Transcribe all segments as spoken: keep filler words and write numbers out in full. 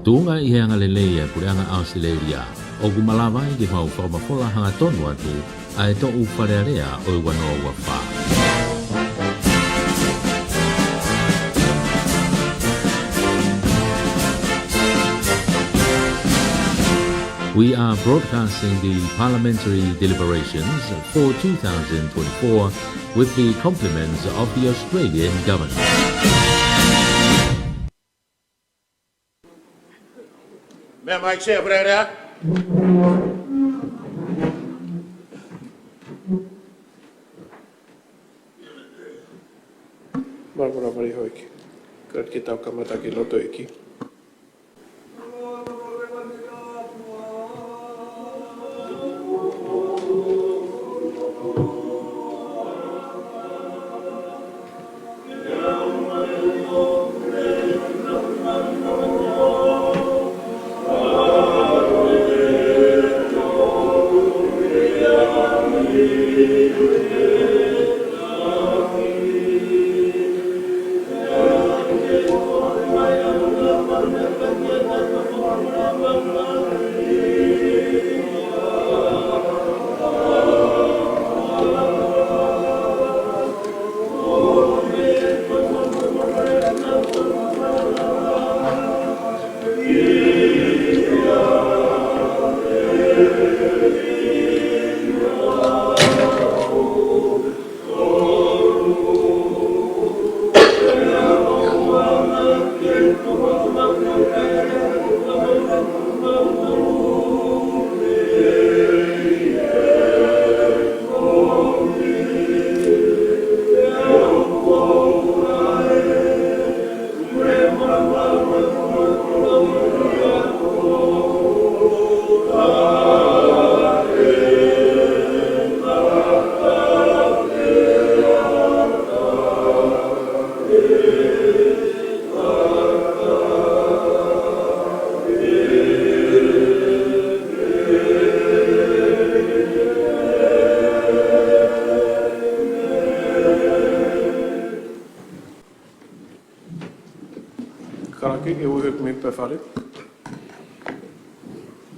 Tuʻunga ʻi he angalelei ʻa e Puleʻanga ʻAositelēlia, ʻoku malava ai ke mau fakamafola hangatonu atu ʻa e toʻu Fale Alea ʻo e ua noa ua fā. We are broadcasting the parliamentary deliberations for two thousand twenty-four with the compliments of the Australian government. Meʻa mai, Sea Fale Alea. Mālō, mālō, mālō, houʻeiki. Ka ke tau kamata ki loto, ʻEiki. Kalake ke uehe mei pē Fale.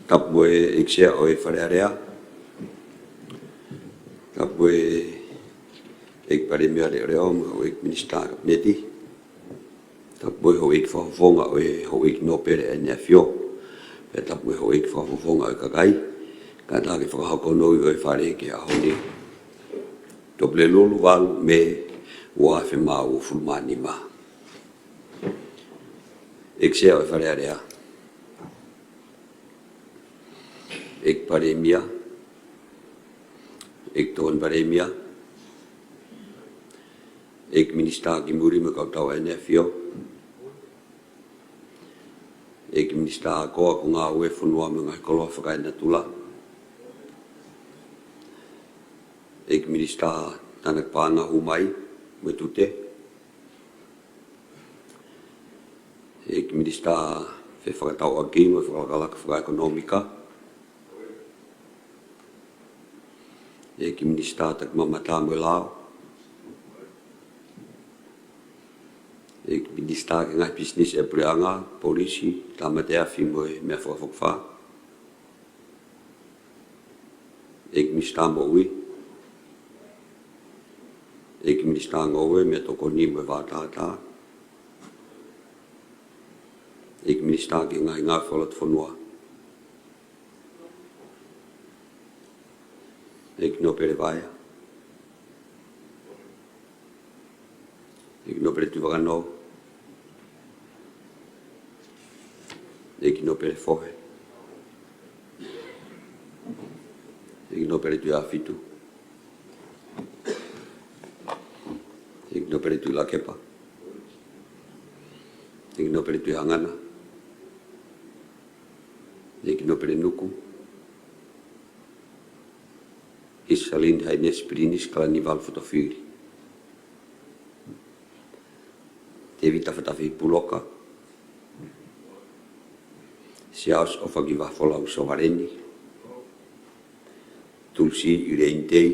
Tapu mo e ʻEiki Sea ʻo e Fale Alea. Tapu mo e ʻEiki Palēmia Leʻoleʻo mo e houʻeiki Minisitā Kapineti. Tapu mo e houʻeiki fakafofonga ʻo e houʻeiki nōpele ʻa ʻEne ʻAfio. Pea tapu mo e houʻeiki fakafofonga ʻo e kakai. Kātaki fakahoko nounou ʻo e Fale ki he ʻaho ni. Tupulelulu valu Mē ua afe mā uofulu mā nima. ʻEiki Sea ʻo e Fale Alea. ʻEiki Palēmia. ʻEiki Tokoni Palēmia. ʻEiki Minisitā ki Muli mo e Kautau ʻa ʻEne ʻAfio. ʻEiki Minisitā Ako, Ako Ngāue, Fonua mo e Ngaahi Koloa Fakaenatula. ʻEiki Minisitā Tānaki Paʻanga, Hū Mai mo e Tute. ʻEiki Minisitā Fefakatauʻaki mo e Fakalakalaka Fakaʻekonōmika. ʻEiki Minisitā Takimamata mo e Lao. ʻEiki Minisitā ki he Ngaahi Pisinisi ʻa e Puleʻanga, Polisi, Tāmate Afi mo e Meʻa Fakafokifā. ʻEiki Minisitā Moʻui. ʻEiki Minisitā Ngoue, Meʻatokoni mo e Vātātā. ʻEiki Minisitā ki he Ngaahi Ngāue Fakalotofonua. ʻEiki Nōpele Vaea. ʻEiki Nōpele Tuʻivakanō. ʻEiki Nōpele Fohe. ʻEiki Nōpele Tuʻiʻāfitu. ʻEiki Nōpele Tuʻilakepa. ʻEiki Nōpele Tuʻihangana. ʻEiki Nōpele Nuku. His Hellenic Highness Prince Kalaniuvalu Fotofili. Tēvita Fatafehi Puloka. Siaosi ʻOfaki Vahafolau Sovaleni. Tulisi ʻIleini Tei.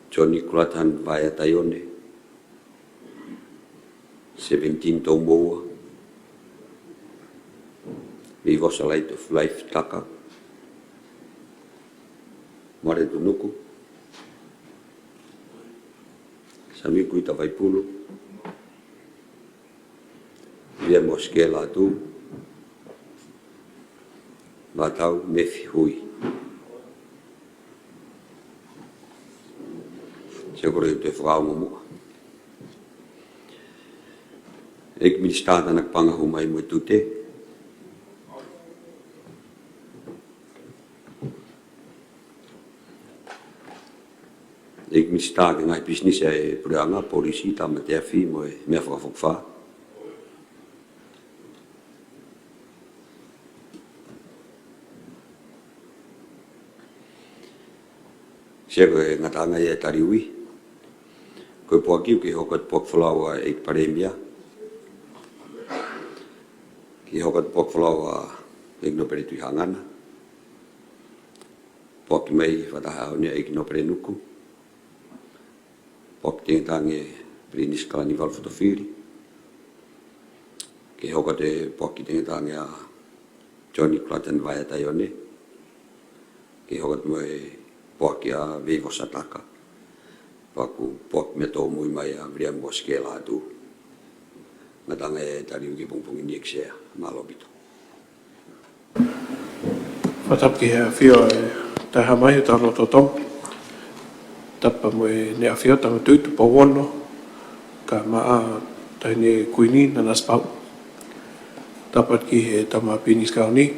Johnny Grattan Vaea Taione. Seventeen Toumoua. Veivosa Light of Life Taka, Mare Tunuku, Sami Kuita Vaipulu, Via Moskela Atu, Vatau Mefi Hui. Sio ko e toe fakaongo muʻa. ʻEiki Minisitā Tanakapanga Humai mo e Tute. ʻEiki Minisitā ki he ngaahi pisinisi ʻa e Puleʻanga, Polisi, Tāmate Afi mo e Meʻa Fakafokifā. Sio ko e ngataʻanga ia ʻe tali ui. Ko e poaki ʻoku ke hoko atu poaki folau ʻa e ʻEiki Palēmia. Ke hoko atu poaki folau ʻa e ʻEiki Nōpele Tuʻihangana. Poaki mai fakataha ʻaho ni ʻa e ʻEiki Nōpele Nuku. Poaki tengitangi ʻa Pilinisi Kalaniuvalu Fotofili. Ke hoko atu e poaki tengitangi ʻa Johnny Clayton Vaea Taione. Ke hoko atu mo e poaki ʻa Veivosa Taka. Pea ko e poaki meʻa tōmui mai ʻa Viliami Mosikela Atu. Ngataʻanga ia ʻe tali ui ki he pongipongi ni, ʻEiki Sea. Mālō ʻaupito. Fakatapu ki he ʻAfio ʻa e Taʻehāmai ʻo Tauloto Tonga. Tapu mo ʻEne ʻAfio Tangata Tuʻi Tupou Ono, kae ʻumaʻā Taʻahine Kuini Nanasipauʻu. Tapu atu ki he Tama Pilinisi Kauni,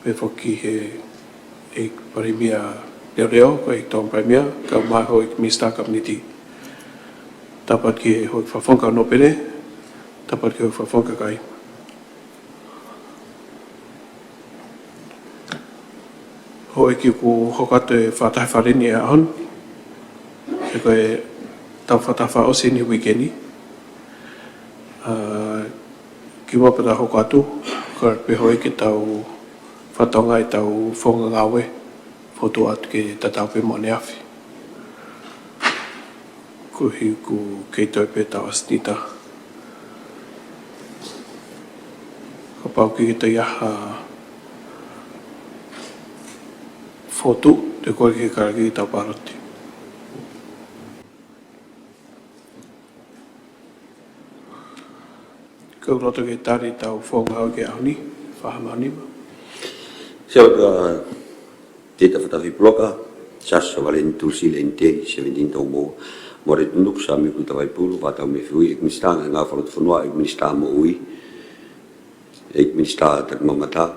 pehē foki ki he ʻEiki Palēmia Leoleo, ko e ʻEiki Tokoni Palēmia, kae ʻumaʻā e Houʻeiki Minisitā Kapineti. Tapu atu ki he Houʻeiki Fakafofonga Kau Nōpele, tapu atu ki he Houʻeiki Fakafofonga Kakai. Houʻeiki, ʻoku hoko atu e fakataha fale ni he ʻaho ni. He ko e tau fakataha fakaʻosi eni he uike ni. ʻA, kimuʻa pea tau hoko atu, ko e pehē houʻeiki, tau fakatokangaʻi ʻetau founga ngāue fokotuʻu atu ke tatau pē mo ʻaneafi. Koeʻuhi ʻoku kei toe pē ʻetau ʻasenita. Kapau ʻoku ʻikai toe ʻi ai ha fokotuʻu, te u kole ke kātaki ʻetau pāloti. Ko e loto ke tali ʻetau founga ngāue ki he ʻaho ni, fā hama nima. Sio, ʻa, Tēvita Fatafi Puloka, Siaosi Savaleni Tulisi Lenitei, Sevenitini Tomoua, Mare Tunuku, Sami Kuita Vaipulu, Vatau Mefi Hui, ʻEiki Minisitā Ngaahi Ngāue Fakalotofonua, ʻEiki Minisitā Moʻui, ʻEiki Minisitā Takimamata,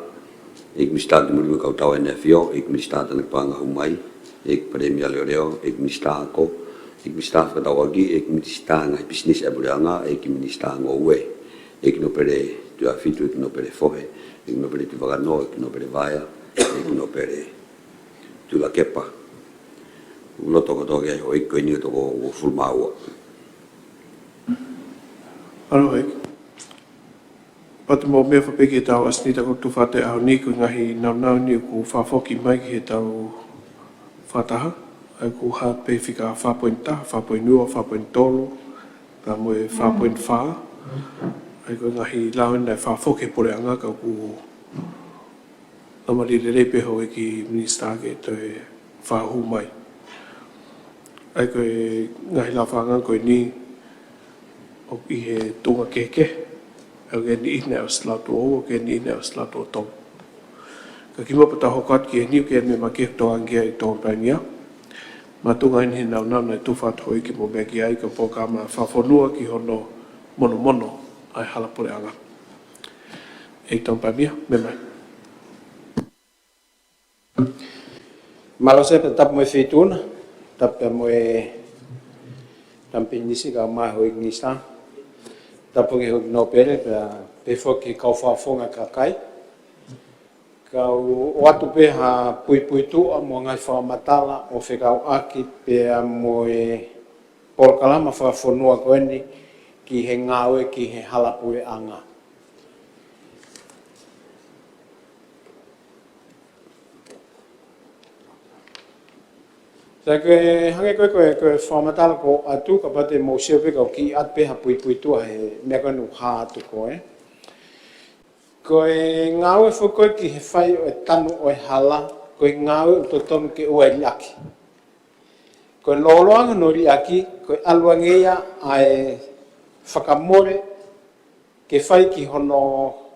ʻEiki Minisitā Kimulimuli Kautau ʻEne ʻAfio, ʻEiki Minisitā Tanakapanga Humai, ʻEiki Palēmia Leoleo, ʻEiki Minisitā Ako, ʻEiki Minisitā Fefakatauʻaki, ʻEiki Minisitā Ngaahi Pisinisi ʻa e Puleʻanga, ʻEiki Minisitā Ngoue, ʻEiki Nōpele Tuʻiafitu, ʻEiki Nōpele Fohe, ʻEiki Nōpele Tuʻivakanō, ʻEiki Nōpele Vaea, ʻEiki Nōpele Tuʻilakepa. Loto kotoa ki ai houʻeiki ko eni ʻe toko uofulu mā ua. Mālō ʻEiki. Pea te u meʻa pē ki heʻetau ʻasenita kuo tufa atu he ʻaho ni, ko e ngaahi nāunau ni ʻoku fakafoki mai ki heʻetau fakataha. ʻA ia ʻoku hā pē fika fā poini taha, fā poini ua, fā poini tolu, pea mo e fā poini fā. ʻA ia ko e ngaahi lao eni naʻe fakafoki ʻe he Puleʻanga ka ʻoku ʻamanaki lelei pē houʻeiki Minisitā ke toe fakahū mai. ʻA ia ko e ngaahi laufānanga ko eni ʻoku ʻi he tuʻunga kehekehe. ʻOku ʻi ai e niʻihi naʻe ʻosi lau tuʻo ua, ʻoku ʻi ai e niʻihi naʻe ʻosi lau tuʻo tolu. Ka kimuʻa pea tau hoko atu ki he niʻihi ʻoku ʻi ai e meʻa makehe ʻoku tokanga ki ai ʻEiki Tokoni Palēmia. Makatuʻunga eni he nāunau naʻe tufa atu houʻeiki mo meʻa ki ai, ko e polokalama fakafonua ki hono monomono ʻa e hala puleʻanga. ʻEiki Tokoni Palēmia, meʻa mai. Mālō Sea, pea tapu mo e Feituʻuna, tapu pea mo e Tama Pilinisi kae ʻumaʻā e Houʻeiki Minisitā. Tapu ki he Houʻeiki Nōpele, pea pehē foki ki he kau fakafofonga kakai. Ka u ʻoatu pē ha puipuituʻa mo e ngaahi fakamatala ʻo fekauʻaki pea mo e polokalama fakafonua ko eni ki he ngāue ki he hala puleʻanga. Sai, ko e hangē ko e, ko e, ko e fakamatala kuo ʻoatu, kapau te mou sio pē ka u kiʻi ʻoatu pē ha puipuituʻa he meʻa ko eni ʻoku hā atu ko ē. Ko e ngāue foki ko ē ki he fai ʻo e tanu ʻo e hala, ko e ngāue ʻoku totonu ke ʻoua ʻe liʻaki. Ko e lōloa hono liʻaki, ko e ʻalu ange ia ʻa e fakamole ke fai ki hono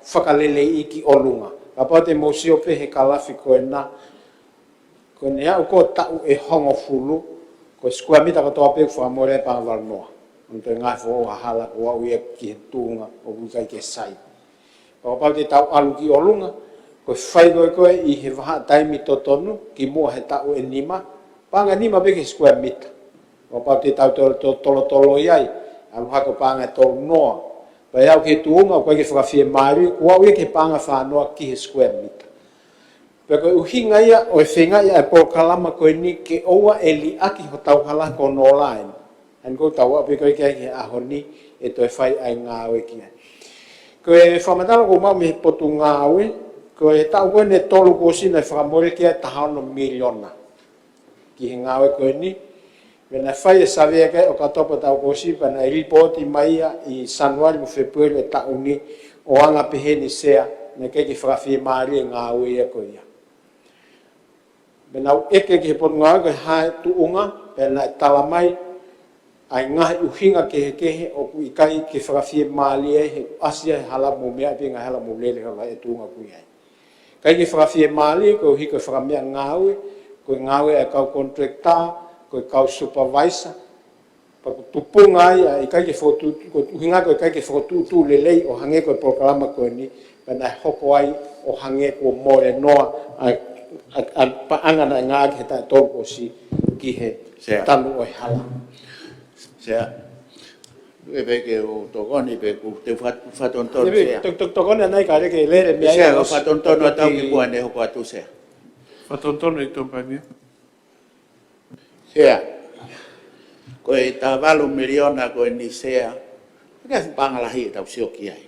fakaleleiʻi ki ʻolunga. Kapau te mou sio pē he kalafi ko ena, ko ʻene aʻu ko ē taʻu ʻe hongofulu, ko e sikuea mita kotoa pē ʻoku fakamole ai paʻanga valungofulu. ʻOku toe ngaahi foʻou ha hala ʻoku aʻu ia ki he tuʻunga ʻoku ʻikai ke sai. Kapau te tau ʻalu ki ʻolunga, ko e fai ko ē ko ē ʻi he vahaʻa taimi totonu, kimuʻa he taʻu ʻe nima, paʻanga ʻe nima pē ki he sikuea mita. Kapau te tau tolo-, to-, tolotolo ai, ʻalu hake ʻo paʻanga ʻe tolu noa. Pea aʻu ki he tuʻunga, ʻoku ʻikai ke fakafiemālie, kuo aʻu ia ki he paʻanga fā noa ki he sikuea mita. Pea ko e ʻuhinga ia ʻo e feinga ia ʻa e polokalama ko eni ke ʻoua ʻe liʻaki hotau hala ko hono ola eni. ʻA ia ko ʻetau aʻu pē ko ē ki he ʻaho ni ʻe toe fai ʻa e ngāue ki ai. Ko e fakamatala ʻoku ou maʻu mei he Potungāue, ko e taʻu ko eni ʻe tolu kuo ʻosi naʻe fakamole ki ai taha ono miliona ki he ngāue ko eni. Pea naʻe fai e savea ki ai ʻOkatopa taʻu kuo ʻosi, pea naʻe lipooti mai ia ʻi Sānuali mo Fēpueli ʻo e taʻu ni, ʻo anga pehē ni Sea, naʻe ʻikai ke fakafiemālie e ngāue ia ko ia. Pea naʻa ku ʻeke ki he Potungāue ko e hā e tuʻunga, pea naʻe tala mai ʻa e ngaahi ʻuhinga kehekehe ʻoku ʻikai ke fakafiemālie ai he ʻasi ai e hala mo meʻa pē ngaahi hala mo lele hala e tuʻunga ʻoku ʻi ai. ʻIkai ke fakafiemālie koeʻuhi ko e fakameʻangāue, ko e ngāue ʻa e kau contractor, ko e kau supervisor, pea ʻoku tupunga ai ʻa e ʻikai ke fokotuʻutuʻu, ko e ʻuhinga ko e ʻikai ke fokotuʻutuʻu lelei ʻo hangē ko e polokalama ko eni, pea naʻe hoko ai ʻo hangē kuo mole noa ʻa, ʻa, ʻa e paʻanga naʻe ngāueʻaki he taʻu ʻe tolu kuo ʻosi ki he Sea. Tanu ʻo e hala. Sea. ʻE pehē ke u tokoni pe ʻoku te fat-, fakatonutonu Ia, Sea. Tok-, tok-, tokoni anai ka leke lele mea Sea, ia ka ʻosi. Fakatonutonu atu ki muʻa ʻene hoko atu Sea. Fakatonutonu ʻEiki Tokoni Palēmia. Sea. Ko e taha valu miliona ko eni Sea. Ko e fuʻu paʻanga lahi ʻetau sio ki ai.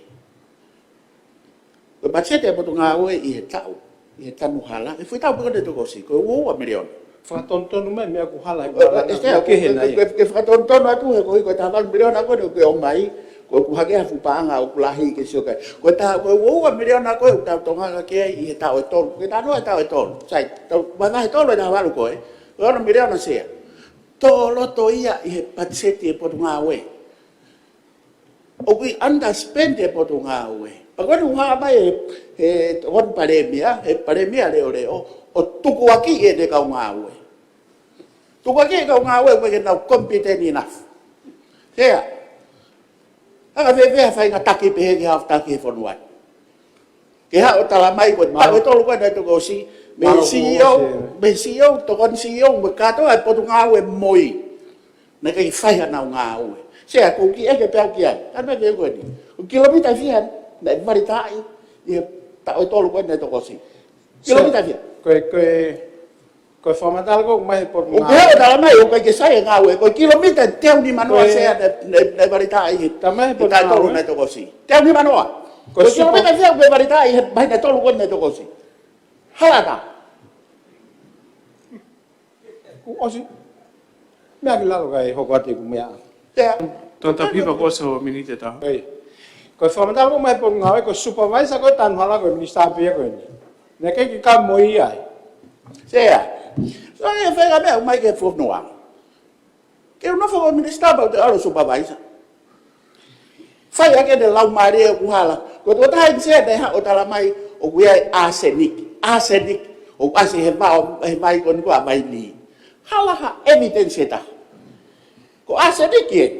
Ko e patiseti ʻa e Potungāue ʻi he taʻu, ʻi he tanu hala, ʻi he fuʻu taʻu pē ko eni naʻe toki ʻosi, ko e ua ua miliona. Fakatonutonu mai meʻa ʻoku hala ʻi Ē, ē, malanga, Sea, ʻoku kehe ko, nai. Ko, ko, ko e fakatonutonu atu he ko e, ko e taha valu miliona ko eni ʻoku ʻomai, ko e ʻoku hake ha fuʻu paʻanga ʻoku lahi ke sio ki ai. Ko e taha, ko e ua ua miliona ko ē ʻoku tau tokanga ki ai ʻi he taʻu ʻe tolu. Ko e taha noa e taʻu ʻe tolu. Sai, tau, vahe tolu ʻe taha valu ko ē. Ko e ono miliona Sea. Tō loto ia ʻi he patiseti ʻa e Potungāue. ʻOku ʻi underspend e Potungāue. Pea ko eni ʻoku hā mai he, he Tokoni Palēmia, he Palēmia leʻoleʻo, ʻo tukuakiʻi ʻene kau ngāue. Tukuakiʻi e kau ngāue ʻoku ʻikai ke nau competent enough. Sea. Anga fēfē ha faʻahinga taki pehē ki he haʻa taki he fonua ni. Ke haʻu ʻo tala mai ko e Mālō. Taʻu ʻe tolu ko ē naʻe toki ʻosi, mei he Mālō, C E O, kuo ʻosi. Mei he C E O, tokoni C E O, mo e kātoa e Potungāue mo ia. Naʻe ʻikai fai hanau ngāue. Sea, ʻoku ou kiʻi ʻeke pē au ki ai. Ka meʻa ke ko eni. Ko e kilomita fiha naʻe valetaʻi ʻi he taʻu ʻe tolu ko ē naʻe toki ʻosi. Sea, Kilomita fiha. Ko e, ko e, ko e fakamatala ko ē ʻoku ʻomai he Potungāue. ʻOku ou tala mai, ʻoku ʻikai ke sai e ngāue. Ko e kilomita teau nimanoa Ko e Sea naʻe, naʻe, naʻe valetaʻi ʻi he Taʻu mai he taʻu ʻe tolu Potungāue. Naʻe toki ʻosi. Teau nimanoa. Ko Ko e e supo- kilomita fiha ʻoku valetaʻi ʻi he vahe naʻe tolu ko ē naʻe toki ʻosi. Hala ʻatā. Kuo ʻosi. Meʻa ki lalo kae hoko atu ʻeku meʻa. Sea. Toketā Pipa, kuo ʻosi hoʻo miniti ʻe taha. ʻEi. Ko e fakamatala ko ē ʻomai he Potungāue, ko e supervisor ko ē tanu hala ko e minisitā pē ia ko eni. Naʻe ʻikai ke kau mo ia ai. Sea. So, ʻe fēfē e meʻa ʻoku ʻomai ki he fonua. Ke u nofo ko e minisitā pea u toe ʻalu supervisor. Fai ʻaki ʻene laumālie ʻoku hala. Ko e tokotaha eni Sea naʻe haʻu ʻo tala mai ʻoku ʻi ai e arsenic. Arsenic. ʻOku ʻasi he vao, he vai ko eni ko ē ʻa Vainī. Hala ha evidence ʻe taha. Ko e arsenic ē.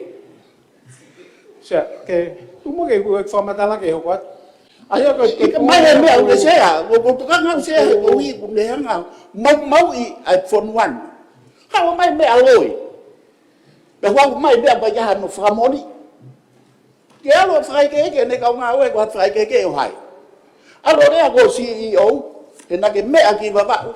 Sea, ke, tuku muʻa ke u fakamatala ke hoko atu. ʻA ia ko e, ʻIkai ke mai e meʻa ʻoku Sea, ko, ko e tokanga ʻa Sea, he ʻoku ʻi he ʻoku ne hanga ʻo maumauʻi ʻa e fonua ni. Haʻu mai meʻa loi. Pea haʻu mai meʻa ʻoku ʻikai ke ʻi ai hano fakamoʻoni. Ke ʻalu ʻo fakaʻekeʻeke ʻene kau ngāue, ko e fakaʻekeʻeke ʻo hai. ʻAlu ʻo lea ko e C E O, he naʻa ke meʻa ki Vavaʻu.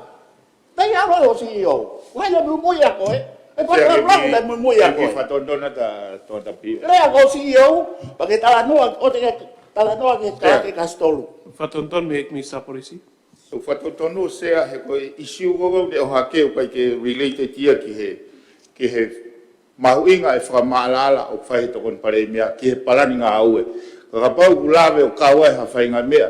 Pea ʻalu ʻo C E O. Ko hai naʻe muimui ʻia koe? ʻE ko Sea, ke lau lau mi-, naʻe muimui ʻia ke koe. Fakatonutonu atu Toketā Pipa. Lea ko e C E O, pea ke talanoa, ʻoua te ke talanoa ki he Sea. Kalake Kasitolu. Fakatonutonu mei he Minisitā Polisi. ʻOku fakatonutonu Sea he ko e ʻīsiu ko ē naʻe ʻohake ʻoku ʻikai ke related ia ki he, ki he mahuʻinga e fakamaʻalaʻala ʻoku fai he Tokoni Palēmia ki he palani ngāue. Ka kapau ʻoku lave ʻo kau ai ha faʻahinga meʻa,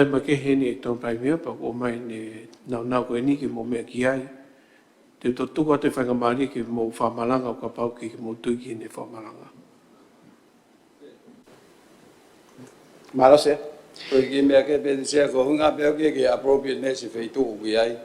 taimi makehe ʻeni ʻEiki Tongatapu Palēmia, pea ʻoku ʻomai ʻene naunau ko ʻeni ke mou meʻa ki ai. Te u toki tuku atu e faingamālie ke mou fakamalanga ʻo kapau ʻoku ʻikai ke mou tui ki heʻene fakamalanga. Mālō Sea. Ko e kiʻi meʻa kehe pē Sea, ko e ʻuhinga pē ʻoku ʻikai ke appropriateness e feituʻu ʻoku ʻi ai.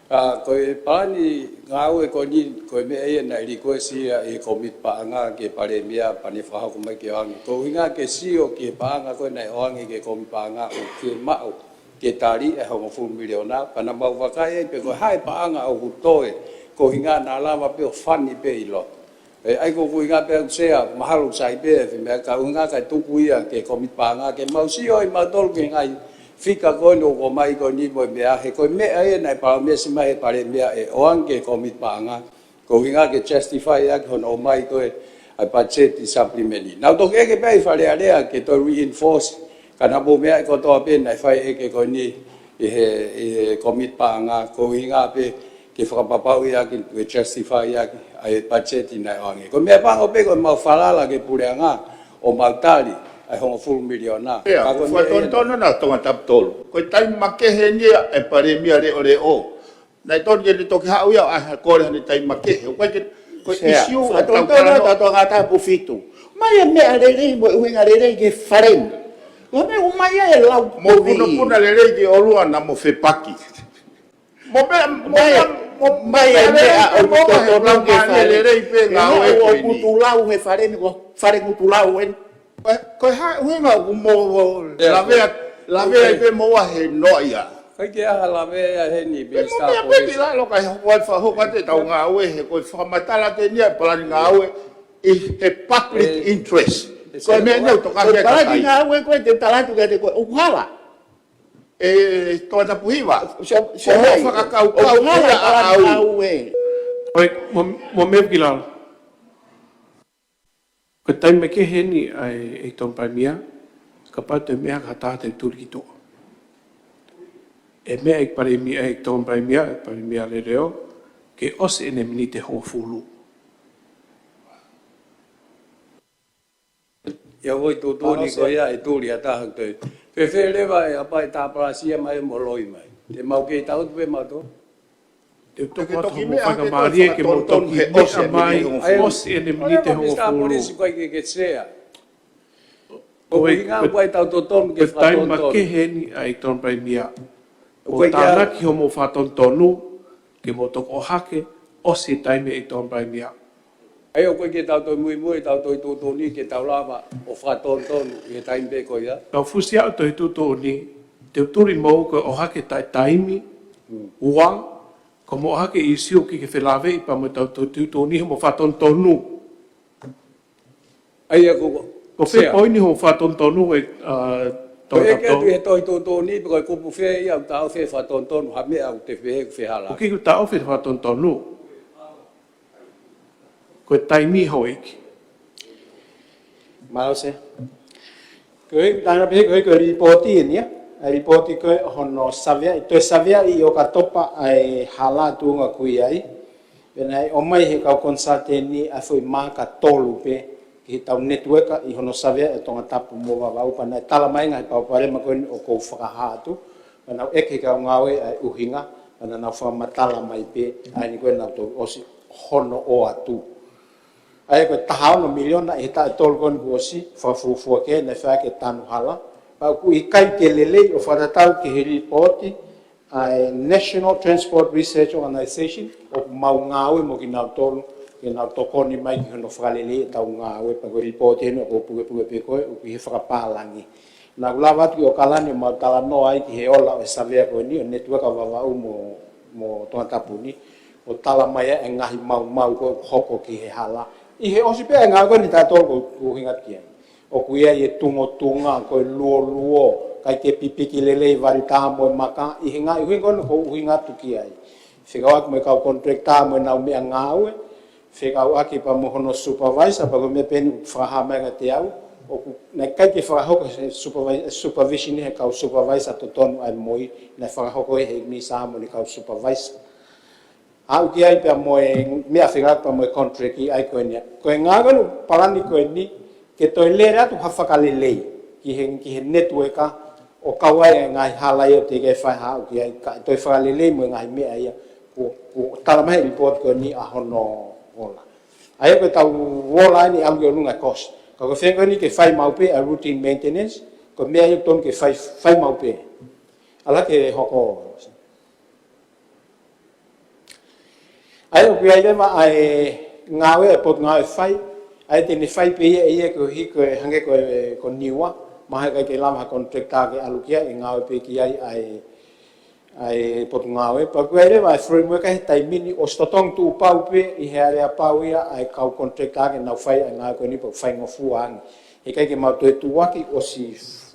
ʻA, ko e palani ngāue ko ʻeni, ko e meʻa ia naʻe request ia ʻe he kōmiti paʻanga ki he Palēmia pea ne fakahoko mai ke ʻoange. Ko e ʻuhinga ke sio ki he paʻanga ko ē naʻe ʻoange ki he kōmiti paʻanga ʻoku ke maʻu ke tali e hongofulu miliona, pea naʻa mau vakai ai pe ko e hā e paʻanga ʻoku toe, ko e ʻuhinga naʻa lava pē ʻo fund pē ʻi loto. ʻE, ʻa ia ko e ʻuhinga pē ʻoku Sea, mahalo sai pē, ʻe fai meʻa ka ʻuhinga kae tuku ia ki he kōmiti paʻanga, ke mau sio ai mautolu ki he ngaahi fika ko ē naʻe ʻomai ko ʻeni mo e meʻa, he ko e meʻa ia naʻe palōmesi mai ʻe he Palēmia ʻe ʻoange ki he kōmiti paʻanga, ko e ʻuhinga ke justify ʻaki hono ʻomai ko ē ʻa e budget supplement. Naʻa ku toki ʻeke pē ʻi Fale Alea ke toe reinforce, ka naʻa mou meaʻi kotoa pē naʻe fai ʻeke ko ʻeni ʻi he, ʻi he kōmiti paʻanga, ko e ʻuhinga pē ke fakapapauʻi ʻaki, ke justify ʻaki ʻa e budget naʻe ʻoange. Ko e meʻa pango pē ko ʻemau falala ki he puleʻanga ʻo mau tali ʻa e hongofulu miliona. ʻIa, ka ko e meʻa ia fakatonutonu naʻa Tongatapu tolu. Ko e taimi makehe ʻeni ʻa e Palēmia leʻoleʻo. Naʻe tonu ke ne toki haʻu ia ʻo ʻai ha kole ʻi he taimi makehe. Ko e, ko e Sea, issue ʻoku tau fakatonutonu talanoa naʻa Tongatapu fitu. Mai e meʻa lelei mo e ʻuhinga lelei ki he fale ni. Ko e meʻa ʻoku ʻomai ai e lau mo kovi. Punopuna lelei ki ʻolunga mo fepaki. Mo meʻa, mo mai, meʻa, mo mai e meʻa lelei pē ʻoku mo ʻoange totonu ki he fale. Lelei pē ngāue ko ʻeni. Lau he fale ni, ko fale ʻoku tulau ʻeni. Ko e, ko e hā e ʻuhinga ʻoku mou lavea, lavea ai pē mo ua he noa ia. ʻIkai ke ʻi ai ha lavea ia heni, Minisitā Polisi. Pea mo meʻa pē ki lalo kae hoko ai, fakahoko atu ʻetau ngāue he ko e fakamatala ʻeni ʻa e palani ngāue ʻi he public interest. Ko e meʻa ʻeni ʻoku tokanga ki ai e palani ngāue ko ē te u tala atu kiate koe ʻoku hala. ʻE Tongatapu hiva. Sea, Sea, ko e fakakaukau ʻoku hala ia e palani ngāue. ʻOi, mo, mo meʻa ki lalo. Ko e taimi makehe ʻeni ʻa e, ʻEiki Tongatapu Palēmia, kapau te meʻa ka tau tuli ki tuʻa. ʻE meʻa ʻEiki Palēmia, ʻEiki Tongatapu Palēmia, ʻEiki Palēmia leʻoleʻo, ke ʻosi ʻene miniti ʻe hongofulu. ʻIa, ʻoku ou tui tuʻutuʻuni ko ia ʻe tuli ʻa taha te. Fēfē leva ʻe ʻapaʻi tāpalasia mai mo loi mai. Te mau kei tau atu pē mautolu. Te u toki ʻoatu hoʻomou faingamālie ke mou toki meʻa mai, ʻosi ʻene miniti ʻe hongofulu. Minisitā Polisi, ʻoku ʻikai ke ke Sea. Ko e ʻuhinga ʻoku ʻikai tau totonu ke fakatonutonu. Ko e taimi makehe ʻeni ʻa e ʻEiki Tongatapu Palēmia. ʻOku ʻikai ke tānaki hoʻomou fakatonutonu, ke mou toki ʻohake, ʻosi e taimi ʻEiki Tongatapu Palēmia. ʻA ia ʻoku ʻikai ke tau toe muimui, tau toe tuʻutuʻuni ke tau lava ʻo fakatonutonu ʻi he taimi pē ko ia. Kau fusi ʻa e toe tuʻutuʻuni, te u tuli mo ko e ʻohake taʻetaimi, ua, ko hoʻomou ʻohake ʻi he ʻīsiu ʻoku ʻikai ke felāveʻi pea mo ʻetau toe tuʻutuʻuni hoʻomou fakatonutonu. ʻA ia ko, ko fē Sea, poini hoʻo fakatonutonu ʻe, ʻa, ko e ʻeke atu ʻi he toe tuʻutuʻuni, pe ko e kupu fē ia ʻoku taʻofi e fakatonutonu, ha meʻa ʻoku te pehē ʻoku fehālaaki. ʻOku ʻikai ke taʻofi e fakatonutonu. Ko e taimi houʻeiki. Mālō Sea. Ko e tana pē ko e, ko e lipooti ʻeni ia. ʻA e lipooti ko ē hono saveaʻi, toe saveaʻi ʻi ʻOkatopa ʻa e hala tuʻunga ʻoku ʻi ai. Pea naʻe ʻomai he kau konisāteni ʻa e foʻi maaka tolu pē ki heʻetau netiueka ʻi hono saveaʻi ʻa Tongatapu mo Vavaʻu, pea naʻe tala mai ngaahi palopalema ko eni ʻoku ou fakahā atu. Pea naʻa ku ʻeke he kau ngāue ʻa e ʻuhinga, pea naʻa nau fakamatala mai pē ʻa eni ko ē naʻa nau toe ʻosi hono ʻoatu. ʻA ia ko e taha ono miliona ʻi he taʻu ʻe tolu ko eni kuo ʻosi, fakafuofua kehe naʻe fai ʻaki e tanu hala. Pea ʻoku ʻikai ke lelei ʻo fakatatau ki he lipooti ʻa e National Transport Research Organisation, ʻoku mau ngāue mo kinautolu ke Nau tokoni mai ki hono fakalelei ʻetau ngāue, pea ko e lipooti eni ʻoku ou pukepuke pē ko ē, ʻoku ʻi he fakapālangi. Naʻa ku lava atu ki ʻOkalani ʻo mau talanoa ai ki he ola ʻo e savea ko eni, ʻo e Network Vavaʻu mo, mo Tongatapu ni, ʻo tala mai ai e ngaahi maumau ko ē ʻoku hoko ki he hala. ʻI he ʻosi pē ʻa e ngāue ko eni tautolu ʻoku ou ʻuhinga ki ai. ʻOku ʻi ai e tungotunga, ko e luoluo, ʻikai ke pipiki lelei valu tā mo e maka, ʻi he ngaahi ʻuhinga ko eni ʻoku ou ʻuhinga atu ki ai. Fekauʻaki mo e kau contractor mo ʻenau meʻangāue, fekauʻaki pea mo hono supervisor, pea ko e meʻa pē eni ʻoku fakahā mai kiate au, ʻoku, naʻe ʻikai ke fakahoko he supervi-, supervision he kau supervisor totonu ʻa e MOI, naʻe fakahoko ʻe he ʻEiki Minisitā mo ʻene kau supervisor. Aʻu ki ai pea mo e meʻa fekauʻaki pea mo e contract ʻi ai ko eni. Ko e ngāue ko eni, palani ko eni, ke toe lele atu ha fakalelei ki he, ki he network ʻo kau ai e ngaahi hala ia ʻoku teʻeki ai fai ha aʻu ki ai, kae toe fakalelei mo e ngaahi meʻa ia kuo, kuo tala mai he lipooti ko eni ʻa hono ola. ʻA ia ko ʻetau ola eni ʻalu ki ʻolunga e cost. Ka ko e feinga ko eni ke fai maʻu pē ʻa e routine maintenance, ko e meʻa ia ʻoku totonu ke fai, fai maʻu pē. ʻAlu ke hoko. ʻA ia ʻoku ʻi ai leva ʻa e ngāue ʻa e potungāue ʻe fai, ʻa ia te ne fai pē ia ʻe ia koeʻuhi ko e hangē ko e, ko Niua, mahalo ʻikai ke lava ha contractor ke ʻalu ki ai, ʻe ngāue pē ki ai ʻa e, ʻa e potungāue. Pea ʻoku ʻi ai leva ʻa e framework he taimi ni ʻosi totongi tuʻu pau pē ʻi he aleapau ia ʻa e kau contractor ke nau fai ʻa e ngāue ko eni pea faingofua ange. Heʻikai ke mau toe tuʻuaki, ʻosi,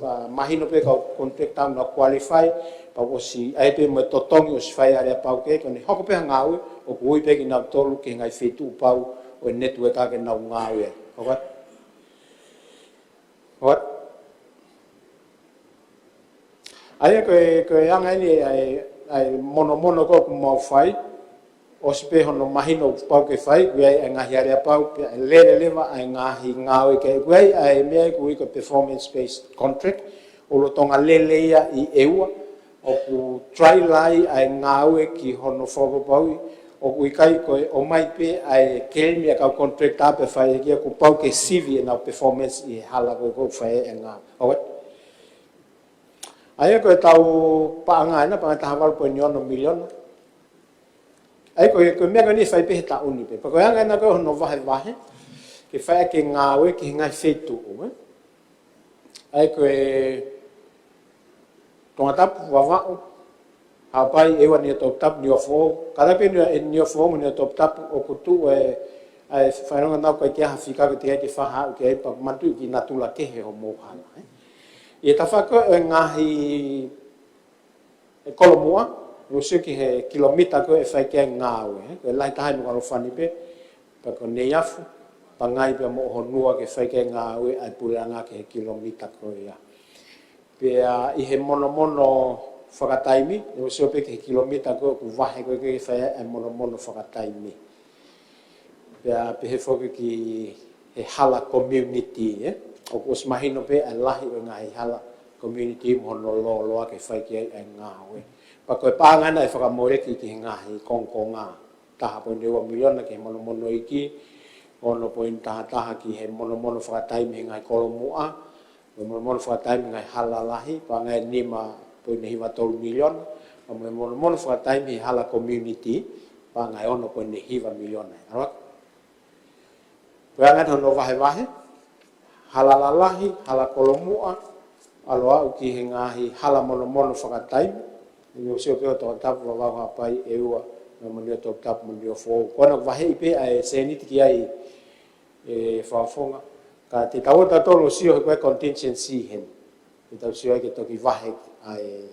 ah, mahino pē kau contractor naʻa nau qualify, pea ʻosi ʻi ai pē mo e totongi ʻosi fai aleapau kehe, ko ʻene hoko pē ha ngāue, ʻoku ui pē kinautolu ki he ngaahi feituʻu pau ʻo e network ke nau ngāue ai. All right? All right? ʻA ia ko e, ko e anga eni ʻa e, ʻa e monomono ko ē ʻoku mau fai, ʻosi pē hono mahino ʻoku pau ke fai, ʻoku ʻi ai ʻa e ngaahi aleapau, pea lele leva ʻa e ngaahi ngāue kehe, ʻoku ʻi ai ʻa e meʻa ʻoku ui ko e performance based contract, ʻoku lolotonga lele ia ʻi ʻEua, ʻoku try lahi ʻa e ngāue ki hono fakapapauʻi, ʻoku ʻikai ko e ʻomai pē ʻa e kelemi ʻa e kau contractor pea fai ʻe ia, kuo pau ke sivi ʻenau performance ʻi he hala ko ē ʻoku fai ai e ngāue. All right? ʻA ia ko ʻetau paʻanga ena, paʻanga ʻe taha valu poini ono miliona. ʻA ia ko e, ko e meʻa ko eni ʻe fai pē he taʻu ni pē. Pea ko e anga ena ko ē hono vahevahe, ke fai ʻaki e ngāue ki he ngaahi feituʻu, ē? ʻA ia ko e Tongatapu, Vavaʻu, Haʻapai, ʻEua, Niuatoputapu, Niuafoʻou. Ka lape ni ʻe Niuafoʻou mo Niuatoputapu ʻoku tuʻu e, ʻa e fainonga nau kai ke aha fika ko e teʻeki ai ke fai ha aʻu ki ai pea manatuʻi ki natula kehe hoʻomou hala, ē. ʻI he tafaʻaki ko ē ʻo e ngaahi e kolomuʻa, ʻoku sio ki he kilomita ko ē ʻe fai ki ai e ngāue, ē. Ko e lahi taha ʻi Nukuʻalofa ni pē, pea ko Neiafu, Pangai pea mo ʻOhonua ke fai ki ai e ngāue ʻa e puleʻanga ki he kilomita ko ia. Pea ʻi he monomono fakataimi, ʻoku sio pē ki he kilomita ko ē ʻoku vahe ko ē ke fai ai e monomono fakataimi. Pea pehē foki ki he hala community, ē? ʻOku ʻosi mahino pē ʻa e lahi ʻo e ngaahi hala community mo hono lōloa ke fai ki ai e ngāue. Pea ko e paʻanga ena ʻe fakamoleki ki he ngaahi kongokonga, taha poini ua miliona ki he monomono iiki, ono poini taha taha ki he monomono fakataimi he ngaahi kolomuʻa, mo e monomono fakataimi ngaahi hala lahi, paʻanga ʻe nima poini hiva tolu miliona, mo e monomono fakataimi he hala community, paʻanga ʻe ono poini hiva miliona. All right? Ko e anga ena hono vahevahe, hala lalahi, hala kolomuʻa, ʻalu aʻu ki he ngaahi hala monomono fakataimi, ʻoku sio pē ʻo Tongatapu, Vavaʻu, Haʻapai, ʻEua, mo Niuatoputapu mo Niuafoʻou. Ko ena ʻoku vaheʻi pē ʻa e sēniti ki ai, ē, Fakafofonga. Ka te tau ō tautolu ʻo sio he ko e contingency heni. Te tau sio ai ke toki vahe ʻa e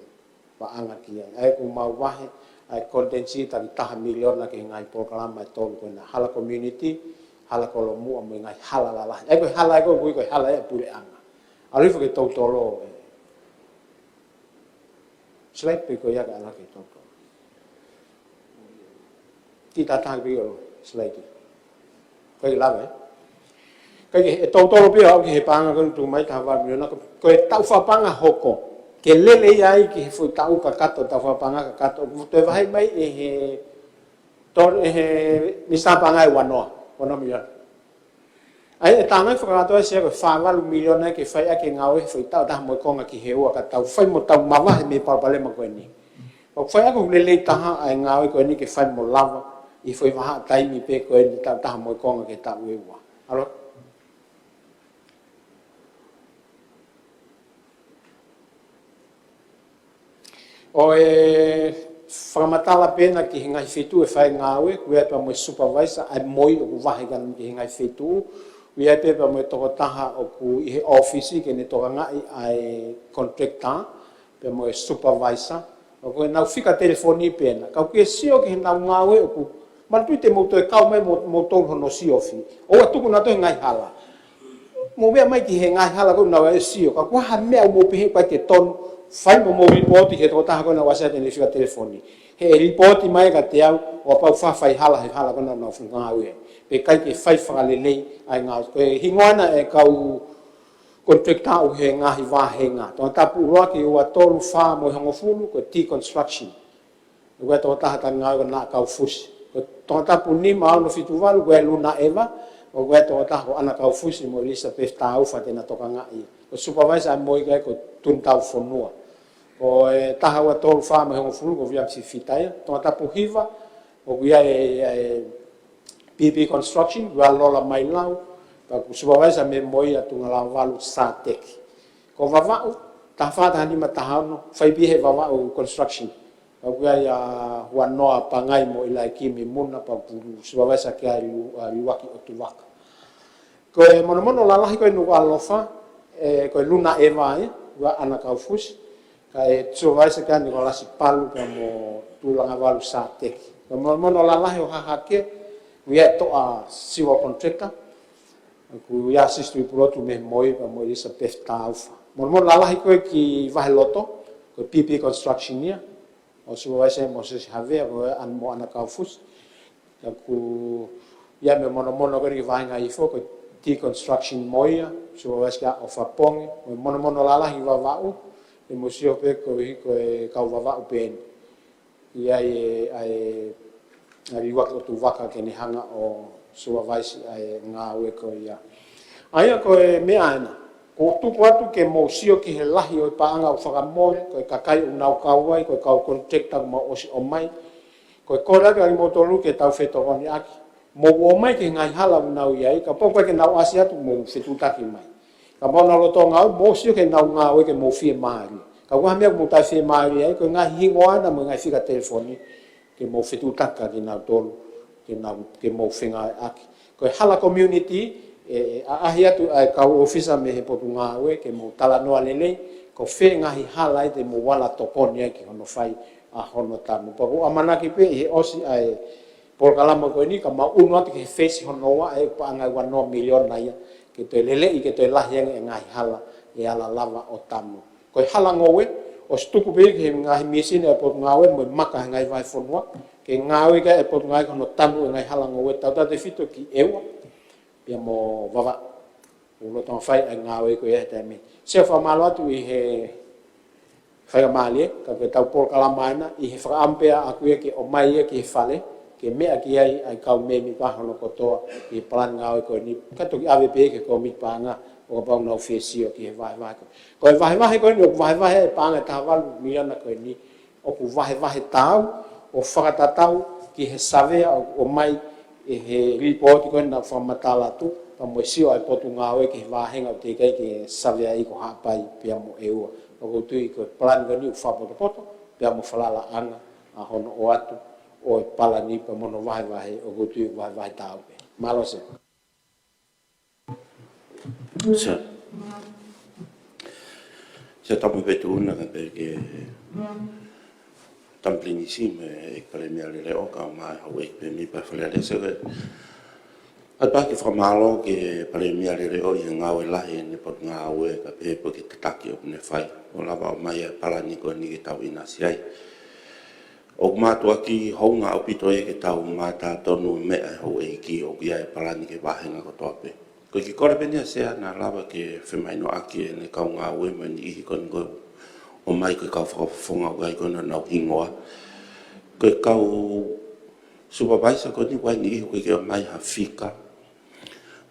paʻanga ki ai. ʻA ia ʻoku mau vahe ʻa e contingency taki taha miliona ki he ngaahi polokalama ʻe tolu ko ena. Hala community, hala kolomuʻa mo e ngaahi hala lalahi. ʻA ia ko e hala ʻe ko ē ʻoku ui ko e hala ʻa e puleʻanga. ʻAlu hifo ke tau tolo, ē. Slide pē ko ia kae ʻalu ke tau tolo. Ki tata pē ʻo slide. Ko e lava, ē. Ko e, ʻe tau tolo pē ʻo aʻu ki he paʻanga ko ē ʻoku tuʻu mai taha valu miliona, ko, ko e taʻu fakapaʻanga hoko. Ke lele ia ai ki he foʻi taʻu kakato, taʻu fakapaʻanga kakato. ʻOku toe vahe mai ʻe he, to, ʻe he Minisitā Paʻanga ʻe ua noa, ua noa miliona. ʻA ia ʻe tānaki fakakātoa ʻe Sea ko e fā valu miliona ke fai ʻaki e ngāue he foʻi taʻu ʻe taha mo e konga ki he ua ka tau fai mo tau mavahe mei he palopalema ko eni. ʻOku fai ʻaki hoku lelei taha ʻa e ngāue ko eni ke fai mo lava ʻI he foʻi vahaʻa taimi pē ko eni, taʻu taha mo e konga ki he taʻu ʻe ua. ʻAlo. ʻO e fakamatala pē ena ki he ngaahi feituʻu ʻe fai ai e ngāue, ʻoku ʻi ai pē mo e supervisor, ʻa e moi ʻoku vahe ki ai ki he ngaahi feituʻu, ʻoku ʻi ai pē mo e tokotaha ʻoku ʻi he ʻōfisi ke ne tokangaʻi ʻa e contractor, pea mo e supervisor, ʻoku ʻi ai ʻenau fika telefoni pē ena. Ka ʻoku ke sio ki heʻenau ngāue ʻoku, manatuʻi te mou toe kau mai mo, mo tolu hono siofi. ʻOua tuku nautolu he ngaahi hala. Mou meʻa mai ki he ngaahi hala ko ē ʻoku nau ʻai ʻo sio. Ka ko e hā e meʻa ʻoku mou pehē ʻoku ʻikai ke tonu, fai mo mou lipooti ki he tokotaha ko ē naʻa nau ʻasi atu ʻene fika telefoni. He ʻe lipooti mai kiate au, ʻo kapau ʻoku faʻa fai hala he hala ko ē naʻa nau fuʻu ngāue ai. Pea ʻikai ke fai fakalelei ʻa e ngāue. Ko e hingoa ena ʻo e kau contractor ʻoku ʻi he ngaahi vāhenga. Tongatapu ʻuluaki, ua, tolu, fā mo e hongofulu, ko e T Construction. ʻOku ʻi ai e tokotaha ʻoku ngāue ko ē ʻa Ana Kaufusi. Ko e Tongatapu nima, ono, fitu, valu, ko e Luna Eva, ʻoku ʻi ai e tokotaha ko Ana Kaufusi mo Elizabeth Taufa te na tokangaʻi. Ko e supervisor ʻa e moi ko ē ko Tunitaufonua. Ko e taha, ua, tolu, fā mo e hongofulu, ko William Sifita ia. Tongatapu hiva, ʻoku ʻi ai e, e, P P Construction, ʻoku ʻi ai ʻa Lola Mailau, pea ʻoku supervisor mei he moi ʻa Tungalauvalu Sateki. Ko Vavaʻu, taha fā, taha nima, taha ono, fai pē ʻe Vavaʻu Construction. Pea ʻoku ʻi ai ʻa Huanoa Pangai mo ʻIlaikimi Muna, pea ʻoku supervisor ki ai ʻa Lu-, ʻa Luaki ʻOtuvaka. Ko e monomono lalahi ko ē ʻi Nukuʻalofa, ʻe, ko e Luna Eva ia, ʻoku ʻi ai ʻa Ana Kaufusi, kae supervise ki ai ʻa Nikolasi Palu pea mo Tulangavalu Sateki. Ko e monomono lalahi ʻo Hahake, ʻoku ʻi ai e Toʻa Civil Contractor, ʻoku ʻi ai ʻa Sister Pulotu mei he moi pea mo Elizabeth Taufa. Monomono lalahi ko ē ki Vaheloto, ko e P P Construction ia, ʻoku supervise ʻe Moses Havea, ko ē ʻa Ana, mo Ana Kaufusi. Ka ʻoku ʻi ai mo e monomono ko ē ki he vāhenga ifo, ko e T Construction mo ia, supervise ki ai ʻa ʻOfa Pongi, mo e monomono lalahi Vavaʻu, ʻe mou sio pē ko e, ko e kau Vavaʻu pē eni. ʻI ai e, ʻa e, ʻa Luaki ʻOtuvaka ke ne hanga ʻo supervise ʻa e ngāue ko ia. ʻA ia ko e meʻa ena. ʻOku tuku atu ke mou sio ki he lahi ʻo e paʻanga ʻoku fakamole, ko e kakai ʻoku nau kau ai, ko e kau contractor ʻoku mau ʻosi ʻomai. Ko e kole atu kiate kimoutolu ke tau fetokoniʻaki. Mou ō mai ki he ngaahi hala ʻoku nau ʻi ai, kapau ʻoku ʻikai ke nau ʻasi atu mou fetuʻutaki mai. Kapau ʻoku nau lolotonga ʻo mou sio ki heʻenau ngāue ke mou fiemālie. Ka ʻoku ʻi ai ha meʻa ʻoku mou taʻefiemālie ai, ko e ngaahi hingoa ena mo e ngaahi fika telefoni, ke mou fetuʻutaki kinautolu, ke nau, ke mou fengāueʻaki. Ko e hala community, ʻe, ʻe ʻaʻahi atu ʻa e kau ʻōfisa mei he Potungāue, ke mou talanoa lelei, ko fē ngaahi hala ia te mou ala tokoni ai ki hono fai ʻa hono tanu. Pea ʻoku ou ʻamanaki pē ʻi he ʻosi ʻa e polokalama ko eni, ka mau ʻunu atu ki he phase hono ua, ʻa e paʻanga ʻe ua noa miliona ia, ke toe lelei, ke toe lahi ange e ngaahi hala ʻe ala lava ʻo tanu. Ko e hala ngoue, ʻosi tuku pē ki he ngaahi mīsini ʻa e Potungāue mo e maka he ngaahi vahefonua, ke ngāue ki ai e Potungāue ki hono tanu e ngaahi hala ngoue, tautautefito ki ʻEua, pea mo Vavaʻu. ʻOku lolotonga fai ʻa e ngāue ko ia he taimi. Sea, fakamālō atu ʻi he faingamālie, ka ko ʻetau polokalama ena, ʻi he fakaʻamu pē ʻaʻaku ia ke ʻomai ia ki he fale, ke meʻa ki ai ʻa e kau mēmipa hono kotoa ʻi he palani ngāue ko eni, ka toki ʻave pē ki he kōmiti paʻanga, ʻo kapau ʻoku nau fie sio ki he vahevahe ko ē. Ko e vahevahe ko eni, ʻoku vahevahe e paʻanga ʻe taha valu miliona ko eni, ʻoku vahevahe taau, ʻo fakatatau ki he savea ʻoku ʻomai ʻe he lipooti ko eni naʻa ku fakamatala atu, pea mo e sio ʻa e Potungāue ki he vāhenga ʻoku teʻeki ai ke saveaʻi ko Haʻapai pea mo ʻEua. ʻOku ou tui ko e palani ko eni ʻoku fakapotopoto, pea mo e falalaʻanga ʻa hono ʻoatu ʻo e palani pea mo hono vahevahe, ʻoku ou tui vahevahe taau pē. Mālō Sea. Sea. Sea Taumoepetuʻuna, kae pehē ki he Tama Pilinisi mo e ʻEiki Palēmia Leleʻo, kae ʻumaʻā e Houʻeiki Palēmia pea Fale Alea. Sea, ʻoatu pē ʻa e fakamālō ki he Palēmia Leleʻo ʻi he ngāue lahi ʻene Potungāue, kae pehē pē ki he tataki ʻoku ne fai, ʻo lava ʻo ʻomai e palani ko eni ke tau ʻinasi ai. ʻOku mātuʻaki hounga ʻaupito ia ke tau mātā tonu meʻa ʻa e Houʻeiki ʻoku ʻi ai e palani ki he vāhenga kotoa pē. Ko e kiʻi kole pē eni ʻa Sea naʻa lava ke femahinoʻaki ʻene kau ngāue mo e niʻihi ko eni ʻoku ʻomai ko e kau fakafofonga ʻoku ʻikai ko ena ʻenau hingoa. Ko e kau supervisor ko eni ʻoku ʻi ai e niʻihi ʻoku ʻikai ke ʻomai ha fika.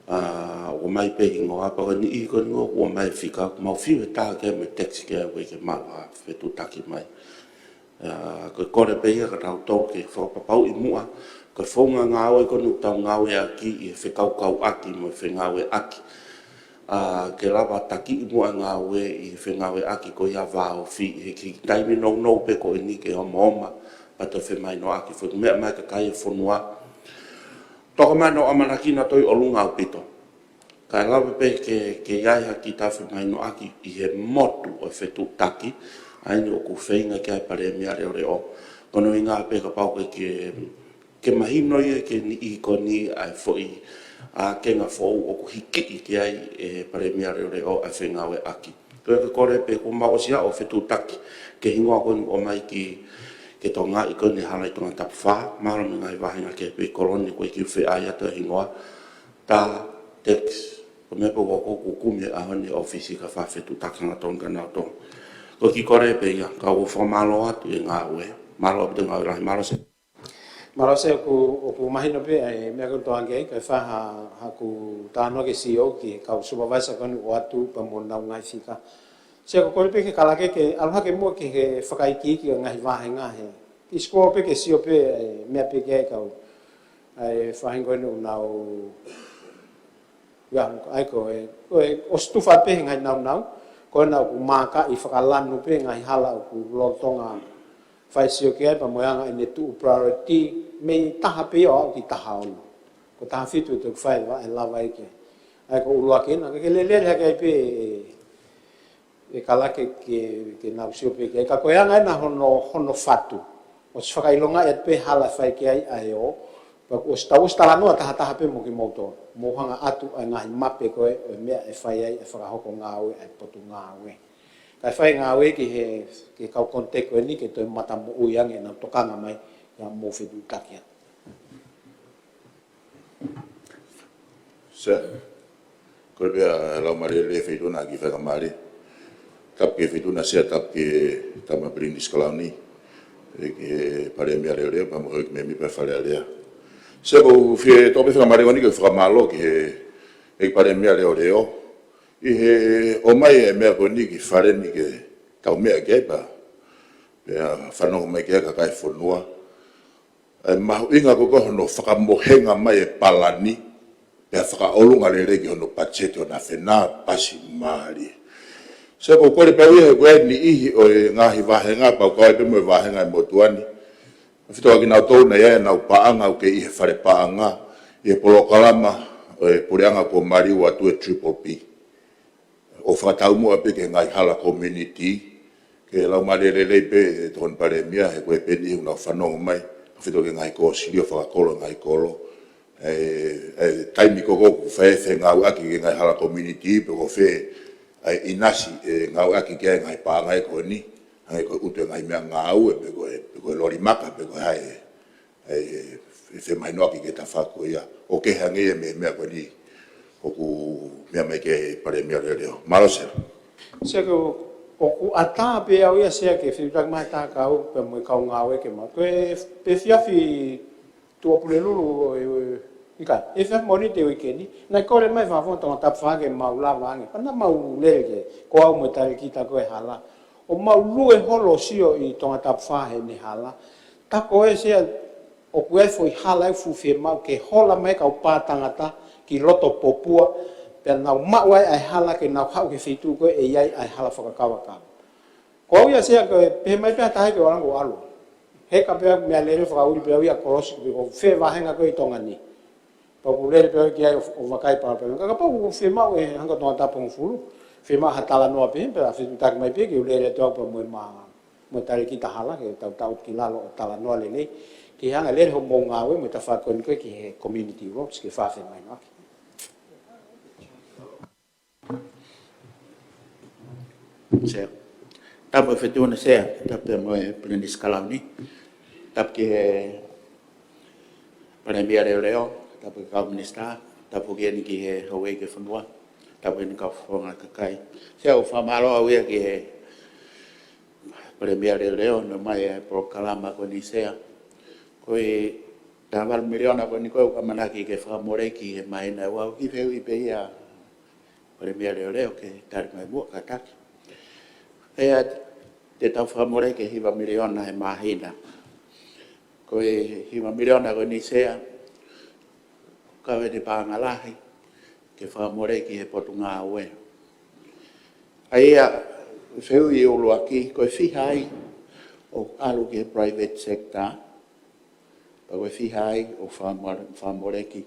ʻA, ʻomai pē hingoa, pea ko e niʻihi ko eni ʻoku ʻomai fika, ʻoku mau fiu he taha ke mo e tax ke ʻoua ke maʻu ha fetuʻutaki mai. ʻA, ko e kole pē ia kiate kitautolu ke fakapapauʻi muʻa, Ko e founga ngāue ko eni ʻoku tau ngāueʻaki ʻi he fekaukauʻaki mo e fengāueʻaki. ʻA, ke lava taki i muʻa ngāue ʻi he fengāueʻaki ko ia vāofi ʻi he kiʻi taimi nounou pē ko eni ke omaoma, pea toe femahinoʻaki foki meʻa mai kakai e fonua. Toka mai ʻenau ʻamanaki naʻa toe ʻolunga ʻaupito. Kae lava pē ke, ke ʻi ai ha kiʻi taufemahinoʻaki ʻi he motu ʻo e fetuʻutaki, ʻa eni ʻoku feinga ki ai e Palēmia Leʻoleʻo. Ko hono ʻuhinga pē kapau ke, ke, ke mahino ia ke niʻihi ko eni ʻa e foʻi, ʻa, kenga foʻou ʻoku hikiʻi ki ai e Palēmia Leʻoleʻo ʻa e fengāueʻaki. Ko e kole pē kuo mau ʻosi ʻa ʻo fetuʻutaki ki he hingoa ko eni ʻoku ʻomai ki, ke tokangaʻi ko eni e hala ʻi Tongatapu fā, mahalo mei he ngaahi vāhenga kehe pē ʻi Koloni ko e kiʻi feʻai atu e hingoa. Tā, text, ko e meʻa pē ʻoku ou kumi he ʻaho ni ʻi he ʻōfisi ka fai fetuʻutaki hangatonu kia nautolu. Ko e kiʻi kole pē ia, ka ʻoku ou fakamālō atu he ngāue. Mālō ʻaupito e ngāue lahi, mālō Sea. Mālō Sea, ʻoku, ʻoku mahino pē ʻa e meʻa ko eni ʻoku tau ʻoange ai, kae fai ha, haʻaku talanoa ki he C E O ki he kau supervisor ko eni ʻoku ʻoatu pea mo ʻenau ngaahi fika. Sea, ko e kole pē ke kalake ke ʻalu hake muʻa ki he fakaikiiki ʻo e ngaahi vāhenga he. Kiʻi scroll pē ke sio pē, ʻa e meʻa pē ki ai kau. ʻA e faʻahinga ko eni ʻoku nau ia, ʻa ia ko e, ko e ʻosi tufa pē he ngaahi naunau, ko ena ʻoku mākaʻi fakalanu pē ngaahi hala ʻoku lolotonga fai sio ki ai pea mo e anga ʻene tuʻu priority, mei taha pē ia ʻo aʻu ki taha ono. Ko taha fitu ʻe toki fai e lava ia ki ai. ʻA ia ko e ʻuluaki ena, ke lele hake ai pē e, e kalake ke, ke nau sio pē ki ai. Ka ko e anga ena hono, hono fatu. ʻOsi fakaʻilongaʻi atu pē hala ʻe fai ki ai ʻa e ō. Pea kuo ʻosi tau ʻosi talanoa tahataha pē mo kimoutolu. Mou hanga ʻo ʻoatu ʻa e ngaahi mape ko ē ʻo e meʻa ʻe fai ai e fakahoko ngāue ʻa e potungāue. Kae fai ngāue ki he, ki he kau contact ko eni ke toe matamoʻui ange ʻenau tokanga mai ia mou fetuʻutaki atu. Sea, kole pē ʻa e laumālie lelei e Feituʻu na ki he faingamālie. Tapu ki he Feituʻu na Sea, tapu ki he Tama Pilinisi Kalauni, ʻEiki Palēmia Leʻoleʻo, pea mo e houʻeiki mēmipa ʻo e Fale Alea. Sea, ʻoku ou fie toʻo pē faingamālie ko eni ke fakamālō ki he ʻEiki Palēmia Leʻoleʻo ʻi he ʻomai e meʻa ko eni ki fale ni ke tau meʻa ki ai pea, pea fanongo mai ki ai e kakai e fonua. ʻE mahuʻinga ko ē ko hono fakamohenga mai e palani, pea fakaʻolunga lelei ki hono patiseti ʻo na fenā pasi mālie. Sea, ʻoku ou kole pē au ia he ko e niʻihi ʻo e ngaahi vāhenga, pea ʻoku kau ai pē mo e vāhenga ʻi he motuʻa ni. Fito ʻa kinautolu naʻe ʻi ai ʻenau paʻanga ʻoku kei ʻi he fale paʻanga, ʻi he polokalama ʻo e puleʻanga kuo maliu atu e Triple P. ʻO fakataumuʻa pē ki he ngaahi hala community, ke laumālie lelei pē e Tokoni Palēmia, he ko e peni ʻoku nau fanongo mai, ʻa fito ki he ngaahi kōsilio fakakolo, ngaahi kolo. ʻE, ʻe, taimi ko ē ʻoku fai e fengāueʻaki ki he ngaahi hala community, pe ko fē, ʻa e ʻinasi ʻe ngāueʻaki ki ai e ngaahi paʻanga ko eni, hangē ko e ʻutu e ngaahi meʻangāue, pe ko e, pe ko e loli maka, pe ko e hā e, ʻe, ʻe femahinoʻaki ki he tafaʻaki ko ia. ʻOku kehe ange ia mei he meʻa ko eni ʻoku meʻa mai ki ai e Palēmia Leʻoleʻo. Mālō Sea. Sea, ko, ʻoku ʻatā pē au ia Sea ke fetuʻutaki mai ha taha kau pea mo e kau ngāue ke mau. Ko e, pe efiafi Tuʻapulelulu ʻo e, ʻikai, efiafi Mōnite uike ni, naʻe kole mai e Fakafofonga Tongatapu fā ke mau lava ange. Pea naʻa mau lele ki ai, ko au mo e talēkita ko ē hala. ʻO mau lue holo ʻo sio ʻi Tongatapu fā heʻene hala. Tā ko ē Sea, ʻoku ʻi ai e foʻi hala ʻoku fuʻu fiemaʻu ke hola mai e kau pā tangata ki loto Popua, pea nau maʻu ai ʻa e hala ke nau haʻu ki he feituʻu ko ē ʻe ʻi ai ʻa e hala fakakavakava. Ko au ia Sea, ko e pehē mai pē ha taha ke u ʻalu ange ʻo ʻalu. Heka pē au, meʻa lelei fakaʻuli pē au ia, kolosi pē ko fē vāhenga ko ē ʻi Tonga ni. Pea ʻoku lele pē au ki ai ʻo, ʻo vakai pē au pē. Ka kapau ʻoku fiemaʻu e hanga ʻo Tongatapu hongofulu, fiemaʻu ha talanoa pē, pea fetuʻutaki mai pē ke u lele atu au pea mo e ma-, mo e talēkita hala, ke tau tau ki lalo ʻo talanoa lelei. Ke hanga ʻo lele hoʻomou ngāue mo e tafaʻaki ko eni ko ē ki he community works, ke fai e mahinoʻaki. Sea. Tapu e Feituʻu na Sea, tapu mo e Pilinisi Kalauni. Tapu ki he Palēmia Leʻoleʻo, tapu ki he kau minisitā, tapu ki heni ki he houʻeiki e fonua, tapu ki heni kau fofonga kakai. Sea, ʻoku ou fakamālō au ia ki he Palēmia Leʻoleʻo, ʻomai e polokalama ko eni Sea. Ko e taha valu miliona ko eni ko ē ʻoku ʻamanaki ke fakamoleki he māhina ʻe ua, ʻoku kiʻi fehuʻi pē ia Palēmia Leʻoleʻo ke tali mai muʻa kātaki. ʻE, te tau fakamoleki e hiva miliona he māhina. Ko e hiva miliona ko eni Sea, kau ai e paʻanga lahi ke fakamoleki he potungāue. ʻA ia, fehuʻi ʻuluaki, ko e fiha ai ʻoku ʻalu ki he private sector, pea ko e fiha ai ʻoku fakamo-, fakamoleki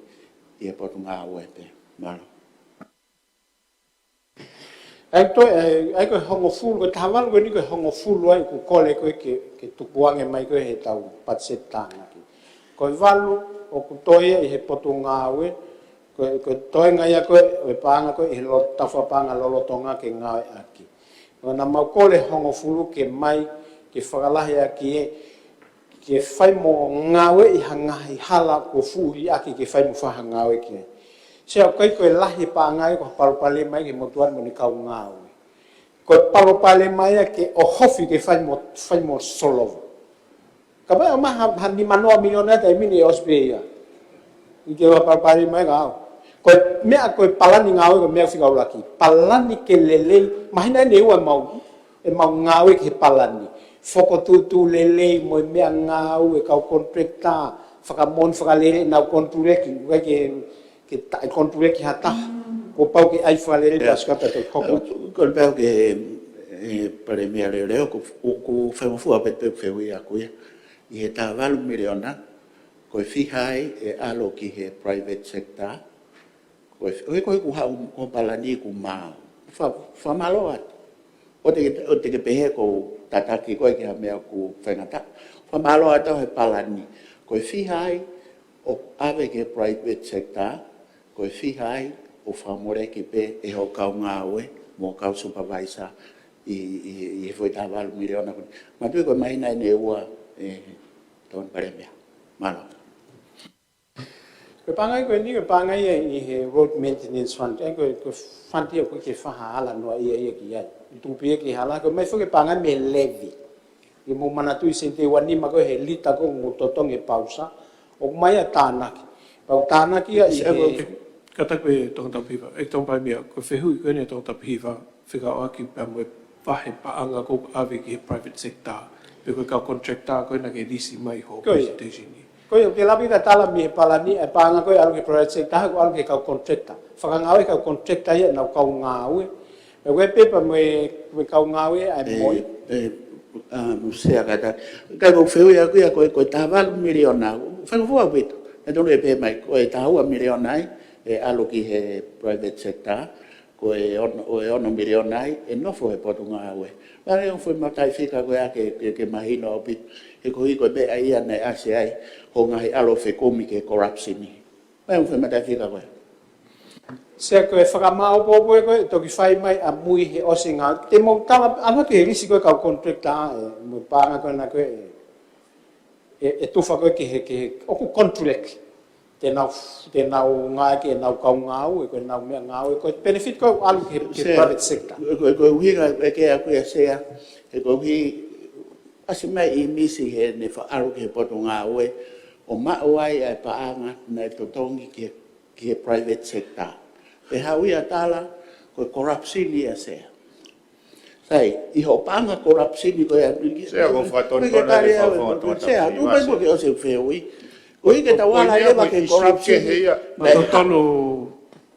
ʻi he potungāue pē. Mālō. ʻA ia ko e, ʻa ia ko e hongofulu, ko e taha valu ko eni ko e hongofulu ai ʻoku kole ko ē ke, ke tukuange mai ko ē he ʻetau patiseti tānaki. Ko e valu ʻoku toe ʻi he potungāue, ko e, ko e toenga ia ko ē ʻo e paʻanga ko ē ʻi he lo-, tafa paʻanga lolotonga ke ngāueʻaki. Ko ʻena mau kole hongofulu ke mai, ke fakalahi ʻaki ē, ke fai mo ngāueʻi ha ngaahi hala kuo fuʻu liʻaki ke fai mo fakangāueʻaki ai. Sea, ʻoku ʻikai ko e lahi e paʻanga ia ko ha palopalema ia ki he motuʻa ni mo ʻene kau ngāue. Ko e palopalema ia ke ʻohofi ke fai mo, fai mo solova. Kapau ʻe ʻomai ha, ha nimanoa miliona ia taimi ni ʻe ʻosi pē ia. ʻIkai ke ʻi ai ha palopalema ia ka au. Ko e meʻa ko e palani ngāue ko e meʻa fika ʻuluaki. Palani ke lelei, mahino ʻeni ʻe ua ʻemau ʻemau ngāue ki he palani. Fokotuʻutuʻu lelei mo e meʻangāue, kau contractor, fakamoʻoni fakalelei ʻenau konituleki, ʻikai ke, ke taʻe konituleki ha taha. Kuo pau ke ʻai fakalelei. ʻIa. Pasikapa to koko. Ko e pau ki he, he Palēmia leoleo, ʻoku, ʻoku faingofua pē ʻeku fehuʻi ʻaʻaku ia. ʻI he taha valu miliona, ko e fiha ai ʻe ʻalu ki he private sector, ko e, ʻoku ʻikai ko ʻeku haʻu ko e palani ʻoku mau. Fa-, fakamālō atu. ʻOua te ke, ʻoua te ke pehē ʻoku ou tataki koe ki ha meʻa ʻoku faingataʻa. Fakamālō atu he palani. Ko e fiha ai ʻoku ʻave ki he private sector, ko e fiha ai ʻoku fakamoleki pē ʻe hoʻo kau ngāue mo e kau supervisor ʻi, ʻi, ʻi he foʻi taha valu miliona ko eni. Manatuʻi ko e māhina ʻeni ʻe ua, ʻe Tokoni Palēmia. Mālō. Ko e paʻanga ia ko eni, ko e paʻanga ia ʻi he Road Maintenance Fund, ʻa ia ko e, ko e fund ia ʻoku ʻikai ke fai ha hala noa ia ia ki ai. ʻOku tuku pē ia ki he hala, ko e ʻomai foki e paʻanga mei he levy. ʻI he mou manatuʻi sēniti ʻe ua nima ko ē he lita ko ē ʻoku mou totongi e pausa, ʻoku ʻomai ia ʻo tānaki. Pea ʻoku tānaki ia ʻi he. Kātaki pē Tokoni Tapuhiva, ʻe Tokoni Palēmia, ko e fehuʻi ko eni ʻa Tokoni Tapuhiva, fekauʻaki pea mo e vahe paʻanga ʻoku ʻave ki he private sector, pe ko e kau contractor ko ena ke lisi mai hoʻo. Ko ia. Presentation ni. Ko ia, ʻoku ke lave ʻi he tala mei he palani, e paʻanga ko ē ʻalu ki he private sector, ʻoku ʻalu ki he kau contractor. Fakangāue e kau contractor ia ʻenau kau ngāue. Pea ko e pepa mo e, mo e kau ngāue ʻa e, ʻe, MOI. ʻE, um, Sea, kātaki. Ka ko e fehuʻi ʻaʻaku ia ko e, ko e taha valu miliona, faingofua ʻaupito. Naʻe tonu ʻe pehē mai, ko e taha ua miliona ai, ʻe ʻalu ki he private sector. Ko e ono, ʻo e ono miliona ai, ʻe nofo he potungāue. Pea ʻoku ou fie maʻu e fika ko ia ke, ke, ke mahino ʻaupito. He koeʻuhi ko e meʻa ia naʻe ʻasi ai hoʻo ngaahi ʻalu ʻo fekumi ki he corruption ni. Pea ʻoku ou fie maʻu e fika ko ia. Sea, ko e fakamāʻopoʻopo ē ko ē, toki fai mai ʻamui he ʻosi e ngāue. Te mou tala, ʻalu ki he lisi ko ē kau contractor ē, mo e paʻanga ko ena ko ē, ʻe, ʻe tufa ko ē ki he, ki he, ʻoku contract. Te nau, te nau ngāueʻaki ʻenau kau ngāue, ko ʻenau meʻangāue, ko e benefit ko ē ʻalu ki he, ki he Sea, private sector. Ko, ko, ko e ʻuhinga ʻeku ʻeke ʻaʻaku ia Sea, he koeʻuhi ʻasi mai ʻīmisi heʻene faʻa ʻalu ki he potungāue, ʻo maʻu ai ʻa e paʻanga naʻe totongi ki he, ki he private sector. Pea haʻu ia ʻo tala, ko e corruption ia Sea. Sai, ʻi hoʻo paʻanga corruption ko ia. Sea, ko e fakatonu ko ena ke fakafofonga Sea, Tokoni Tapuhiva, tuʻu mai Sea. Ko e ʻosi e fehuʻi. Ko e ʻikai ke tau ala ia ko e ʻisiū corruption kehe ia. Naʻe totonu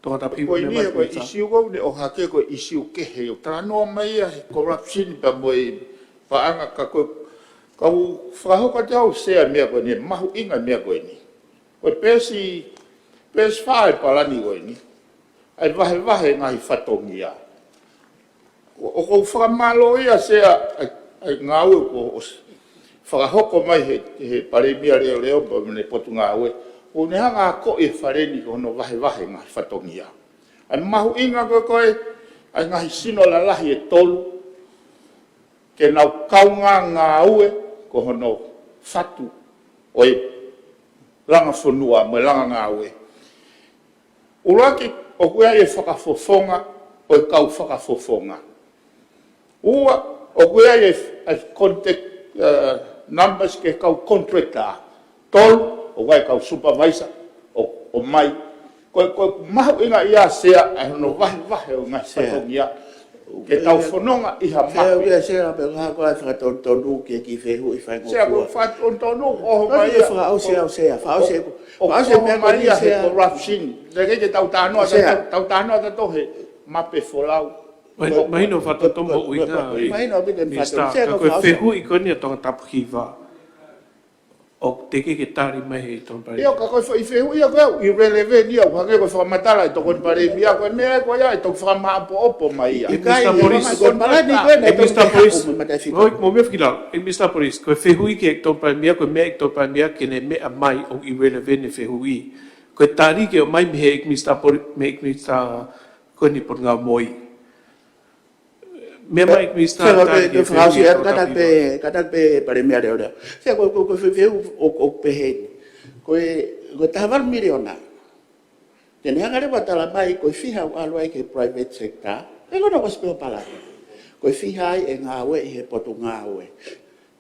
Tokoni Tapuhiva. Ko eni ko e ʻisiū ko eni ʻohake ko e ʻisiū kehe. ʻOku talanoa mai ia he corruption pea mo e paʻanga ka ko e, ka u fakahoko atu au Sea meʻa ko eni, mahuʻinga meʻa ko eni. Ko e peesi, peesi fā e palani ko eni. ʻA e vahevahe ngaahi fatongia. ʻO, ʻoku ou fakamālō ia Sea ʻa e, ʻa e ngāue kuo ʻosi fakahoko mai he, he Palēmia leoleo pea mo ʻene potungāue. ʻOku ne hanga ʻo akoʻi e fale ni ko hono vahevahe ngaahi fatongia. ʻA e mahuʻinga ko ē ko e, ʻa e ngaahi sino lalahi ʻe tolu, ke nau kaungā ngāue ko hono fatu ʻo e langa fonua mo e langa ngāue. ʻUluaki, ʻoku ʻi ai e fakafofonga ʻo e kau fakafofonga. Ua, ʻoku ʻi ai e, e contact, uh, numbers ki he kau contractor. Tolu, ʻoku ʻi ai e kau supervisor, ʻo, ʻomai. Ko e, ko e mahuʻinga ia Sea, ʻa hono vahevahe ʻo e ngaahi Sea. Fatongia. Ke tau fononga ʻi ha mape. Sea, Sea, pea ko e fakatonutonu ki he kiʻi fehuʻi faingofua. Sea, ko e fakatonutonu ʻoku ʻomai ia. Fakaʻosi, ʻosi, ʻosi, fakaʻosi. ʻOku ʻomai ia he corruption. Teʻeki ke tau talanoa, tau talanoa tautolu he mape folau. Mahino fakatonutonu ʻuhinga. Mahino ʻaupito e fakatonutonu. Sea, ko e fehuʻi ko eni ʻa Tongatapu Hiva. ʻOku teʻeki ke tali mai he Tokoni Palēmia. ʻIo, ka ko e foʻi fehuʻi ia ko e irrelevant ia, ʻoku hangē ko e fakamatala ʻa e Tokoni Palēmia, ko e meʻa ko ia ʻe toki fakamāʻopoʻopo mai ia. ʻIkai, Mister Police. Ko e palani ko e ʻe Mister Police. Mou meʻa fakilalo, ʻe Mister Police, ko e fehuʻi ki he Tokoni Palēmia, ko e meʻa ʻa e Tokoni Palēmia ke ne meʻa mai ʻoku irrelevant e fehuʻi. Ko e tali ke ʻomai mei he Mister Police, mei he Mister ko eni Potungāue Moi. Meʻa mai Minisitā Tali ke fakaʻosi atu, kātaki pē, kātaki pē Palēmia leʻoleʻo. Sea ko e, ko e, ko e fehuʻi ʻoku, ʻoku pehē ni. Ko e, ko e taha valu miliona. Te ne hanga leva ʻo tala mai ko e fiha ʻoku ʻalu ai ki he private sector. ʻE kono ko e sipeo palani. Ko e fiha ai ʻe ngāue ʻi he Potungāue.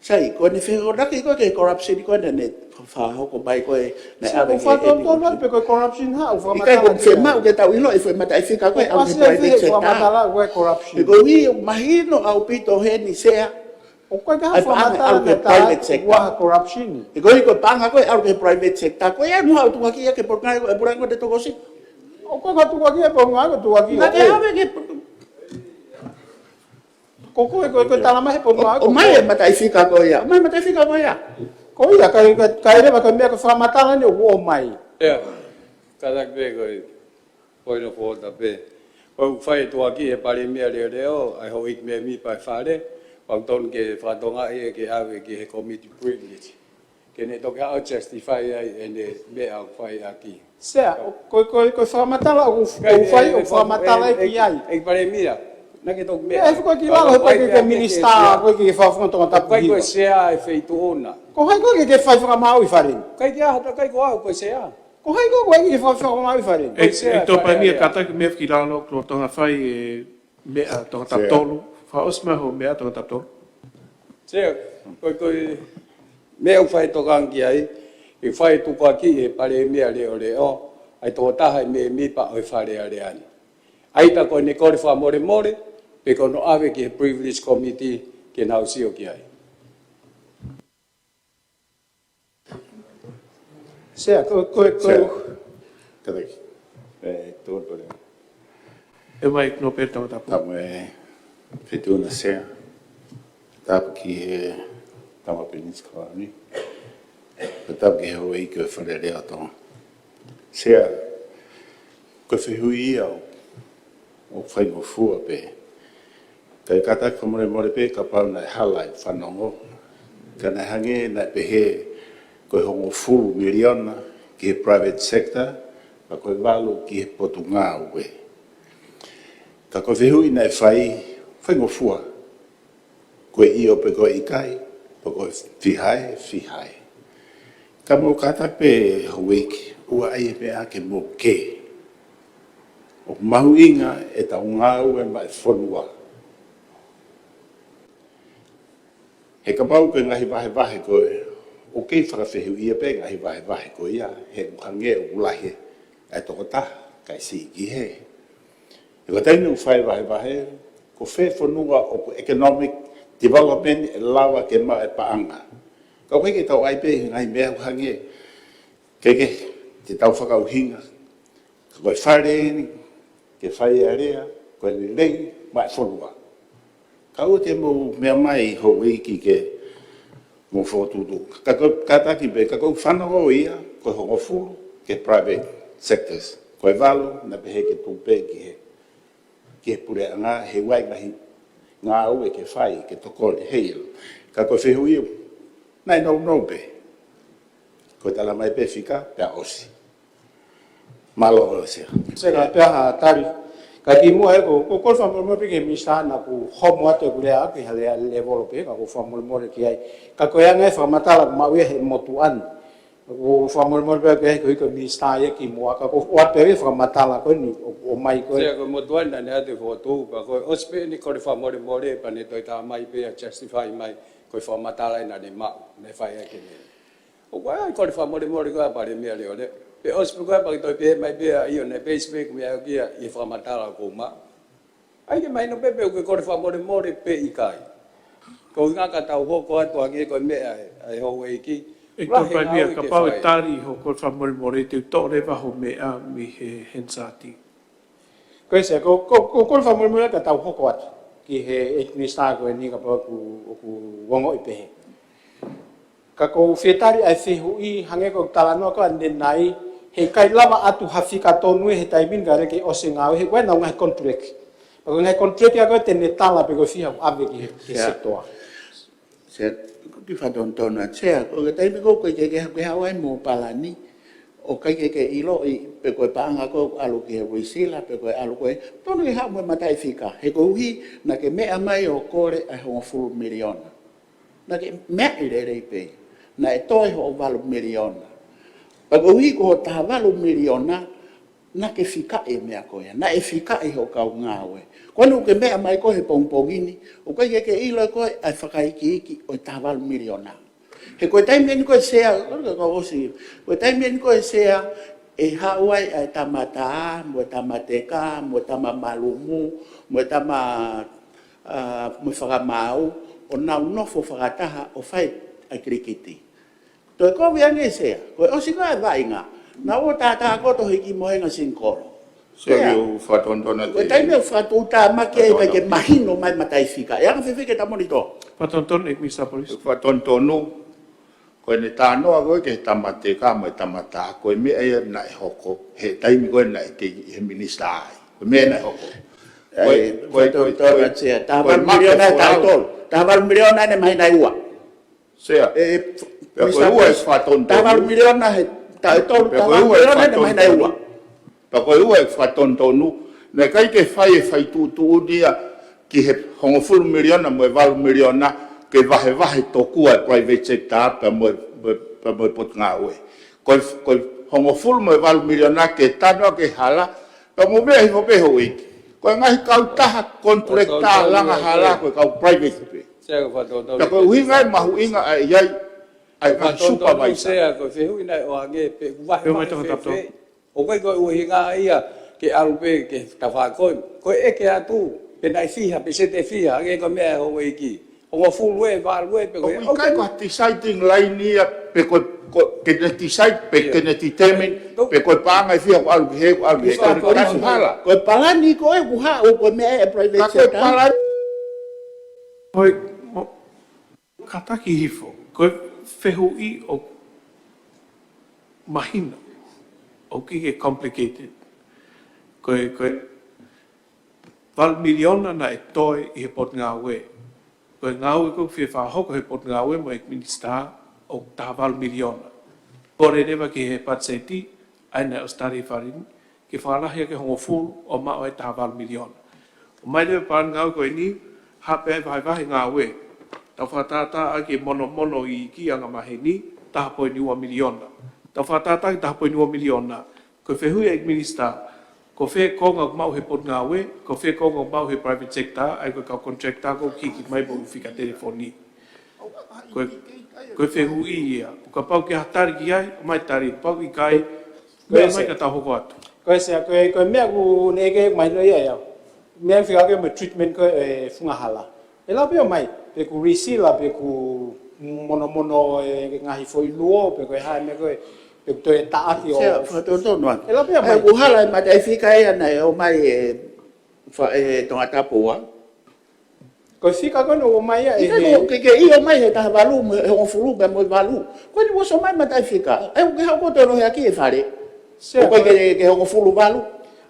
Sai, ko ʻene fehokotaki ko e corruption ko ē naʻe fakahoko mai ko ē naʻe ʻave ki he ʻEne. Fakatonutonu atu pē ko e corruption ha, ʻoku fakamatala atu. ʻIkai ko e fiemaʻu ke tau ʻilo e foʻi mataʻifika ko ē ʻalu ki he private sector. Fakamatala ko e corruption. He ko e ʻuhi ʻoku mahino ʻaupito heni Sea. ʻOku ʻikai ha fakamatala ʻalu ki he private sector. He ko e ʻuhi ko e paʻanga ko ē ʻalu ki he private sector. Ko ia ʻoku tukuakiʻi ia ki he Potungāue ko e pulanga ko e tokosipi. ʻOku ʻikai tukuakiʻi ia ki he Potungāue, tukuakiʻi. Naʻe ʻave ki he Ko, ko, ko, ko e tala mai he Potungāue, ʻomai e mataʻifika ko ia. ʻOmai e mataʻifika ko ia. Ko ia, ka, ka, ka ʻi ai leva ko e meʻa ko e fakamatala ni ʻoku ʻomai. ʻIo. Kātaki pē ko e point of order pē. Ko e fai tukuakiʻi he Palēmia leʻoleʻo, ʻa e houʻeiki mēmipa ʻo e Fale, ʻoku totonu ke fakatokangaʻi ke ʻave ki he committee privilege. Ke ne toki haʻu ʻo justify ai ʻene meʻa ʻoku fai ʻaki. Sea, ko, ko, ko e fakamatala ʻoku fai, ʻoku fakamatala ki ai. ʻEiki Palēmia, naʻa ke toki meʻa. ʻE, ko e kiʻi lalo, ko e kiʻi minisitā, ko e kiʻi fakafofonga Tongatapu Hiva. Ko e Sea e feituʻu na. Ko hai koe ke ke fai fakamaau ʻi Fale ni? ʻIkai ke ʻi ai ha taha, ʻikai ko au ko e Sea. Ko hai koe koe ke ke fai fakamaau ʻi Fale ni? ʻEiki Palēmia, kātaki meʻa fakilalo, ko e Tonga fai e meʻa Tongatapu tolu. Fakaʻosi mai hoʻo meʻa Tongatapu tolu. Sea, ko e, ko e meʻa ʻoku fai tokanga ki ai, ʻe fai tukuakiʻi he Palēmia leʻoleʻo, ʻa e tokotaha e mēmipa ʻo e Fale Alea ni. ʻAita ko ʻene kole fakamolemole, pe ko hono ʻave ki he Privilege Committee ke nau sio ki ai. Sea, ko, ko, ko. Sea. Kātaki. ʻE, tō, tō, tō. ʻE mai, Nōpele Tongatapu. Tapu mo e Fetuʻu na Sea. Tapu ki he Tama Pilinisi ko eni. Tapu ki he houʻeiki ʻo e Fale Alea ʻo Tonga. Sea, ko e fehuʻi ia ʻoku, ʻoku faingofua pē. Kae kātaki fakamolemole pē kapau naʻe hala e fanongo. Ka naʻe hangē naʻe pehē ko e hongofulu miliona ki he private sector, pea ko e valu ki he Potungāue. Ka ko e fehuʻi naʻe fai, faingofua. Ko e ʻio pe ko e ʻikai, pe ko e fiha ē, fiha ē. Ka mou kātaki pē houʻeiki, ʻoua ʻe ʻai e meʻa ke mou kē. ʻOku mahuʻinga ʻetau ngāue maʻa e fonua. He kapau ko e ngaahi vahevahe ko ē, ʻoku kei fakafehuʻia pē ngaahi vahevahe ko ia, he ʻoku hangē ʻoku lahi ʻa e tokotaha, kae siʻi ki hē. He ko e taimi ʻoku fai vahevahe, ko fē fonua ʻoku economic development ʻe lava ke maʻu e paʻanga. Ka ʻoku ʻikai ke tau ʻai pē he ngaahi meʻa ʻoku hangē, ke, ke, te tau fakaʻuhinga. Ka ko e Fale ni, ke fai e alea, ko e lelei maʻa e fonua. Ka ʻoua te mou meʻa mai houʻeiki ke mou fokotuʻutuʻu. Ka ko, kātaki pē, ka ko e fanongo ia, ko e hongofulu, ki he private sectors. Ko e valu, naʻe pehē ke tuku pē ki he, ki he puleʻanga, he ʻoku ʻi ai ngaahi ngāue ke fai, ke tokoni, heiʻilo. Ka ko e fehuʻi, naʻe nounou pē. Ko e tala mai pē fika, pea ʻosi. Mālō Sea. Sea, ka pea ha tali. Ka kimuʻa ē ko, ko, ko e fakamolemole pē ki he minisitā naʻa ku homo atu ʻeku lea ki ha lea levolo pē, ka ko e fakamolemole ki ai. Ka ko e anga e fakamatala ʻoku maʻu ia he motuʻa ni. Ko e fakamolemole pē ki he, ko e minisitā ia kimuʻa, ka ko e ʻoatu pē ia fakamatala ko eni, ʻo, ʻomai ko ē. Sea, ko e motuʻa ni naʻa ne ʻoatu e fokotuʻu, ka ko e ʻosi pē ʻene kole fakamolemole, pea ne toe tala mai pē ʻo justify mai, ko e fakamatala ia naʻa ne maʻu, naʻe fai ʻaki e meʻa. ʻOku ʻi ai e kole fakamolemole ko ē ʻa e Palēmia leʻoleʻo. Pea ʻosi pē ko ē pea ke toe pehē mai pē ʻa e ʻio naʻe base pē ʻeku meʻa ʻaki ia ʻi he fakamatala ʻoku ou maʻu. ʻAi ke mahino pē pe ʻoku ke kole fakamolemole pe ʻikai. Ko e ʻuhinga ka tau hoko atu hangē ko e meʻa ʻa e, ʻa e houʻeiki. ʻE Lahi e Tupania, ngāue ke fai. Kapau ʻe tali hoʻo kole fakamolemole, te u toʻo leva hoʻo meʻa mei he Hansard. Ko e Sea, ko, ko, ko e kole fakamolemole ka tau hoko atu ki he ʻEiki Minisitā ko eni kapau ʻoku, ʻoku ongoʻi pehē. Ka ʻoku ou fie tali ʻa e fehuʻi hangē ko e talanoa ko ē ʻanenai, heʻikai lava atu ha fika tonu ia he taimi ni ka lele ke ʻosi e ngāue he ko e ʻenau ngaahi contract. Pea ko e ngaahi contract ia ko ē te ne tala pe ko e fiha ʻoku ʻave ki he, ki he Sea. Sekitoa. Sea, ko e kiʻi fakatonutonu atu Sea, ko e taimi ko ē ʻoku ʻikai ke, ke, ke haʻu ai mo e palani, ʻoku ʻikai ke ke ʻiloʻi pe ko e paʻanga ko ē ʻoku ʻalu ki he Uēsila, pe ko e ʻalu ko ē, tonu ke haʻu mo e mataʻifika. He koeʻuhi naʻa ke meʻa mai ʻo kole ʻa e hongofulu miliona. Naʻa ke meʻa lelei pē. Naʻe toe hoʻo valu miliona. Pea koeʻuhi ko hoʻo taha valu miliona, naʻa ke fikaʻi e meʻa ko ia. Naʻe fikaʻi hoʻo kau ngāue. Ko eni ʻoku ke meʻa mai ko ē he pongipongi ni, ʻoku ʻikai ke ke ʻilo ʻe koe ʻa e fakaikiiki ʻo e taha valu miliona. He ko e taimi eni ko ē Sea, ko e ka ʻosi. Ko e taimi eni ko ē Sea, ʻe haʻu ai ʻa e tama tā, mo e tama teka, mo e tama malumu, mo e tama, ʻa, mo e fakamaau, ʻo nau nofo fakataha ʻo fai ʻa e kilikiti. Toe kovi ange Sea, ko e ʻosi ko ē ʻa e vaʻinga, naʻa ō tātā koto he kiʻi mohenga singikolo. Sea, Sea. ʻOku ou fakatonutonu atu. Ko e taimi ʻoku fakatuʻutāmaki ai Fakatonutonu. Pea ke mahino mai mataʻifika. ʻE anga fēfē ke ta monitō? Fakatonutonu, ʻEiki Minisitā Polisi. ʻOku ou fakatonutonu, ko ʻene talanoa ko ē ki he tama teka mo e tama tā, ko e meʻa ia naʻe hoko he taimi ko ē naʻe te he minisitā ai. Ko e meʻa naʻe hoko. Ko e, ʻAi, ko e, ko e, fakatonutonu ko e, atu Sea. Taha valu miliona ʻe taʻu tolu. Taha valu miliona ʻene mahina ʻe ua. Sea. ʻE, ʻe, Pea ko e Minisitā ua e Polisi, fakatonutonu. Taha valu miliona he taʻu ʻe tolu, Pea taha ko e valu ua e miliona ʻene mahina ʻe ua. fakatonutonu. Pea ko e ua e fakatonutonu, naʻe ʻikai ke fai e fai tuʻutuʻuni ia ki he hongofulu miliona mo e valu miliona ke vahevahe tokua e private sector pea mo e, mo e, pea mo e potungāue. Ko e, ko e hongofulu mo e valu miliona ke tanu ʻaki e hala, pea mo meʻa hifo pē houʻeiki. Ko e ngaahi kautaha contractor Fakatonutonu langa hala, ē. ko e kau private pē. Sea, ko e fakatonutonu Pea ko e ʻuhinga e mahuʻinga ʻa e ʻi ai ʻa e ngaahi Fakatonutonu supervisor. Sea, ko e fehuʻi naʻe ʻoange pe ʻoku vahevahe Pea mai toko fēfē. tapu. ʻOku ʻikai ko e ʻuhinga ia ke ʻalu pē ke tafā ko ē. Ko e ʻeke atu, pe naʻe fiha, pe sete fiha, hangē ko e meʻa ʻa e houʻeiki. Hongofulu ē, valu ē, pe ko ʻOku e ʻikai ko ha deciding line ia, pe ko, ko, ke ne decide, pe Ia. ke ne determine, Tau. pe ko e paʻanga ʻe fiha ʻoku ʻalu ki hē, ʻoku ʻalu ki hē, Minisitā ko e Polisi. tanu hala. Ko e palani ko ē ʻoku haʻu, ko e meʻa ʻa e private Ka ko e sector. palani. Hoi, mo, kātaki hifo, ko e fehuʻi ʻoku mahino, ʻoku ʻikai ke complicated. Ko e, ko e valu miliona naʻe toe ʻi he potungāue. Ko e ngāue ʻoku fie fakahoko he potungāue mo e minisitā ʻoku taha valu miliona. Kole leva ki he patiseti, ʻa ia naʻe ʻosi tali ʻi fale ni, ke fakalahi ʻaki e hongofulu ʻo maʻu ai e taha valu miliona. ʻOmai leva e palani ngāue ko eni, hape ai vahevahe ngāue. Tau fakatātā ʻaki e monomono iiki angamaheni, taha poini ua miliona. Tau fakatātā ʻaki taha poini ua miliona. Ko e fehuʻi ʻa e minisitā, ko fē konga ʻoku maʻu he potungāue, ko fē konga ʻoku maʻu he private sector, ʻa ia ko e kau contractor ʻoku hiki mai mo e fika telefoni. Ko e, ko e fehuʻi ia. ʻO kapau ʻoku ʻi ai ha tali ki ai, ʻomai tali, kapau ʻikai, Ko e meʻa mai Sea. ka tau hoko atu. Ko e Sea, ko e, ko e meʻa ʻoku ne ʻeke mai noa ia ia. Meʻa fika ke mo e treatment ko e funga hala. ʻE lava pē ʻo ʻomai, pe ʻoku risila, pe ʻoku monomono e ngaahi foʻi luo, pe ko e hā e meʻa ko ē, pe ʻoku toe taʻaki ʻo Sea, fakatonutonu atu. ʻE lava pē ʻo ʻAi, ʻomai. ʻoku hala e mataʻifika ia naʻe ʻomai ʻe fa-, ʻe Tongatapu ua. Ko e fika ko ē naʻe ʻomai ia ʻe ʻIkai he ko ke, ke ʻi ai ʻomai he taha valu, mo e hongofulu, pea mo e valu. Ko eni ʻoku ʻosi ʻomai mataʻifika. ʻAi, ʻoku ke haʻu koe ʻo toʻo hake e fale. Sea, ʻOku ʻikai ko e ke, ke hongofulu valu.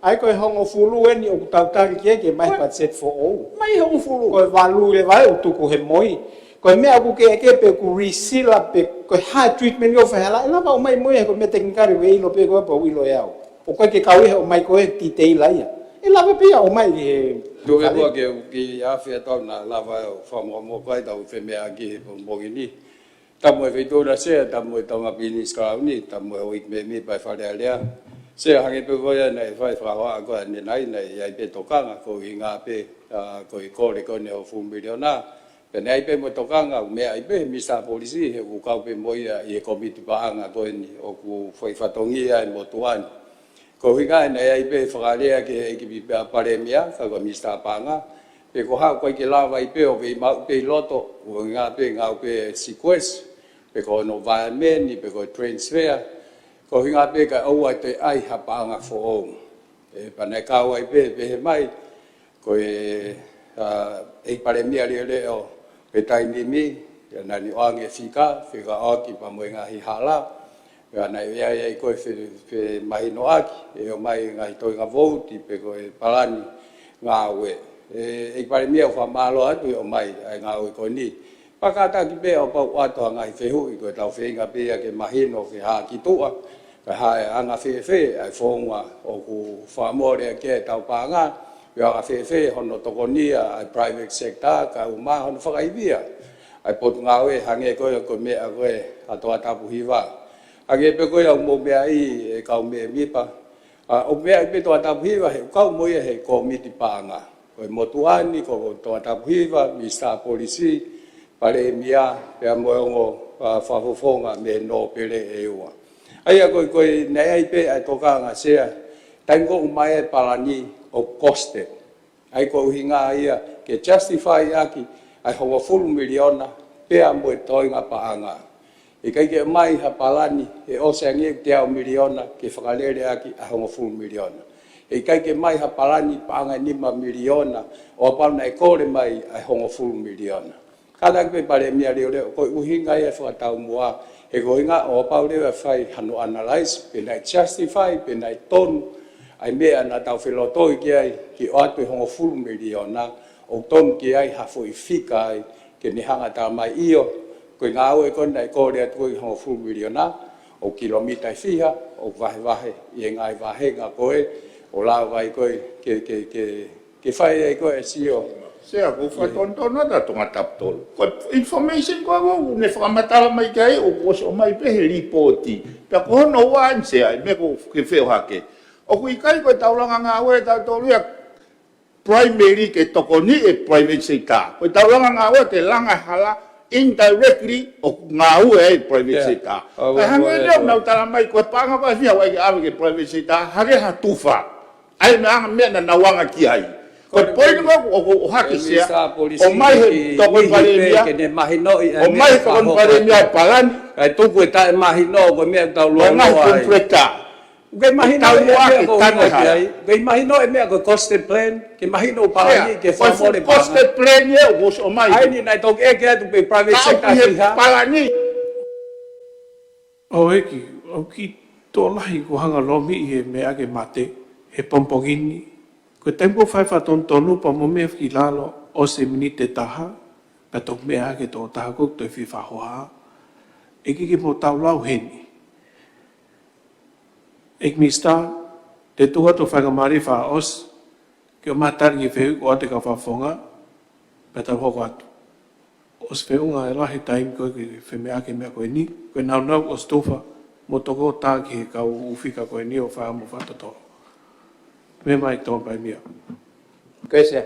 ʻAi ko e hongofulu eni ʻoku tau tali ki ai ke ʻomai Ko e patiseti foʻou. ʻOmai hongofulu. Ko e valu leva ʻoku tuku he moi. Ko e meʻa ʻoku ke ʻeke pe ʻoku risila pe ko e hā e treatment ʻoku fai hala, ʻe lava ʻomai mo ia he ko e meʻa tekinikale ʻoku ʻilo pē koe pea ʻoku ʻilo ʻe au. ʻOku ʻikai ke kau ia he ʻomai ko e titeila ia. ʻE lava pē ia ʻomai ki he Tuku e fale. Pua ke, ke afe atu naʻa lava ʻo fakamuʻomuʻa ko ē tau femeʻaʻaki he pongipongi ni. Tamu e Feituʻu na Sea, tamu e Tonga Pilinisi Kalauni, tamu e ʻEiki Mēmipa ʻo e Fale Alea. Sea, hangē pē ko ia naʻe fai fakahoa ko ē ʻanenai, naʻe ʻi ai pē tokanga ko e ʻuhinga pē, ʻa, ko e kole ko eni ʻo e hongofulu miliona. Pea naʻe ʻi ai pē mo e tokanga, ʻo meʻa ai pē he Minisitā Polisi, he ʻoku kau pē mo ia ʻi he kōmiti paʻanga ko eni ʻoku fai fatongia ai mo tuani. Ko e ʻuhinga ia naʻe ʻi ai pē fakalea ki he ʻEiki Palēmia, ka ko e Minisitā Paʻanga, pe ko e hā ʻoku ʻikai ke lava ai pē ʻo veimau pē ʻi loto, ko e ʻuhinga pē ngāue pē sequest, pe ko hono vaiameni, pe ko e transfer, ko e ʻuhinga pē kae ʻoua te ʻai ha paʻanga foʻou. ʻE, pea naʻe kau ai pē, pehē mai, ko e, ʻa, ʻEiki Palēmia leʻoleʻo, pe taimi ni, ia naʻa ne ʻoange fika, fika ʻoaki pea mo e ngaahi hala, ia naʻe ʻi ai ai ko e fe-, femahinoʻaki, ʻe ʻomai ngaahi toenga vouti, pe ko e palani ngāue. ʻE, ʻEiki Palēmia ʻoku fakamālō atu ʻi he ʻomai ʻa e ngāue ko eni. Pea kātaki pē ʻo pau ʻoatu ha ngaahi fehuʻi, ko e tau feinga pē ia ke mahino ke hā ki tuʻa, ka hā e anga fēfē ʻa e founga ʻoku fakamole ʻaki ʻetau paʻanga, pe anga fēfē hono tokonia ʻa e private sector, kae ʻumaʻā hono fakaivia ʻa e potungāue hangē ko e, ko e meʻa ko ē ʻa Tongatapu Hiva. Hangē pē ko ia ʻoku mou meaʻi ʻe kau mēmipa, ʻa, ʻoku meaʻi pē Tongatapu Hiva he ʻoku kau mo ia he kōmiti paʻanga. Ko e motuʻa ni, ko Tongatapu Hiva, Minisitā Polisi, Palēmia, pea mo e ongo, ʻa, fakafofonga mei he nōpele ʻe ua. ʻA ia ko e, ko e naʻe ʻi ai pē ʻa e tokanga Sea, taimi ko ē ʻoku ʻomai ai e palani ʻoku costed. ʻA ia ko e ʻuhinga ia ke justify ʻaki ʻa e hongofulu miliona pea mo e toenga paʻanga. ʻE ʻikai ke ʻomai ha palani ʻe ʻosi ange ʻe teau miliona ke fakalele ʻaki ʻa e hongofulu miliona. ʻE ʻikai ke ʻomai ha palani paʻanga ʻe nima miliona ʻo kapau naʻe kole mai ʻa e hongofulu miliona. Kātaki pē Palēmia leʻoleʻo, ko e ʻuhinga ia e fakataumuʻa, he ko e ʻuhinga ʻo kapau leva ʻe fai hano analyze, pe naʻe justify, pe naʻe tonu ʻa e meʻa naʻa tau felotoi ki ai, ke ʻoatu e hongofulu miliona, ʻoku tonu ke ʻi ai ha foʻi fika ai, ke ne hanga ʻo talamai ʻio, ko e ngāue ko ē naʻe kole atu ko ē hongofulu miliona, ʻoku kilomita ʻe fiha, ʻoku vahevahe ʻi he ngaahi vāhenga ko ē, ʻo lava ai ko ē ke, ke, ke, ke fai ai ko ē e sio. Sea, ʻoku ou fakatonutonu atu ʻa Tongatapu tolu. Ko e information ko ē ʻoku ne fakamatala mai ki ai, ʻoku ʻosi ʻomai pē he lipooti. Pea ko hono ua eni Sea, ʻi he meʻa ko ē ke feʻohake. ʻOku ʻikai ko e taulanga ngāue ʻa tautolu ia primary ke tokoni e private sector. Ko e taulanga ngāue ke langa hala indirectly ʻoku ngāue ai e private sector. Kae hangē ia ʻoku nau talamai ko e paʻanga ko ē ʻe fiha ʻoku ʻai ke ʻave ki he private sector, hangē ha tufa. ʻA ia meʻa anga meʻa naʻa nau anga ki ai. Ko e poini ko ē ʻoku, ʻoku, ʻoku ʻohake Sea, ʻomai he tokoni Palēmia, ʻomai he tokoni Palēmia e palani. Kae tuku e taʻemahino ko e meʻa ʻoku tau loloa ai. Contractor. Ke mahino e meʻa ko e ʻuhinga ki ai. Ke mahino e meʻa ko e costed plan. Ke mahino palani, ke fakamole paʻanga. Costed plan ia ʻoku ʻosi ʻomai. ʻA ia naʻe toki ʻeke atu pe private sector ki ha palani. ʻEiki, ʻoku kiʻi tokolahi ʻoku hanga ʻo lomiʻi he meʻa ke mate, he pongipongi ni. Ko e taimi ʻoku fai fakatonutonu pea mo e meʻa ki lalo ʻosi e miniti ʻe taha, pea toki meʻa hake e tokotaha ʻoku toe fie fakahoha. ʻEiki, ke mou tau lau heni. ʻEiki Minisitā, te u tuku atu e faingamālie fakaʻosi ke u ʻomai ha tali ki he fehuʻi kuo ʻoatu ʻe he kau fakafofonga, pea tau hoko atu. ʻOsi feʻunga e lahi e taimi ko ē ke femeʻaʻaki e meʻa ko eni, ko e nāunau ʻosi tufa, mou toki tā ki he kau ʻū fika ko eni ʻo fai mo fakatotolo. Meʻa mai Tokoni Palēmia. Ko e Sea.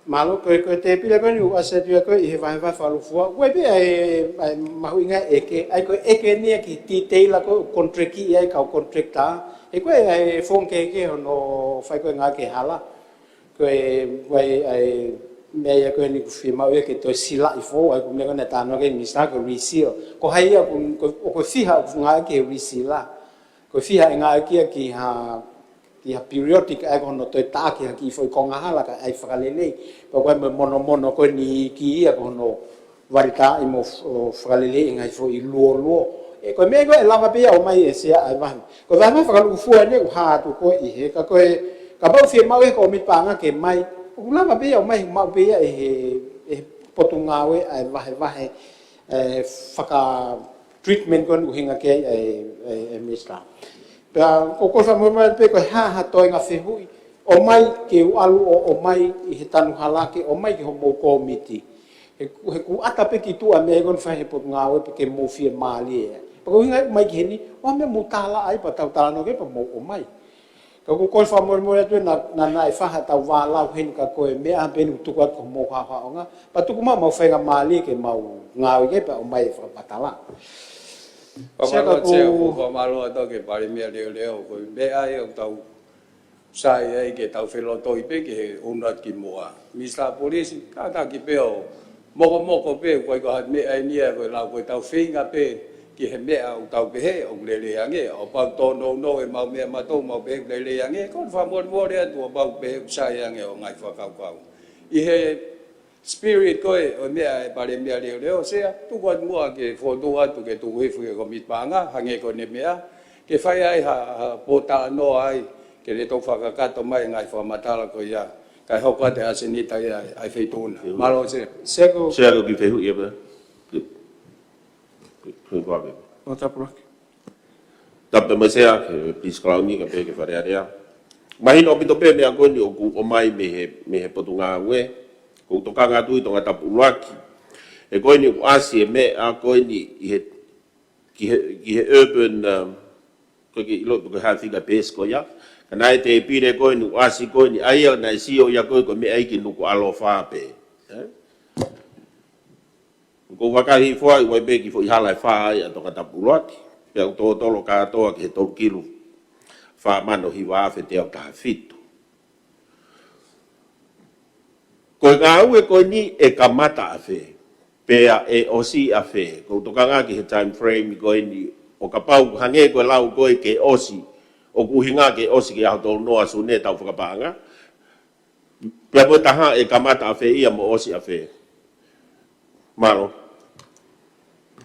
Mālō, ko e, ko e tēpile ko eni ʻoku ʻasi atu ia ko ē ʻi he vahevahe fakalūkufua. ʻOku ʻi ai pē ʻa e, ʻa e mahuʻinga ʻeke, ʻa ia ko e ʻeke eni ia ki he detail ko ē ʻoku contract ʻi ai e kau contractor. He ko e, ʻa e founga kehekehe hono fai ko ē ngāue ki he hala. Ko e, ko e, ʻa e meʻa ia ko eni ʻoku fiemaʻu ia ke toe silaʻi foʻou, ʻa ia ko e meʻa ko ē naʻe talanoa ki ai e Minisitā ko e reseal. Ko hai ia ʻoku, ko, ʻoku fiha ʻoku ngāue ki he reseal. Ko e fiha ʻe ngāue ki ai ki ha, ki ha periodic ʻa ia ko hono toe taʻaki ha kiʻi foʻi konga hala kae ʻai fakalelei. Pea ko e meʻa monomono ko eni ki ia ko hono vale taʻaki mo f-, ʻo fakalelei e ngaahi foʻi luoluo. ʻE, ko e meʻa ko ē ʻe lava pē ia ʻo ʻomai ʻe Sea ʻa e vahe. Ko e vahevahe fakalūkufua eni ʻoku hā atu ko ē ʻi he, ka ko e, kapau ʻoku fiemaʻu ʻe he kōmiti paʻanga ke ʻomai, ʻoku lava pē ia ʻo ʻomai, maʻu pē ia ʻe he, ʻe he potungāue ʻa e vahevahe, ʻe, faka-treatment ko eni ʻoku ʻuhinga ki ai e, e, e Minisitā. Pea, ʻoku ou kole fakamolemole pē ko e hā ha toenga fehuʻi, ʻomai ke u ʻalu ʻo, ʻomai ʻi he tanu hala ke ʻomai ki hoʻomou kōmiti. He, he ʻoku ʻata pē ki tuʻa e meʻa ko eni ʻoku fai ʻe he potungāue pea ke mou fiemālie. Pea ko e ʻuhinga ia ʻoku ʻomai ki heni, ʻoua naʻa mou tālaʻa ai pea tau talanoa ki ai pea mou ʻomai. Ka ʻoku ou kole fakamolemole atu naʻa, naʻa, naʻe fai haʻatau vālau heni ka ko e meʻa pē eni ʻoku tuku atu ki hoʻomou haʻohaʻonga. Pea tuku mai homou faingamālie ke mau ngāue ki ai pea ʻomai e fakamatala. Sea, ka ʻoku ou fakamālō atu ki he Palēmia leʻoleʻo, ko e meʻa ia ʻoku tau Sai ai ke tau felotoi pē ki he ʻunu atu ki muʻa. Minisitā Polisi, kātaki pē ʻo mokomoko pē, ʻoku ʻikai ko ha meʻa eni ia, ko e lau ko e tau feinga pē ki he meʻa ʻoku tau pehē ʻoku lelei ange, ʻo pau tōnounou ʻemau meʻa mautolu, mau pehē ʻoku lelei ange, ko e fakamolemole atu ʻo pau pehē ʻoku sai ange ʻo ngaahi fakakaukau. ʻI he spirit ko ē ʻo e meʻa ʻa e Palēmia Leoleo, Sea, tuku atu muʻa ke fokotuʻu atu ke tuku hifo ki he Kōmiti Paʻanga, hangē ko ʻene meʻa, ke fai ai ha, ha pōtalanoa ai, ke ne toki fakakakato mai e ngaahi fakamatala ko ia, kae hoko atu e ʻasenita ia ʻa e feituʻu na. Mālō, Sea. Sea ko e kiʻi fehuʻi ia pē. Ke, ke, ke, ke, Tapu lahi. Tapu mo e Sea, ke Peace Crown ni ka pehē ke Fale Alea. Mahino ʻaupito pē meʻa ko eni ʻoku ʻomai mei he, mei he Potungāue. ʻOku ou tokanga atu ʻi Tongatapu ʻuluaki. He ko eni ʻoku ʻasi e meʻa ko eni ʻi he, ki he, ki he urban, um, ko e kiʻi ʻilo pe ko e hā e fika peesi ko ia. Ka naʻe tēpile ko eni ʻoku ʻasi ko eni ʻa ia naʻe sio ia ko e ko e meʻa ʻi Nukuʻalofa pē. Eh? ʻOku ou vakai hifo ai ʻoku ʻi ai pē kiʻi foʻi hala ʻe fā ai ʻa Tongatapu ʻuluaki. Pea ʻoku totolo kātoa ki he tolu kilu fā mano hiva afe teau taha fitu. Ko e ngāue ko eni ʻe kamata ʻafē, pea ʻe ʻosi ʻafē. ʻOku ou tokanga ki he time frame ko eni ʻo kapau hangē ko e lau ko ē ke ʻosi, ʻoku ʻuhinga ke ʻosi ki he ʻaho tolu noa Sune ʻetau fakapaʻanga. Pea mo e taha ʻe kamata ʻafē ia mo ʻosi ʻafē. Mālō.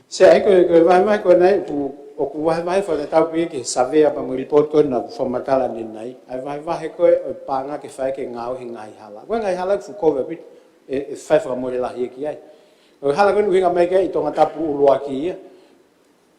Sea, ʻa ia ko e, ko e vahevahe ko ē naʻe ʻoku, ʻoku vahevahe fakatatau pē ki he savea pea mo e lipooti ko ē naʻa ku fakamatala ʻanenai. ʻA e vahevahe ko ē ʻo e paʻanga ke fai ke ngāue he ngaahi hala. Ko e ngaahi hala ʻoku fuʻu kovi ʻaupito, ʻe, ʻe fai fakamole lahi ia ki ai. Ko e hala ko eni ʻuhinga mai ki ai ʻi Tongatapu ʻuluaki ia.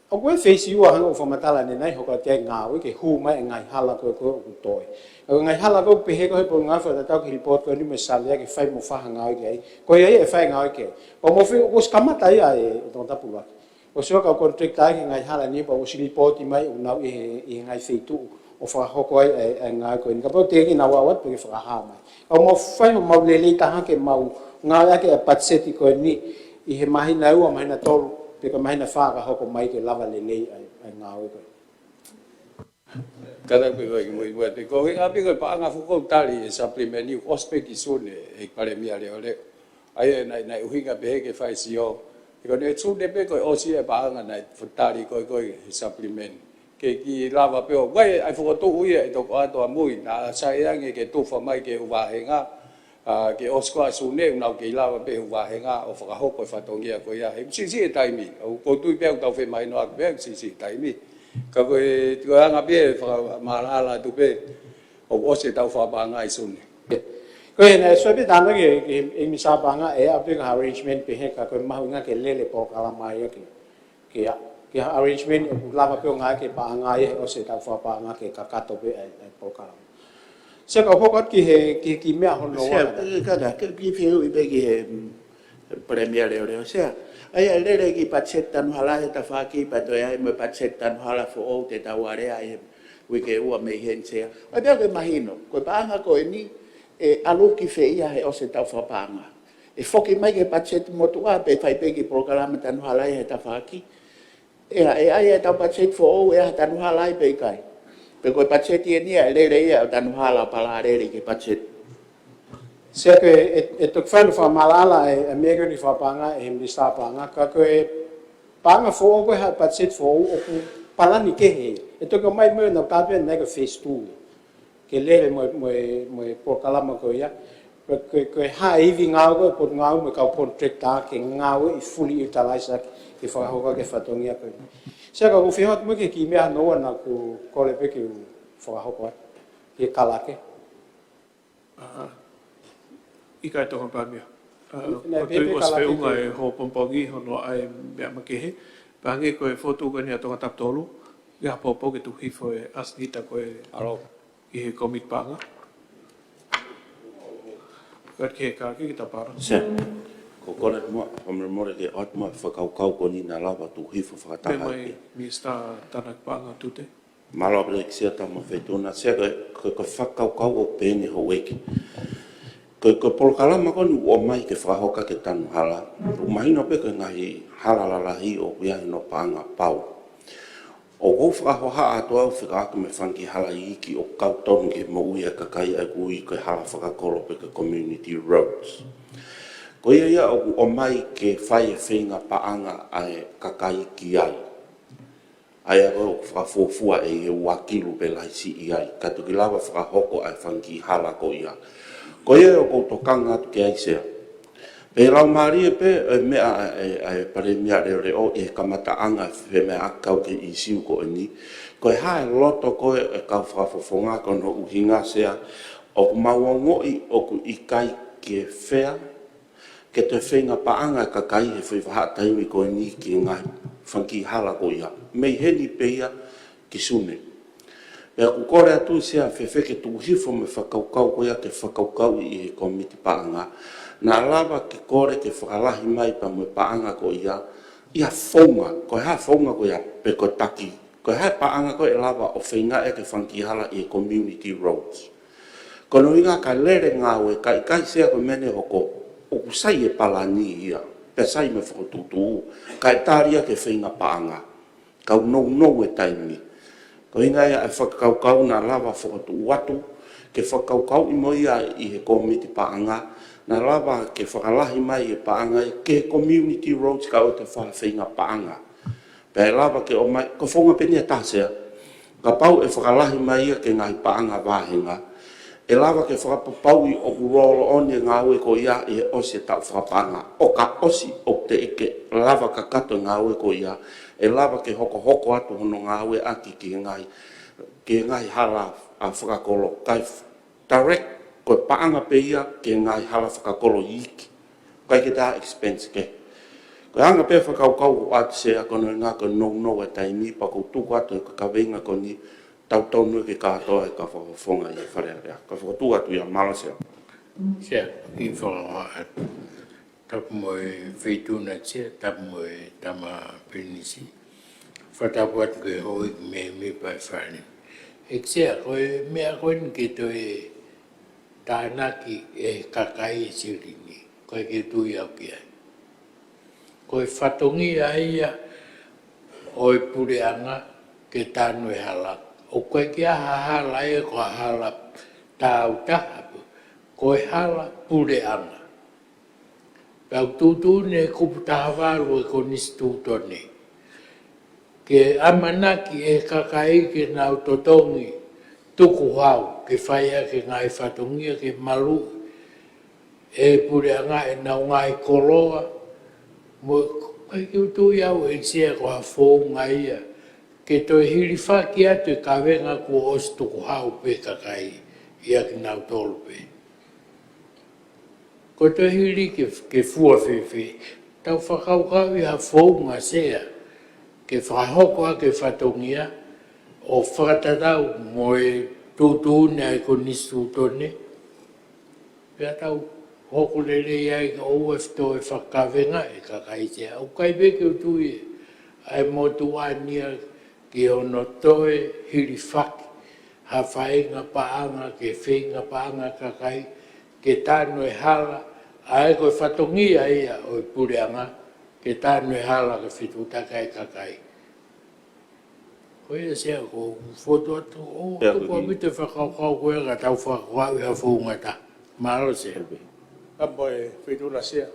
ʻOku ʻi ai e phase ua hangē ko e fakamatala ʻanenai, hoko atu ai e ngāue ke hū mai e ngaahi hala ko ē ko ē ʻoku toe. Ko e ngaahi hala ko ē ʻoku pehē ko ē he pongipongi fakatatau ki he lipooti ko eni mo e savea ke fai mo fai ha ngāue ki ai. Ko ia ia ʻe fai e ngāue ki ai. Pea mo fai, ʻoku ʻosi kamata ia ʻe, ʻe Tongatapu ʻuluaki. ʻOsi ʻoku kau contract ai ki he ngaahi hala ni, pea ʻosi lipooti mai ʻoku nau ʻi he, ʻi he ngaahi feituʻu ʻo fakahoko ai e, e ngāue ko eni. Kapau te ke nau ʻalu atu pea ke fakahā mai. Ka mau fai homau lelei taha ke mau ngāueʻaki e patiseti ko eni ʻi he māhina ua, māhina tolu, pe ko e māhina fā ka hoko mai ke lava lelei ai, ai ngāue ko ē. Kātaki pē ko e kiʻi muimui atu. Ko e ʻuhinga pē ko e paʻanga fuʻu ʻoku tali e supplement ʻoku ʻosi pē ki Sune ʻe he Palēmia Leoleo. ʻA ia naʻe, naʻe ʻuhinga pehē ke fai sio. He ko eni Sune pē ko e ʻosi e paʻanga naʻe tali ko ē ko e supplement. Ke kiʻi lava pē ʻo, ʻa ia ʻa e fokotuʻu ia ʻe toko atu ʻamui, naʻa sai ange ke tufa mai ki he ʻū vāhenga, ʻa, ke ʻosi ko ē ʻa Sune ʻoku nau kei lava pē ʻū vāhenga ʻo fakahoko e fatongia ko ia. He siʻisiʻi e taimi, ʻoku ou tui pē ʻoku tau femahinoʻaki pē, siʻisiʻi e taimi. Ka ko e, ko e anga pē ʻe fakamaʻalaʻala atu pē, ʻoku ʻosi ʻetau fakapaʻanga ʻi Sune. Ko e, naʻe sio pē tānaki ki he, ki he Minisitā Paʻanga ʻe ʻai pē ha arrangement pehē ka ko e mahuʻinga ke lele polokalama ia ke, ke ʻai, ke ʻai ha arrangement ʻoku lava pē ʻo ngāueʻaki e paʻanga ia he ʻosi ʻetau fakapaʻanga ke kakato pē ʻa e, ʻa e polokalama. Sea, kau hoko atu ki he, ki he kiʻi meʻa hono ua. Sea, kātaki, kiʻi fehuʻi pē ki he, mm, Palēmia Leoleo, Sea. ʻA ia ʻe lele e kiʻi patiseti tanu hala he tafaʻaki pea toe ʻi ai mo e patiseti tanu hala foʻou te tau alea ai he uike ʻe ua mei heni, Sea. ʻA ia pea ke mahino, ko e paʻanga ko eni ʻe ʻalu ki fē ia he ʻosi ʻetau fakapaʻanga? ʻE foki mai ki he patiseti motuʻa pe fai pē kiʻi polokalama tanu hala ia he tafaʻaki? ʻE, ʻe ʻi ai ʻetau patiseti foʻou ʻe ʻi ai ha tanu hala ai pe ʻikai? Pe ko e patiseti eni ia ʻe lele ia ʻo tanu hala ʻo palālele ki he patiseti? Sea, ko e, ʻe, ʻe toki fai hono fakamaʻalaʻala e, e meʻa ko eni fakapaʻanga ʻe he Minisitā Paʻanga, ka ko e paʻanga foʻou ko ē ha patiseti foʻou ʻoku palani kehe ia. ʻE toki ʻomai mo e nau tāpē naʻe ko e phase two. Ke lele mo e, mo e, mo e polokalama ko ia. Ko e, ko e, ko e hā e ivi ngāue ko ē ʻa e Potungāue mo e kau contractor ke ngāueʻi fully utilize ʻaki ke fakahoko ʻaki e fatongia ko ē. Sea, ka ʻoku ou fie hoko atu mo e kiʻi meʻa hono ua naʻa ku kole pē ke u fakahoko atu. Ke kalake. ʻA, ʻikai, Tokoni Palēmia. ʻA, naʻe ʻoku ou tui pē ʻoku ʻosi kalake feʻunga e hoʻo pongipongi hono ʻai e meʻa makehe. Pea hangē ko e fokotuʻu ko eni ʻa Tongatapu tolu, ʻe ʻi ai ha poupou ke tuku hifo e ʻasenita ko ē ʻi he Kōmiti Paʻanga. Kātaki, kātaki ki he Tapara. Sea, ko e kole muʻa, fakamolemole ke ʻoatu muʻa e fakakaukau ko eni naʻa lava tuku hifo fakataha. Pea mai ki he Minisitā Tānaki Paʻanga, Tute. Mālō ʻaupito ʻEiki Sea, Tama Feituʻuna. Sea, ko e, ko e, ko e fakakaukau ʻoku peheni houʻeiki. Ko e, ko e polokalama ko eni ʻoku ʻomai ke fakahoko ʻaki e tanu hala. ʻOku mahino pē ko e ngaahi hala lalahi ʻoku ʻi ai hono paʻanga pau. ʻOku ou fakahohaʻa atu au fekauʻaki mo e fanga kiʻi hala iiki ʻoku kau tonu ki he moʻui ʻa e kakai ʻa ia ʻoku ui ko e hala fakakolo pe ko e community roads. Ko ia ia ʻoku ʻomai ke fai e feinga paʻanga ʻa e kakai ki ai. ʻA ia ko ē ʻoku fakafuofua ʻe ʻi he ua kilu pe lahi siʻi ai, ka toki lava fakahoko ʻa e fanga kiʻi hala ko ia. Ko ia ʻoku ou tokanga atu ki ai Sea. Pea laumālie pē ʻa e meʻa ʻa e, ʻa e Palēmia Leʻoleʻo ʻi he kamataʻanga ʻo e femeʻaʻaki kau ki he ʻīsiu ko eni. Ko e hā e loto ko ē ʻa e kau fakafofonga, ko hono ʻuhinga Sea, ʻoku mau ongoʻi ʻoku ʻikai ke fair ke toe feinga paʻanga e kakai he foʻi vahaʻa taimi ko eni ki he ngaahi fanga kiʻi hala ko ia. Mei heni pē ia ki Sune. Pea ʻoku kole atu Sea, fēfē ke tuku hifo mo e fakakaukau ko ia ke fakakaukauʻi ʻe he kōmiti paʻanga, naʻa lava ke kole ke fakalahi mai pea mo e paʻanga ko ia ʻi ha founga, ko e hā e founga ko ia, pe ko e taki, ko e hā e paʻanga ko ē ʻe lava ʻo feingaʻi ʻaki e fanga kiʻi hala ʻi he community roads. Ko hono ʻuhinga ka lele ngāue, ka ʻikai Sea ko e meʻa ne hoko, ʻoku sai e palani ia, pea sai mo e fokotuʻutuʻu, kae tali ia ki he feinga paʻanga. Kau nounou e taimi. Ko e ʻuhinga ia ʻa e fakakaukau naʻa lava fokotuʻu atu, ke fakakaukauʻi mo ia ʻi he kōmiti paʻanga, naʻa lava ke fakalahi mai e paʻanga ia ki he community roads kae ʻoua te fai ha feinga paʻanga. Pea ʻe lava ke ʻomai, ko e founga pē eni ʻe taha Sea. Kapau ʻe fakalahi mai ia ki he ngaahi paʻanga vāhenga, ʻe lava ke fakapapauʻi ʻoku roll on e ngāue ko ia ʻi he ʻosi e taʻu fakapaʻanga. ʻO ka ʻosi ʻoku teʻeki ke lava kakato e ngāue ko ia, ʻe lava ke hokohoko atu hono ngāueʻaki ki he ngaahi, ki he ngaahi hala ʻa fakakolo. Kae f-, direct ko e paʻanga pē ia ki he ngaahi hala fakakolo iiki. ʻIkai ke toe expense kehe. Ko e anga pē e fakakaukau ʻoku ʻoatu Sea, ko hono ʻuhinga ko e nounou e taimi, pea ʻoku ou tuku atu e kaveinga ko eni, tau tonu ke kātoa e kau fakafofonga ʻi he Fale Alea. Ka fokotuʻu atu ia, mālō Sea. Sea, ʻi he fakakaukau atu. Tapu mo e Feituʻuna Sea, tapu mo e Tama Pilinisi. Fakatapu atu ki he houʻeiki mēmipa ʻo e Fale. ʻEiki Sea, ko e meʻa ko eni ke toe tānaki ʻe he kakai e silini, ʻoku ʻikai ke u tui au ki ai. Ko e fatongia ia ʻo e puleʻanga ke tanu e hala. ʻOku ʻikai ke ʻi ai ha hala ia ko ha hala tāutaha, ko e hala puleʻanga. Pea ʻoku tuʻutuʻuni ʻe he kupu taha valu ʻo e Konisitūtone ke ʻamanaki ʻe he kakai ke nau totongi tukuhau ke fai ʻaki e ngaahi fatongia ke maluʻi ʻe he puleʻanga ʻenau ngaahi koloa. Mo e ʻikai ke u tui au ʻEiki Sea ko ha founga ia ke toe hilifaki atu e kavenga kuo ʻosi tukuhau pē kakai ia kinautolu pē. Ko e toe hili ke, ke fua fēfē. Tau fakakaukauʻi ha founga Sea ke fakahoko ʻaki e fatongia ʻo fakatatau mo e tuʻutuʻuni ʻa e Konisitūtone. Pea tau hoko lelei ai ke ʻoua ʻe toe fakakavengaʻi e kakai Sea. ʻOku ʻikai pē ke u tui ʻa e motuʻa ni ia ki hono toe hilifaki ha feinga paʻanga ke feinga paʻanga kakai ke tanu e hala, ʻa ia ko e fatongia ia ʻo e puleʻanga ke tanu e hala ke fetuʻutaki ai e kakai. Ko ia Sea ʻoku ou fokotuʻu atu, ʻoku ou tuku ʻaupito e fakakaukau ko ia ka tau fakakaukauʻi ha founga ʻe taha. Mālō Sea. Tapu mo e Feituʻuna Sea.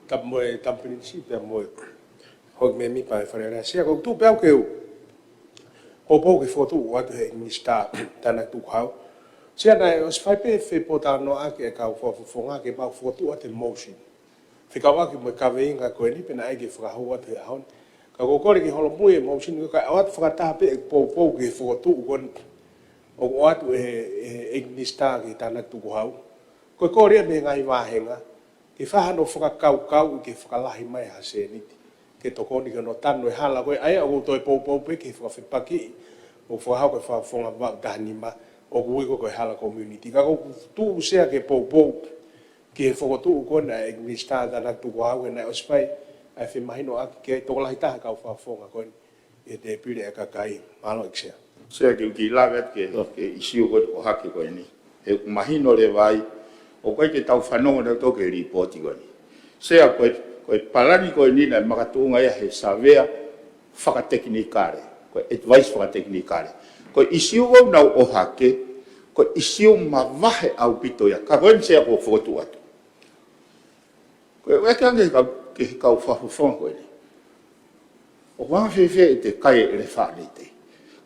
Tapu mo e Tama Pilinisi pea mo e houʻeiki mēmipa ʻo e Fale Alea Sea, ʻoku ou tuʻu pē au ke u poupou ke fokotuʻu atu ʻe he Minisitā Tānaki Tukuhau. Sea, naʻe ʻosi fai pē e fepōtalanoaʻaki ʻa e kau fakafofonga ke mau fokotuʻu atu e motion fekauʻaki mo e kaveinga ko eni pea naʻe ʻikai ke fakahū atu he ʻaho ni. Ka ʻoku ou kole ke holomui e motion ko ē kae ʻoatu fakataha pē e poupou ki he fokotuʻu ko eni ʻoku ʻoatu ʻe he, ʻe he ʻEiki Minisitā ki he Tānaki Tukuhau. Ko e kole ia mei he ngaahi vāhenga ke fai hano fakakaukauʻi ke fakalahi mai ha sēniti ke tokoni ki hono tanu e hala ko ē, ʻa ia ʻoku ou toe poupou pē ki he fakafepakiʻi ʻoku fakahoko ʻe he Fakafofonga Vaʻu Taha Nima ʻoku ui ko ē ko e hala community. Ka ʻoku ou tuʻu Sea ke poupou ki he fokotuʻu ko ena ʻa e ʻEiki Minisitā Tānaki Tukuhau he naʻe ʻosi fai ʻa e femahinoʻaki ki ai tokolahi taha e kau fakafofonga ko eni ʻi he tēpile ʻa e kakai. Mālō ʻEiki Sea. Sea, ke u kiʻi lave atu ki he, ki he ʻīsiu ko ē ʻoku ʻohake ko eni. He ʻoku mahino leva ai, ʻoku ʻikai ke tau fanongo nautolu ki he lipooti ko eni. Sea, ko e, ko e palani ko eni naʻe makatuʻunga ia he savea fakatekinikale, ko e advice fakatekinikale. Ko e ʻisiū ʻoku nau ʻohake, ko e ʻisiū mavahe ʻaupito ia. Ka ko eni Sea ʻoku ou fokotuʻu atu. Ko e ʻeke ange ki he kau, ki he kau fakafofonga ko eni. ʻOku anga fēfē ʻete kai e ʻelefānite?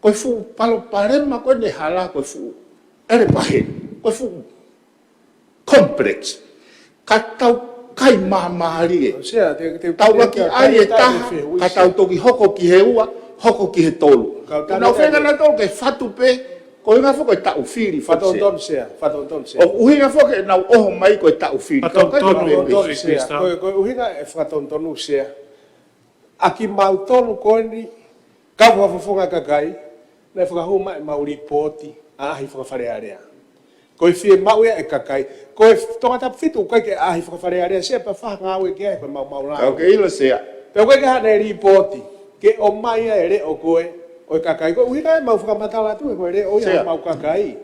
Ko e fuʻu palopalema ko eni hala, ko e fuʻu ʻelepaheni, ko e fuʻu complex. Ka tau kai māmālie. Sea, te, te, tau te, ʻaki te, ai e te, taha, te, ka tau toki hoko ki he ua, hoko ki he tolu. Ka ʻoku nau feinga nautolu ke fatu pē, ko e ʻuhinga foki ko e taʻu fili foki Sea. Fatonton Sea, fatonton Sea. ʻOku ʻuhinga foki ke nau ʻoho mai ko e taʻu fili. Ka ʻoku ʻikai ke nau Fatonton pē. Sea. Ko e, ko e ʻuhinga e fakatontonu Sea. ʻA kimautolu ko eni, kau fakafofonga kakai, naʻe fakahū mai ʻemau lipooti, ʻaʻahi fakafalealea. Ko e fiemaʻu ia e kakai, ko e Tongatapu fitu ʻoku ʻikai ke ʻaʻahi fakafalealea Sea pea fai ha ngāue ki ai ko e maumau lao. Ka ʻoku ke ʻilo Sea. Pea ʻoku ʻikai ke haʻane lipooti, ke ʻomai ia e leʻo ko ē, ʻo e kakai. Ko e ʻuhinga ʻemau fakamatala atu he ko e leʻo ia Sea. Mau kakai.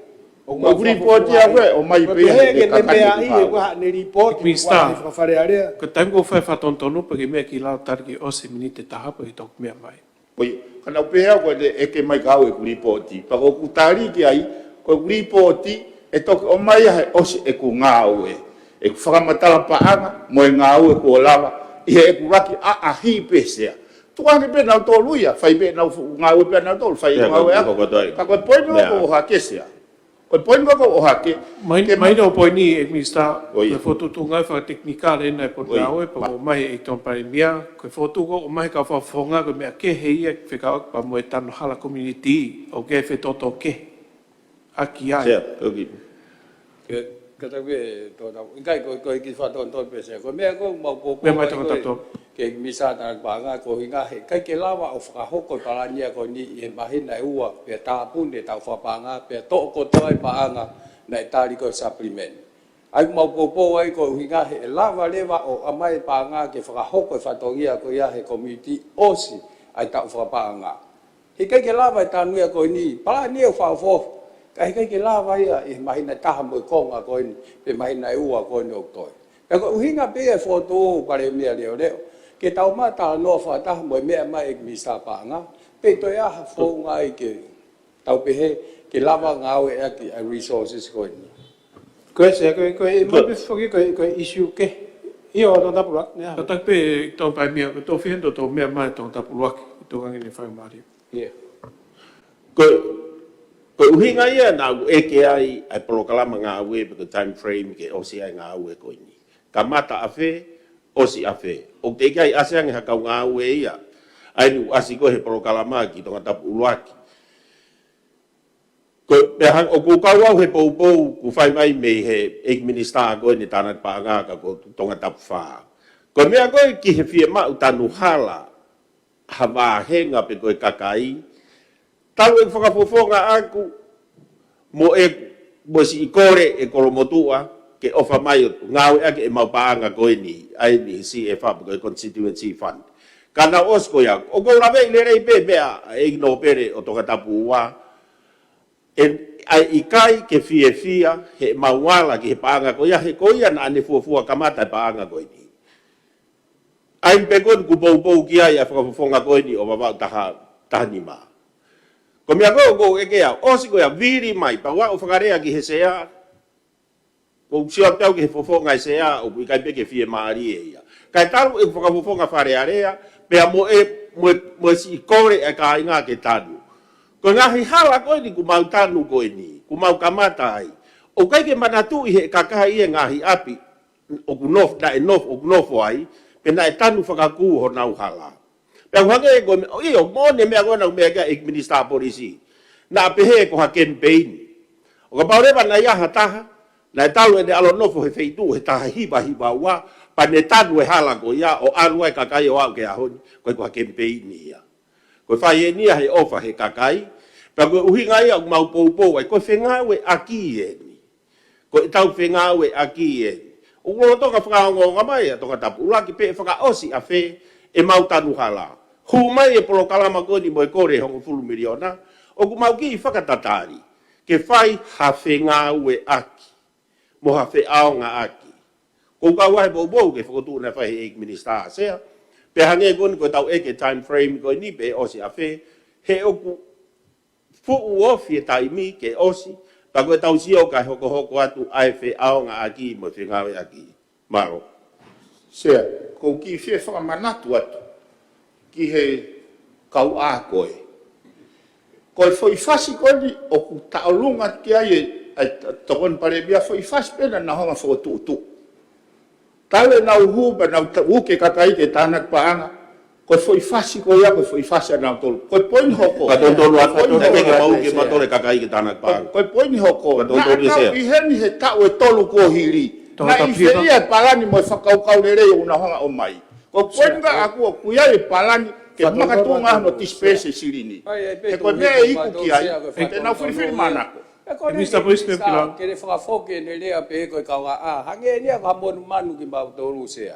ʻOku mau lipooti fakafofonga ia ko ē, ʻomai pē ia he ke kakai mea ʻi he ko ē haʻane lipooti, Minisitā. Ko e ʻaʻahi fakafalealea. Ko e taimi ʻoku fai fakatontonu pē ke meʻa ki lalo tali ki ʻosi miniti taha pē ke toki meʻa mai. Ko ia, ka nau pehē au ko e ʻeke mai ka au ʻeku lipooti. Pea ko ʻeku tali ki ai, ko ʻeku lipooti, ʻe toki ʻomai ia he ʻosi ʻeku ngāue. ʻEku fakamatala paʻanga, mo e ngāue kuo lava, ʻi heʻeku laki ʻaʻahi pē Sea. Tuku ange pē nautolu ia, fai pē nau fu-, ngāue pē nautolu, fai Sea, ngāue ko, ako. Ko, ko, ko, Ka ko e poini ko ʻoku ou ʻohake Sea. Ko e poini ko ʻoku ou ʻohake. Mai, ke mai ma- ʻo poini ʻEiki Minisitā, ʻOi. Ko e fokotuʻutuʻunga fakatekinikale ʻena e potu ʻOi. Ngāue, pea Ma- ʻomai ʻe he ʻEiki Tongatapu Palēmia, ko e fokotuʻu ʻoku ʻomai he kau fakafofonga, ko e meʻa kehe ia, fekauʻaki pea mo e tanu hala komiunitī, ʻoku ʻi ai e fetōtō kehe ʻaki ai. Sea, ʻoku. Ke, ka tau ke, tō tau, ʻikai ko, ko e kiʻi fakatonutonu pē Sea, ko e meʻa ko ʻemau poupou Meʻa mai ai ko e Tongatapu. Ke misa tana paʻanga ko e ʻuhinga he ʻikai ke lava ʻo fakahoko e palani ia ko eni ʻi he māhina ʻe ua, pea tāpuni e taʻu fakapaʻanga, pea toʻo kotoa e paʻanga naʻe tali ko e supplement. ʻA ia ʻoku mau poupou ai ko e ʻuhinga he ʻe lava leva ʻo ʻomai e paʻanga ke fakahoko e fatongia ko ia he komiunitī ʻosi ʻa e taʻu fakapaʻanga. He ʻikai ke lava e tanu ia ko eni, palani ia ʻoku fakaʻofoʻofa, ka he ʻikai ke lava ia ʻi he māhina ʻe taha mo e konga ko eni, pe māhina ʻe ua ko eni ʻoku toe. Pea ko e ʻuhinga pē ia e fokotuʻu Palēmia leʻoleʻo, ke tau ō mai ʻo talanoa fakataha mo e meʻa mai ʻEiki Minisitā Paʻanga, pe toe ʻi ai ha founga ai ke tau pehē, ke lava ngāueʻaki ʻa e resources ko eni. Ko e Sea, ko e, ko e, Ko- mo pe foki ko e, ko e issue kehe. ʻIo, Tongatapu ʻUluaki, nea. Ka taki pē, Tongatapu Palēmia, ko e tō fihendo tō meʻa mai Tongatapu ʻUluaki, tō ange ne fai mālie. Ia. Ko, ko e ʻuhinga ia naʻa ku ʻeke ai, ʻa e polokalama ngāue, pe ko e time frame ke ʻosi ai ngāue ko eni. Kamata ʻafē, ʻosi ʻafē. ʻOku teʻeki ai ʻasi ange ha kau ngāue ia. ʻA eni ʻoku ʻasi ko ē he polokalama ki Tongatapu ʻUluaki. Ko e, pea hang-, ʻoku kau au he poupou, ʻoku fai mai mei he ʻEiki Minisitā ko eni tana paʻanga ka ko Tongatapu Fā. Ko e meʻa ko ē ki he fiemaʻu tanu hala, ha vāhenga pe ko e kakai, talu ʻeku fakafofonga ʻaku, mo e, mo e siʻi kole ʻe Kolomotuʻa, ke ʻofa mai ʻo ngāueʻaki ʻemau paʻanga ko eni, ʻa eni C F R pe ko e Constituency Fund. Ka naʻe ʻosi ko ia, ʻoku ou lave lelei pē meʻa, ʻEiki Nōpele ʻo Tongatapu Ua, ʻe, ʻa e ʻikai ke fiefia, he mau ala ki he paʻanga ko ia, he ko ia naʻa ne fuofua kamata e paʻanga ko eni. ʻA ia pē ko eni ʻoku poupou ki ai ʻa e fakafofonga ko eni ʻo Vavaʻu taha, taha nima. Ko e meʻa ko ē ʻoku ou ʻeke au, ʻosi ko ia vili mai, pea u aʻu ʻo fakalea ki he Sea, ʻoku ou sio atu au ki he fofonga e Sea, ʻoku ʻikai pē ke fiemālie ia. Kae talu ʻeku fakafofonga Fale Alea, pea mo e, mo e, mo e siʻi kole ʻa e kāinga ke tanu. Ko e ngaahi hala ko eni ʻoku mau tanu ko eni, ʻoku mau kamata ai. ʻOku ʻikai ke manatuʻi he kakai e ngaahi ʻapi, ʻoku nof-, naʻe nof-, ʻoku nofo ai, pe naʻe tanu fakakū honau hala. Pea ʻoku hangē ko e me-, ʻio, moʻoni e meʻa ko ena ʻoku meʻa ki ai ʻEiki Minisitā Polisi. Naʻa pehē ko ha kemipeini. ʻO kapau leva naʻe ʻi ai ha taha, naʻe talu ʻene ʻalu ʻo nofo he feituʻu he taha hiva hiva ua, pea ne tanu e hala ko ia, ʻo ʻalu ai e kakai ʻo aʻu ki he ʻaho ni, ko e ko ha kemipeini ia. Ko e fai eni ia he ʻofa he kakai, pea ko e ʻuhinga ia ʻoku mau poupou ai, ko e fengāueʻaki eni. Ko ʻetau fengāueʻaki eni. ʻOku lolotonga fakaongoongo mai ʻa Tongatapu ʻUluaki pe ʻe fakaʻosi ʻafē ʻemau tanu hala. Hū mai e polokalama ko eni mo e kole hongofulu miliona, ʻoku mau kiʻi fakatatali. Ke fai ha fengāueʻaki. Mo ha feʻaongaʻaki. Ko e kau ai poupou ki he fokotuʻu naʻe fai ʻe he ʻEiki Minisitā Sea. Pea hangē ko eni ko ʻetau ʻeke time frame ko eni pe ʻosi ʻafē, he ʻoku fuʻu ofi e taimi ke ʻosi, pea ko ʻetau sio kae hokohoko atu ʻa e feʻaongaʻaki mo e fengāueʻaki. Mālō. Sea, ʻoku ou kiʻi fie fakamanatu atu ki he kau ʻā ko ē. Ko e foʻi fasi ko eni ʻoku taʻolunga ki ai e, ʻa e Tokoni Palēmia, foʻi fasi pē naʻa nau hanga fokotuʻutuʻu. Talu ʻenau hū, pea nau ta-, uke kakai ke tānaki paʻanga. Ko e foʻi fasi ko ia, ko e foʻi fasi ʻanautolu. Ko e poini hoko. Ka totonu atu, ko e poini hoko. Ka totonu atu, ke mau uke matole kakai ke tānaki paʻanga. Ko e poini hoko. Ka totonu atu, naʻa nau ʻi heni he taʻu ʻe tolu kuo hili. Naʻe ʻi fē ia e palani mo e fakakaukau lelei ʻoku nau hanga ʻo ʻomai? Ko e poini ka aku ʻoku ʻi ai e palani ke makatuʻunga hono disperse e silini. He ko e meʻa ʻe iku ki ai, te nau filifili manako. ʻE Minisitā Poisi, pea kilau. Ke ne fakafoki ʻene lea pē ko e kau ʻā. Hangē eni ia ko ha monumanu kimautolu, Sea.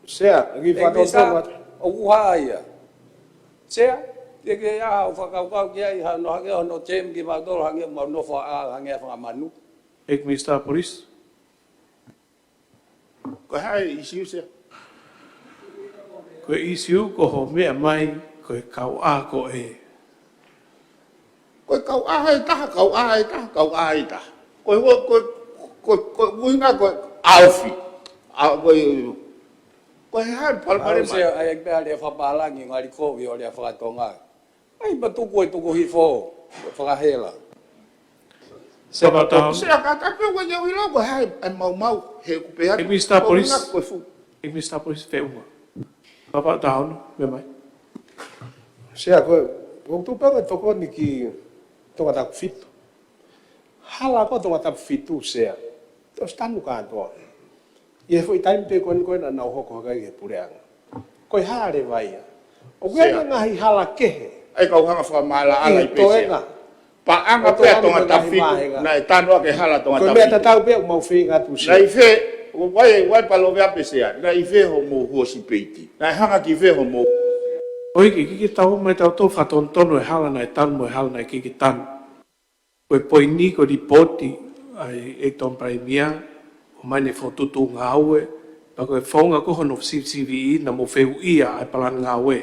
Sea, ki fakatotonu atu. ʻOku hā ia. Sea, te ke ʻā ʻo fakakaukau ki ai, hano hangē hono term kimautolu, hangē mau nofo ʻā, hangē ha fanga manu. ʻEiki Minisitā Poisi. Ko e hā e ʻīsiu, Sea? Ko e ʻīsiu ko hoʻo meʻa mai ko e kau ʻā ko ē. Ko e kau ʻā ʻe taha, kau ʻā ʻe taha, kau ʻā ʻe taha. Ko e, ko e, ko e, ko e ʻuhinga ko e ʻaofi. ʻA, ko e, ko e hā e palopalema? Sea, ʻai pē ʻa e lea fakapālangi, ngali kovi ʻo lea fakatonga. ʻAi pē tuku e tuku hifo, fakahela. Sea, kātaki pē ʻoku ʻikai ke u ʻilo ko e hā e maumau, he ʻoku pehē atu. ʻEiki Minisitā Poisi. Ko e fu- ʻEiki Minisitā Poisi, feʻunga. Papa Tahono, meʻa mai. Sea, ko e, ʻoku ou tui pē ko e tokoni ki Tongatapu fitu. Hala ko Tongatapu fitu, Sea. Te u ʻosi tanu kātoa. ʻI he foʻi taimi pē ko eni ko ē naʻa nau hoko hake ai he puleʻanga. Ko e hā leva ia? ʻOku ʻi ai e ngaahi hala kehe. ʻAi kau hanga fakamaʻalaʻala ʻi he pē, Sea. Paʻanga pē ʻa Tongatapu fitu, naʻe tanu ʻaki e hala Tongatapu fitu. Ko e meʻa tatau pē ʻoku mau feinga atu, Sea. Naʻe ʻi fē, ʻoku ʻi ai, ʻoku ʻi ai e palōveape, Sea. Naʻe ʻi fē hoʻomou huosi peiti? Naʻe hanga ki fē hoʻomou... ʻOi, ke, ke, ke tau mai tautolu fakatonutonu e hala naʻe tanu mo e hala naʻe ʻikai ke tanu. Ko e poini ko e lipooti ʻa e ʻEiki Tokoni Palēmia, ʻomai ne fokotuʻutuʻu ngāue, pea ko e founga ko hono sivisiviʻi naʻa mou fehuʻia ʻa e palani ngāue.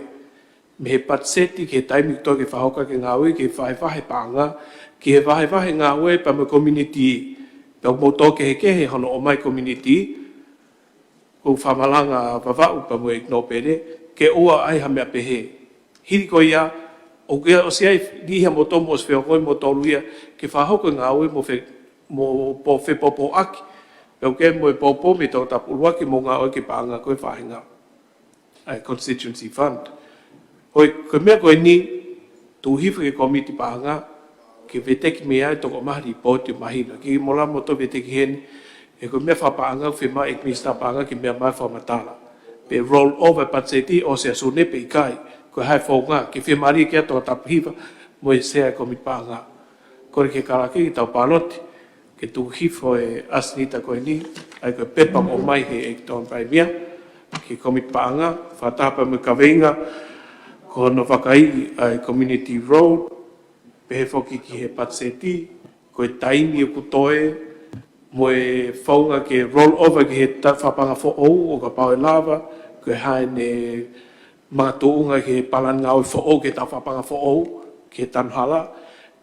Mei he patiseti ki he taimi ʻoku toe ke fakahoko ʻaki e ngāue, ki he vahevahe paʻanga, ki he vahevahe ngāue pea mo e komiunitī, pea ʻoku mou tō kehekehe hono ʻomai komiunitī, ʻoku fakamalanga Vavaʻu pea mo e ʻEiki Nōpele, ke ʻoua ʻai ha meʻa pehē. Hili ko ia, ʻoku ʻi ai, ʻosi ʻi ai e niʻihi ʻia moutolu ʻosi fehokoi moutolu ia, ke fakahoko e ngāue mo fe-, mo po-, fepoupouaki. Pea ʻoku ʻi ai mo e poupou mei Tongatapu ʻUluaki mo e ngāue ki he paʻanga ko e faʻahinga ʻa e Constituency Fund. Ko e, ko e meʻa ko eni, tuku hifo ki he kōmiti paʻanga, ke veteki mei ai, tokomaha lipooti ʻo mahino. Ke mo la mo to veteki heni, he ko e meʻa fakapaʻanga, ʻoku fiemaʻu ʻe he Minisitā Paʻanga ke meʻa mai fakamatala. Pe roll over patiseti ʻo e ʻaho ni pe ʻikai, ko e hā e founga, ke fiemālie ki ai Tongatapu hiva, mo e Sea e kōmiti paʻanga. Kole ke kalake ki heʻetau pāloti, ke tuku hifo e ʻasenita ko eni, ʻa ia ko e pepa ʻoku ʻomai he ʻEiki Tokoni Palēmia, ki he kōmiti paʻanga, fakataha pea mo e kaveinga, ko hono vakaiʻi ʻa e community road, pehē foki ki he patiseti, ko e taimi ʻoku toe, mo e founga ke roll over ki he ta-, fakapaʻanga foʻou, ʻo kapau ʻe lava, ko e hā ʻene makatuʻunga ki he palani ngāue foʻou ki he taʻu fakapaʻanga foʻou, ki he tanu hala,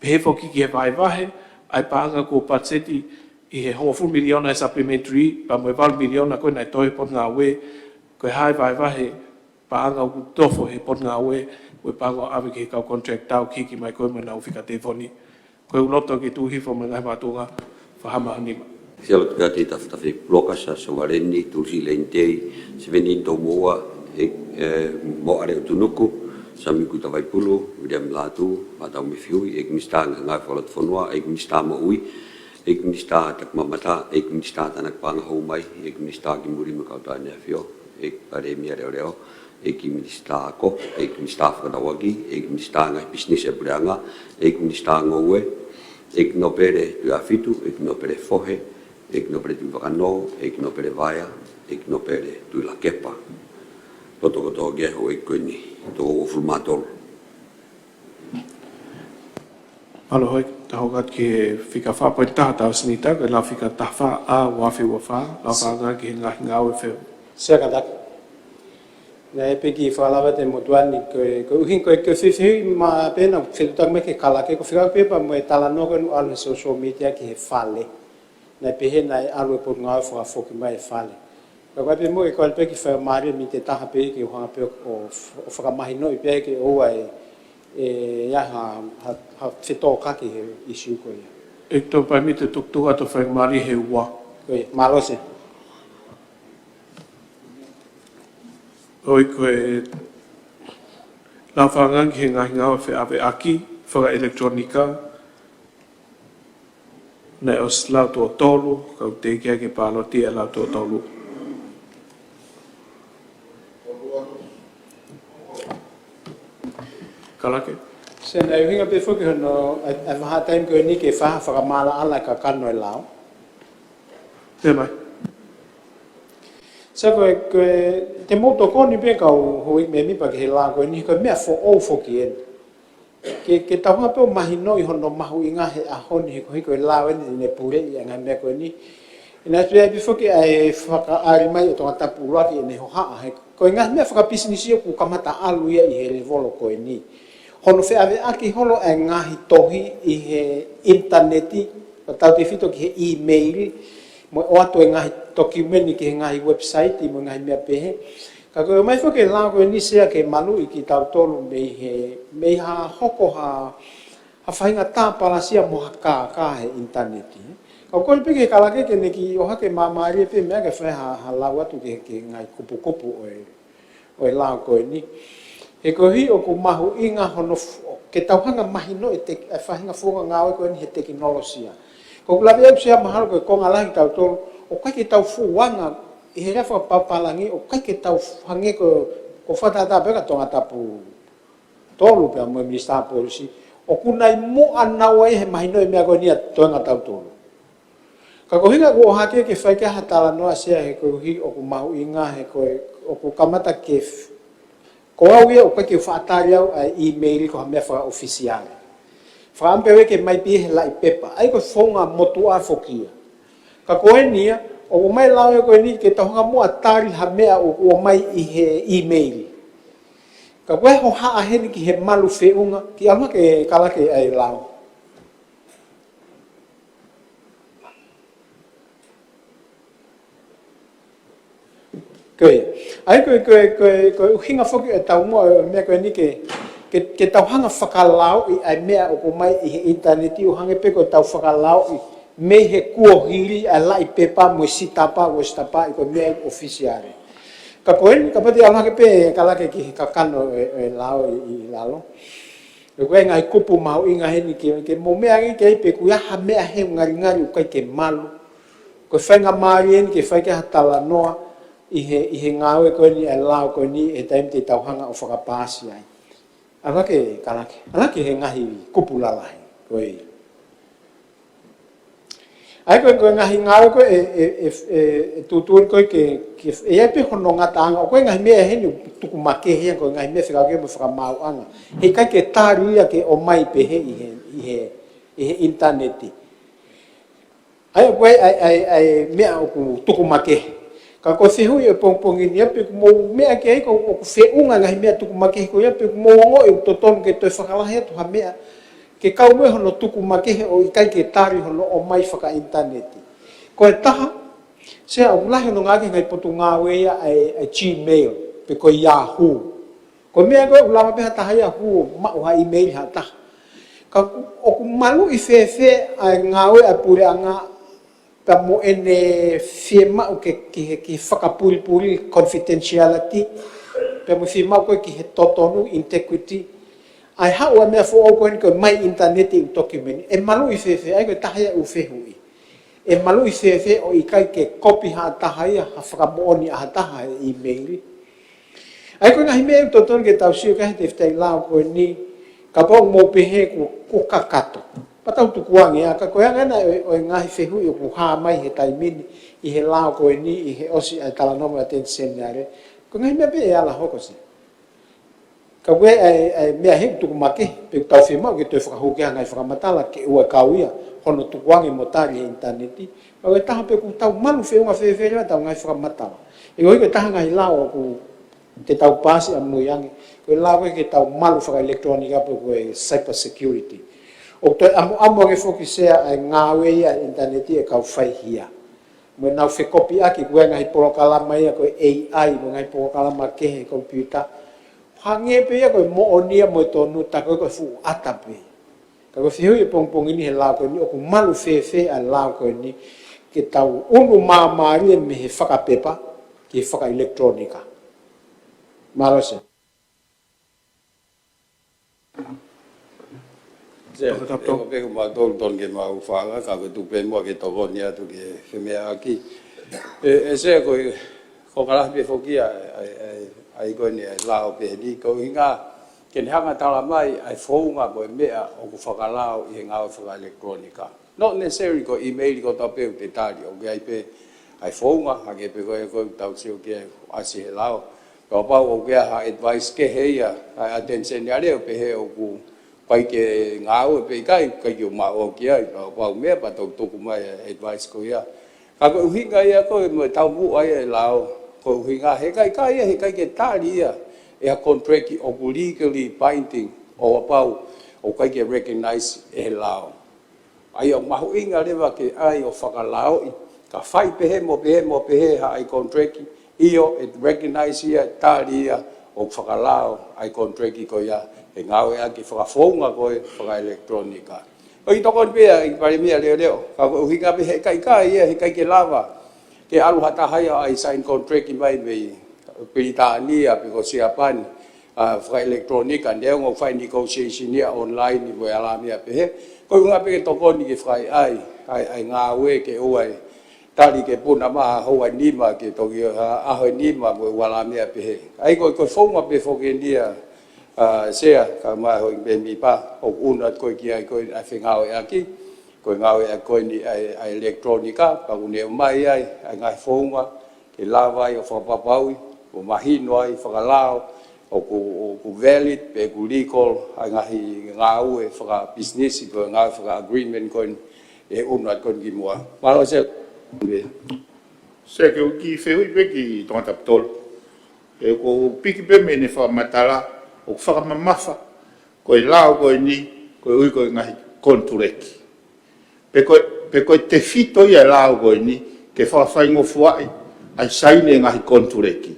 pehē foki ki he vahevahe ʻa e paʻanga kuo patiseti ʻi he hongofulu miliona ʻa e supplementary, pea mo e valu miliona ko ē naʻe toe he potungāue, ko e hā e vahevahe paʻanga ʻoku tofo he potungāue, mo e paʻanga ʻoku ʻave ki he kau contractor ʻoku hiki mai ko ē mo ʻenau fika telefoni. Ko e ʻuloto ke tuku hifo mo e ngaahi makatuʻunga, fakahā mai ho nima. Sea, lotu pē ʻa e tafitafi puloka, Sea Sovaleni Tulisi Leinitei, Seveni Toumoua, ʻe, ʻe, Moʻale ʻUtunuku, Sami Kuta Vaipulu, Viliami Lātū, Matau Mefiui, ʻEiki Minisitā Ngāue Fakalotofonua, ʻEiki Minisitā Moʻui, ʻEiki Minisitā Takimamata, ʻEiki Minisitā Tānaki Paʻanga Hou Mai, ʻEiki Minisitā Kimui mo e Kau Tau ʻAneafi, ʻEiki Palēmia Leoleo, ʻEiki Minisitā Ako, ʻEiki Minisitā Fefakatauʻaki, ʻEiki Minisitā Ngaahi Pisinisi ʻa e Puleʻanga, ʻEiki Minisitā Ngoue, ʻEiki Nōpele Tuʻiʻāfitu, ʻEiki Nōpele Fohe, ʻEiki Nōpele Tuʻivakanō, ʻEiki Nōpele Vaea, ʻEiki Nōpele Tuʻilakepa. Loto kotoa ki he houʻeiki ko eni, toko uofulu mā tolu. Mālō. Hoi, tau hoko atu ki he fika fā poini taha ʻetau ʻasenita, ko e lau fika taha fā ʻa e ua afe ua fā, lau fakaʻanga ki he ngaahi ngāue fefakatauʻaki. Sea, kātaki. Naʻe piki fakalava te motuani ko e, ko e ʻuhinga ko e, ko e fefehuʻi maʻa pē naʻa ku fetuʻutaki mai ki he kalake, ko e fika pē pea mo e talanoa ko ē naʻe ʻalu he social media ki he fale. Naʻe pehē naʻe ʻalu e potungāue fakafoki mai e fale. Ka ko e pē mo e ko e pē kiʻi faingamālie miniti ʻe taha pē ke u hanga pē ʻo, ʻo fakamahinoʻi pē ke ʻoua ʻe, ʻe ʻi ai ha, ha, ha fetōkaki he ʻīsiu ko ia. ʻEiki Taupaʻi, miniti ʻe tukutuku atu faingamālie he ua. Ko ia, mālō Sea. ʻOi, ko e lau fakaangaanga ki he ngaahi ngāue feʻaveʻaki fakaʻelekitulōnika, naʻe ʻosi lau tuʻo tolu, kau teʻeki ai ke pāloti e lau tuʻo tolu. Kalake. Sea, naʻe ʻuhinga pē foki hono, ʻa, ʻa e vahaʻa taimi ko eni ke fai ha fakamaʻalaʻala e kakano e lao. Pea mai. Sea, ko e, ko e, te mou tokoni pē kau houʻeiki mēmipa ki he lao ko eni, ko e meʻa foʻou foki eni. Ke, ke tau hanga pē ʻo mahinoʻi hono mahuʻinga he ʻaho ni he ko e, he ko e lao eni ne puleʻi ʻa e ngaahi meʻa ko eni. ʻInasi pē ʻai pē foki ʻa e fakaʻali mai ʻo Tongatapu ʻUluaki ʻene hohaʻa he ko e ngaahi meʻa fakapisinisi ʻoku kamata ʻalu ia ʻi he levolo ko eni. Hono feʻaveʻaki holo ʻa e ngaahi tohi ʻi he ʻinitaneti, ʻo tautefito ki he ʻīmeili, mo e ʻoatu e ngaahi tokiumeni ki he ngaahi website, mo e ngaahi meʻa pehē. Ka ko e ʻomai foki e lao ko eni Sea ke maluʻi kitautolu mei he, mei ha hoko ha, ha faʻahinga tāpalasia mo ha kākā he ʻinitaneti. Ka ko e piki he kalake ke ne kiʻi ʻohake māmālie pē meʻa ke fai ha, ha lau atu ki he, ki he ngaahi kupukupu ʻo e, ʻo e lao ko eni. He koeʻuhi ʻoku mahuʻinga hono f-, ke tau hanga mahinoʻi e te-, e faʻahinga founga ngāue ko eni he tekinolosia. Ko ʻeku lave ʻaʻaku Sea mahalo ko e konga lahi kitautolu, ʻoku ʻikai ke tau fuʻu anga, ʻi he lea fakapapālangi, ʻoku ʻikai ke tau f-, hangē ko, ko e fakatātā pē kia Tongatapu tolu pea mo e Minisitā Polisi, ʻoku nai muʻa naua ia he mahinoʻi e meʻa ko eni ʻa e toenga tautolu. Ka ko e ʻuhinga ʻoku ou ʻohake ke fai ki ai ha talanoa Sea he koeʻuhi ʻoku mahuʻinga he ko e, ʻoku kamata ke f-, ko au ia ʻoku ʻikai ke u faʻa tali au ʻa e ʻīmeili ko ha meʻa fakaʻofisiale. Fakaʻamu pē au ia ke mai pē he laʻi pepa. ʻA ia ko e founga motuʻa foki ia. Ka ko eni ia, ʻoku ʻomai e lao ia ko eni ke tau hanga muʻa ʻo tali ha meʻa ʻoku ʻomai ʻi he ʻīmeili. Ka ko e hohaʻa heni ki he malu feʻunga, kiʻi ʻalu hake Kalake ʻa e lao. Ko ia. ʻA ia ko e, ko e, ko e, ko e ʻuhinga foki e taumuʻa ʻo e meʻa ko eni ke, ke, ke tau hanga ʻo fakalaoʻi ʻa e meʻa ʻoku ʻomai ʻi he ʻinitaneti ʻo hangē pē ko ʻetau fakalaoʻi mei he kuohili ʻa e laʻi pepa mo e sitapa, ʻo sitapa ʻi ko e meʻa ʻoku ʻofisiale. Ka ko eni, kapau te u ʻalu hake pē Kalake ki he kakano e, e lao ʻi, ʻi lalo. ʻOku ʻi ai e ngaahi kupu mahuʻinga heni ke, ke mou meʻa ange ki ai pe ʻoku ʻi ai ha meʻa he ngalingali ʻoku ʻikai ke malu. Ko e faingamālie eni ke fai ki ai ha talanoa ʻi he, ʻi he ngāue ko eni ʻa e lao ko eni he taimi te tau hanga ʻo fakapaasi ai. ʻAlu hake Kalake. ʻAlu hake he ngaahi kupu lalahi. Ko ia. ʻA ia ko e, ko e ngaahi ngāue ko ē ʻe, ʻe, ʻe, ʻe, ʻe tuʻutuʻuni ko ē ke, ke, ʻe ʻi ai pē hono ngataʻanga, ʻoku ʻi ai e ngaahi meʻa heni ʻoku tuku makehe ia, ko e ngaahi meʻa fekauʻaki mo e fakamaauʻanga. He ʻikai ke tali ia ke ʻomai pehē ʻi he, ʻi he, ʻi he ʻinitaneti. ʻA ia ko e, ʻa e, ʻa e, ʻa e meʻa ʻoku tuku makehe. Ka ko e fehuʻi ʻo e pongipongi ni ia pe ʻoku mou meʻa ki ai ko ē ʻoku feʻunga e ngaahi meʻa tuku makehe ko ia pe ʻoku mou ongoʻi ʻoku totonu ke toe fakalahi atu ha meʻa ke kau mo hono tuku makehe ʻo ʻikai ke tali hono ʻomai fakaʻinitaneti. Ko e taha, Sea, ʻoku lahi hono ngāueʻaki he ngaahi potungāue ia ʻa e, ʻa e Gmail, pe ko e Yahoo. Ko e meʻa ko ē ʻoku lava pē ha taha ia ʻo hū ʻo maʻu ha ʻīmeili ha taha. Ka ʻoku maluʻi fēfē ʻa e ngāue ʻa e puleʻanga pea mo ʻene fiemaʻu ke, ke, ke fakapulipuli, confidentiality, pea mo e fiemaʻu ko ē ki he totonu, integrity. ʻA e haʻu ʻa e meʻa foʻou ko eni ko e mai ʻinitaneti ʻū tokiumeni. ʻE maluʻi fēfē, ʻa ia ko e taha ia ʻū fehuʻi. ʻE maluʻi fēfē ʻo ʻikai ke kopi ha taha ia, ha fakamoʻoni ʻa ha taha he ʻīmeili. ʻA ia ko e ngaahi meʻa ʻoku totonu ke tau sio ki ai he tefitoʻi lao ko eni, kapau ʻoku mou pehē kuo, kuo kakato. Pea tau tukuange ia, ka ko e anga ena ʻo e, ʻo e ngaahi fehuʻi ʻoku hā mai he taimi ni, ʻi he lao ko eni, ʻi he ʻosi ʻa e talanoa mo e ʻAteni Seniale. Ko e ngaahi meʻa pē ʻe ala hoko Sea. Ka ko e, ʻa e, ʻa e meʻa he ʻoku tuku makehe, pe ʻoku tau fiemaʻu ke toe fakahū ki ai ha ngaahi fakamatala ke ʻoua ʻe kau ia hono tukuange mo tali he ʻinitaneti. Ka ko e taha pē ʻoku tau malu feʻunga fēfē leva ʻetau ngaahi fakamatala. ʻE ʻikai ko e taha e ngaahi lao ʻoku Ke tau paasi ʻamui ange, ko e lao ko ē ke tau malu fakaʻilekitulōnika pe ko e cyber security. ʻOku toe ʻamuʻamu ange foki Sea ʻa e ngāue ia ʻa e ʻinitaneti ʻa e kau faihia. Mo ʻenau fekopiʻaki ko e ngaahi polokalama ia ko e A I, mo e ngaahi polokalama kehe komipiuta. Hangē pē ia ko e moʻoni ia mo e tonu, tā ko ē ko e fuʻu ʻata pē. Ka ko e fehuʻi ʻo e pongipongi ni he lao ko eni, ʻoku malu fēfē ʻa e lao ko eni, ke tau ʻunu māmālie mei he fakapepa ki he fakaʻilekitulōnika. Mālō Sea. Sea, Tokatapto. ʻE ko pē ko mautolu tonu ke mau fanga, ka ko e tuku pē muʻa ke tokoni atu ke femeʻaʻaki. ʻE, ʻe Sea ko e, ko e kalafi pē foki ʻa e, ʻa e, ʻa e, ʻa e ko eni ʻa e lao pehē ni, ko e ʻuhinga, ke ne hanga tala mai ʻa e founga mo e meʻa ʻoku fakalao ʻi he ngāue fakaʻilekitulōnika. Not necessarily ko e email kotoa pē ʻoku te tali, ʻoku ʻi ai pē ʻa e founga, hangē pē ko e ko ʻetau sio ki ai ʻasi he lao. Kapau ʻoku ʻi ai ha advice kehe ia, ʻa e ʻAteni Seniale ʻo pehē ʻoku ʻikai ke ngāue pe ʻikai, ʻikai ke u maʻu ki ai, kapau meʻa pea tau tuku mai ʻa e advice ko ia. Ka ko e ʻuhinga ia ko e mo e taumuʻa ia ʻa e lao, ko e ʻuhinga he ʻikai, ʻikai ia, he ʻikai ke tali ia ʻe ha contract ʻoku legally binding ʻo kapau ʻoku ʻikai ke recognize ʻe he lao. ʻA ia ʻoku mahuʻinga leva ke ʻai ʻo fakalaoʻi, ka fai pehē mo pehē mo pehē ha ʻai contract, ʻio ʻe recognize ia, tali ia ʻoku fakalao ʻa e contract ko ia he ngāueʻaki fakafounga ko ē fakaʻilekitulōnika. ʻOku tokoni pē ʻa e Palēmia Leʻoleʻo, ka ko e ʻuhinga pē he ʻikai, ʻikai ia, he ʻikai ke lava ke ʻalu ha taha ia ʻo ʻai sign contract mai mei Pilitānia pe ko Siapani, ʻa, fakaʻilekitulōnika, neongo ʻoku fai negotiation ia online mo e ala meʻa pehē. Ko e ʻuhinga pē ke tokoni ke fakaʻaiʻai ʻa e, ʻa e ngāue ke ʻoua ʻe tali ke puna mai ha houa ʻe nima ke toki ha ʻaho ʻe nima mo e ala meʻa pehē. ʻA ia ko e, ko e founga pē foki eni ia, ʻa, Sea, kae ʻumaʻā e houʻeiki mēmipa, ʻoku ʻunu atu ko ē ki ai ko ē ʻa e fengāueʻaki, ko e ngāueʻaki ko eni ʻa e, ʻa e ʻilekitulōnika, pea ʻoku ne ʻomai ai ʻa e ngaahi founga ke lava ai ʻo fakapapauʻi ʻoku mahino ai fakalao, ʻoku, ʻoku valid pe ʻoku legal ʻa e ngaahi ngāue fakapisinisi pe ko e ngāue faka-agreement ko eni ʻe ʻunu atu ko eni ki muʻa. Mālō Sea. Sea, ke u kiʻi fehuʻi pē ki Tongatapu tolu. ʻE, ʻoku ou piki pē mei heʻene fakamatala ʻoku fakamamafa ko e lao ko eni, koeʻuhi ko e ngaahi konituleki. Pe ko e, pe ko e tefito ia ʻa e lao ko eni ke fakafaingofuaʻi ʻa e saini e ngaahi konituleki.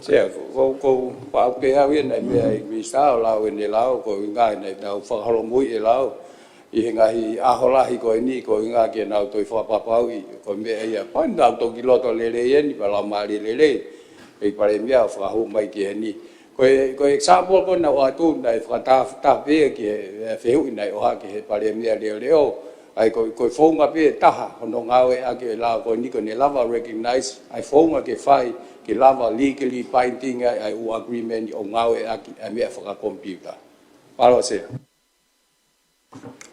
Sea, ko, ko, ko, pau ke hau ia naʻe meʻa ʻa e Minisitā ʻo lau ʻene lao, ko e ʻuhinga naʻa nau fakaholomui e lao ʻi he ngaahi ʻaho lahi ko eni, ko e ʻuhinga ke nau toe fakapapauʻi ko e meʻa ia. Pea nau toki loto lelei eni, pea lau mālie lelei ʻe he Palēmia ʻo fakahū mai ki heni. Ko e, ko e example ko ē naʻe ʻoatu, naʻe fakatafataha pē ki he, e, fehuʻi naʻe ʻohake ʻe he Palēmia Leʻoleʻo, ʻa ia ko, ko e founga pē ʻe taha hono ngāueʻaki e lao ko eni ko ʻene lava recognize ʻa e founga ke fai, ke lava legally binding ai ʻa e ʻū agreement ʻoku ngāueʻaki ʻa e meʻa fakakomipiuta. Mālō Sea.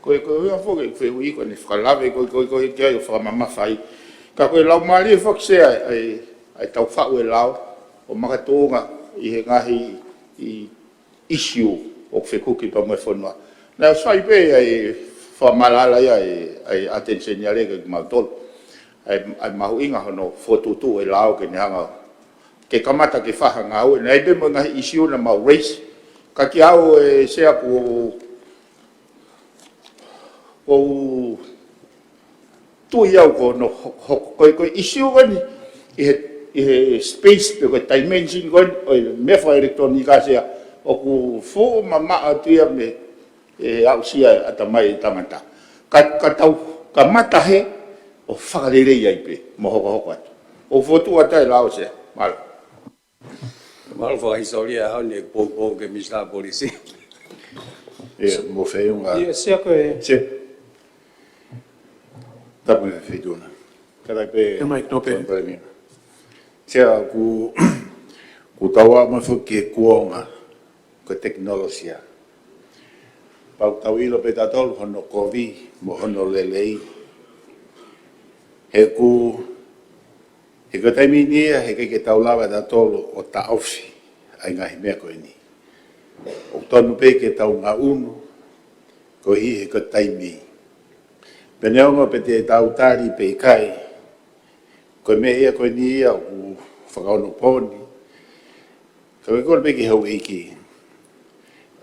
Ko e, ko e ʻuhinga foki e fehuʻi ko ʻene fakalave ko, ko, ko, ki ai ʻo fakamamafa ai. Ka ko e lau mālie foki Sea ʻa e, ʻa e tau faʻu e lao ʻo makatuʻunga ʻi he ngaahi ʻi issue ʻoku fekuki pea mo e fonua. Naʻe ʻosi fai pē ʻa e fakamatala ia ʻa e, ʻa e ʻAteni Seniale kia kimautolu. ʻA e, ʻa e mahuʻinga hono fokotuʻutuʻu e lao ke ne hanga ke kamata ke fai ha ngāue. Naʻe ʻi ai pē mo e ngaahi issue naʻa mau raise. Ka kiate au ʻe Sea ʻoku, ʻoku ou tui au ko hono ho-, ho-, ko e, ko e issue ko eni ʻi he, ʻi he space pe ko e dimension ko eni ʻo e meʻa fakaʻilekitulōnika Sea, ʻoku fuʻu mamaʻo atu ia mei he aʻusia ʻatamai e tangata. Ka, ka tau kamata hē ʻo fakalelei ai pē mo hokohoko atu. ʻOku fokotuʻu atu e lao Sea. Mālō. Mālō fakahisitōlia ʻa e ʻaho ni, poupou ki he Minisitā Polisi. ʻIa, mo e feʻunga. ʻIa, Sea ko e. Sea. Tapu mo e Feituʻuna. Kātaki pē. Ia mai, tō pē. Palēmia. Sea, ʻoku, ʻoku tau ʻalu mai foki ki he kuonga ko e tekinolosia. Pau ke tau ʻilo pē tautolu hono kovi mo hono lelei. He ʻoku, he ko e taimi ni ia, he ʻikai ke tau lava tautolu ʻo taʻofi ʻa e ngaahi meʻa ko eni. ʻOku tonu pē ke tau ngaʻunu, koeʻuhi he ko e taimi. Pea neongo pe te tau tali pe ʻikai, ko e meʻa ia ko eni ia ʻoku fakaonopōni. Ka ko e kole pē ki he houʻeiki.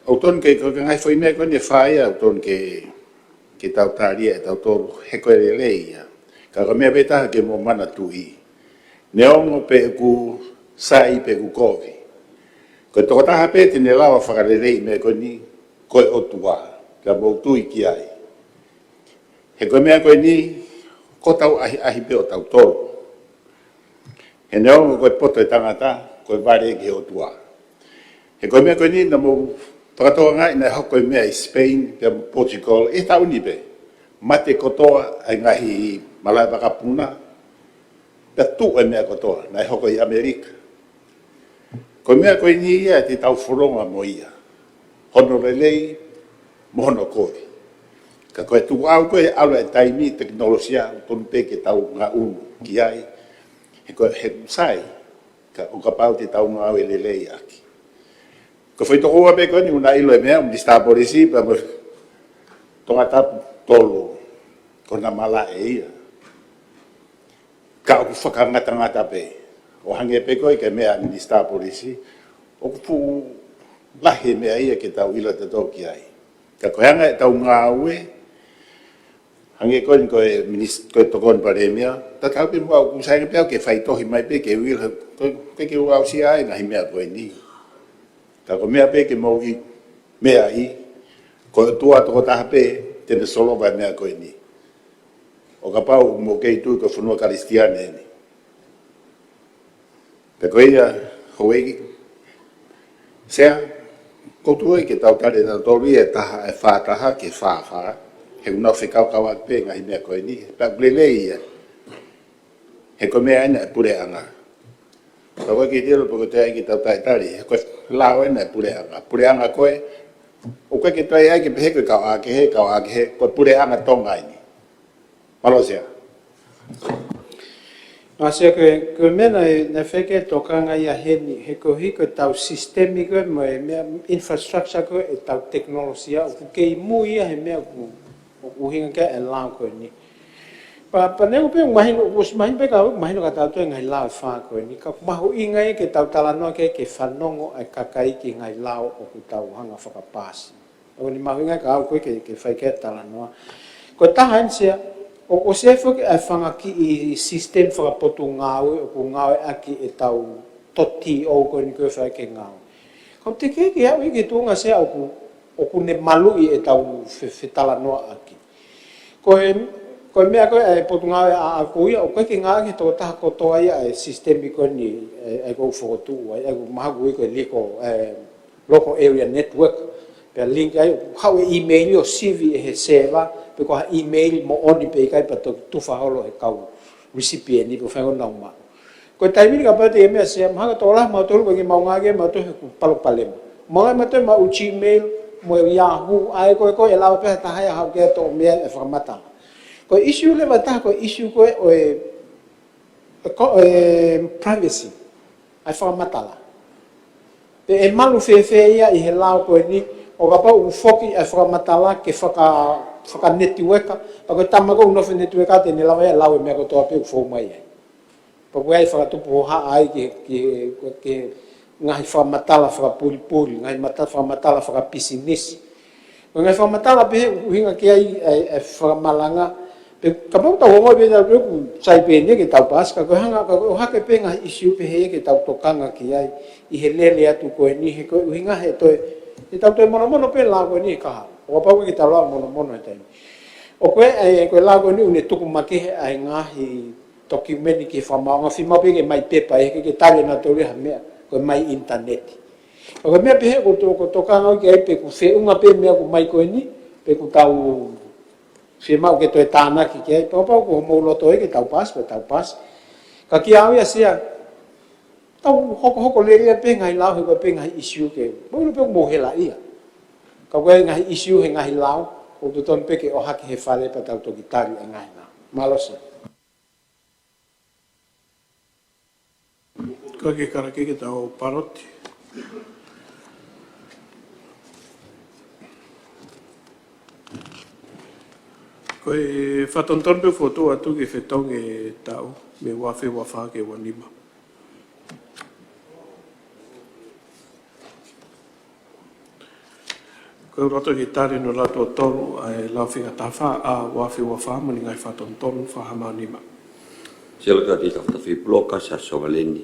ʻOku totonu ke, ko e ngaahi foʻi meʻa ko eni ʻe fā ia, ʻoku totonu ke, ke tau tali ia ʻe tautolu, he ko e lelei ia. Ka ko e meʻa pē taha ke mou manatuʻi. Neongo pe ʻoku sai pe ʻoku kovi. Ko e tokotaha pē te ne lava fakaleleiʻi meʻa ko eni, ko e ʻOtua. Ka mou tui ki ai. He ko e meʻa ko eni, ko hotau ʻahiʻahi pē ʻo tautolu. He neongo ko e poto ʻo e tangata, ko e vale ki he ʻOtua. He ko e meʻa ko eni naʻa mou fakatokangaʻi naʻe hoko e meʻa ʻi Spain, pea mo Portugal, ʻi he taʻu ni pē. Mate kotoa ʻa e ngaahi malaʻe vakapuna, pea tuʻu e meʻa kotoa, naʻe hoko ʻi ʻAmelika. Ko e meʻa ko eni ia te tau fononga mo ia. Hono lelei, mo hono kovi. Ka ko e tuʻu ʻau ko e ʻalu e taimi tekinolosia, ʻoku totonu pē ke tau ngaʻunu ki ai. He ko e, he sai, ka ʻo kapau te tau ngāue lelei ʻaki. Ko e foʻi tokoua pē ko eni ʻoku na ʻilo e meʻa, Minisitā Polisi, pea mo Tongatapu tolu, ko na malaʻe ia. Ka ʻoku fakangatangata pē. ʻO hangē pē ko e ke meʻa Minisitā Polisi, ʻoku fuʻu lahi e meʻa ia ke tau ʻilo tautolu ki ai. Ka ko e anga ʻetau ngāue, hangē ko eni ko e minis-, ko e tokoni palēmia, tatau pē mo au ʻoku sai ange pē au ke faitohi mai pē ke uila, ko e, ko e ke ua usia ai ngaahi meʻa ko eni. Ka ko e meʻa pē ke mou ʻi, meʻa ʻi, ko e ʻOtua tokotaha pē, te ne solova e meʻa ko eni. ʻO kapau ʻoku mou kei tui ko e fonua Kalisitiane eni. Pea ko ia, houʻeiki, Sea, ʻoku ou tui ke tau tali ʻe tautolu ia ʻe taha, ʻe fā taha ki he fā fā. He ʻoku nau fekaukauʻaki pē ngaahi meʻa ko eni. Pea ʻoku lelei ia. He ko e meʻa ena ʻa e puleʻanga. Ka ko e ke tilo pe ko e toe ai ke tau talitali. He ko e lao ena ʻa e puleʻanga. Puleʻanga ko e, ʻoku ʻikai ke toe ai ke pehē ko e kau ʻakehe, kau ʻakehe, ko e puleʻanga Tonga eni. Mālō Sea. Mālō Sea, ko e, ko e meʻa naʻe, naʻe fai ki ai e tokanga ia heni, he ko e hiko ʻetau sisitemi ko e mo e meʻa infrastructure ko e ʻetau tekinolosia, ʻoku kei mui ia he meʻa ʻoku, ʻoku ʻuhinga ki ai e lao ko eni. Pea, pea neongo pē, mahino, ʻosi mahino pē ka, mahino ka tau toe ngaahi lao ʻe fā ko eni, ka ʻoku mahuʻinga ia ke tau talanoa ki ai ke fanongo ʻa e kakai ki he ngaahi lao ʻoku tau hanga fakapaasi. ʻOku ne mahuʻinga ka au ko e ke, ke fai ki ai e talanoa. Ko e taha eni Sea, ʻoku, ʻoku ʻosi foki ʻa e fanga kiʻi sisitemi fakapotungāue, ʻoku ngāueʻaki ʻetau toti ʻo ko eni ko e fai ki he ngāue. Ka ʻoku teʻeki ke aʻu ia ki he tuʻunga Sea ʻoku, ʻoku ne maluʻi ʻetau fe-, fetalanoaʻaki. Ko e, ko e meʻa ko e, ʻa e potungāue ʻa, ʻa ko ia, ʻoku ʻikai ke ngāueʻaki he tokotaha kotoa ia ʻa e sisitemi ko eni, ʻa e, ʻa e ʻoku fokotuʻu ai, ʻa e ʻoku mahalo ko e liko, ʻa e, local area network, pea link ai, haʻu e email ʻo sivi ʻe he server, pe ko ha email moʻoni pe ʻikai pea toki tufa holo he kau recipient ni pe fengo nau maʻu. Ko e taimi ni kapau te ke meʻa Sea, mahalo tokolahi mautolu ko e ke mau ngāue ke mautolu he ʻoku palopalema. Mau ngāue mautolu mau Gmail, mo e Yahoo, ʻa e ko e ko e lava pē ha taha ia haʻu ke toʻo meʻa ʻe fakamatala. Ko e issue leva ʻe taha, ko e issue ko e ʻo e, ko e privacy. ʻA e fakamatala. Pe ʻe malu fēfē ia ʻi he lao ko eni, ʻo kapau ʻoku foki ʻa e fakamatala ke faka-, fakanetiueka, pea ko e tama ko ē ʻoku nofo he netiueka te ne lava ia ʻo lau e meʻa kotoa pē ʻoku fou mai ai. Pea ko e ʻai fakatupu hohaʻa ai ki, ki, ki he ngaahi fakamatala fakapulipuli, ngaahi mata-, fakamatala fakapisinisi. Ko e ngaahi fakamatala pehē ʻuhinga ki ai ʻa e, ʻa e fakamalanga. Pe kapau tau ongoʻi pē tau pē ʻoku sai pē eni ke tau paasi, ka ko e hanga, ka ko e ʻohake pē ngaahi issue pehē ia ke tau tokanga ki ai ʻi he lele atu ko eni he ko e ʻuhinga he toe, he tau toe monomono pē lao ko eni he kahaʻu. ʻO kapau ke tau lao monomono he taimi. ʻO ko e, ʻa e, ko e lao ko eni ʻoku ne tuku makehe ʻa e ngaahi tokiumeni ki he fakamaauʻanga, fiemaʻu pē ke ʻomai pepa, ʻe ʻikai ke tali ʻe nautolu ha meʻa, ko e ʻomai ʻinitaneti. Ka ko e meʻa pehē ʻoku to-, ʻoku tokanga au ki ai pe ʻoku feʻunga pē meʻa ʻoku ʻomai ko eni, pe ʻoku tau fiemaʻu ke toe tānaki ki ai, pea kapau ʻoku mou loto ai ke tau paasi, pea tau paasi. Ka kiate au ia Sea, tau hokohoko lelei pē ngaahi lao, he ko e pē ngaahi issue ke, mou ʻilo pē ʻoku mou hela ia. Ka ko e ngaahi issue he ngaahi lao, ʻoku totonu pē ke ʻohake he fale pea tau toki tali ʻa e ngaahi lao. Mālō Sea. Ko e ke kalake ke tau paloti. Ko e fakatonutonu pē fotu atu ki he fetongi e taʻu, mei he ua afe ua fā ki he ua nima. Ko e loto ke tali hono lau tuʻo tolu ʻa e lau fika taha fā ʻa e ua afe ua fā mo e ngaahi fakatonutonu, fakahaofi mai. Sela ka tita fata fi bloka, Sa Sovaleni,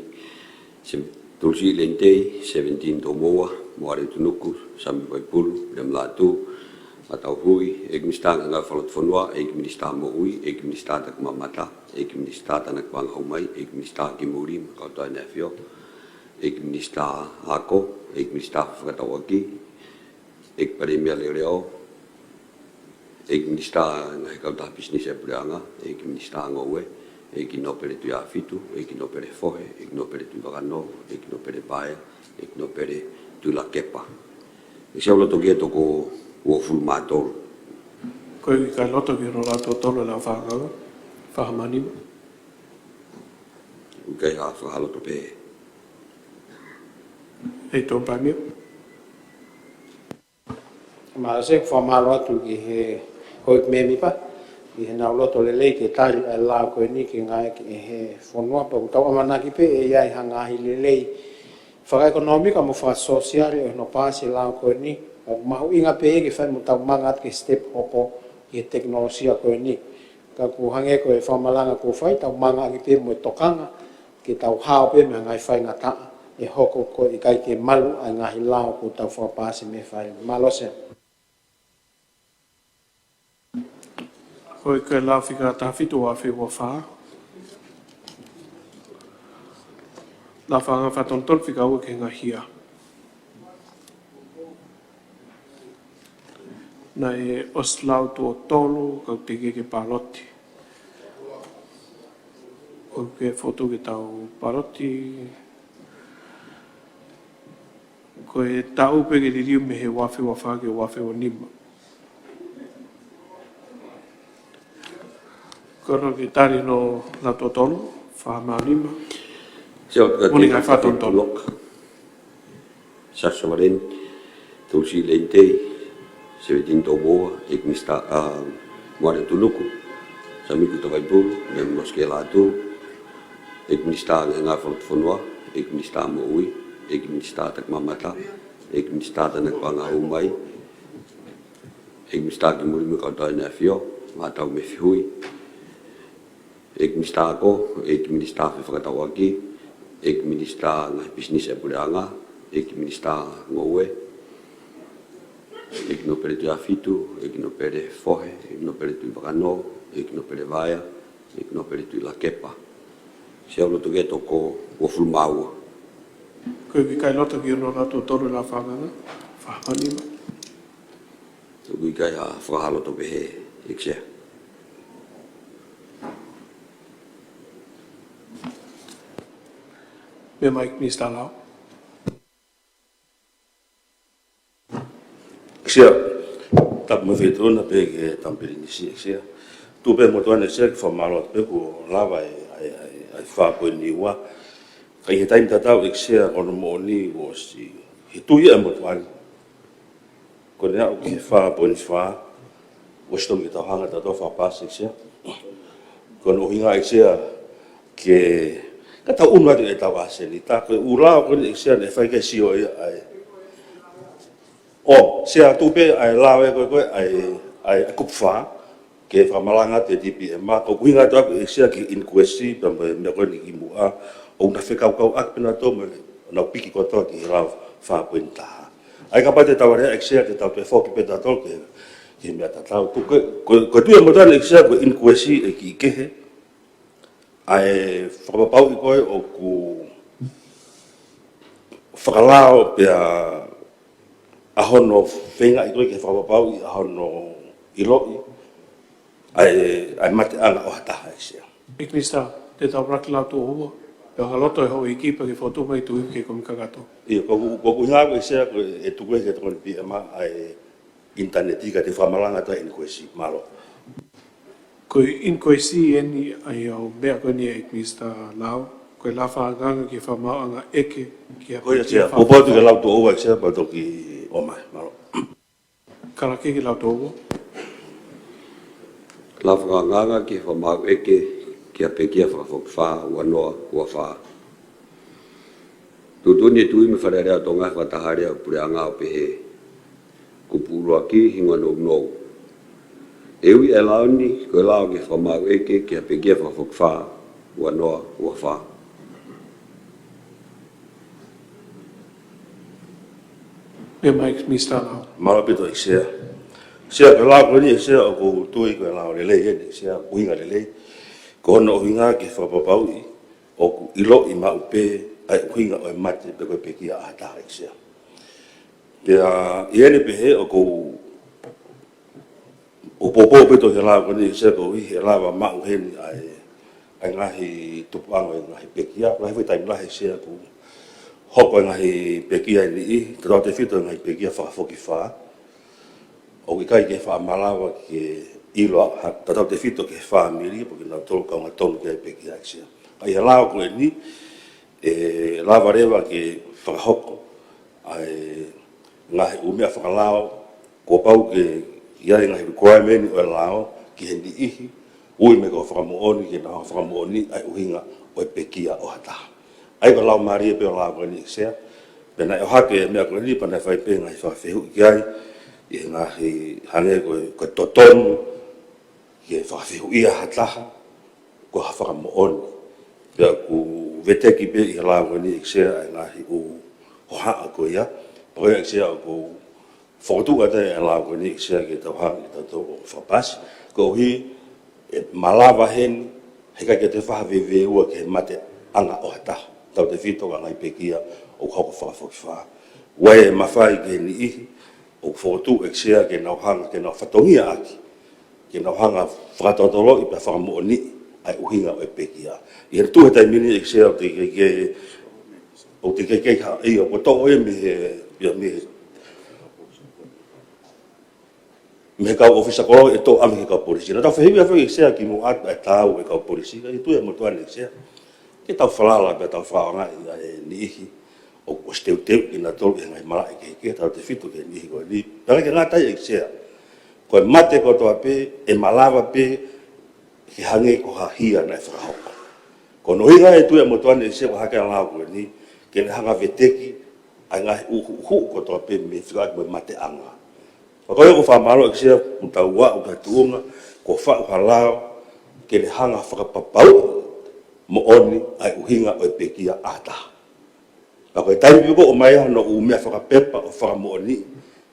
Sem-, Tulisi Lentei, Sevenitini Tomoua, Moale Tunuku, Sami Vaipulu, William Lātū, Matau Hui, ʻEiki Minisitā Ngaahi Falotofonua, ʻEiki Minisitā Moʻui, ʻEiki Minisitā Takimamata, ʻEiki Minisitā Tānaki Paʻanga ʻOmai, ʻEiki Minisitā Kimui mo e Kau Tau ʻEne ʻAfio, ʻEiki Minisitā Ako, ʻEiki Minisitā Fakatauʻaki, ʻEiki Palēmia Leʻoleʻo, ʻEiki Minisitā Ngaahi Kautaha Pisinisi ʻa e Puleʻanga, ʻEiki Minisitā Ngoue, ʻEiki Nōpele Tuʻiʻāfitu, ʻEiki Nōpele Fohe, ʻEiki Nōpele Tuʻivakanō, ʻEiki Nōpele Vaea, ʻEiki Nōpele Tuʻilakepa. ʻEiki Sea, ʻoku loto ke toko uofulu mā tolu. Ko e ʻikai loto ke hono lau tuʻo tolu ʻa e lau fakaangaanga, fakahaofi mai. ʻOku ʻikai ha fakahāloto pehē. ʻEiki Tokoni Palēmia. Mālō Sea, fakamālō atu ki he houʻeiki mēmipa ʻi heʻenau loto lelei ke tali ʻa e lao ko eni ke ngāueʻaki ʻe he fonua, pea ʻoku tau ʻamanaki pē ʻe ʻi ai ha ngaahi lelei fakaʻekonōmika mo fakasōsiale ʻo hono paasi e lao ko eni. Pea ʻoku mahuʻinga pē ia ke fai mo tau manga atu ki he step hoko ʻi he tekinolosia ko eni. Ka ʻoku hangē ko e fakamalanga kuo fai, tau manga ʻaki pē mo e tokanga ke tau hao pē mei he ngaahi faingataʻa ʻe hoko ko e ʻikai ke malu ʻa e ngaahi lao kuo tau fakapaasi mei he faʻahinga. Mālō Sea. Ko e ʻikai lau fika taha fitu ua afe ua fā. Lau fakaangaanga fakatonutonu fika ua ki he ngaahi hia. Naʻe ʻosi lau tuʻo tolu, kau teʻeki ke pāloti. ʻOku ke fokotuʻu ke tau pāloti. Ko e taʻu pē ke liliu mei he ua afe ua fā ki he ua afe ua nima. Ko hono ke tali hono lau tuʻo tolu, fakahaofi mai. Sea, ʻoku loto ke tali hono lau tuʻo tolu. Sa Sovaleni, Tulisi Lentei, Sevenitini Tomoua, ʻEiki Minisitā, ʻa, Moale Tunuku, Sami Vaipulu, William Lātū, ʻEiki Minisitā Ngaahi Falotofonua, ʻEiki Minisitā Moʻui, ʻEiki Minisitā Takimamata, ʻEiki Minisitā Tānaki Paʻanga ʻOmai, ʻEiki Minisitā Kimui mo e Kau Tau ʻEne ʻAfio, Matau Mefi Hui, ʻEiki Minisitā Ako, ʻEiki Minisitā Fefakatauʻaki, ʻEiki Minisitā Ngaahi Pisinisi ʻa e Puleʻanga, ʻEiki Minisitā Ngoue, ʻEiki Nōpele Tuʻiʻāfitu, ʻEiki Nōpele Fohe, ʻEiki Nōpele Tuʻivakanō, ʻEiki Nōpele Vaea, ʻEiki Nōpele Tuʻilakepa. Sea, ʻoku loto ke toko uofulu mā ua. Ko e ʻikai loto ke hono lau tuʻo tolu ʻa e lau fakaangaanga, fakahaofi mai. ʻOku ʻikai ha fakahāloto pehē, ʻEiki Sea. Meʻa mai ʻEiki Minisitā Lao. ʻEiki Sea, tapu mo e feituʻu na pē ki he Tama Pilinisi, ʻEiki Sea. Tuʻu pē motuʻa ni ʻEiki Sea ke fakamālō atu pē kuo lava e, ʻa e, ʻa e, ʻa e fā poini ua. Ka ʻi he taimi tatau ʻEiki Sea, ko hono moʻoni kuo ʻosi, he tui ʻa e motuʻa ni, ko ʻene aʻu ki he fā poini fā, ʻosi tonu ke tau hanga ʻo tau fakapaasi ʻEiki Sea. Ko hono ʻuhinga ʻEiki Sea ke, ka tau ʻunu atu ʻetau ʻāsenita, ko e ʻū lao ko eni ʻEiki Sea naʻe fai ke sio ia ai. ʻO, Sea, tuʻu pē ʻa e lao ē ko e, ko e, ʻa e, ʻa e kupu fā, ke fakamalanga atu e TPM, ko e ʻuhinga atu ʻeku ʻEiki Sea ki he inquest, pea mo e meʻa ko eni kimuʻa, ʻoku na fekaukauʻaki pē nautolu mo ʻenau piki kotoa ki he lao fā poini taha. ʻA ia kapau te tau lea ʻEiki Sea ke tau toe foki pē tautolu ki he, ki he meʻa tatau. Ko, ko, ko, ko e tui ʻa e motuʻa ni ʻEiki Sea ko e inquest ʻe kiʻi kehe, ʻa e fakapapauʻi ko ē ʻoku fakalao pea ʻa hono feingaʻi ko ē ke fakapapauʻi ʻa hono ʻiloʻi ʻa e, ʻa e mateʻanga ʻo ha taha ʻEiki Sea. ʻEiki Minisitā, te tau ʻuluaki lau tuʻo ua, pea ka loto e houʻeiki pea ke fokotuʻu mai e tui ki he Kōmiti Kakato. ʻIo, ko, ko, ko e ʻuhinga ʻEiki Sea ko e tuku ē ki he tokoni PMA ʻa e ʻinitaneti ka te fakamalanga atu ʻa e inquest. Mālō. Ko e inquest eni ʻa ia ʻo e meʻa ko eni ʻEiki Minisitā Lao, ko e lau fakaangaanga ki he fakamaauʻanga ʻeke ki ha pekia. Ko ia Sea, kuo pau atu ke lau tuʻo ua ʻEiki Sea pea toki ʻomai. Mālō. Kalake ke lau tuʻo ua. Lau fakaangaanga ki he fakamaau ʻeke ki ha pekia fakafokifā ua noa ua fā. Tuʻutuʻuni e Tuʻi mo e Fale Alea ʻo Tonga he fakataha lea ʻo e Puleʻanga ʻo pehē: Kupu ʻuluaki, hingoa nounou. ʻE ui ʻa e lao ni ko e lao ki he fakamaauʻeke ki ha pekia fakafokifā ua noa ua fā. Pea mai Minisitā Lao. Mālō ʻaupito ʻEiki Sea. Sea, ko e lao ko eni ʻEiki Sea ʻoku ou tui ko e lao lelei eni ʻEiki Sea, ʻuhinga lelei. Ko hono ʻuhinga ke fakapapauʻi ʻoku ʻiloʻi maʻu pē ʻa e ʻuhinga ʻo e mate pe ko e pekia ʻa ha taha ʻEiki Sea. Pea ʻi heʻene pehē ʻoku ou poupou pē ʻi he lao ko eni ʻEiki Sea koeʻuhi he lava maʻu heni ʻa e, ʻa e ngaahi tupuʻanga ʻo e ngaahi pekia. Lahi foʻi taimi lahi ʻEiki Sea kuo hoko e ngaahi pekia ʻe niʻihi, tautautefito e ngaahi pekia fakafokifā. ʻOku ʻikai ke faʻa malava ke ʻilo ha, tautautefito ki he fāmili, pe ko kinautolu ʻoku kaungatonu ki ai e pekia ʻEiki Sea. Ka ʻi he lao ko eni, ʻe lava leva ke fakahoko ʻa e ngaahi ʻū meʻa fakalao, kuo pau ke ʻi ai e ngaahi requirement ʻo e lao ki he niʻihi, ui mai ko e fakamoʻoni, ke nau fakamoʻoniʻi ʻa e ʻuhinga ʻo e pekia ʻo ha taha. ʻA ia ko e laumālie pē ʻo e lao ko eni ʻEiki Sea, pea naʻe ʻohake e meʻa ko eni, pea naʻe fai pē e ngaahi fakafehuʻi ki ai, ʻi he ngaahi hangē ko e, ko e totonu ke fakafehuʻia ha taha, ko ha fakamoʻoni. Pea ʻoku veteki pē ʻi he lao ko eni ʻEiki Sea ʻa e ngaahi ʻū hohaʻa ko ia. Pea ko ia ʻEiki Sea ʻoku ou fokotuʻu atu ʻa e lao ko eni ʻEiki Sea ke tau hanga ʻe tautolu ʻo fakapasi. Koeʻuhi ʻe malava heni, heʻikai ke toe fai ha veveua ki he mateʻanga ʻo ha taha. Tautautefito ki he ngaahi pekia ʻoku hoko fakafokifā. ʻOku ʻi ai e mafai ki he niʻihi, ʻoku fokotuʻu ʻEiki Sea ke nau hanga, ke nau fatongia ʻaki, ke nau hanga fakatotoloʻi pea fakamoʻoniʻi ʻa e ʻuhinga ʻo e pekia. ʻI he tuʻu he taimi ni ʻEiki Sea ʻoku teʻeki ke, ʻoku teʻeki ke ha, ʻio, ʻoku toʻo ia mei he, ia mei he, mei he kau ʻōfisa kolo ʻe toʻo ʻave ki he kau polisi. Naʻa tau fehuʻia foki ʻEiki Sea kimuʻa atu ʻa e taau ʻa e kau polisi, ka ʻi he tuʻu ʻa e motuʻa ni ʻEiki Sea, ke tau falala pea tau fakaʻaongaʻi ʻa e niʻihi ʻoku ʻosi teuteu kinautolu ʻi he ngaahi malaʻe kehekehe, tautautefito ki he niʻihi ko eni. Pea ʻikai ke ngata ai ʻEiki Sea, ko e mate kotoa pē ʻe malava pē ke hangē ko ha hia naʻe fakahoko. Ko hono ʻuhinga ʻa e tuʻu ʻa e motuʻa ni ʻEiki Sea ko e hake ʻa e lao ko eni, ke ne hanga veteki ʻa e ngaahi ʻuhuʻuhu kotoa pē mei he fekauʻaki mo e mateʻanga. Pea ko ia ʻoku ou fakamālō ʻEiki Sea kuo tau aʻu ki ha tuʻunga kuo faʻu ha lao ke ne hanga fakapapauʻi moʻoni ʻa e ʻuhinga ʻo e pekia ʻa ha taha. Pea ko e taimi pē ko ē ʻoku ʻomai ai hono ʻū meʻa fakapepa ʻo fakamoʻoniʻi,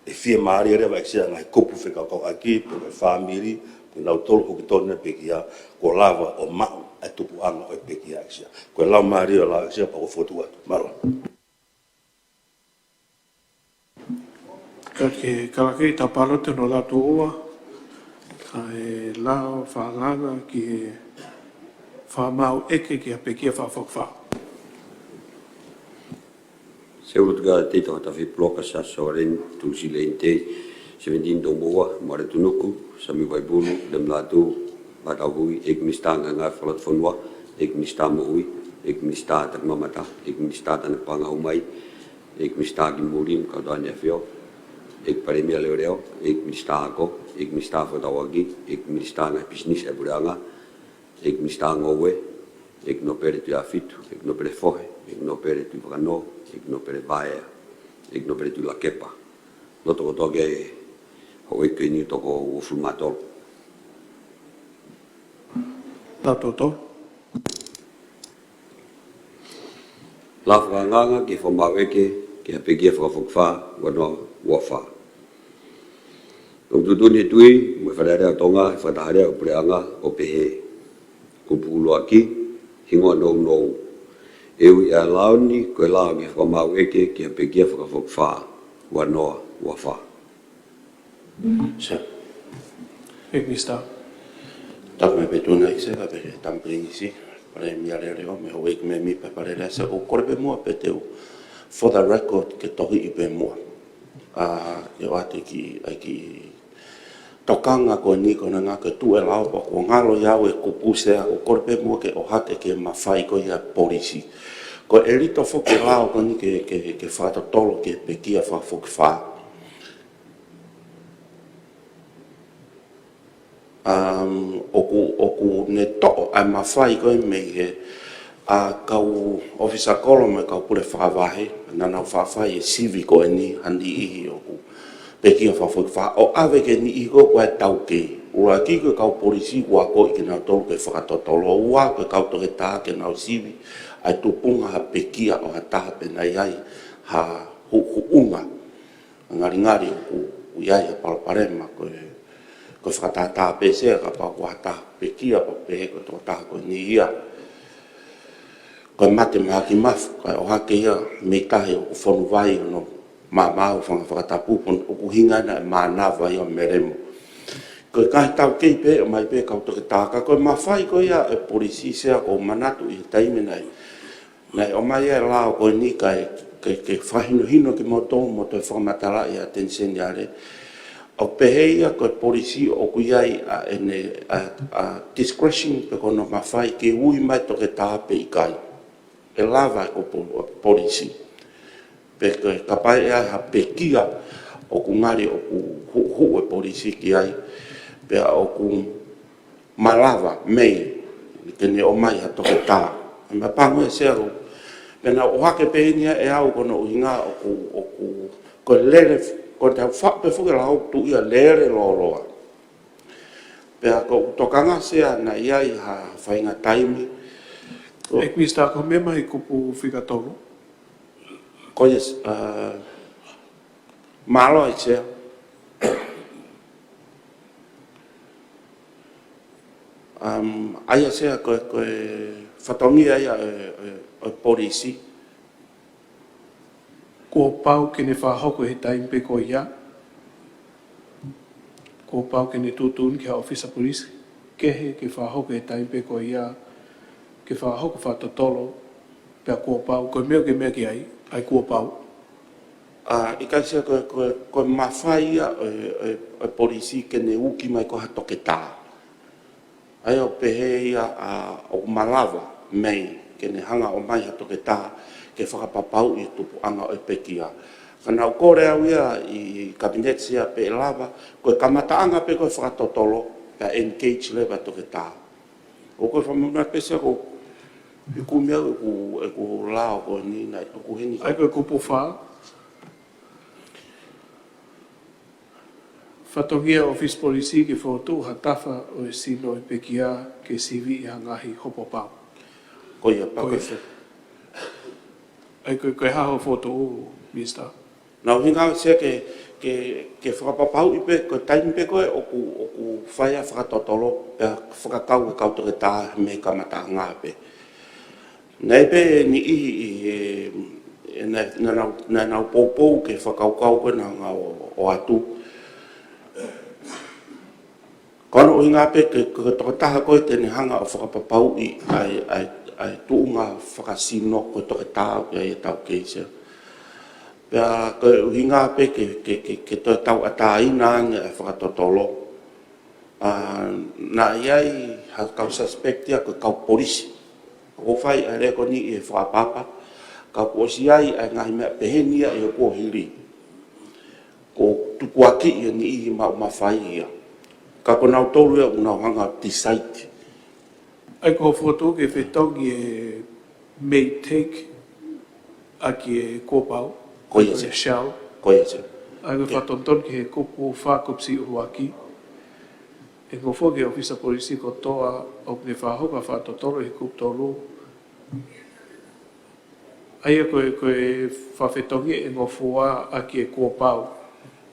ʻe fiemālie leva ʻEiki Sea e ngaahi kupu fekauʻaki, pe ko e fāmili, pe ko kinautolu ʻoku tonu e pekia, kuo lava ʻo maʻu ʻa e tupuʻanga ʻo e pekia ʻEiki Sea. Ko e laumālie ʻo e lao ʻEiki Sea pea ʻoku ou fokotuʻu atu. Mālō. Kae kehe, kalake ʻi he tau pāloti hono lau tuʻo ua ʻa e lao fakalanga ki he fakamaauʻeke ki ha pekia fakafokifā. Sea, ʻoku ou lotu ke tau hata fei puloka Sa Soren, Tulisi Leini Tei, Seventeen Tomoua, Mare Tunuku, Sami Vaipulu, Lem Latu, Vatauhui, ʻEiki Minisitā Ngaahi Ngāue Fakalotofonua, ʻEiki Minisitā Moʻui, ʻEiki Minisitā Takimamata, ʻEiki Minisitā Tanapaʻanga ʻUmai, ʻEiki Minisitā Kimuli mo e kau tau ʻAneafió, ʻEiki Palēmia Leoleo, ʻEiki Minisitā Ako, ʻEiki Minisitā Fekauʻaki, ʻEiki Minisitā Ngaahi Pisinisi ʻa e Puleʻanga, ʻEiki Minisitā Ngoue, ʻEiki Nōpele Tuʻiʻāfitu, ʻEiki Nōpele Fohe, ʻEiki Nōpele Tuʻivakanō, ʻEiki Nōpele Vaea, ʻEiki Nōpele Tuʻilakepa. Loto kotoa ke houʻeiki ko eni ʻe toko uofulu mā tolu. Tautolu. Lao fakalanga ki he fakamaauʻeke ki ha pekia fakafokifā ua noa ua fā. ʻOku tuʻutuʻuni e Tuʻi mo e Fale Alea ʻo Tonga he fakataha lea ʻo e Puleʻanga ʻo pehē: Kupu ʻuluaki, hingoa nounou. ʻE ui ʻa e lao ni ko e lao ki he fakamaauʻeke ki ha pekia fakafokifā ua noa ua fā. Sea. ʻEiki Minisitā. Tapu mo e feituʻu ni ʻEiki Sea, kae pehē Tama Pilinisi, Palēmia Leoleo, mo e houʻeiki mēmipa Fale Alea. Sea, ʻoku ou kole pē muʻa pē te u, for the record, ke tohiʻi pē muʻa. ʻA, ke ʻoatu e kiʻi, ʻa e kiʻi tokanga ko eni ko ena ngā ke tuʻu e lao pea kuo ngalo ia ʻa e kupu Sea, ʻoku ou kole pē muʻa ke ʻohake ki he mafai ko ia ʻa e polisi. Ko e ʻelito foki e lao ko eni ke, ke, ke fakatotolo ki he pekia fakafokifā. Um, ʻoku, ʻoku ne toʻo ʻa e mafai ko ē mei he ʻA e kau ʻōfisa kolo mo e kau pule fakavahe, naʻa nau faʻa fai e sivi ko eni ha niʻihi ʻoku pekia fakafoʻituʻu ʻo ʻave ki he niʻihi ko ē ʻoku ʻi ai e taukei. ʻUluaki ko e kau polisi kuo akoʻi kinautolu ke fakatotolo. Ua ko e kau toketā ke nau sivi ʻa e tupunga ha pekia ʻo ha taha pe naʻe ʻi ai ha huʻuhuʻunga. Ngalingali ʻoku, ʻoku ʻi ai ha palopalema ko e, ko e fakatātā pē Sea kapau ko ha taha pekia pea pehē ko e tokotaha ko eni ia. Ko e mate mahaki mafu, kae ʻohake ia mei tahi ʻoku fonu vai hono maʻamaʻa ʻo fanga fakatapu pea ʻoku ʻuhinga ena e mānava ia ʻo Melemo. Ko e ngaahi taukei pē ʻomai pē kau toketā ka ko e mafai ko ia e polisi Sea ʻoku ou manatu ʻi he taimi naʻe naʻe ʻomai e lao ko eni kae, ke, ke fakahinohino kimoutolu mo toe fakamatalaʻi ʻa e Attorney General. ʻOku pehē ia ko e polisi ʻoku ʻi ai ʻa ʻene, ʻa, ʻa discretion pe ko hono mafai ke ui mai toketā pe ʻikai. ʻE lava e ko po-, polisi. Pe ko e kapau ʻe ʻi ai ha pekia ʻoku ngali ʻoku hu-, huʻu e polisi ki ai. Pea ʻoku malava mei ke ne ʻomai ha toketā. ʻE mapango e Sea ʻo, pea naʻa ku ʻohake pē eni ia ʻe au ko hono ʻuhinga ʻoku, ʻoku, ko e lele, ko e tau faʻu pē foki e lau tuʻu ia lele lōloa. Pea ko ʻeku tokanga Sea naʻe ʻi ai ha faʻahinga taimi. Ko ʻEiki Minisitā, ko e meʻa mai kupu fika tolu. Ko ia, ʻa, mālō ʻEiki Sea. Um, ʻa ia Sea ko e, ko e fatongia ia e, e, e polisi. Kuo pau ke ne fakahoko he taimi pē ko ia. Kuo pau ke ne tuʻutuʻuni ki ha ʻōfisa polisi kehe ke fakahoko he taimi pē ko ia, ke fakahoko fakatotolo, pea kuo pau, ko e meʻa ke meʻa ki ai, ʻa e kuo pau. ʻA, ʻikai Sea ko e, ko e, ko e mafai ia e, e, e polisi ke ne uki mai ko ha toketā. ʻA ia ʻoku pehē ia ʻa, ʻoku malava mei ke ne hanga ʻo ʻomai ha toketā ke fakapapauʻi e tupuʻanga ʻo e pekia. Ka naʻa ku kole au ia ʻi Kapineti Sea pe ʻe lava, ko e kamataʻanga pē ko e fakatotolo, pea engage leva e toketā. ʻOku ou fakamolemole pē Sea ko e kumi au ʻeku, ʻeku lao ko eni naʻe tuku heni. ʻA ia ko e kupu fā. Fatongia ʻōfisa polisi ke fokotuʻu ha tafa ʻo e sino ʻo e pekia ke sivi ʻi ha ngaahi hopo pau. Ko ia pē Ko ia. ko e. ʻA ia ko e, ko e hā hoʻo fokotuʻu, Minisitā? Naʻa ku ʻuhinga Sea ke, ke, ke fakapapauʻi pē, ko e taimi pē ko ē ʻoku, ʻoku fai ai e fakatotolo, pea fakakau e kau toketā mei he kamataʻanga pē. Naʻe ʻi ai pē niʻihi ʻi he, ʻe, naʻa, naʻa nau, naʻa nau poupou ki he fakakaukau ko ē naʻa ku hanga ʻo, ʻo ʻoatu. Ko hono ʻuhinga pē ke, ke, ko e tokotaha ko ē te ne hanga ʻo fakapapauʻi ʻa e, ʻa e, ʻa e tuʻunga fakasino ko e toketā ʻoku ʻi ai e taukei Sea. Pea ko e ʻuhinga pē ke, ke, ke, ke toe tauʻatāina ange ʻa e fakatotolo. ʻA, naʻe ʻi ai ha kau suspect ia ko e kau polisi. ʻOku fai ʻa e lēkooti ʻi he fakapapa, ka kuo ʻosi ʻi ai ʻa e ngaahi meʻa pehē ni ia ʻi he kuohili. Kuo tukuakiʻi ʻe he niʻihi maʻu mafai ia. Ka ko nautolu ia ʻoku nau hanga ʻo decide. ʻA ia ko hoʻo fokotuʻu ke fetongi e may take ʻaki e kuo pau. Ko ia Sea. Shall. Ko ia Sea. ʻA ia ko e Ke- fakatonutonu ki he kupu fā kupu C ʻuluaki. ʻE ngofua ki he ʻōfisa polisi kotoa ʻoku ne fakahoko ʻa e fakatotolo ʻi he kupu tolu. ʻA ia ko e, ko e fakafetongi ʻe ngofua ʻaki e kuo pau.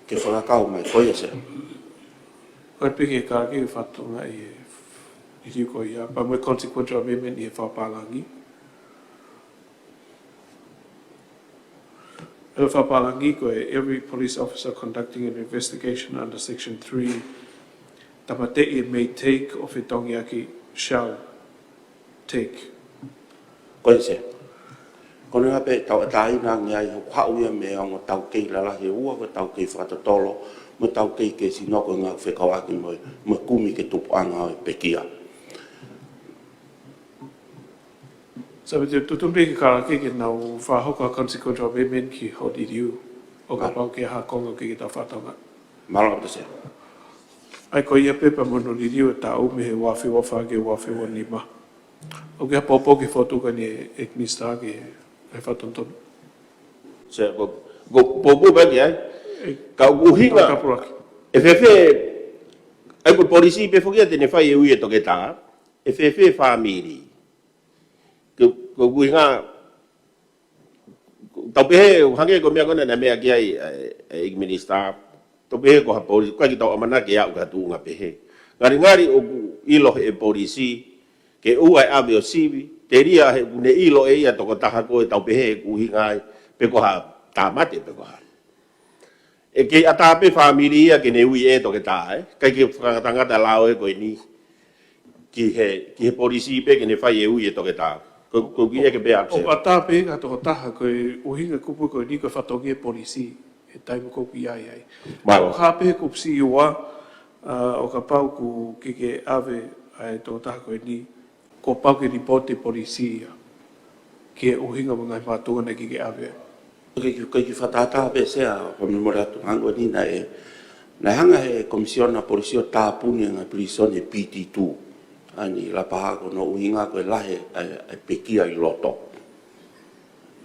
Ke fakakau mai, ko ia Sea. Ko e piki e kalake ke fatongia ʻi he, ʻi he ko ia, pea mo e consequential amendment ʻi he fakapālangi. ʻI he fakapālangi ko e every police officer conducting an investigation under section three, tāmateʻi e may take ʻo fetongi ʻaki shall take. Ko ia Sea. Ko e ʻuhinga pē tauʻatāina ange ai hoʻo haʻu ia mei he ongo taukei lalahi ʻe ua, ko e taukei fakatotolo, mo e taukei ke sino ko e ngāue fekauʻaki mo e, mo e kumi ki he tupuʻanga ʻo e pekia. Sa me te tutumbe ki kalake ke nau fakahoko ʻa e consequential amendment ki hoʻo liliu. ʻO kapau ke ha konga ke kita fatongia. Mālō ʻaupito Sea. ʻA ia ko ia pē pea mo hono liliu e taʻu mei he ua afe ua fā ki he ua afe ua nima. ʻOku ʻi ai ha pōpoaki fotu ka ni e Minisitā ke fai fakatonutonu. Sea, ko, ko, pōpoaki pē ki ai. Ka ʻoku ʻuhinga, ʻe fēfē, ʻa ia ko e polisī pē foki ia te ne fai e ui e toketā, ʻe fēfē fāmili. Ko, ko ʻuhinga, tau pehē, hangē ko e meʻa ko ena naʻe meʻa ki ai, ʻe, ʻe Minisitā, tau pehē ko ha polisī, ko e ki tau ʻamanaki ʻe aʻu ki ha tuʻunga pehē. Ngalingali ʻoku ʻilo he polisī, ke ʻoua ʻe ʻave ʻo sivi, telia he ʻoku ne ʻilo ʻe ia tokotaha ko e tau pehē ʻoku ʻuhinga ai, pe ko ha tāmate, pe ko ha. ʻE kei ʻatā pē fāmili ia ke ne ui e toketā, ē? ʻIkai ke fakangatangata lao ē ko eni ki he, ki he polisī pē ke ne fai e ui e toketā. Ko, ko ki eke pē ʻapse. ʻOku ʻatā pē ka tokotaha ko e ʻuhinga kupu ko eni ko e fatongia e polisī, he taimi ko ē ʻoku ʻi ai ai. Mālō. ʻOku hā pē he kupu C ua, ʻa, ʻo kapau ʻoku ʻikai ke ʻave ʻa e tokotaha ko eni, kuo pau ke lipooti e polisī ia ki he ʻuhinga mo e ngaahi makatuʻunga naʻe ʻikai ke ʻave. ʻOku ʻikai ke fakatātā pē Sea, ko e meʻa mo e ʻatu hangē ko eni naʻe, naʻe hanga he Komisiona Polisī ʻo tāpuni e ngaahi pilīsone he P T two. ʻA eni Lapaha ko hono ʻuhinga ko e lahi ʻa e, ʻa e pekia ʻi loto.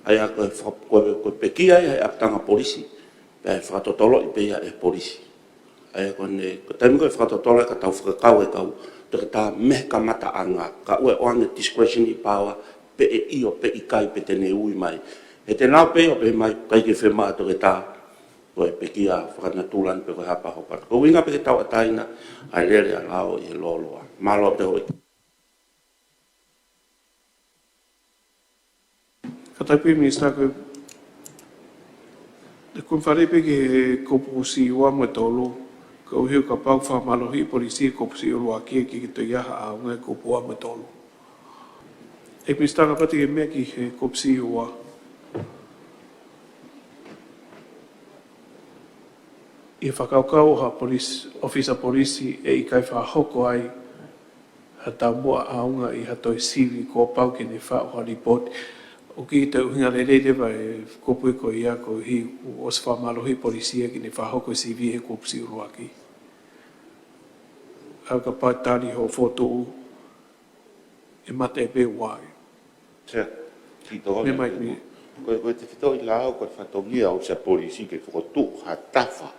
ʻA ia ko e fa-, ko e, ko e pekia ia he ʻapitanga polisī. Pea ʻe fakatotoloʻi pē ia ʻe he polisī. ʻA ia ko eni, ko e taimi ko ē ʻe fakatotolo ai ka tau fakakau e kau toketā mei he kamataʻanga, kae ʻoua ʻe ʻoange discretionary power, pe ʻe ʻio, pe ʻikai, pe te ne ui mai. He te nau pē ʻo pehē mai, ʻikai ke fiemaʻu toketā, ko e pekia fakanatula ni pe ko e hā pē hono patu. Ko e ʻuhinga pē ke tauʻatāina ʻa e lele ʻa e lao ʻi he lōloa. Mālō ʻaupito houʻeiki. Ka tau pē Minisitā ko e, ʻe kumi fale pē ki he kupu C ua mo e tolu, koeʻuhi ʻo kapau ʻoku fakamālohiʻi e polisī he kupu C ʻuluaki ʻe ʻikai ke toe ʻi ai ha ʻaonga e kupu ua mo e tolu. ʻE Minisitā kapau te ke meʻa ki he kupu C ua. ʻI he fakakaukau ʻa ha polisī, ʻōfisa polisī ʻe ʻikai fakahoko ai ha taumuʻa ʻaonga ʻi ha toe sivi kuo pau ke ne faʻu ha lipooti. ʻOku ʻikai toe ʻuhinga lelei leva e kupu ko ia koeʻuhi kuo ʻosi fakamālohiʻi e polisī ia ke ne fakahoko e sivi he kupu C ʻuluaki. ʻA ia kapau ʻe tali hoʻo fokotuʻu, ʻe mate pē ua ia. Sea, kiʻi tokoni. Meʻa mai, ko e, ko e tefitoʻi lao ko e fatongia ʻo e ʻōfisa polisī ke fokotuʻu ha tafa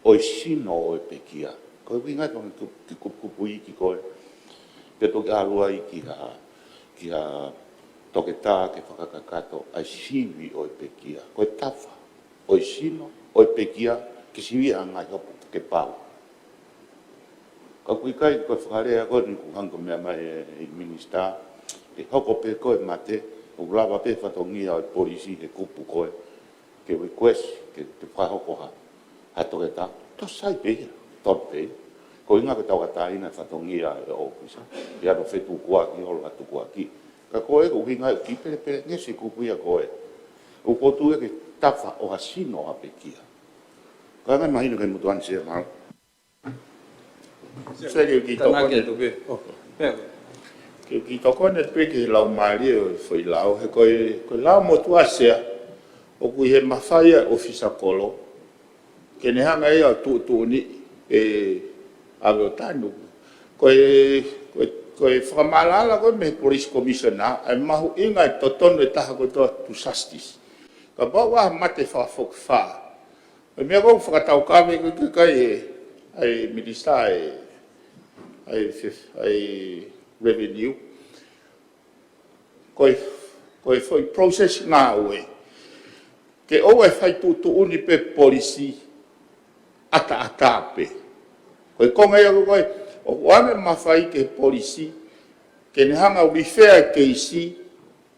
ʻo e sino ʻo e pekia. Ko e ʻuhinga ko e ku-, ki kupukupu iiki ko ē. Pea toki ʻalu ai ki ha, ki ha toketā ke fakakakato ʻa e sivi ʻo e pekia. Ko e tafa ʻo e sino ʻo e pekia ke sivi ʻa e ngaahi hopo ke pau. Ka ʻoku ʻikai ko e fakalea ko eni ʻoku hangē ko e meʻa mai ʻe, ʻe Minisitā, ke hoko pē ko e mate, ʻoku lava pē fatongia ʻo e polisī he kupu ko ē, ke request, ke, ke fakahoko ha, ha toketā, tosa ai pē ia, tonu pē ia. Ko e ʻuhinga ke tauʻatāina e fatongia ʻo e ʻōfisa, ʻi hono fetukuaki, holo ha tukuakiʻi. Ka ko e ʻuhinga ʻoku kiʻi pelepelengesi e kupu ia ko ē. ʻOku fokotuʻu ia ke tafa ʻo ha sino ʻo ha pekia. Ka ʻoku ʻikai mahino ki he motuʻa ni Sea, mālō. Sea, ke u kiʻi tokoni. Tanake atu pē. Oh, pea. Ke u kiʻi tokoni atu pē ki he laumālie ʻo e foʻi lao, he ko e, ko e lao motuʻa Sea, ʻoku ʻi he mafai ʻa e ʻōfisa kolo ke ne hanga ia ʻo tuʻutuʻuni e ʻave ʻo tanu. Ko e, ko e, ko e fakamaʻalaʻala ko ē mei he Police Commissioner, ʻa e mahuʻinga e totonu e taha kotoa to justice. Kapau ʻe mate fakafokifā. Ko e meʻa ʻoku fakataukave ko ē ki ai e, ʻa e Minisitā ʻa e, ʻa e, ʻa e Revenue. Ko e, ko e foʻi process ngāue. Ke ʻoua ʻe fai tuʻutuʻuni pē polisī ʻataʻatā pē. Ko e konga ia ko ē, ʻoku ʻoange mafai ki he polisī, ke ne hanga ʻo refer e keisi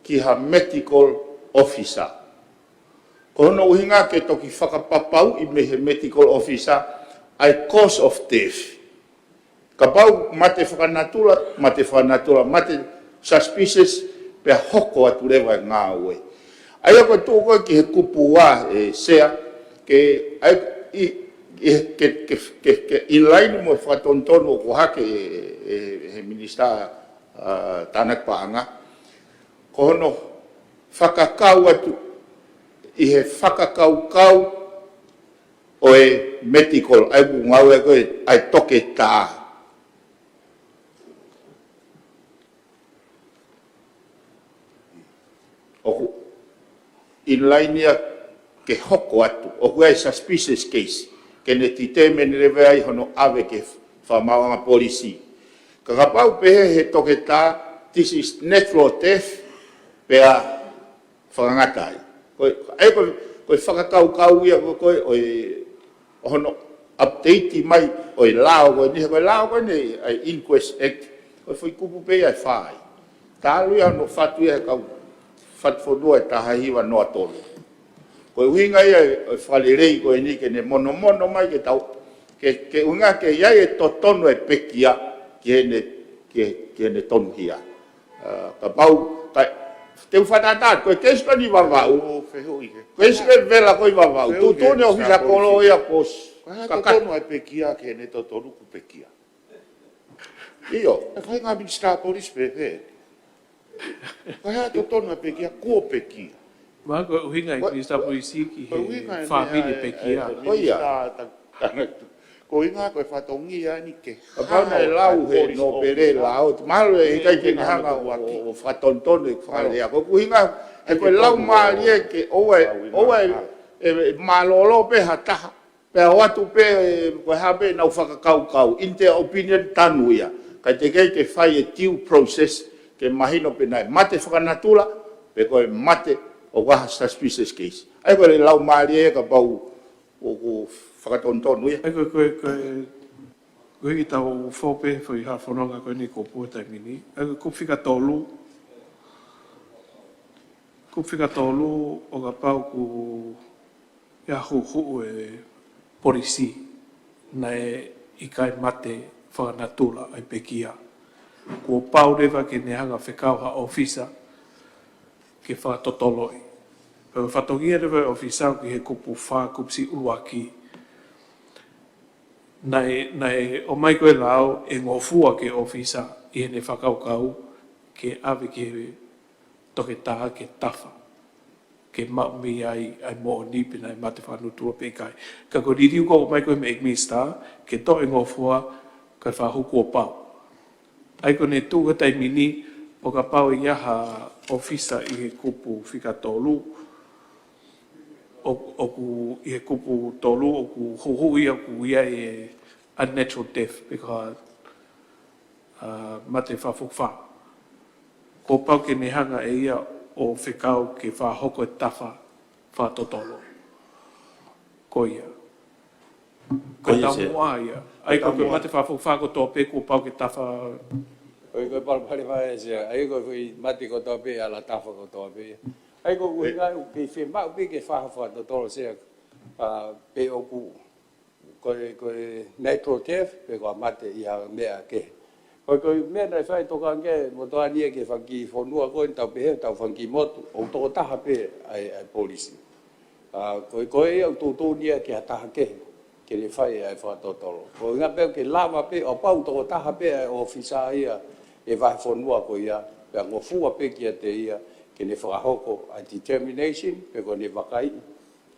ki ha medical officer. Ko hono ʻuhinga ke toki fakapapauʻi mei he medical officer ʻa e cause of death. Kapau mate fakanatula, mate fakanatula, mate suspicious, pea hoko atu leva e ngāue. ʻA ia ko e tuʻu ko ē ki he kupu ua ē Sea, ke, ʻa e, ʻi, ʻi, ke, ke, ke, ke in line mo e fakatonutonu ʻoku ʻohake ʻe, ʻe, ʻe he Minisitā, ʻa, Tānaki Paʻanga. Ko hono fakakau atu ʻi he fakakaukau ʻo e medical, ʻa ia ʻoku ngāue ko ē ʻa e toketā. ʻOku in line ia ke hoko atu, ʻoku ʻi ai e suspicious case, ke ne determine leva ai hono ʻave ki he fakamaauʻanga polisi. Ka kapau pehē ʻe he toketā, this is natural death, pea fakangata ai. Ko e, ʻa ia ko e, ko e fakakaukau ia ko e, ko e, ʻo e, ʻo hono update mai ʻo e lao ko eni, ko e lao ko eni, ʻa e Inquest Act, ko e foʻi kupu pē ia ʻe fā ai. Talu ia hono fatu ia ʻe he kau fatu fonua ʻe taha hiva noa tolu. Ko e ʻuhinga ia ʻo e fakalelei ko eni ke ne monomono mai ke tau, ke, ke ʻuhinga ke ʻi ai e totonu e pekia ki heʻene, ki, ki heʻene tonuhia. ʻA, kapau, ka, te u fakatātā, ko e keisi ko eni Vavaʻu. ʻO fehuʻi ke. Ko e keisi ko ē Vela ko ē Vavaʻu. Fehuʻi ke, tuʻutuʻuni ʻe he ʻofisa kolo ia ko s-, Ko e hā ka, ka totonu e pekia ke ne totonu kuo pekia? ʻIo. E fai ngā minisitā polisi pē pē. Ko e hā totonu e pekia, kuo pekia? Mā ko e ʻuhinga e Ko e, minisitā polisi ki ko e he ʻuhinga e fāmili meʻa e, pekia. e, e Ko ia. minisitā ta-, ta-, ko e ʻuhinga ko e fatongia ni ke Kapau naʻe hao lau ai he polisi nōpele ofisa. lao, mahalo ʻe ʻIkai ʻikai ke ke ne hanga hanga ʻo, ʻo, ʻo fakatonutonu e fakalea. Ko e ʻuhinga, he ʻikai ko e ke lau tonu mālie ke ʻoua, ʻoua e, e, e mālōlō pē ha taha. Pea ʻoatu pē, e, ko e hā pē ʻenau fakakaukau, in their opinion tanu ia. Kae teʻeki ke fai e due process, ke mahino pe naʻe mate fakanatula, pe ko e mate ʻo ha suspicious case. ʻA ia ko e lau mālie ia kapau ʻoku fakatonutonu ia. ʻA ia ko e, ko e, ko e, ko e hiki tau fou pē foʻi hā fononga ko eni ko pua taimi ni. ʻA ia ko e kupu fika tolu, kupu fika tolu ʻo kapau ʻoku ʻi ai ha huʻuhuʻu ʻa e polisi naʻe ʻikai mate fakanatula ʻa e pekia. Kuo pau leva ke ne hanga fekau ha ʻofisa ke fakatotoloʻi. Pea fatongia leva e ʻofisa ki he kupu fā, kupu siʻi ʻuluaki. Naʻe, naʻe ʻomai ko e lao ʻe ngofua ki he ʻofisa ʻi heʻene fakakaukau ke ʻave ki he toketā ke tafa, ke maʻu mei ai ʻa e moʻoni pe naʻe mate fakanatula pe ʻikai. Ka ko e liliu ko ē ʻomai ko ē mei he minisitā, ke toe ngofua kae fakahū kuo pau. ʻA ia ko ʻene tuʻu he taimi ni, ʻo kapau ʻe ʻi ai ha ʻofisa ʻi he kupu fika tolu, ʻo, ʻoku ʻi he kupu tolu, ʻoku huʻuhuʻu ia ʻoku ʻi ai e unnatural death, pe ko ha, ʻa, mate fakafokifā. Kuo pau ke ne hanga ʻe ia ʻo fekau ke fakahoko e tafa fakatotolo. Ko ia. Ko Ko ia, Sea. taumuʻa ia. ʻA ia ko e Taumuʻa. mate fakafokifā kotoa pē kuo pau ke tafa. Ko e, ko e palopalema ē, Sea. ʻA ia ko e foʻi mate kotoa pē, ala tafa kotoa pē. ʻA ia ko e ʻuhinga ʻoku kei fiemaʻu pē ke fai ha fakatotolo, Sea. ʻA, pe ʻoku ko e, ko e natural death, pe ko ha mate ʻi ha meʻa kehe. Ko e, ko e meʻa naʻe fai tokanga ki ai e motuʻa ni ia ki he fanga kiʻi fonua ko ē, tau pehē, tau fanga kiʻi motu, ʻoku tokotaha pē ʻa e, ʻa e polisi. ʻA, ko e, ko e ia ʻoku tuʻutuʻuni ia ki ha taha kehe, ke ne fai ʻa e fakatotolo. Ko e ʻuhinga pē ke lava pē, ʻo pau tokotaha pē ʻa e ʻofisa ia ʻe he vahefonua ko ia, pea ngofua pē kiate ia, ke ne fakahoko ʻa e determination, pe ko ʻene vakaiʻi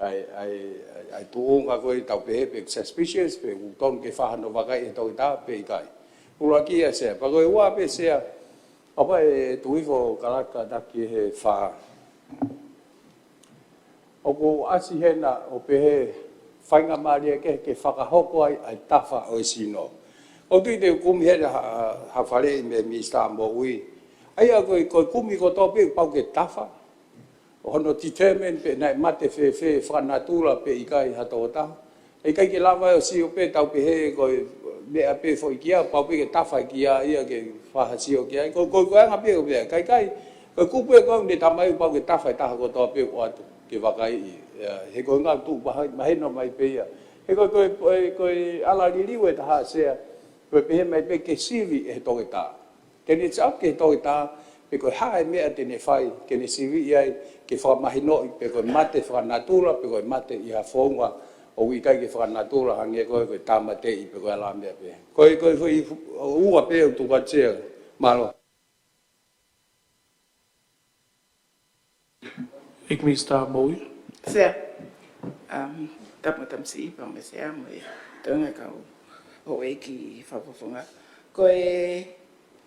ʻa e, ʻa e, ʻa e, ʻa e tuʻunga ko ē tau pehē pe suspicious, pe ʻoku totonu ke fai hano vakaiʻi ʻe he toketā pe ʻikai. ʻUluaki ia, Sea, pea ko e ua pē, Sea, ʻa pau ʻe tuku hifo kalaka taki he fā. ʻOku ʻasi hena ʻo pehē faingamālie kehe ke fakahoko ai ʻa e tafa ʻo e sino. ʻOku tui te u kumi hena ha, ha faleʻi mei he Minisitā Moʻui. ʻA ia ko e, ko e kumi kotoa pē pau ke tafa. ʻO hono determine pe naʻe mate fēfē fakanatula pe ʻikai ha tokotaha. ʻIkai ke lava ʻo sio pē tau pehē ko e meʻa pē foʻi kia, pau pē ke tafa kia ia ke fai ha sio ki ai. Ko, ko, ko e anga pē ʻo meʻa. Kae ʻikai, ko e kupu ē ko ē ne tamai pau ke tafa e taha kotoa pē ʻoatu ke vakaiʻi. ʻIa, he ko e ngaahi tuʻu mahi-, mahino mai pē ia. He ko, ko, ko, ko e ala liliu ʻe taha, Sea, ko e pehē mai pē ke sivi ʻe he toketā. Ke ne tau ke toketā, pe ko e hā e meʻa te ne fai, ke ne siviʻi ai, ke fakamahinoʻi, pe ko e mate fakanatula, pe ko e mate ʻi ha founga ʻoku ʻikai ke fakanatula, hangē ko e, ko e tāmateʻi, pe ko e ala meʻa pē. Ko e, ko e foʻi ua pē ʻoku tuku atu, Sea. Mālō. ʻEiki Minisitā Moʻui. Sea, um, tapu mo e tamasiʻi pea mo e Sea mo e toenga kau houʻeiki fakafofonga. Ko e,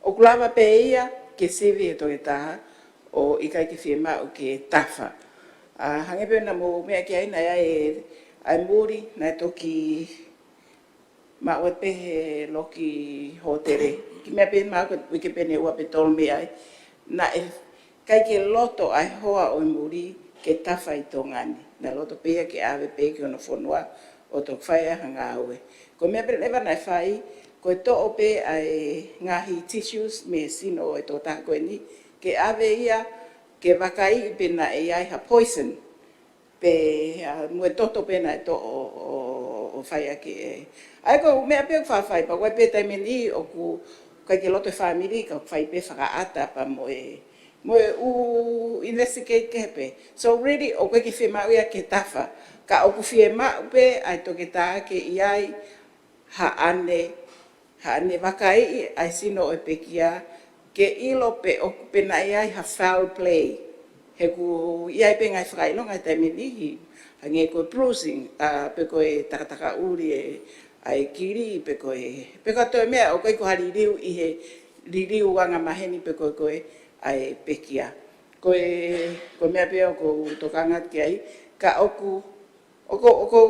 ʻoku lava pē ia ke sivi ʻe he toketā, ʻo ʻikai ke fiemaʻu ke tafa. ʻA, hangē pē naʻa mou meʻa ki ai, naʻe ʻi ai e, ʻa e muli naʻe toki maʻu pē he loki hōtele. Kiʻi meʻa pē, mahalo ko e uike pē ʻe ua pe tolu mei ai, naʻe ʻikai ke loto ʻa e hoa ʻo e muli ke tafa ʻi Tonga ni. Naʻe loto pē ia ke ʻave pē ki hono fonua ʻo toki fai ai ha ngāue. Ko e meʻa pē leva naʻe fai, ko e toʻo pē ʻa e ngaahi tissues mei he sino ʻo e tokotaha ko eni, ke ʻave ia ke vakaiʻi pe naʻe ʻi ai ha poison, pe, ʻa, mo e toto pē naʻe toʻo ʻo, ʻo, ʻo fai ʻaki e. ʻA ia ko e meʻa pē ʻoku faʻa fai, pea ko e pē taimi ni ʻoku ʻikai ke loto e fāmili, ka ʻoku fai pē fakaʻata pea mo e, mo e ʻū investigate kehe pē. So really, ʻoku ʻikai ke fiemaʻu ia ke tafa, ka ʻoku fiemaʻu pē ʻa e toketā ke ʻi ai haʻane, haʻane vakaiʻi ʻa e sino ʻo e pekia, ke ʻilo pe ʻoku, pe naʻe ʻi ai ha foul play. He ʻoku ʻi ai pē ngaahi fakaʻilonga he taimi niʻihi, hangē ko e bruising, ʻa, pe ko e takatakaʻuli e, ʻa e kili, pe ko e, pe ko ha toe meʻa, ʻoku ʻikai ko ha liliu ʻi he liliu angamaheni pe ko e, ko e, ʻa e pekia. Ko e, ko e meʻa pē ʻoku ou tokanga ki ai, ka ʻoku ʻOku, ʻoku,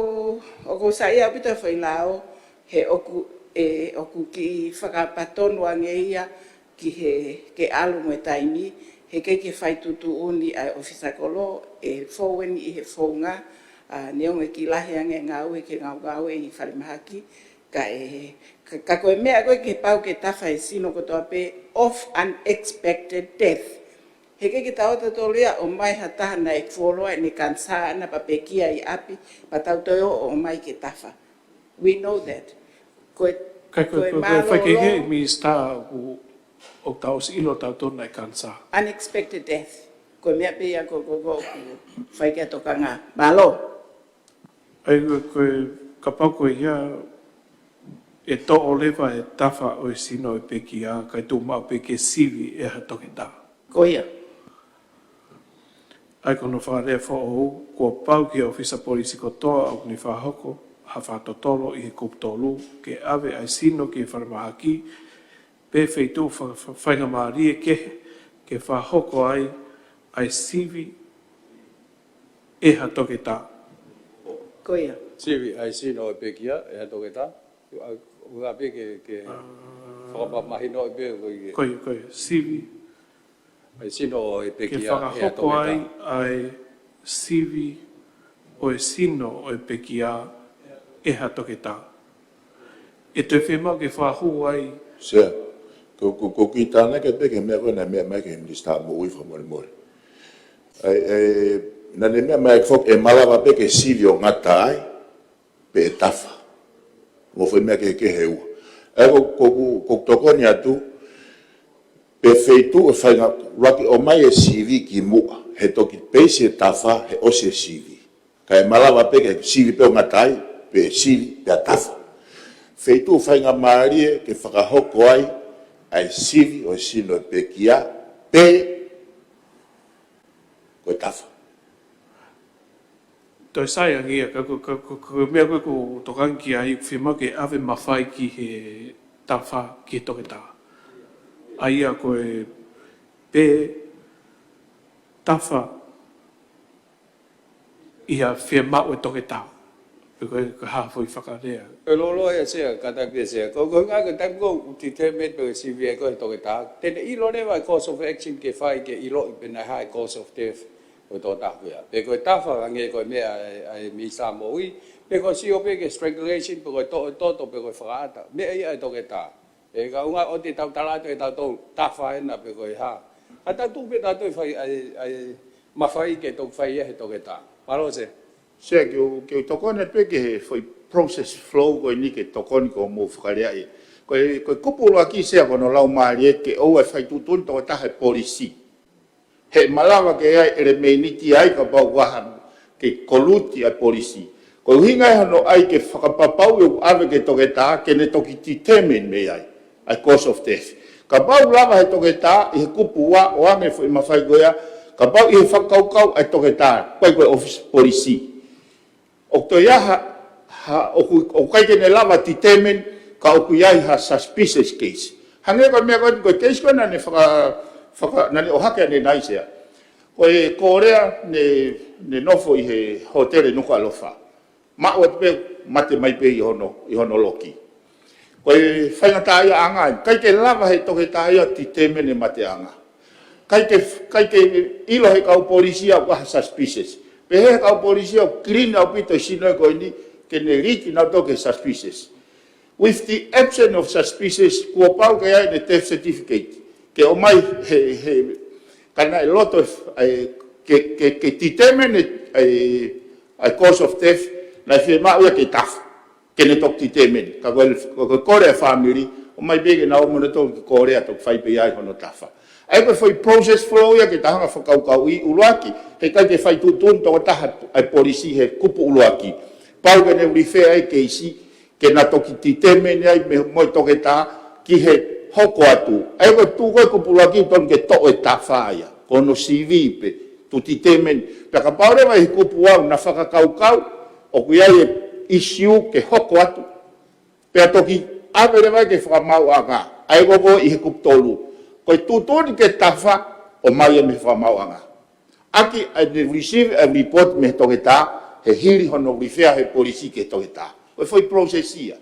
ʻoku saiʻia ʻaupito e foʻi lao, he ʻoku, ʻe, ʻoku kiʻi fakapatonu ange ia ki he, ke ʻalu mo e taimi, he ʻikai ke fai tuʻutuʻuni ʻa e ʻofisa kolo, ʻe fou eni ʻi he founga, ʻa, neongo e kiʻi lahi ange ngāue ke ngāue ʻi falemahaki, ka ʻe, ka, ka ko e meʻa ko ē ke pau ke tafa e sino kotoa pē of unexpected death. He ʻikai ke tau ō tautolu ia ʻo ʻomai ha taha naʻe fuoloa ʻene kanisā ʻana pea pekia ʻi ʻapi, pea tau toe ō ʻo ʻomai ke tafa. We know that. Ko e, Kai ko, ko e ko, ko e mālōlō faikehekehe, Minisitā, ʻoku, ʻoku tau ʻosi ʻilo tautolu naʻe kanisā. Unexpected death. Ko e meʻa pē ia ko, ko, ko, ʻoku fai ki ai e tokanga. Mālō. ʻA ia ko e, kapau ko ia ʻe toʻo leva e tafa ʻo e sino ʻo e pekia, kae tuʻu maʻu pē ke sivi ʻe ha toketā. Ko ia. ʻA ia ko hono fakalea foʻou, kuo pau ki he ʻofisa polisi kotoa ʻoku ne fakahoko ha fakatotolo ʻi he kupu tolu, ke ʻave ʻa e sino ki he falemahaki, pe feituʻu fa-, fa-, faingamālie kehe, ke fakahoko ai ʻa e sivi ʻe ha toketā. Ko ia. Sivi ʻa e sino ʻo e pekia ʻe ha toketā. ʻOku, ʻoku pehē ke, ke fakamahinoʻi pē ko ia. Ko ia, ko ia. Sivi. ʻA e sino ʻo e pekia ʻe ha toketā. Ke fakahoko ai ʻa e sivi ʻo e sino ʻo e pekia ʻe ha toketā. ʻE toe fiemaʻu ke fakahū ai. Sea, ko, ko, ko e kiʻi tānaki pē ki he meʻa ko ē naʻe meʻa mai ki he Minisitā Moʻui fakamolemole. ʻA ia, ʻa ia, naʻa ne meʻa mai foki ʻe malava pē ke sivi ʻo ngata ai, pe ʻe tafa. Mo e foʻi meʻa kehekehe ʻe ua. ʻA ia ko, ko, ko, ko e tokoni atu, pe feituʻu ʻe fainga-, ʻuluaki ʻomai e sivi ki muʻa, he toki peisi e tafa, he ʻosi e sivi. Kae malava pē ke sivi pē ʻo ngata ai, pe sivi pea tafa. Feituʻu faingamālie ke fakahoko ai ʻa e sivi ʻo e sino ʻo e pekia, pe ko e tafa. Toe sai ange ia, ka ko, ka ko, ko e meʻa ko ē ʻoku ou tokanga ki ai, fiemaʻu ke ʻave mafai ki he tafa ki he toketā. ʻA ia ko e pe tafa ʻi ha fiemaʻu e toketā. Pe ko e, ko e hā foʻi fakalea. Ko e lōloa ia Sea, kātaki pē Sea. Ko, ko e ʻuhinga ko e taimi ko ē ʻoku determine pe ko e sivi ʻe koe he toketā, te ne ʻilo leva e course of action ke fai ke ʻiloʻi pe naʻe hā e cause of death ʻo e toketā ko ia. Pe ko e tafa, hangē ko e meʻa ʻa e, ʻa e Minisitā Moʻui, pe ko e sio pē ki he strangulation, pe ko e toʻo e toto, pe ko e fakaʻata. Meʻa ia ʻa e toketā. ʻE ka ʻuhinga ʻoku te tau tala atu ʻe tautolu tafa ena pe ko e hā. ʻA tautolu pē tautolu ʻe fai ʻa e, ʻa e mafai ke toki fai ia he toketā. Mālō Sea. Sea, ke u, ke u tokoni pē ki he foʻi process flow ko eni ke tokoni ki hoʻomou fakalea ia. Ko e, ko e kupu ʻuluaki Sea ko hono laumālie ke ʻoua ʻe fai tuʻutuʻuni toko taha e polisi. He malava ke ʻi ai e ʻelemēniti ai kapau ʻoku ʻi ai ha, ke koluti ʻa e polisi. Ko e ʻuhinga ia hono ʻai ke fakapapauʻi ʻoku ʻave ki he toketā ke ne toki determine mei ai ʻa e cause of death. Kapau lava he toketā ʻi he kupu ua ʻoange foʻi mafai ko ia, kapau ʻi he fakakaukau ʻa e toketā, ʻoku ʻi ai ko e ʻofisa polisi. ʻOku toe ʻi ai ha, ha, ʻoku, ʻoku ʻikai ke ne lava determine ka ʻoku ʻi ai ha suspicious case. Hangē ko e meʻa ko ē, ko e case ko ē naʻa ne faka-, Faka-, naʻa ne ʻohake ʻanenai Sea. Ko e Kōlea ne, ne nofo ʻi he hōtele Nukuʻalofa. Maʻu atu pē, mate mai pē ʻi hono, ʻi hono loki. Ko e faingataʻaʻia ʻanga ia. ʻIkai ke lava he toketā ia ʻo determine e mateʻanga. ʻIkai ke, ʻikai ke ʻilo he kau polisi ia ʻoku ʻi ai ha suspicious. Pehē he kau polisi ia ʻoku clean ʻaupito e sino ko eni ke ne liki nautolu ki he suspicious. With the absence of suspicious, kuo pau ke ʻi ai ʻene death certificate. Ke ʻomai he, he, ka naʻe loto e, e, ke, ke, ke determine e, e, e cause of death, naʻe fiemaʻu ia ke tafa. Ke ne toki determine. Ka ko e, ko e kole e family, ʻomai pē ke nau ō mo nautolu ki Kōlea toki fai pē ai hono tafa. ʻA ia ko e foʻi process flow ia ke tau hanga fakakaukauʻi ʻuluaki, heʻikai ke fai tuʻutuʻuni tokotaha e polisi he kupu ʻuluaki. Pau ke ne refer ai e keisi, ke na toki determine ai mei, mo e toketā ki he hoko atu. ʻA ia ko e tuʻu ko ē kupu ʻuluaki tonu ke toʻo e tafa ia. Ko hono sivi pē, to determine. Pea kapau leva ʻi he kupu ua na fakakaukau, ʻoku ʻi ai e issue ke hoko atu. Pea toki ʻave leva ke fakamaauʻanga. ʻA ia ko ē ʻi he kupu tolu. Ko e tuʻutuʻuni ke tafa, ʻomai ia mei he fakamaauʻanga. ʻAki, ʻa ia ne receive e report mei he toketā, he hili hono refer he polisi ki he toketā. Ko e foʻi process ia.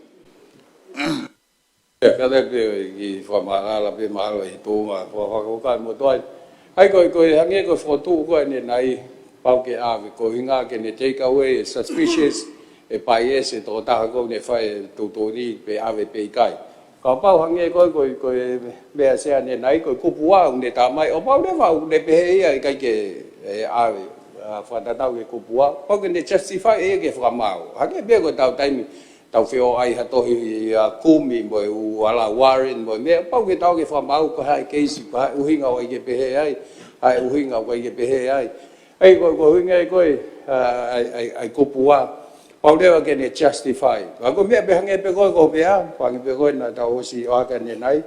ʻIo, kātaki pē ki he fakamaʻalaʻala pē mahalo ʻe tuʻunga, fakakaukau mo tuai. ʻA ia ko e, ko e hangē ko e fokotuʻu ko ē ʻanenai, pau ke ʻave, ko e ʻuhinga ke ne take away e suspicious, e bias, e tokotaha ko ē ne fai e tuʻutuʻuni pe ʻave pe ʻikai. Kapau hangē ko e, ko e, ko e meʻa Sea ʻanenai, ko e kupu ua ʻoku ne tā mai, ʻo pau leva ʻoku ne pehē ia ʻikai ke, e, ʻave, ʻa, fakatatau ki he kupu ua, pau ke ne justify ia ki he fakamaau. Hangē pē ko ʻetau taimi, tau feohi ai ha tohi ʻa e kumi mo e ʻū ala warrant mo e meʻa, pau ke tau ke fakamaau ko e hā e keisi, ko e hā e ʻuhinga ʻoku ʻikai ke pehē ai, hā e ʻuhinga ʻoku ʻikai ke pehē ai. ʻA ia ko, ko e ʻuhinga ia ko ē, ʻa, ʻa, ʻa, ʻa e kupu ua. Pau leva ke ne justify. Ka ko e meʻa pē hangē pē ko e ko e meʻa, pau hangē pē ko ē naʻa tau ʻosi ʻohake ʻanenai.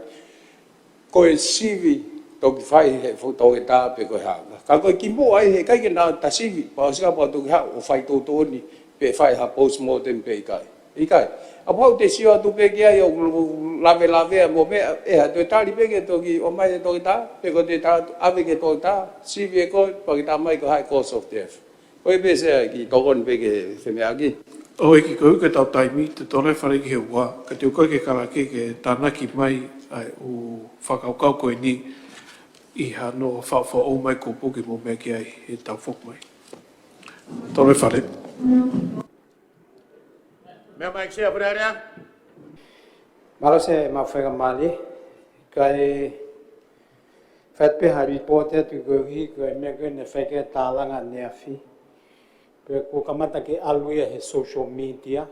Ko e sivi toki fai he foʻi toketā pe ko e hā. Ka ko e kimuʻa ia heʻikai ke na ta sivi, pau ʻosi ka pau toki haʻu ʻo fai tuʻutuʻuni pe fai ha postmortem pe ʻikai. ʻIkai. ʻA pau te sio atu pē ki ai ʻo lavelavea mo meʻa, ʻe hā toe tali pē ke toki ʻomai e toketā, pe ko e toketā ʻave ki he toketā, sivi ʻe koe, pea ke tā mai ko e hā e cause of death. Ko ia pē Sea, kiʻi tokoni pē ki he femeʻaʻaki. ʻOku ʻikai ke tau taimi, te u toe fale ki he ua, ka te u kole ke Kalake ke tānaki mai ʻa e ʻū fakakaukau ko eni ʻi hano faʻufaʻu mai kupu ke mou meʻa ki ai he taʻu foki mai. Toe fale. Meʻa mai Sea Puleʻanga. Mālō Sea, maʻu faingamālie. Kae fai pē ha report atu koeʻuhi ko e meʻa ko ē naʻe fai ki ai e tālanga ʻaneafi. Pea kuo kamata ke ʻalu ia he social media,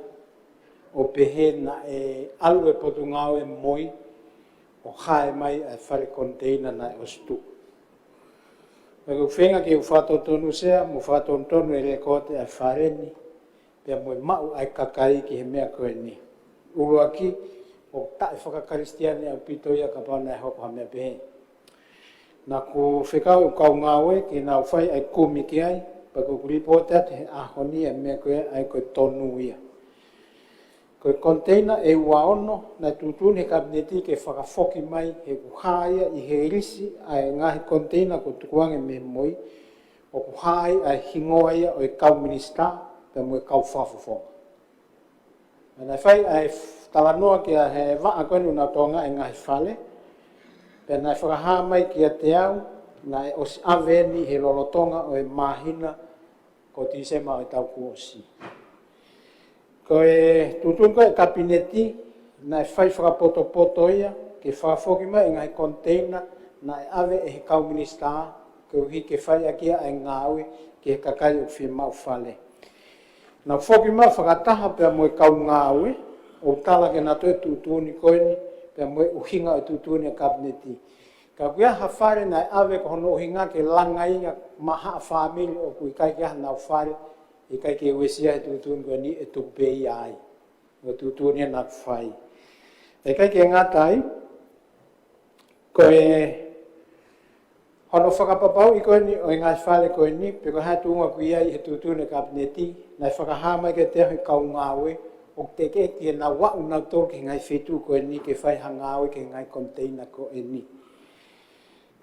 ʻo pehē naʻe ʻalu e Potungāue MOI ʻo hae mai ʻa e fale container naʻe ʻosi tuʻu. Pea ʻoku ou feinga ke u fakatonutonu Sea, mo fakatonutonu e lēkooti ʻa e fale ni, pea mo e maʻu ʻa e kakai ki he meʻa ko eni. ʻUluaki, ʻoku taʻefakakalisitiane ʻaupito ia kapau naʻe hoko ha meʻa pehē. Naʻa ku fekau e kau ngāue ke nau fai ʻa e kumi ki ai, pea ʻoku ou report atu he ʻaho ni ʻa e meʻa ko ia ʻa ia ko e tonu ia. Ko e container ʻe ua ono, naʻe tuʻutuʻuni he Kapineti ke fakafoki mai he ʻoku hā ia ʻi he lisi ʻa e ngaahi container kuo tukuange mei he MOI, ʻoku hā ai ʻa e hingoa ia ʻo e kau minisitā, pea mo e kau fakafofonga. Pea naʻe fai ʻa e talanoa ki ai he vaʻa ko eni ʻoku nau tokangaʻi e ngaahi fale, pea naʻe fakahā mai kiate au, naʻe ʻosi ʻave eni he lolotonga ʻo e māhina ko Tīsema ʻo e taʻu kuo ʻosi. Ko e tuʻutuʻuni ko ē ʻa e Kapineti, naʻe fai fakapotopoto ia, ke fakafoki mai e ngaahi container naʻe ʻave ʻe he kau minisitā, koeʻuhi ke fai ʻaki ia ʻa e ngāue ki he kakai ʻoku fiemaʻu fale. Naʻa ku foki mai fakataha pea mo e kau ngāue, ʻo tala ke na toe tuʻutuʻuni ko eni, pea mo e ʻuhinga ʻo e tuʻutuʻuni ʻa e Kapineti. Ka ʻoku ʻi ai ha fale naʻe ʻave ko hono ʻuhinga ke langa ia maʻa ha fāmili ʻoku ʻikai ke ʻi ai hanau fale, ʻikai ke uesia he tuʻutuʻuni ko eni, ʻe tuku pē ia ai. Ko e tuʻutuʻuni ia naʻa ku fai. ʻIkai ke ngata ai, ko e hono fakapapauʻi ko eni ʻo e ngaahi fale ko eni, pe ko e hā e tuʻunga ʻoku ʻi ai he tuʻutuʻuni ʻa e Kapineti, naʻe fakahā mai kiate au he kau ngāue, ʻoku teʻeki ke nau aʻu nautolu ki he ngaahi feituʻu ko eni ke fai ha ngāue ki he ngaahi container ko eni.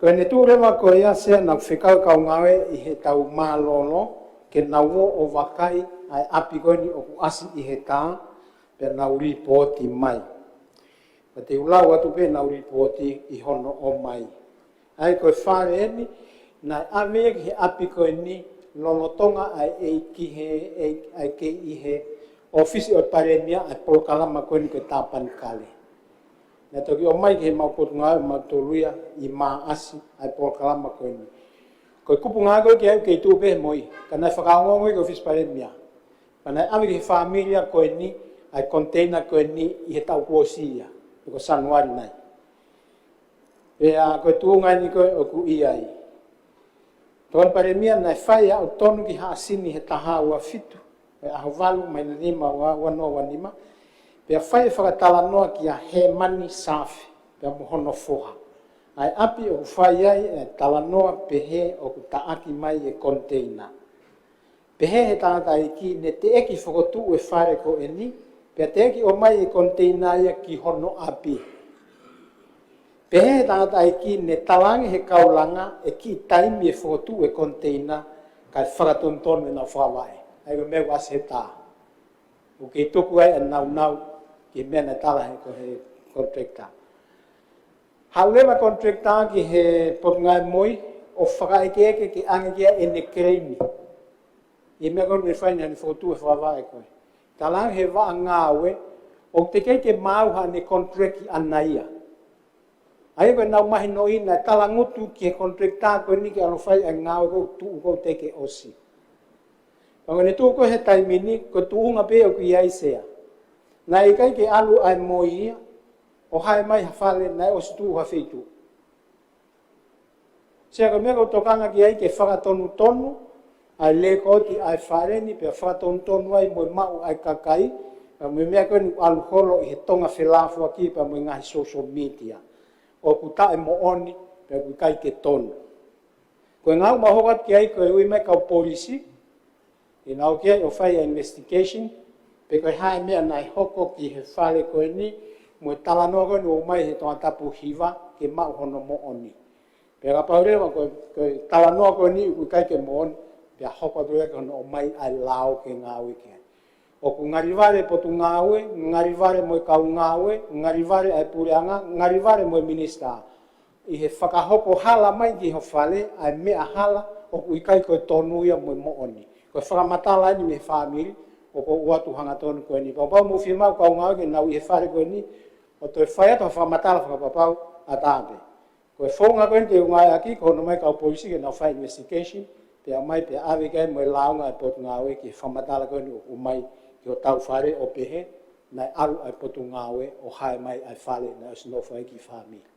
Ko ʻene tuʻu leva ko ia Sea, naʻa ku fekau e kau ngāue ʻi heʻetau mālōlō ke nau ō ʻo vakai ʻa e ʻapi ko eni ʻoku ʻasi ʻi he tā, pea nau lipooti mai. Pea te u lau atu pē ʻenau lipooti ʻi hono ʻomai. ʻA ia ko e fale eni naʻe ʻave ia ki he ʻapi ko eni lolotonga ʻa e ʻEiki he, ʻEiki, ʻa e kei ʻi he ʻōfisi ʻo e Palēmia ʻa e polokalama ko eni ko e Tāpanekale. Naʻe toki ʻomai ki heʻemau potungāue ʻo mautolu ia ʻi Maʻasi ʻa e polokalama ko eni. Ko e kupu ngāue ko ē ki ai ʻoku kei tuʻu pē he moi, ka naʻe fakaongoongo ia ki he ʻōfisi Palēmia. Pea naʻe ʻave ki he fāmili ia ko eni ʻa e container ko eni ʻi he taʻu kuo ʻosi ia, ko Sānuali nai. Pea ko e tuʻunga eni ko ē ʻoku ʻi ai. Tokoni Palēmia, naʻe fai ʻa hoʻo tonu ki Haʻasini he taha ua fitu, ʻi he ʻaho valu māhina nima ua, ua noa ua nima, pea fai e fakatalanoa kia Hēmani Saafe pea mo hono foha ʻa e ʻapi ʻoku fai ai e talanoa pehē ʻoku taʻaki mai e container. Pehē he tangataʻeiki ne teʻeki fokotuʻu e fale ko eni, pea teʻeki ʻomai e container ia ki hono ʻapi. Pehē he tangataʻeiki ne talaange he kau langa ʻe kiʻi taimi e fokotuʻu e container kae fakatonutonu ʻenau fakavaʻe. ʻA ia ko e meʻa ʻoku ʻasi he tā. ʻOku kei tuku ai ʻa e naunau ki he meʻa naʻe tala he ko e contractor. Haʻu leva e contractor ki he potungāue moi ʻo fakaʻekeʻeke ke ʻange ki ai ʻene claim ʻi he meʻa ko eni naʻe fai, naʻa ne fokotuʻu e fakavaʻe ko ē. Talaange he vaʻa ngāue ʻoku teʻeki ke maau haʻane contract ʻaʻana ia. ʻA ia ko ʻenau mahinoʻi naʻe talangutu ki he contractor ko eni ke ʻalu ʻo fai ʻa e ngāue ko ē ʻoku tuʻu ko ē teʻeki ke ʻosi. Pea ko ʻene tuʻu ko ē he taimi ni, ko e tuʻunga pē ʻoku ʻi ai Sea. Naʻe ʻikai ke ʻalu ʻa e moi ia ʻo hae mai ha fale naʻe ʻosi tuʻu ha feituʻu. Sea, ko e meʻa ʻoku ou tokanga ki ai ke fakatonutonu ʻa e lēkooti ʻa e fale ni, pea fakatonutonu ai mo e maʻu ʻa e kakai, pea mo e meʻa ko eni ʻoku ʻalu holo ʻi he Tonga Felāfoaki pea mo e ngaahi social media. ʻOku taʻemoʻoni, pea ʻoku ʻikai ke tonu. Ko e ngāue ʻoku mau hoko atu ki ai ko e ui mai e kau polisi, ke nau ō ki ai ʻo fai ʻa e investigation, pe ko e hā e meʻa naʻe hoko ki he fale ko eni, mo e talanoa ko eni ʻoku ʻomai he Tongatapu Hiva ke maʻu hono moʻoni. Pea kapau leva ko e, ko e talanoa ko eni ʻoku ʻikai ke moʻoni, pea hoko atu leva ki hono ʻomai ʻa e lao ke ngāue ki ai. ʻOku ngali vale e potungāue, ngali vale mo e kau ngāue, ngali vale ʻa e puleʻanga, ngali vale mo e minisitā ʻi he fakahoko hala mai ki ho fale ʻa e meʻa hala ʻoku ʻikai ko e tonu ia mo e moʻoni. Ko e fakamatala eni mei he fāmili ʻoku ou ʻoatu hangatonu ko eni. Kapau mou fiemaʻu kau ngāue ke nau ʻi he fale ko eni ʻo toe fai atu ha fakamatala fakapapau, ʻatā pē. Ko e founga ko eni te u ngāueʻaki, ko hono ʻomai e kau polisi ke nau fai investigation, pea ʻomai pea ʻave ki ai mo e lāunga ʻa e potungāue ki he fakamatala ko eni ʻoku ʻomai ki hotau fale ʻo pehē naʻe ʻalu ʻa e potungāue ʻo hae mai ʻa e fale naʻe ʻosi nofo ai e kiʻi fāmili.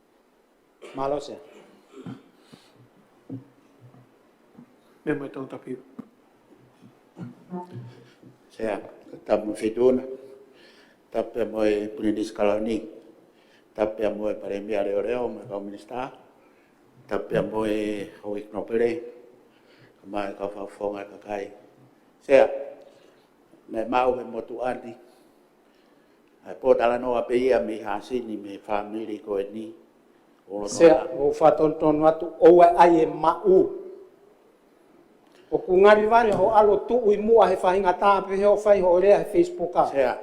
Mālō Sea. Meʻa mai Tongatapu Hiva. Sea, tapu mo e Feituʻuna. Tapu pea mo e Pilinisi Kalauni. Tapu pea mo e Palēmia Leoleo mo e kau minisitā. Tapu pea mo e Houʻeiki Nōpele. Kae ʻumaʻā e kau fakafofonga ʻo e kakai. Sea, naʻe maʻu ʻe he motuʻa ni ʻa e pōtalanoa pē ia mei Haʻasini mei he fāmili ko eni. ʻOku lolotonga. Sea, ʻoku ou fakatonutonu atu, ʻoua ʻe ʻai e maʻu. ʻOku ngali vale hoʻo ʻalu ʻo tuʻu ʻi muʻa he faʻahinga tā pehē ʻo fai hoʻo lea he Facebook ā. Sea,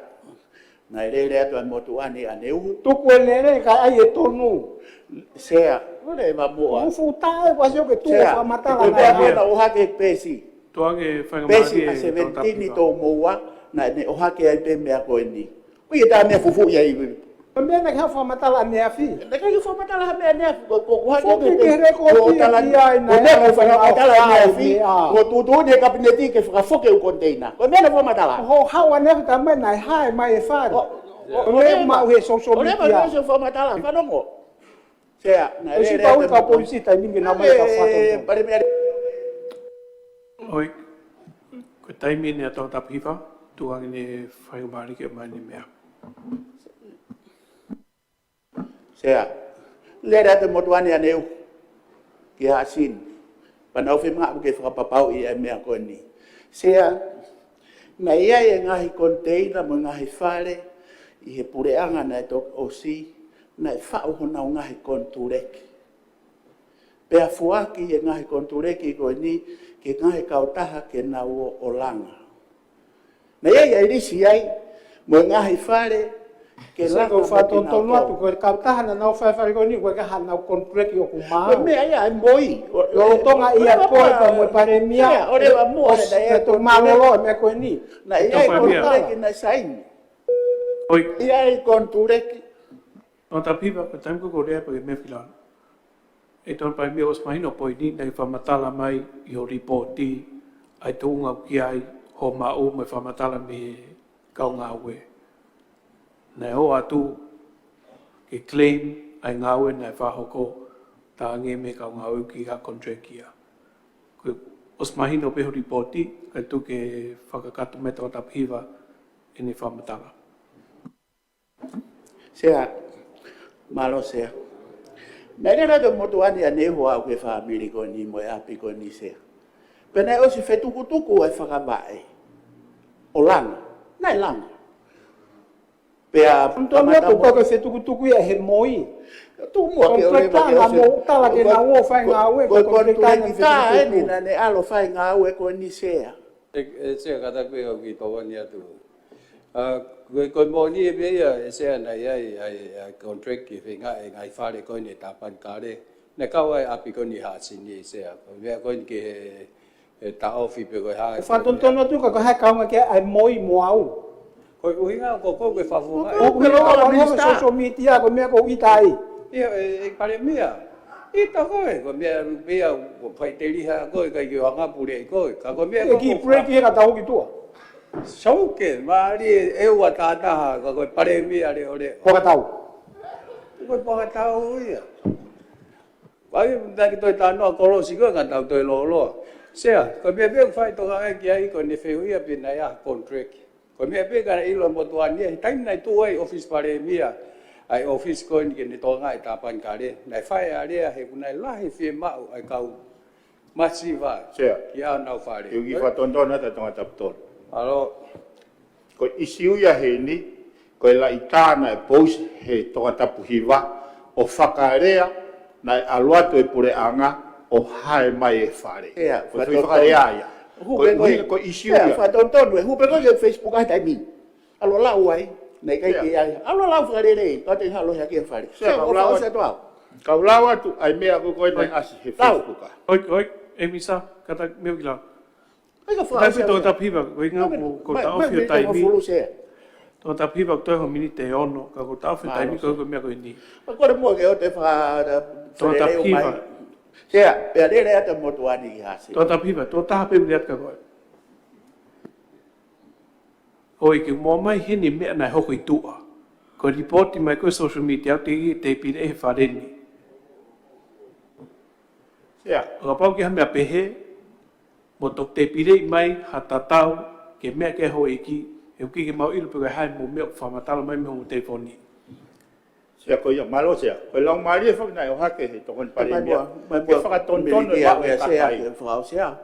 naʻe lele atu ʻa e motuʻa ni ʻaneuhu. Tuku e lele kae ʻai e tonu. Sea, ʻoua leva muʻa. Fuʻu tā ē, ʻoku ʻasi ʻoku ke tuʻu ʻo fakamatala. Ko e meʻa ko ē naʻe ʻohake ʻe Pesi. Tuange faingamālie Pesi ʻa e seventeen Tongatapu Hiva. Tō moua, naʻa ne ʻohake ai pē meʻa ko eni. ʻOku ʻi ai e tā meʻa fufuʻi ai. Ko e meʻa naʻe ʻikai ke fakamatala ʻaneafi. Naʻe ʻikai ke fakamatala ha meʻa ʻaneafi, ko, ko, ko hake foki pē, pē he lēkooti ko tala ki ai, ko e meʻa naʻe fakamatala ʻaneafi, ko e tuʻutuʻuni ʻe he Kapineti ke fakafoki e ʻū container. Ko e meʻa naʻe fakamatala. Ko hoʻo haʻu ʻaneafi talamai naʻe hae mai e fale. ʻO, ʻo, ʻo, ʻo leva, maʻu he social media. ʻO leva, ʻo leva, ʻo fakamatala, fanongo. Sea, naʻe lele atu e motuʻa ni. Esi pau ka polisi taimi ke nau mai ka fatonga. Palēmia. ʻOi, ko e taimi eni ʻa Tongatapu Hiva, tuange ʻene faingamālie ke ʻomai ʻene meʻa. Sea, lele atu e motuʻa ni ʻaneuhu ki Haʻasini. Pea nau fiemaʻu ke fakapapauʻi ʻa e meʻa ko eni. Sea, naʻe ʻi ai e ngaahi container mo e ngaahi fale ʻi he puleʻanga naʻe toki ʻosi, naʻe faʻu honau ngaahi konituleki. Pea foaki e ngaahi konituleki ko eni ki he ngaahi kautaha ke nau ō ʻo langa. Naʻe ʻi ai e lisi ai mo e ngaahi fale ke langa mo kinautolu. Ko e kautaha naʻa nau fai fale ko eni, ko e kautaha naʻa nau konituleki ʻoku maau. Ko e meʻa ia ʻa e MOI. Lolotonga ia ko e pea mo e palēmia. ʻIo, ʻo leva muʻa ʻosi naʻe ʻi ai e konituleki. Naʻe ʻi ai e konituleki naʻe saini. ʻI ai e konituleki. Tongatapu Hiva, ko e taimi ko ē ʻoku lea pē ki he meʻa fakalangi. ʻE tonu pē meʻa ʻosi mahino poini naʻe fakamatala mai ʻi hoʻo lipooti ʻa e tuʻunga ʻoku ʻi ai hoʻo maʻu mo e fakamatala mei he kau ngāue. Naʻe ō atu ke claim ʻa e ngāue naʻe fakahoko, talaange mei he kau ngāue ʻoku ʻikai ko e contract ia. Ko e ʻosi mahino pē hoʻo lipooti, kae tuku ke fakakakato mai Tongatapu Hiva ʻene fakamatala. Sea, mālō Sea. Naʻe lele atu e motuʻa ni ʻaneuhu au ki he fāmili ko eni mo e ʻapi ko eni Sea. Pea naʻe ʻosi fetukutuku e fakavaʻe ʻo langa. Naʻe langa. Pea Tongatapu Hiva, ko e fetukutuku ia he MOI. Tuku muʻa ke ʻoua leva ke ʻosi. Ko e konituleki tā eni naʻa ne ʻalu ʻo fai ngāue ko eni Sea. ʻE, ʻe Sea, kātaki pē au kiʻi tokoni atu. ʻA, ko e, ko e moʻoni ʻe meʻa ia ʻe Sea naʻe ʻi ai, ʻa e, ʻa e contract ki he feinga e ngaahi fale ko eni ʻa Tāpanekale. Naʻe kau ai e ʻapi ko eni Haʻasini ʻe Sea. Ko e meʻa ko eni ki he, he taʻofi pe ko e hā. ʻE fakatonutonu atu ka ko e hā e kaunga ki ai ʻa e MOI mo au. Ko e ʻuhinga ko ē ko e fakafofonga. ʻOku meʻa ʻa e minisitā. Social media, ko e meʻa ko ē ʻita ai. ʻIo, ʻe, ʻe Palēmia. ʻIta koe, ko e meʻa, meʻa, ko e faʻiteliha koe, ʻikai ke u anga pule ʻi koe. Ka ko e meʻa ko ē kiʻi break ia ka tau ki tuʻa. Sauke, mālie ʻe ua tātaha, ka ko e Palēmia leʻoleʻo. Fakatau. Ko e fakatau ia. Vai, naʻa ke toe talanoa kolosi koe, ka tau toe lōloa. Sea, ko e meʻa pē ʻoku fai toka ai ki ai, ko ʻene fehuʻia pe naʻe ʻi ai ha contract. Ko e meʻa pē ka naʻe ʻilo e motuʻa ni, he taimi naʻe tuʻu ai ʻōfisi Palēmia, ʻa e ʻōfisi ko eni ke ne tokangaʻi e Tāpanekale, naʻe fai ʻa e lea he ʻoku nau lahi fiemaʻu ʻa e kau masiva. Sea. Ki ai ʻenau fale. ʻIo, kiʻi fakatonutonu atu Tongatapu Tolu. Mālō. Ko e ʻīsiu ia heni, ko e laʻitā naʻe pousi he Tongatapu Hiva, ʻo fakalea naʻe ʻalu atu e puleʻanga ʻo hae mai e fale. Sea, ko e fakatonutonu. Fakalea ia. Ko e ʻuhinga ko e ʻīsiu ia. Sea, fakatonutonu, ʻe hū pē koe ki he Facebook ʻa e taimi ni. ʻAlu ʻo lau ai, naʻe ʻikai ke ʻi ai. ʻAlu ʻo lau fakalelei, ka te halo hake e fale. Sea, kau lau atu. Kau lau atu, ʻa e meʻa ko ē ko ē naʻe ʻasi he Facebook. ʻOi, ʻoi, ʻe Minisitā, kātaki meʻa kiʻi lau. ʻIkai ke fakaʻosi atu. Tongatapu Hiva, ko e ʻuhinga ko e taʻofi e taimi. Tongatapu Hiva, ko e toe hoʻo miniti ʻe ono, ka ko e taʻofi e taimi ko e meʻa ko eni. Mālō Sea. Ka ko e muʻa ke ʻoua te faka-, Tongatapu Hiva. Sea, pea lele atu e motuʻa ni ki Haʻasini. Tongatapu Hiva, tō taha pē miniti atu ka ko e. ʻOi, ke mou ʻomai heni meʻa naʻe hoko ʻi tuʻa. Ko e lipooti mai ko ē social media, ʻoku te, te pile he fale ni. Sea. ʻO kapau ʻoku ʻi ai ha meʻa pehē, mou toki te pile mai ha tatau ki he meʻa ki he houʻeiki, he ʻoku ʻikai ke mau ʻilo pe ko e hā e meʻa ʻoku fakamatala mai mei hoʻomou telefoni. Sea, ko ia, mālō Sea. Ko e laumālie foki naʻe ʻohake he Tokoni Palēmia. Mai muʻa, mai muʻa. Ke fakatonutonu e miniti ʻe ua ʻe Sea, kakai. Ke fakaʻosi ʻa e.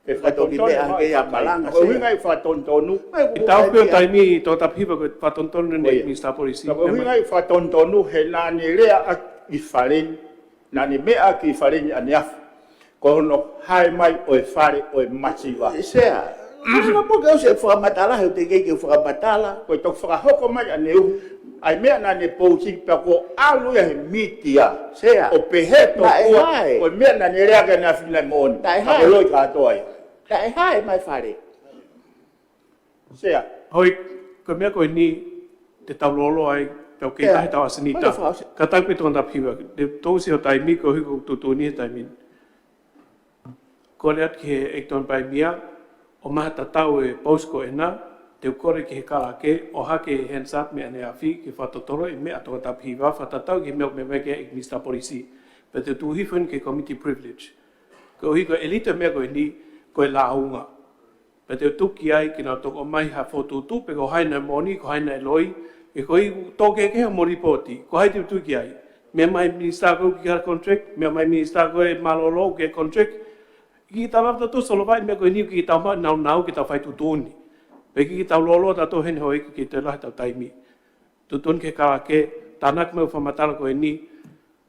Ke fakatonutonu e ʻe ua ʻe kakai. Ko e ʻuhinga ʻoku fakatonutonu. Ke tau pio taimi Tongatapu Hiva ko e fakatonutonu ʻe he Minisitā Polisi. Ko e ʻuhinga ʻoku fakatonutonu he naʻa ne lea ʻaki e fale ni. Naʻa ne meʻa ki he fale ni ʻaneafi. Ko hono hae mai ʻo e fale ʻo e masiva. Sea. Ina mo ke ʻosi e fakamatala, he ʻoku teʻeki ke u fakamatala. Ko e toki fakahoko mai ʻaneuhu, ʻa e meʻa naʻa ne pousi pea kuo ʻalu ia he mītia. Sea. ʻO pehē tokua, naʻe hae. Ko e meʻa naʻa ne lea ki ai ʻaneafi naʻe moʻoni. Naʻe hae. Ka ko e loi kātoa ia. Naʻe hae mai fale. Sea. ʻOi, ko e meʻa ko eni, te tau lōloa ai, tau kei tahi tau ʻasi ni ta. Kātaki pē Tongatapu Hiva, te tau ʻosi hoʻo taimi, ko e hiko tuʻutuʻuni he taimi ni. Kole atu ki he ʻEiki Tokoni Palēmia, ʻomai ha tatau e pousi ko ena, te u kole ki he kalake, ʻohake e hands up mei ʻaneafi, ke fakatotolo e meʻa ʻa Tongatapu Hiva, fakatatau ki he meʻa ʻoku meʻa mai ki ai e Minisitā Polisi. Pea te u tuku hifo heni ki he committee privilege. Koeʻuhi ko e ʻelito e meʻa ko eni, ko e lāunga. Pea te u tuku ki ai ke nau toki ʻomai ha fokotuʻutuʻu pe ko hai naʻe moʻoni, ko hai naʻe loi, ʻe koeʻuhi ʻoku tō kehekehe hoʻomou lipooti, ko hai te u tuku ki ai. Meʻa mai minisitā ko ē ʻoku ʻikai ha contract, meʻa mai minisitā ko ē mālōlō ʻoku ʻikai ha contract. ʻIkai ke tau lava tautolu ʻo solova e meʻa ko eni, ʻikai ke tau maʻu e nāunau ke tau fai tuʻutuʻuni. Pea ʻikai ke tau lōloa tautolu heni houʻeiki ke toe lahi ʻetau taimi. Tuʻutuʻuni ki he kalake, tānaki mai e fakamatala ko eni,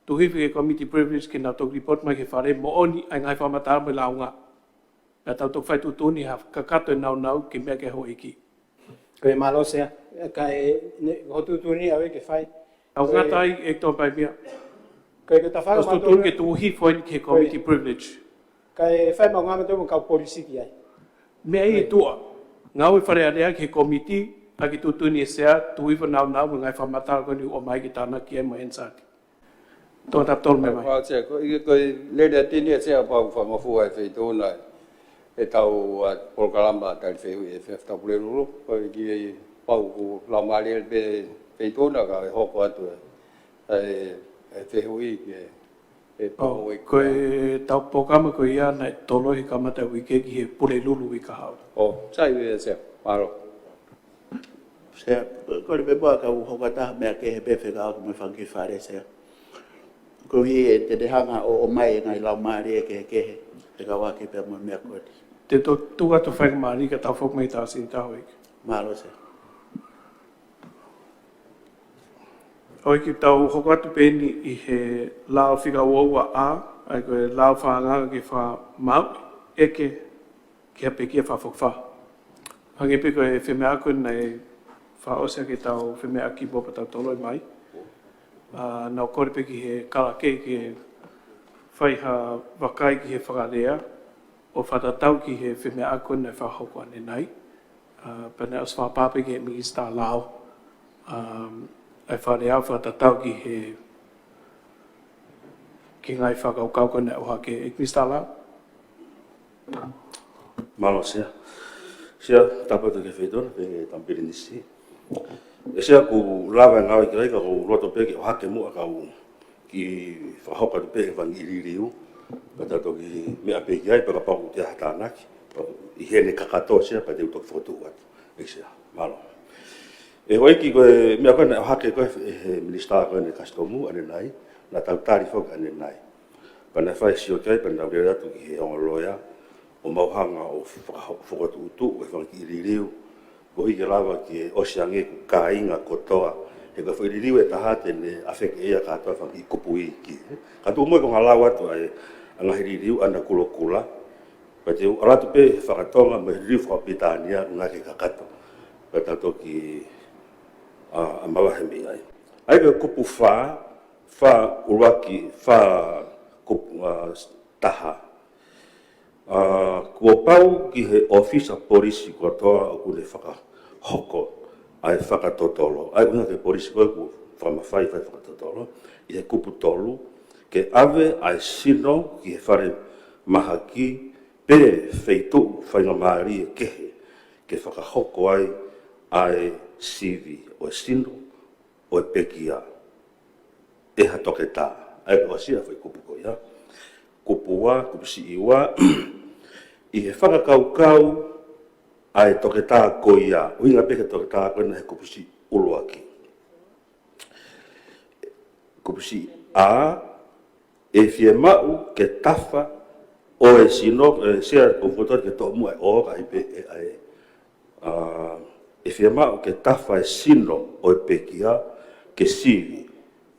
tuku hifo ki he committee privilege ke nau toki report mai ki he Fale moʻoni ʻa e ngaahi fakamatala mo e lāunga. Pea tau toki fai tuʻutuʻuni ha kakato e nāunau ki he meʻa ko ē, houʻeiki. Ko ia, mālō Sea. Kae, ne, hoʻo tuʻutuʻuni ʻave ke fai. Tau ngata ai ʻEiki Tongatapu Paʻimia. Ko ia, ko e tafaʻaki ʻoku tuʻutuʻuni ke tuku hifo eni ki he committee privilege. Kae fai maʻu ngāue mo e kau polisi ki ai. Meʻa ia ʻi tuʻa. Ngāue Fale Alea ki he committee, ʻa ia ke tuʻutuʻuni ʻe he Sea, tuku hifo e nāunau mo e ngaahi fakamatala ko eni ʻoku ʻomai ke tānaki ai mo Hansard. Tongatapu Tolu, meʻa mai. Ko ia, ko e lele atu eni ʻa e Sea, pau ʻoku fakangofua e Feituʻuna ʻetau polokalama tali fehuʻi ʻa e Fale Pulelulu. Ko e kiʻi pau ʻoku laumālie pē Feituʻuna kae hoko atu e, e, e fehuʻi ki he, e pau. Ko ʻetau polokalama ko ia naʻe toloi he kamata e uike ki he Pulelulu uike kahaʻu. ʻO, sai, ʻe Sea, mālō. Sea, ko e pē pau ke u hoko atu ha meʻa kehe pē fekauʻaki mo e fanga kiʻi fale, Sea. Koeʻuhi ʻe te te hanga ʻo ʻomai e ngaahi laumālie kehekehe fekauʻaki pea mo e meʻa ko eni. Te u tuku atu faingamālie ka tau foki mai ki he Tausinitaha, houʻeiki. Mālō, Sea. Houʻeiki, tau hoko atu pē eni ʻi he lao fika uaua A, ʻa ia ko e lao fakaangaanga ke fakamaau ʻeke ki ha pekia fakafoki fā. Hangē pē ko e femeʻaʻaki naʻe fakaʻosi ʻaki ʻetau femeʻaʻaki mo pea tau toloi mai. ʻA, naʻa ku kole pē ki he kalake ke fai ha vakai ki he fakalea ʻo fakatatau ki he femeʻaʻaki naʻe fakahoko ʻanenai. ʻA, pea naʻe ʻosi fakapapauʻi ki he Minisitā Lao, ʻa, ʻa e fakalea ʻo fakatatau ki he, ki he ngaahi fakakaukau ko ē naʻe ʻohake, ʻEiki Minisitā Lao. Mālō Sea. Sea, tapu atu ki he Feituʻuna pea ki he Tama Pilinisi. ʻE Sea, ʻoku lava e ngāue ki ai ka ʻoku ou loto pē ke ʻohake muʻa kau kiʻi fakahoko atu pē e fanga kiʻi liliu. Pea tau toki meʻa pē ki ai pea kapau ʻoku ʻi ai ha tānaki ʻi heʻene kakato Sea pea te u toki fokotuʻu atu. ʻEiki Sea, mālō. ʻE houʻeiki, ko e meʻa ko ē naʻe ʻohake ko ē ʻe he Minisitā ko eni Kasitomu ʻanenai, naʻa tau tali foki ʻanenai. Pea naʻe fai e sio ki ai pea naʻa tau lele atu ki he ongo loea ʻo mau hanga ʻo faka-, fokotuʻutuʻu e fanga kiʻi liliu koeʻuhi ke lava ke ʻosi ange ʻeku kāinga kotoa, he ko e foʻi liliu ʻe taha te ne ʻafekeʻi ia kātoa e fanga kiʻi kupu iiki. Ka tuku muʻa ke u hanga ʻo lau atu ʻa e ngaahi liliu ʻanakulokula, pea te u ʻalu atu pē he fakatonga mo e liliu fakapilitānia ʻo ngāueʻaki e kakato. Pea tau toki, ʻa, ʻa mavahe mei ai. ʻA ia ko e kupu fā, fā ʻuluaki, fā kupu, ʻa, taha. ʻA, kuo pau ki he ʻōfisa polisi kotoa ʻoku ne fakahoko ʻa e fakatotolo, ʻa ia ʻuhinga ki he polisi ko ē ʻoku fakamafai fai fakatotolo, ʻi he kupu tolu, ke ʻave ʻa e sino ki he falemahaki pe feituʻu faingamālie kehe ke fakahoko ai ʻa e sivi ʻo e sino ʻo e pekia ʻe ha toketā. ʻA ia ko e ʻosi ia e foʻi kupu ko ia. Kupu ua, kupu siʻi ua, ʻi he fakakaukau ʻa e toketā ko ia, ʻuhinga pē ki he toketā ko ena he kupu siʻi ʻuluaki. Kupu siʻi A, ʻe fiemaʻu ke tafa ʻo e sino, ʻe Sea, ʻoku ou fokotuʻu atu ke toʻo muʻa e ʻo kae ʻai pē ʻe ʻai. ʻA, ʻe fiemaʻu ke tafa e sino ʻo e pekia ke sivi.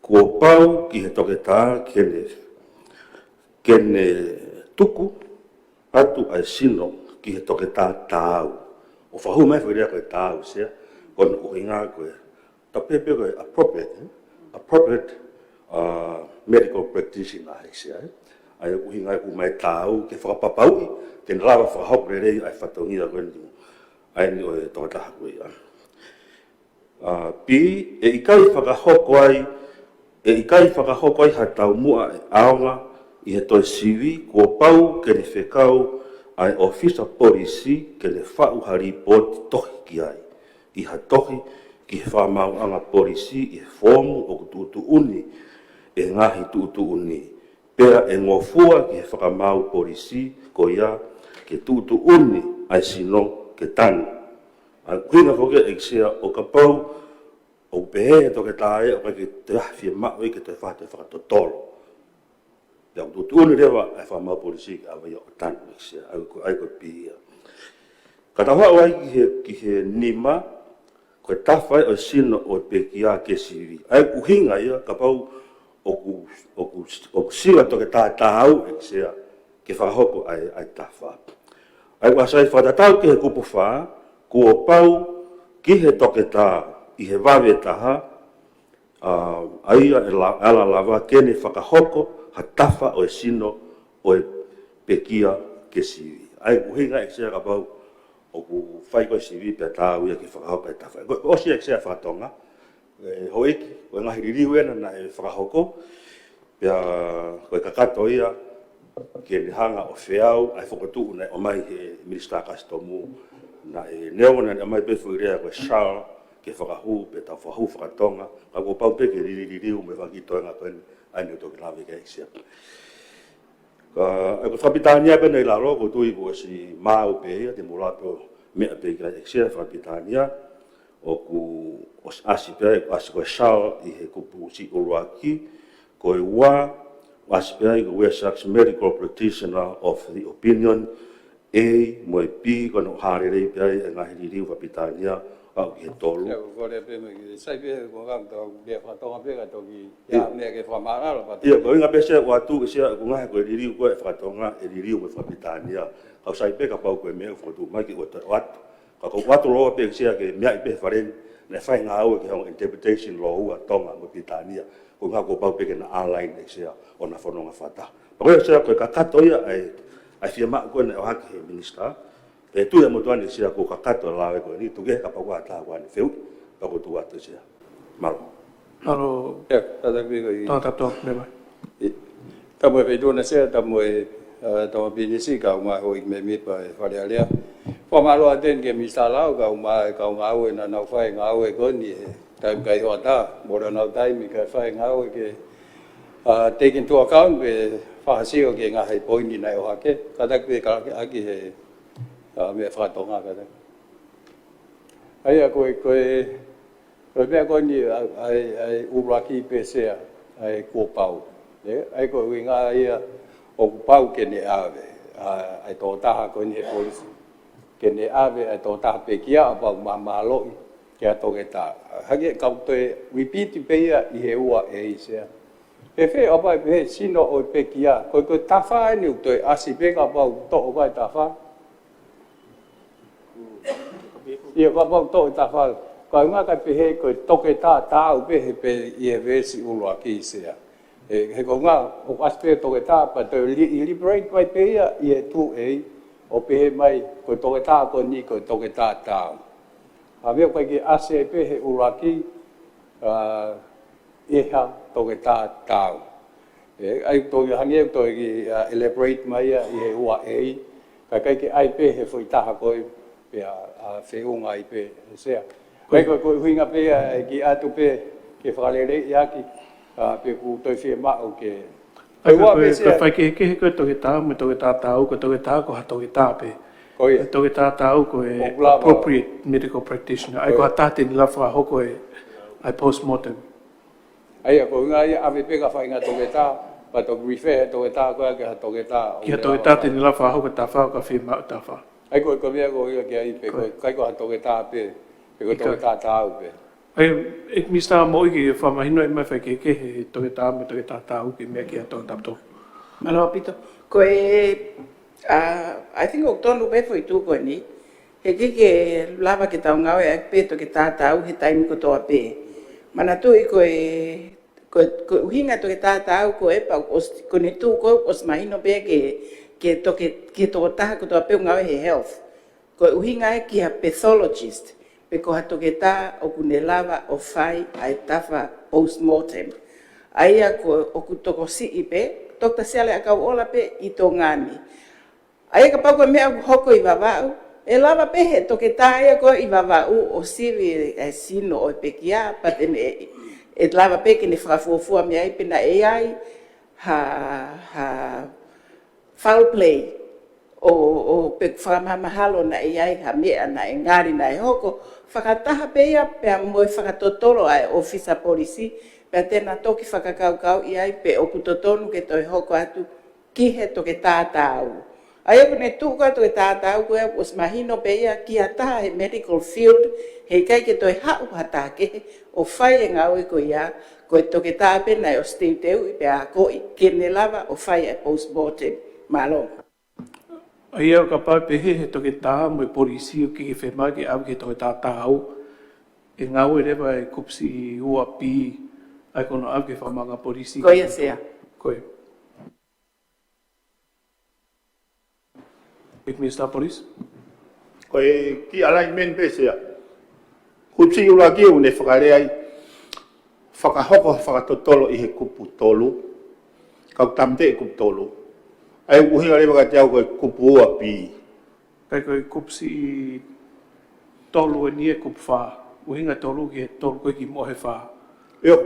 Kuo pau ki he toketā ke ne, ke ne tuku atu ʻa e sino ki he toketā taau. ʻOku fakahū mai e foʻi lea ko e taau Sea, ko hono ʻuhinga ko e, tau pehē pē ko e appropriate, eh? Appropriate, uh, medical practitioner, ʻEiki Sea, eh? ʻA ia ʻoku ʻuhinga ʻoku ʻomai e taau ke fakapapauʻi te ne lava fakahoko lelei ʻa e fatongia ko eni, ʻa eni ʻo e tokotaha ko ia. ʻA, B, ʻe ʻikai fakahoko ai, ʻe ʻikai fakahoko ai ha taumuʻa ʻe ʻaonga ʻi he toe sivi, kuo pau ke ne fekau ʻa e ʻōfisa polisi ke ne faʻu ha līpooti tohi ki ai, ʻi ha tohi ki he fakamaauʻanga polisi ʻi he foomu ʻoku tuʻutuʻuni ʻe he ngaahi tuʻutuʻuni, pea ʻe ngofua ki he fakamaau polisi ko ia ke tuʻutuʻuni ʻa e sino ke tanu. ʻA ia ʻoku ʻuhinga foki ia ʻEiki Sea ʻo kapau ʻoku pehē ʻe he toketā ia ʻoku ʻikai ke toe ʻi ai ha fiemaʻu ia ke toe fai ha toe fakatotolo, pea ʻoku tuʻutuʻuni leva ʻa e fakamaau polisi ke ʻave ia ʻo tanu, ʻEiki Sea, ʻa ia ko, ʻa ia ko e B ia. Ka tau haʻu ai ki he, ki he nima, ko e tafa ia ʻo e sino ʻo e pekia ke sivi. ʻA ia ʻoku ʻuhinga ia kapau ʻoku, ʻoku, ʻoku sio ʻa e toketā tāu ʻEiki Sea ke fakahoko ʻa e, ʻa e tafa. ʻA ia ʻoku ʻasi ai fakatatau ki he kupu fā, kuo pau ki he toketā ʻi he vave taha, ʻa, ʻa ia ʻe la-, ala lava ke ne fakahoko ha tafa ʻo e sino ʻo e pekia ke sivi. ʻA ia ʻoku ʻuhinga ʻEiki Sea kapau ʻoku fai ko e sivi pea tāu ia ke fakahoko e tafa. Ko, ʻosi ʻEiki Sea faka-Tonga, ʻe houʻeiki, ko e ngaahi liliu ena naʻe fakahoko, pea ko e kakato ia ke ne hanga ʻo feau ʻa e fokotuʻu naʻe ʻomai he Minisitā Kasitomu, naʻe neongo naʻe ʻomai pē foʻi lea ko e shall ke fakahū, pea tau fakahū faka-Tonga, ka kuo pau pē ke lili-, liliu mo e fanga kiʻi toenga ko eni, ʻa ia naʻe toki lave ki ai ʻEiki Sea. Ka, ʻa ia ko e fakapilitānia pē naʻe ʻi lalo, ʻoku ou tui kuo ʻosi maau pē ia, te mou lava pē ʻo meʻa pē ki ai ʻEiki Sea, fakapilitānia, ʻoku ʻosi ʻasi pē, ʻoku ʻasi ko e shall ʻi he kupu siʻi ʻuluaki, ko e ua, ʻoku ʻasi pē ai ko e we're such medical practitioner of the opinion, A mo e B, ko ena ʻoku hā lelei pē ai e ngaahi liliu fakapilitānia, ʻo aʻu ki he tolu. Ia, ko e kole pē mai ki, sai pē, ko e ngaahi tau, lea faka-Tonga pē ka toki, ia, ia, meʻa ke fakamālō, pea ia, ko e ʻuhinga pē Sea ʻoku ʻoatu, Sea, ko e ngaahi ko e liliu ko ē faka-Tonga, ʻe liliu mo e fakapilitānia. Kau sai pē kapau ko e meʻa ʻoku fokotuʻu mai ke ʻoatu, ʻoatu. Ka ʻoku ou ʻoatu lōua pē Sea ke meaʻi pē he fale ni, naʻe fai ngāue ki he ongo interpretation lōua Tonga mo Pilitānia. Ko e ʻuhinga kuo pau pē ke na align ʻEiki Sea ʻo na fononga fakataha. Pea ko ia Sea ko e kakato ia ʻa e, ʻa e fiemaʻu ko ē naʻe ʻohake he Minisitā. Pea tui ʻa e motuʻa ni Sea ko e kakato e lave ko eni, tuku kehe kapau ko ha taha ʻoku ne fehuʻi, pea ʻoku ou tuku atu Sea. Mālō. Mālō. Ia, kātaki pē ko e Tō tato, me mai. ʻI, tapu mo e Feituʻuna Sea, tapu mo e, ʻa, Tama Pilinisi, kae ʻumaʻā e houʻeiki mēmipa ʻo e Fale Alea. Fakamālō atu eni ki he Minisitā Lao, kae ʻumaʻā e kau ngāue naʻa nau fai ngāue ko eni he taimi kai hoʻatā, mo ʻenau taimi kae fai ngāue ke, ʻa, take into account pe fakasio ki he ngaahi poini naʻe ʻohake, kātaki pē kalake ʻaki he, ʻa, meʻa faka-Tonga kātaki. ʻA ia ko e, ko e, ko e meʻa ko eni ʻa, ʻa, ʻa e ʻuluaki pē Sea, ʻa e kuo pau. ʻE, ʻa ia ko e ʻuhinga ia ʻoku pau ke ne ʻave, ʻa, ʻa e tokotaha ko eni he polisi. Ke ne ʻave ʻa e tokotaha pekia ʻo pau māmālohi ki ha toketā. Hangē ka u toe repeat pē ia ʻi he ua A Sea. He fēfē ʻo pau pē he sino ʻo e pekia, ko e, ko e tafa eni ʻoku toe ʻasi pē kapau toʻo ko e tafa. Ia, kapau toʻo e tafa, ko e ʻuhinga kae pehē ko e toketā tāu pē he pē ʻi he veesi ʻuluaki Sea. ʻE, he ko e ʻuhinga ʻoku ʻasi pē toketā, pea toe li-, elaborate mai pē ia ʻi he two A, ʻo pehē mai ko e toketā ko eni ko e toketā tāu. ʻA ia meʻa ʻoku ʻikai ke ʻasi ai pē he ʻuluaki, ʻa, ʻi ha toketā tāu. ʻE, ʻa ia toe hangē ʻoku toe kiʻi, ʻa, elaborate mai ia ʻi he ua A, kae ʻikai ke ʻai pē he foʻi taha ko ē, pea, ʻa, feʻunga ai pē Sea. Ko ia. Ko e, ko e ʻuhinga pē ia ʻe kiʻi atu pē ke fakaleleiʻi ʻaki, ʻa, pea ʻoku ou toe fiemaʻu ke ʻAi, ua ko e, pē ko e Sea. Faikehekehe ko e toketā mo e toketā tāu, ko e toketā ko ha toketā pē. Ko ia. Ko e toketā tāu ko e ʻoku lava appropriate medical practitioner. ʻAi, ko ia. Ko ha taha te ne lava fakahoko e, ʻa e postmortem. ʻA ia, ko e ʻuhinga ia ʻave pē ki ha faʻahinga toketā, pea toki refer e toketā ko ia ki ha toketā ʻoku lava. Ki ha toketā te ne lava fakahoko e tafa ʻoku fiemaʻu tafa. ʻAi, ko e, ko e meʻa ko ia ke ʻai pē, ko ia. Ko e, ʻikai ko ha toketā pē, pe ko e, ʻikai. Toketā tāu pē. ʻAi, ʻEiki Minisitā, mou ʻai ke fakamahino mai faikehekehe e toketā mo e toketā tāu ke meʻa ki ai ʻa Tongatapu. Mālō ʻaupito. Ko e, ʻa, I think ʻoku tonu pē foʻi tuʻu ko eni. He ʻikai ke lava ke tau ngāueʻaki pē toketā tāu he taimi kotoa pē. Manatuʻi ko e, ko e, ko e ʻuhinga toketā tāu ko e pau, ʻos-, ko ʻene tuʻu ko ē ʻosi mahino pē ke, ke toke-, ki he tokotaha kotoa pē ʻoku ngāue he health. Ko e ʻuhinga ia ki ha pathologist, pe ko ha toketā ʻoku ne lava ʻo fai ʻa e tafa postmortem. ʻA ia ko ʻoku tokosiʻi pē, Doctor Siale ʻAkauʻola pē ʻi Tonga ni. ʻA ia kapau ko e meʻa ʻoku hoko ʻi Vavaʻu, ʻe lava pē he toketā ia ko ē ʻi Vavaʻu ʻo sivi e sino ʻo e pekia, pea te ne, ʻe lava pē ke ne fakafuofua mei ai pe naʻe ʻi ai ha, ha foul play, ʻo, ʻo pe ʻoku fakamahamahalo naʻe ʻi ai ha meʻa naʻe ngali naʻe hoko, fakataha pē ia pea mo e fakatotolo ʻa e ʻōfisa polisi, pea te na toki fakakaukauʻi ai pe ʻoku totonu ke toe hoko atu ki he toketā tāu. ʻA ia ko ʻene tuʻu ko ē ʻa e toketā taau ko ē, ʻosi mahino pē ia ki ha taha he medical field, heʻikai ke toe haʻu ha taha kehe ʻo fai e ngāue ko ia, ko e toketā pē naʻe ʻosi teuteuʻi pea akoʻi ke ne lava ʻo fai e post-mortem. Mālō. ʻA ia ʻo kapau pehē he toketā mo e polisi ʻoku ʻikai ke fiemaʻu ke ʻave ki he toketā taau, ʻe ngāue leva e kupu siʻi ua B, ʻa ia ko hono ʻave ki he fakamaauʻanga polisi. Ko ia, Sea. Ko ia. Mr Police. Ko e key alignment pē, Sea. Kupu siʻi ʻuluaki ʻoku ne fakalea ai, fakahoko fakatotolo ʻi he kupu tolu, kau tāmateʻi kupu tolu. ʻA ia ʻoku ʻuhinga leva kiate au ko e kupu ua B. ʻA ia ko e kupu siʻi tolu eni e kupu fā. ʻUhinga tolu ki he tolu ko ē kimuʻa he fā. ʻIo.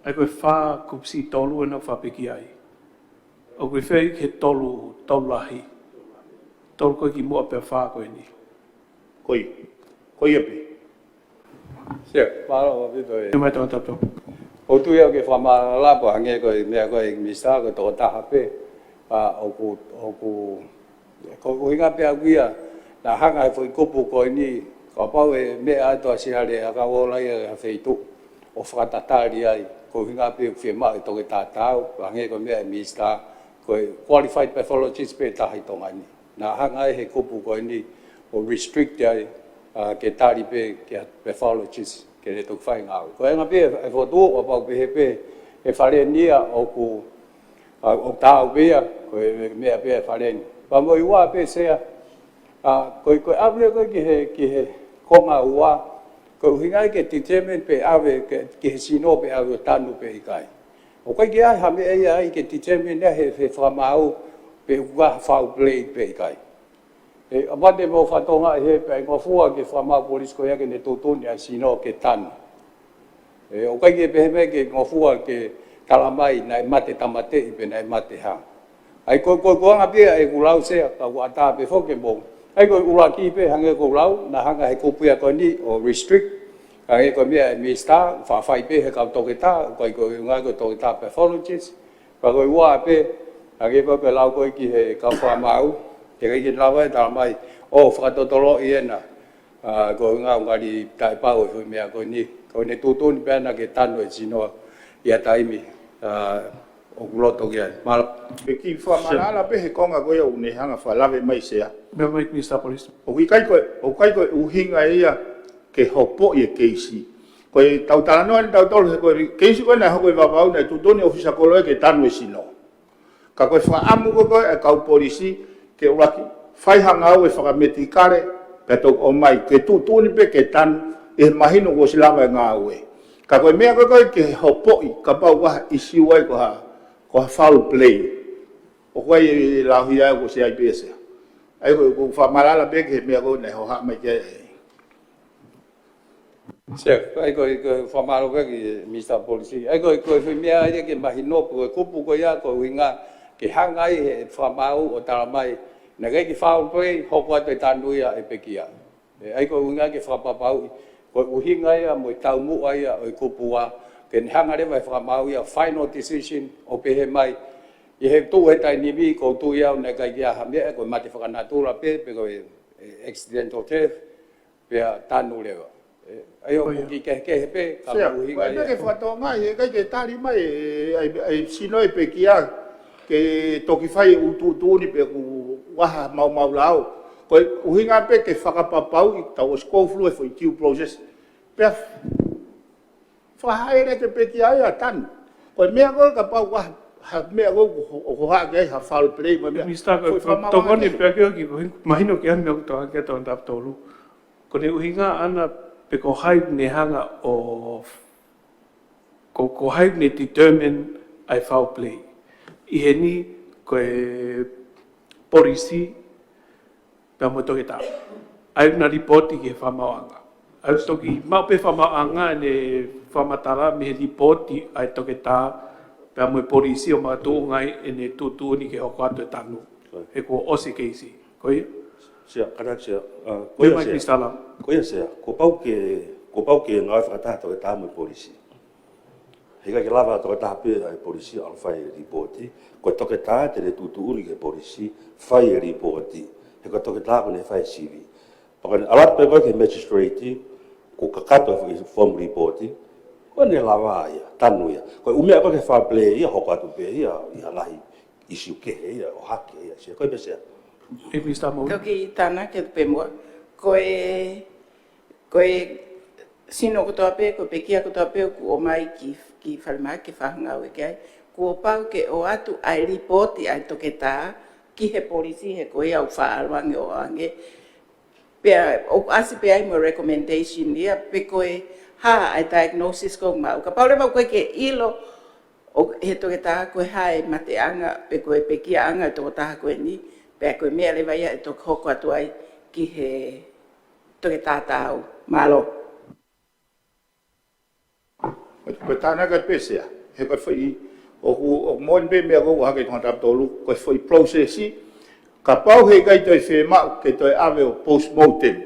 ʻA ia ko e fā, kupu siʻi tolu ena ʻoku fakapekia ai. ʻOku ʻi fē ia ki he tolu, tolu lahi? Tolu ko ē kimuʻa pea fā ko eni. Ko ia. Ko ia pē. Sea, mālō ʻaupito e. Te mai tau tapu. ʻOku ou tui au ke fakamālō atu hangē ko e meʻa ko ē Mr, ko e tokotaha pē. ʻA, ʻoku, ʻoku, ko e ʻuhinga pē ʻaʻaku ia, naʻa hanga he foʻi kupu ko eni, kapau ʻe meʻa atu ʻa Siale ʻa ka ola ia ha feituʻu ʻo fakatatali ai, ko e ʻuhinga pē ʻoku fiemaʻu e toketā taau, hangē ko e meʻa ʻa Mr, ko e qualified pathologist pē taha ʻi Tonga ni. Naʻa hanga ai he kupu ko eni ʻo restrict ai, ʻa, ke tali pē ki ha pathologist ke ne toki fai e ngāue. Ko e anga pē e fotu, ʻo kapau pehē pē he fale ni ia ʻoku, ʻa, ʻoku taau pē ia, ko e meʻa pē e fale ni. Pea mo e ua pē, Sea, ʻa, ko e, ko e ʻave ko ē ki he, ki he konga ua, ko e ʻuhinga ia ke determine pe ʻave ke, ki he sino pe ʻave ʻo tanu pe ʻikai. ʻOku ʻikai ke ʻi ai ha meʻa ia ai ke determine ia he, he fakamaau pe ʻoku ʻi ai ha foul play pe ʻikai. ʻE, ʻa, mate mo fatonga he pea ʻe ngofua ke fakamaau polisi ko ia ke ne tuʻutuʻuni ʻa e sino ke tanu. ʻE, ʻoku ʻikai ke pehē mai ke ngofua ke tala mai naʻe mate tāmateʻi pe naʻe mate hā. ʻA ia ko, ko, ko e anga pē ia ʻeku lau, Sea, ka ʻoku ʻatā pē foki mo. ʻA ia ko e ʻuluaki pē hangē ko ʻeku lau, naʻa hanga he kupu ia ko eni ʻo restrict, hangē ko e meʻa ʻa Mr, faʻa fai pē he kau toketā, ʻoku ʻikai ko e ʻuhinga ko e toketā pathologist, pea ko e ua pē, hangē ko e lau ko ē ki he kau fakamaau, heʻikai ke lava ʻe tala mai, ʻo fakatotoloʻi ena, ʻa, ko e ʻuhinga ʻoku ngali taʻepau e foʻi meʻa ko eni, ko ʻene tuʻutuʻuni pē ena ke tanu e sino ʻi ha taimi, ʻa, ʻoku loto ki ai. Mālō. Ke kiʻi fakamaʻalaʻala pē he konga ko ia ʻoku ne hanga fakalave mai, Sea. Meʻa mai Mr Police. ʻOku ʻikai ko e, ʻoku ʻikai ko e ʻuhinga ia ke hopoʻi e keisi. Ko e tau talanoa ni tautolu he ko e keisi ko ē naʻe hoko ʻi Vavaʻu naʻe tuʻutuʻuni ʻe he ʻōfisa kolo ia ke tanu e sino. Ka ko e fakaʻamu ko ē ʻa e kau polisi ke ʻuluaki fai ha ngāue fakametikale, pea toki ʻomai ke tuʻutuʻuni pē ke tanu ʻi he mahino kuo ʻosi lava e ngāue. Ka ko e meʻa ko ē ke hopoʻi, kapau ʻoku ʻi ai ha ʻisiū ai ko ha, ko ha foul play, ʻoku ʻi ai e lahi ai ko e C I P S. ʻA ia ko e, ko e fakamaʻalaʻala pē ki he meʻa ko ē naʻe hohaʻa mai ki ai. Sea, ʻa ia ko e, ko e fakamālō pē ki Mr Police. ʻA ia ko e, ko e foʻi meʻa ia ke mahino, ko e kupu ko ia ko e ʻuhinga ke hanga ai he fakamaau ʻo tala mai, naʻe ʻikai ke foul play, hoko atu e tanu ia ʻe pekia. ʻE, ʻa ia ko e ʻuhinga ke fakapapauʻi, ko e ʻuhinga ia mo e taumuʻa ia ʻo e kupu ua, ke ne hanga leva he fakamaau ia final decision ʻo pehē mai, ʻi he tuʻu he taimi ni, ʻoku ou tui au naʻe ʻikai ke ʻi ai ha meʻa, ko e mate fakanatula pē, pe ko e, e accidental death, pea tanu leva. ʻE, ʻa ia ʻoku kiʻi kehekehe pē, ka ko e ʻuhinga ia. Ko e meʻa ke fakatokangaʻi, heʻikai ke tali mai e, e, e sino ʻe pekia ke toki fai e tuʻutuʻuni pe ʻoku ʻi ai ha maumau lao. Ko e ʻuhinga pē ke fakapapauʻi, tau ʻosi go through e foʻi due process. Pea fakahaʻele atu e pekia ia ʻo tanu. Ko e meʻa ko ē kapau ʻoku ʻi ai ha, ha meʻa ko ē ʻoku ho-, ʻoku hohaʻa ki ai ha foul play, ko e meʻa. Mr Ko e Ko e fakamaau tokoni ʻaʻaku ia. Pē ʻaku ia ki he ʻuhinga, mahino ki ai e meʻa ʻoku tokanga ki ai Tongatapu tolu. Ko ʻene ʻuhinga ʻana pe ko hai ne hanga ʻo, ko, ko hai ne determine ʻa e foul play. ʻI heni ko e polisi pea mo e toketā. ʻA ia ʻoku na lipooti ki he fakamaauʻanga. ʻA ia ʻoku toki maʻu pē fakamaauʻanga ʻene fakamatala mei he lipooti ʻa e toketā pea mo e polisi ʻo makatuʻunga ai ʻene tuʻutuʻuni ke hoko atu e tanu. Ko ia. He kuo ʻosi e keisi. Ko ia? Sea, kātaki Sea. ʻA, ko ia Sea. Meʻa mai Mr Lau. Ko ia Sea. Kuo pau ke, kuo pau ke ngāue fakataha toketā mo e polisi. He ʻikai ke lava ʻe he tokotaha pē ʻa e polisi ʻo fai e lipooti, ko e toketā te ne tuʻutuʻuni ki he polisi, fai e lipooti. He ko e toketā ko ē ne fai e sivi. Pea ko ʻene ʻalu pē ko ē ki he magistrate, kuo kakato e foʻi form lipooti, ko ʻene lava ia, tanu ia. Ko e ʻū meʻa ko ē ke fair play ia, hoko atu pē ia, ʻi ha ngaahi ʻisiū kehe ia, ʻo hake ia, Sea, ko ia pē Sea. ʻEiki Minisitā Moʻui. Toki tānaki atu pē muʻa. Ko e, ko e sino kotoa pē, ko e pekia kotoa pē, ʻoku ʻomai ki, ki falemahaki ke fakangāueʻaki ai. Kuo pau ke ʻoatu ʻa e lipooti ʻa e toketā ki he polisi he ko ia ʻoku faʻa ʻalu ange ʻo ange. Pea, ʻoku ʻasi pē ai mo e recommendation ia, pe ko e hā ʻa e diagnosis ʻoku maʻu. Kapau leva ʻoku ʻikai ke ʻilo ʻe he toketā ko e hā e mateʻanga, pe ko e pekiaʻanga ʻa e tokotaha ko eni, pea ko e meʻa leva ia ʻe toki hoko atu ai ki he toketā taau. Mālō. Ko e tānaki atu pē Sea, he ko e foʻi, ʻoku, ʻoku moʻoni pē meʻa ʻoku hake ʻi Tongatapu tolu, ko e foʻi process, kapau he ʻikai toe fiemaʻu ke toe ʻave ʻo postmortem,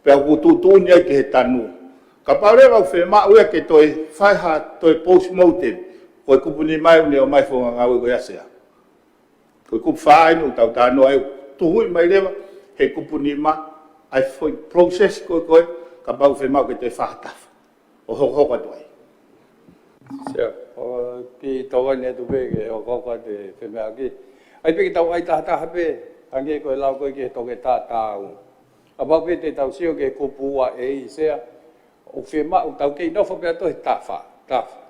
pea ʻoku tuʻutuʻuni ai ki he tanu. Kapau leva ʻoku fiemaʻu ia ke toe fai ha toe postmortem, ko e kupu nima ʻoku ne ʻomai founga ngāue ko ia Sea. Ko e kupu fā eni ʻoku tau talanoa ai, tuhuʻi mai leva he kupu nima ʻa e foʻi process ko ē, ko ē, kapau fiemaʻu ke toe fai ha tafa ʻo hokohoko atu ai. Sea, ʻoku ou tokoni atu pē ke hokohoko atu e femeʻaʻaki. ʻAi pē ke tau ʻai tahataha pē, hangē ko e lau ko ē ki he toketā taau. Kapau pē te tau sio ki he kupu ua A Sea, ʻoku fiemaʻu tau kei nofo pē ʻo toe tafa, tafa.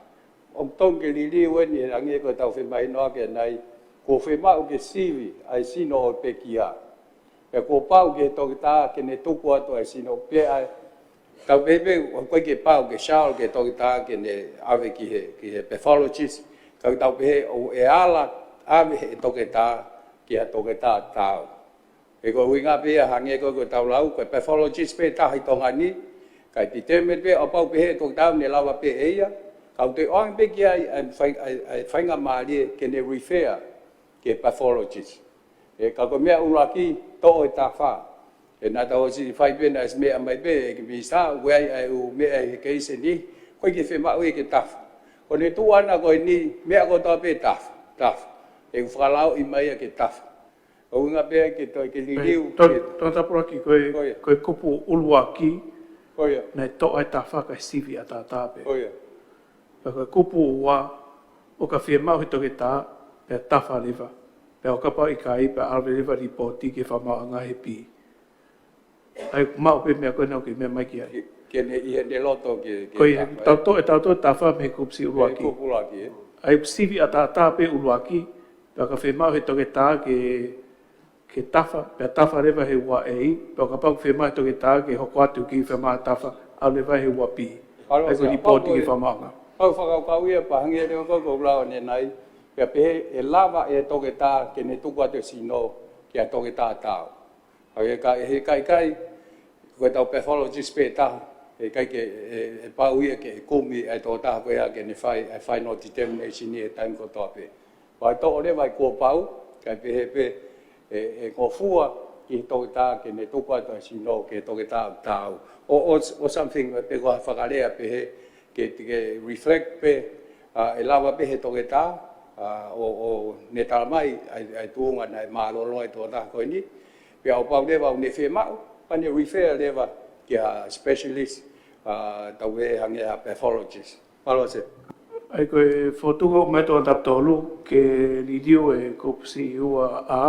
ʻOku tonu ke liliu eni, hangē ko ʻetau femahinoʻaki ʻanenai, kuo fiemaʻu ke sivi ʻa e sino ʻo e pekia. Pea kuo pau ki he toketā ke ne tuku atu ʻa e sino pea ʻai. Tau pehē pē, ʻoku ʻikai ke pau ke sio ki he toketā ke ne ʻave ki he, ki he pathologist. Ka tau pehē ʻoku ʻe ala ʻave ʻe he toketā ki ha toketā taau. He ko e ʻuhinga pē ia hangē ko ʻetau lau, ko e pathologist pē taha ʻi Tonga ni, kae determine pē ʻo pau pē he toketā ʻoku ne lava pē ʻe ia, ka ʻoku toe ʻoange pē ki ai ʻa e fai-, ʻa e, ʻa e faingamālie ke ne refer ki he pathologist. He ka ko e meʻa ʻuluaki, toʻo e tafa. He naʻa tau ʻosi fai pē, naʻe ʻosi meʻa mai pē ʻEiki Minisitā, ʻoku ʻi ai ʻa e ʻū meʻa he keisi ni, ʻoku ʻikai ke fiemaʻu ia ke tafa. Ko ʻene tuʻu ʻana ko eni, meʻa kotoa pē tafa, tafa. He ʻoku fakalauʻi mai ia ke tafa. ʻUhinga pē ke toe ke liliu. Tau, ke tau tapulaki ko e, Ko ia. Ko e kupu ʻuluaki, Ko ia. Naʻe toʻo e tafa kae sivi ʻataʻatā pē. Ko ia. Ka ko e kupu ua, ʻoka fiemaʻu he toketā, pea tafa leva. Pea ʻo kapau ʻikai, pea ʻave leva lipooti ki he fakamaauʻanga he P. ʻAi, maʻu pē meʻa ko ē naʻa ke meʻa mai ki ai. Ke, ke ne ʻi heʻene loto ke, ke Ko ia, tafa, tau ē? Toʻo, tau toʻo e tafa mei he kupu siʻi ʻUluaki. Kupu ʻUluaki, ē? ʻAi, sivi ʻataʻatā pē ʻUluaki, pea ka fiemaʻu he toketā ke, ke tafa, pea tafa leva he ua A, pea kapau ʻoku fiemaʻu he toketā ke hoko atu ki he fakamaau tafa, ʻave leva he ua P. ʻAlu ʻAi, ko e sia, lipooti pau ki he ko e fakamaauʻanga. Pau fakakaukau ia, pea hangē leva ko ʻeku lau ʻanenai, pea pehē ʻe lava ʻe he toketā ke ne tuku atu e sino ki ha toketā taau. ʻA ia ka, he ʻikai, ʻikai, ko ʻetau pathologist pē taha, he ʻikai ke, ʻe, ʻe pau ia ke kumi ʻa e tokotaha ko ia ke ne fai ʻa e final determination ʻi he taimi kotoa pē. Pea toʻo leva ʻa e kuo pau, kae pehē pē, ʻe, ʻe ngofua ki he toketā ke ne tuku atu ʻa e sino ki he toketā taau. Or, or, or something, pe ko ha fakalea pehē, ke, ke reflect pē, ʻa, ʻe lava pē he toketā, ʻa, ʻo, ʻo ne tala mai ʻa e, ʻa e tuʻunga naʻe mālōlō ai e tokotaha ko eni, pea ʻo pau leva ʻoku ne fiemaʻu, pea ne refer leva ki ha specialist, ʻa, tau ē hangē ha pathologist. Mālō Sea. ʻAi, ko e fotunga ʻoku ʻomai ʻe Tongatapu tolu ke liliu e kupu siʻi ua A,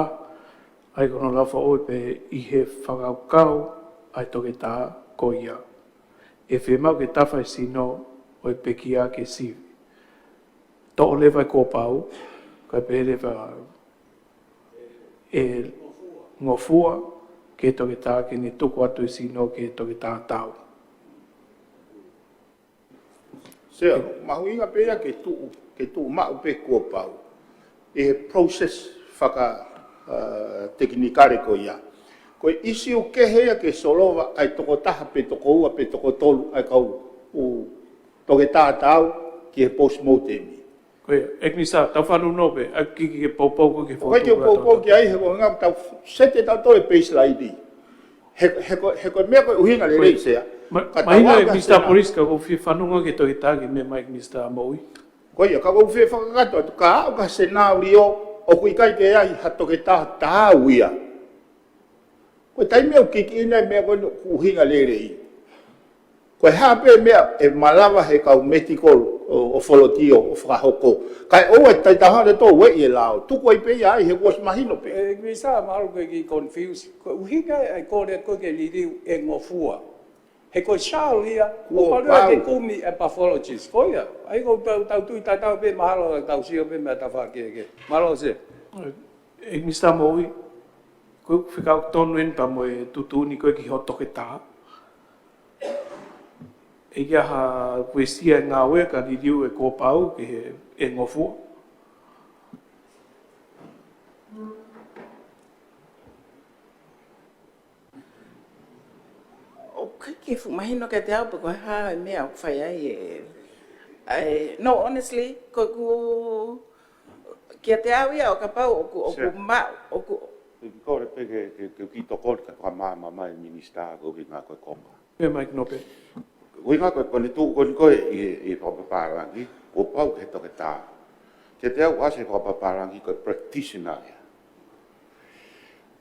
ʻai ko hono lau fakaʻosi pē ʻi he fakakaukau ʻa e toketā ko ia, ʻe fiemaʻu ke tafa e sino ʻo e pekia ke sivi. Toʻo leva e kuo pau, kae pehē leva ʻe ngofua ki he toketā ke ne tuku atu e sino ki he toketā taau. Sea, mahuʻinga pē ia ke tuʻu, ke tuʻu maʻu pē kuo pau ʻi he process faka, ʻa, tekinikale ko ia. Ko e ʻisiū kehe ia ke solova ʻa e tokotaha pe toko ua pe toko tolu ʻa e kau ʻū toketā taau ki he postmortem. Ko ia, ʻEiki Minisitā, tau fanongo pē, ʻai ke, ke poupou ko e fotu ʻOku ʻikai ke u poupou ki ai, he ko e ʻuhinga tau seti ʻe tautolu e baseline. He, he, ko, he ko e meʻa ko e ʻuhinga lelei, Sea. Ma, ka mahino tau e au ka Minisitā Senau. Polisi ka ʻoku ou fie fanongo ki he toketā ki he meʻa mai Minisitā Moʻui. Ko ia, ka ʻoku ou fie fakakakato atu, ka au ka Senau Lio, ʻoku ʻikai ke ai ha toketā tāu ia. Ko e taimi ʻoku kikiʻi ʻena e meʻa ko eni ʻoku ʻuhinga lelei. Ko e hā pē meʻa ʻe malava he kau medical ʻo, ʻo volunteer ʻo fakahoko. Kae ʻoua ʻe taitahale tō ueʻi e lao. Tuku ai pē ia ai he kuo ʻosi mahino pē. E, Minisitā, mahalo ko e kiʻi confuse. Ko e ʻuhinga e, e kole ko e ke liliu e ngofua. He ko e shall ia, kuo pau ke kumi e pathologist. Ko ia, ʻa ia ko e tau, tau tui tatau pē mahalo, tau sio pē meʻa tafaʻaki ʻeke. Mālō Sea. E, Minisitā Moʻui, ko e fekau tonu eni pea mo e tuʻutuʻuni ko e ki hoʻo toketā. ʻE ʻi ai ha uesia e ngāue ka liliu e kuo pau ke he, e ngofua. ʻOku ʻikai ke fuʻu mahino kiate au pe ko e hā e meʻa ʻoku fai ai e, e, no, honestly, ko ʻeku, kiate au ia ʻo kapau ʻoku, ʻoku Sea. Ma, ʻoku. Ko e kole pē ke, ke, ke kiʻi tokoni ka fakamaama mai Minisitā ko e ʻuhinga ko e konga. Pea Mike Nope. ʻUhinga ko e, ko ʻene tuʻu ko eni ko e ʻi he, ʻi he fakapapālangi, kuo pau ke he toketā. Kiate au ʻasi he fakapapālangi ko e practitioner ia.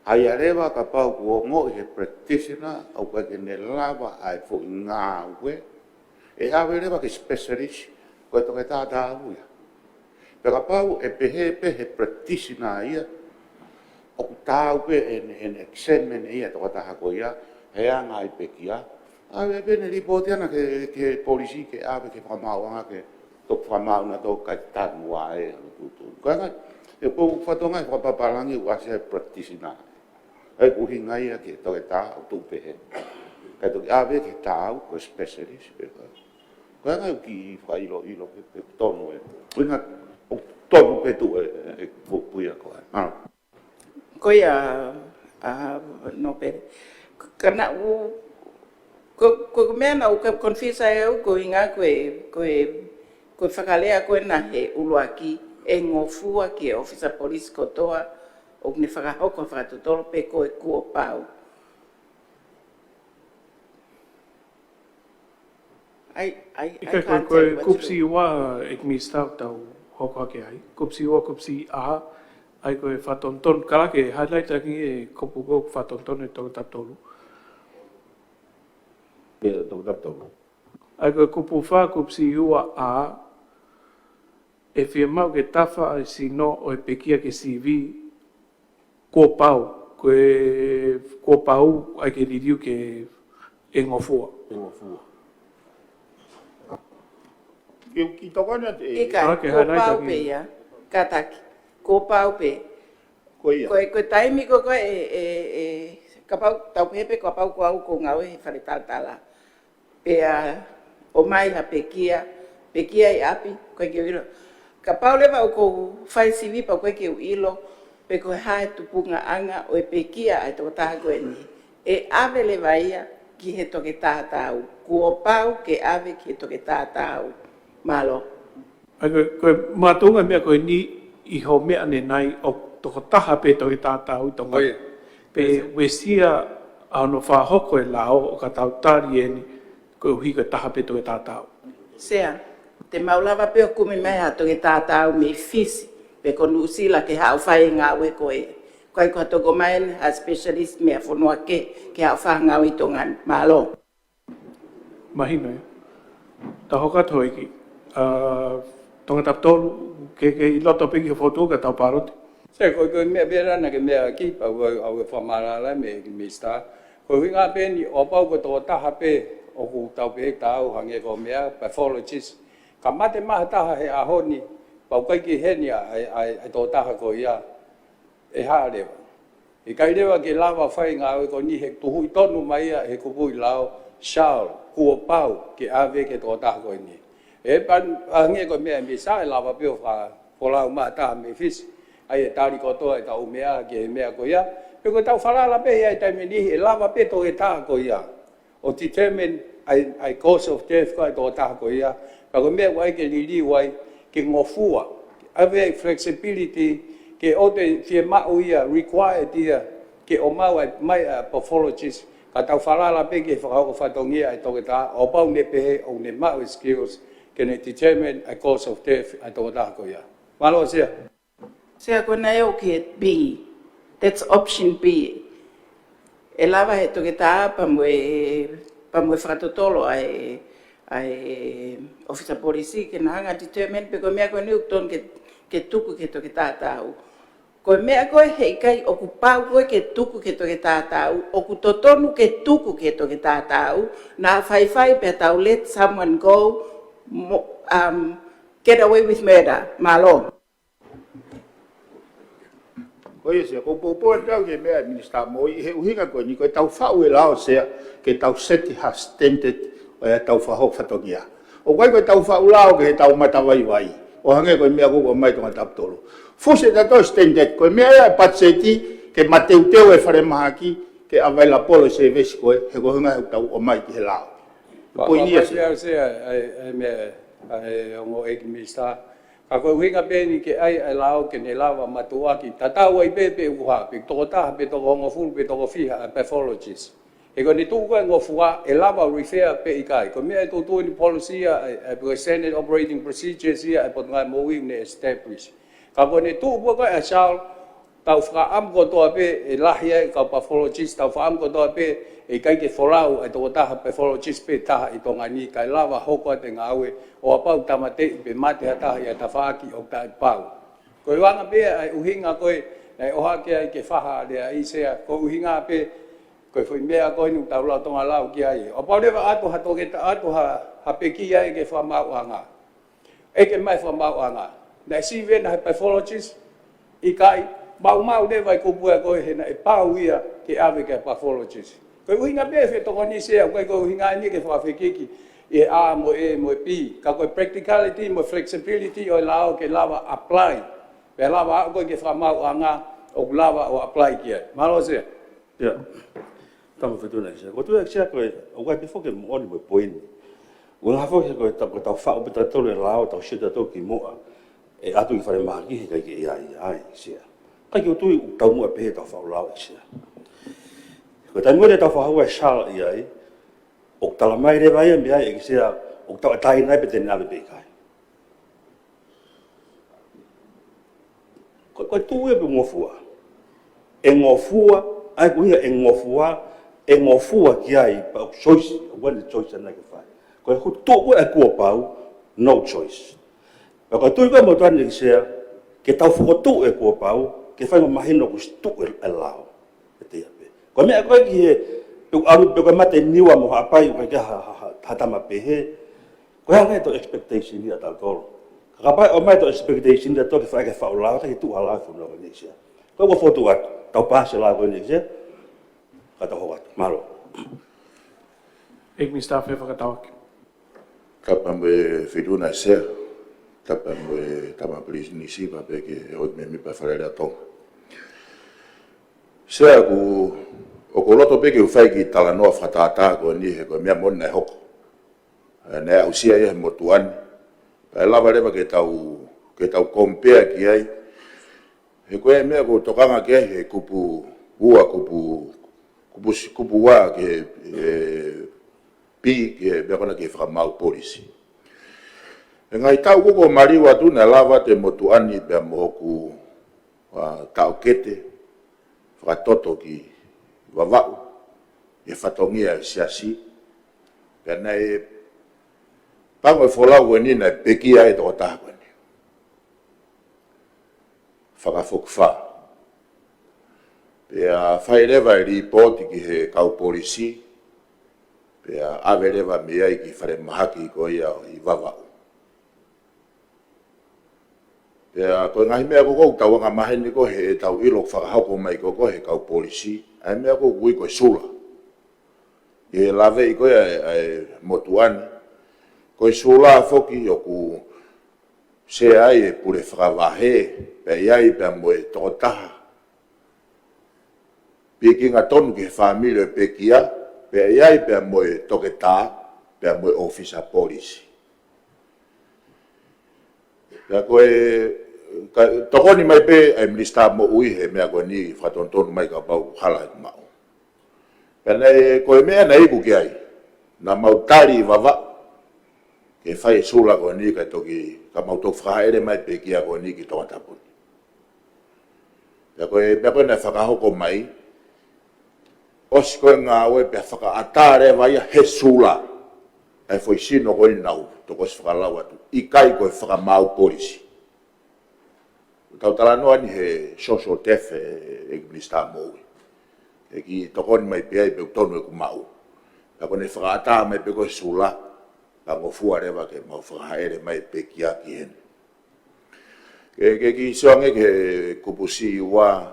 ʻA ia leva kapau kuo ongoʻi he practitioner, ʻoku ʻikai ke ne lava ʻa e foʻi ngāue, ʻe ʻave leva ki he specialist, ko e toketā tāu ia. Pea kapau ʻe pehē pē he practitioner ia, ʻoku tāu pē ʻene, ʻene examine ia tokotaha ko ia, he anga ʻa e pekia, ʻave pē ʻene lipooti ʻana ki he, ki he polisi ke ʻave ki he fakamaauʻanga ke toki fakamaau nautolu kae tanu ʻa e ʻalu tuʻutuʻuni. Ko e ngaahi, ʻe ko e fatongia fakapapālangi ʻoku ʻasi ai e practitioner. ʻA ia ko e ʻuhinga ia ki he toketā ʻoku tuʻu pehē. Kae toki ʻave ki he tāu, ko e specialist pē ko e. Ko e ngaahi ʻoku kiʻi fakailoilo pē, pē tonu e. ʻUhinga ʻoku tonu pē tuʻu e, e, e puipuia ko ē. Mālō. Ko ia, ʻa, Nope. Ka naʻa ku, ko, ko e meʻa naʻa ku confuse ai au ko e ʻuhinga ko e, ko e, ko e fakalea ko ena he ʻuluaki, e ngofua ki he ʻōfisa polisi kotoa, ʻoku ne fakahoko fakatotolo pe ko e kuo pau. I, I, I ʻIkai ko e, can't ko e tell you what to kupusi do. Ua, ʻEiki Minisitā, ʻoku tau hoko hake ai. Kupusi ua, kupusi A, ʻa ia ko e fakatonutonu, ka ke highlight ʻaki e kupu ko e fakatonutonu ʻe Toketā Tolu. ʻIo, Toketā Tolu. ʻA ia ko e kupu fā, kupusi ua A, ʻe fiemaʻu ke tafa ʻa e sino ʻo e pekia ki he C V, kuo pau, ko e, kuo pau ʻa ia ke liliu ke e ngofua. E ngofua. Ke u kiʻi tokoni atu ē. ʻIkai, ʻA ia ke kuo highlight pau ʻaki. Pē ia, kātaki, kuo pau pē. Ko ia. Ko e, ko e taimi ko ē ko ē e, e, e, kapau, tau pehē pē kapau ko au ʻoku ou ngāue he fale talatala. Pea ʻomai ha pekia, pekia ʻi ʻapi, ʻoku ʻikai ke u ʻilo. Kapau leva ʻoku ou fai sivi pea ʻoku ʻikai ke u ʻilo, pe ko e hā e tupuʻanga ʻo e pekia ʻa e tokotaha ko eni. ʻE ʻave leva ia ki he toketā tāu. Kuo pau ke ʻave ki he toketā tāu. Mālō. ʻA ia ko e, ko e makatuʻunga meʻa ko eni ʻi hoʻo meʻa ʻanenai ʻoku tokotaha pē toketā tāu ʻi Tonga. ʻIo. Pea uesia ʻa hono fakahoko e lao ʻo ka tau tali eni koeʻuhi ko e taha pē toketā tāu. Sea, te mau lava pē ʻo kumi mai ha toketā tāu mei Fisi, pe ko Nuʻusila ke haʻu ʻo fai e ngāue ko ē. ʻIkai ko ha toko mai eni ha specialist mei ha fonua kehe ke haʻu ʻo fai ha ngāue ʻi Tonga ni. Mālō. Mahino ia. Tau hoko atu houʻeiki. ʻA, Toketā Tolu, ke, ke ʻi loto pē ki he fotu ka tau pāloti. Sea, ko e, ko e meʻa pē ʻena ke meʻa ki, pea ʻoku ou, ʻoku ou fakamālō lahi mei, mei Minisitā. Ko e ʻuhinga pē eni, ʻo kapau ko e tokotaha pē, ʻoku tau pehē tāu hangē ko e meʻa, pathologist. Ka mate mai ha taha he ʻaho ni, pea ʻoku ʻikai ke ʻi heni ʻa e, ʻa e, ʻa e, ʻa e tokotaha ko ia. ʻE hā leva. ʻIkai leva ke lava fai ngāue ko eni he tuhuʻi tonu mai ia he kupuʻi lao, shall, kuo pau ke ʻave ki he tokotaha ko eni. ʻE pea, hangē ko e meʻa mei Minisitā ʻe lava pē ʻo fakafolau mai ha taha mei Fisi. ʻA ia ʻe tali kotoa ʻetau meʻa ki he meʻa ko ia. Pea ko ʻetau falala pē ia ʻi he taimi ni ʻe lava pē toketā ko ia ʻo determine ʻa e, ʻa e cause of death ko ē ʻa e tokotaha ko ia. Pea ko e meʻa ʻoku ʻai ke liliu ai, ke ngofua. ʻAve flexibility, ke ʻoua te fiemaʻu ia, required ia, ke ʻomai ʻa e, mai ʻa e pathologist, Ka tau falala pē ki he fakahoko fatongia ʻa e toketā, ʻo pau ne pehē ʻoku ne maʻu e skills ke ne determine ʻa e cause of death ʻa e tokotaha ko ia. Mālō, Sea. Sea, ko ena ʻoku ke B. That's option B. ʻE lava he toketā pea mo e, pea mo e fakatotolo ʻa e, ʻa e ʻōfisa polisi ke na hanga determine pe ko e meʻa ko eni ʻoku tonu ke, ke tuku ki he toketā tau. Ko e meʻa ko ē heʻikai ʻoku pau ko ē ke tuku ki he toketā tau, ʻoku totonu ke tuku ki he toketā tau, naʻa faifai pea tau let someone go, mo, um, get away with murder. Mālō. Ko ia, Sea, ʻoku ou poupou atu au ki he meʻa ʻa e Minisitā Moʻui, he ʻuhinga ko eni ko ʻetau faʻu e lao, Sea, ke tau seti ha standard ʻo ʻetau fakahoko fatongia. ʻOku ʻikai ko ʻetau faʻu lao ke tau matavaivai, ʻo hangē ko e meʻa ko ē ʻoku ʻomai ʻe Tongatapu tolu. Fusi ʻe tautolu e standard, ko e meʻa ia ʻa e patiseti ke mateuteu e falemahaki ke available e service ko ē, he ko e ʻuhinga he ʻoku tau ʻomai ki he lao. Ko e poini ia, Sea. Sea, ʻa e, ʻa e meʻa, ʻa e ongo ʻEiki Minisitā. Ka ko e ʻuhinga pē eni ke ʻai ʻa e lao ke ne lava matuʻuaki. Tatau ai pē pe ʻoku hā, pe tokotaha, pe toko hongofulu, pe toko fiha ʻa e pathologist. He ko ʻene tuʻu ko ē e ngofua, ʻe lava refer pe ʻikai. Ko e meʻa ʻe tuʻutuʻu ʻi he policy ʻa e, ʻa e standard operating procedures ia ʻa e Potungāue Moʻui ne establish. Ka ko ʻene tuʻu ko ē ʻa Charles, tau fakaʻamu kotoa pē, ʻe lahi ai e kau pathologist, tau fakaʻamu kotoa pē, ʻe ʻikai ke folau ʻa e tokotaha pathologist pē taha ʻi Tonga ni, kae lava hoko atu e ngāue, ʻo kapau tāmateʻi pe mate ha taha ʻi ha tafaʻaki ʻoku taʻepau. Ko e anga pē ia ʻa e ʻuhinga ko ē naʻe ʻohake ai ke faha lea ʻi Sea, ko e ʻuhinga pē, ko e foʻi meʻa ko eni ʻoku tau lolotonga lau ki ai. ʻO kapau leva ʻe ʻatu ha toketā, ʻatu ha, ha pekia ia ke fakamaauʻanga. ʻEke mai e fakamaauʻanga. Naʻe sivi ena he pathologist, ʻikai, maumau leva e kupu ia ko ē he naʻe pau ia ke ʻave ki he pathologist. Ko e ʻuhinga pē e fetokoni, Sea, ʻoku ʻikai ko e ʻuhinga eni ke fakafekiki ʻi he A mo e, mo e B. Ka ko e practicality mo e flexibility ʻo e lao ke lava apply. Pea lava aʻu ko ē ki he fakamaauʻanga ʻoku lava ʻo apply ki ai. Mālō, Sea. Ia, tama fetuna ʻEiki Sea. Ko e tuʻu ʻEiki Sea ko e, ʻoku ʻikai pē foki ke moʻoni mo e poini. ʻOku ʻikai foki ko e ta-, ko ʻetau faʻu pē tautolu e lao, tau sio tautolu ki muʻa, ʻe ʻatu ki falemahaki he ʻikai ke ʻi ai, ʻai, ʻEiki Sea. ʻIkai ke u tui ʻoku taumuʻa pē ʻetau faʻu lao, ʻEiki Sea. Ko e taimi ko ē ʻetau fakahū e Charles ʻi ai, ʻoku talamai leva ia mei ai, ʻEiki Sea, ʻoku tau ʻatā ʻi ai pe te ne ʻave pe ʻikai. Ko, ko e tuʻu ia pe ngofua. ʻE ngofua, ʻa ia ko e ʻuhinga ʻe ngofua, ʻe ngofua ki ai, pea ʻoku choice, ʻoku ʻi ai e choice ʻana ke fai. Ko e hu-, tuʻu ia ʻe kuo pau, no choice. Pea ko e tuʻu ia mo tuʻu ʻEiki Sea, ke tau fokotuʻu ʻe kuo pau, ke fai mo mahino kuo ʻosi tuʻu e, e lao. ʻE teʻia pē. Ko e meʻa ko ē ki he, pe ʻoku ʻalu, pe ko e mate Niua mo Haʻapai, ʻoku ʻikai ha, ha, ha, ha tama pehē, ko e hā nai ʻetau expectation ia ʻa tautolu. Ka kapau ʻe ʻomai ʻetau expectation ia ʻa tautolu ke fai ke faʻu lao, ʻikai ke tuʻu ha lao ʻi he fonua ko eni, ʻEiki Sea. Ko e ʻoku fotu atu, tau paasi e lao ko eni, ʻEiki Sea. Ka tau hoko atu. Mālō. ʻEiki Minisitā Fefakatauʻaki. Tapu mo e fetuna Sea. Tapu mo e tama pilinisi pea pehē ki he ʻEiki Mēmipa Fale Alea Tonga. Sea, ʻoku, ʻoku ou loto pē ke u fai e kiʻi talanoa fakatātā ko eni he ko e meʻa moʻoni naʻe hoko. ʻE, naʻe aʻusia ia he motuʻa ni. Pea ʻe lava leva ke tau, ke tau compare ki ai. He ko e meʻa ʻoku ou tokanga ki ai he kupu ua, kupu, kupu si-, kupu ua ki he, e, B, ki he meʻa ko ena ki he fakamaau polisi. He ngaahi taʻu kuo maliu atu naʻe lava atu e motuʻa ni pea mo hoku, ʻa, taʻokete fakatoto ki Vavaʻu, ʻi he fatongia e siasi, pea naʻe pango e folau ko eni naʻe pekia e tokotaha ko eni. Fakafokifā. Pea fai leva e lipooti ki he kau polisi, pea ʻave leva mei ai ki falemahaki ko ia ʻi Vavaʻu. Pea ko e ngaahi meʻa ko ē ʻoku tau angamaheni ko ē heʻetau ʻilo fakahoko mai ko ē he kau polisi, ʻa e meʻa ko ē ʻoku ui ko e sula. ʻI he laveʻi ko ē ʻa e, ʻa e motuʻa ni, ko e sula foki ʻoku sea ai e pule fakavahe, pea ʻi ai pea mo e tokotaha pikinga tonu ki he fāmili ʻo e pekia, pea ʻi ai pea mo e toketā, pea mo e ʻōfisa polisi. Pea ko e, ka, tokoni mai pē ʻa e Minisitā Moʻui he meʻa ko eni fakatonutonu mai kapau ʻoku hala ʻeku maʻu. Pea naʻe, ko e meʻa naʻe iku ki ai, naʻa mau tali ʻi Vavaʻu ke fai e sula ko eni, kae toki, ka mau toki fakahaʻele mai pekia ko eni ki Tongatapu ni. Pea ko e, pea ko e naʻe fakahoko mai, ʻosi ko e ngāue pea fakaʻatā leva ia he sula ʻa e foʻi sino ko eni naʻa tau ʻosi fakalau atu, ʻikai ko e fakamaau polisi. Tau talanoa ni he social death, ʻEiki Minisitā Moʻui. ʻE kiʻi tokoni mai pē ai pe ʻoku tonu ʻeku maʻu. Ka ko ʻene fakaʻatā mai pē ko e sula, ka ngofua leva ke mau fakahaʻele mai pekia ki heni. Ke, ke kiʻi sio ange ki he kupu C ua,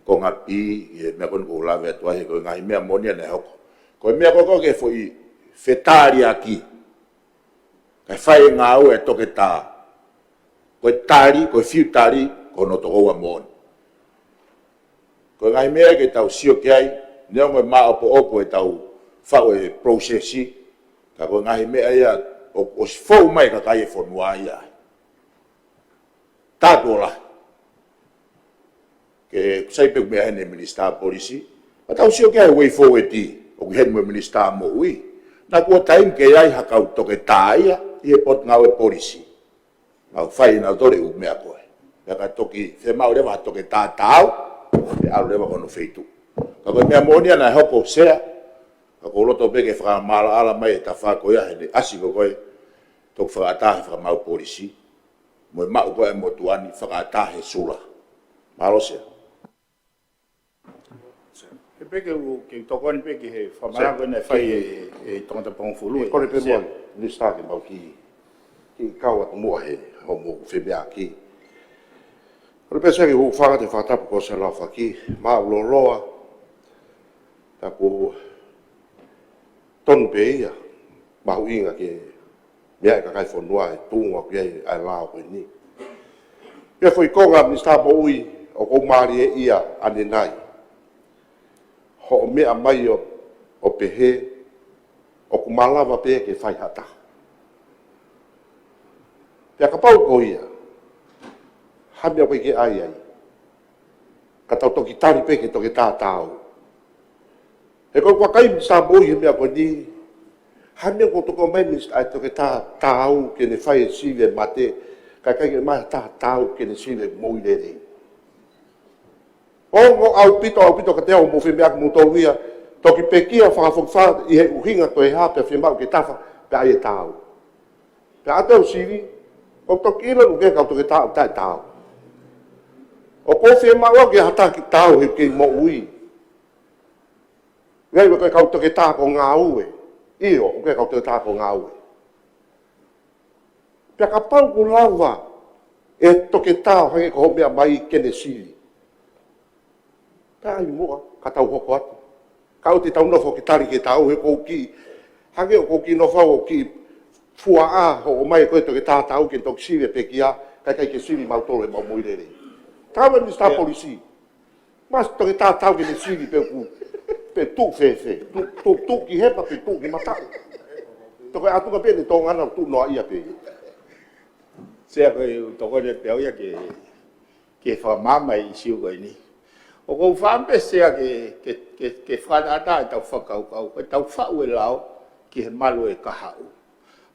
konga B, he meʻa ko eni ʻoku ou lave atu ai, he ko e ngaahi meʻa moʻoni ia naʻe hoko. Ko e meʻa ko ē ko e foʻi fetaliaki. Kae fai e ngāue ʻa e toketā. Ko e tali, ko e fiu tali, ko hono tokoua moʻoni. Ko e ngaahi meʻa ke tau sio ki ai, neongo e māʻopoʻopo ʻetau faʻu e process, ka ko e ngaahi meʻa ia ʻo, ʻosi fou mai kakai e fonua ia. Tātuʻo lahi. Ke sai pē ʻoku meʻa heni e Minisitā Polisi, ka tau sio ki ai way forward, ʻoku heni mo e Minisitā Moʻui. Naʻa kuo taimi ke ʻi ai ha kau toketā ia ʻi he potungāue polisi. Mau fai ʻe nautolu e ʻū meʻa ko ē. Pea ka toki fiemaʻu leva ha toketā taau, pea ʻalu leva ki hono feituʻu. Ka ko e meʻa moʻoni ia naʻe hoko Sea, ka ʻoku ou loto pē ke fakamaʻalaʻala mai e tafa ko ia he ʻasi ko ē, toki fakaʻatā he fakamaau polisi, mo e maʻu ko ē e motuʻa ni fakaʻatā he sula. Mālō Sea. He pē ke u, ke u tokoni pē ki he fakamatala ko ē naʻe fai ʻe, ʻe Tongatapu hongofulu ē. Kole pē Sea. Muʻa, Minisitā, ke mau kiʻi, kiʻi kau atu muʻa he hoʻomou femeʻaʻaki. Kole pē Sea ke u hūfanga he fakatapu ko Sea Laufaki, māʻulōloa, ka ʻoku tonu pē ia, mahuʻinga ke meaʻi e kakai e fonua e tuʻunga ʻoku ʻi ai ʻa e lao ko eni. Pea foʻi konga Minisitā Moʻui, ʻoku ou mālieʻia ʻanenai hoʻo meʻa mai ʻo, ʻo pehē ʻoku malava pē ke fai ha taha. Pea kapau ko ia, ha meʻa ʻoku ʻikai ke ʻai ai, ka tau toki tali pē ki he toketā taau. He ko e vakai Minisitā Moʻui he meʻa ko eni, ha meʻa ʻoku tokoni mai Minisitā ʻa e toketā taau ke ne fai e sivi e mate, kae ʻikai ke ʻomai ha taha taau ke ne sivi e moʻui lelei. Ongo ʻaupito, ʻaupito ka te au mo femeʻa mo tolu ia, toki pekia fakafokifā ʻi he ʻuhinga ko e hā pea fiemaʻu ke tafa, pea ʻai e taau. Pea ʻatu e sivi, ʻoku toki ʻilo ʻoku ʻikai ke kau toketā ʻoku taʻetaau. ʻOku ou fiemaʻu au ke ha taha ke taau he kei moʻui. ʻIkai ko e kau toketā ko e ngāue. ʻIo, ʻoku ʻikai ke kau toketā ko e ngāue. Pea kapau ʻoku lava e toketā ʻo hangē ko hoʻo meʻa mai ke ne sivi, pea ʻai muʻa, ka tau hoko atu. Ka ʻoua te tau nofo ke tali ke taau he ʻoku ou kiʻi, hangē ʻoku ou kiʻi nofo au ʻo kiʻi fuaʻa hoʻo ʻomai ko e toketā taau ke toki sivi e pekia, kae ʻikai ke sivi mautolu ʻemau moʻui lelei. Taau e Minisitā Polisi. Masi toketā taau ke ne sivi pe ʻoku, pe tuʻu fēfē, tuʻu, tuʻu, tuʻu ki hepa pe tuʻu ki mataʻu. Toki ʻatu ka pē ne tōngana tuʻu noa ia pē. Sea, ko e tokoni pē au ia ke, ke fakamaama e ʻīsiu ko eni. ʻOku ou fakaʻamu pē Sea ke, ke, ke, ke fakaʻatā ʻetau fakakaukau, ko ʻetau faʻu e lao ki he malu e kahaʻu.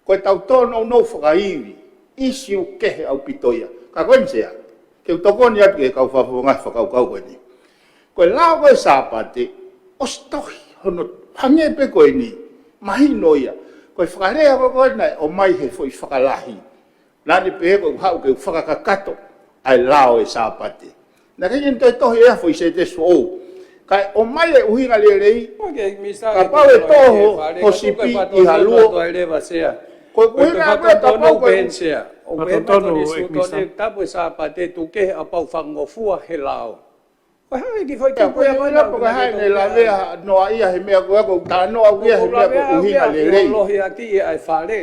Ko ʻetau tōnounou fakaivi, ʻīsiu kehe ʻaupito ia. Ka ko eni Sea, ke u tokoni atu ki he kau fakafofonga fakakaukau ko eni. Ko e lao ko e Sāpate, ʻosi tohi hono hangē pē ko eni, mahino ia. Ko e fakalea ko ē naʻe ʻomai he foʻi fakalahi. Naʻa ne pehē ko e haʻu ke u fakakakato ʻa e lao e Sāpate. Naʻe ʻikai ke ne toe tohi ʻe ia ha foʻi sētesi foʻou. Kae ʻomai e ʻuhinga lelei, kapau ʻe tō ho sipi ʻi ha luo. Ko e ʻuhinga ko ē kapau ko e Sea. ʻOku ʻi ai e Sāpate tuku kehe ʻapau fakangofua he lao. Ko e hā e kiʻi foʻi tuku ia ko ē naʻa ne lavea noa ia he meʻa ko ē ʻoku ou talanoa au ia he meʻa ko e ʻuhinga lelei. Lohi ʻaki ʻa e fale.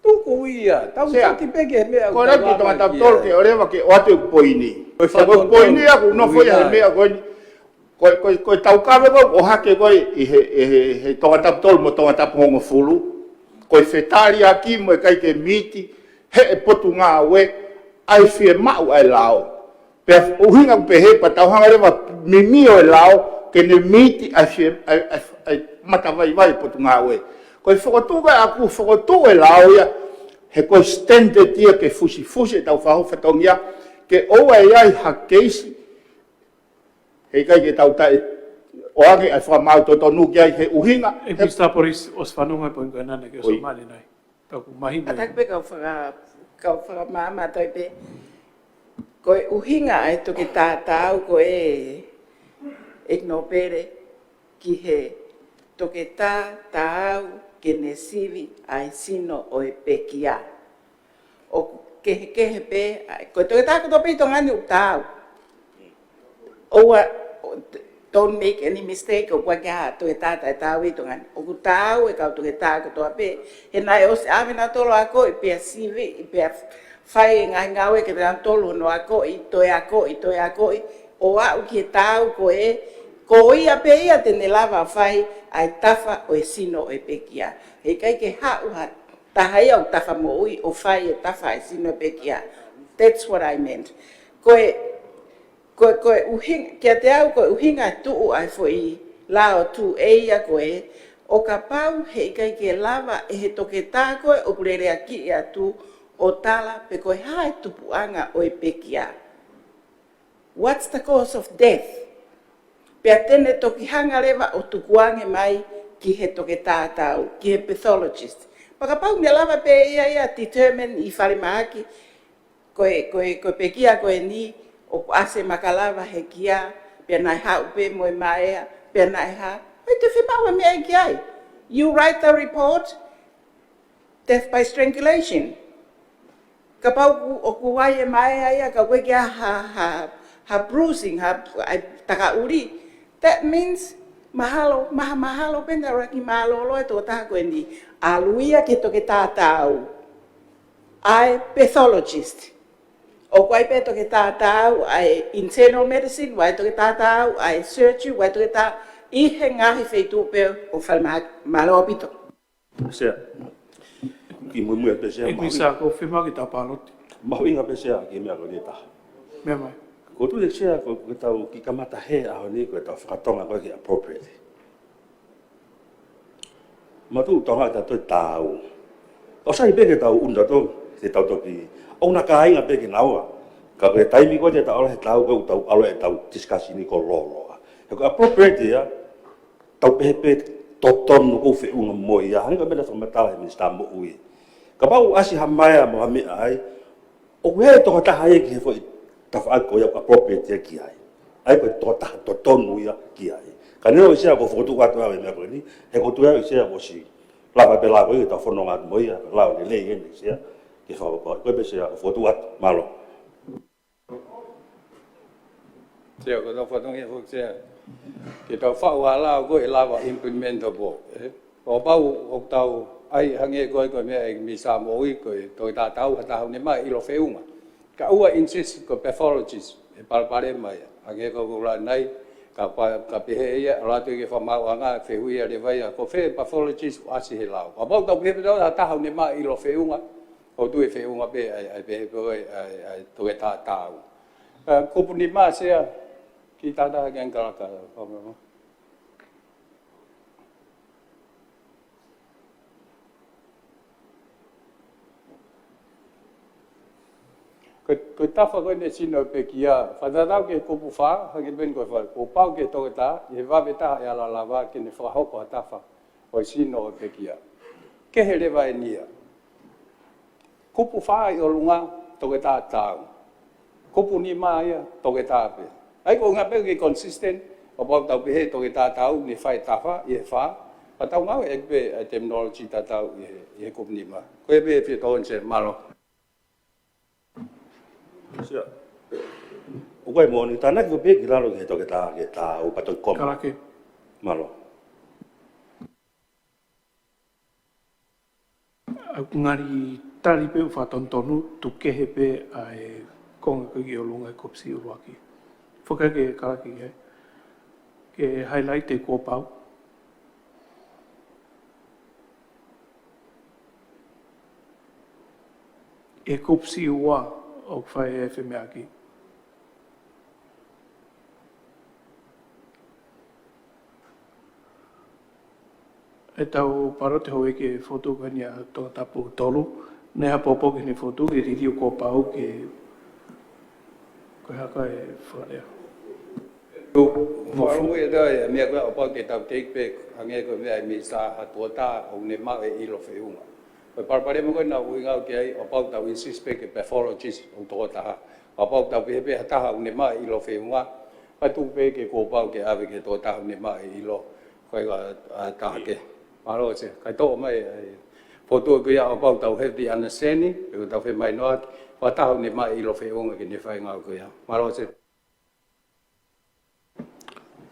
Tuku ia, tau taki pē ki he meʻa ko ē ʻoku tau lave ki ai. Tongatapu tolu ke ʻoleva ke ʻoatu e poini. Ko e poini ia ʻoku nofo ia he meʻa ko eni. Ko e, ko e, ko e taukave ko ē ʻohake ko ē ʻi he, he, he, he Tongatapu tolu mo Tongatapu hongofulu. Ko e fetaliaki mo e ʻikai ke miti, he ʻe potungāue, ʻa e fiemaʻu ʻa e lao. Pea ʻuhinga ʻoku pehē pea tau hanga leva mimio e lao, ke ne miti ʻa e fie-, ʻa e, ʻa e, ʻa e matavaivai ʻo e Potungāue. Ko e fokotuʻu ʻa ʻaku fokotuʻu e lao ia, he ko e standard ia ke fusifusi ʻetau fakahoko fatongia, ke ʻoua ʻe ʻi ai ha keisi, he ʻikai ke tau taʻe ʻoange ʻa e fakamaau totonu ki ai he ʻuhinga. ʻE he Minisitā Polisi, ʻosi fanongo e poini ko ena ke ʻosi Oi. Mali nai. Tau ku mahi mai. ʻAtaki pē kau faka-, kau fakamaama atu ai pē. Ko e ʻuhinga ʻa e toketā taau ko ē, ʻEiki Nōpele, ki he toketā taau ke ne sivi ʻa e sino ʻo e pekia. ʻOku kehekehe pē, ʻa, ko e toketā kotoa pē ʻi Tonga ni ʻoku taau. ʻOua, don't make any mistake, ʻoku ʻikai ke ʻi ai ha toketā taʻetaau ʻi Tonga ni. ʻOku taau e kau toketā kotoa pē. He naʻe ʻosi ʻave nautolu ʻo akoʻi, pea sivi, pea fai e ngaahi ngāue ke nautolu hono akoʻi, toe akoʻi, toe akoʻi, ʻo aʻu ki he taau ko ē, ko ia pē ia te ne lava ʻo fai ʻa e tafa ʻo e sino ʻo e pekia. He ʻikai ke haʻu ha taha ia ʻoku tafa moʻui ʻo fai e tafa ʻa e sino ʻo e pekia. That's what I meant. Ko e, ko e, ko e ʻuhinga, kiate au ko e ʻuhinga e tuʻu ʻa e foʻi lao two A ia ko ē, ʻo kapau he ʻikai ke lava ʻe he toketā ko ē ʻoku leleakiʻi atu ʻo tala pe ko e hā e tupuʻanga ʻo e pekia. What's the cause of death? Pea te ne toki hanga leva ʻo tukuange mai ki he toketā taau, ki he pathologist. Pea kapau ne lava pē ia ia determine ʻi falemahaki, ko e, ko e, ko e pekia ko eni, ʻoku ʻasi e makalava he kia, pea naʻe haʻu pē mo e maea, pea naʻe hā. ʻAi te fiemaʻu e meʻa ki ai. You write the report, death by strangulation. Kapau ʻoku, ʻoku ʻi ai e maea ia, ka ʻoku ʻikai ke ʻi ai ha, ha, ha bruising, ha, ʻa e takaʻuli. That means, mahalo, maha, mahalo pē naʻa ʻuluaki mālōlō e tokotaha ko eni. ʻAlu ia ki he toketā taau. ʻA e pathologist. ʻOku ʻi ai pē toketā taau, ʻa e internal medicine, ʻa e toketā taau, ʻa e surgery, ʻa e toketā ʻi he ngaahi feituʻu pē ʻo falemahaki. Mālō ʻaupito. Sea. Kiʻi muimui atu pē Sea, ʻEiki Minisitā, ko e fiemaʻu ke tau pāloti. Mahuʻinga pē Sea, kiʻi meʻa ko eni ʻe taha. Meʻa mai. Ko e tuʻu ʻe Sea, ko, ko ʻetau kiʻi kamata he ʻaho ni, ko ʻetau fakatonga ko ē ki he appropriate. Matu Tonga ʻe taha toe taau. ʻOsi pē ke tau ʻunu tautolu, ke tau toki. ʻOku na kāinga pē kinaua. Ka ko e taimi ko ē te tau ʻalu he taau ko ē ʻoku tau ʻalu ʻetau discussion ni ko e lōloa. He ko e appropriate ia, tau pehē pē totonu ʻoku feʻunga mo ia. Hangē ko e meʻa naʻe fakamatala he Minisitā Moʻui. Kapau ʻasi ha maea mo ha meʻa ai, ʻoku ʻi ai e tokotaha ia ki he foʻi tafaʻaki ko ia ʻoku appropriate ia ki ai. ʻA ia ko e tokotaha totonu ia ki ai. Ka neongo ʻe Sea ʻoku ou fokotuʻu atu au e meʻa ko eni, he ʻoku ou tui au ʻe Sea ʻoku ʻosi lava pē lao ko ia ke tau fononga atu mo ia, lao lelei eni ʻe Sea, ke fakapapauʻi ko e pē Sea ʻoku ou fokotuʻu atu, mālō. Sea, ko ʻetau fatongia foki Sea. Ke tau faʻu ʻa e lao ko ē ʻe lava implementable, ē? Kapau ʻoku tau ʻai hangē ko ē ko e meʻa ʻa e Minisitā Moʻui ko e toketā taau ha taha ʻoku ne maʻu ʻilo feʻunga. Ka ʻoua insist ko e pathologist ʻe palopalema ia. Hangē ko ʻeku lave ʻanenai, ka pa-, ka pehē ia, ʻalu atu ki he fakamaauʻanga, fehuʻia leva ia, ko fē e pathologist ʻoku ʻasi he lao. Kapau tau pehē pē tau ha taha ʻoku ne maʻu ʻilo feʻunga, ʻoku toe feʻunga pē, ʻai, ʻai pehē pē ʻoku ʻi ai, ʻai, ʻai toketā taau. Ē, kupu nima Sea, kiʻi taha ke angalaka, Ko, ko e tafa ko eni e sino ʻo e pekia, fakatatau ki he kupu fā, hangē pē ko e fā, kuo pau ki he toketā, ʻi he vave taha ʻe ala lava ke ne fakahoko ha tafa ʻo e sino ʻo e pekia. Kehe leva eni ia. Kupu fā ʻi ʻolunga, toketā taau. Kupu nima ia, toketā pē. ʻA ia ko e ʻuhinga pē ke consistent, kapau tau pehē toketā taau ne fai tafa ʻi he fā, pea tau ngāueʻaki pē ʻa e terminology tatau ʻi he, ʻi he kupu nima. Ko ia pē Sea, tau ʻosi, mālō. Sea. ʻOku ʻi ai e moʻoni, tānaki pē ki lalo ki he toketā, ke taau, pea toki koma. Kalake. Mālō. ʻOku ngali tali pē ʻo fakatonutonu, tuku kehe pē ʻa e konga ko ē ʻi ʻolunga ʻi he kupu siʻi ʻuluaki. Fakaʻeke Kalake ki ai. Ke highlight e kuo pau. ʻI he kupu siʻi ua ʻoku fai e femeʻaʻaki. ʻEtau pāloti, houʻeiki, ki he fokotuʻu ko eni ʻa Tongatapu tolu, naʻe ʻi ai ha pōpoaki ki heʻene fokotuʻu ke liliu kuo pau ke, ko e hā e fakalea? Fakalūkufua ʻa e meʻa ko ē, kuo pau ke tau take pē, hangē ko e meʻa ʻa e Minisitā, ha tuʻo taha ʻoku ne maʻu e ʻilo feʻunga. Ko e palopalema ko ē naʻa ku ʻuhinga ki ai, kuo pau tau insist pē ki he pathologist ʻoku toko taha. Kuo pau tau pehē pē ha taha ʻoku ne maʻu e ʻilo feʻunga, pea tuku pē ke kuo pau ke ʻave ki he toko taha ʻoku ne maʻu e ʻilo, ko e, ʻa, taha kehe. Mālō Sea. Kae toʻo mai ʻa e fokotuʻu ko ia, kuo pau tau have the understanding, pe ko ʻetau femahinoʻaki, ko ha taha ʻoku ne maʻu e ʻilo feʻunga ke ne fai e ngāue ko ia. Mālō Sea.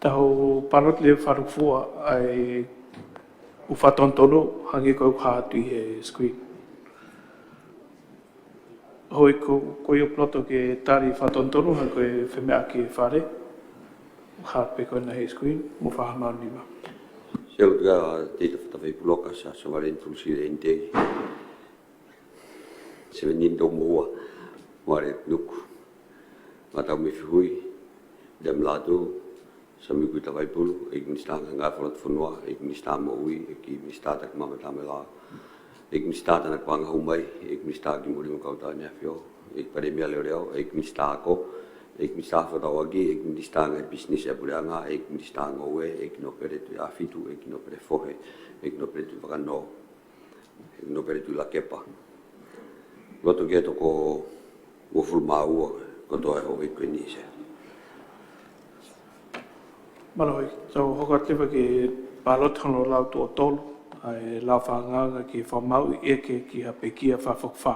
Tau pāloti leva, fakalūkufua ʻa e ʻū fakatonutonu, hangē ko ʻeku hā atu ʻi he screen. Houʻeiki, ko, ko ia ʻoku loto ke tali e fakatonutonu, hangē ko e femeʻaʻaki ʻa e Fale, hā pē ko ena he screen, mo e fakahaohaoa nima. Sea, ʻoku tau, Teita Fatafaipuloka, Siaosi Sovaleni Tulusili Eini Tei, Seventini Toumoʻua, Moale Nuku, Matau Meifihui, Lem Latu, Samiu Kuitavaipulu, ʻEiki Minisitā Ngaahi Fakafonua, ʻEiki Minisitā Moʻui, ʻEiki Minisitā Takimamata mo e Lao, ʻEiki Minisitā Tanakipaʻanga Houmai, ʻEiki Minisitā Kimulī mo e Kautaha ʻEne ʻAfio, ʻEiki Palēmia Leʻoleʻo, ʻEiki Minisitā Ako, ʻEiki Minisitā Fakatauʻaki, ʻEiki Minisitā Ngaahi Pisinisi ʻa e Puleʻanga, ʻEiki Minisitā Ngoue, ʻEiki Nōpele Tuʻiʻāfitu, ʻEiki Nōpele Fohe, ʻEiki Nōpele Tuʻi Vakanō, ʻEiki Nōpele Tuʻi Lakepa. Loto ke toko uofulu mā ua kotoa e houʻeiki ko eni, Sea. Mālō. Tau hoko atu leva ki he pāloti hono lau tuʻo tolu, ʻa e lao fakaangaanga ki he fakamaauʻi ʻeke ki ha pekia fakafokifā.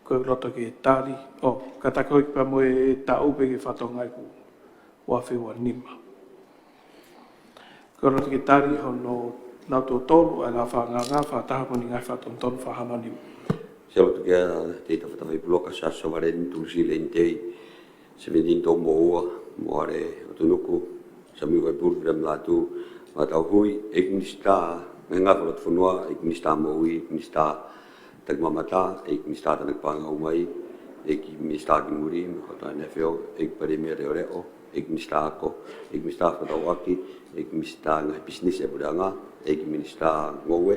Ko e loto ke tali, ʻo, kātaki houʻeiki pea mo e taʻu pē ki he fatongia ʻoku ua afe ua nima. Ko e loto ke tali hono lau tuʻo tolu ʻa e lao fakaangaanga, fakataha mo e ngaahi fakatonutonu, fakahaohaoa nima. Sea, loto ke, Teita Fatafaipuloka, Siaosi Sovaleni Tulusili Eini Tei, Seventini Toumoʻua, Moale ʻOtunuku, Samiu Vaipulu, Lem Latu, Matau Hui, ʻEiki Minisitā Ngaahi Fakafonua, ʻEiki Minisitā Moʻui, ʻEiki Minisitā Takimamata, ʻEiki Minisitā Tanakipaʻanga Houmai, ʻEiki Minisitā Kimulī mo e Kautaha ʻEne ʻAfio, ʻEiki Palēmia Leʻoleʻo, ʻEiki Minisitā Ako, ʻEiki Minisitā Fakatauʻaki, ʻEiki Minisitā Ngaahi Pisinisi ʻa e Puleʻanga, ʻEiki Minisitā Ngoue,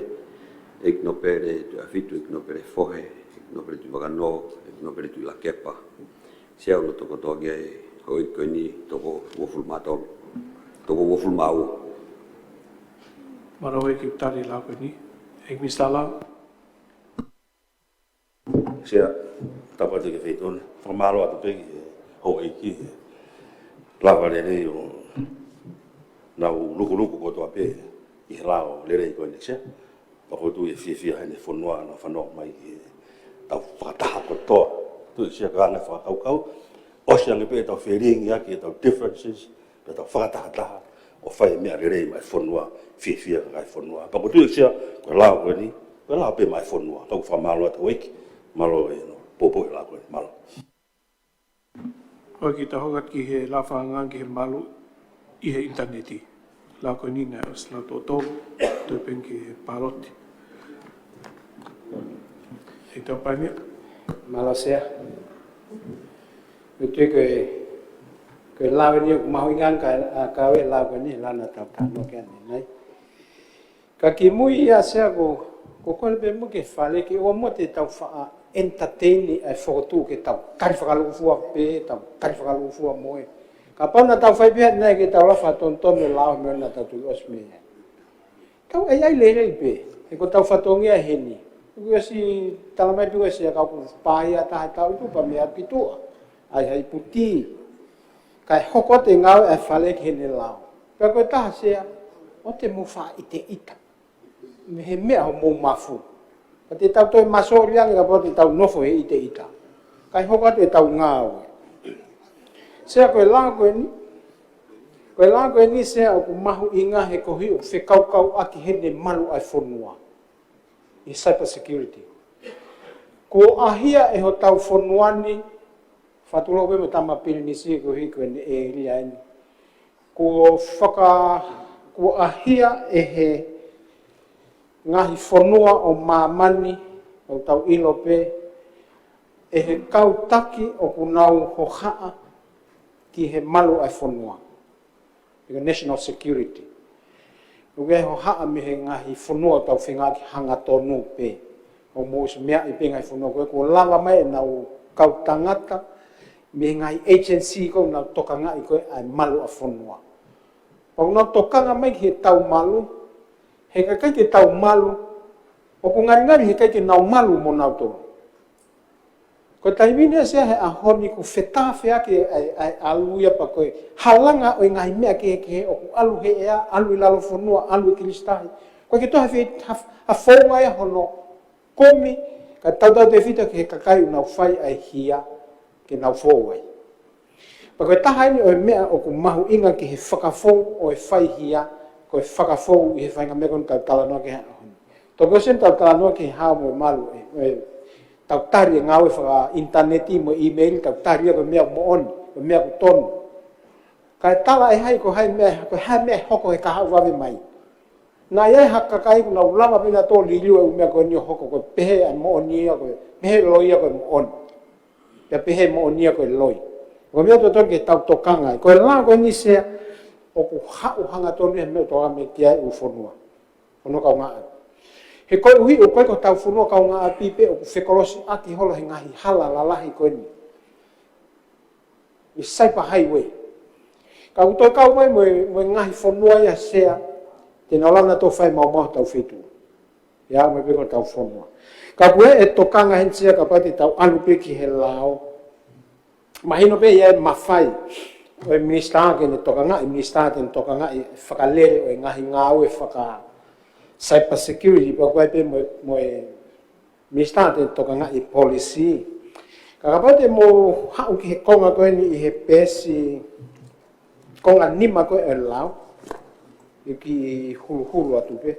ʻEiki Nōpele Tuʻiʻāfitu, ʻEiki Nōpele Fohe, ʻEiki Nōpele Tuʻi Vakanō, ʻEiki Nōpele Tuʻi Lakepa. Sea, ʻoku loto kotoa ki ai e houʻeiki ko eni toko uofulu mā tolu. Toko uofulu mā ua. Mālō ʻEiki, tali e lao ko eni. ʻEiki Minisitā Lao. Sea, tapu atu ki he Feituʻu ni. Fakamālō atu pē ki he houʻeiki he lava lelei ʻo nau lukuluku kotoa pē ʻi he lao lelei ko eni, Sea. Pea ʻoku ou tui ʻe fiefia ʻa e fonua ʻi heʻenau fanongo mai ki heʻetau fakataha kotoa. Tui Sea ko e anga e fakakaukau, ʻosi ange pē ʻetau felingiʻaki ʻetau differences, pea tau fakatahataha ʻo fai e meʻa lelei maʻa e fonua, fiefia e kakai e fonua. Pea ʻoku ou tui Sea ko e lao ko eni, ko e lao pē maʻa e fonua. Pea ʻoku ou fakamālō atu houʻeiki, mālō e hono poupou e lao ko eni, mālō. ʻOku tau hoko atu ki he lao fakaangaanga ki he malu ʻi he ʻinitaneti. Lao ko eni naʻe ʻosi lau tuʻo tolu, toe pē ki he pāloti. ʻEiki Taupaʻi Mia. Mālō Sea. ʻOku ou tui ko e, ko e lao eni ʻoku mahuʻinga ange ka, ʻa, ka ko e lao ko eni, lao naʻa tau talanoa ki ai ʻanenai. Ka kimui ia Sea ko, ko e kole pē mo e Fale ke ʻoua muʻa te tau faʻa entertain ʻa e fokotuʻu ke tau tali fakalūkufua pē, tau tali fakalūkufua mo e. Kapau naʻa tau fai pē ʻanenai ke tau lava fakatonutonu e lao mei he meʻa naʻa tau tui ʻosi mei ai. Tau ʻai ʻai lelei pē, he ko ʻetau fatongia heni. ʻOku ʻosi tala mai pē ʻosi ʻa e kau ʻoku pā ia taha tau tu pea mei ʻapi tuʻa. ʻAi hai puti. Kae hoko atu e ngāue ʻa e Fale ki heʻene lao. Pea ko e taha Sea, ʻoua te mou faʻa ʻiteʻita mei he meʻa homou mafu. Ka te tau toe māsōlia ange kapau te tau nofo he ʻiteʻita. Kae hoko atu ʻetau ngāue. Sea ko e lao ko eni, ko e lao ko eni Sea ʻoku mahuʻinga he koeʻuhi ʻoku fekaukauʻaki heʻene malu ʻa e fonua. ʻI he cyber security. Kuo ʻahia ʻe hotau fonua ni, fakatulou pē mo e tama pilinisi koeʻuhi ko ʻene ʻēlia eni. Kuo faka-, kuo ʻahia ʻe he ngaahi fonua ʻo māmani, ʻoku tau ʻilo pē, ʻe he kau taki ʻoku nau hohaʻa ki he malu ʻa e fonua. Ko e national security. ʻOku ʻi ai e hohaʻa mei he ngaahi fonua ʻoku tau feinga ke hangatonu pē. ʻO mou ʻosi meaʻi pē ngaahi fonua ko ē, kuo lava mai ʻenau kau tangata mei he ngaahi agency ko ē ʻoku nau tokangaʻi ko ē ʻa e malu ʻa fonua. Pea ʻoku nau tokanga mai ki he tau malu, he ʻikai ke tau malu, ʻoku ngalingali he ʻikai ke nau malu mo nautolu. Ko e taimi ni ʻa Sea he ʻaho ni ʻoku fetafeaki ʻa e, ʻa e, ʻa e ʻalu ia pea ko e halanga ʻo e ngaahi meʻa kehekehe ʻoku ʻalu he ʻea, ʻalu ʻi lalo fonua, ʻalu ʻi Kilisitahi. ʻOku ʻikai ke toe ha fe-, ha, ha founga ia hono kumi, ka tautautefito ki he kakai ʻoku nau fai ʻa e hia ke nau fou ai. Pea ko e taha eni ʻo e meʻa ʻoku mahuʻinga ki he fakafou ʻo e fai hia, ko e fakafou ʻi he faʻahinga meʻa ko eni ʻoku tau talanoa ki ai he ʻaho ni. Toki ʻosi eni ʻetau talanoa ki he hao mo e malu ē, ʻetau tali e ngāue fakaʻinitaneti mo e email, tau tali ia ko e meʻa moʻoni, ko e meʻa ʻoku tonu. Kae tala ʻe hai ko hai meʻa, ko e hā e meʻa ʻe hoko he kahaʻu vave mai. Naʻe ʻi ai ha kakai ʻoku nau lava pē nautolu ʻo liliu e ʻū meʻa ko eni ʻo hoko ko e pehē ʻa e moʻoni ia ko e, pehē loi ia ko e moʻoni. Pea pehē moʻoni ia ko e loi. Ko e meʻa totonu ke tau tokanga ai. Ko e lao ko eni Sea ʻoku haʻu hangatonu he meʻa ʻoku tokanga mai ki ai e ʻū fonua. Fonua kaungāʻapi. He koeʻuhi ʻoku ʻikai ko hotau fonua kaungāʻapi pē ʻoku fekolosiʻaki holo he ngaahi hala lalahi ko eni. ʻI Cyber Highway. Ka ʻoku toe kau mai mo e, mo e ngaahi fonua ia Sea, te nau lava nautolu ʻo fai maumau hotau feituʻu. ʻIa, mai pē ko hotau fonua. Ka ʻoku ʻi ai e tokanga heni Sea kapau te tau ʻalu pē ki he lao. Mahino pē ʻe ʻi ai e mafai ʻo e minisitā ke ne tokangaʻi, minisitā ke ne tokangaʻi e fakalele ʻo e ngaahi ngāue faka cyber security, pea ʻoku ʻi ai pē mo, mo e minisitā te ne tokangaʻi e policy. Ka kapau te mou haʻu ki he konga ko eni ʻi he peesi, konga nima ko ē ʻo e lao, ʻi he kiʻi huluhulu atu pē.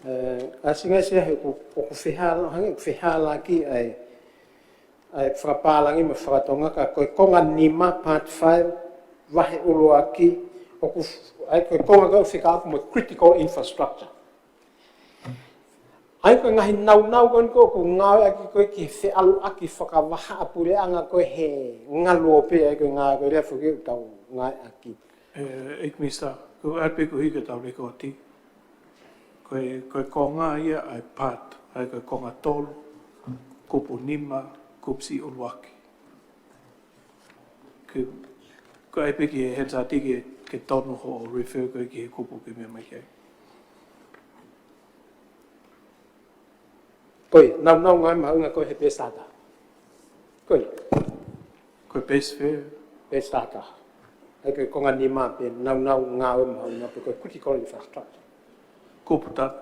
ʻE, ʻa Sea, Sea he ʻoku, ʻoku fehālaaki, hangē ʻoku fehālaaki ʻa e, ʻa e fakapālangi mo e fakatonga, ka ko e konga nima, part five, vahe ʻuluaki, ʻoku f-, ʻa e ko e konga ko ē ʻoku fekauʻaki mo e critical infrastructure. ʻA e ko e ngaahi naunau ko eni ko ē ʻoku ngāueʻaki ko ē ki he feʻaluʻaki fakavahaʻapuleʻanga ko ē he ngaluope, ʻa e ko e ngāue ko ē lea foki ʻoku tau ngāueʻaki. ʻE, ʻEiki Minisitā, ko e pē ko e hiki ʻetau lekooti. Ko e, ko e konga ia ʻa e part, ʻa e ko e konga tolu, kupu nima, kupu siʻi ʻuluaki. Ke, ko e pē ki he head start ke, ke tonu hoʻo refer ko ē ki he kupu ke meʻa mai ki ai. Ko e, naunau ngāue mahuʻinga ko ē he peesi taha taha. Ko e. Ko e peesi fē? Peesi taha taha. ʻA e ko e konga nima pē, naunau ngāue mahuʻinga pē ko e critical infrastructure. Kupu taha.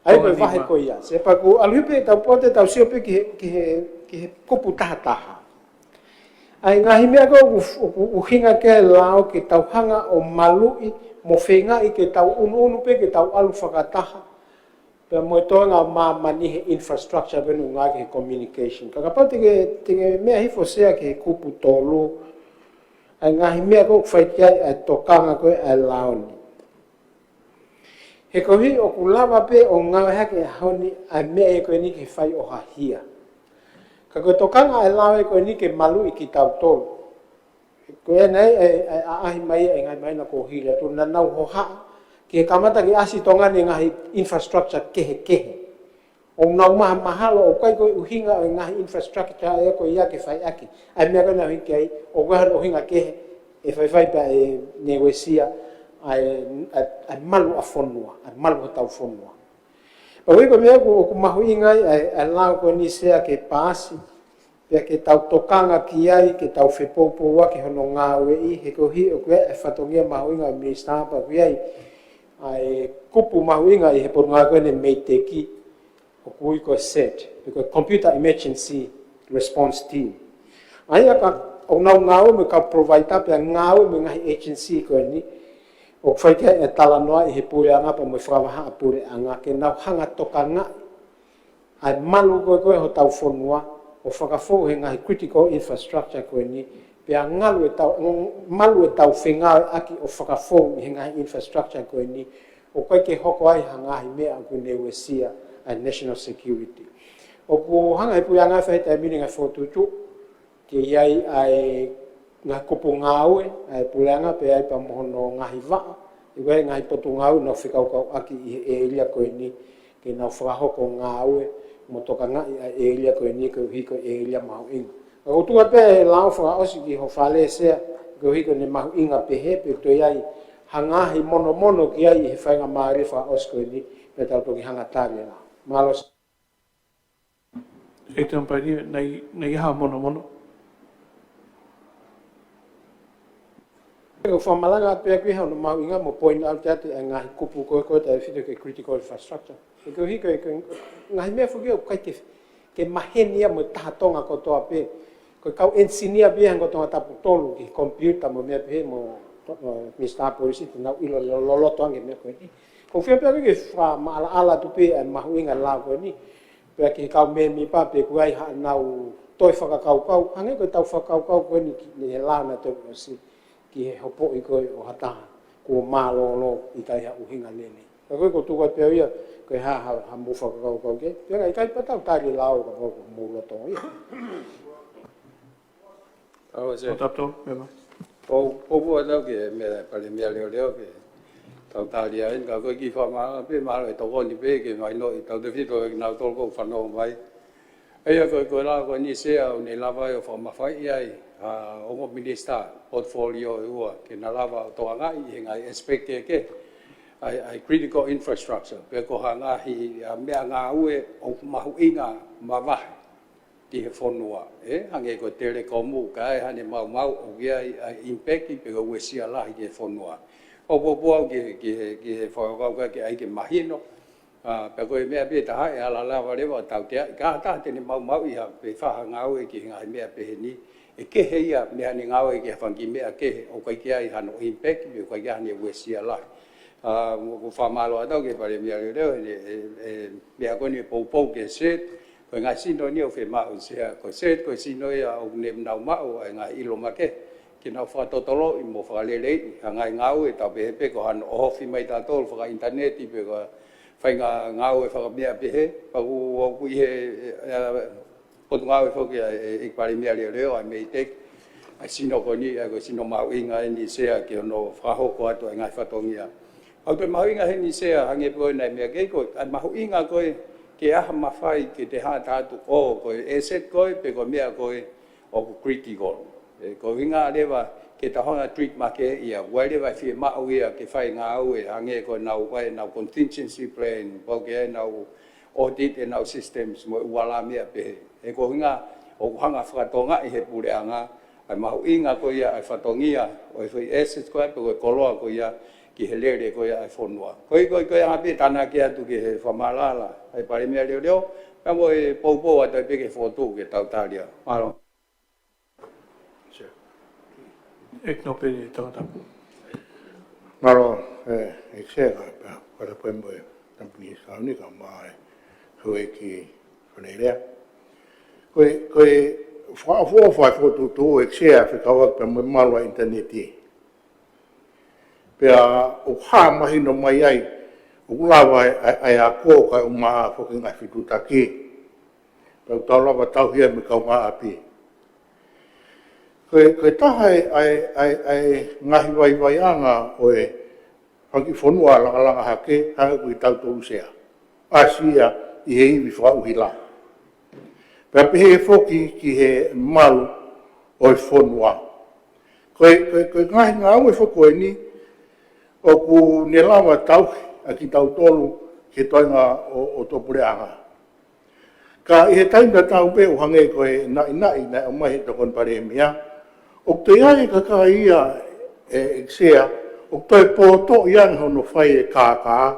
ʻA e ko e konga vahe nima ko ia. Sea pea ʻoku ʻalu pē ʻetau pote, tau sio pē ki he, ki he, ki he kupu taha taha. ʻA e ngaahi meʻa ko ē ʻoku, ʻoku, ʻoku ʻuhinga ki ai e lao ke tau hanga ʻo maluʻi, mo feingaʻi ke tau unuunu pē ke tau ʻalu fakataha. Pea mo e toenga ʻo māmani he infrastructure pē ʻoku ngāueʻaki he communication. Ka kapau te ke, te ke meʻa hifo Sea ki he kupu tolu, ʻa e ngaahi meʻa ko ē ʻoku fai ki ai ʻa e tokanga ko ē ʻa e lao ni. He koeʻuhi ʻoku lava pē ʻo ngāueʻaki he ʻaho ni ʻa e meʻa ia ko eni ke fai ʻo ha hia. Ka ko e tokanga ʻa e lao ia ko eni ke maluʻi kitautolu. Ko ena ʻa e, ʻa e, ʻa e ʻaʻahi mai ʻa e ngaahi māhina kuo hili atu naʻa nau hohaʻa ke kamata ke ʻasi Tonga ni e ngaahi infrastructure kehekehe. ʻOku nau mahamahalo ʻoku ʻikai ko e ʻuhinga ʻo e ngaahi infrastructure ia ko ia ke faiʻaki ʻa e meʻa ko ē naʻe ʻuhinga ki ai, ʻoku ʻi ai hono ʻuhinga kehe ʻe faifai pea ʻe negosia ʻa e, ʻa e, ʻa e malu ʻa fonua, ʻa e malu hotau fonua. Pea ʻoku ʻi ai ko e meʻa ʻoku, ʻoku mahuʻinga ai ʻa e, ʻa e lao ko eni Sea ke paasi, pea ke tau tokanga ki ai, ke tau fepoupouaki hono ngāueʻi, he koeʻuhi ʻoku ʻi ai e fatongia mahuʻinga ʻo e minisitā pea ʻoku ʻi ai ʻa e kupu mahuʻinga ʻi he potungāue ko eni MEIDECC, ʻoku ui ko e CERT, pe ko e Computer Emergency Response Team. ʻA ia ka ʻoku nau ngāue mo e kau provider pea ngāue mo e ngaahi agency ko eni, ʻoku fai ki ai e talanoa ʻi he puleʻanga pea mo e fakavahaʻapuleʻanga, ke nau hanga ʻo tokangaʻi ʻa e malu ko ē ko ē hotau fonua, ʻo fakafou he ngaahi critical infrastructure ko eni, pea ngalu ʻetau, malu ʻetau fengāueʻaki ʻo fakafou ʻi he ngaahi infrastructure ko eni, ʻoku ʻikai ke hoko ai ha ngaahi meʻa ʻoku ne uesia ʻa e national security. ʻOku hanga he puleʻanga ʻo fai he taimi ni e ngaahi fokotuʻutuʻu, ke ʻi ai ʻa e ngaahi kupu ngāue ʻa e puleʻanga pea ʻi ai pea mo hono ngaahi vaʻa, ʻi ai ngaahi potungāue ʻoku nau fekaukauʻaki ʻi he ʻēlia ko eni ke nau fakahoko ngāue mo tokangaʻi ʻa e ʻēlia ko eni koeʻuhi ko e ʻēlia mahuʻinga. Ka ʻoku tuku pē ʻe he lao fakaʻosi ki ho fale Sea, koeʻuhi ko ʻene mahuʻinga pehē pea toe ʻi ai ha ngaahi monomono ki ai ʻi he faingamālie fakaʻosi ko eni, pea tau toki hanga tali e lao. Mālō. Acting Palēmia, naʻe, naʻe ʻi ai ha monomono? ʻOku ou fakamalanga atu pē ʻa e kiʻi hono mahuʻinga mo point out atu ʻa e ngaahi kupu ko ē ko ē tautefito ki he critical infrastructure. He koeʻuhi ko e, ko e ngaahi meʻa foki ʻoku ʻikai ke, ke maheni ia mo e taha Tonga kotoa pē. Ko e kau engineer pē ia ʻi he ongo Tongatapu tolu ki he computer mo e meʻa pehē mo, mo Mister Polisi te nau ʻilo loloto ange meʻa ko eni. ʻOku ou fie pē ʻa e kiʻi fakamaʻalaʻala atu pē ʻa e mahuʻinga lao ko eni. Pea ki he kau mēmipa pē ʻoku ʻi ai haʻanau toe fakakaukau, hangē ko ʻetau fakakaukau ko eni ki he lao naʻe toki ʻosi, ki he hopoʻi ko ē ʻo ha taha kuo mālōlō ʻikai ha ʻuhinga lelei. Ka ko e ʻoku ou tuku atu pē ia, ko e hā ha, ha mou fakakaukau ki ai. Pea ka ʻikai pea tau tali e lao kapau ʻoku mou loto ia. Tau se. Tau tau, meʻa. Pou, poupou atu ki he meʻa Palēmia Leoleo ke tau tali ai, ka ko e kiʻi fakamaʻalaʻala pē, mahalo ʻe tokoni pē ke mahinoʻi tautefito kinautolu ʻoku fanongo mai. ʻA ia ko e, ko e lao ko eni Sea ʻoku ne lava ai ʻo fakamafaiʻi ai ʻa e ongo minisitā, portfolio ʻe ua, ke na lava ʻo tokangaʻi ʻi he ngaahi aspect kehekehe ʻa e, ʻa e critical infrastructure, pe ko ha ngaahi, ʻa, meʻangāue ʻoku mahuʻinga mavahe ki he fonua, ē, hangē ko e telekomu, ka ʻi ai haʻane maumau ʻoku ʻi ai ʻa e impact pe ko e uesia lahi ki he fonua. Poupou au ki he, ki he, ki he fakakaukau ke ʻai ke mahino, ʻa, pea ko e meʻa pē ʻe taha ʻe ala lava leva ʻo tauteaʻi, ka ha taha te ne maumauʻi ha, pe fai ha ngāue ki he ngaahi meʻa pehē ni, ʻe kehe ia mei haʻane ngāue ki ha fanga kiʻi meʻa kehe ʻoku ʻikai ke ʻi ai hano impact, pe ʻoku ʻikai ke ʻi ai haʻane uesia lahi. ʻA, ʻoku ou fakamālō atu ki he Palēmia Leoleo, ʻene, ʻe, ʻe, meʻa ko eni poupou ki he SET, ko e ngaahi sino eni ʻoku fiemaʻu Sea, ko e SET, ko e sino ia ʻoku ne nau maʻu ʻa e ngaahi ʻilo makehe, ke nau fakatotoloʻi mo fakaleleiʻi ʻa e ngaahi ngāue, tau pehē pē ko hano ʻohofi mai tautolu fakaʻinitaneti pe ko e faʻahinga ngāue fakameʻa pehē, pea ʻoku, ʻoku ʻi he, ʻe, ʻe, potungāue foki ʻa e, ʻe, ʻEiki Palēmia Leoleo, ʻa e MEIDECC, ʻa e sino ko eni, ʻa e ko e sino mahuʻinga eni Sea ki hono fakahoko atu ʻa e ngaahi fatongia. ʻOku toe mahuʻinga heni Sea, hangē pē ko e naʻe meʻa ki ai ko e, ʻa e mahuʻinga ko e ke ʻi ai ha mafai ke te hā atu ʻo ko e asset ko ē, pe ko e meʻa ko ē ʻoku critical. ʻE, ko e ʻuhinga leva ke tau hanga ʻo treat makehe ia, ʻoku ʻi ai leva e fiemaʻu ia ke fai ngāue, hangē ko ʻenau, ʻa ʻenau contingency plan, pau ke ʻenau audit ʻenau systems mo e ua lā meʻa pehē. ʻE ko e ʻuhinga ʻoku hanga ʻo fakatokangaʻi ʻe he puleʻanga ʻa e mahuʻinga ko ia ʻa e fatongia ʻo e foʻi assets ko ia pe ko e koloa ko ia ki he lele ko ia ʻa e fonua. Ko e, ko e, ko e ʻuhinga pē tānaki atu ki he fakamaʻalaʻala ʻa e Palēmia Leoleo, pea mo e poupou atu pē ki he fokotuʻu ke tau tali ia. Mālō. Sure. ʻEiki Nōpele Tongatapu. Mālō, ē, ʻEiki Sea, pea, pea, pea mo e Tamapui Sauni kae ʻumaʻā e Houʻeiki Fale Alea. Ko e, ko e fakaʻofoʻofa e fokotuʻutuʻu ʻEiki Sea fekauʻaki pea mo e malu ʻa e ʻinitaneti. Pea ʻoku hā mahino mai ai, ʻoku lava ʻa e, ʻa e, ʻa e ako kae ʻumaʻā foki ngaahi fetuʻutaki. Pea ʻoku tau lava tauhi ai mo e kaungāʻapi. Ko e, ko e taha ʻa e, ʻa e, ʻa e, ʻa e ngaahi vaivaiʻanga ʻo e fanga kiʻi fonua langalanga hake, hangē ko kitautolu Sea. ʻAsi ia ʻi he ivi fakaʻuhila. Pea pehē foki ki he malu ʻo e fonua. Ko e, ko e, ko e ngaahi ngāue foki ko eni, ʻoku ne lava tauhi ʻa kitautolu ki he toenga ʻo, ʻo e puleʻanga. Ka ʻi he taimi tatau pē ʻoku hangē ko e naʻinaʻi naʻe ʻomai ʻe he Tokoni Palēmia, ʻoku toe ʻi ai e kakai ia ʻEiki Sea, ʻoku toe pōtoʻi ange hono fai e kākā,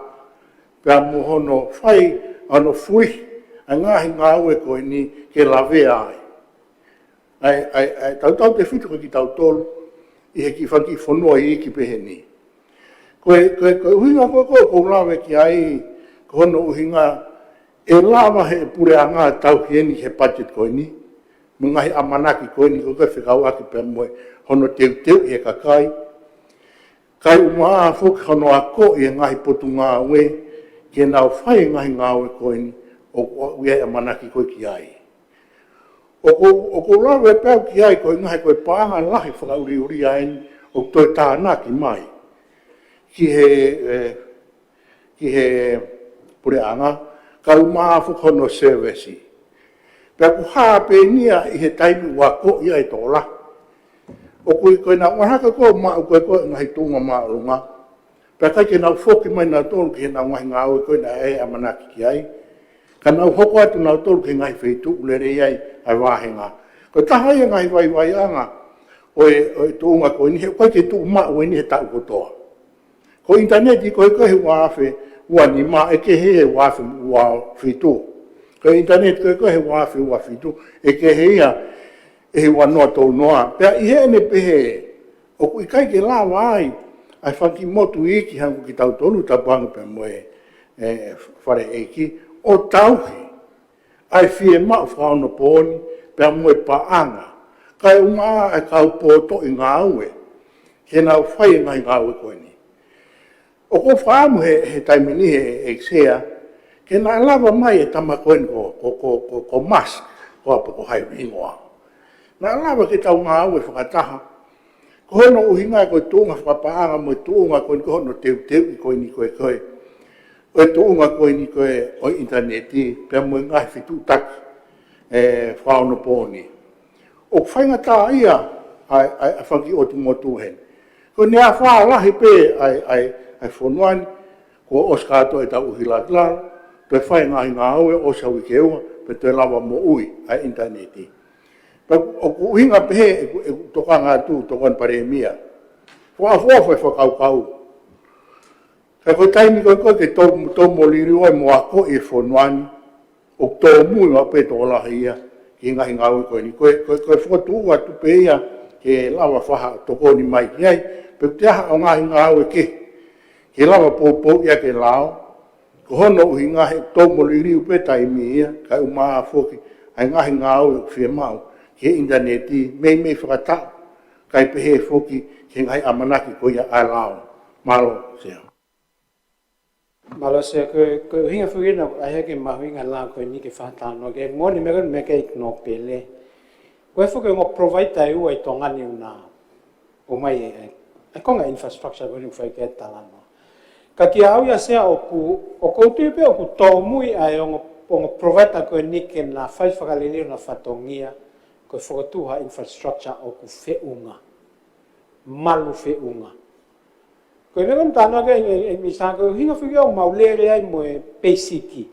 pea mo hono fai, hono fulihi ʻa e ngaahi ngāue ko eni ke lavea ai. ʻA e, ʻa e, ʻa e tautautefito ko kitautolu ʻi he kiʻi fanga kiʻi fonua iiki pehē ni. Ko e, ko e, ko e ʻuhinga ko ē ʻoku ou lave ki ai, ko hono ʻuhinga ʻe lava ʻe he puleʻanga tauhi eni he budget ko eni, mo e ngaahi ʻamanaki ko eni ko ē fekauʻaki pea mo hono teuteuʻi ʻe he kakai. Kae ʻumaʻā foki hono akoʻi ʻe he ngaahi potungāue ke nau fai e ngaahi ngāue ko eni ʻoku, ʻoku ʻi ai e ʻamanaki ko ē ki ai. ʻOku ou lave pē au ki ai ko e ngaahi ko e paʻanga lahi fakaʻuliʻulia eni ʻoku toe tānaki mai ki he, ē, ki he puleʻanga, kae ʻumaʻā foki hono service. Pea ʻoku hā pē eni ia ʻi he taimi ʻoku akoʻi ai e tokolahi. ʻOku ʻi ko e nau ʻalu hake ko ē maʻu ko ē ko e ngaahi tuʻunga māʻolunga. Pea ʻikai ke nau foki mai nautolu ki heʻenau ngaahi ngāue ko ē naʻe ʻamanaki ki ai. Ka nau hoko atu nautolu ki he ngaahi feituʻu lelei ai ʻa e vāhenga. Ko e taha ia e ngaahi vaivaiʻanga ʻo e, ʻo e tuʻunga ko eni he ʻoku ʻikai ke tuʻu maʻu eni he taʻu kotoa. Ko e ʻinitaneti ko ē ko e he ua afe ua nima ʻe kehe he ua afe ua fitu. Ko e ʻinitaneti ko ē ko e he ua afe ua fitu ʻe kehe ia he ua noa tolu noa. Pea ʻi heʻene pehē, ʻoku ʻikai ke lava ai ʻa e fanga kiʻi motu iiki hangē ko kitautolu, Taupoange pea mo e, ē, Fale ʻEiki, ʻo tauhi ʻa e fiemaʻu fakaonopooni pea mo e paʻanga, kae ʻumaʻā ʻa e kau potoʻi ngāue ke nau fai e ngaahi ngāue ko eni. ʻOku ou fakaʻamu he, he taimi ni he, he Sea, ke naʻe lava mai e tama ko eni ko, ko, ko, ko, ko Musk, ko ʻapi ko hai hingoa. Naʻe lava ke tau ngāue fakataha. Ko hono ʻuhinga ko e tuʻunga fakapaʻanga mo e tuʻunga ko eni ko hono teuteuʻi ko eni ko e, ko e, ʻo e tuʻunga ko eni ko e ʻo e ʻinitaneti, pea mo e ngaahi fetuʻutaki, ē, fakaonopooni. ʻOku faingataʻaʻia ʻa e, ʻa e, ʻa e fanga kiʻi ʻotu motu heni. Ko e nea fā lahi pē ʻa e, ʻa e, ʻa e fonua ni, kuo ʻosi kātoa ʻetau ʻuhila ki lalo, toe fai ngaahi ngāue ʻosi ha uike ʻe ua, pea toe lava moʻui ʻa e ʻinitaneti. Pea ʻoku ʻuhinga pehē ʻeku, ʻeku tokanga atu, Tokoni Palēmia. Fakaʻofoʻofa e fakakaukau. Ka ko e taimi ko ē ko ē ke tou, tou mo liliu ai mo akoʻi e fonua ni, ʻoku tōmui maʻu pē tokolahi ia ki he ngaahi ngāue ko eni. Ko e, ko e, ko e fokotuʻu atu pē ia ke lava fai ha tokoni mai ki ai, pe ko e hā ha ngaahi ngāue kehe ke lava poupouʻi ʻaki e lao. Ko hono ʻuhinga he tou mo liliu pē taimi ia, kae ʻumaʻā foki ʻa e ngaahi ngāue ʻoku fiemaʻu ki he ʻinitaneti, meimei fakataʻu, kae pehē foki ki he ngaahi ʻamanaki ko ia ʻa e lao. Mālō, Sea. Mālō, Sea, ko e, ko e ʻuhinga foki ena ʻoku ʻai hake e mahuʻinga e lao ko eni ke fakatalanoa ki ai. Moʻoni e meʻa ko eni, meʻa ko ē ʻa e nōpele. Ko e foki ongo provider ʻe ua ʻi Tonga ni ʻoku nau ʻomai e, e, e konga infrastructure ko eni ʻoku fai ki ai e talanoa. Ka kiate au ia, Sea, ʻoku, ʻoku ou tui pē ʻoku tōmui ʻa e ongo, ongo provider ko eni ke na fai fakaliliu ʻena fatongia ko e fokotuʻu ha infrastructure ʻoku feʻunga. Malu feʻunga. Ko e meʻa ko eni ʻoku talanoa ki ai e, e, e Minisitā, ko e ʻuhinga foki ia ʻoku mau lele ai mo e peisiki.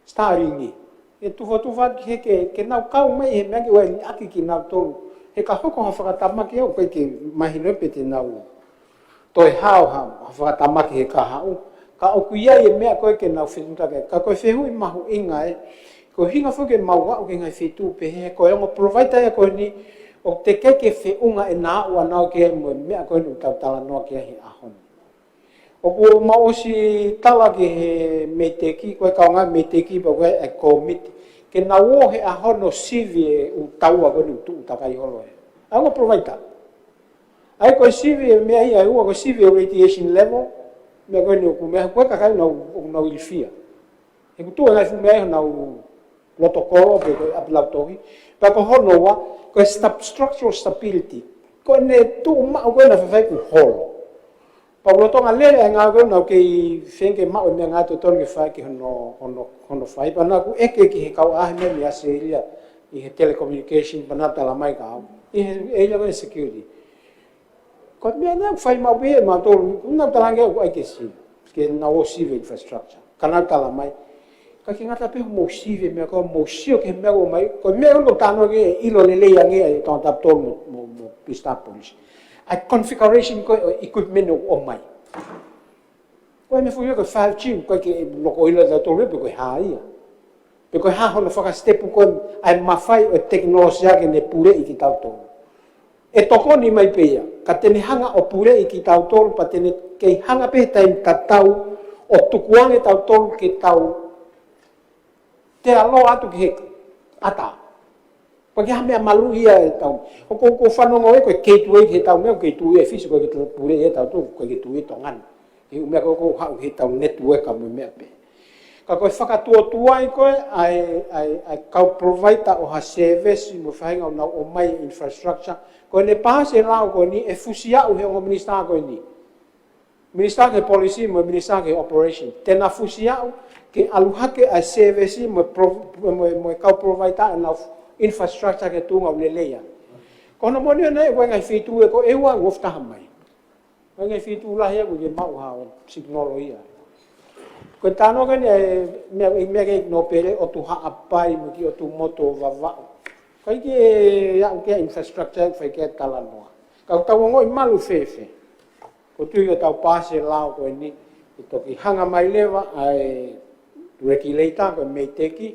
Starlink. ʻE tufotufa ki he ke, ke nau kau mai he meʻa ke ʻai ʻaki kinautolu. He ka hoko ha fakatamaki ʻoku ʻikai ke mahino pe te nau toe hao ha, ha fakatamaki he kahaʻu. Ka ʻoku ʻi ai e meʻa ko ē ke nau fetuʻutaki. Ka ko e fehuʻi mahuʻinga ē, ko e ʻuhinga foki ke mau aʻu ki he ngaahi feituʻu pehē, ko e ongo provider ia ko eni, ʻoku teʻeki ke feʻunga ʻena aʻu ʻana ʻo ke mo e meʻa ko eni ʻoku tau talanoa ki ai he ʻaho ni. ʻOku mau ʻosi tala ki he MEIDECC, ko e kaungā MEIDECC pea ko e, e kōmiti, ke nau ō he ʻaho ni ʻo sivi e ʻū taua ko eni ʻoku tuʻu takai holo ē. ʻA e ongo provider. ʻA ia ko e sivi e meʻa ia ʻe ua, ko e sivi e radiation level, meʻa ko eni ʻoku meʻa ko e kakai ʻoku nau, ʻoku nau ilifia. He ʻoku tuʻu e ngaahi fuʻu meʻa ʻi honau loto kolo pe ko e ʻapi lautohi. Pea ko hono ua, ko e stab-, structural stability. Ko ʻene tuʻu maʻu ko ē naʻe faifai kuo holo. Pea ʻoku lolotonga lele ʻa e ngāue ko ē ʻoku nau kei feinga ke maʻu e meʻangāue totonu ke fai ki hono, hono, hono fai. Pea naʻa ku ʻeke ki he kau ʻaʻahi mei ʻAositelēlia ʻi he telecommunication, pea nau tala mai kiate au. ʻI he, ʻi he ʻēlia ko ē security. Ko e meʻa naʻe fai maʻu pē ʻe mautolu, ʻoku nau talaange ʻoku ʻai ke sivi, ke nau ō sivi e infrastructure. Ka nau tala mai, ʻikai ke ngata pē hoʻomou sivi e meʻa ko ē, mou sio ki he meʻa ʻoku ʻomai, ko e meʻa ʻoku talanoa ki ai, ʻilo lelei ange ʻe Tongatapu tolu mo, mo, mo Pisita Polisi. ʻA e configuration ko ē ʻo e equipment ʻoku ʻomai. Ko e meʻa foki ia ko e five G, ʻoku ʻikai ke loko ʻilo ʻe tautolu pe ko e hā ia. Pe ko e hā hono fakasitepu ko ē ʻa e mafai ʻo e tekinolosia ke ne puleʻi kitautolu. ʻE tokoni mai pē ia, ka te ne hanga ʻo puleʻi kitautolu, pea te ne kei hanga pē he taimi tatau ʻo tukuange tautolu ke tau tealoa atu ki he ʻatā. Pea ko e hā e meʻa maluʻi ia ʻe tau. ʻOku ou, ʻoku ou fanongo ē ko e gateway ki he tau meʻa, ʻoku kei tuʻu ia ʻi Fisi, ʻoku ʻikai ke puleʻi ia ʻe tautolu, ʻoku ʻikai ke tuʻu ia ʻi Tonga ni. He ʻū meʻa ko ē ʻoku haʻu ki he tau network mo e meʻa pē. Ka ko e fakatuotuai ko ē ʻa e, ʻa e, ʻa e kau provider ʻo ha service mo e faʻahinga ʻoku nau ʻomai e infrastructure, ko ʻene paasi e lao ko eni ʻe fusi aʻu he ongo minisitā ko eni. Minisitā ki he policy mo e minisitā ki he operation. Te na fusi aʻu ke ʻalu hake ʻa e service mo e pro-, mo e, mo e kau provider ʻenau infrastructure ki he tuʻunga ʻoku lelei ai. Ko hono moʻoni ʻeni ʻoku ʻi ai e ngaahi feituʻu ʻe ko ē ʻe ua ʻoku ofi taha mai. Ko e ngaahi feituʻu lahi ʻoku ʻikai ke maʻu ha signal ia. Ko e talanoa ko eni ʻa e meʻa, ʻa e meʻa ki Nōpele ʻo Tuhaʻapai mo e kiʻi ʻo Tumotu ʻo Vavaʻu. ʻIkai ke aʻu ki he infrastructure ʻoku fai ki ai e talanoa. Ka ʻoku tau ongoʻi malu fēfē. Ko e tuʻu ʻo tau paasi e lao ko eni, ʻe toki hanga mai leva ʻa e regulator ko e MEIDECC,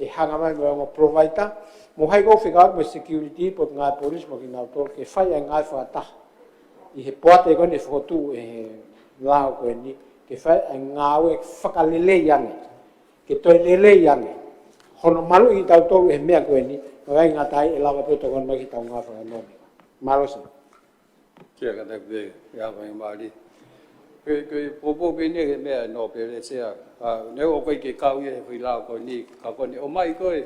ʻe hanga mai mo e ongo provider, mo hai ko ē fekauʻaki mo e security, Potungāue Police mo kinautolu, ke fai ʻa e ngāue fakataha. ʻI he poate ko eni ʻe fokotuʻu ʻe he lao ko eni, ke fai ʻa e ngāue fakalelei ange, ke toe lelei ange. Hono maluʻi kitautolu ʻe he meʻa ko eni, ʻikai ngata ai ʻe lava pē ʻo tokoni mai ki heʻetau ngāue fakaʻekonōmika. Mālō Sea. Kia ka taku pē, ia mai mali. Ko e, ko e poupou pē eni ki he meʻa ʻa Nōpele Sea. ʻA, neongo ʻoku ʻikai ke kau ia he foʻi lao ko eni, ka ko eni ʻomai ko ē.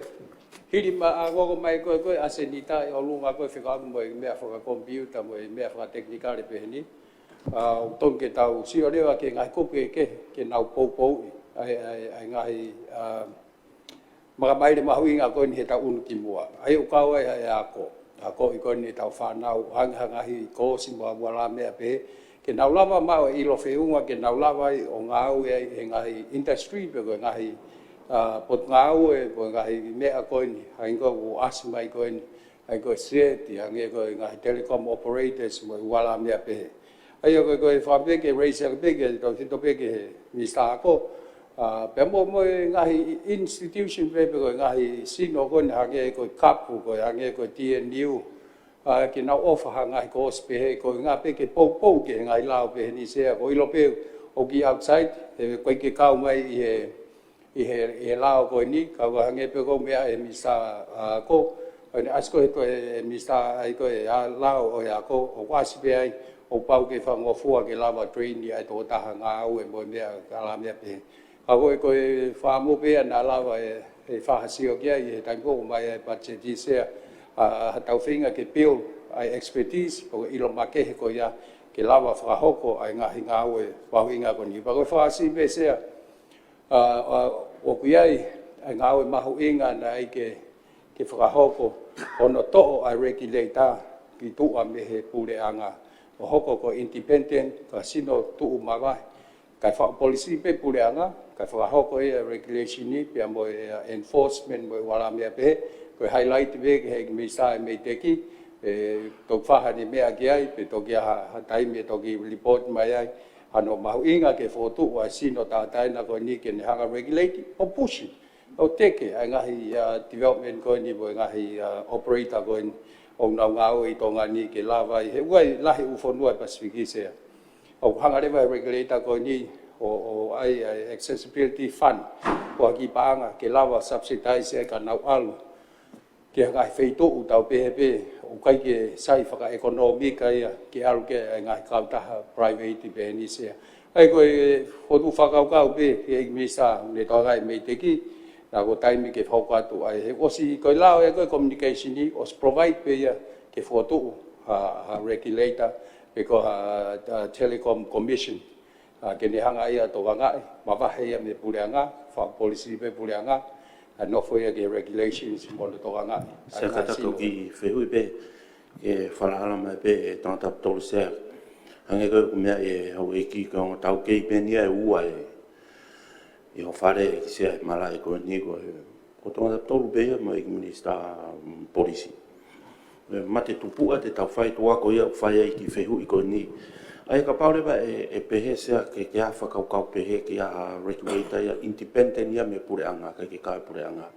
Hili mai ʻa e ako mai ko ē, ko e ʻasenita ʻi ʻolunga ko ē fekauʻaki mo e meʻa fakakomipiuta mo e meʻa fakatekinikale pehē ni. ʻA, ʻoku totonu ke tau sio leva ki he ngaahi kupu kehekehe, ke nau poupouʻi ʻa e, ʻa e, ʻa e ngaahi, ʻa, makamaile mahuʻinga ko eni heʻetau ʻunu ki muʻa. ʻA ia ʻoku kau ai ʻa e ako. Akoʻi ko eni ʻetau fānau, hangē ha ngaahi koosi mo e ua lā meʻa pehē. Ke nau lava maʻu e ʻilo feʻunga, ke nau lava ai ʻo ngāue ai he ngaahi industry pe ko e ngaahi, ʻa, potungāue, ko e ngaahi meʻa ko eni, hangē ko ē ʻoku ʻasi mai ko eni, hangē ko e SLED, hangē ko e ngaahi telecom operators mo e ua lā meʻa pehē. ʻA ia ko e, ko e fakaʻamu pē ke raise atu pē ke tautefito pē ki he Minisitā Ako, ʻa, pea mo, mo e ngaahi institution pē, pe ko e ngaahi sino ko eni hangē ko e kapu, ko e hangē ko e T N U, ʻa, ke nau ʻofa ha ngaahi koosi pehē, ko e ngaahi pē ke poupou ki he ngaahi lao pehē ni Sea, ko e ʻilo pē ʻoku outside, he ʻoku ʻikai ke kau mai ʻi he, ʻi he, ʻi he lao ko eni, ka ʻoku hangē pē ko e meʻa ʻa e Minisitā, ʻa, Ako, ʻa ʻene ʻasi ko ē ko e Minisitā ai ko ē ʻa e lao ʻo e ako, ʻoku ʻasi pē ai, ʻoku pau ke fakangofua ke lava train ʻa e tokotaha ngāue mo e meʻa ka lā meʻa pehē. Ka ko e, ko e fakaʻamu pē ia naʻa lava ʻe, ʻe fakasio ki ai he taimi ko ē ʻoku ʻomai ai e patiseti Sea, ʻa, ʻa, ha tau feinga ke build ʻa e expertise, pe ko e ʻilo makehe ko ia, ke lava fakahoko ʻa e ngaahi ngāue mahuʻinga ko eni. Pea ko e fakaʻasi pē Sea, ʻa, ʻa, ʻoku ʻi ai ʻa e ngāue mahuʻinga naʻe ʻai ke, ke fakahoko hono toʻo ʻa e regulator ki tuʻa mei he puleʻanga ʻo hoko ko e independent, ka sino tuʻu mavahe. Kae fakapolisi pē puleʻanga, kae fakahoko ia e regulation ni, pea mo e, ʻa, enforcement mo e ua lā meʻa pehē, ko e highlight pē ki he ʻEiki Minisitā ʻa e MEIDECC, ʻe toki fai haʻane meʻa ki ai, pe toki ʻi ai ha, ha taimi ʻe toki report mai ai, hano mahuʻinga ke fokotuʻu ʻa e sino tauʻatāina ko eni ke ne hanga ʻo regulate, ʻo push, ʻo teke ʻa e ngaahi, ʻa, development ko eni mo e ngaahi, ʻa, operator ko eni ʻoku nau ngāue ʻi Tonga ni ke lava ai, he ʻoku ʻi ai lahi ʻū fonua ʻi Pasifiki Sea. ʻOku hanga leva e regulator ko eni ʻo, ʻo ʻai, ʻai accessibility fund, ko ha kiʻi paʻanga ke lava subsidize ai ka nau ʻalu ki ha ngaahi feituʻu tau pehē pē, ʻoku ʻikai ke sai fakaʻekonōmika ia ke ʻalu ki ai e ngaahi kautaha private pehē ni Sea. ʻA ia ko e fokotuʻu fakakaukau pē ki he ʻEiki Minisitā, ne tokangaʻi ʻe MEIDECC, naʻa ko e taimi ke fakahoko atu ai. He ʻosi ko e lao ʻa e ko e communication ni, ʻosi provide pē ia ke fokotuʻu ha, ha regulator, pe ko ha, ha telecom commission. ʻA, ke ne hanga ia ʻo tokangaʻi, mavahe ia mei he puleʻanga, fakapolisi pē puleʻanga, ʻa, nofo ia ki he regulations mo hono tokangaʻi. Sea, ka taku kiʻi fehuʻi pē, ke fakaʻamu mai pē ʻe Tongatapu Tolu Sea. Hangē ko e ʻoku meʻa ʻe Houʻeiki ko e ongo taukei pē eni ia ʻe ua ʻi, ʻi ho fale ʻEiki Sea he malaʻe ko eni ko e, ko Tongatapu Tolu pē ia mo e ʻEiki Minisitā, mm, Polisi. ʻE, mate tupuʻa te tau fai tuʻa ko ia ʻoku fai ai e kiʻi fehuʻi ko eni. ʻA ia kapau leva ʻe, ʻe pehē Sea ke, ke ʻi ai ha fakakaukau pehē ke ʻi ai ha regulator ia independent ia mei he puleʻanga, ʻikai ke kau he puleʻanga.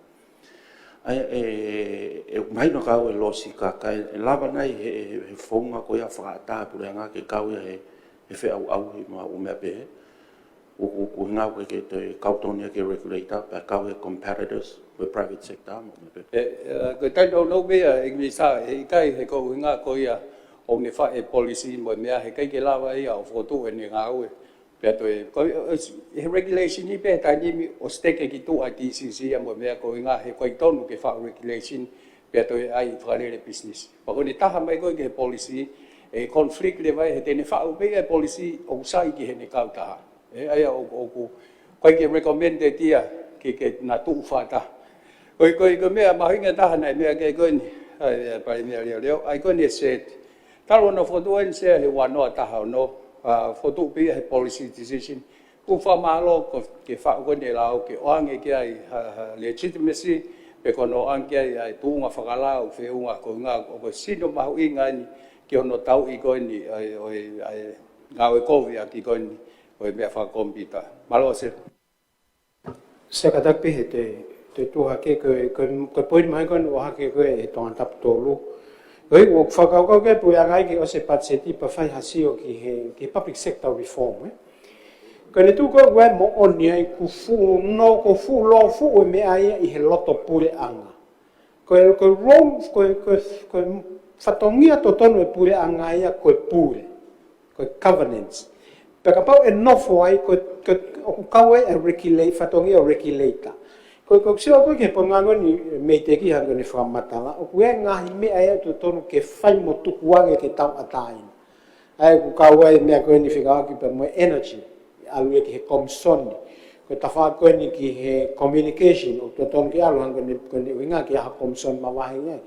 ʻA ia ʻe, ʻe, ʻe mahino kau e losi ka, ka ʻe, ʻe lava nai he, he, he founga ko ia fakaʻatā e puleʻanga ke kau ia he, he feʻauʻauhi mo e ʻū meʻa pehē. ʻOku, ʻoku, ʻoku ʻuhinga ʻoku ʻikai ke toe kau tonu ia ki he regulator, pea kau he competitors, mo e private sector, mo e meʻa pehē. ʻE, ʻe, ko e taʻenounou pē ia, ʻEiki Minisitā, ʻe ʻikai he ko e ʻuhinga ko ia ʻoku ne fai e policy mo e meʻa he ʻikai ke lava ia ʻo fokotuʻu ʻene ngāue. Pea toe, ko, ʻo, ʻo, he regulation ni pē taimi ni ʻosi teke ki tuʻa D C C ia mo e meʻa ko e ʻuhinga he ʻikai tonu ke faʻu regulation, pea toe ʻai fakalele business. Pea ko ʻene taha mai ko ē ki he policy, ʻe conflict leva ia he te ne faʻu pē ia e policy ʻoku sai ki heʻene kautaha. ʻE, ʻa ia ʻoku, ʻoku, ʻikai ke recommend ʻe ia ke, ke na tuʻu fakataha. Ko e, ko e, ko e meʻa mahuʻinga taha naʻe meʻa ki ai ko eni, ʻa e, ʻa e Palēmia Leoleo, ʻa ia ko eni e set. Talu hono fokotuʻu eni Sea he ua noa taha ono, ʻa, fokotuʻu pē ia he policy decision. ʻOku fakamālō ko e faʻu ko eni e lao ke ʻoange ki ai ha, ha legitimacy, pe ko hono ʻoange ki ai ʻa e tuʻunga fakalao, feʻunga ko e ʻuhinga, ʻoku sino mahuʻinga eni ki hono tauʻi ko eni, ʻa e, ʻo e, ʻa e ngāue kovi ʻaki ko eni, ʻo e meʻa fakakompiuta. Mālō Sea. Sea, kātaki pē he te, te tuʻu hake ko e, ko e, ko e poini mai ko eni ʻoku ʻohake ko ē ʻe he Tongatapu tolu. Ko e ʻoku fakakaukau ke puleʻanga ke ʻosi e patiseti pea fai ha sio ki he, ki he public sector reform, ē. Ko ʻene tuʻu ko ē ʻoku ʻi ai e moʻoni ai ʻoku fuʻu nō, ʻoku fuʻu lō fuʻu e meʻa ia ʻi he loto puleʻanga. Ko e, ko e role, ko e, ko e, ko e fatongia totonu e puleʻanga ia ko e pule, ko e governance. Pea kapau ʻe nofo ai, ko e, ko e, ʻoku kau ai e regulate, fatongia ʻo e regulator. Ko e, ko e sio ko ē ki he pongipongi ni Meiteki hangē ko ʻene fakamatala, ʻoku ʻi ai e ngaahi meʻa ia totonu ke fai mo tukuange ke tauʻatāina. ʻA ia ʻoku kau ai e meʻa ko eni fekauʻaki pea mo e energy, ʻalu ia ki he komisoni. Ko e tafaʻaki ko eni ki he communication, ʻoku totonu ke ʻalu hangē ko ʻene, ko ʻene ʻuhinga ke ʻi ai ha komisoni mavahe ai.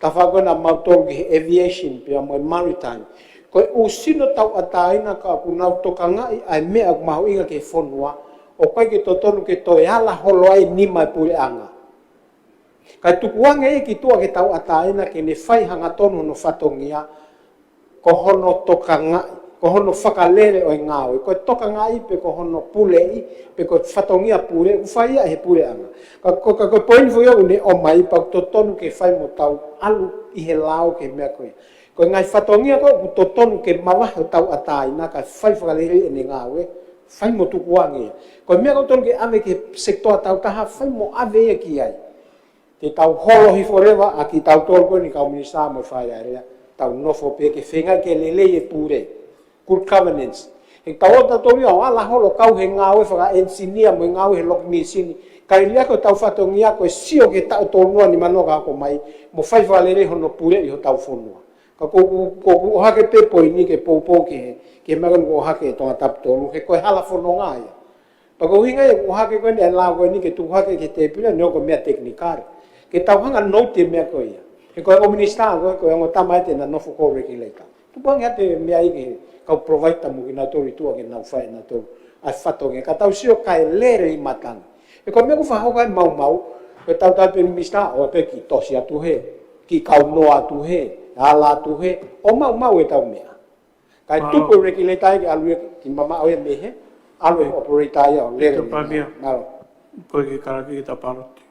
Tafaʻaki ko ena mautolu ki he aviation pea mo e maritime. Ko e ʻū sino tauʻatāina ka ʻoku nau tokangaʻi ʻa e meʻa ʻoku mahuʻinga ki he fonua, ʻoku ʻikai ke totonu ke toe ala holo ai e nima e puleʻanga. Kae tukuange ia ki tuʻa ke tauʻatāina ke ne fai hangatonu hono fatongia, ko hono tokangaʻi, ko hono fakalele ʻo e ngāue, ko e tokangaʻi pe ko hono puleʻi, pe ko e fatongia pule, ʻoku fai ia ʻe he puleʻanga. Ka ko, ka ko e poini foʻou ʻoku ne ʻomai pea ʻoku totonu ke fai mo tau ʻalu ʻi he lao ki he meʻa ko ia. Ko e ngaahi fatongia ko ē ʻoku totonu ke mavahe ʻo tauʻatāina kae fai fakalelei ʻene ngāue, fai mo tukuange ia. Ko e meʻa ʻoku totonu ke ʻave ki he sekitoa tau taha, fai mo ʻave ia ki ai. Te tau holo hifo leva ʻa kitautolu ko eni kau minisitā mo e fale alea, tau nofo pē ke feinga ke lelei e pule. Good governance. He tau ō tautolu ia ʻo ala holo kau he ngāue fakaʻenisinia mo e ngāue he loki mīsini. Kae ʻikai ko ʻetau fatongia ko e sio ki he taʻu tolungofulu nima noa ka hoko mai, mo fai fakalelei hono puleʻi hotau fonua. Ka ko, ko, ko ʻoku ʻohake pē poini ke poupou ki he, ki he meʻa ko eni ʻoku ʻohake ʻe Tongatapu tolu, he ko e hala fononga ia. Pea ko e ʻuhinga ia ʻoku ʻohake ko eni e lao ko eni ke tuku hake ki he tēpile, neongo ko e meʻa technical. Ke tau hanga ʻo note e meʻa ko ia. He ko e ʻo minisitā ko ē, ko e ongo tama ē te na nofo ko e regulator. Tukuange ʻa e meʻa ia ki he kau provider mo kinautolu ʻi tuʻa ke nau fai ʻenautolu ʻa e fatongia. Ka tau sio kae lele ʻi matangi. He ko e meʻa ʻoku fakahoko ai e maumau, ko e tautau pē minisitā ʻo pē kiʻi tosi atu hē, kiʻi kaunoa atu hē, ala atu hē, ʻo maumau ʻetau meʻa. Kae tuku e regulator ia ke ʻalu ia ki mamaʻo ia mei hē, ʻalu e operator ia ʻo lele. Mālō. Ko e kiʻi kalake ki he paloti.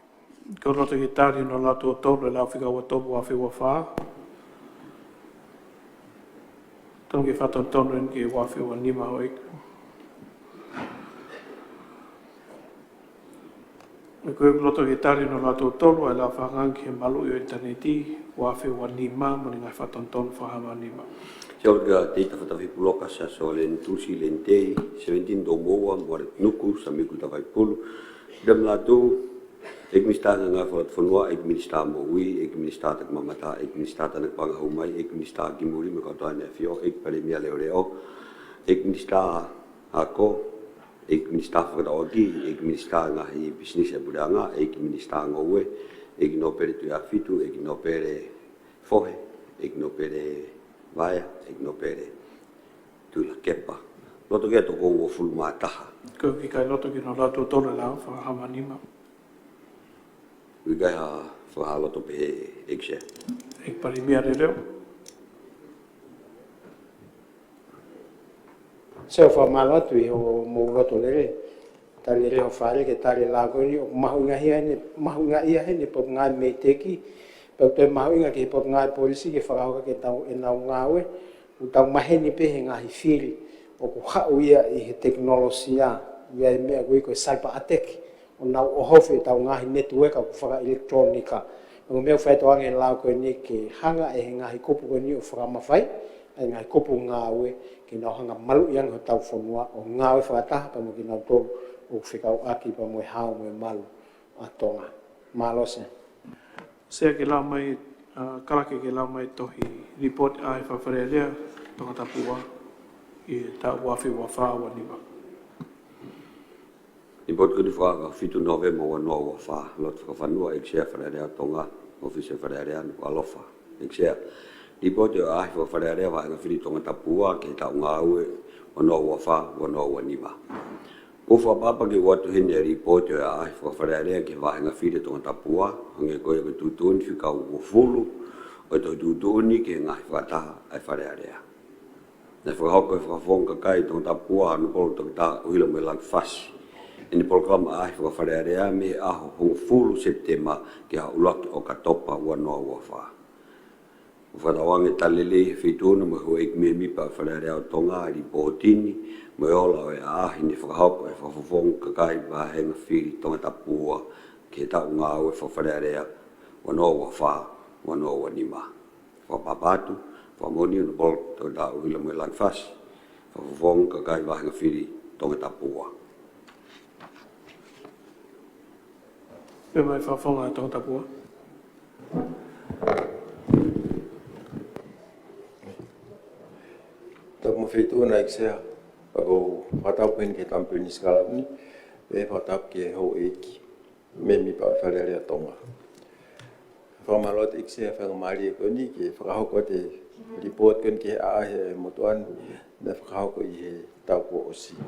Ko e loto ke tali hono lau tuʻo tolu e lao fika ua tolu ua afe ua fā. Tonu ke fakatonutonu eni ki he ua afe ua nima ʻo ʻEiki. Ko e loto ke tali hono lau tuʻo tolu e lao fakahangatonu ki he maluʻi ʻo e ʻinitaneti ua afe ua nima mo e ngaahi fakatonutonu fakahā ua nima. Sea, ʻoku ʻi ai e tētā fatafi puloka, Sea Soa Leni Tusi, Leni Tei, Sevenitini Toumoua, Moale Nuku, Samiku Tavaipulu, Dam Latu, ʻEiki Minisitā Ngāue Fakalotofonua, ʻEiki Minisitā Moʻui, ʻEiki Minisitā Takimamata, ʻEiki Minisitā Tānaki Paʻanga Hū Mai, ʻEiki Minisitā Kimui mo e Kau Tokāteline ʻAfio, ʻEiki Palēmia Leoleo, ʻEiki Minisitā Ako, ʻEiki Minisitā Fakataʻoʻaki, ʻEiki Minisitā Ngaahi Pisinisi ʻa e Puleʻanga, ʻEiki Minisitā Ngoue, ʻEiki Nōpele Tuʻiʻāfitu, ʻEiki Nōpele Fohe, ʻEiki Nōpele Vaea, ʻEiki Nōpele Tuʻilakepa. Loto ke toko uofulu mā taha. Ko e kiʻi loto ke hono lau tuʻo tolu e lao fakahā ua nima. ʻOku ʻikai ha fakahā loto pehē, ʻEiki Sea. ʻEiki Palēmia Leoleo. Sea, ʻoku fakamālō atu ʻi hoʻomou loto lelei. Tali lelei hoʻo fale ke tali e lao ko eni, ʻoku mahuʻinga ia heni, mahuʻinga ia heni Potungāue Meiteki, pea ʻoku toe mahuʻinga ki he Potungāue Polisi ke fakahoko ʻaki ʻenau, ʻenau ngāue, ʻoku tau maheni pē he ngaahi fili ʻoku haʻu ia ʻi he tekinolosia, ʻi ai e meʻa ʻoku ui ko e cyber attack, ʻo nau ʻohofi ʻetau ngaahi netiueka ʻoku fakaʻilekitulōnika. Ko e meʻa ʻoku faitoʻo ange e lao ko eni ke hanga ʻe he ngaahi kupu ko eni ʻo fakamafaiʻi, ʻa e ngaahi kupu ngāue ke nau hanga maluʻi ange hotau fonua ʻo ngāue fakataha pea mo kinautolu ʻoku fekauʻaki pea mo e hao mo e malu ʻa Tonga. Mālō Sea. Sea ke lau mai, ʻa, Kalake ke lau mai tohi lipooti ʻa e Fakafalealea Tongatapu ua ki he taʻu ua afe ua fā ua nima. Lipooti ko eni fakafeʻiloaki fitu Nōvema ua noa ua fā, lotu fakafonua, ʻEiki Sea Fale Alea ʻo Tonga, ʻŌfisi Fale Alea, Nukuʻalofa. ʻEiki Sea, lipooti ʻo e ʻaʻahi Fakafalealea Vahenga Fili Tongatapu ua ki he taʻu ngāue ua noa ua fā, ua noa ua nima. ʻOku ou fakaʻapaʻapa ke u ʻoatu heni e lipooti ʻo e ʻaʻahi Fakafalealea ki he Vahenga Fili Tongatapu ua, hangē ko ia ko e tuʻutuʻuni fika uofulu ʻo e tohi tuʻutuʻuni ki he ngaahi fakataha ʻa e Fale Alea. Naʻe fakahoko ʻe he Fakafofonga Kakai Tongatapu ua, Honourable Toketā ʻUhila Moelangi Fasi, ʻene polokalama ʻaʻahi Fakafalealea mei he ʻaho hongofulu Sepitema ki he ʻuluaki ʻOkatopa ua noa ua fā. ʻOku fakatauange ʻe tali lelei ʻe he Feituʻu na mo e houʻeiki mēmipa ʻo e Fale Alea ʻo Tonga e lipooti ni mo e ola ʻo e ʻaʻahi ne fakahoko ʻe he Fakafofonga Kakai Vahenga Fili Tongatapu ua ki he taʻu ngāue Fakafalealea ua noa ua fā, ua noa ua nima. Fakaʻapaʻapa atu, fakamoʻoni, Honourable Toketā ʻUhila Moelangi Fasi, Fakafofonga Kakai Vahenga Fili Tongatapu ua. Pea mai Fakafofonga Tongatapu ua. Tapu mo e Feituʻu na, ʻEiki Sea, pea ʻoku ou fakatapu heni ki he Tama Pilinisi Kalauni, pea fakatapu ki he houʻeiki mēmipa ʻo e Fale Alea ʻo Tonga. Fakamālō atu ʻEiki Sea he faingamālie ko eni ke fakahoko atu e lipooti ko eni ki he ʻaʻahi ʻa e motuʻa ni naʻe fakahoko ʻi he taʻu kuo ʻosi.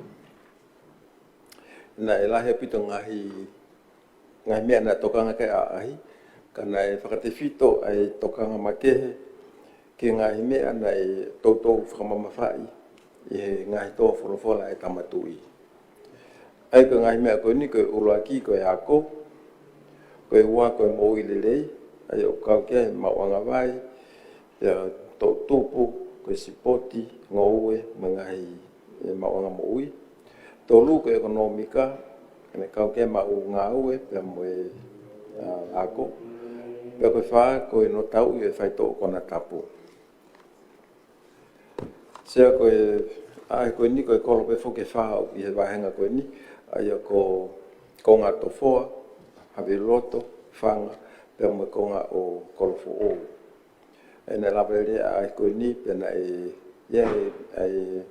Naʻe lahi ʻaupito ngaahi, ngaahi meʻa naʻe tokanga ki ai e ʻaʻahi, ka naʻe fakatefito ʻa e tokanga makehe ki he ngaahi meʻa naʻe toutou fakamamafaʻi ʻi he ngaahi tō folofola ʻa e Tama Tuʻi. ʻA ia ko e ngaahi meʻa ko eni, ko e ʻuluaki ko e ako, ko e ua ko e moʻui lelei, ʻa ia ʻoku kau ki ai e maʻuʻanga vai, pea toʻutupu, ko e sipoti, ngoue, mo e ngaahi, e, maʻuʻanga moʻui. Tolu ko e ʻekonōmika, ʻene kau ki ai e maʻu ngāue pea mo e, ʻa, ako. Pea ko e fā ko e notauʻi e faitoʻo konatapu. Sea, ko e ʻaʻahi ko eni ko e kolo pē foki ʻe fā ʻoku ʻi he vahenga ko eni, ʻa ia ko Kongatofoa, Haveloto, Fanga, pea mo e konga ʻo Kolofoʻou. ʻA ia naʻe lava lelei e ʻaʻahi ko eni, pea naʻe, ia e, ʻa e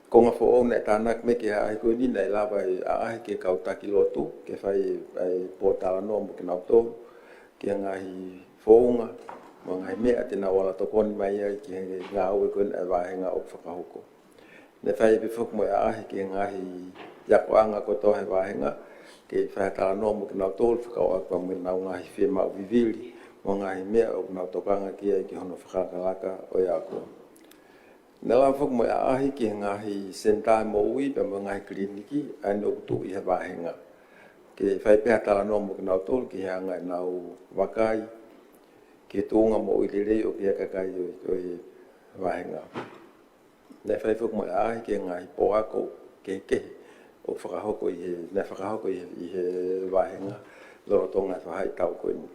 konga foʻou naʻe tānaki mai ki he ʻaʻahi ko eni, naʻe lava e ʻaʻahi ki he kau taki lotu ke fai ʻa e pōtalanoa mo kinautolu ki he ngaahi founga mo e ngaahi meʻa te nau ala tokoni mai ai ki he ngāue ko eni ʻa e vahenga ʻoku fakahoko. Naʻe fai pē foki mo e ʻaʻahi ki he ngaahi akoʻanga kotoa he vahenga ke fai ha talanoa mo kinautolu fekauʻaki pea mo ʻenau ngaahi fiemaʻu vivili mo e ngaahi meʻa ʻoku nau tokanga ki ai ki hono fakalakalaka ʻo e ako. Naʻe lava foki mo e ʻaʻahi ki he ngaahi senitā moʻui pea mo e ngaahi kiliniki ʻa ia ʻoku tuʻu ʻi he vahenga ke fai pē ha talanoa mo kinautolu ki he anga ʻenau vakai ki he tuʻunga moʻui lelei ʻoku ʻi ai e kakai ʻo, ʻo e vahenga. Naʻe fai foki mo e ʻaʻahi ki he ngaahi pō ako kehekehe ʻoku fakahoko ʻi he, naʻe fakahoko ʻi he, ʻi he vahenga lolotonga e faʻahi taʻu ko eni.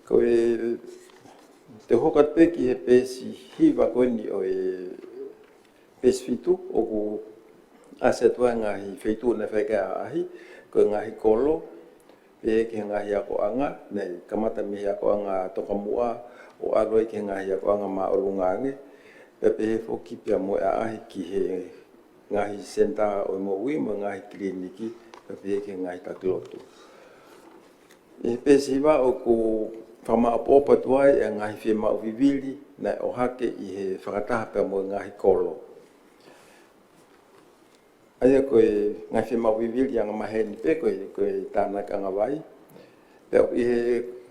Ko e, te u hoko atu pē ki he peesi hiva ko eni ʻo e peesi fitu, ʻoku ʻasi atu ai e ngaahi feituʻu naʻe fai ki ai e ʻaʻahi, ko e ngaahi kolo, pehē ki he ngaahi akoʻanga, naʻe kamata mei he akoʻanga tokamuʻa ʻo ʻalu ai ki he ngaahi akoʻanga māʻolunga ange, pea pehē foki pea mo e ʻaʻahi ki he ngaahi senitā ʻo e moʻui mo e ngaahi kiliniki, pea pehē ki he ngaahi taki lotu. ʻI he peesi hiva ʻoku fakamāʻopoʻopo atu ai e ngaahi fiemaʻu vivili naʻe ʻohake ʻi he fakataha pea mo e ngaahi kolo. ʻA ia ko e ngaahi fiemaʻu vivili angamaheni pē ko e, ko e tānaki anga vai. Pea ʻi he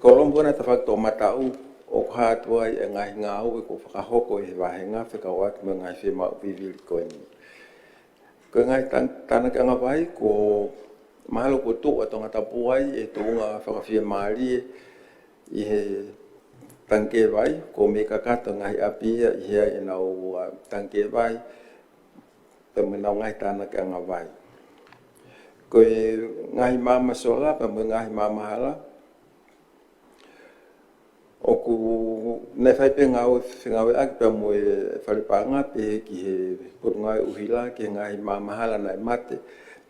kolomu ko ena tafaʻaki toʻomataʻu ʻoku hā atu ai e ngaahi ngāue kuo fakahoko ʻe he vahenga fekauʻaki mo e ngaahi fiemaʻu vivili ko eni. Ko e ngaahi tan-, tānaki anga vai, kuo mahalo kuo tuʻu ʻa Tongatapu ai ʻi he tuʻunga fakafiemālie ʻi he tangikē vai, kuo mei kakato e ngaahi ʻapi ia ʻi he ʻi ai ʻenau, ʻa, tangikē vai, pea mo ʻenau ngaahi tānaki anga vai. Ko e ngaahi maama sola, pea mo e ngaahi maama hala, ʻOku ne fai pē ngāue fengāueʻaki pea mo e fale paʻanga pehē ki he Potungāue ʻUhila, ki he ngaahi maama hala naʻe mate,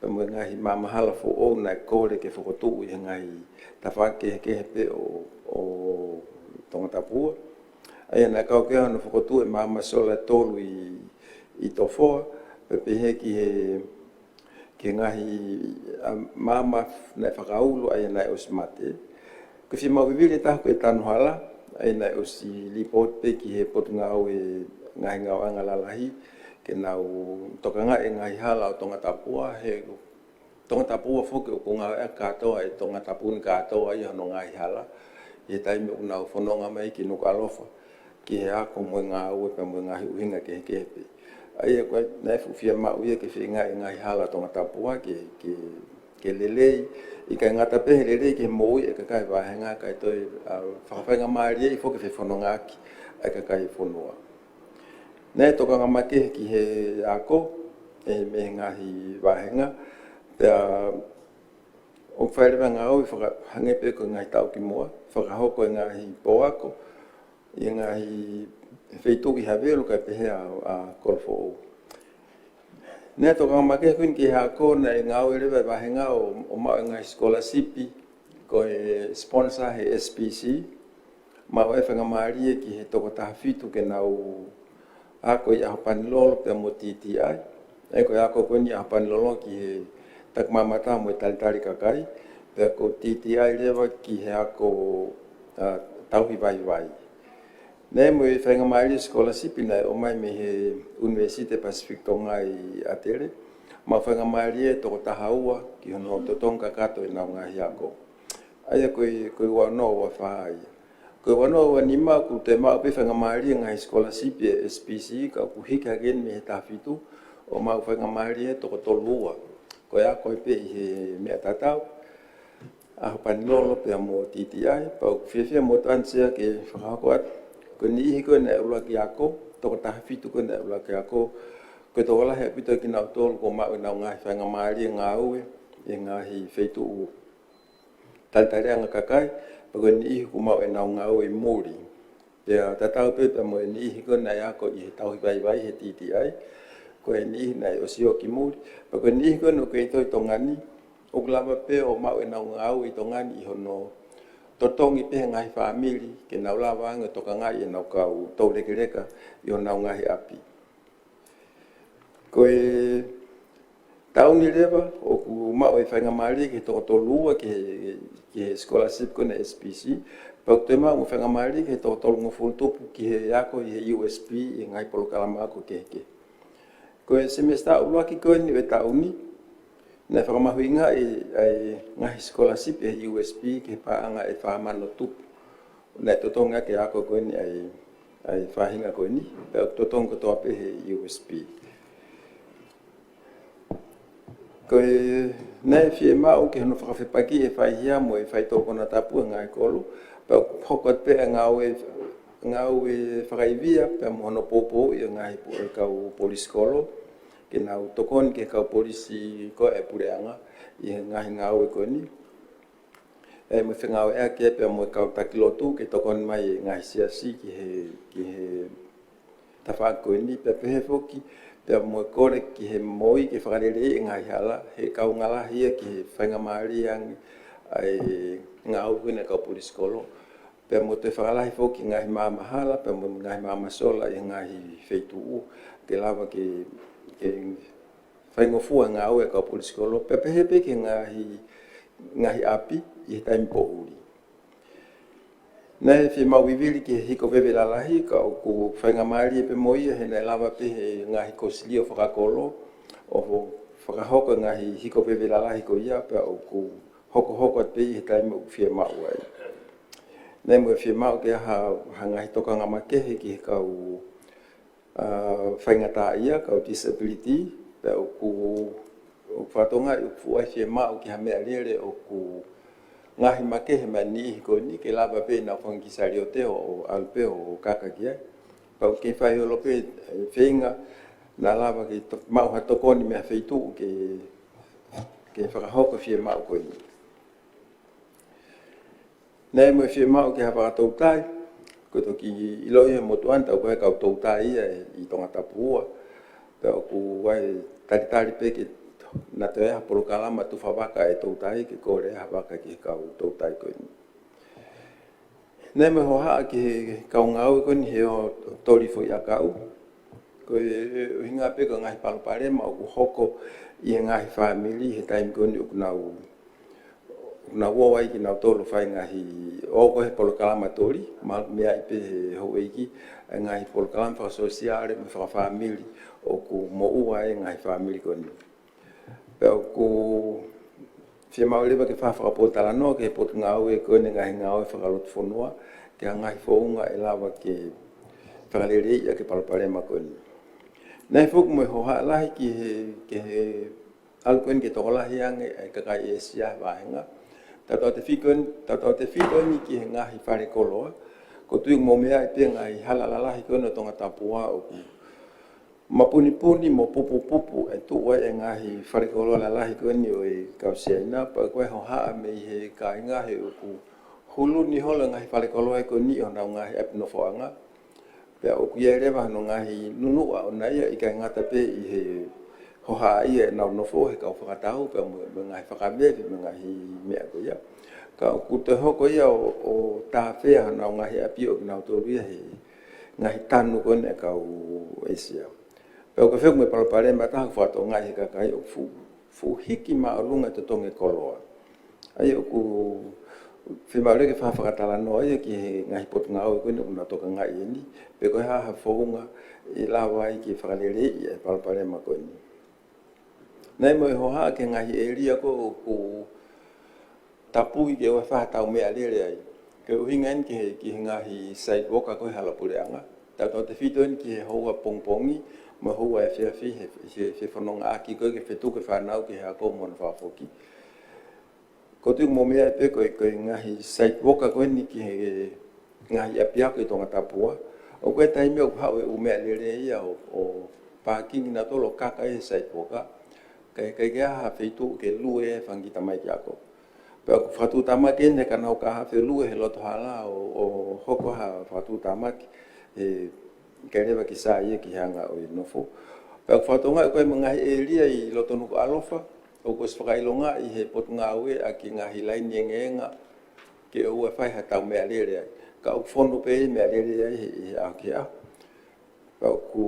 pea mo e ngaahi maama hala foʻou naʻe kole ke fokotuʻu ʻi he ngaahi tafaʻaki kehekehe pē ʻo, ʻo Tongatapu. ʻA ia naʻe kau ki ai hono fokotuʻu e maama sola ʻe tolu ʻi, ʻi Tofoa, pea pehē ki he, ki he ngaahi, ʻa, maama naʻe fakaulu ʻa ia naʻe ʻosi mate. Ko e fiemaʻu vivili ʻe taha ko e tanu hala, ʻa ia naʻe ʻosi lipooti pē ki he Potungāue Ngaahi Ngāueʻanga Lalahi, ke nau tokangaʻi e ngaahi hala ʻo Tongatapu, he Tongatapu foki ʻoku ngāueʻaki kātoa ʻe Tongatapu ni kātoa ia hono ngaahi hala, ʻi he taimi ʻoku nau fononga mai ki Nukuʻalofa, ki he ako mo e ngāue pea mo e ngaahi ʻuhinga kehekehe pē. ʻA ia ko e, naʻe fuʻu fiemaʻu ia ke feingaʻi e ngaahi hala ʻo Tongatapu ke, ke, ke lelei, ʻikai ngata pē he lelei ke moʻui e kakai vāhenga kae toe, ʻa, fakafaingamālieʻi foki e fefonongaʻaki ʻa e kakai e fonua. Naʻe tokanga makehe ki he ako, ʻe, mei he ngaahi vāhenga, pea ʻoku fai leva e ngāue faka-, hangē pē ko e ngaahi taʻu kimuʻa, fakahoko e ngaahi pō ako, ʻi he ngaahi feituʻu ʻi Havelu kae pehē ʻa, ʻa Kolofoʻou. Naʻe tokanga makehe ko eni ki he ako, naʻe ngāue leva e vāhenga ʻo, ʻo maʻu e ngaahi sikolasipi, ko e sponsor he S P C, maʻu e faingamālie ki he toko taha fitu ke nau ako ʻi ʻAhopanilolo pea mo T T I. ʻA ia ko e ako ko eni ʻi ʻAhopanilolo ki he takimamata mo e talitali kakai, pea ko T T I leva ki he ako, ʻa, tauhi vaivai. Naʻe maʻu e faingamālie sikolasipi naʻe ʻomai mei he ʻUnivēsiti Pasifiki Tonga ʻi ʻAtele, maʻu faingamālie toko taha ua ki hono totongi kakato ʻenau ngaahi ako. ʻA ia ko e, ko e ua noa ua fā ia. Ko e ua noa ua nima ʻoku toe maʻu pē faingamālie ngaahi sikolasipi ʻa e S P C, ka ʻoku hiki hake eni mei he taha fitu, ʻo maʻu faingamālie toko tolu ua. Ko e ako pē ʻi he meʻa tatau, ʻAhopanilolo pea mo T T I, pea ʻoku fiefia motuʻa ni Sea ke fakahoko atu. Ko e niʻihi ko ē naʻe ʻuluaki ako, toko taha fitu ko ē naʻe ʻuluaki ako, ko e tokolahi ʻaupito kinautolu kuo maʻu ʻenau ngaahi faingamālie ngāue ʻi he ngaahi feituʻu talitaliʻanga kakai, pea ko e niʻihi kuo maʻu ʻenau ngāue ʻi muli. Pea tatau pē pea mo e niʻihi ko ē naʻe ako ʻi he tauhi vaivai he T T I, ko e niʻihi naʻe ʻosi ō ki muli, pea ko e niʻihi ko ē naʻe kei tō ʻi Tonga ni, ʻoku lava pē ʻo maʻu ʻenau ngāue ʻi Tonga ni ʻi hono totongi pē he ngaahi fāmili, ke nau lava ange ʻo tokangaʻi ʻenau kau toulekeleka ʻi honau ngaahi ʻapi. Ko e taʻu ni leva, ʻoku maʻu e faingamālie ki he toko tolu ua ki he, ki he scholarship ko ena S P C, pea ʻoku toe maʻu mo e faingamālie ki he toko tolungofulu tupu ki he ako ʻi he U S P ʻi he ngaahi polokalama ako kehekehe. Ko e semesitā ʻuluaki ko eni ʻo e taʻu ni, naʻe fakamahuʻingaʻi ʻa e ngaahi scholarship ʻi he U S P ki he paʻanga ʻe fā mano tupu. Naʻe totongi ʻaki e ako ko eni ʻa e, ʻa e faʻahinga ko eni, pea ʻoku totongi kotoa pē he U S P. Ko e, naʻe fiemaʻu ke hono fakafepakiʻi e faihia mo e faitoʻo konatapu ʻa e ngaahi kolo, pea ʻoku hoko atu pē ʻa e ngāue, ngāue fakaivia, pea mo hono poupouʻi ʻa e ngaahi po-, e kau polisi kolo, ke nau tokoni ki he kau polisi ko ē ʻa e puleʻanga ʻi he ngaahi ngāue ko eni. ʻE, mo e fengāueʻaki pea mo e kau taki lotu ke tokoni mai e ngaahi siasi ki he, ki he tafaʻaki ko eni, pea pehē foki, pea mo e kole ki he M O I ke fakaleleiʻi e ngaahi hala, he kaunga lahi ia ki he faingamālie ange ʻa e ngāue ko ena ʻa e kau polisi kolo, pea mo e toe fakalahi foki e ngaahi maama hala, pea mo e ngaahi maama sola ʻi he ngaahi feituʻu, ke lava ke, ke faingofua e ngāue ʻa e kau polisi kolo, pea pehē pē ki he ngaahi, ngaahi ʻapi ʻi he taimi poʻuli. Naʻe fiemaʻu vivili ki he hiko veve lalahi, ka ʻoku faingamālie pē mo ia he naʻe lava pē he ngaahi kosilio fakakolo ʻo fakahoko e ngaahi hiko veve lalahi ko ia, pea ʻoku hokohoko atu pē ʻi he taimi ʻoku fiemaʻu ai. Naʻe mo e fiemaʻu ke ʻi ai ha, ha ngaahi tokanga makehe ki he kau ʻa, faingataʻaʻia, kau disability, pea ʻoku, ʻoku fakatokangaʻi ʻoku fuʻu ʻai fiemaʻu ki ha meʻalele ʻoku ngaohi makehe mei he niʻihi ko eni ke lava pē ʻenau fanga kiʻi saliote ʻo, ʻo ʻalu pē ʻo kaka ki ai. Pea ʻoku kei fai holo pē, ʻe, feinga naʻa lava ke to-, maʻu ha tokoni mei ha feituʻu ke, ke fakahoko e fiemaʻu ko eni. Naʻe mo e fiemaʻu ki ha fakatoutai, Ko e toki ʻiloʻi he motuʻa ni, tau ko e kau toutai ia ʻi Tongatapu ua. Pea ʻoku ʻi ai e talitali pē ke na toe ʻi ai ha polokalama tufa vaka ʻa e toutai ke kole ha vaka ki he kau toutai ko eni. Naʻe ʻi ai mo e hohaʻa ki he kau ngāue ko eni he ʻo toli foʻi ʻakau. Ko e ʻuhinga pē ko e ngaahi palopalema ʻoku hoko ʻi he ngaahi fāmili he taimi ko eni ʻoku nau, ʻoku nau ō ai kinautolu ʻo fai e ngaahi, ʻo ko e he polokalama toli, mahalo ʻoku meaʻi pē he houʻeiki, e ngaahi polokalama fakasōsiale mo e fakafāmili ʻoku moʻua ai e ngaahi fāmili ko eni. Pea ʻoku fiemaʻu leva ke fai ha fakapōtalanoa ki he potungāue ko eni e ngaahi ngāue fakalotofonua, ki ha ngaahi founga ʻe lava ke fakaleleiʻi ʻaki e palopalema ko eni. Naʻe ʻi ai foki mo e hohaʻa lahi ki he, ki he ʻalu ko eni ke tokolahi ange e kakai ʻĒsia he vāhenga. Tautautefito eni, tautautefito eni ki he ngaahi falekoloa. ʻOku ou tui ʻoku mou meaʻi pē e ngaahi hala lalahi ko eni ʻo Tongatapu ua ʻoku mapunipuni mo pupupupu e tuʻu ai e ngaahi falekoloa lalahi ko eni ʻo e kau Siaina, pea ko e hohaʻa mei he kāinga he ʻoku huluni holo e ngaahi falekoloa ko eni ʻi honau ngaahi ʻapi nofoʻanga. Pea ʻoku ʻi ai leva hano ngaahi nunuʻa ʻoʻona ia, ʻikai ngata pē ʻi he hohaʻa ia ʻenau nofo he kau fakatau, pea mo, mo e ngaahi fakaveve, mo e ngaahi meʻa ko ia. Ka ʻoku toe hoko ia ʻo, ʻo tāfea honau ngaahi ʻapi ʻo kinautolu ia he ngaahi tanu ko eni e kau ʻĒsia. Pea ʻoku ʻi ai foki mo e palopalema ʻe taha ʻoku fakatokangaʻi he kakai ʻoku fuʻu, fuʻu hiki māʻolunga e totongi e koloa. ʻA ia ʻoku fiemaʻu leva ke fai ha fakatalanoa ia ki he ngaahi potungāue ko eni ʻoku nau tokangaʻi eni, pe ko e hā ha founga ʻe lava ai ke fakaleleiʻi e palopalema ko eni. Naʻe ʻi ai mo e hohaʻa ki he ngaahi ʻēlia ko ē ʻoku tapui ke ʻoua ʻe fai ha tau meʻalele ai. Ko e ʻuhinga eni ki he, ki he ngaahi sidewalk ko ē he hala puleʻanga. Tautautefito eni ki he houa pongipongi mo e houa efiafi he, he, he fonongaʻaki ko ē ke fetuku e fānau ki he ako mo hono fakafoki. ʻOku ou tui ʻoku mou meaʻi pē ko e, ko e ngaahi sidewalk ko eni ki he ngaahi ʻapiako ʻi Tongatapu ua. ʻOku ʻi ai e taimi ʻoku haʻu e ʻū meʻalele ia ʻo, ʻo pākingi nautolu ʻo kaka he sidewalk. Kae, kae ʻikai ke ʻi ai ha feituʻu ke lue ai e fanga kiʻi tamaiki ako. Pea ʻoku fakatuʻutāmaki eni he ka nau kau ʻo lue he loto hala ʻo, ʻo hoko ha fakatuʻutāmaki, ʻe ʻikai leva ke saiʻia ki he anga ʻo e nofo. Pea ʻoku fakatokangaʻi ko e mo e ngaahi ʻēlia ʻi loto Nukuʻalofa, ʻoku ʻosi fakaʻilongaʻi he potungāue ʻaki e ngaahi laini engeenga ke ʻoua ʻe fai ha tau meʻalele ai. Ka ʻoku fonu pē e meʻalele ai he, he ʻaho ki he ʻaho. Pea ʻoku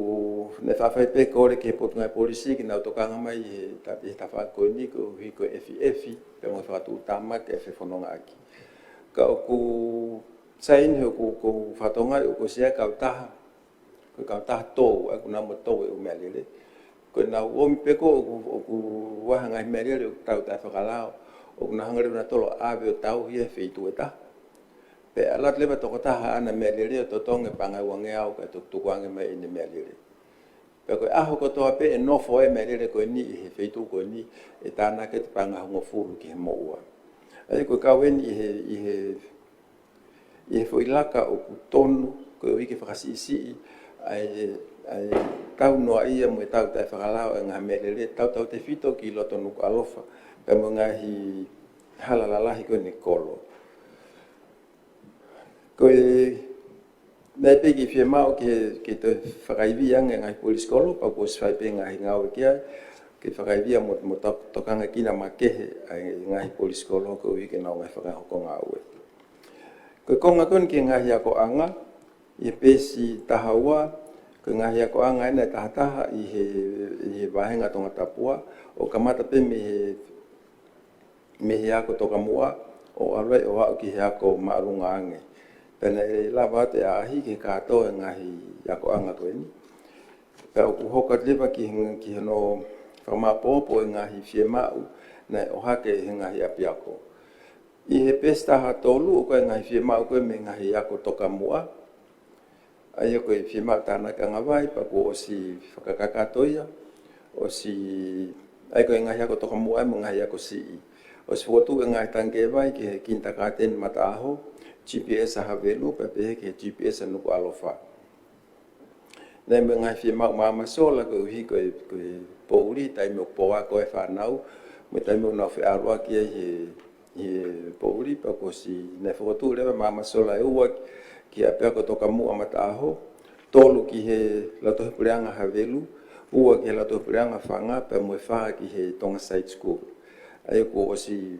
ne faʻa fai pē kole ki he potungāue polisi ke nau tokanga mai he ta-, he tafaʻaki ko eni koeʻuhi ko e efiafi, pea mo e fakatuʻutāmaki e fefonongaʻaki. Ka ʻoku sai eni he ʻoku, ʻoku fakatokangaʻi ʻoku ʻosi ʻi ai e kautaha, ko e kautaha tou, ʻa ia ʻoku nau mo tou e ʻū meʻalele. Ko ʻenau ʻomi pē ko ē ʻoku, ʻoku ʻi ai ha ngaahi meʻalele ʻoku tau taʻefakalao, ʻoku nau hanga leva nautolu ʻo ʻave ʻo tauhi he feituʻu ʻe taha. Pea ʻalu atu leva e tokotaha ʻo ʻomi e meʻalele ʻo totongi e paʻanga ʻe uangeau kae tukutuku ange mai ʻene meʻalele. Pea ko e ʻaho kotoa pē ʻe nofo ai e meʻalele ko eni ʻi he feituʻu ko eni, ʻe tānaki atu e paʻanga ʻe hongofulu ki he moʻua. ʻA ia ko e kau eni ʻi he, ʻi he, ʻi he foʻi laka ʻoku tonu koeʻuhi ke fakasiʻisiʻi ʻa e, ʻa e tau noaʻia mo e tau taʻefakalao e ngaahi meʻalele, tautautefito ki loto Nukuʻalofa, pea mo e ngaahi hala lalahi ko eni e kolo. Ko e, naʻe pehē ke fiemaʻu ke, ke toe fakaivia ange e ngaahi polisi kolo, pea kuo ʻosi fai pē e ngaahi ngāue ki ai, ke fakaivia mo, mo to-, tokanga ke na makehe ʻa e ngaahi polisi kolo koeʻuhi ke nau ngaahi fakahoko ngāue. Ko e konga ko eni ki he ngaahi akoʻanga, ʻi he peesi taha ua, ko e ngaahi akoʻanga ena ʻe tahataha ʻi he, ʻi he vāhenga Tongatapu ua, ʻo kamata pē mei he mei he ako tokamuʻa ʻo ʻalu ai ʻo aʻu ki he ako māʻolunga ange. Pea naʻe lava atu e ʻaʻahi ki he kātoa e ngaahi akoʻanga ko eni. Pea ʻoku hoko atu leva ki he, ki hono fakamāʻopoʻopo e ngaahi fiemaʻu naʻe ʻohake ʻe he ngaahi ʻapiako. ʻI he peesi taha tolu ʻoku ʻi ai e ngaahi fiemaʻu ko ē mei he ngaahi ako tokamuʻa. ʻA ia ko e fiemaʻu tānaki angavai, pea kuo ʻosi fakakakato ia, ʻosi, ʻa ia ko e ngaahi ako tokamuʻa mo e ngaahi ako siʻi. ʻOsi fokotuʻu e ngaahi tangikē vai ki he kinitakāteni Mataʻaho, G P S ʻa Havelu, pea pehē ki he G P S ʻa Nukuʻalofa. Naʻe ʻi ai mo e ngaahi fiemaʻu maama sola koeʻuhi ko e, ko e poʻuli, taimi ʻoku pō ako e fānau, mo e taimi ʻoku nau feʻaluʻaki ai he ʻi he poʻuli, pea kuo ʻosi naʻe fokotuʻu leva e maama sola ʻe ua ki he ʻapiako Tokamuʻa Mataʻaho, tolu ki he Lautohi Puleʻanga Havelu, ua ki he Lautohi Puleʻanga Fanga, pea mo e fā ki he Tonga Side School. ʻA ia kuo ʻosi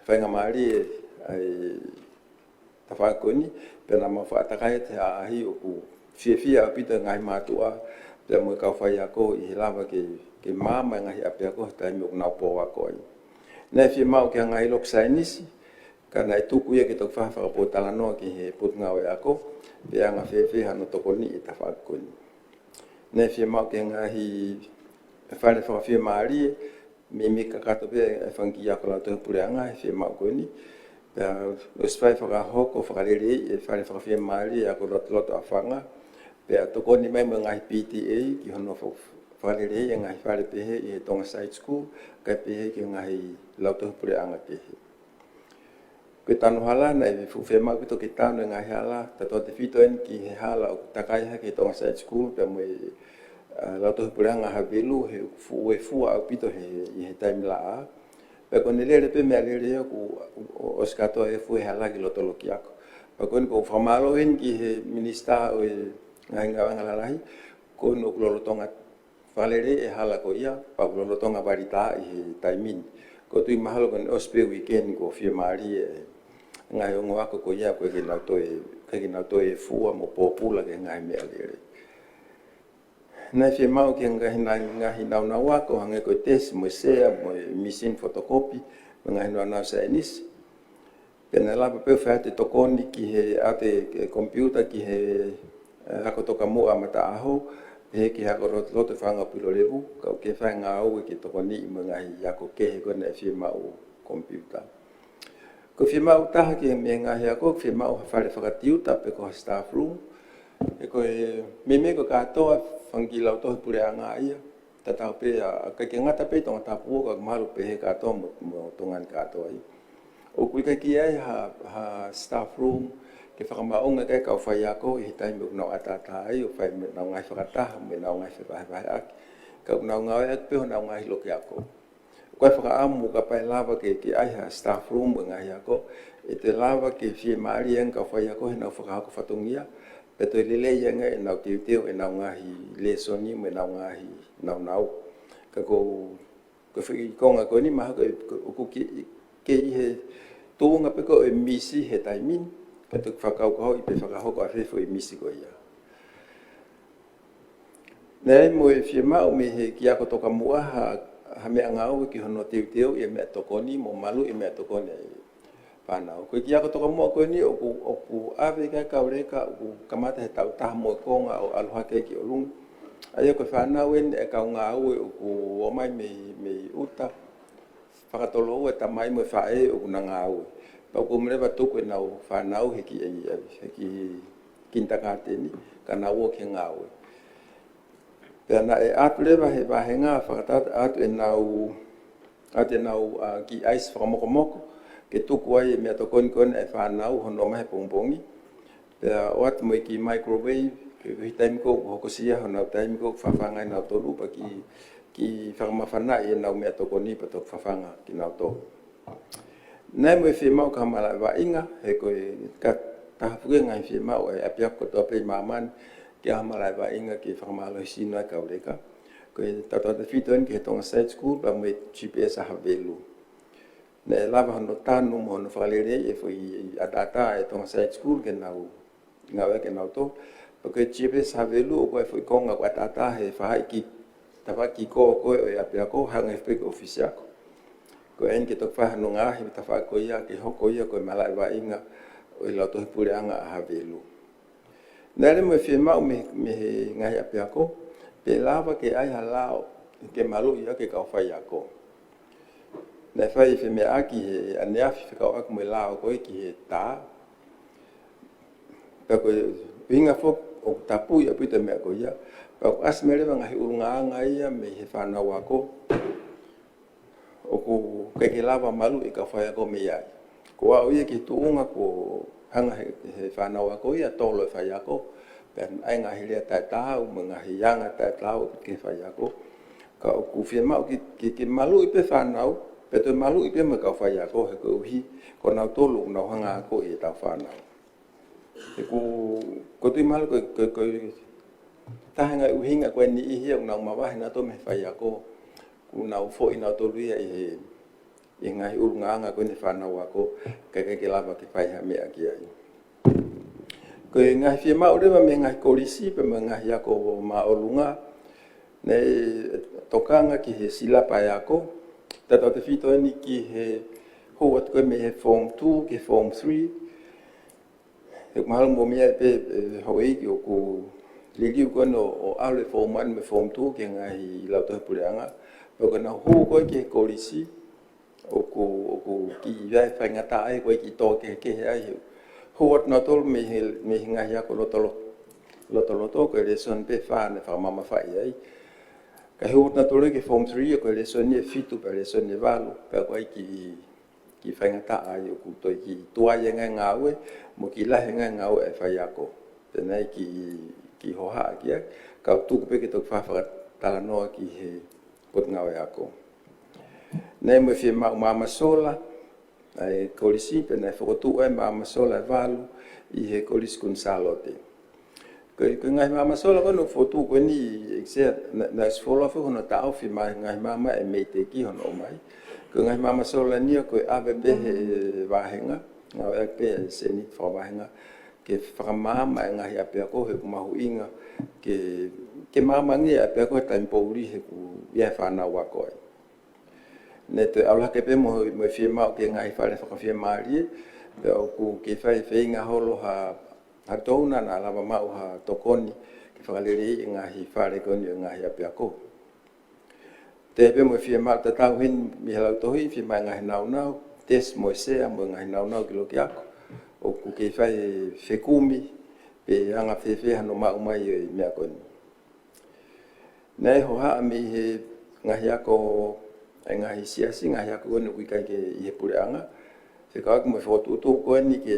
faingamālie ʻa e tafaʻaki ko eni, pea naʻa mau faʻa takai atu he ʻaʻahi ʻoku fiefia ʻaupito e ngaahi mātuʻa, pea mo e kau faiako ʻi he lava ke, ke maama e ngaahi ʻapiako he taimi ʻoku nau pō ako ai. Naʻe fiemaʻu ki he ngaahi loki saienisi, ka naʻe tuku ia ke toki fai ha fakapōtalanoa ki he Potungāue Ako, pe ʻe anga fēfē hano tokoniʻi e tafaʻaki ko eni. Naʻe fiemaʻu ki he ngaahi fale fakafiemālie, meimei kakato pē e fanga kiʻi ako Lautohi Puleʻanga he fiemaʻu ko eni. Pea ʻosi fai fakahoko fakaleleiʻi e fale fakafiemālie ʻa e ako lotoloto ʻa Fanga. Pea tokoni mai mo e ngaahi P T A ki hono fa-, fakaleleiʻi e ngaahi fale pehē ʻi he Tonga Side School, kae pehē ki he ngaahi Lautohi Puleʻanga kehe. Ko e tanu hala naʻe fuʻu fiemaʻu ʻaupito ke tanu e ngaahi hala, tautautefito eni ki he hala ʻoku takai hake he Tonga Side School, pea mo e, ʻa, Lautohi Puleʻanga Havelu, he fuʻu ʻoe fua ʻaupito he, ʻi he taimi laʻā. Pea ko ʻene lele pē meʻalele ia ʻoku, ʻo, ʻosi kātoa e fua e hala ki loto loki ako. Pea ko eni ʻoku ou fakamālō eni ki he minisitā ʻo e ngaahi ngāueʻanga lalahi, ko eni ʻoku lolotonga fakaleleiʻi e hala ko ia, pea ʻoku lolotonga vali tā ʻi he taimi ni. ʻOku ou tui mahalo ko eni ʻosi pē uike ni kuo fiemālie e ngaahi ongo ako ko ia, ʻoku ʻikai ke nau toe, ʻikai ke nau toe fua mo pōpula ki he ngaahi meʻalele. Naʻe fiemaʻu ki he ngaahi, ngaahi nāunau ako, hangē ko e tesi, mo e sea, mo e machine photocopy, mo e ngaahi nāunau saienisi. Pea naʻe lava pē ʻo fai atu e tokoni ki he ʻatu e computer ki he, ʻe, ako Tokamuʻa Mataʻaho, pehē ki he ako lot-, loto fanga pilo levu, ka ʻoku kei fai e ngāue ke tokoniʻi mo e ngaahi ako kehe ko ē naʻe fiemaʻu computer. Ko e fiemaʻu taha ki he meʻa ngaahi ako, fiemaʻu ha fale fakatiuta pe ko ha staff room. He ko e meimei ko e kātoa fanga kiʻi Lautohi Puleʻanga ia, tatau pē ʻa, ʻikai ke ngata pē ʻi Tongatapu ka mahalo pehē kātoa mo, mo Tonga ni kātoa ia. ʻOku ʻikai ke ʻi ai ha, ha staff room ke fakamaʻunga ki ai e kau faiako ʻi he taimi ʻoku nau ʻataʻatā ai ʻo fai mo ʻenau ngaahi fakataha, mo ʻenau ngaahi fevahevaheʻaki. Ka ʻoku nau ngāueʻaki pē honau ngaahi loki ako. ʻOku ʻi ai e fakaʻamu kapau ʻe lava ke, ke ʻi ai ha staff room mo e ngaahi ako, ʻe toe lava ke fiemālie ange e kau faiako heʻenau fakahoko fatongia, pea toe lelei ange ʻenau teuteu ʻenau ngaahi lēsoni mo ʻenau ngaahi nāunau. Ka ko, ko e foʻi konga ko eni mahalo ko e, ko, ʻoku kei, kei ʻi he tuʻunga pē ko ē ʻo e misi he taimi ni, ka toki fakakaukauʻi pe fakahoko ʻafē e foʻi misi ko ia. Naʻe ʻi ai mo e fiemaʻu mei he kiʻi ako Tokamuʻa ha, ha meʻangāue ki hono teuteuʻi e meʻatokoni mo maluʻi e meʻatokoni ʻa e fānau. Ko e kiʻi ako Tokamuʻa ko eni ʻoku, ʻoku ʻave ki ai e kau leka ʻoku kamata he taʻu taha mo e konga ʻo ʻalu hake ki ʻolunga. ʻA ia ko e fānau eni e kau ngāue ʻoku ō mai mei, mei ʻuta, fakatoloua e tamai mo e faʻē ʻoku na ngāue. Pea ʻoku mou leva tuku ʻenau fānau he kiʻi, he kiʻi kinitakāteni, ka nau ō ki he ngāue. Pea naʻe ʻatu leva he vāhenga fakataha atu ʻenau, ʻatu ʻenau, ʻa, kiʻi ʻaisi fakamokomoko, ke tuku ai e meʻatokoni ko eni ʻa e fānau hono ō mai he pongipongi. Pea ʻoatu mo e kiʻi microwave, he ko e taimi ko ē ʻoku hokosia honau taimi ko ē ʻoku fafanga ai kinautolu, pea kiʻi, kiʻi fakamafanaʻi ʻenau meʻatokoni pea toki fafanga kinautolu. Naʻe ʻi ai mo e fiemaʻu ki ha malaʻe vaʻinga, he ko e ka taha foki e ngaahi fiemaʻu ʻa e ʻapiako kotoa pē ʻi māmani, ki ha malaʻe vaʻinga ke fakamālohisino ai e kau leka. Ko e tautautefito eni ki he Tonga Side School, pea mo e G P S ʻa Havelu. Naʻe lava hono tanu mo hono fakaleleiʻi e foʻi ʻataʻatā ʻa e Tonga Side School ke nau ngāueʻaki ʻe nautolu. Pea ko e G P S Havelu ʻoku ʻi ai e foʻi konga ʻoku ʻataʻatā he faʻahi kiʻi tafaʻaki kiʻi kō ko ē ʻo e ʻapiako, hangē pē ko e ʻōfisi ako. Ko eni ke toki fai hano ngaahi tafaʻaki ko ia ke hoko ia ko e malaʻe vaʻinga ʻo e Lautohi Puleʻanga ʻa Havelu. Naʻe ʻi ai mo e fiemaʻu mei, mei he ngaahi ʻapiako, pe lava ke ʻi ai ha lao ke maluʻi ʻaki e kau faiako. Naʻe fai e femeʻaʻaki he ʻaneafi fekauʻaki mo e lao ko ē ki he tā. Pea ko e ʻuhinga foki ʻoku tapui ʻaupito e meʻa ko ia. Pea ʻoku ʻasi mai leva e ngaahi ʻulungaanga ia mei he fānau ako. ʻOku ʻikai ke lava maluʻi e kau faiako mei ai. Ko e aʻu ia ki he tuʻunga kuo hanga he, he fānau ako ia ʻo tolo e faiako. Pea ʻi ai e ngaahi lea taʻetaau, mo e ngaahi anga taʻetaau ki he faiako. Ka ʻoku fiemaʻu ke, ke, ke maluʻi pē fānau, pea toe maluʻi pē mo e kau faiako, he koeʻuhi ko kinautolu ʻoku nau hanga ʻo akoʻi ʻetau fānau. He ʻoku, ʻoku ou tui mahalo ko e, ko e, ko e taha e ngaahi ʻuhinga ko e niʻihi ia ʻoku nau mavahe nautolu mei he faiako, ʻoku nau foʻi nautolu ia ʻi he, ʻi he ngaahi ʻulungaanga ko eni ʻa e fānau ako, kae ʻikai ke lava ke fai ha meʻa ki ai. Ko e ngaahi fiemaʻu leva mei he ngaahi kolisi, pea mo e ngaahi ako māʻolunga, naʻe tokanga ki he silapa e ako, tautautefito eni ki he hū atu ko ē mei he Form two ki he Form three, he ʻoku mahalo mou meaʻi pē, ʻe, houʻeiki ʻoku liliu ko eni ʻo, ʻo ʻalu e Form one mo e Form two ki he ngaahi lautohi puleʻanga. Pea ko ʻenau hū ko ē ki he kolisi, ʻoku, ʻoku kiʻi ʻi ai e faingataʻa ai, ʻoku ʻi ai e kiʻi tō kehekehe ai. Hū atu nautolu mei he, mei he ngaahi ako lotolo-, lotoloto, ko e lēsoni pē fā naʻe fakamamafaʻi ai. Kae hū atu nautolu ki he Form three, ko e lēsoni ʻe fitu pea lēsoni ʻe valu, pea ʻoku ʻi ai e kiʻi kiʻi faingataʻa ai ʻoku toe kiʻi tuai e ngaahi ngāue, mo e kiʻi lahi e ngaahi ngāue ʻa e faiako. Pea naʻe kiʻi, kiʻi hohaʻa ki ai, ka ʻoku tuku pē ke toki fakatalanoa ki he Potungāue Ako. Naʻe mo e fiemaʻu maama sola ʻa e kolisi, pea naʻe fokotuʻu ai e maama sola ʻe valu ʻi he Kolisi Kuini Sālote. Ko e, ko e ngaahi maama sola ko eni ʻoku fokotuʻu ko eni, ʻEiki Sea, naʻe, naʻe ʻosi fuoloa foki hono taʻofi mai e ngaahi maama ʻe MEIDECC hono ʻomai. Ko e ngaahi maama sola ni ia ko e ʻave pē ʻe he vāhenga, ngāueʻaki pē ʻe he Seniti fakavāhenga, ke fakamaama e ngaahi ʻapiako he ʻoku mahuʻinga ke, ke maamangia e ʻapiako he taimi poʻuli he ʻoku ʻi ai e fānau ako ai. Naʻe toe ʻalu hake pē mo, mo e fiemaʻu ki he ngaahi fale fakafiemālie, pea ʻoku kei fai e feinga holo ha, ha touna naʻa lava maʻu ha tokoni ke fakaleleiʻi e ngaahi fale ko eni ʻo e ngaahi ʻapiako. Toe pē mo e fiemaʻu tatau heni mei he lautohi, fiemaʻu e ngaahi nāunau, tesi mo e sea mo e ngaahi nāunau ki loki ako, ʻoku kei fai e fekumi, pe anga fēfē hano maʻu mai e meʻa ko eni. Naʻe hohaʻa mei he ngaahi ako, e ngaahi siasi, ngaahi ako ko eni ʻoku ʻikai ke ʻi he puleʻanga. Fekauʻaki mo e fokotuʻutuʻu ko eni ke,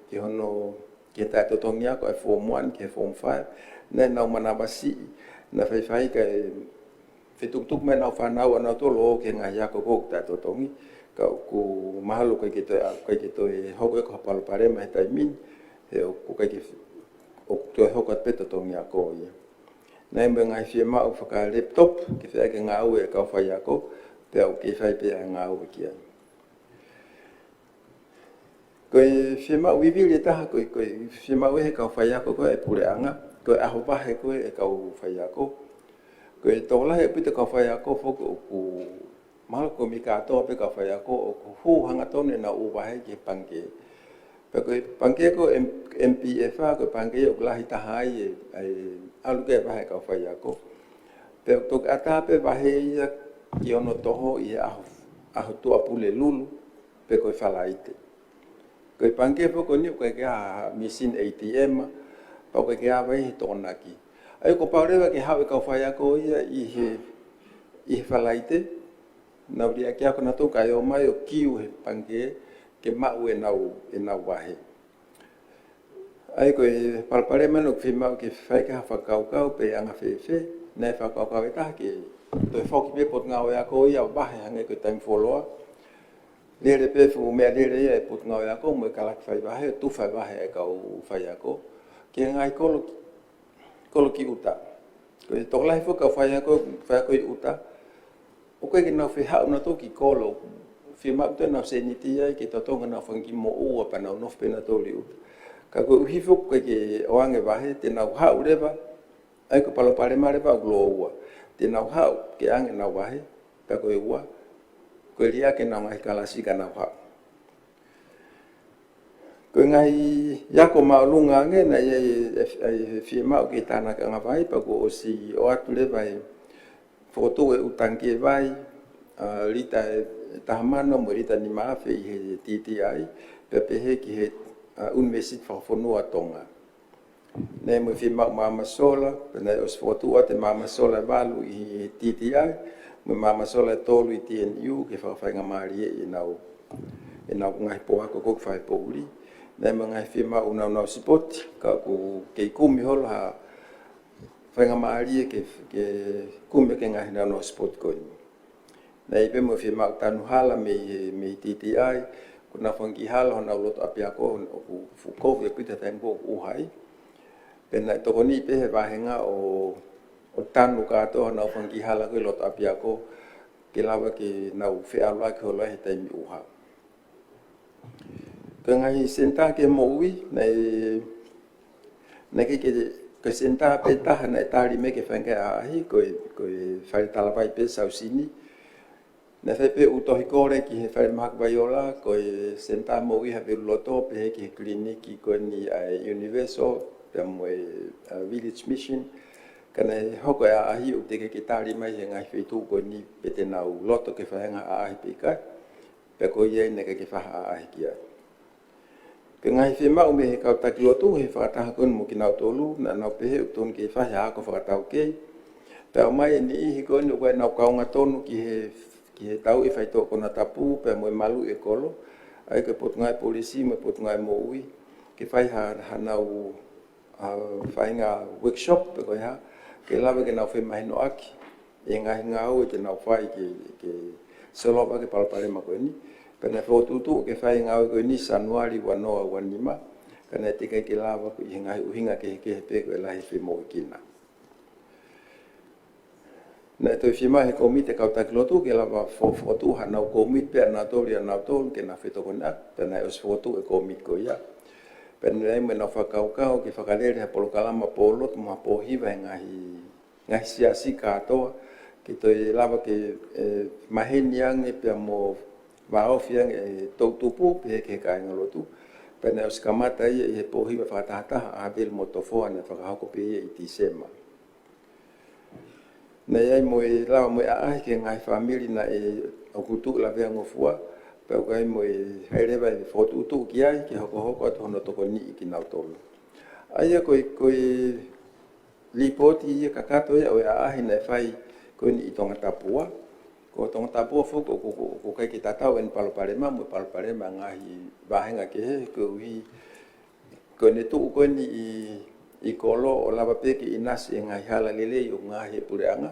ke hono, ke taʻetotongi ako e Form one ki he Form five. Naʻa nau manavasiʻi, naʻa faifai kae fetukutuku mai ʻenau fānau ʻanautolu ki he ngaahi ako ko ē ʻoku taʻetotongi. Ka ʻoku mahalo ʻikai ke toe, ʻikai ke toe hoko ia ko ha palopalema he taimi ni, he ʻoku ʻikai ke, ʻoku toe hoko atu pē totongi ako ia. Naʻe mo e ngaahi fiemaʻu faka-laptop, ke fai ʻaki e ngāue e kau faiako, pea ʻoku kei fai pē ʻa e ngāue ki ai. Ko e fiemaʻu vivili ʻe taha, ko e, ko e fiemaʻu ʻe he kau faiako ko ē ʻa e puleʻanga, ko e ʻaho vahe ko ē ʻa e kau faiako. Ko e tokolahi ʻaupito e kau faiako foki ʻoku mahalo ko e mei kātoa pē kau faiako ʻoku hū hangatonu ʻenau ʻū vahe ki he pangikē. Pea ko e pangikē ko e M-, M P F, ko e pangikē ʻoku lahi taha ai e, e ʻalu ki ai e vahe ʻa e kau faiako. Pea ʻoku toki ʻatā pē vahe ia ki onotoho ʻi he ʻaho, ʻaho Tuʻapulelulu, pe ko e Falaite. Ko e pangikē foki ko eni ʻoku ʻikai ke ʻi ai ha mīsini A T M, pea ʻoku ʻikai ke ʻi ai ha vahe he Tokonaki. ʻA ia kuo pau leva ke haʻu e kau faiako ia ʻi he, ʻi he Falaite, nau liʻaki ako nautolu kae ō mai ʻo kiu he pangikē ke maʻu ʻenau, ʻenau vahe. ʻA ia ko e palopalema ʻoku fiemaʻu ke fai ki ai ha fakakaukau pe anga fēfē, naʻe fakakaukau ʻe taha ke toe foki pē Potungāue Ako ia ʻo vahe hangē ko e taimi fuoloa. Lele pē fuʻu meʻalele ia ʻa e Potungāue Ako mo e kalake fai vahe, tufa e vahe ʻa e kau faiako ki he ngaahi kolo, kolo ki ʻuta. Ko e tokolahi foki e kau faiako, faiako ʻi ʻuta, ʻoku ʻikai ke nau fie haʻu nautolu ki kolo, fiemaʻu pē ʻenau sēniti ia ke totongi ʻenau fanga kiʻi moʻua pea nau nofo pē nautolu ʻi ʻuta. Ka koeʻuhi foki ʻoku ʻikai ke ʻoange vahe, te nau haʻu leva, ʻa ia ko e palopalema leva ʻoku lōua. Te nau haʻu ke ʻoange ʻenau vahe, ka ko e ua, ko e liʻaki ʻenau ngaahi kalasi ka nau haʻu. Ko e ngaahi ako māʻolunga ange naʻe ʻi ai e, e, e fiemaʻu ke tānaki angavai, pea kuo ʻosi ʻoatu leva e fokotuʻu e ʻū tangikē vai, ʻa, lita ʻe taha mano mo e lita nima afe ʻi he T T I, pea pehē ki he, ʻa, ʻUnivēsiti Fakafonua ʻo Tonga. Naʻe mo e fiemaʻu maama sola, pea naʻe ʻosi fokotuʻu atu e maama sola ʻe valu ʻi he T T I, mo e maama sola ʻe tolu ʻi he T N U, ke fakafeingamālieʻi ʻenau, ʻenau ngaahi pō ako ko ē ʻoku fai he poʻuli. Naʻe mo e ngaahi fiemaʻu nāunau sipoti, ka ʻoku kei kumi holo ha feingamālie ke, ke kumi ki he ngaahi nāunau sipoti ko eni. Naʻe ʻi ai pē mo e fiemaʻu tanu hala mei, mei T T I, ko ʻenau fanga kiʻi hala honau loto ʻapiako, ʻoku fuʻu kovi ʻaupito he taimi ko ē ʻoku ʻuha ai. Pea naʻe tokoni pē he vāhenga ʻo, ʻo tanu kātoa honau fanga kiʻi hala ko ē loto ʻapiako, ke lava ke nau feʻaluʻaki holo ai he taimi ʻuha. Ko e ngaahi senitā ki he moʻui, naʻe, naʻe ʻikai ke, ko e senitā pē taha naʻe tali mai ke fai e ngaahi ʻaʻahi, ko e, ko e fale talavai pē Sausini. Naʻe fai pē ʻū tohi kole ki he Falemahaki Vaiola, ko e senitā moʻui Haveluloto, pehē ki he kiliniki ko eni ʻa e Universal, pea mo e, ʻa, Village Mission. Ka naʻe hoko e ʻaʻahi ʻoku teʻeki ke tali mai he ngaahi feituʻu ko eni pe te nau loto ke fai e ngaahi ʻaʻahi pe ʻikai. Pea ko ia ai naʻe ʻikai ke fai ha ʻaʻahi ki ai. Ko e ngaahi fiemaʻu mei he kau taki lotu he fakataha ko eni mo kinautolu, naʻa nau pehē ʻoku totonu ke fai ha ako fakataukei. Pea ʻomai e niʻihi ko eni ʻoku ʻi ai ʻenau kaunga tonu ki he, ki he tauʻi e faitoʻo konatapu, pea mo e maluʻi e kolo. ʻA ia ko e Potungāue Polisi mo e Potungāue Moʻui, ke fai ha, hanau, ʻa, faʻahinga workshop pe ko e hā, ke lava ke nau femahinoʻaki e ngaahi ngāue te nau fai ke, ke solova ʻaki e palopalema ko eni. Pea naʻe fokotuʻutuʻu ke fai e ngāue ko eni Sānuali ua noa ua nima, ka naʻe teʻeki ai ke lava ko e ʻi he ngaahi ʻuhinga kehekehe pe ko e lahi femoʻuekina. Naʻe toe fiemaʻu he kōmiti e kau taki lotu ke lava fo-, fokotuʻu hanau kōmiti pē ʻanautolu ʻanautolu ke nau fetokoniʻaki, pea naʻe ʻosi fokotuʻu e kōmiti ko ia. Pea naʻe ʻi ai mo ʻenau fakakaukau ke fakalele ha polokalama pō lotu mo ha pō hiva he ngaahi ngaahi siasi kātoa, ke toe lava ke, ʻe, maheni ange pea mo vāofi ange e toʻutupu pehē ki he kāingalotu. Pea naʻe ʻosi kamata ia ʻi he pō hiva fakatahataha ʻa Havelu mo Tofoa naʻe fakahoko pē ia ʻi Tīsema. Naʻe ʻi ai mo e lava mo e ʻaʻahi ki he ngaahi fāmili naʻe ʻoku tuʻu lavea ngofua, pea ʻoku ʻi ai mo e haʻele leva e fokotuʻutuʻu ki ai, ke hokohoko atu hono tokoniʻi kinautolu. ʻA ia ko e, ko e lipooti ia kakato ia ʻo e ʻaʻahi naʻe fai ko eni ʻi Tongatapu ua. Ko Tongatapu ua foki ʻoku, ʻoku, ʻoku ʻikai ke tatau ʻene palopalema mo e palopalema ngaahi vāhenga kehe, koeʻuhi ko ʻene tuʻu ko eni ʻi, ʻi kolo ʻo lava pē ke ʻinasi e ngaahi hala lelei ʻo e ngaahi puleʻanga,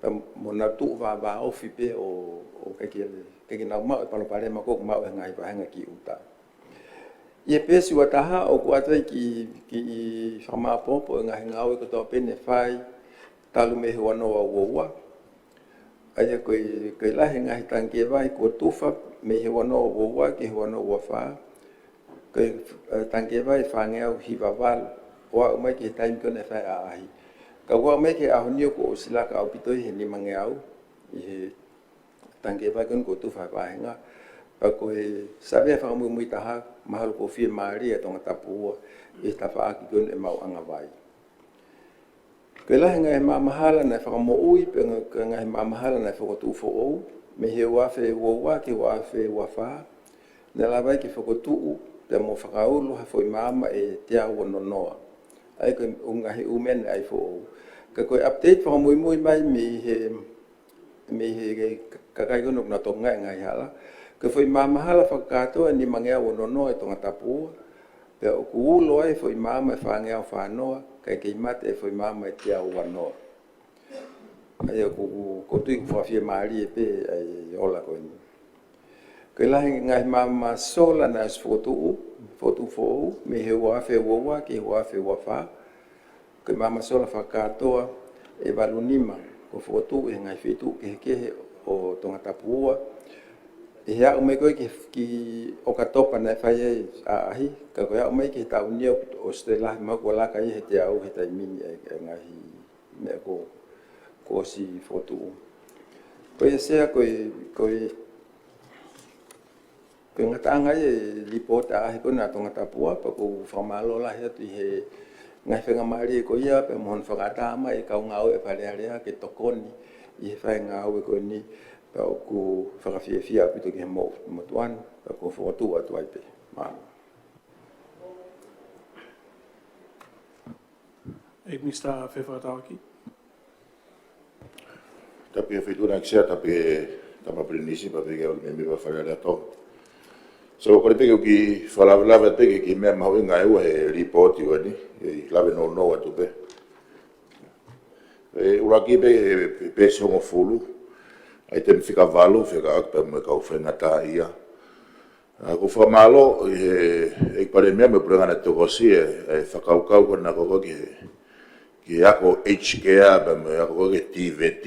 pea mo nau tuʻu vā, vāofi pē ʻo, ʻo ʻikai ke, ʻikai ke nau maʻu e palopalema ko ē ʻoku maʻu e ngaahi vāhenga ki ʻuta. ʻI he peesi ua taha ʻoku ʻoatu ai e kiʻi, kiʻi fakamāopoopo e ngaahi ngāue kotoa pē ne fai talu mei he ua noa ua ua. ʻA ia ko e, ko e lahi e ngaahi tangikē vai kuo tufa mei he ua noa ua ua ki he ua noa ua fā. Ko e, ʻe, tangikē vai fāngeau hiva valu ʻo aʻu mai ki he taimi ko ē naʻe fai e ʻaʻahi. Ka ʻoku aʻu mai ki he ʻaho ni ʻoku ʻosi laka ʻaupito ʻi he nimangeau ʻi he tangikē vai ko eni kuo tufa he vāhenga. Pea ko e savea fakamuimui taha, mahalo kuo fiemālie ʻa Tongatapu ua ʻi he tafaʻaki ko eni e maʻuʻanga vai. Ko e lahi e ngaahi maʻamahala naʻe fakamoʻui, pea ko e ngaahi maʻamahala naʻe fokotuʻu foʻou, mei he ua afe ua ua ki he ua afe ua fā, naʻe lava ai ke fokotuʻu pea mo fakaulu ha foʻi maama ʻe teau ono noa. ʻA ia ko e ngaahi ʻū meʻa naʻe ʻi ai foʻou. Ka ko e update fakamuimui mai mei he mei he kakai ko eni ʻoku nau tokangaʻi e ngaahi hala. Ko e foʻi maʻamahala fakakātoa ʻe nimangeau ono noa ʻi Tongatapu ua, pea ʻoku ulo ai e foʻi maama ʻe fāngeau fā noa, kae kei mate e foʻi maama ʻe teau ua noa. ʻA ia ʻoku, ʻoku, ʻoku ou tui ʻoku fakafiemālie pē ʻa e ola ko eni. Ko e lahi e ngaahi maama sola naʻe ʻosi fokotuʻu, fokotuʻu foʻou, mei he ua afe ua ua ki he ua afe ua fā, ko e maama sola fakakātoa ʻe valu nima kuo fokotuʻu ʻi he ngaahi feituʻu kehekehe ʻo Tongatapu ua. ʻI he aʻu mai ko ē ki, ki ʻOkatopa naʻe fai ai e ʻaʻahi, ka ko e aʻu mai ki he taʻu ni ʻoku ʻosi toe lahi mahalo kuo laka ia he teau he taimi ni e, e ngaahi meʻa kuo, kuo ʻosi fokotuʻu. Ko ia Sea, ko e, ko e, ko e ngataʻanga ia e lipooti ʻaʻahi ko ena ʻa Tongatapu ua, pea ʻoku ou fakamālō lahi atu ʻi he ngaahi faingamālie ko ia, pea mo hono fakaʻatā mai e kau ngāue ʻa e Fale Alea ke tokoni ʻi he fai e ngāue ko eni, pea ʻoku fakafiefia ʻaupito ki he mo-, motuʻa ni, pea ʻoku ou fokotuʻu atu ai pē. Mālō. ʻEiki Minisitā Fefakatauʻaki. Tapu ki he Feituʻu na ʻEiki Sea, tapu ki he Tama Pilinisi, pea pehē ki he ʻEiki Mēmipa Fale Alea Tonga. So, kole pē ke u kiʻi fakalavelave pē ki he kiʻi meʻa mahuʻinga ʻe ua he lipooti ko eni, ʻi he lave nounou atu pē. ʻE, ʻuluaki pē, ʻe, peesi hongofulu, ʻaitemi fika valu, fekauʻaki pea mo e kau faingataʻaʻia. ʻOku ou fakamālō ʻi he ʻEiki Palēmia mo e Puleʻanga naʻe tokosi e, e fakakaukau ko ena ko ē ki he, ki he ako aged care pea mo e ako ko ē ki he TVET.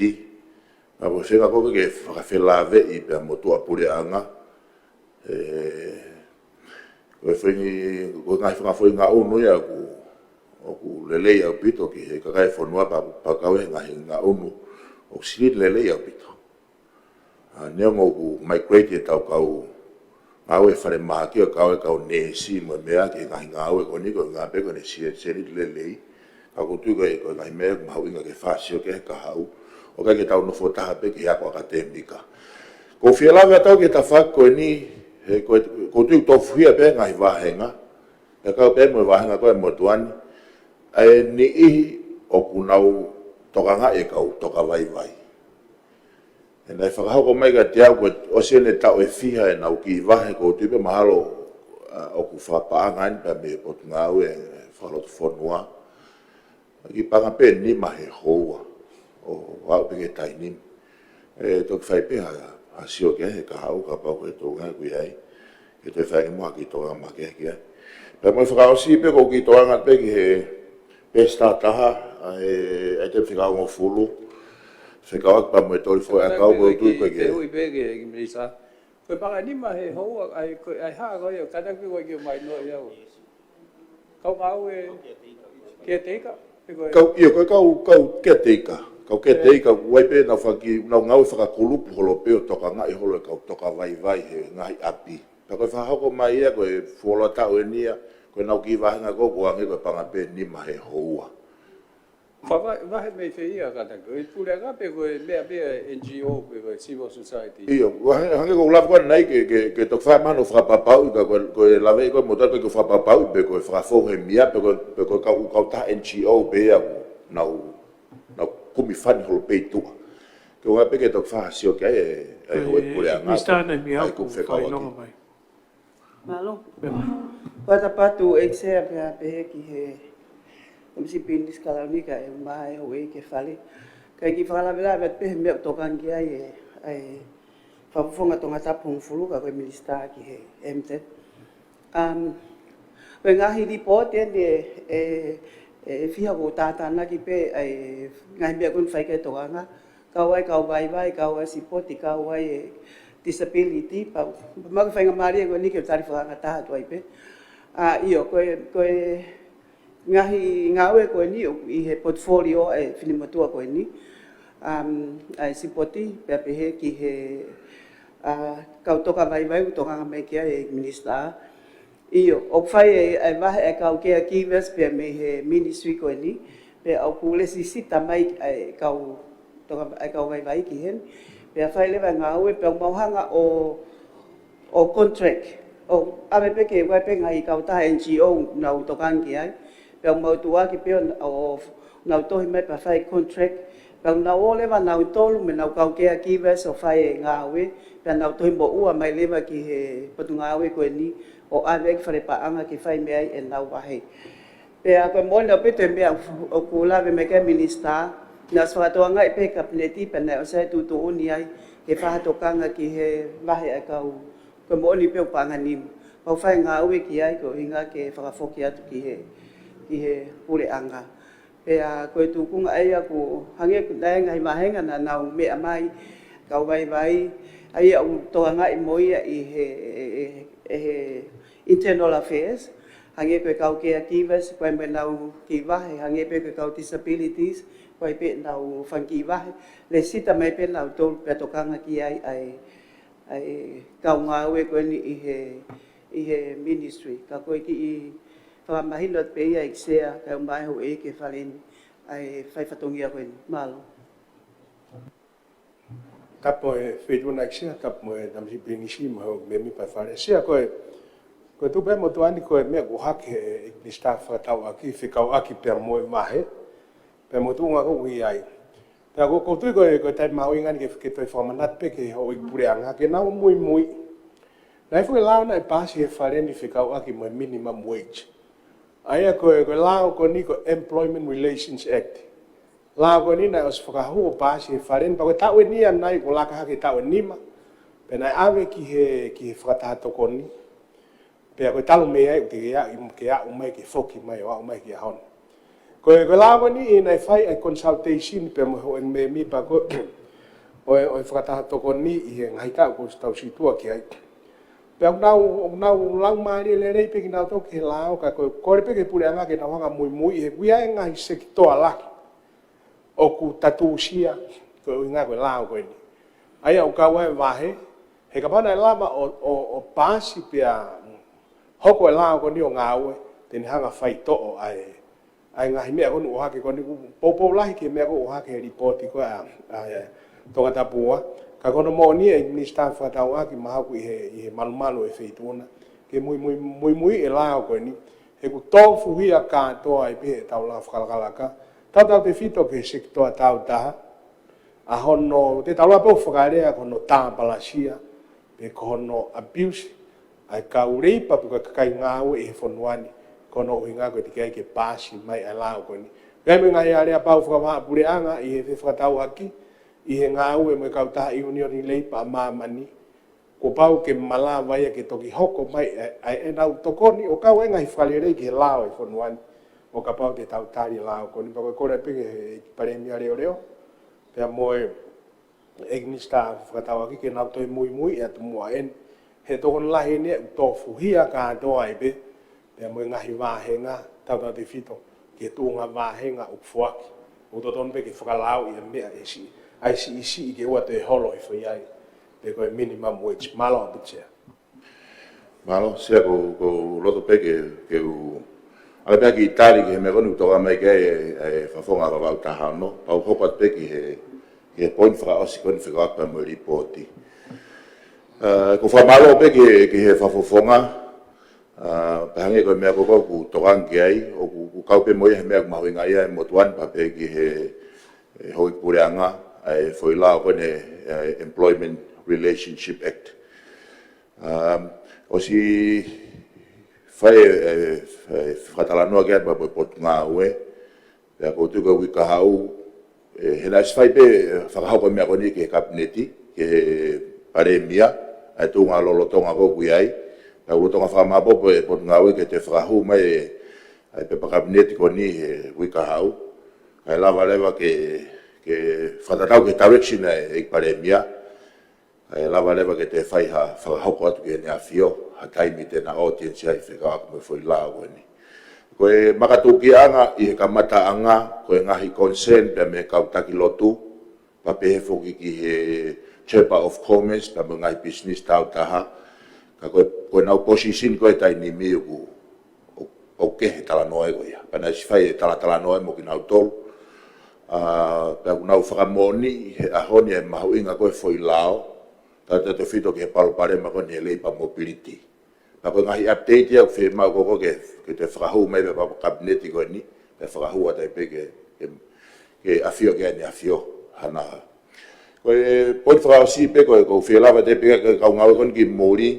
Pea ko e feinga ko ē ke fakafelāveʻi pea mo tuʻapuleʻanga. ʻE, ko e foʻi, ko e ngaahi fanga foʻi ngaʻunu ia ʻoku, ʻoku lelei ʻaupito ki he kakai e fonua pea, pea kau he ngaahi ngaʻunu ʻoku silini lelei ʻaupito. ʻA, neongo ʻoku migrate ʻetau kau ngāue falemahaki ʻo kau e kau neesi mo e meʻa ki he ngaahi ngāue ko eni ko e ngaahi pē ko eni si-, silini lelei. Ka ʻoku ou tui ko e, ko e ngaahi meʻa ʻoku mahuʻinga ke fai ha sio ki ai he kahaʻu. ʻOku ʻikai ke tau nofo taha pē ki he ako ʻakatēmika. ʻOku ou fie lave atu au ki he tafaʻaki ko eni, he ko e, ʻoku ou tui ʻoku tofuhia pē ngaahi vāhenga, ʻe kau pē mo e vāhenga ko ē motuʻa ni, ʻa e niʻihi ʻoku nau tokangaʻi e kau tokavaivai. ʻE naʻe fakahoko mai kiate au ko e ʻosi eni e taʻu ʻe fiha ʻenau kiʻi vahe, ʻoku ou tui pē mahalo, ʻa, ʻoku fakapaʻanga eni pea mei he Potungāue Fakalotofonua. Kiʻi paʻanga pē ʻe nima he houa ʻo aʻu pē ki he taimi ni. ʻE toki fai pē ha, ha sio ki ai he kahaʻu kapau ko e tokanga ʻoku ʻi ai. Ke toe fai ange mo ha kiʻi tokanga makehe ki ai. Pea mo e fakaʻosi pē ʻoku ou kiʻi tokanga pē ki he pēseti taha, ʻa e, ʻa e ʻitemiti fika hongofulu. Fekauʻaki pea mo e toli foʻi ʻakau ʻoku ou tui ko ē ke. Ke ui pē ki he, ki he Minisitā. Ko e paʻanga ʻe nima he houa, ʻa e ko, ʻa e hā ko ia, kātaki ko ē ke mai noa ia. Kau ngāue caretaker, pe ko e. Kau, ʻio, ko e kau, kau caretaker. Kau caretaker, ʻoku ʻi ai pē ʻenau faki, ʻenau ngāue fakakulupu holo pē ʻo tokangaʻi holo e kau tokavaivai he ngaahi ʻapi. Pea ko e fakahoko mai ia, ko e fuoloa taʻu eni ia, ko ʻenau kiʻi vāhenga ko ē, ʻoku hangē ko e paʻanga pē ʻe nima he houa. Fa-, va-, vahe mei fē ia kātaki? Ko e puleʻanga pe ko e meʻa pē ʻa e NGO pe ko e civil society? ʻIo, vahe, hangē ko e lave ko ē ʻanenai ke, ke, ke toki fai mahalo fakapapauʻi ka ko e, ko e lave ko ē mo tau ke fakapapauʻi pe ko e fakafou he meʻa pe ko e, pe ko e kau, kautaha NGO pē ia ʻoku nau, nau kumi fani holo pē ʻi tuʻa. Ke ʻoua pē ke toki fai ha sio ki ai e, e, ʻe he houʻeiki puleʻanga. Minisitā Nāʻimiau, ʻa ia ʻoku ou fekauʻaki. Fainonga mai. Mālō. Pea mai. Ko e tapatu ʻEiki Sea pea pehē ki he Komisini Pilinisi Kalauni kae ʻumaʻā e houʻeiki Fale. Kae kiʻi fakalavelave atu pē he meʻa ʻoku tokanga ki ai e, e Fakafofonga Tongatapu hongofulu ka ko e Minisitā ki he MTET. Um, ko e ngaahi lipooti eni ʻe, ʻe, ʻe fiha ʻoku ou tātānaki pē e ngaahi meʻa ʻoku fai ki ai e tokanga. Kau ai kau vaivai, kau ai sipoti, kau ai e disability, pea, pea mo e faingamālie ko eni ke tali fakangataha atu ai pē. ʻA, ʻio, ko e, ko e ngaahi ngāue ko eni ʻoku ʻi he portfolio e finemotuʻa ko eni. Um, ʻa e sipoti, pea pehē ki he, ʻa, kau tokavaivai ʻoku tokanga mai ki ai e Minisitā. ʻIo, ʻoku fai e, e vahe e kau caregivers pea mei he ministry ko eni, pea ʻoku lēsisita mai e kau, toka, e kau vaivai ki heni. Pea fai leva e ngāue, pea mau hanga ʻo, ʻo contract, ʻo ʻave pē ke ʻoua pē ngaahi kautaha NGO nau tokanga ki ai. Pea mau tuʻuaki pē ʻo, ʻo nau tohi mai pea fai contract, pea nau ō leva nautolu mo e kau caregivers ʻo fai e ngāue, pea nau tohi moʻua mai leva ki he potungāue ko eni, ʻo ʻave ki fale paʻanga ke fai mei ai ʻenau vahe. Pea ko e moʻoni ʻaupito e meʻa ʻoku lave mai ki ai e Minisitā, naʻe ʻosi fakatokangaʻi pē ʻe he Kapineti, pea naʻe ʻosi ʻi ai e tuʻutuʻuni ai, ke fai ha tokanga ki he vahe ʻa e kau, ko e moʻoni pē ʻoku paʻanga ʻe nima. Pea ʻoku fai e ngāue ki ai, ko e ʻuhinga ke fakafoki atu ki he, ki he puleʻanga. Pea ko e tuʻunga ʻa ia ʻoku hangē ko e ngaahi vāhenga naʻa nau meʻa mai, kau vaivai, ʻa ia ʻoku tokangaʻi mo ia ʻi he, ʻe, ʻe, ʻe he Internal Affairs, hangē ko e kau caregivers, ko e meʻa nau kiʻi vahe, hangē pē ko e kau disabilities, ko e pē nau fanga kiʻi vahe, lēsisita mai pē nautolu pea tokanga ki ai ʻa e, ʻa e kau ngāue ko eni ʻi he, ʻi he ministry. Ka ko e kiʻi fakamahino atu pē ia ʻEiki Sea, kae ʻumaʻā e houʻeiki Fale ni, ʻa e fai fatongia ko eni. Mālō. Tapu mo e Feituʻuna ʻEiki Sea, tapu mo e Komisini Pilinisi mo e houʻeiki mēmipa Fale. Sea ko e, ko e tuʻu pē motuʻa ni ko e meʻa ʻoku ʻohake ʻe he Minisitā fakatauʻaki, fekauʻaki pea mo e vahe, pea mo e tuʻunga ʻoku ʻi ai. Pea ʻoku, ʻoku ou tui ko e, ko e taimi mahuʻinga eni ke, ke toe fakamanatu pē ki he houʻeiki puleʻanga ke nau muimui. Naʻe ʻi ai e foʻi lao naʻe paasi ʻe he Fale ni fekauʻaki mo e minimum wage. ʻA ia ko e, ko e lao ko eni ko e Employment Relations Act. Lao ko eni naʻe ʻosi fakahū ʻo paasi ʻe he Fale ni, pea ko e taʻu eni ʻanenai kuo laka hake taʻu ʻe nima. Pea naʻe ʻave ki he, ki he fakataha tokoni. Pea ko e talu mei ai, ʻoku teʻeki ke aʻu, ke aʻu mai, ke foki mai, ʻo aʻu mai ki he ʻaho ni. Ko e, ko e lao ko eni naʻe fai ai consultation pea mo e houʻeiki mēmipa ko ē ʻo e, ʻo e fakataha tokoni ʻi he ngaahi taʻu kuo tau situʻa ki ai. Pea ʻoku nau, ʻoku nau laumālie lelei pē kinautolu ki he lao, ka ko e kole pē ki he puleʻanga ke nau hanga ʻo muimui, he ʻoku ʻi ai e ngaahi sekitoa lahi ʻoku tatūsia ko e ʻuhinga ko e lao ko eni. ʻA ia ʻoku kau ai e vahe, he kapau naʻe lava ʻo, ʻo, ʻo paasi pea hoko e lao ko eni ʻo ngāue, te ne hanga ʻo faitoʻo ʻa e, ʻa e ngaahi meʻa ko eni ʻohake ko eni, ʻoku poupou lahi ki he meʻa ko ē ʻohake he lipooti ko ē ʻa, ʻa, ʻa Tongatapu ua. Ka ko hono moʻoni ʻEiki Minisitā Fakatauʻaki, mahalo ʻoku ʻi he, ʻi he malumalu ʻo e Feituʻu na ke muimui, muimui e lao ko eni, he ʻoku tofuhia kātoa ai pē ʻetau lao fakalakalaka, tautautefito ki he sekitoa taautaha, ʻa hono, te tau lava pē ʻo fakalea ko hono tāpalasia, pe ko hono abuse ʻa e kau leipa pe ko e kakai ngāue ʻi he fonua ni, ko hono ʻuhinga ko e teʻeki ai ke paasi mai ʻa e lao ko eni. Pea mo e ngaahi aleapau fakavahaʻapuleʻanga ʻi he fefakatauʻaki, ʻi he ngāue mo e kautaha ʻiunioni leipa ʻa māmani, kuo pau ke malava ia ke toki hoko mai ʻa e, ʻa e, ʻenau tokoni ʻo kau ai e ngaahi fakalelei ki he lao ʻi he fonua ni, ʻo kapau te tau tali e lao ko eni. Pea ko e kole pē ki he ʻEiki Palēmia Leoleo, pea mo e ʻEiki Minisitā Fakatauʻaki ke nau toe muimui atu muʻa eni, he tokoni lahi eni ʻoku tofuhia kātoa ai pē, pea mo e ngaahi vāhenga, tautautefito ki he tuʻunga vāhenga ʻoku foaki. ʻOku totonu pē ke fakalauʻi e meʻa ʻe siʻi, ʻa e siʻisiʻi ke ʻoua toe holo hifo ai, pe ko e minimum wage. Mālō ʻaupito Sea. Mālō Sea, ko, ko u loto pē ke, ke u ʻalu pē ki he tali ki he meʻa ko eni ʻoku tokanga mai ki ai e, e Fakafofonga Vavaʻu taha ono, pea u hoko atu pē ki he, ki he poini fakaʻosi ko eni fekauʻaki pea mo e lipooti. Ā, ko e fakamālō pē ki he, ki he Fakafofonga, ā, pea hangē ko e meʻa ko ē ʻoku tokanga ki ai, ʻoku, ʻoku kau pē mo ia he meʻa ʻoku mahuʻinga ia ʻi he motuʻa ni pea pehē ki he, e, houʻeiki puleʻanga, ʻa e foʻi lao ko eni, e, Employment Relationship Act. Um, ʻosi fai e, e, e fakatalanoa ki ai pea mo e Potungāue, pea ʻoku ou tui ko e uike kahaʻu, e, he naʻe ʻosi fai pē, e, fakahoko e meʻa ko eni ki he Kapineti, ki he Palēmia, ʻa e tuʻunga lolotonga ko ē ʻoku ʻi ai, pea ʻoku lolotonga fakamāopoopo e Potungāue ke toe fakahū mai e, ʻa e pepa Kapineti ko eni he uike kahaʻu, kae lava leva ke, ke fakatatau ki he direction ʻa e, ʻEiki Palēmia, kae lava leva ke toe fai ha fakahoko atu ki Heʻene ʻAfio, ha taimi te na audience ai fekauʻaki mo e foʻi lao ko eni. Ko e makatuʻunga ʻi he kamataʻanga, ko e ngaahi concern pea mei he kau taki lotu, pea pehē foki ki he Chamber of Commerce, pea mo e ngaahi business taautaha, ka ko e, ko ʻenau position ko ē he taimi ni ʻoku ʻo, ʻoku kehe e talanoa ko ia. Pea naʻe ʻosi fai e talatalanoa mo kinautolu. Ā, pea ʻoku nau fakamoʻoniʻi he ʻaho ni e mahuʻinga ko ē e foʻi lao, tautautefito ki he palopalema ko eni he labour mobility. Pea ko e ngaahi update ia ʻoku fiemaʻu ko ē ke, ke toe fakahū mai pē ʻe he Kapineti ko eni, pea fakahū atu ai pē ki he, ki he ʻAfio, ki Heʻene ʻAfio, hana. Ko e poini fakaʻosi pē ko ē, ʻoku ou fie lave atu pē ki he kau ngāue ko eni ki muli,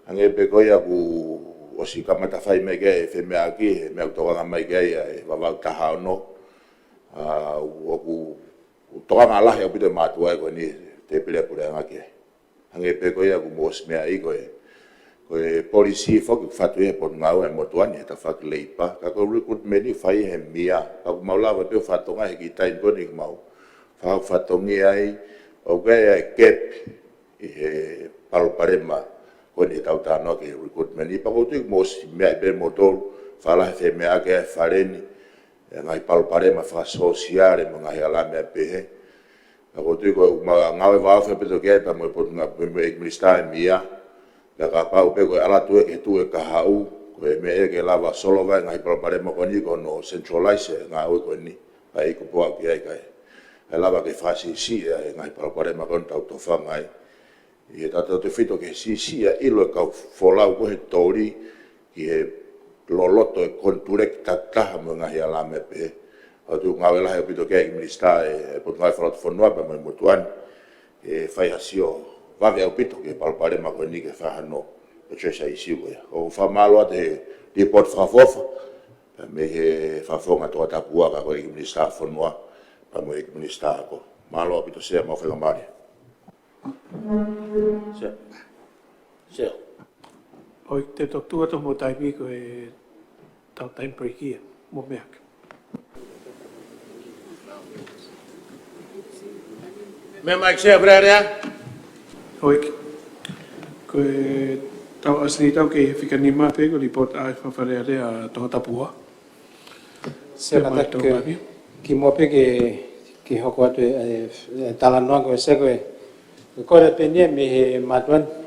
hangē pē ko ia kuo ʻosi kamata fai mai ki ai e femeʻaʻaki, he meʻa ʻoku tokanga mai ki ai ʻa e Vavaʻu taha ono, ā, ʻoku, ʻoku tokanga lahi ʻaupito e mātuʻa ko eni he tēpile puleʻanga ki ai. Hangē pē ko ia kuo mou ʻosi meaʻi ko e, ko e policy foki ʻoku fatu ʻi he Potungāue ʻa e motuʻa ni he tafaʻaki leipa, ka ko e recruitment ʻoku fai he M I A, pea ʻoku mau lava pē ʻo fatongia he kiʻi taimi ko eni ʻoku mau fa-, fatongia ai, ʻoku ʻi ai e gap ʻi he palopalema ko eni ʻetau talanoa ki he recruitment. Pea ʻoku ou tui kuo mou ʻosi meaʻi pē moutolu, fakalahi e femeʻaʻaki ʻa e fale ni, e ngaahi palopalema fakasōsiale mo e ngaahi hala meʻa pehē. Pea ʻoku ou tui ko ʻemau ngāue vave ʻaupito ki ai pea mo e Potungāue pea mo e ʻEiki Minisitā ʻa e M I A. Pea kapau pē ko e ʻalu atu ia ki he tuʻu ʻe kahaʻu, ko e meʻa ia ke lava ʻo solova e ngaahi palopalema ko eni ko hono centralize e ngāue ko eni, pea ʻe iku pē au ki ai kae, kae lava ke fakasiʻisiʻi e ngaahi palopalema ko eni ʻoku tau tofanga ai. ʻI he tautautefito ki he siʻisiʻi ʻa e ʻilo ʻa e kau folau ko ē he toli ki he loloto e konitulekiti takitaha mo e ngaahi hala meʻa pehē. ʻOku ou tui ʻoku ngāue lahi ʻaupito ki ai e Minisitā ʻo e Potungāue Fakalotofonua pea mo e motuʻa ni, ʻe fai ha sio vave ʻaupito ki he palopalema ko eni ke fai hano address ʻa e issue ko ia. ʻOku ou fakamālō atu he report fakaʻofoʻofa, pea mei he Fakafofonga Tongatapu ua, ka ko e ʻEiki Minisitā Fonua, pea mo e ʻEiki Minisitā Ako. Mālō ʻaupito Sea, mau faingamālie. Sea. Sea. ʻOi, te u toki tuʻu atu mo taimi ko e tau time break ia, mo meʻa. Meʻa mai Sea Fale Alea. ʻOi, ko e tau ʻasi ni tau ki he fika nima pē ko e report ʻa e Fale Alea ʻa Tongatapu ua. Sea, kātaki ke kimuʻa pē ke, ke hoko atu e, e, e talanoa ko e Sea ko e, ko e kole pē eni ia mei he mātuʻa ni.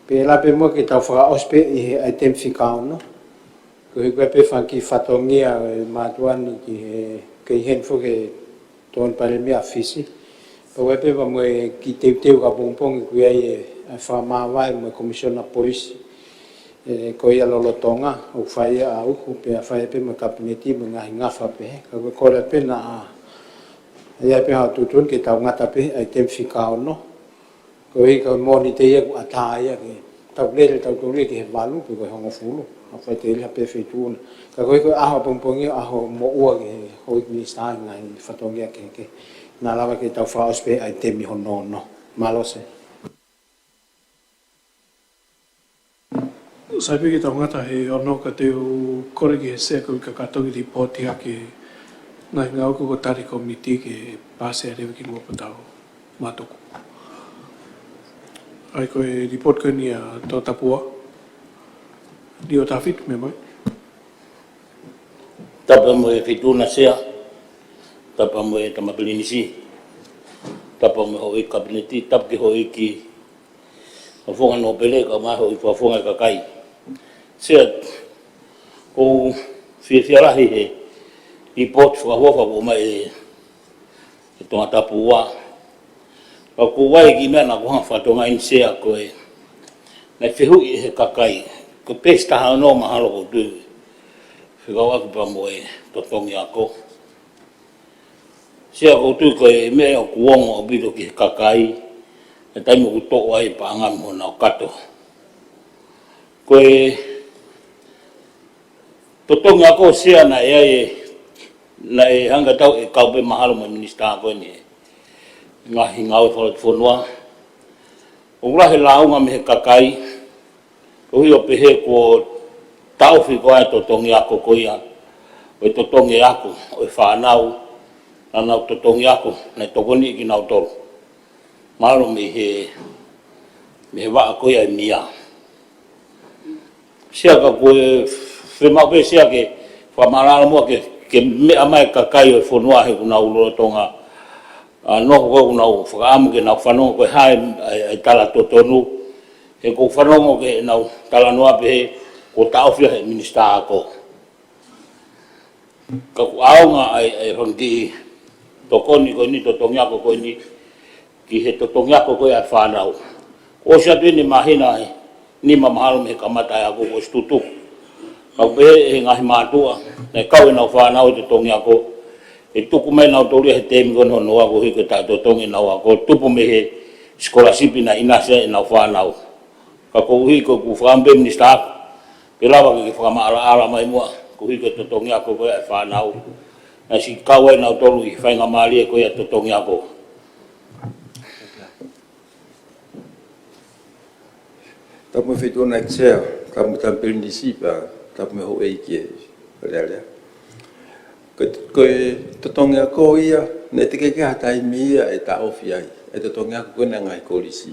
Pea ʻe lava pē muʻa ke tau fakaʻosi pē ʻi he ʻaitemi fika ono. Ko e hiki pē fanga kiʻi fatongia e mātuʻa ni ki he, ke ʻi heni foki e Tokoni Palēmia ʻa Fisi. Pea ʻoku ʻi ai pē pea mo e kiʻi teuteu ka pongipongi ʻoku ʻi ai e, e fakamāvae mo e Komisiona Polisi. E, ko ia lolotonga, ʻoku fai ia ʻa uku, pea fai pē mo e Kapineti mo e ngaahi ngafa pē. Ka ko e kole pē naʻa, ʻi ai pē ha tuʻutuʻuni ke tau ngata pē ʻaitemi fika ono. Ko e hiki ko e Mōnite ia ʻoku ʻatā ia ke tau lele tau tolu ia ki he valu pe ko e hongofulu. ʻA fai te iliha pē feituʻu na. Ka ko e hiki ko e ʻaho pongipongi ʻaho moʻua ki he houʻeiki minisitā ngaahi fatongia kehekehe. Naʻa lava ke tau fakaʻosi pē ʻaitemi hono ono. Mālō Sea. Sai pē ke tau ngata he ono ka te u kole ki he Sea ko e kakato ki lipooti ʻa e ngaahi ngāue ko e tali kōmiti ke pāsi ʻa e leve ki muʻa pea tau mātuku. ʻAi ko e report ko eni ʻa Tongatapu ua. Lio Tafit, meʻa mai. Tapu mo e feituʻu na Sea. Tapu mo e Tama Pilinisi. Tapu mo e houʻeiki Kapineti. Tapu ki he houʻeiki Fakafofonga Nōpele, kae ʻumaʻā e houʻeiki fakafofonga e kakai. Sea, ʻoku ou fiefia lahi he report fakaʻofoʻofa ʻoku ʻomai ʻe, ʻe Tongatapu ua. Ka ʻoku ʻi ai e kiʻi meʻa naʻa ku hanga ʻo fakatokangaʻi ni Sea ko e, naʻe fehuʻi ʻe he kakai. Ko e peesi taha ono mahalo ʻoku ou tui. Fekauʻaki pea mo e totongi ako. Sea ʻoku ou tui ko e meʻa ʻoku ongo ʻaupito ki he kakai, e taimi ʻoku toʻo ai e paʻanga mo nau kato. Ko e totongi ako Sea naʻe ʻi ai e, naʻe hanga tau ʻe kau pē mahalo mo e minisitā ko eni he ngaahi ngāue fakalotofonua. ʻOku lahi e lāunga mei he kakai, koeʻuhi ʻo pehē kuo taʻofi ko ā e totongi ako ko ia, ʻo e totongi ako, ʻo e fānau, naʻa nau totongi ako, naʻe tokoniʻi kinautolu. Mahalo mei he, mei he vaʻa ko ia ʻe Mia. Sea ka ko e fiemaʻu pē Sea ke fakamaʻalaʻala muʻa ke, ke meʻa mai e kakai ʻo e fonua he ʻoku nau lolotonga, ʻa, nofo ko ē ʻoku nau fakaʻamu ke nau fanongo ko e hā e, e, e tala totonu. He ʻoku ou fanongo ki heʻenau talanoa pehē kuo taʻofi ia ʻe he minisitā ako. Ka ʻoku ʻaonga ʻa e, ʻa e fanga kiʻi tokoni ko eni, totongi ako ko eni, ki he totongi ako ko ia ʻa e fānau. Kuo ʻosi atu eni e māhina ʻe nima mahalo mei he kamata e ako kuo ʻosi tutuku. Ka ʻoku pehē ʻe he ngaahi mātuʻa, naʻe kau ʻenau fānau he totongi ako, ʻe tuku mai ʻenautolu ia he teemi ko eni hono ua koeʻuhi ko e taʻetotongi ʻenau ako, tupu mei he sikolasipi naʻe ʻinasi ai ʻenau fānau. Ka koeʻuhi ko ʻeku fakaʻamu pē Minisitā, ke lava ke ke fakamaʻalaʻala mai muʻa, koeʻuhi ko e totongi ako ko ia ʻa e fānau. Naʻe siʻi kau ai ʻenautolu ʻi he faingamālie ko ia e totongi ako. Tapu mo e feituʻu na Sea, tapu mo e Tama Pilinisi pea, tapu mo e houʻeiki ʻa e Fale Alea. Ko, ko e totongi ako ia, naʻe teʻeki ke ʻi ai ha taimi ia ʻe taʻofi ai, e totongi ako ko ena ngaahi kolisi.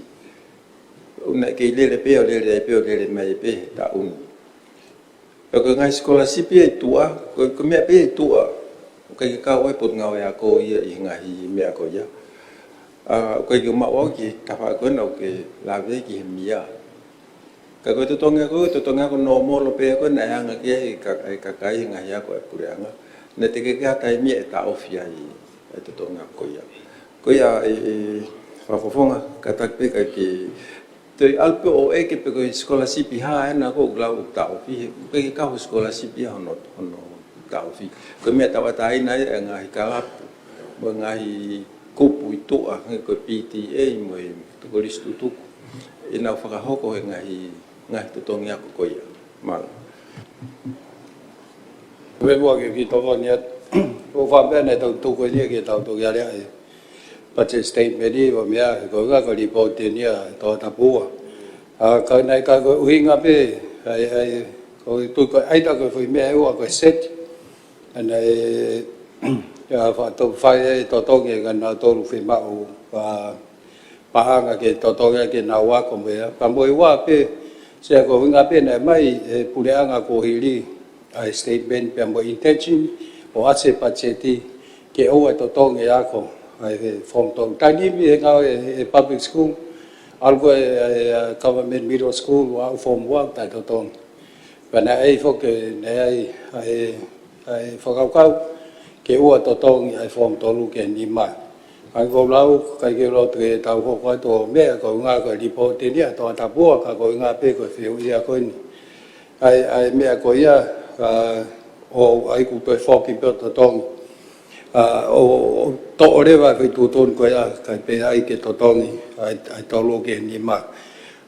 ʻOku ne kei lele pē, ʻo lele ai pē, ʻo lele mai pē he taʻu ni. Pea ko e ngaahi sikolasipi ʻi tuʻa, ko, ko e meʻa pē ʻi tuʻa. ʻOku ʻikai ke kau ai e Potungāue Ako ia ʻi he ngaahi meʻa ko ia. ʻA, ʻoku ʻikai ke maʻu au ki he tafaʻaki ko ena ʻoku ke lave ki he Mia. Ka ko e totongi ako, totongi ako nōmolo pē ko ena ʻe hanga ki ai e ka-, e kakai he ngaahi ako ʻa e puleʻanga. Naʻe teʻeki ke ʻi ai ha taimi ia ʻe taʻofi ai e totongi ako ia. Ko ia e, e, Fakafofonga, kātaki pē kae ke toe ʻalu pē ʻo ʻeke pe ko e sikolasipi hā ena ʻoku lau ʻoku taʻofi, he ʻoku ʻikai ke kau he sikolasipi ia hono, hono taʻofi. Ko e meʻa tauʻatāina ia e ngaahi kalapu, mo e ngaahi kupu ʻi tuʻa, he ko e P T A, mo e kolisi tutuku. ʻEnau fakahoko he ngaahi, ngaahi totongi ako ko ia. Mālō. Meʻa muʻa ke kiʻi tokoni atu. ʻOku ou fakaʻamu pē naʻa tau tuku eni ia ke tau toki ʻalu ai. Budget statement ʻi he meʻa, ko e ngaahi ko e report eni ia ʻa Tongatapu ua. ʻA, ka naʻe ʻikai ko e ʻuhinga pē, ʻAi, ʻai, ko e tui ko e ʻai ta ko e foʻi meʻa ʻe ua ko e set. ʻAna e, ʻa faʻa tau fai e totongi ʻa kinautolu fiemaʻu, ʻa, paʻanga ke totongi ʻa kinautolu ko e meʻa. Pea mo e ua pē, Sea, ko e ʻuhinga pē naʻe ʻomai ʻe he puleʻanga kuo hili ʻa e statement pea mo e intention ʻo ʻasi e patiseti ke ʻoua ʻe totongi ʻa e ako ʻa e form tolu. Taimi ni he ngāue ʻa e public school, ʻalu ko e, ʻa e, ʻa e government middle school, ʻo aʻu form one taʻe totongi. Pea naʻe ʻai foki, naʻe ʻai ʻa e, ʻa e fakakaukau ke ʻoua ʻe totongi ʻa e form tolu ki he nima. Ka ko e lau, ʻikai ke u lau atu ke tau hoko atu ʻo meʻa, ko e ʻuhinga ko e lipooti ni ʻa Tongatapu Ua, ka ko e ʻuhinga pē ko e fehuʻi ia ko eni. ʻA e, ʻa e meʻa ko ia, ʻa, ʻo ʻai kuo toe foki pē ʻo totongi. ʻA, ʻo, ʻo toʻo leva e feituʻu tonu ko ia, kae pehē ai ke totongi ʻa e, ʻa e tolu ki he nima.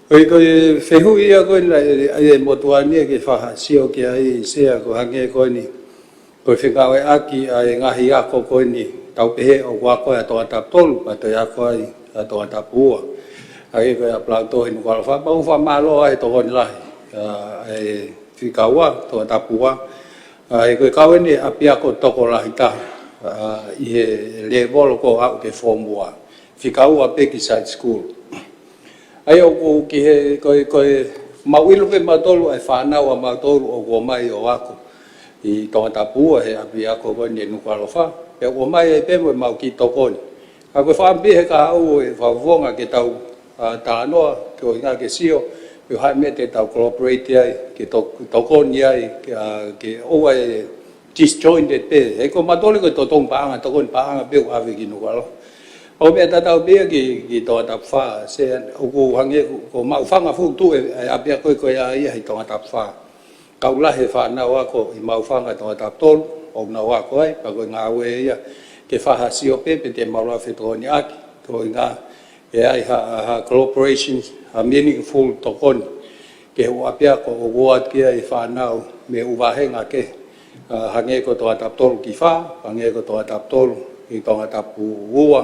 Ko e, ko e fehuʻi ia ko eni, ʻa e, ʻa e motuʻa ni ke fakasio ki ai Sea, ko e hangē ko eni. Ko e fengāueʻaki ʻa e ngaahi ako ko eni, tau pehē ʻoku ako ʻa Tongatapu tolu, pea toe ako ai ʻa Tongatapu Ua. ʻA ia ko e ʻa Palautohi, Nukuʻalofa, pea ʻoku fakamālō ai e tokoni lahi ʻa e fika ua, Tongatapu Ua. ʻA ia ko e kau eni ʻapiako tokolahi taha, ʻa, ʻi he lēvolo ko ē aʻu ki he form ua. Fika ua pē ki side school. ʻA ia ʻoku ki he, ko e, ko e mau ʻilo pē mautolu ʻa e fānau ʻa mautolu ʻoku ʻomai ʻo ako ʻi Tongatapu Ua he ʻapiako ko eni ʻi Nukuʻalofa. Pea ʻoku ʻomai ai pē mo e mau kiʻi tokoni. Ka ko e fakaʻamu pē he kahaʻu e fakafofonga ke tau, ʻa, talanoa, ko e ʻuhinga ke sio pe ko e hā e meʻa te tau collaborate ai, ke to-, tokoni ai, ke, ʻa, ke ʻoua ʻe disjointed pē. He ko mautolu ko e totongi paʻanga, tokoni paʻanga pē ʻoku ʻave ki Nukuʻalofa. Pea ko e meʻa tatau pē ia ki, ki Tongatapu Fā, Sea, ʻoku hangē ko, ko Maʻufanga foki ʻoku tuʻu e, e ʻapiako ko ia ia ʻi Tongatapu Fā. Kau lahi e fānau ako ʻi Maʻufanga ʻi Tongatapu tolu, ʻoku nau ako ai, pea ko e ngāue ia ke fakasio pē pe te mau lava ʻo fetokoniʻaki, ko e ʻuhinga ke ʻai ha, ha collaboration, ha meaningful tokoni ki he ʻū ʻapiako ʻoku ʻoatu ki ai e fānau mei he ʻū vāhenga kehe, ʻa, hangē ko Tongatapu tolu ki fā, hangē ko Tongatapu tolu ki Tongatapu ua,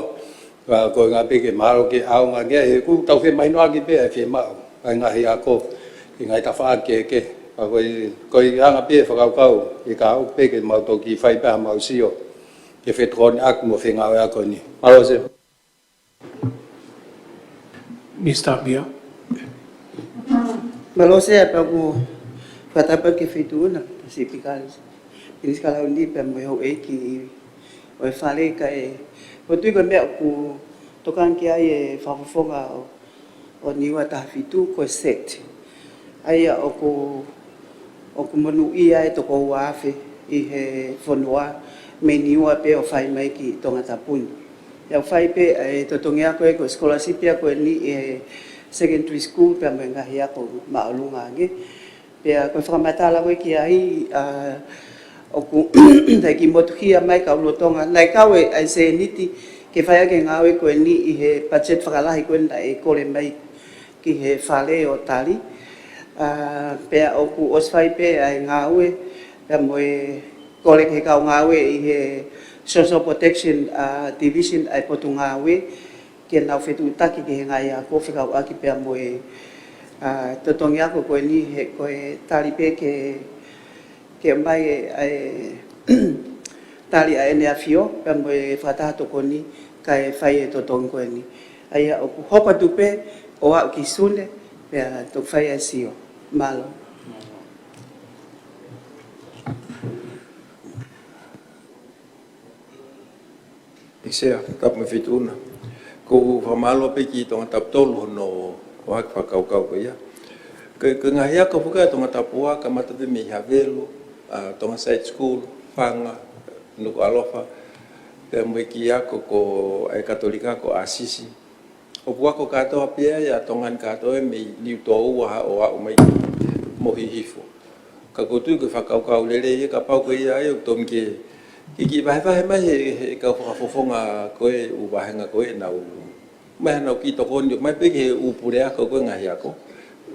ʻa, ko e ʻuhinga pē ke mahalo ke ʻaonga ange ai, he ʻoku tau femahinoʻaki pē ʻa e fiemaʻu ʻa e ngaahi ako ʻi he ngaahi tafaʻaki kehekehe. Pea ko e, ko e anga pē e fakakaukau, ʻe ka ʻoku pē ke mau toki fai pē ha mau sio ke fetokoniʻaki mo e fengāueʻaki ko eni. Mālō Sea. Mister Pia. Mālō Sea, pea ʻoku ou fakatapu ki he Feituʻu na, Pasifika, Penisikala Uni, pea mo e houʻeiki ʻo e Fale, kae ʻoku ou tui ko e meʻa ʻoku tokanga ki ai e fakafofonga ʻo, ʻo Niua taha fitu ko e set. ʻA ia ʻoku, ʻoku monūʻia e toko ua afe ʻi he fonua mei Niua pē ʻo fai mai ki Tongatapu ni. ʻE fai pē ʻa e totongi ako ē ko e scholarship ia ko eni ʻi he secondary school pea mo e ngaahi ako māʻolunga ange. Pea ko e fakamatala ko ē ki ai, ʻa, ʻoku, naʻe kiʻi motuhia mai kau lolotonga, naʻe kau e, ʻa e sēniti ke fai ʻaki e ngāue ko eni ʻi he budget fakalahi ko ē naʻe kole mai ki he Fale ʻo tali. ʻA, pea ʻoku ʻosi fai pē ʻa e ngāue, pea mo e kole ki he kau ngāue ʻi he Social Protection, ʻa, Division ʻa e Potungāue, ke nau fetuʻutaki ki he ngaahi ako fekauʻaki pea mo e, ʻa, totongi ako ko eni he ko e tali pē ke, ke ʻomai e, ʻa e tali ʻa ʻEne ʻAfio, pea mo e fakataha tokoni kae fai e totongi ko eni. ʻA ia ʻoku hoko atu pē ʻo aʻu ki Sune, pea toki fai e sio. Mālō. ʻE Sea, tapu mo e Feituʻu na. ʻOku ou fakamālō pē ki Tongatapu tolu hono ʻohake fakakaukau ko ia. Ko e, ko e ngaahi ako foki ʻa Tongatapu ua, kamata pē mei Havelu, ʻa, Tonga Side School, Faga, Nukuʻalofa, pea mo e kiʻi ako ko ē ʻa e Katolika ko ʻAsisi. ʻOku ako kātoa pē ia ʻa Tonga ni kātoa ē mei Niutōua ʻo aʻu mai ki Mohi Hihifo. Ka ʻoku ou tui ko e fakakaukau lelei ia kapau ko ia ai ʻoku totonu ke, ke kiʻi vahevahe mai he, he kau fakafofonga ko ē ʻū vāhenga ko ē ʻenau, mai hanau kiʻi tokoni, mai pē ki he ʻū puleako ko ē ngaahi ako.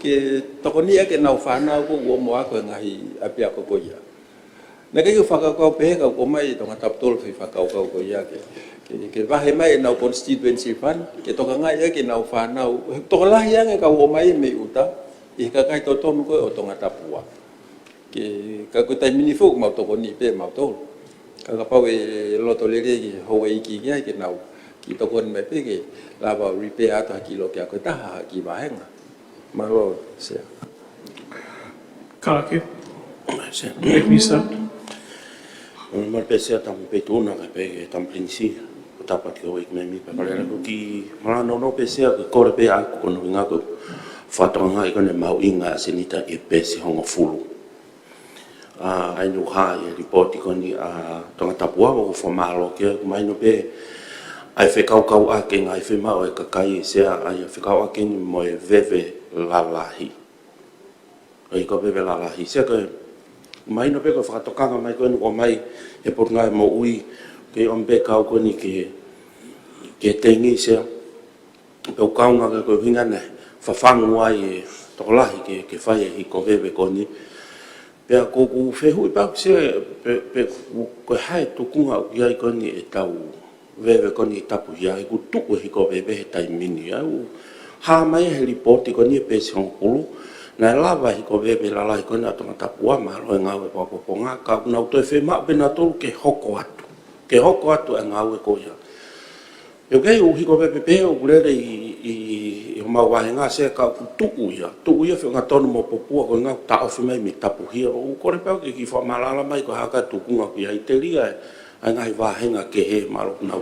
Ke tokoniʻaki ʻenau fānau ko ē ʻoku ō mo ako he ngaahi ʻapiako ko ia. Naʻe ʻikai ke u fakakaukau pehē ka ʻoku ʻomai ʻe Tongatapu tolu e foʻi fakakaukau ko ia ke, ke, ke vahe mai ʻenau constituency fund, ke tokangaʻi ʻaki ʻenau fānau, he tokolahi ange kau ō mai mei ʻuta, ʻi he kakai totonu ko ē ʻo Tongatapu. Ke, ka ko e taimi ni foki ʻoku mau tokoni pē mautolu. Ka kapau ʻe loto lelei ki he houʻeiki ki ai ke nau kiʻi tokoni mai pē ke lava ʻo repair atu ha kiʻi loki ako ʻe taha ha kiʻi vāhenga. Mālō, Sea. Kalake. Sea. Minisitā. Mālō pē Sea, Tama Petuʻuna kae pehē ki he Tama Pilinisi. Ko e tapu atu ki he houʻeiki mēmipa pale la kuki. Mālō nounou pē Sea, ko e kole pē ʻaʻaku ko hono ʻuhinga ko e fakatokangaʻi ko eni e mahuʻinga ʻa e senita ki he peesi hongofulu. ʻA, ʻa ia naʻe hā ʻi he lipooti ko eni ʻa Tongatapu, ʻoku ou fakamālō ki ai, mahino pē ʻa e fekauʻaki e ngaahi fiemaʻu ʻa e kakai Sea, ʻa ia fekauʻaki eni mo e veve lalahi. ʻA ia ko e veve lalahi Sea, ko e mahino pē ko e fakatokanga mai ko eni ʻoku ʻomai ʻe he Potungāue Moʻui, ke ʻomi pē kau ko eni ki he, ki he tengi Sea. Pea ʻoku kaunga ko e ʻuhinga naʻe fafangu ai e tokolahi ke, ke fai e hiko veve ko eni. Pea ʻoku ou fehuʻi pē ʻaʻaku Sea, pe, pe, ko e hā e tuʻunga ʻoku ʻi ai ko eni ʻetau veve ko eni ʻi Tapuhia, ʻoku tuʻu e hiko veve he taimi ni. ʻOku hā mai he lipooti ko eni ʻi he peesi hongofulu, naʻe lava e hiko veve lalahi ko eni ʻa Tongatapu, mālō e ngāue fakapoponga, ka ʻoku nau toe fiemaʻu pē nautolu ke hoko atu. Ke hoko atu e ngāue ko ia. ʻOku ʻi ai e ʻū hiko veve pehē ʻoku lele ʻi, ʻi, ʻi homau vāhenga Sea, ka ʻoku tuʻu ia. Tuʻu ia feʻunga tonu mo Popua, ko e ngāue taʻofi mai mei Tapuhia. ʻOku ou kole pē ʻaʻaku ke kiʻi fakamaʻalaʻala mai ko e hā e tuʻunga ʻoku ʻi ai, telia ʻa e ngaahi vāhenga kehe mālō ʻoku nau,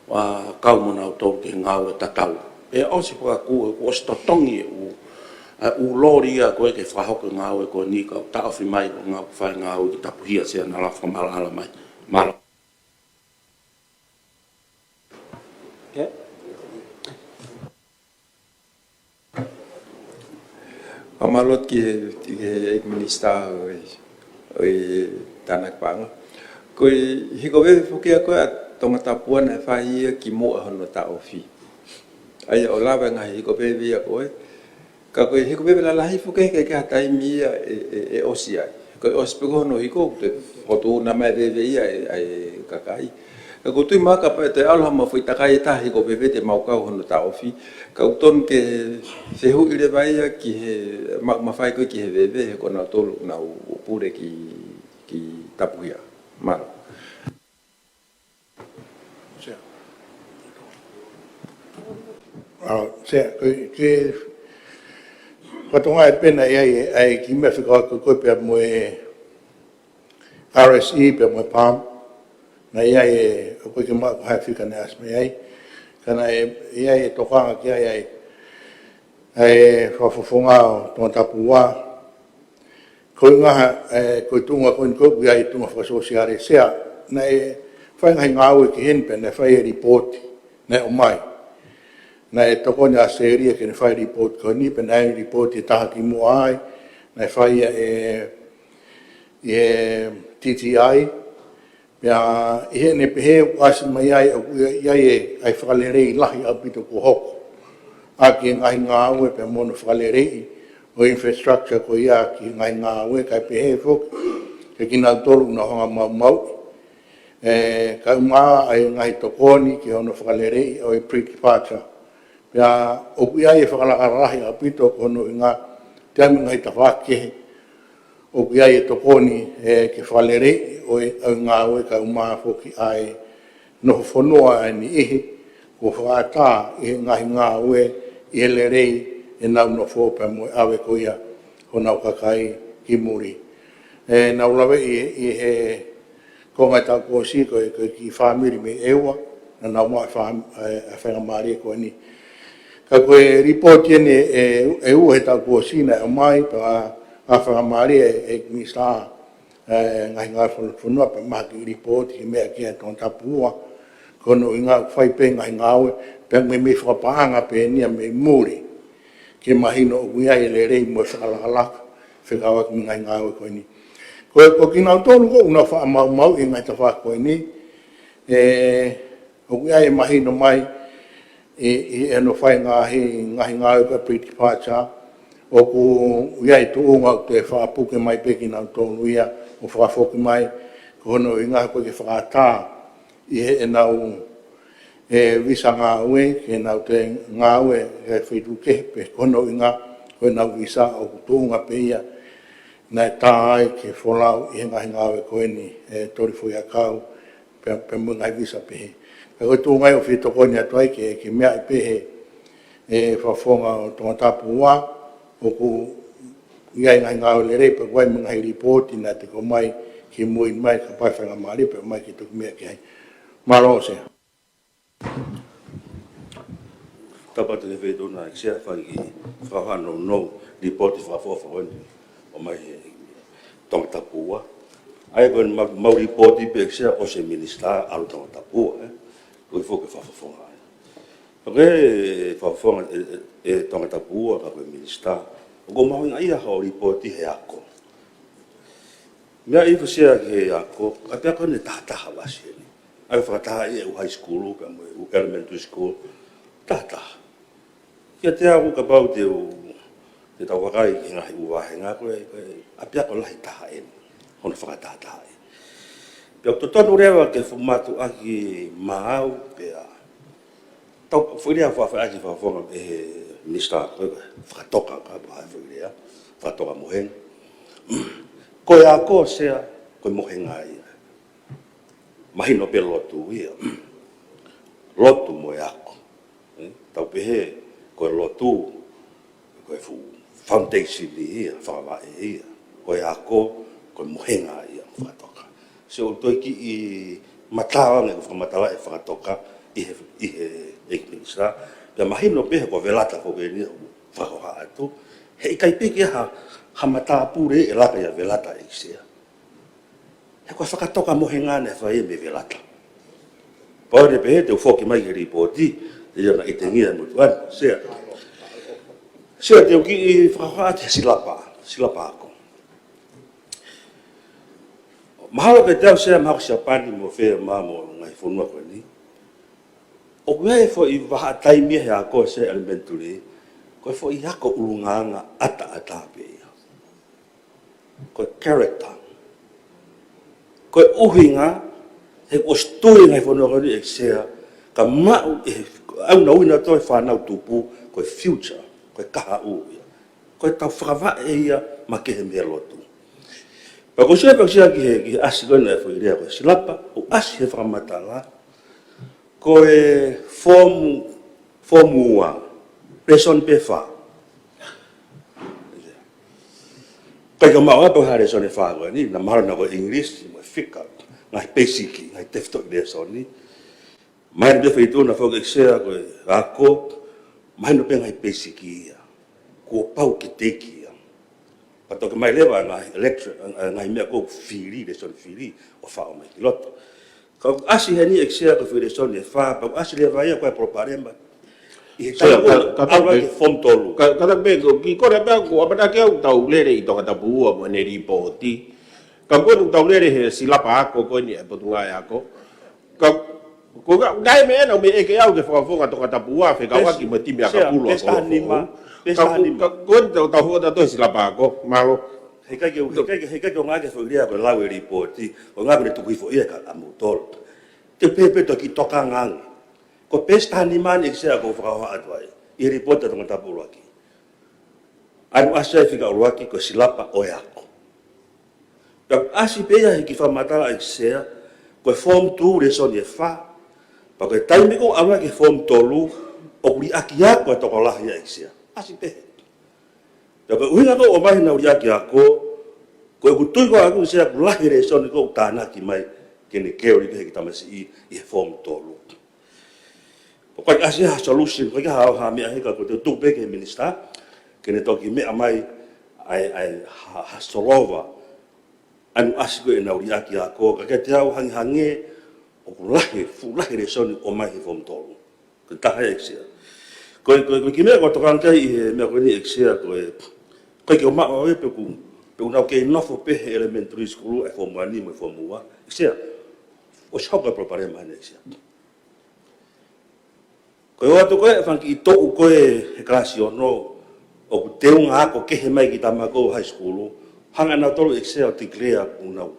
ʻa, kau mo nautolu ki he ngāue tatau. Pea ʻosi fakakū, kuo ʻosi totongi e ʻū, ʻa e ʻū loli ia ko ē ke fakahoko e ngāue ko eni, ka ʻoku taʻofi mai ko e ngāue fai ngāue ki Tapuhia Sea, naʻa lava fakamaʻalaʻala mai. Mālō. Okay. Fakamālō ki he, ki he ʻEiki Minisitā ʻo e, ʻo e Tānaki Paʻanga. Ko e hiko veve foki ia ko ē ʻa Tongatapu naʻe fai ia kimuʻa hono taʻofi. ʻA ia ʻo lava e ngaahi hiko veve ia ko ē. Ka ko e hiko veve lalahi foki ʻoku ʻikai ke ʻi ai ha taimi ia ʻe, ʻe, ʻe ʻosi ai. Ko e ʻosi pē ko hono hiko, ʻoku toe fokotuʻuna mai e veve ia ʻe, ʻe he kakai. Ka ʻoku ou tui mahalo kapau ʻe toe ʻalu ha mafoʻi takai ʻe taha hiko veve te mau kau hono taʻofi. Ka ʻoku tonu ke fehuʻi leva ia ki he, ma-, mafai ko ē ki he veve, he ko nautolu ʻoku nau pule ki, ki Tapuhia. Mālō. Sea. ʻA, Sea, ko e, ko e, ko e tokanga ē pē naʻe ʻi ai, ʻa e kiʻi meʻa fekauʻaki ko ē pea mo e R S E pea mo e PALM, naʻe ʻi ai e, ʻoku ʻikai ke u maʻu ko e hā e fika naʻe ʻasi mei ai, ka naʻe ʻi ai e tokanga ki ai ʻa e, ʻa e fakafofonga ʻo Tongatapu, ko e ngaahi, ē, ko e tuʻunga ko eni ʻoku ʻi ai e tuʻunga fakasōsiale Sea, naʻe fai ngaahi ngāue ki heni pea naʻe fai e lipooti, naʻe ʻomai. Naʻe tokoni ʻa Selia ke ne fai e lipooti ko eni, pea naʻe ʻi ai e lipooti ʻe taha kimuʻa ai, naʻe fai ia ʻe, ʻe T T I, pea ʻi heʻene pehē ʻoku ʻasi mai ai ʻoku ʻi ai e, ʻa e fakalelei lahi ʻaupito kuo hoko ʻaki e ngaahi ngāue pea mo hono fakaleleiʻi ʻo e infrastructure ko ia ki he ngaahi ngāue, kae pehē foki kiate kinautolu ʻoku nau hanga ʻo maumauʻi. Ē, kae ʻumaʻā ʻa e ngaahi tokoni ki hono fakaleleiʻi ʻo e pre-departure. Pea ʻoku ʻi ai e fakalakalaka lahi ʻaupito ko hono ʻuhinga, te ʻi ai mo e ngaahi tafaʻaki kehe ʻoku ʻi ai e tokoni, ē, ke fakaleleiʻi ʻo e, ʻa e ngāue kae ʻumaʻā foki ʻa e nofo fonua ʻa e niʻihi kuo fakaʻatā ʻi he ngaahi ngāue ʻi he lelei ʻenau nofo pea mo e ʻave ko ia honau kakai ki muli. Ē, naʻa ku lave ʻi, ʻi he konga ʻo e taʻu kuo ʻosi ko e, ko e kiʻi fāmili mei ʻEua, naʻa nau maʻu e fā-, ē, ʻa e faingamālie ko eni. Ka ko e lipooti eni ʻe, ʻe ua he taʻu kuo ʻosi naʻe ʻomai, pea ʻa e faingamālie ʻe, ʻe Minisitā, ē, Ngaahi Ngāue Fo-, Fonua pea mahaki lipooti ki he meʻa ki ai Tongatapu, ko hono ʻuhinga ʻoku fai pē ngaahi ngāue, pea meimei fakapaʻanga pē eni ia mei muli. Ke mahino ʻoku ʻi ai e lelei mo e fakalakalaka, fekauʻaki mo e ngaahi ngāue ko eni. Ko e, ko kinautolu ko ē ʻoku nau faʻa maumauʻi e ngaahi tafaʻaki ko eni, ē, ʻoku ʻi ai e mahino mai, ʻi, ʻi hono fai ngaahi, ngaahi ngāue ko e pre-departure, ʻoku ʻi ai e tuʻunga ʻoku toe fakapuke mai pē kinautolu ia ʻo fakafoki mai, ko hono ʻuhinga ko e ke fakaʻatā ʻi heʻenau, ē, visa ngāue, ke nau toe ngāue he feituʻu kehe pē ko hono ʻuhinga, ko ʻenau visa ʻoku tuʻunga pē ia naʻe tā ai ke folau ʻi he ngaahi ngāue ko eni, ʻe Toli Foʻiakau, pea, pea mo e ngaahi visa pehē. Ka ko e tuʻunga ia ʻoku fetokoni atu ai ke, ke meaʻi pē ʻe he Fakafofonga ʻo Tongatapu ua, ʻoku ʻi ai e ngaahi ngāue lelei pea ʻoku ʻi ai mo e ngaahi lipooti naʻe teke mai kimui mai, kapau ʻe faingamālie pea ʻomai ke toki meʻa ki ai. Mālō Sea. Tau patu he feituʻu na ʻEiki Sea, fai ki he fakahā nounou lipooti fakaʻofoʻofa ko eni ʻomai he Tongatapu ua. ʻA ia ko e mau, mau lipooti pē ʻEiki Sea ʻosi e minisitā ʻalu Tongatapu ua, ē. Ko e foki e Fakafofonga ē. Ko e Fakafofonga ē, ē, ʻe Tongatapu ua ka ko e minisitā. ʻOku mahuʻinga ia hoʻo lipooti he ako. Meaʻi ʻEiki Sea ki he ako, ʻapiako ʻe tahataha ʻoku ʻasi heni. ʻA ia fakatahaʻi e ʻū high school, pea mo e ʻū elementary school, tahataha. Kiate au kapau te u, te tau vakai ki he ngaahi ʻū vāhenga ko e, ko e ʻapiako lahi taha eni, hono fakatahatahaʻi. Pea ʻoku totonu leva ke fuʻu mātuʻaki maʻau, pea tau foʻi lea fakaʻofoʻofa ʻaki e Fakafofonga ʻe he minisitā ko e fakatoka ka pā foʻi lea, fakatoka mohenga. Ko e ako Sea, ko e mohenga ia. Mahino pē lotu ia. Lotu mo e ako. Ē, tau pehē, ko e lotu, ko e fuʻu foundation ia, fakavaʻe ia. Ko e ako, ko e mohenga ia, fakatoka. Sio ʻoku toe kiʻi matau ange ʻoku fakamatalaʻi e fakatoka ʻi he, ʻi he ʻEiki Minisitā. Pea mahino pē he ko Velata foki eni ʻoku fakahoha atu. Heʻikai pē ke ha, ha matāpule ʻe laka ia Velata ʻEiki Sea. He ko e fakatoka mohenga naʻe fai mei Velata. Pau ʻe pehē te u foki mai ki he lipooti, te ia na ʻitengia mo tuan, Sea. Sea te u kiʻi fakahoha atu he silapa, silapa ako. Mahalo kiate au Sea mahalo ko Siapani mo fē mo e ngaahi fonua ko eni. ʻOku ʻi ai e foʻi vahaʻa taimi he ako Sea elementary, ko e foʻi ako ʻulungaanga ʻataʻatā pē ia. Ko e character. Ko e ʻuhinga, he kuo ʻosi tui e ngaahi fonua ko eni ʻEiki Sea, ka maʻu ʻe he ʻaunau ʻi nautolu e fānau tupu, ko e future, ko e kahaʻu ia. Ko e tau fakavaʻe ia makehe mei he lotu. Pea ko Sea pea Sea ki he, ki he ʻasi ko ena e foʻi lea ko e silapa, ʻoku ʻasi he fakamatala, ko e form, form ua, lesson pē fā. Kae ʻikai ke maʻu ʻe au ha lesson ʻe fā ko eni, naʻa mahalo naʻa ko e English, mo e fika, ngaahi basic, ngaahi tefitoʻi lesson. Mahino pē feituʻu na foki ʻEiki Sea ko e ako, mahino pē ngaahi basic ia. Kuo pau ke teʻeki ia. Pea toki ʻomai leva ngaahi electric, ngaahi meʻa ko e fili, lesson fili, ʻo faʻo mai ki loto. Ka ʻoku ʻasi heni ʻEiki Sea ko e foʻi lesson ʻe fā, pea ʻoku ʻasi leva ia ko e palopalema. ʻI he Sea, taimi ka, ka ʻoku ʻalu ai ke form tolu. Ka, ka taku pē, ko e kiʻi kole pē ʻoku ʻamanaki au tau lele ʻi Tongatapu ua mo ʻene lipooti. Ka ko eni tau lele he silapa ako ko eni e Potungāue Ako. Ka, ko ka, naʻe meʻa ena ʻoku meʻa ke au ke Fakafofonga Tongatapu ua, fekauʻaki mo e timi ʻakapulu ako. Pesi taha nima, pesi taha nima. Ka, ka, ko eni tau, tau hoko atu he silapa ako, mālō. Heʻikai ke, heʻikai ke, heʻikai ke ʻoange ke foʻi lea ko e lau e lipooti, ʻoange ke ne tuku hifo ia kia moutolu. Te u pehē pē toki tokanga ange. Ko e pesi taha nima eni ʻEiki Sea ʻoku ou fakahoha atu ai, ʻi he lipooti ʻa Tongatapu ʻuluaki. ʻA ia ʻoku ʻasi ai fika ʻuluaki ko e silapa ʻo e ako. Pea ʻoku ʻasi pē ia he kiʻi fakamatala ʻEiki Sea, ko e form two lesson ʻe fā, pea ko e taimi ko ē ʻalu ai ki he form tolu, ʻoku liʻaki ako e tokolahi ia ʻEiki Sea. ʻAsi pē. Pea ko e ʻuhinga ko ē ʻoku ʻomai ʻenau liʻaki ako, ko ʻeku tui ko ē ʻaʻaku Sea ʻoku lahi e lesson ko ē ʻoku tānaki mai ke ne keli pē he kiʻi tamasiʻi ʻi he form tolu. ʻOku ʻikai ʻasi ha solution, ʻoku ʻikai ha, ha meʻa heka ko e tuku pē ki he minisitā, ke ne toki meʻa mai ai, ai, ha, ha solova, ʻa ia ʻoku ʻasi ko ē ʻenau liʻaki ako, ka kiate au hangehangē, ʻoku lahi, fuʻu lahi e lesson ʻoku ʻomai he form tolu. Ko e taha ia ʻEiki Sea. Ko e, ko e, ko e kiʻi meʻa ʻoku ou tokanga ki ai ʻi he meʻa ko eni ʻEiki Sea ko e, ʻoku ʻikai ke u maʻu au ia pe ʻoku, pe ʻoku nau kei nofo pē he elementary school ʻa e form one mo e form ua, ʻEiki Sea. ʻOsi hoko e palopalema eni ʻEiki Sea. Ko e ʻoatu ko ē e fanga kiʻi toʻu ko ē he kalasi ono, ʻoku teunga ako kehe mai e kiʻi tama ko ē high school, hanga ʻe nautolu ʻEiki Sea ʻo declare ʻoku nau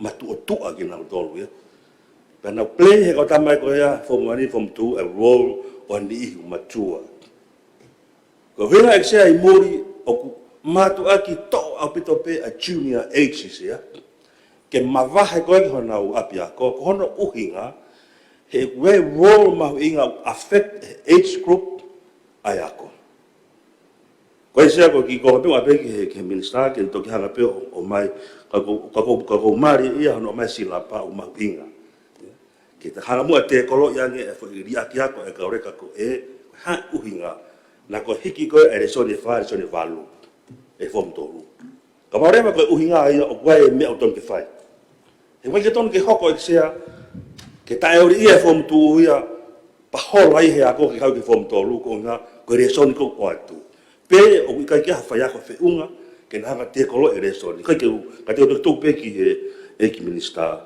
matuʻotuʻa kinautolu ia. Pea nau play he kau tama ko ia form one, form two, e role ʻo e niʻihi ʻoku matua. Ko e ʻuhinga ʻEiki Sea ʻi muli, ʻo mātuʻaki toʻo ʻaupito pē ʻa e junior ages ia, ke mavahe ko ē ki honau ʻapiako, ko hono ʻuhinga, he ʻoku ʻi ai e role mahuʻinga ʻoku affect he age group ʻa e ako. Ko e Sea, ko e kiʻi konga pē ʻoku ʻai pē ki he, ki he minisitā ke toki hanga pē ʻo, ʻomai, ka ʻoku, ka ʻoku, ka ʻoku mālie ia hono ʻomai e silapa ʻoku mahuʻinga. Ke ta hanga muʻa ʻo tēkoloʻi ange e foʻi liʻaki ako ʻa e kau leka ko ē, ko e hā e ʻuhinga naʻa ko e hiki ko ē e lēsoni ʻe fā, lēsoni ʻe valu ʻi he form tolu. Ka ʻoku ou ʻamanaki ko e ʻuhinga ia ʻoku ʻi ai e meʻa ʻoku totonu ke fai. He ʻoku ʻikai ke totonu ke hoko, ʻEiki Sea, ke taʻeoliʻia e form tū ia, pea hola ai he ako ke kau ki he form tolu, ko e ʻuhinga ko e lēsoni ʻoku ʻoatu. Pea ʻoku ʻikai ke ʻi ai ha faiako feʻunga ke na hanga ʻo tēkoloʻi e lēsoni. ʻIkai ke u, ka te u toki tuku pē ki he ʻEiki Minisitā.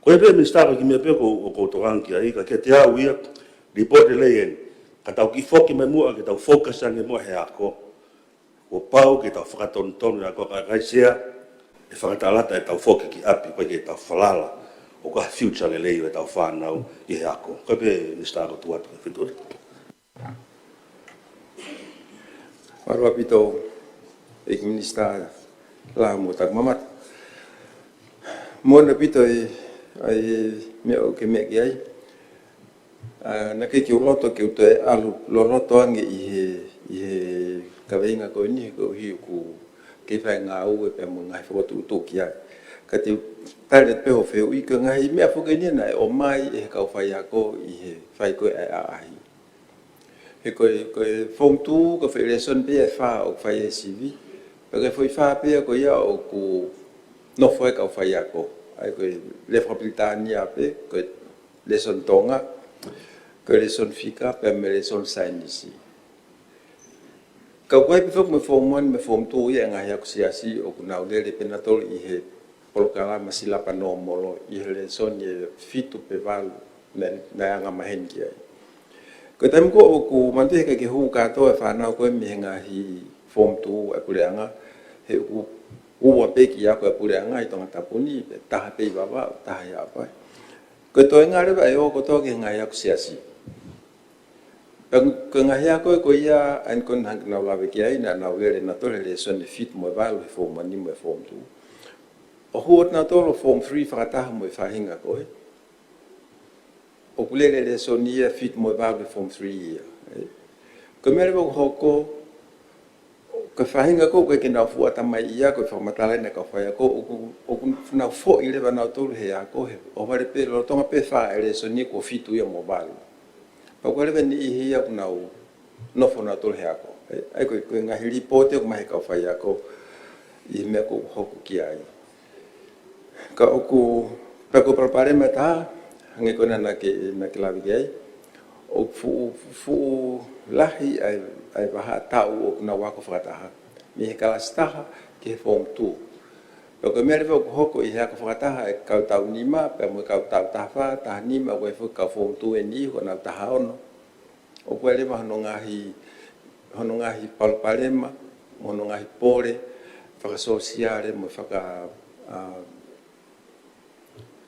Ko e pē Minisitā, ko e kiʻi meʻa pē ʻoku ou, ʻoku ou tokanga ki ai, ka kiate au ia, lipooti lelei eni. Ka tau kiʻi foki mai muʻa, ke tau focus ange muʻa he ako. Kuo pau ke tau fakatonutonu e ako, ka ʻikai, Sea, ʻe fakalatalata ʻetau foki ki ʻapi, ʻikai ke tau falala ʻoku ʻi ai ha future lelei ʻo ʻetau fānau ʻi he ako. Ko e pē Minisitā, ko e tuʻu atu ki he fetuʻutaki. Mālō ʻaupito, ʻEiki Minisitā Lao mo Taku Mamata. Moʻoni ʻaupito e, ʻa e meʻa ʻoku ke meʻa ki ai. ʻA, naʻe ʻikai ke u loto ke u toe ʻalu loloto ange ʻi he, ʻi he kaveinga ko eni, koeʻuhi ʻoku kei fai e ngāue pea mo e ngaahi fokotuʻutuʻu ki ai. Ka te u tali atu pē hoʻo fehuʻi, ko e ngaahi meʻa foki eni naʻe ʻomai ʻe he kau faiako ʻi he fai ko ē ʻa e ʻaʻahi. He ko e, ko e form tū, ko e foʻi lēsoni pē ia ʻe fā ʻoku fai ai e sivi. Pea ko e foʻi fā pē ia ko ia ʻoku nofo ai e kau faiako. ʻA ia ko e lea fakapilitānia pē, ko e lēsoni Tonga, ko e lēsoni fika, pea mo e lēsoni saienisi. Ka ʻoku ʻi ai pē foki mo e form one mo e form two ia e ngaahi ako siasi ʻoku nau lele pē nautolu ʻi he polokalama silapa nōmolo ʻi he lēsoni ʻe fitu pe valu naʻe, naʻe anga maheni ki ai. Ko e taimi ko ē ʻoku manatuʻi he ʻikai ke hū kātoa e fānau ko ē mei he ngaahi form two ʻa e puleʻanga, he ʻoku ua pē kiʻi ako ʻa e puleʻanga ʻi Tongatapu ni, pe taha pē ʻi Vavaʻu, taha ʻi Haʻapai. Ko e toenga leva ʻe ō kotoa ki he ngaahi ako siasi. Pea ko e ngaahi ako ko ia, ʻa eni ko ē naʻa ku lave ki ai, naʻa nau lele nautolu he lēsoni ʻe fitu mo e valu he form one mo e form two. ʻO hū atu nautolu ʻo form three fakataha mo e faʻahinga ko ē, ʻoku lele e lēsoni ia ʻe fitu mo e valu he form three ia. Ē? Ko e meʻa leva ʻoku hoko, ko e faʻahinga ko ē ʻoku ʻikai ke nau fuʻu ʻatamaiʻi ia, ko e fakamatala eni ʻa e kau faiako, ʻoku, ʻoku nau foʻi leva nautolu he ako, he ʻohovale pē, lolotonga pē fā e lēsoni kuo fitu ia mo valu. Pea ʻoku ʻi ai leva e niʻihi ia ʻoku nau nofo nautolu he ako. Ē, ʻa ia ko e, ko e ngaahi lipooti ʻoku ʻomai ʻe he kau faiako ʻi he meʻa ʻoku hoko ki ai. Ka ʻoku, pea ko e palopalema ʻe taha, hangē ko ena naʻa ke, naʻa ke lave ki ai, ʻoku fuʻu, fuʻu lahi ʻa e, ʻa e vahaʻa taʻu ʻoku nau ako fakataha, mei he kalasi taha ki he form two. Pea ko e meʻa leva ʻoku hoko ʻi he ako fakataha ʻa e kau taʻu nima, pea mo e kau taʻu taha fā, taha nima, ʻoku ʻi ai foki e kau form two eni ʻoku nau taha ono. ʻOku ʻi ai leva hono ngaahi, hono ngaahi palopalema, mo hono ngaahi pole fakasōsiale, mo e faka-, ʻa,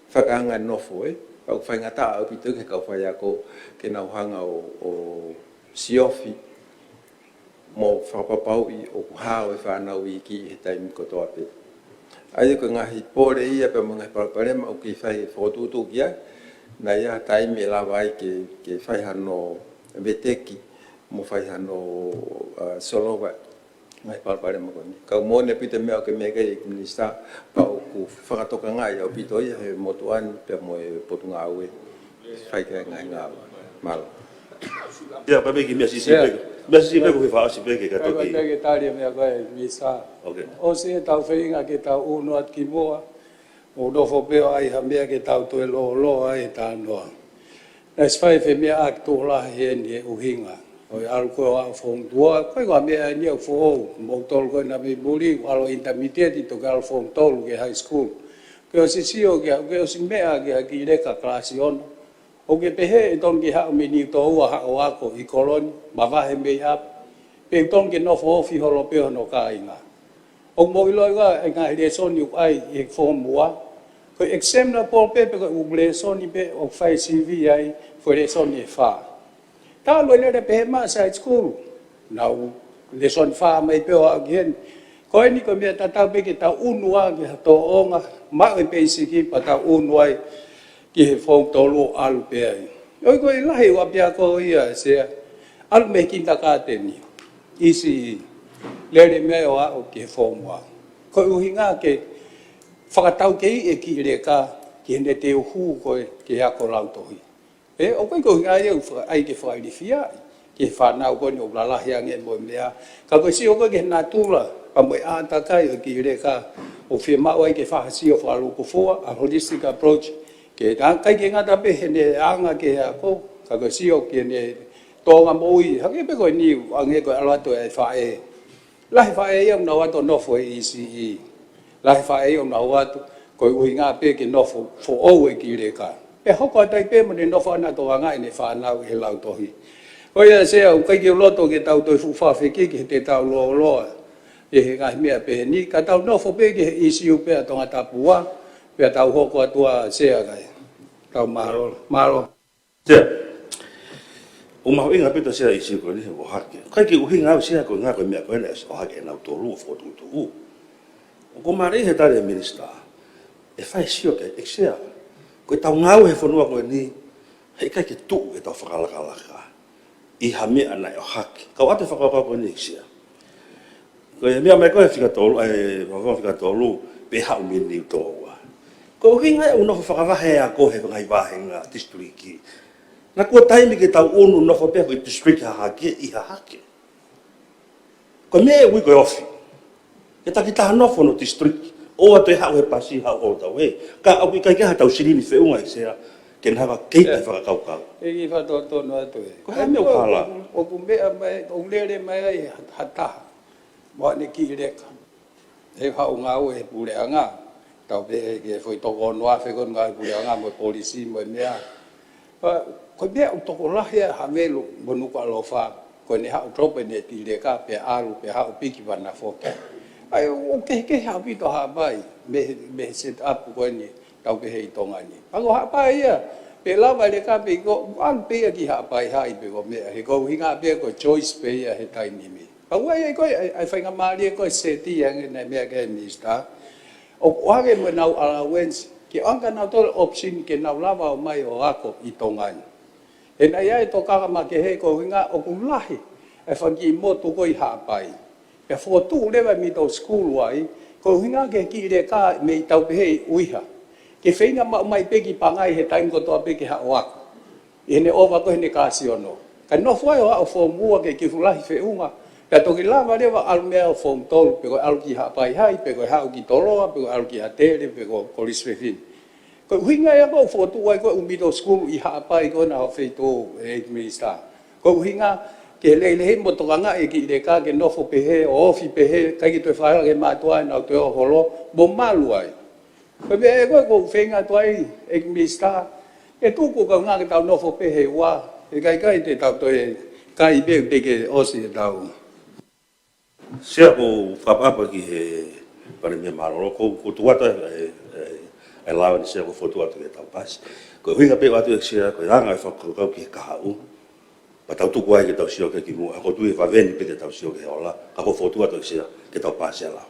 fakaanga nofo, ē. Pea ʻoku faingataʻa ʻaupito ki he kau faiako ke nau hanga ʻo, ʻo siofi mo fakapapauʻi ʻoku hao e fānau iiki ʻi he taimi kotoa pē. ʻA ia ko e ngaahi pole ia pea mo e ngaahi palopalema ʻoku kei fai e fokotuʻutuʻu ki ai, naʻa ʻi ai ha taimi ʻe lava ai ke, ke fai hano veteki mo fai hano, ʻa, solova e ngaahi palopalema ko eni. Ka ʻoku moʻoni ʻaupito e meʻa ʻoku ke meʻa ki ai, ʻEiki Minisitā, pea ʻoku fakatokangaʻi ʻaupito ia ʻe he motuʻa ni pea mo e Potungāue fai ki ai e ngaahi ngāue. Mālō. ʻIa, pea pehē ki he meʻa siʻisiʻi pē. Meʻa siʻisiʻi pē, ko e fakaʻosi pē ke ka toki. Pea ke tali e meʻa ko ē, Minisitā. Okay. ʻOsi ʻetau feinga ke tau ʻunu atu ki muʻa, ʻo nofo pē ʻo ʻai ha meʻa ke tau toe lōloa ai he talanoa. Naʻe ʻosi fai e femeʻaʻaki tuʻo lahi heni he ʻuhinga ʻo e ʻalu ko ē ʻo aʻu form two, ko e ʻuhinga meʻa eni ʻoku foʻou, mo tolu ko ē naʻa mei muli, ʻalu ʻo intermediate, toki ʻalu form tolu ki he high school. Ke ʻosi sio ki ai, ke ʻosi meʻa ki ai, kiʻi leka kalasi ono. ʻOku ke pehē ʻe tonu ke haʻu mei Niutōua haʻu ʻo ako ʻi Koloni, mavahe mei ʻapi, pe ʻoku tonu ke nofo ofi holo pē hono kāinga. ʻOku mou ʻiloʻi ʻa e ngaahi lēsoni ʻoku ʻi ai he form one. Ko e example pē, pe ko e ʻū lēsoni pē ʻoku fai sivi ai, ko e lēsoni ʻe fā. Talu e lele pehē mai side school. Nau lēsoni fā mai pē ʻo aʻu ki heni. Ko eni ko e meʻa tatau pē ke tau ʻunu ā ki ha tōʻonga, maʻu e peisiki pea tau ʻunu ai ki he foomu tolu ʻo ʻalu pē ai. ʻOi ko e lahi ʻapiako ia ʻa e sea, ʻalu mei he kinitakāteni, ʻi si lele mei ai ʻo aʻu ki he foomu ua. Ko e ʻuhinga ke fakataukeiʻi e kiʻi leka ki heʻene teuhu ko ē ki he ako lautohi. ʻE, ʻoku ʻikai ko e ʻuhinga ia ʻoku faka-, ʻai ke fakailifia ai ki he fānau ko eni ʻoku lalahi ange mo e meʻa. Ka ko e sio ko ē ki he natula, pea mo e ʻātakai ʻo e kiʻi leka, ʻoku fiemaʻu ai ke fakasio fakalūkufua, a holistic approach, ke ʻikai ke ngata pē heʻene anga ki he ako, ka ko e sio ki heʻene tōʻonga moʻui, hangē pē ko eni ʻoku hangē ko e ʻalu atu e faʻē. Lahi e faʻē ia ʻoku nau ō atu ʻo nofo he E C E. Lahi e faʻē ia ʻoku nau ō atu, ko e ʻuhinga pē ke nofo foʻou e kiʻi leka. Pea hoko atu ai pē mo ʻene nofo ʻana ʻo tokangaʻi ʻene fānau he lautohi. Ko ia sea, ʻoku ʻikai ke u loto ke tau toe fuʻu fakafekiki he te tau lōloa ʻi he ngaahi meʻa pehē ni, ka tau nofo pē ki he ʻīsiu pē ʻa Tongatapu ua, pea tau hoko atu ā sea kae. Tau mālō, mālō. Sea, ʻoku mahuʻinga pē ʻa e sea ʻīsiu ko eni he ʻohake. ʻIkai ke ʻuhinga au sea ko e ngaahi ko e meʻa ko ē naʻe ʻosi ʻohake ʻenau tolu ʻo fokotuʻutuʻu. ʻOku ou mālieʻia he tali ʻa e minisitā, ʻe fai sio ki ai, ʻEiki Sea. Ko ʻetau ngāue he fonua ko eni, heʻikai ke tuʻu ʻetau fakalakalaka ʻi ha meʻa naʻe ʻohake. Kau ʻoatu e fakakaukau ko eni, ʻEiki Sea. Ko e meʻa mai ko ē fika tolu, ʻa e, fika tolu, pe haʻu mei Niutōua. Ko e ʻuhinga ia ʻoku nofo fakavahe ʻa e ako he ngaahi vāhenga tisitiliki. Naʻa kuo taimi ke tau ʻunu nofo pē ko e tisitiliki Hahake ʻi Hahake. Ko e meʻa ʻoku ui ko e ofi. Ke takitaha nofo hono tisitiliki. ʻOua toe haʻu he pasi, haʻu ʻo tau ē. Ka ʻoku ʻikai ke ʻi ai ha tau silini feʻunga, ʻEiki Sea, ke na hanga kei te fakakaukau. ʻE ki fakatotonu atu ē. Ko e hā e meʻa ʻoku hala? ʻOku, ʻoku meʻa mai, ʻoku lele mai ai ha, ha taha mo ʻene kiʻi leka. He haʻu ngāue he puleʻanga. Tau pehē ki he foʻi toko ono afe ko ē ngāue puleʻanga mo e polisi mo e meʻa. Pea, ko e meʻa ʻoku tokolahi ʻa Havelu mo Nukuʻalofa, ko ʻene haʻu drop ʻene kiʻi leka, pea ʻalu, pea haʻu piki vana foki. ʻA ia, ʻoku kehekehe ʻaupito Haʻapai, mei he, mei he set up ko eni, tau pehē ʻi Tonga ni. Pea ko Haʻapai ia, pe lava e leka pe ʻikai, ʻalu pē ia ki Haʻapai Hai pe ko e meʻa, he ko e ʻuhinga pē ko e choice pē ia he taimi ni. Pea ʻoku ʻi ai ko ē, ʻa e, ʻa e faingamālie ko ē seti ange naʻe meʻa ki ai e minisitā. ʻOku ʻoange mo ʻenau allowance, ke ʻoange kia nautolu e option ke nau lava ʻo ō mai ʻo ako ʻi Tonga ni. He naʻe ʻi ai e tokanga makehe ko e ʻuhinga ʻoku lahi e fanga kiʻi motu ko ē ʻi Haʻapai. Pea fokotuʻu leva e middle school ai, ko e ʻuhinga ki he kiʻi leka mei tau pehē ʻi ʻUiha. Ke feinga maʻu mai pē ki Pangai he taimi kotoa pē ke haʻu ʻo ako. ʻI heʻene ʻova ko ē heʻene kāsiono. Kae nofo ai ʻo aʻu foomu ua ke kiʻi fuʻu lahi feʻunga. Pea toki lava leva ʻalu mei ai ʻo foomu tolu, pe ko e ʻalu ki Haʻapai Hai, pe ko e haʻu ki Toloa, pe ko e ʻalu ki ʻAtele, pe ko Kolisi Fefine. Ko e ʻuhinga ia ʻoku fokotuʻu ai ko ē e ʻū middle school ʻi Haʻapai ko ena ʻo feituʻu ʻEiki Minisitā. Ko e ʻuhinga ke lehilehi mo tokangaʻi e kiʻi leka ke nofo pehē, ʻo ofi pehē, ʻikai ke toe fakahala ki he mātuʻa ʻenau toe ō holo, mo malu ai. Ko e meʻa ē ko ē ʻoku ou feinga atu ai, ʻEiki Minisitā, ke tuku kaungā ke tau nofo pē he ua, he ʻikai ke tau toe kai pē teʻeki ke ʻosi ʻetau. Sea, ʻoku ou fakaʻapaʻapa ki he Palēmia Mālōlō, ʻoku ou, ʻoku ou tuku atu e, e, e, e lao ni Sea, ʻoku ou fokotuʻu atu ke tau pasi. Ko e ʻuhinga pē ʻoatu ʻEiki Sea, ko e anga e fakakaukau ki he kahaʻu. Pea tau tuku ai ke tau sio ki ai kimuʻa, ʻoku ou tui ʻe vave ni pē ke tau sio ki he ola, ka ʻoku ou fokotuʻu atu ʻEiki Sea, ke tau pasi e lao.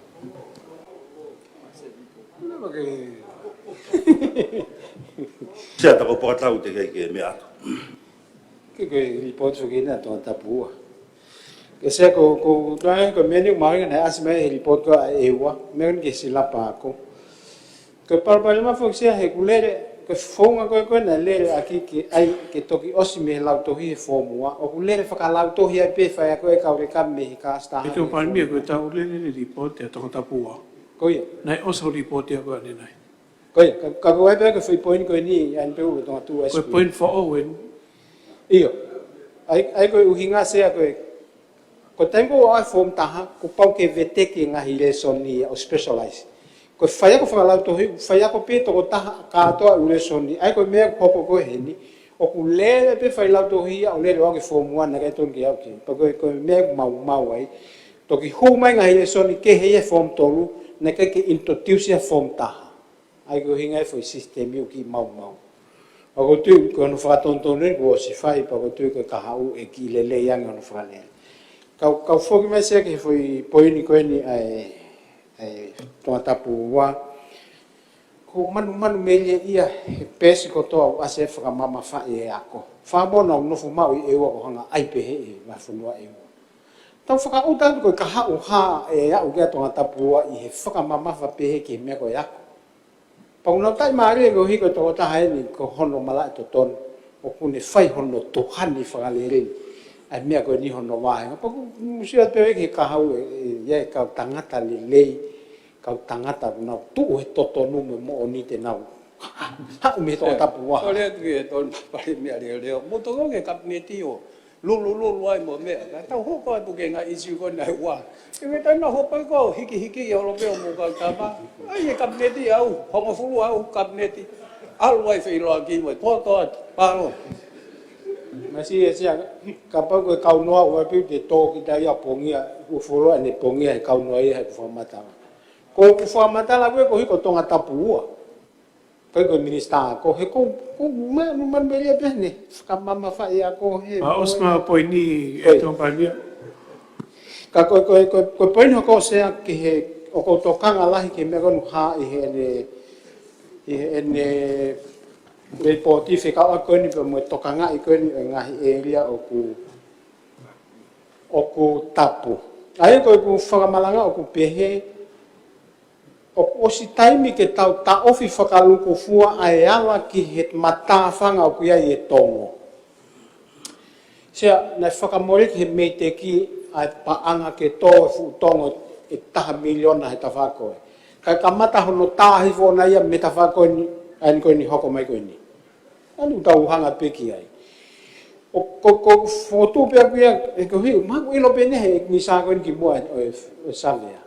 Sea, ta ko e pō ka tau teʻeki ke meʻa atu. Ke ko e lipooti foki ena ʻa Tongatapu ua. ʻEiki Sea, ko, ko, ko e meʻa ni ʻoku mahuʻinga naʻe ʻasi mai he lipooti ko ē ʻa e ua, meʻa ni ki he silapa ako. Ko e palopalema foki Sea he ʻoku lele, ko e founga ko ē ko ē naʻe lele ʻaki ke ʻai ke toki ʻosi mei he lautohi he foomu ua, ʻoku lele fakalautohi ai pē faiako ʻa e kau leka mei he kāsita. ʻE Tō Palēmia, ko e tau lele e lipooti ʻa Tongatapu ua. Ko ia. Naʻe ʻosi hoʻo lipooti ʻa koe ʻanenai. Ko ia, ka, ka ko e pē ko e foʻi poini ko eni, ʻa eni pē ʻoku tonga tu. Ko e poini foʻou eni. ʻIo. ʻA ia, ʻa ia ko e ʻuhinga Sea ko e Ko e taimi ko ē ʻa e foomu taha, kuo pau ke veteki e ngaahi lēsoni ia ʻo specialize. Ko e faiako fakalautohi, faiako pē toko taha kātoa e ʻū lēsoni. ʻA ia ko e meʻa ʻoku hoko ko ē heni, ʻoku lele pē failautohi ia ʻo lele ʻo aʻu ki he foomu ua naʻe ʻikai tonu ke aʻu ki ai. Pea ko e, ko e meʻa ʻoku maumau ai. Toki hū mai e ngaahi lēsoni kehe ia he foomu tolu, naʻe ʻikai ke introduce ia he foomu taha. ʻA ia ko e ʻuhinga e foʻi sisitemi ʻoku kiʻi maumau. Pea ʻoku ou tui ko hono fakatonutonu eni kuo ʻosi fai, pea ʻoku ou tui ko e kahaʻu ʻe kiʻi lelei ange hono fakalele. Kau, kau foki mai Sea ki he foʻi poini ko eni ʻa e, ʻe Tongatapu ua. Ko manumanu melie ia he peesi kotoa ʻoku ʻasi ai e fakamamafaʻi e ako. Fakamolemole, ʻoku nofo maʻu ʻi ʻEua ko e hanga ai pehē ʻe he vahefonua ʻEua. Tau fakaʻuta atu ko e kahaʻu hā ʻe aʻu ki ai Tongatapu ua ʻi he fakamamafa pehē ki he meʻa ko e ako. Pau nau taʻimālie koeʻuhi ko e tokotaha eni ko hono malaʻe totonu, ʻoku ne fai hono tuhani fakalelei ʻa e meʻa ko eni hono vāhenga. Pau ʻoku musia pē ki he kahaʻu ē, ʻe, ʻe, ʻe kau tangata lelei, kau tangata ʻoku nau tuʻu he totonu mo e moʻoni te nau haʻu mei Tongatapu ua. Kole atu ki he tonu Palēmia leoleo. Mou toki ō ki he kapineti ʻo lulululu ai mo e meʻa. Ka tau hoko atu ki he ngaahi ʻīsiu ko ena ʻe ua. ʻE meʻa taimi naʻa hopo ko hikihiki ʻi holo pē ʻo mou kau tama. ʻAi e kapineti ʻaʻau, hongofulu ʻaʻau kapineti. ʻAlu ai feʻiloaki mo e toto atu. Palo. Masi e sia, kapau ko e kaunoa ua pē te tō kita ia pongia, ʻoku fuoloa ʻene pongia he kaunoa ia he fakamatala. Ko e fakamatala ko e koeʻuhi ko Tongatapu ua. Ko e ko e minisitā, ko e he ko, ko e manumanu melie pē eni, fakamamafaʻi ako he. Ma os ma poini e Oi. Tō Palēmia. Ka ko e, ko e, ko e, ko e poini hoko Sea ki he, ʻoku ou tokanga lahi ki he meʻa ko eni ʻoku hā ʻi heʻene, ʻi heʻene lipooti fekauʻaki ko eni pea mo e tokangaʻi ko eni e ngaahi ʻēlia ʻoku, ʻoku tapu. ʻA ia ko ʻeku fakamalanga ʻoku pehē, ʻoku ʻosi taimi ke tau taʻofi fakalūkufua ʻa e ala ki he matāfanga ʻoku ʻi ai e tongo. Sea, naʻe fakamole ki he MEIDECC ʻa e paʻanga ke tō e fuʻu tongo ʻe taha miliona he tafaʻaki ko ē. Kae kamata hono tā hifo ʻona ia mei he tafaʻaki ko eni, ʻa eni ko eni hoko mai ko eni. ʻA eni ʻoku tau hanga pē ki ai. ʻOku, ʻoku, ʻoku fotu pē ʻaku ia, ʻe koeʻuhi, ma ʻoku ʻilo pē eni he minisitā ko eni kimuʻa ʻo e, ʻo e Savea.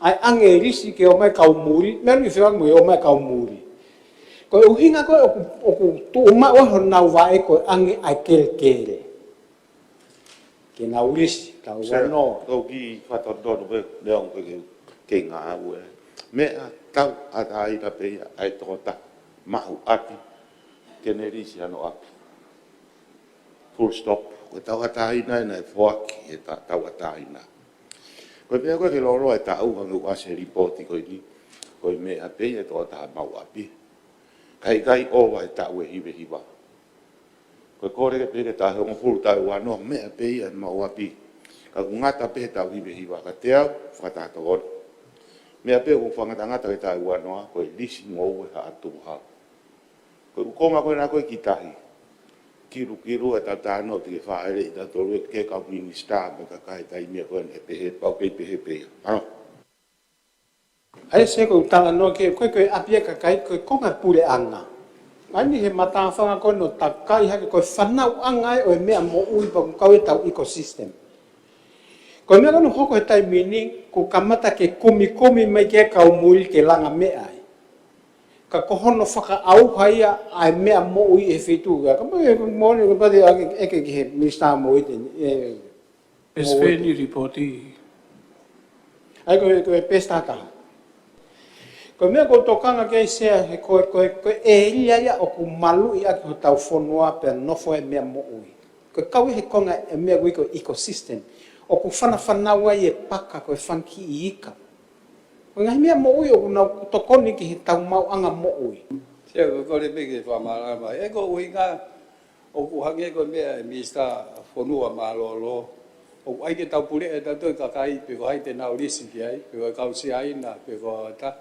ʻA e ʻange e lisi ke ō mai kau muli, meʻa ni fea mo e ō mai kau muli. Ko e ʻuhinga ko ē ʻoku, ʻoku tuʻu maʻu ai honau vaʻe ko e ʻange ʻa e kelekele. Ke nau lisi, tau Sea, vano. Ko ki fatondono pē, neongo ke, ke ngāue. Meʻa tauʻatāina pē ia ʻa e tokotaha maʻu ʻapi, ke ne lisi hono ʻapi. Full stop. Ko e tauʻatāina ena ʻe foaki, ʻe ta-, tauʻatāina. Ko e meʻa ko ē ke loloa e taʻu hangē ʻoku ʻasi he lipooti ko eni, ko e meʻa pē ia ʻa e tokotaha maʻu ʻapi. Kae ʻikai ʻova e taʻu ʻe hiva hiva. Ko e kole ke pehē ke taʻu hongofulu taʻu ua noa meʻa pē ia ʻa e maʻu ʻapi. Ka ʻoku ngata pē he taʻu hiva hiva ka te au, fakataha tokoni. Meʻa pē ʻoku fakangatangata ke taʻu ua noa, ko e lisi ngoue Haʻa Tukuhau. Ko e ʻuhinga ko ena ko ē ki tahi. Kilukilu e tau tāno te ke fāʻeleʻi tautolu ʻe he kau minisitā mo e kakai taimi ko eni ʻe pehē pau kei pehē pē ia. Ano. ʻAi se ko e talanoa ke, ko e, ko e ʻapi e kakai, ko e konga puleʻanga. ʻA eni he matāfanga ko eni ʻoku takai hake ko e fanauʻanga ē ʻo e meʻa moʻui pea ʻoku kau ʻi he tau ecosystem. Ko e meʻa ko eni ʻoku hoko he taimi ni, ʻoku kamata ke kumikumi mai ki he kau muli ke langa meʻa ai. Ka ko hono fakaʻauha ia ʻa e meʻa moʻui ʻi he feituʻu. Ka mai, mo ni, ka pati ake, ʻeke ki he minisitā moʻui te, ʻe, Pesi moʻui fē te. Ni lipooti. ʻAi ko e, ko e pesi taha taha. Ko e meʻa ʻoku ou tokanga ki ai Sea he ko e, ko e, ko e ʻēlia ia ʻoku maluʻi ʻaki hotau fonua pea nofo e meʻa moʻui. Ko e kau ʻi he konga e meʻa ʻoku ui ko e ecosystem. ʻOku fanafanau ai e paka ko e fanga kiʻi ika. Ko e ngaahi meʻa moʻui ʻoku nau tokoni ki he tau maʻuʻanga moʻui. Sea, ko e kole pē ke fakamalanga mai. ʻE ko e ʻuhinga ʻoku hangē ko e meʻa ʻa e minisitā fonua mālōlō. ʻOku ʻai ke tau puleʻi ʻe tautolu e kakai pe ko hai te nau lisi ki ai, pe ko e kau Siaina, pe ko ha taha.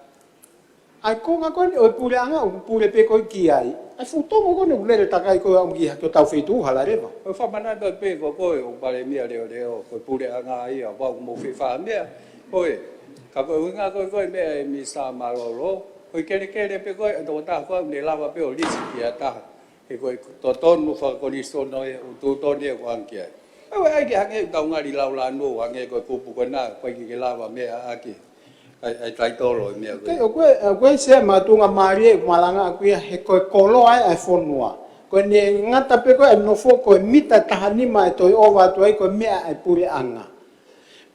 ʻA e konga ko eni ʻo e puleʻanga ʻoku pule pē koe ki ai. ʻA e fuʻu tongo ko eni ʻoku lele takai ko ē ʻo aʻu ki hotau feituʻu hala leva. Ko e fakamanatu pē ko koe ʻoku Palēmia leoleo, ko e puleʻanga ia, ʻoku mou fefā meʻa. Ko e, ka ko e ʻuhinga ko e, ko e meʻa ʻa e minisitā mālōlō, ko e kelekele pē ko ē, ʻa e tokotaha ko ē ʻoku ne lava pē ʻo lisi ki ha taha. He ko e totonu fakakonisitūtone ʻoku tuʻutuʻuni ʻoku ʻange ki ai. ʻOku ʻai ke hangē ʻoku tau ngali laulanu, hangē ko e kupu ko ena, ʻoku ʻikai ke lava meʻa ʻaki ʻa e, ʻa e taitolo e meʻa ko ē. Kei, ʻoku ʻi ai, ʻoku ʻi ai Sea makatuʻunga mālie ʻeku malanga ʻaku ia he ko e koloa ē ʻa e fonua. Ko ʻene ngata pē ko ē ʻa e nofo ko e mita ʻe taha nima ʻe toe ʻova atu ai ko e meʻa ʻa e puleʻanga.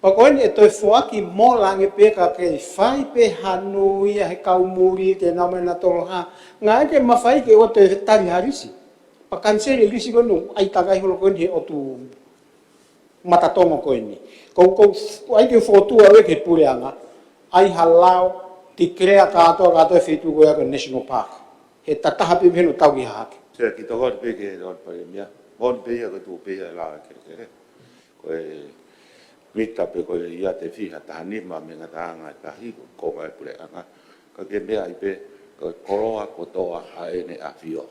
Pea ko eni ʻe toe foaki mola ange pē ka ke fai pē hanu ia he kau muli te nau mai na tolo ha. Ngāue ke mafai ke ʻoua toe tali ha lisi. Pea kaniseli e lisi ko eni ʻai takai holo ko eni he ʻotu matatongo ko eni. Ko, ko, ʻai ke fotu ʻave ki he puleʻanga. ʻAi ha lao, tikelea kātoa kātoa e feituʻu ko ia ko e National Park. He tataha pē mei heni ʻo tau ki hahake. Sea, kiʻi tokoni pē ki he Honourable Palēmia. Moʻoni pē ia ko e tuʻu pē ia e lao ʻa e kelekele. Ko e mita pē ko e iate fiha taha nima mei he ngataʻanga e tahi, ko e konga e puleʻanga. Ka ke meaʻi pē, ko e koloa kotoa ʻa ʻEne ʻAfio.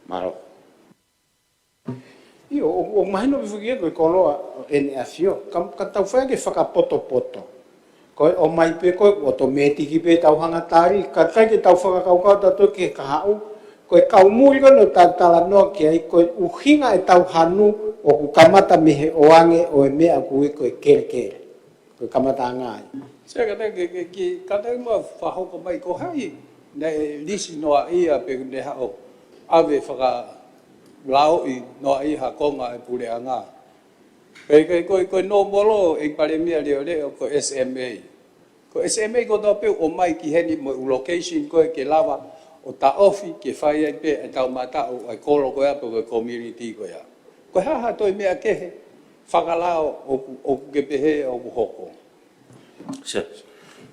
Mālō. ʻIo, ʻoku, ʻoku mahino pē foki ia ko e koloa ʻo ʻEne ʻAfio. Ka, ka tau fai ke fakapotopoto. Ko e ʻomai pē ko e ʻotomētiki pē tau hanga tali, ka ʻikai ke tau fakakaukau tautolu ki he kahaʻu. Ko e kau muli ko ē naʻa tau talanoa ki ai, ko e ʻuhinga ʻetau hanu ʻoku kamata mei he ʻoange ʻo e meʻa ʻoku ui ko e kelekele. Ko e kamataʻanga ia. Sea, kātaki ke, ke, ke, kātaki muʻa fakahoko mai ko hai naʻe lisi noaʻia pe naʻe haʻu ʻave fakalaoʻi noaʻia ha konga e puleʻanga. Pea ko e, ko e, ko e nōmolo ʻe Palēmia leʻoleʻo ko e S M A. Ko e S M A kotoa pē ʻoku ʻomai ki heni mo e ʻū location ko ē ke lava ʻo taʻofi ke fai ai pē ʻetau mataʻu ʻa e kolo ko ia pe ko e community ko ia. Ko e hā ha toe meʻa kehe fakalao ʻoku, ʻoku ke pehē ʻoku hoko? Sea,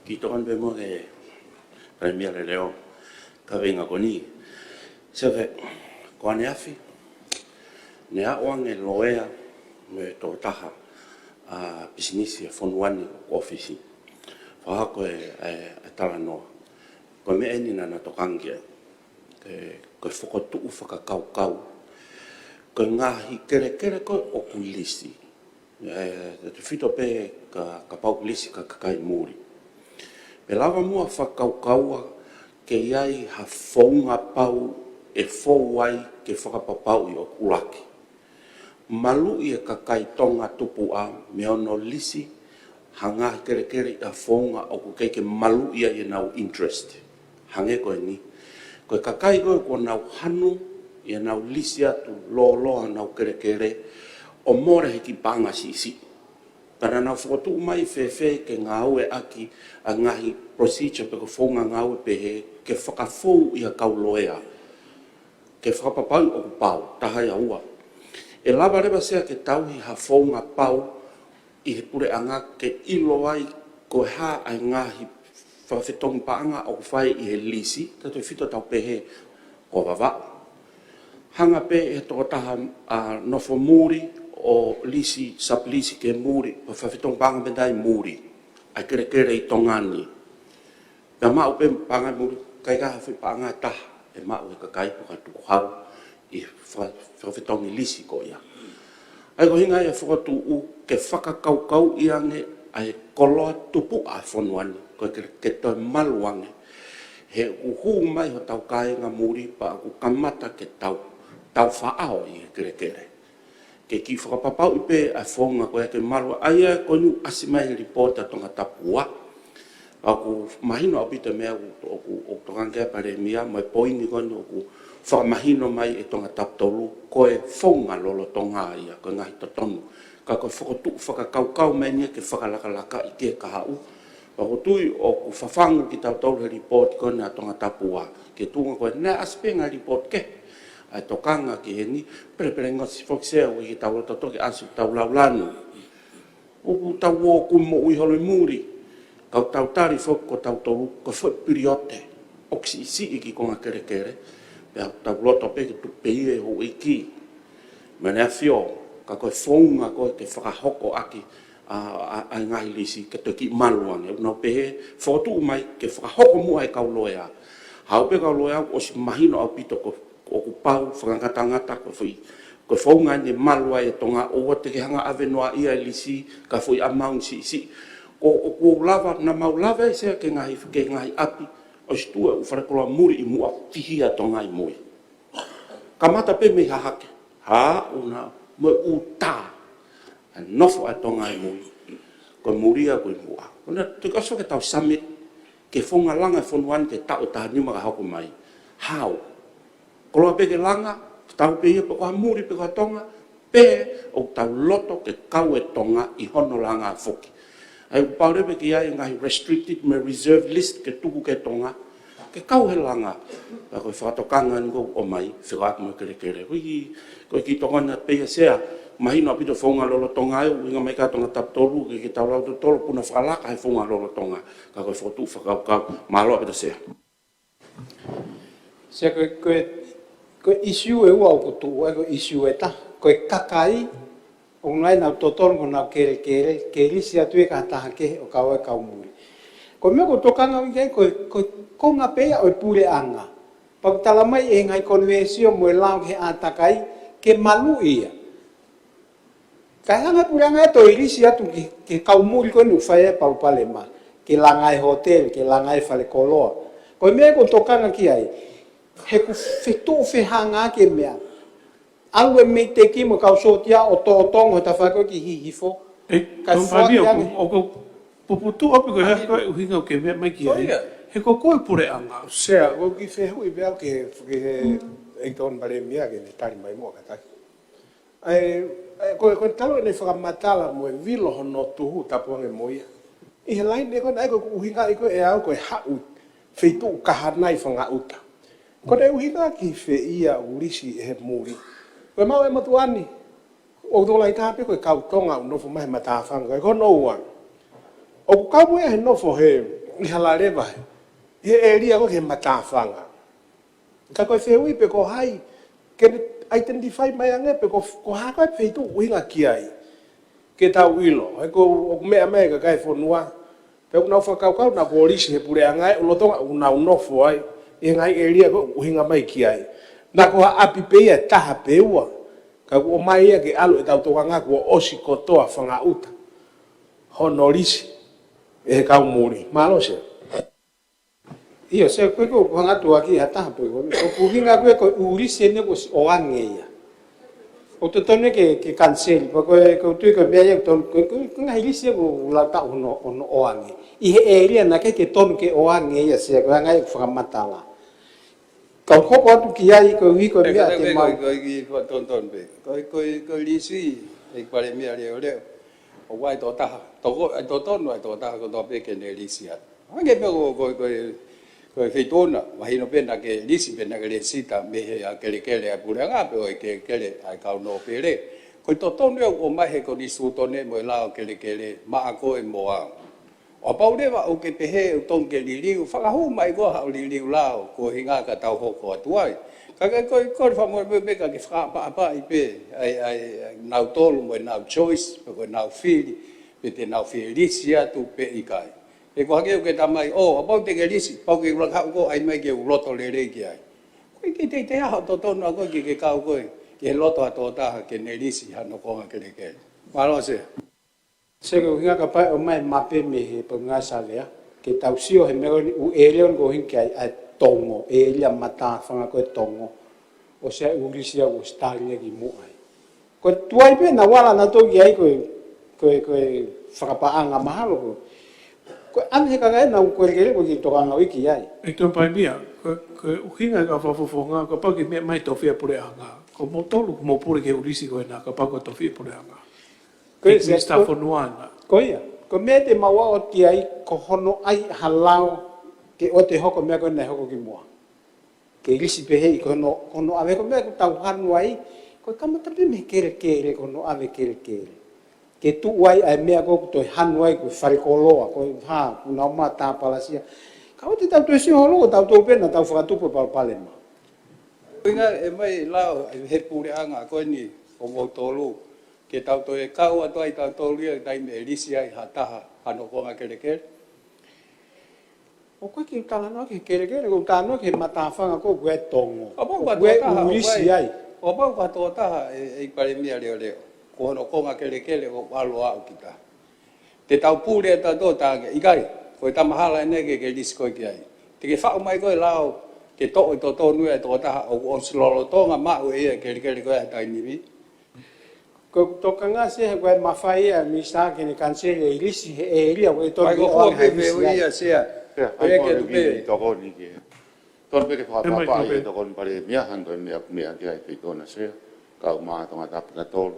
kiʻi tokoni pē muʻa ki he Palēmia leʻoleʻo, kaveinga ko eni. Sea, ko ʻaneafi, naʻe ʻoange loea mo e tokotaha ʻa e pisinisi ʻa e fonua ni ʻo e ʻōfisi. Fakahoko e, e, e talanoa. Ko e meʻa eni naʻa na tokanga ki ai. Ko e, ko e fokotuʻu fakakaukau. Ko e ngaahi kelekele ko ē ʻoku lisi. ʻE, tautefito pē ka, kapau ʻoku lisi ki ha kakai muli. Pea lava muʻa fakakaukaua ke ʻi ai ha founga pau ʻe fou ai ke fakapapauʻi ʻoku ʻuluaki maluʻi e kakai Tonga tupuʻa mei hono lisi ha ngaahi kelekele ʻi ha founga ʻoku ʻikai ke maluʻi ai ʻenau interest. Hangē ko eni. Ko e kakai ko ē kuo nau hanu ʻi heʻenau lisi atu lōloa honau kelekele ʻo mole he kiʻi paʻanga siʻisiʻi. Pea naʻa nau fokotuʻu mai fēfē ke ngāueʻaki ʻa e ngaahi procedure pe ko e founga ngāue pehē ke fakafou ʻi ha kau loea. Ke fakapapauʻi ʻoku pau, taha ia. Ua, ʻe lava leva Sea ke tauhi ha founga pau ʻi he puleʻanga ke ʻilo ai ko e hā ʻa e ngaahi fakafetongi paʻanga ʻoku fai ʻi he lisi, tautefito tau pehē ko Vavaʻu. Hanga pē ʻe he tokotaha ʻa nofo muli ʻo lisi, sublisi ki he muli, pe fakafetongi paʻanga pē ʻa e muli ʻa e kelekele ʻi Tonga ni. Pea maʻu pē paʻanga muli, ʻikai ke ʻi ai ha foʻi paʻanga ʻe taha ʻe maʻu ʻe he kakai pe ko ha tukuhau ʻi he fa-, fakafetongi lisi ko ia. ʻA ia ko e ʻuhinga ia e fokotuʻu ke fakakaukauʻi ange ʻa e koloa tupuʻa ʻa e fonua ni, ko e ke, ke toe malu ange. He ʻoku hū mai hotau kāinga muli pea ʻoku kamata ke tau, tau faʻao ʻi he kelekele. Ke kiʻi fakapapauʻi pē ʻa e founga ko ia ke malu. ʻA ia ko eni ʻoku ʻasi mai he lipooti ʻa Tongatapu ua. ʻOku mahino ʻaupito e meʻa ʻoku, ʻoku, ʻoku tokanga ki ai e Palēmia, mo e poini ko eni ʻoku fakamahino mai ʻe Tongatapu tolu, ko e founga lolotonga ia, ko e ngaahi totonu. Ka ko e fokotuʻu fakakaukau mai eni ia ke fakalakalakaʻi ki he kahaʻu. Pea ʻoku ou tui ʻoku fafangu kitautolu he lipooti ko eni ʻa Tongatapu ua. Ke tuʻunga ko ē naʻe ʻasi pē ngaahi lipooti kehe ʻa e tokanga ki heni, pelepelengesi foki Sea, ʻoku ʻikai ke tau loto toki ʻasi ʻoku tau laulanu. ʻOku tau ō ʻo kumi moʻui holo ʻi muli. Ka ʻoku tau tali foki ko tautolu, ko e foʻi piliote ʻoku siʻisiʻi e kiʻi konga kelekele, pea ʻoku tau loto pē ke tuku pē ia ʻe houʻeiki mo ʻEne ʻAfio, ka ko e founga ko ē ke fakahoko ʻaki ʻa, ʻa, ʻa e ngaahi lisi ke toe kiʻi malu ange. ʻOku nau pehē, fokotuʻu mai ke fakahoko muʻa ʻe he kau loea. Haʻu pē kau loea ʻoku ʻosi mahino ʻaupito ko, ʻoku pau, fakangatangata, ko e foʻi, ko e founga eni ʻe malu ai e Tonga, ʻoua te ke hanga ʻave noaʻia e lisi ki ha foʻi amount siʻisiʻi. Ko, ʻoku ou lava, naʻa mau lave ai Sea ki he ngaahi, ki he ngaahi ʻapi ʻosi tuʻu e ʻū falekoloa muli ʻi muʻa, fihi ʻa Tonga ʻi mui. Kamata pē mei hahake. Hā, ʻuna, mo e ʻū tā. ʻA e nofo ʻa Tonga ʻi mui. Ko e muli ia ko ē ʻi muʻa. Ko ʻena toe kaso ke tau summit ki he founga langa e fonua ni ki he taʻu ʻe taha nima ka hoko mai. Hao. Koloa pē ke langa, tau pē ia pe ko ha muli pe ko ha tonga, pe ʻoku tau loto ke kau e Tonga ʻi hono langa foki. ʻA ia ʻoku pau leva ke ʻi ai e ngaahi restricted mo e reserve list ke tuku ki he Tonga, ke kau he langa. Ka ko e fakatokanga eni ʻoku ʻomai, fekauʻaki mo e kelekele. Ko e kiʻi, ko e kiʻi tokoni pē ia Sea, Mahino ʻaupito founga lolotonga ʻa e ʻuhinga mai ka Tongatapu tolu ke, ke tau lau totolo puna fakalaka he founga lolotonga. Ka ko e fokotuʻu fakakaukau. Mālō ʻaupito Sea. Sea ko e, ko e, ko e ʻisiū ʻe ua ʻoku tuʻu ai, ko e ʻisiū ʻe taha. Ko e kakai, ʻoku nau totonu ko ʻenau kelekele, ke lisi atu ia ki ha taha kehe ʻo kau ai e kau muli. Ko e meʻa ʻoku ou tokanga au ki ai, ko e, ko e konga pē ia ʻo e puleʻanga. Pea ʻoku tala mai ʻe he ngaahi konivensio mo e lao ki he ʻātakai, ke maluʻi ia. Kae hanga ʻe he puleʻanga ʻo toe lisi atu ki he, ki he kau muli ko eni ʻoku fai ai e palopalema, ke langa e hōtele, ke langa e fale koloa. Ko e meʻa ʻoku ou tokanga ki ai, he ʻoku fetuʻu fehangahangai e meʻa. ʻAlu e meiteki mo e kau sōtia ʻo totongo he tafaʻaki ko ē ki Hihifo. ʻE, kae Tongatapu foaki ange. ʻOku, ʻoku puputuʻu ʻaupito ko e hā ko e ʻuhinga ʻoku ke meʻa mai ki ai. He ko koe puleʻanga. Sea, ʻoku ou kiʻi fehuʻi pē au ki he, ki he, ʻEiki Tokoni Palēmia ke ne tali mai muʻa kātaki. ʻE, ʻe, ko, ko e talu ʻene fakamatala mo e vilo hono tuhu tapu ange mo ia. ʻI he laine ko ena ʻoku ʻuhinga ʻi ko e ʻe au ko e haʻu feituʻu kahanai Fangaʻuta. Ko ʻene ʻuhinga ki fē ia ʻoku lisi ʻe he muli. Ko e maʻu e motuʻa ni, ʻoku tokolahi taha pē ko e kau Tonga ʻoku nofo mai he matāfanga, ko e kono ua. ʻOku kau mo ia he nofo he, ʻi Halaleva he, he ʻēlia ko ē ki he matāfanga. Ka ko e fehuʻi pē ko hai, ke ne identify mai ange pē ko, ko e hā ko e feituʻu ʻoku ʻuhinga ki ai. Ke tau ʻilo, he ko ʻoku meʻa mai e kakai e fonua, pea ʻoku nau fakakaukau naʻa kuo lisi he puleʻanga ʻe lolotonga ʻoku nau nofo ai, ʻi he ngaahi ʻēlia ko ē ʻoku ʻuhinga mai ki ai. Naʻa ko ha ʻapi pē ia ʻe taha pe ua, ka kuo ʻomai ia ke ʻalu ʻetau tokanga kuo ʻosi kotoa Fangaʻuta hono lisi ʻe he kau muli. Mālō Sea. ʻIo, Sea, ko e, ko e, ʻoku ou hanga atu au ki ha taha pē ko ē. ʻOku ʻuhinga ko e, ko e ʻū lisi eni kuo ʻosi ʻoange ia. ʻOku totonu ke, ke kaniseli, pea ko e, ʻoku ou tui ko e meʻa ia ʻoku totonu, ko e, ko e, ko e ngaahi lisi ia ʻoku lau taʻu hono, hono ʻoange. ʻI he ʻēlia naʻe ʻikai ke totonu ke ʻoange ia Sea, ko e anga ia ʻeku fakamatala. Kau hoko atu ki ai, koeʻuhi ko e meʻa ke mau. Ko e kiʻi fakatonutonu pē. Ko e, ko e, ko e lisi, ʻEiki Palēmia Leoleo. ʻOku ʻi ai e tokotaha, toko, ʻi ai e totonu, ʻi ai e tokotaha kotoa pē ke ne lisi atu. Hangē pē ko, ko, ko, ko e feituʻu na, mahino pē naʻa ke lisi pē naʻa ke lēsisita mei he ʻa e kelekele ʻa e puleʻanga pe ʻo e kelekele ʻa e kau nōpele. Ko e totonu ia ʻoku ʻomai he konisitūtone mo e lao kelekele maʻa koe mo au. ʻO kapau leva ʻoku ke pehē ʻoku totonu ke liliu, fakahū mai koe haʻo liliu lao, ko e ʻuhinga ka tau hoko atu ai. Ka ke ko, ko e fakamolemole pē ka ke fakaʻapaʻapaʻi pē, ʻa e, ʻa e, ʻa e, nautolu mo ʻenau choice, pe ko ʻenau fili, pe te nau fili lisi atu pe ʻikai. He ko e hangē ʻoku ke tala mai, ʻo, kapau te ke lisi, pau ke u laka haʻu koe ʻo ʻai mai ke u loto lelei ki ai. Ko e kiʻi teitei ʻaho totonu ʻa koe ke ke kau koe, ki he loto ʻa e tokotaha ke ne lisi hano konga kelekele. Mālō Sea. Sea, ko e ʻuhinga kapau ʻe ʻomai e mape mei he Potungāue Savea, ke tau sio he meʻa ko eni ʻū ʻēlia ʻoku ʻuhinga ki ai ʻa e Tongo, ʻēlia matāfanga ko e Tongo, ʻosi ʻi ai e ʻū lisi ia kuo ʻosi tali ia ki muʻa ai. Ko e tuai pē naʻa ku ala naʻa tau ki ai ko e, ko e, ko e fakapaʻanga mahalo ko. Ko e ʻange he kakai naʻa ku kelekele ko e kiʻi tokanga au ki ai. ʻEiki Tokoni Palēmia, ko, ko e ʻuhinga e kau fakafofonga, kapau ke meʻa mai tofiʻa puleʻanga. Ko moutolu, ko mou pule ki he ʻū lisi ko ena, kapau ko e tofiʻa puleʻanga. Ko e Sea, Minisitā ko, Fonua na. Ko ia. Ko e meʻa te mau ʻoatu ai, ko hono ʻai ha lao, ke ʻoua te hoko e meʻa ko ena naʻe hoko ki muʻa. Ke lisi pehē ʻi ko hono, ko hono ʻave ko e meʻa ʻoku tau hanu ai, ko e kamata pē mei he kelekele, ko hono ʻave kelekele. Ke tuʻu ai ʻa e meʻa ko ē ʻoku toe hanu ai, ko e fale koloa, ko e hā, ko e nau mata palasia. Ka ʻoua te tau toe sio holo, ko tautolu pē naʻa tau fakatupu e palopalema. ʻUhinga ʻe ʻomai e lao ʻe he puleʻanga ko eni ʻo moutolu. Ke tau toe kau atu ai tautolu ia, taimi ʻe lisi ai ha taha, hano konga kelekele. ʻOku ʻikai ke u talanoa ki he kelekele, ʻoku ou talanoa ki he matāfanga ko ē ʻoku ʻi ai e Tongo. Kapau ko e ʻū lisi ai. Kapau ko e tokotaha ʻe, ʻEiki Palēmia Leoleo. Ko hono konga kelekele ʻoku ʻalu ʻo aʻu ki tahi. Te tau pule ʻe tautolu, tā ke ʻikai, ko e tamahala eni ke ke lisi koe ki ai. Te ke faʻu mai koe e lao, ke toʻo ʻe totonu ia e tokotaha ʻoku ʻosi lolotonga maʻu ʻe ia e kelekele ko ia he taimi ni. Ko e tokanga Sea he ko e mafai ia Minisitā ke ne kaniseli e lisi he ʻēlia ʻoku ʻikai totonu ke ʻoange ha lisi ai. Ko e fua pē ia Sea. Ko e ke atu pē. Tokoni ke. Tonu pē ke fakapaʻapaʻi e Tokoni Palēmia, hangē ko e meʻa ʻoku meʻa ki ai e feituʻu na Sea, kau mai Tongatapu kitautolu.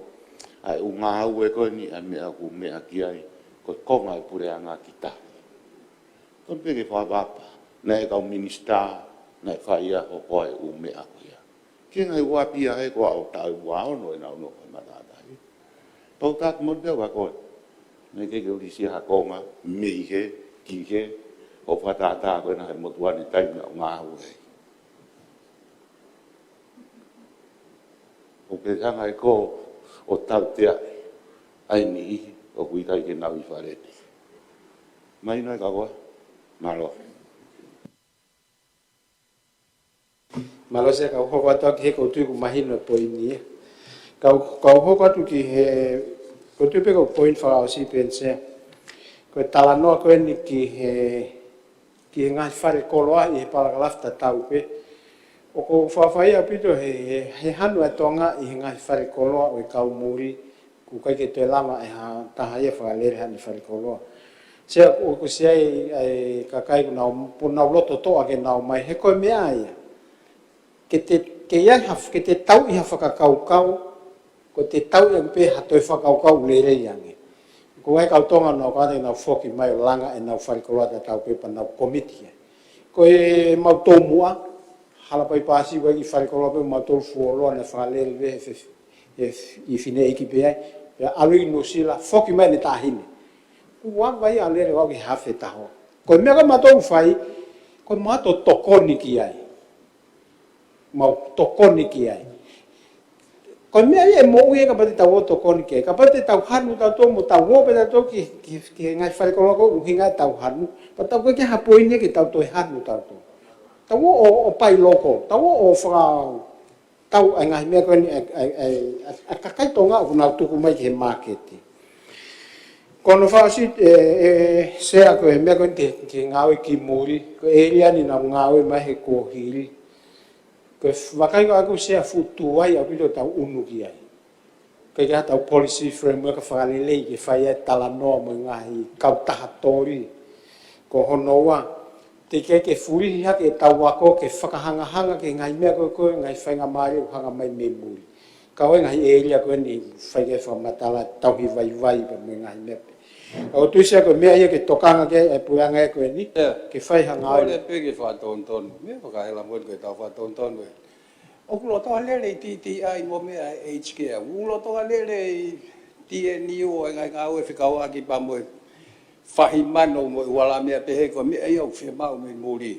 ʻA e ʻū ngāue ko eni ʻa e meʻa ʻoku meʻa ki ai, ko e konga e puleʻanga ki tahi. Tonu pē ke fakapaʻapaʻi, naʻe kau minisitā, naʻe fai ia ʻo ko e ʻū meʻa ko ia. Ki he ngaahi ʻū ʻapi ia he ko ʻenau taʻu ua ono ʻenau nofo he matātahi. Tau tāki mo te au a koe. Naʻe ʻikai ke ulisi ha konga, mei he, ki he, ʻo fakatātā ko ena he motuʻa ni taimi ʻoku ngāue ai. ʻOku ke hanga ʻe koe ʻo tautea ai ni ʻoku ʻikai ke nau ʻi fale ni. Mahino e kakoa, mālō. Mālō Sea, kau hoko atu ki he, ʻoku ou tui ʻoku mahino e poini ia. Kau, kau hoko atu ki he, ʻoku ou tui pē ko e poini fakaʻosi pē eni Sea. Ko e talanoa ko eni ki he, ki he ngaahi fale koloa ʻi he palakalafi tatau pē. ʻOku ou fakaʻapaʻapa ʻaupito he, he, he hanu ʻa Tonga ʻi he ngaahi fale koloa ʻo e kau muli, ʻoku ʻikai ke toe lava ʻe ha taha ia ʻo fakalele haʻane fale koloa. Sea, ʻoku, ʻoku ʻi ai e kakai ʻoku nau, ʻoku nau loto toʻa ke nau ō mai, he ko e meʻa ia. Ke te, ke ʻi ai ha, ke te tauʻi ha fakakaukau, ko e tauʻi ange pē ha toe fakakaukau lelei ange. Ko e kau Tonga ʻoku nau kamata ke nau foki mai ʻo langa ʻenau fale koloa tatau pē pea nau komiti ai. Ko e mau toumuʻa, hala paipasi ko e kiʻi fale koloa pē ʻo mautolu fuoloa naʻe fakalele pē he, he, ʻi Fineʻeiki pē ai, pea ʻalu ki Nuʻusila, foki mai ʻene taʻahine. Kuo ʻave ia ʻo lele ʻo aʻu ki he afe taha. Ko e meʻa ko ē ʻoku mautolu fai, ko e mau ō ʻo tokoni ki ai. Mau tokoni ki ai. Ko e meʻa ia ʻe moʻui ai kapau te tau ō ʻo tokoni ki ai. Kapau te tau hanu tautolu mo tau ō pē tautolu ki, ki, ki he ngaahi fale koloa ko e ʻuhinga ʻetau hanu. Pea tau ʻikai ke ha poini ke tau toe hanu tautolu. Tau ō ʻo, ʻo buy local. Tau ō ʻo faka-, tau ʻai e ngaahi meʻa ko eni ʻa e, ʻa e, ʻa e, ʻa e, ʻa e kakai Tonga ʻoku nau tuku mai ki he māketi. Ko hono fakaʻosi, ē, ē, Sea, ko e meʻa ko eni ki he, ki he ngāue ki muli, ko e ʻēlia ni naʻa nau ngāue mai he kuohili. Ko e vakai ko ē ʻaku Sea, fuʻu tuai ʻaupito ʻetau ʻunu ki ai. ʻIkai ke ʻi ai haʻatau policy framework fakalelei ke fai ai e talanoa mo e ngaahi kautaha toli. Ko hono ua, teʻeki ai ke fulihi hake ʻetau ako ke fakahangahanga ki he ngaahi meʻa ko ē, ko e ngaahi faingamālie ʻoku hanga mai mei muli. Kau ai e ngaahi ʻēlia ko eni ʻoku fai ki ai e fakamatala, tauhi vaivai pea mo e ngaahi meʻa pē. ʻOku ou tui Sea ko e meʻa ia ke tokanga ki ai e puleʻanga ko eni, ʻIo. ke fai ha ngāue. Kole pē ke fakatonutonu. Meʻa fakahela mo eni ko ʻetau fakatonutonu ē. ʻOku lolotonga lele ʻi T T I mo meʻa ʻa e aged care. ʻOku lolotonga lele ʻi T N U ʻa e ngaahi ngāue fekauʻaki pea mo e fahimano mo e uala meʻa pehē ko e meʻa ia ʻoku fiemaʻu mei muli.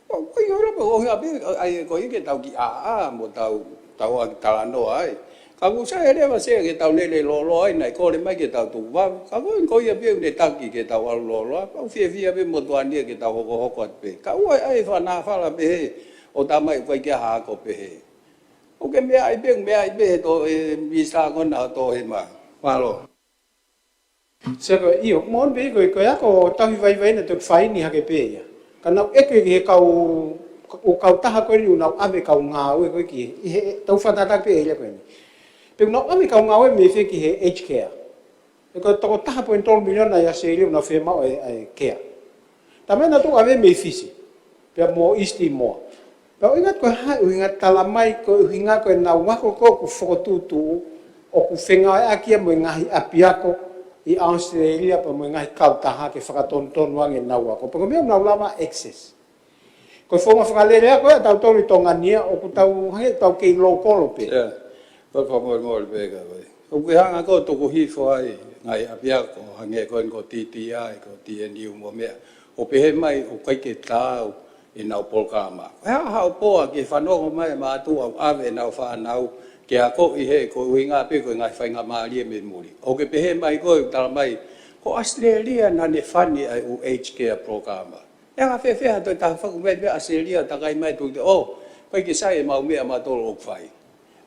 ʻOku ʻikai ke ʻilo pē, ʻoku ʻikai pē, ʻa ia ko e ʻikai ke tau kiʻi ʻā, ʻā, mo tau, tau ʻaki talanoa ai. Ka ʻoku sai leva Sea ke tau lele lōloa ai, naʻe kole mai ke tau tuku vave. Ka ko e, ko ia pē ʻoku ne taki ke tau ʻalu lōloa. Pea ʻoku fiefia pē motuʻa ni ia ke tau hokohoko atu pē. Ka ʻoua ʻe ʻai e fakanāfala pehē ʻo tala mai ʻoku ʻikai ke ʻi ai ha ako pehē. ʻOku ke meaʻi pē, meaʻi pē he tō, e, misa ko ena ʻo tō he mā. Mālō. Sea ko e, ʻio, moʻoni pē ko e, ko e ako tauhi vaivai naʻe toki fai ni hake pē ia. Ka naʻa nau ʻeke ki he kau, ʻū kautaha ko eni ʻoku nau ʻave e kau ngāue ko ē ki he, ʻi he, tau fakatātā pē ʻēlia ko eni. Pe ʻoku nau ʻave e kau ngāue mei fē ki he aged care. He ko e toko taha poini tolu miliona ʻi ʻAositelēlia ʻoku nau fiemaʻu e, e care. Talamai naʻa nau ʻave mei Fisi, pea mo East Timor. Pea ʻoku ʻikai ko e hā e ʻuhinga, talamai ko e ʻuhinga ko ʻenau ako ko ē ʻoku fokotuʻutuʻu, ʻoku fengāueʻaki ia mo e ngaahi ʻapiako ʻi ʻAositelēlia pea mo e ngaahi kautaha ke fakatonutonu ange ʻenau ako. Pea ko e meʻa ʻoku nau lava access. Ko e founga fakalele ia ko ē ʻa tautolu ʻi Tonga ni ia, ʻoku tau hangē tau kei lōkolo pē. ʻIo, tau fakamolemole pē ka ko e. ʻOku ke hanga ko ē ʻo tuku hifo ai e ngaahi ʻapiako, hangē ko eni ko e T T I, ko e T N U mo meʻa. ʻO pehē mai ʻoku ʻikai ke taau ʻenau polokalama. Ko e hā haʻo poa ke fanongo mai e mātuʻa ʻoku ʻave ʻenau fānau ke akoʻi he ko e ʻuhinga pē ko e ngaahi faingamālie mei muli. ʻOku ke pehē mai ko ē, talamai, ko ʻAositelēlia naʻa ne fani ʻa e ʻū aged care polokalama. ʻE anga fēfē ha toe tafaʻaki mai pē ʻAositelēlia ʻo takai mai tuʻu te, ʻo, ʻikai ke sai ʻemau meʻa ʻamautolu ʻoku fai.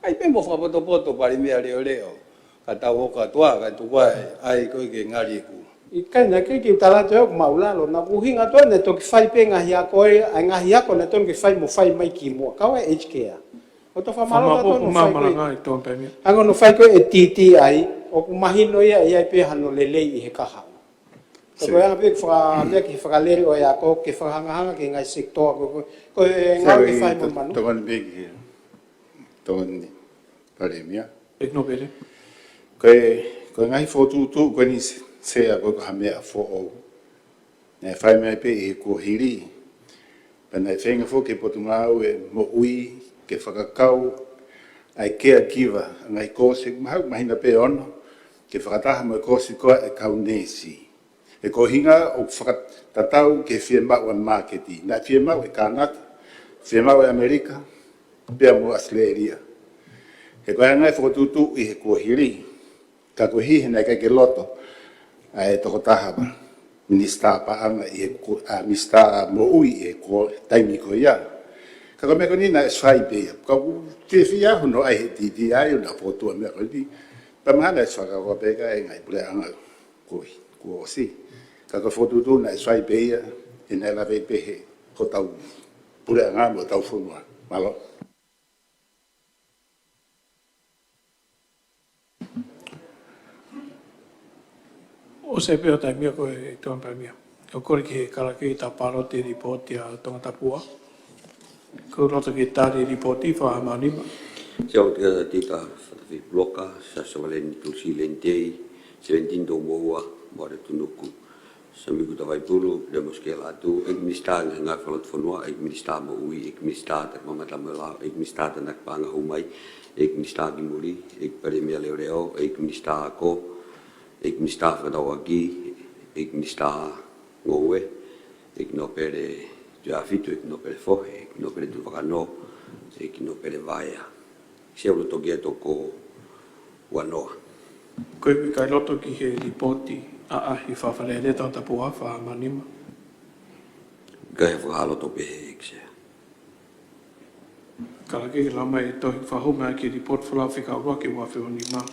ʻAi pē mo fakapotopoto Palēmia leʻoleʻo. Ka tau hoko atu ā, kae tuku ā, ʻai ko ē ke ngali ʻeku. ʻIkai, naʻe ʻikai ke u tala atu ʻe au ʻoku māʻulalo, naʻa ku ʻuhinga atu ā naʻe toki fai pē ngaahi ako ē, ʻa e ngaahi ako naʻe tonu ke fai mo fai mai kimuʻa. Kau ai aged care. ʻOku tau fakamālō atu ʻa hono fai ko ē. Hanga hono fai ko ē ʻe T T I, ʻoku mahino ia ʻe ʻi ai pē hano lelei ʻi he kahaʻu. Ka ko e anga pē ke faka-, meʻa ki he fakalele ʻo e ako, ke fakahangahanga ki he ngaahi sekitoa ko ē, ko e, ko e ngāue ke fai mo manu. Tokoni pē ki he, tokoni Palēmia. ʻE nō pele. Ko e, ko e ngaahi fokotuʻutuʻu ko eni Sea ko e, ko ha meʻa foʻou. Naʻe fai mai pē ʻi he kuohili. Pea naʻe feinga foki e Potungāue Moʻui ke fakakau ʻa e caregiver, ʻa e ngaahi kōsi, mahalo mahina pē ʻe ono. ke fakataha mo e kōsi ko ia ʻa e kau neesi. He ko e ʻuhinga ʻoku fakatatau ki he fiemaʻu ʻa e māketi. Naʻe fiemaʻu ʻe Kānata, fiemaʻu ʻe ʻAmelika, pea mo ʻAositelēlia. He ko e anga e fokotuʻutuʻu ʻi he kuohili, ka koeʻuhi he naʻe ʻikai ke loto ʻa e tokotaha minisitā paʻanga ʻi he ku-, ʻa, minisitā moʻui ʻi he ko-, taimi ko ia. Ka ko e meʻa ko eni naʻe ʻosi fai pē ia. Ka ʻoku fiefia hono ʻai he T T I ʻo na fokotuʻu ʻa e meʻa ko eni. Pea mahalo naʻe ʻosi fakakaukau pē ka e ngaahi puleʻanga kuo, kuo ʻosi. Ka ko e fokotuʻutuʻu naʻe ʻosi fai pē ia, he naʻe lave pē he hotau puleʻanga mo hotau fonua. Mālō. ʻOsi pē ʻo taimi ko e Tokoni Palēmia. ʻOku kole ki he kalake ʻi he pāloti lipooti ʻa Tongatapu ua. Ko e loto ke tali lipooti Fakahā Māʻoniʻoni. Siaotea Tita Fatafi Puloka, Siaosi Sovaleni Tulusi Lenitei, Sevenitini Toumoua, Moale Tunuku, Samiku Tavaipulu, Lemo Sikelatu, ʻEiki Minisitā Ngaahi Fakalotofonua, ʻEiki Minisitā Moʻui, ʻEiki Minisitā Takimamata mo e Lao, ʻEiki Minisitā Tānaki Paʻanga Hū Mai, ʻEiki Minisitā Kimuli, ʻEiki Palēmia Leʻoleʻo, ʻEiki Minisitā Ako, ʻEiki Minisitā Fekauʻaki, ʻEiki Minisitā Ngoue, ʻEiki Nōpele Tuʻiʻāfitu, ʻEiki Nōpele Fohe, ʻEiki Nōpele Tuʻivakanō, ʻEiki Nōpele Vaea. Siaotea Tokoni Tokouanoa. Ko e ʻikai loto ki he lipooti ʻa e ʻaʻahi Fakafalealea Tongatapu ua Fakahā Māʻoniʻoni. ʻIkai ha fakahā loto pehē ʻEiki Sea. Kalake ke lau mai e tohi fakahū mai ki he lipooti folau fika ua ki he ua afe ua nima.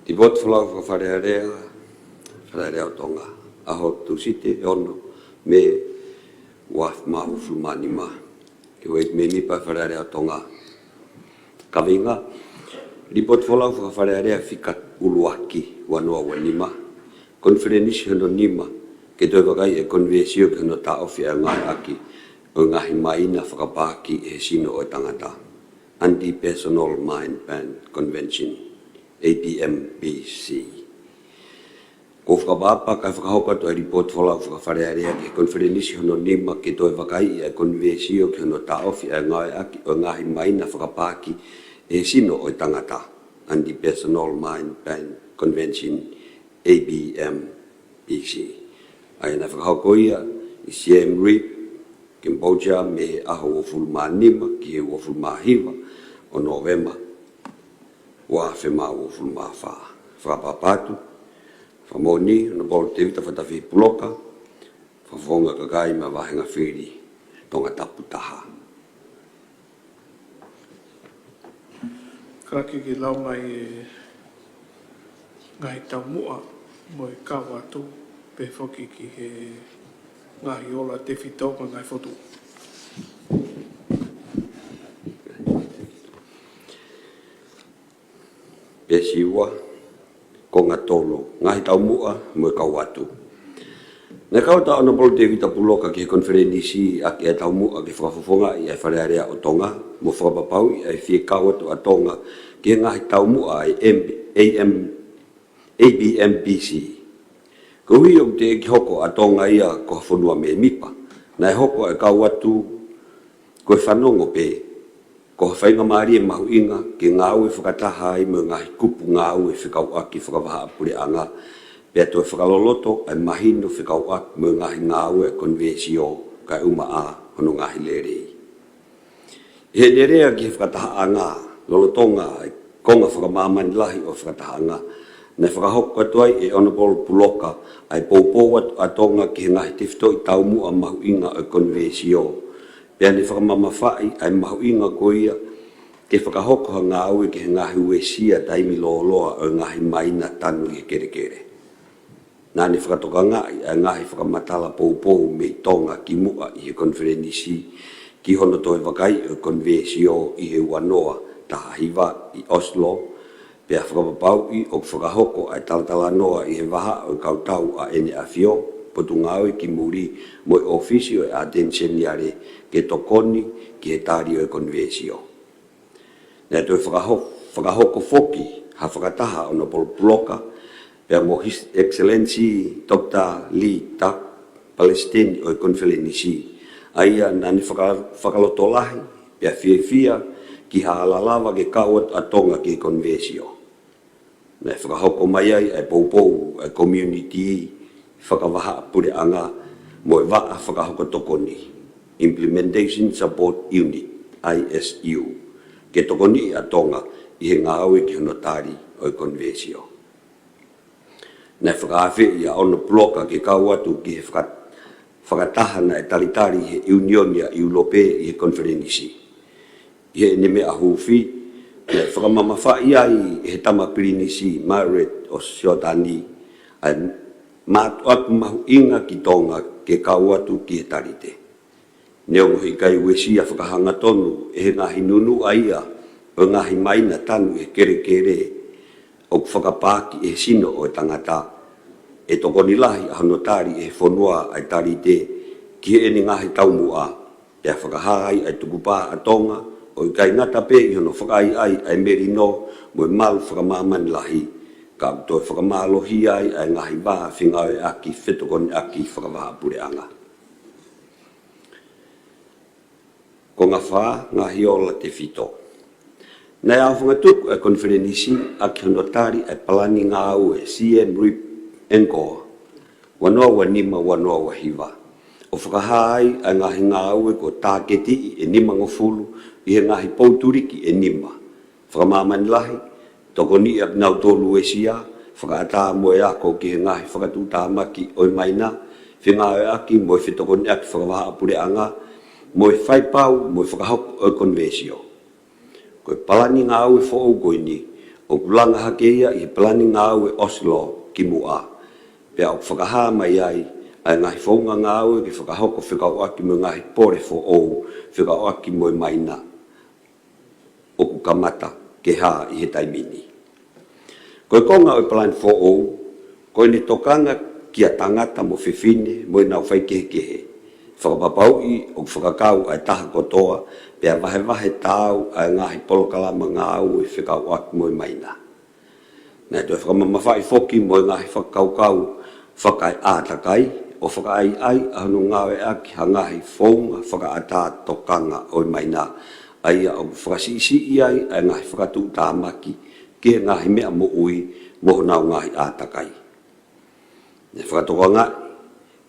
Lipooti folau Fakafalealea, Falealea ʻo Tonga. ʻAho Tūsite, ono Mē, ua afe mā hongofulu mā nima. Ki he ʻEiki Mēmipa Falealea ʻo Tonga. Kaveinga: Lipooti folau Fakafalealea fika ʻuluaki, ua noa ua nima. Konifelenisi hono nima ke toe vakaiʻi e Konivēsio ki hono taʻofi ʻa e ngāueʻaki ʻo e ngaahi maina fakapaaki ʻe he sino ʻo e tangata, Anti-Personal Mine Ban Convention, A P M B C. Ko e fakaʻapaʻapa kae fakahoko atu ʻa e lipooti folau Fakafalealea ki he Konifelenisi hono nima ke toe vakaiʻi ʻa e Konivēsio ki hono taʻofi ʻa e ngāueʻaki ʻo e ngaahi maina fakapaaki ʻe he sino ʻo e tangata, Anti-Personal Mine Ban Convention, A P M B C. ʻA ia naʻe fakahoko ia ʻi Siem Reap, Kamikoja, mei he ʻaho uofulu mā nima ki he uofulu mā hiva ʻo Nōvema, ua afe mā uofulu mā fā. Fakaʻapaʻapa atu, fakamoʻoni, Honourable Tevita Fatafi Puloka, Fakafofonga Kakai mei he Vāhenga Fili Tongatapu taha. Kalake ke lau mai e ngaahi taumuʻa mo e kau atu, pehē foki ki he ngaahi ola tefito mo e ngaahi fotu. Peesi ua, konga tolu, ngaahi taumuʻa mo e kau atu. Naʻe kau atu ʻa Honourable Tevita Puloka ki he konifelenisi ʻaki ʻa e taumuʻa ke fakafofongaʻi ʻa e Fale Alea ʻo Tonga, mo fakapapauʻi ʻa e fie kau atu ʻa Tonga ki he ngaahi taumuʻa ʻa e M-, A M, A P M B C. Koeʻuhi ʻoku teʻeki hoko ʻa Tonga ia ko ha fonua mēmipa, naʻe hoko ʻa e kau atu ko e fanongo pē, ko ha faingamālie mahuʻinga ke ngāue fakataha ai mo e ngaahi kupu ngāue fekauʻaki fakavahaʻapuleʻanga, pea toe fakaloloto ʻa e mahino fekauʻaki mo e ngaahi ngāue ʻa e Konivēsio kae ʻumaʻā hono ngaahi lelei. ʻI heʻene lea ki he fakatahaʻanga lolotonga ʻa e konga fakamāmani lahi ʻo e fakatahaʻanga, naʻe fakahoko atu ai ʻe Honourable Puloka ʻa e poupou atu ʻa Tonga ki he ngaahi tefitoʻi taumuʻa mahuʻinga ʻo e Konivēsio, pea ne fakamamafaʻi ʻa e mahuʻinga ko ia ke fakahoko ha ngāue ki he ngaahi uesia taimi lōloa ʻo e ngaahi maina tanu ʻi he kelekele. Naʻa ne fakatokangaʻi ʻa e ngaahi fakamatala poupou mei Tonga kimuʻa ʻi he konifelenisi ki hono toe vakaiʻi ʻo e Konivēsio ʻi he ua noa taha hiva ʻi Oslo, pea fakapapauʻi ʻoku fakahoko ʻa e talatalanoa ʻi he vahaʻa ʻo e kau tau ʻa ʻEne ʻAfio, Potungāue ki Muli mo e ʻŌfisi ʻo e ʻAteni Seniale ke tokoni ki he tali ʻo e Konivēsio. Naʻe toe fakaho-, fakahoko foki ha fakataha ʻa Honourable Puloka pea mo His Excellency Doctor Lee Tuck, Palesiteni ʻo e konifelenisi, ʻA ia naʻa ne faka-, fakalotolahi pea fiefia ki ha ala lava ke kau atu ʻa Tonga ki he konivesio. Naʻe fakahoko mai ai ʻa e poupou ʻa e community fakavahaʻapuleʻanga mo e vaʻa fakahoko tokoni, Implementation Support Unit, I S U, ke tokoniʻi ʻa Tonga ʻi he ngāue ki hono tali ʻo e konivesio. Naʻe fakaafeʻi ʻa Ono Puloka ke kau atu ki he faka-, fakataha naʻe talitali ʻe he ʻIunioni ʻa ʻIulope ʻi he konifelenisi. ʻI heʻene meʻa huufi, naʻe fakamamafaʻi ai ʻe he Tama Pilinisi Margaret ʻo Sioatani ʻa e mātuʻaki mahuʻinga ki Tonga ke kau atu ki he talite. Neongo he ʻikai uesia fakahangatonu ʻe he ngaahi nunuʻa ia ʻo e ngaahi maina tanu ʻi he kelekele ʻoku fakapaaki ʻe he sino ʻo e tangata, ʻe tokoni lahi ʻa hono tali ʻe he fonua ʻa e talite ki heʻene ngaahi taumuʻa, pea fakahā ai ʻa e tukupā ʻa Tonga ʻo ʻikai ngata pē ʻi hono fakaʻaiʻai ʻa e melino mo e malu fakamāmani lahi, ka ʻoku toe fakamālohia ai ʻa e ngaahi vā fengāueʻaki fetokoniʻaki fakavahaʻapuleʻanga. Konga fā, ngaahi ola tefito. Naʻe aofangatuku ʻa e konifelenisi ʻaki hono tali ʻa e palani ngāue C M RIP Encore ua noa ua nima ua noa ua hiva, ʻo fakahā ai ʻa e ngaahi ngāue kuo tāketiʻi ʻe nimangofulu ʻi he ngaahi poutuliki ʻe nima: fakamāmani lahi, tokoniʻi ʻa kinautolu uesia, fakaʻatā mo e ako ki he ngaahi fakatuʻutāmaki ʻo e maina, fengāueʻaki mo e fetokoniʻaki fakavahaʻapuleʻanga, mo e faipau mo e fakahoko ʻo e konivesio. Ko e palani ngāue foʻou ko eni ʻoku langa hake ia ʻi he palani ngāue Oslo kimuʻa, pea ʻoku fakahā mai ai ʻa e ngaahi founga ngāue ke fakahoko fekauʻaki mo e ngaahi pole foʻou fekauʻaki mo e maina ʻoku kamata ke hā ʻi he taimi ni. Ko e konga ʻo e palani foʻou, ko ʻene tokanga kia tangata mo fefine mo ʻenau faikehekehe, fakapapauʻi ʻoku fakakau ʻa e taha kotoa, pea vahevahe taau ʻa e ngaahi polokalama ngāue fekauʻaki mo e maina. Naʻe toe fakamamafaʻi foki mo e ngaahi fakakaukau fakaeʻātakai ʻo fakaʻaiʻai ʻa hono ngāueʻaki ha ngaahi founga fakaʻatā tokanga ʻo e maina, ʻa ia ʻoku fakasiʻisiʻi ai ʻa e ngaahi fakatuʻutāmaki ki he ngaahi meʻa moʻui mo honau ngaahi ʻātakai. Naʻe fakatokangaʻi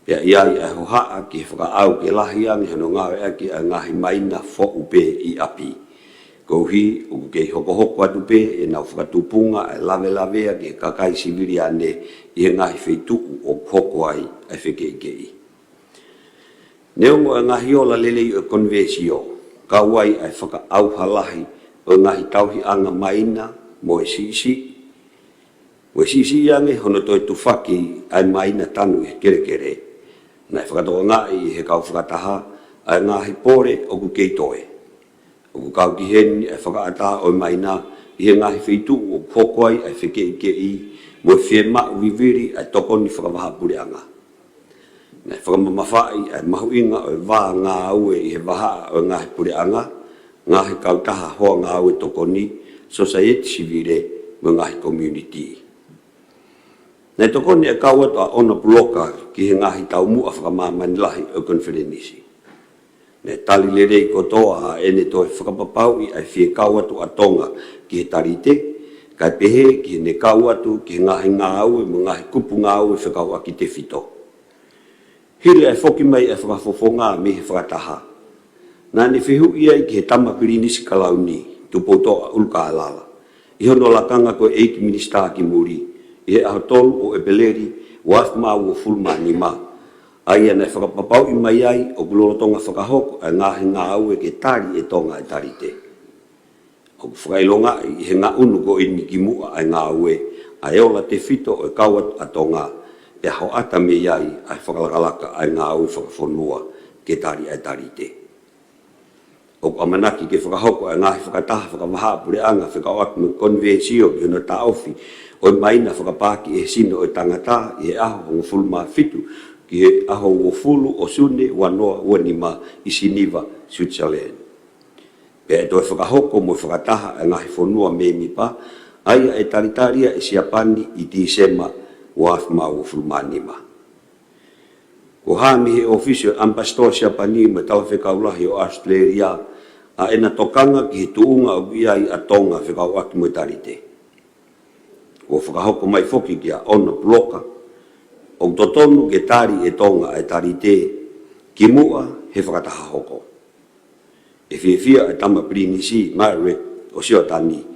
pea ʻi ai ʻa e hohaʻa ki he fakaʻau ke lahi ange hono ngāueʻaki ʻa e ngaahi maina foʻou pē ʻi ʻapi, koeʻuhi ʻoku kei hokohoko atu pē ʻenau fakatupunga ʻa e lavelavea ki he kakai siviliane ʻi he ngaahi feituʻu ʻoku hoko ai ʻa e fekeʻikeʻi. Neongo ʻa e ngaahi ola lelei ʻo e konivesio, kau ai ʻa e fakaʻauha lahi ʻo e ngaahi tauhiʻanga maina mo e siʻisiʻi, mo e siʻisiʻi ange hono toe tufaki ʻa e maina tanu ʻi he kelekele, naʻe fakatokangaʻi ʻe he kau fakataha ʻa e ngaahi pole ʻoku kei toe. ʻOku kau ki heni ʻa e fakaʻatā ʻo e maina ʻi he ngaahi feituʻu ʻoku hoko ai ʻa e fekeʻikeʻi mo e fiemaʻu vivili ʻa e tokoni fakavahaʻapuleʻanga. Naʻe fakamamafaʻi ʻa e mahuʻinga ʻo e vā ngāue ʻi he vahaʻa ʻo e ngaahi puleʻanga, ngaahi kautaha hoa ngāue tokoni, sosaieti sivile mo e ngaahi komiunitī. Naʻe tokoni ʻa e kau atu ʻa Ono Puloka ki he ngaahi taumuʻa fakamāmani lahi ʻo e konifelenisi. Naʻe tali lelei kotoa ʻa ʻene toe fakapapauʻi ʻa e fie kau atu ʻa Tonga ki he talite, kae pehē ki heʻene kau atu ki he ngaahi ngāue mo e ngaahi kupu ngāue fekauʻaki tefito. Hili ʻa e foki mai ʻa e fakafofonga mei he fakataha, naʻa ne fehuʻi ai ki he Tama Pilinisi Kalauni Tupoutoʻa ʻUlukalala, ʻi hono lakanga ko e ʻEiki Minisitā ki muli, ʻi he ʻaho tolu ʻo ʻEpeleli ua afe mā uofulu mā nima, ʻa ia naʻe fakapapauʻi mai ai ʻoku lolotonga fakahoko ʻa e ngaahi ngāue ke tali ʻe Tonga ʻa e talite. ʻOku fakaʻilongaʻi ʻi he ngaʻunu ko eni kimuʻa ʻa e ngāue ʻa e ola tefito ʻo e kau atu ʻa Tonga, pea hoʻata mei ai ʻa e fakalakalaka ʻa e ngāue fakafonua ke tali ʻa e talite. ʻOku ʻamanaki ke fakahoko ʻa e ngaahi fakataha fakavahaʻapuleʻanga fekauʻaki mo e konivesio ki hono taʻofi ʻo e maina fakapaaki ʻe he sino ʻo e tangata ʻi he ʻaho hongofulu mā fitu ki he ʻaho uofulu ʻo Sune ua noa ua nima ʻi Siniva, Switzerland. Pea ʻe toe fakahoko mo e fakataha ʻa e ngaahi fonua mēmipa, ʻa ia ʻe talitali ia ʻe Siapani ʻi Tīsema ua afe mā uofulu mā nima. Kuo hā mei he ʻōfisi ʻo e ʻAmipasitoa Siapani mo e Talafekau Lahi ʻo ʻAositelēlia ʻa ʻena tokanga ki he tuʻunga ʻoku ʻi ai ʻa Tonga fekauʻaki mo e talite. Kuo fakahoko mai foki kia ʻOno Puloka ʻoku totonu ke tali ʻe Tonga ʻa e talite kimuʻa he fakataha hoko. ʻE fiefia ʻa e Tama Pilinisi Margaret ʻo Sioatani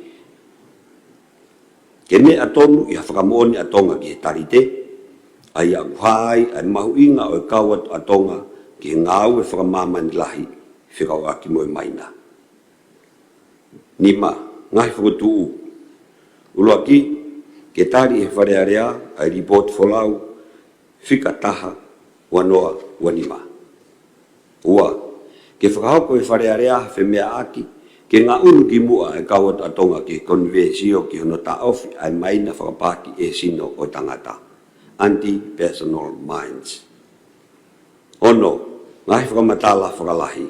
ke meʻa tonu ʻi ha fakamoʻoni ʻa Tonga ki he talite, ʻa ia ʻoku hā ai ʻa e mahuʻinga ʻo e kau atu ʻa Tonga ki he ngāue fakamāmani lahi fekauʻaki mo e maina. Nima, ngaahi fokotuʻu. ʻUluaki, ke tali ʻe he Fale Alea ʻa e lipooti folau fika taha, ua noa, ua nima. Ua, ke fakahoko ʻe he Fale Alea ha femeʻaʻaki ke ngaʻunu kimuʻa ʻa e kau atu ʻa Tonga ki he konivēsio ki hono taʻofi ʻa e maina fakapaaki ʻe he sino ʻo e tangata, anti-personal mines. Ono, ngaahi fakamatala fakalahi.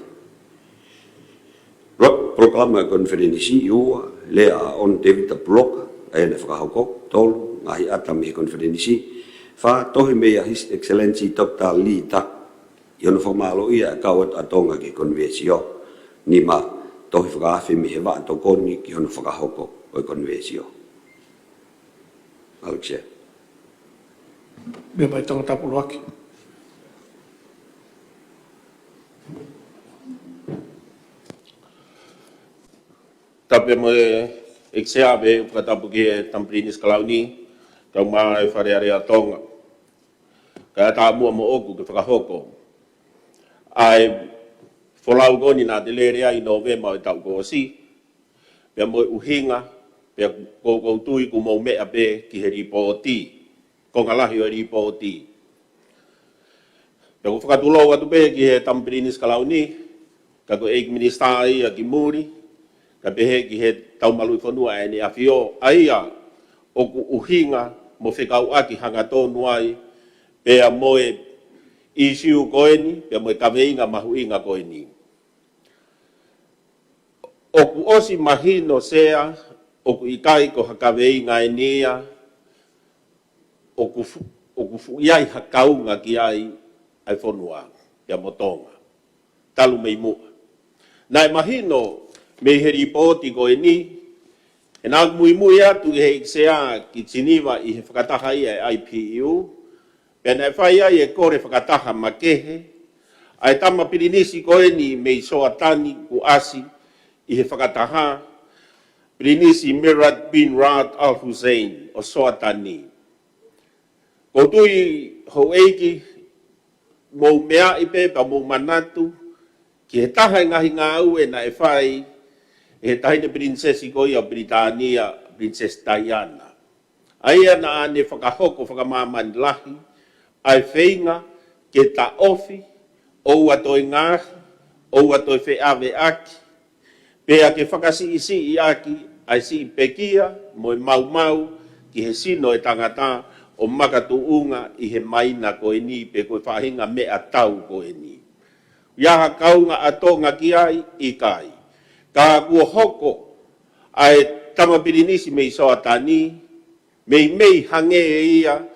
Polo-, polokalama ʻa e konifelenisi. Ua, lea ʻa ʻOno Tēvita Puloka, ʻa ia naʻe fakahoko. Tolu, ngaahi ʻata mei he konifelenisi. Fā, tohi meia His Excellency Doctor Lee Tuck ʻi hono fakamālōʻia ʻa e kau atu ʻa Tonga ki he konivēsio. Nima, tohi fakaafe mei he vaʻa tokoni ki hono fakahoko ʻo e konivēsio. Alex, Chair. Meʻa mai Tongatapu ʻuluaki. Tapu mo e ʻEiki Sea, pea fakatapu ki he Tama Pilinisi Kalauni, kae ʻumaʻā e Fale Alea ʻa Tonga. Kae ʻatā muʻa moʻoku ke fakahoko ʻa e folau ko eni naʻa te lele ai ʻi Nōvema ʻo e taʻu kuo ʻosi, pea mo e ʻuhinga, pea ʻoku ou tui kuo mou meʻa pē ki he lipooti, konga lahi ʻo e lipooti. Pea ʻoku ou fakatulou atu pē ki he Tama Pilinisi Kalauni, ka ko e ʻEiki Minisitā ia ki muli, kae pehē ki he Taumaluʻi Fonua ʻEne ʻAfio, ʻa ia ʻoku ʻuhinga mo fekauʻaki hangatonu ai pea mo e ʻīsiu ko eni, pea mo e kaveinga mahuʻinga ko eni. ʻOku ʻosi mahino, Sea, ʻoku ʻikai ko ha kaveinga eni ia ʻoku fu-, ʻoku fuʻu ʻi ai ha kaunga ki ai ʻa e fonua pea mo Tonga talu mei muʻa. Naʻe mahino mei he lipooti ko eni, he naʻa ku muimui atu ʻi he ʻEiki Sea ki Geneva ʻi he fakataha ia ʻa e I P U, pea naʻe fai ai e kole fakataha makehe ʻa e Tama Pilinisi ko eni mei Soatani kuo ʻasi ʻi he fakataha, Pilinisi Murad bin Riyad Al Hussein ʻo Soatani. ʻOku ou tui, Houʻeiki, mou meaʻi pē pea mou manatu ki he taha e ngaahi ngāue naʻe fai ʻe he Taʻahine Pilinisesi ko ia ʻo Pilitānia, Pilinisesi Taiana, ʻa ia naʻa ne fakahoko fakamāmani lahi ʻa e feinga ke taʻofi, ʻoua toe ngaohi, ʻoua toe feʻaveʻaki, pea ke fakasiʻisiʻi ʻaki ʻa e siʻi pekia mo e maumau ki he sino ʻo e tangata ʻo makatuʻunga ʻi he maina ko eni pe ko e faʻahinga meʻatau ko eni. ʻI ai ha kaunga ʻa Tonga ki ai? ʻIkai. Ka kuo hoko ʻa e Tama Pilinisi mei Soatani meimei hangē ia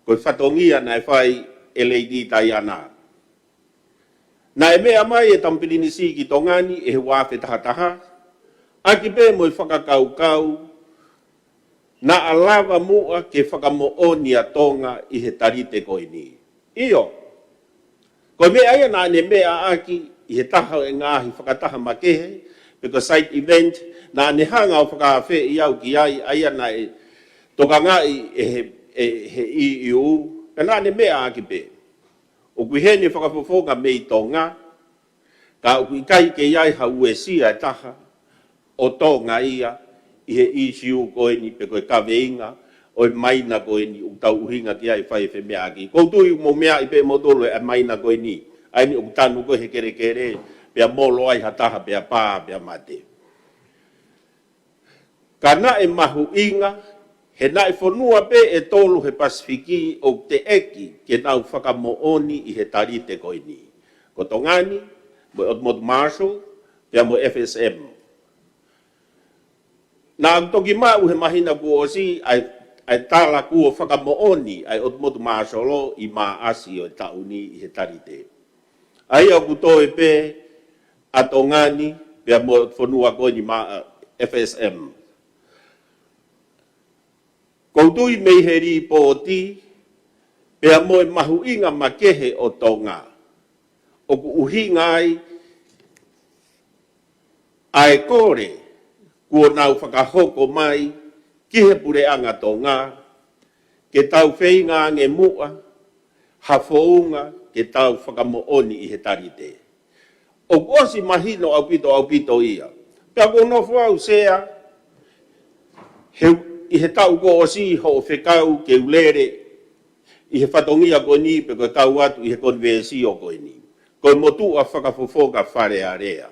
ko e fatongia naʻe fai ʻe Lady Diana. Naʻe meʻa mai e Tama Pilinisi ki Tonga ni ʻi he ua afe taha taha, ʻaki pē mo e fakakaukau naʻa lava muʻa ke fakamoʻoni ʻa Tonga ʻi he talite ko eni. ʻIo, ko e meʻa ia naʻa ne meʻa ʻaki ʻi he taha ʻo e ngaahi fakataha makehe, pe ko e side event, naʻa ne hanga ʻo fakaafeʻi au ki ai, ʻa ia naʻe tokangaʻi ʻe he, ʻe he E U, ka naʻa ne meʻa ʻaki pē. ʻOku ʻi heni e fakafofonga mei Tonga, ka ʻoku ʻikai ke ʻi ai ha uesia ʻe taha ʻo Tonga ia ʻi he ʻīsiu ko eni pe ko e kaveinga ʻo e maina ko eni ʻoku tau ʻuhinga ki ai ʻi he fai e femeʻaʻaki. ʻOku ou tui ʻoku mou meaʻi pē moutolu ʻa e maina ko eni, ʻa eni ʻoku tanu ko ē he kelekele, pea molo ai ha taha, pea pā, pea mate. Ka naʻe mahuʻinga, he naʻe fonua pē ʻe tolu he Pasifiki ʻoku teʻeki ke nau fakamoʻoni ʻi he talite ko eni. Ko Tonga ni, mo e ʻOtu Motu Marshall, pea mo e F S M. Naʻa ku toki maʻu he māhina kuo ʻosi ʻa e, ʻa e tala kuo fakamoʻoni ʻa e ʻOtu Motu Māsolo ʻi Maʻasi ʻo e taʻu ni ʻi he talite. ʻA ia ʻoku toe pē ʻa Tonga ni pea mo e fonua ko eni maʻa F S M. ʻOku ou tui mei he lipooti pea mo e mahuʻinga makehe ʻo Tonga ʻoku ʻuhinga ai ʻa e kole kuo nau fakahoko mai ki he puleʻanga Tonga ke tau feinga ange muʻa ha founga ke tau fakamoʻoni ʻi he talite. ʻOku ʻosi mahino ʻaupito ʻaupito ia. Pea ʻoku ou nofo au Sea he, ʻi he taʻu kuo ʻosi hoʻo fekau ke u lele ʻi he fatongia ko eni pe ko e kau atu ʻi he konivēsio ko eni. Ko e motuʻa fakafofonga Fale Alea.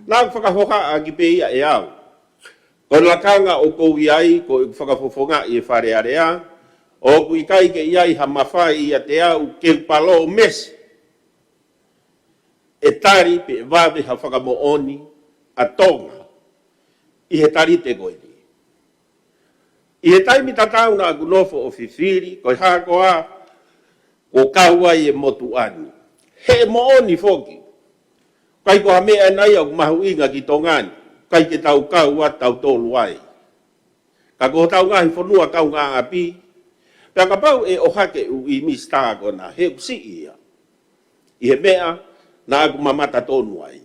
Naʻa ku fakahohaʻa ʻaki pē ia ʻe au. Ko e lakanga ʻoku ou ʻi ai ko e fakafofonga ʻi he Fale Alea, ʻoku ʻikai ke ʻi ai ha mafai ʻiate au ke u palōmesi ʻe tali pe ʻe vave ha fakamoʻoni ʻa Tonga ʻi he talite ko eni. ʻI he taimi tatau naʻa ku nofo ʻo fifili, ko e hā koā kuo kau ai e motuʻa ni. He moʻoni foki, ʻikai ko ha meʻa ʻena ia ʻoku mahuʻinga ki Tonga ni, ʻikai ke tau kau ʻa tautolu ai. Ka ko hotau ngaahi fonua kaungāʻapi, pea kapau ʻe ʻohake ʻū ʻi misitā ko ena, he ʻoku siʻi ia. ʻI he meʻa naʻa ku mamata tonu ai.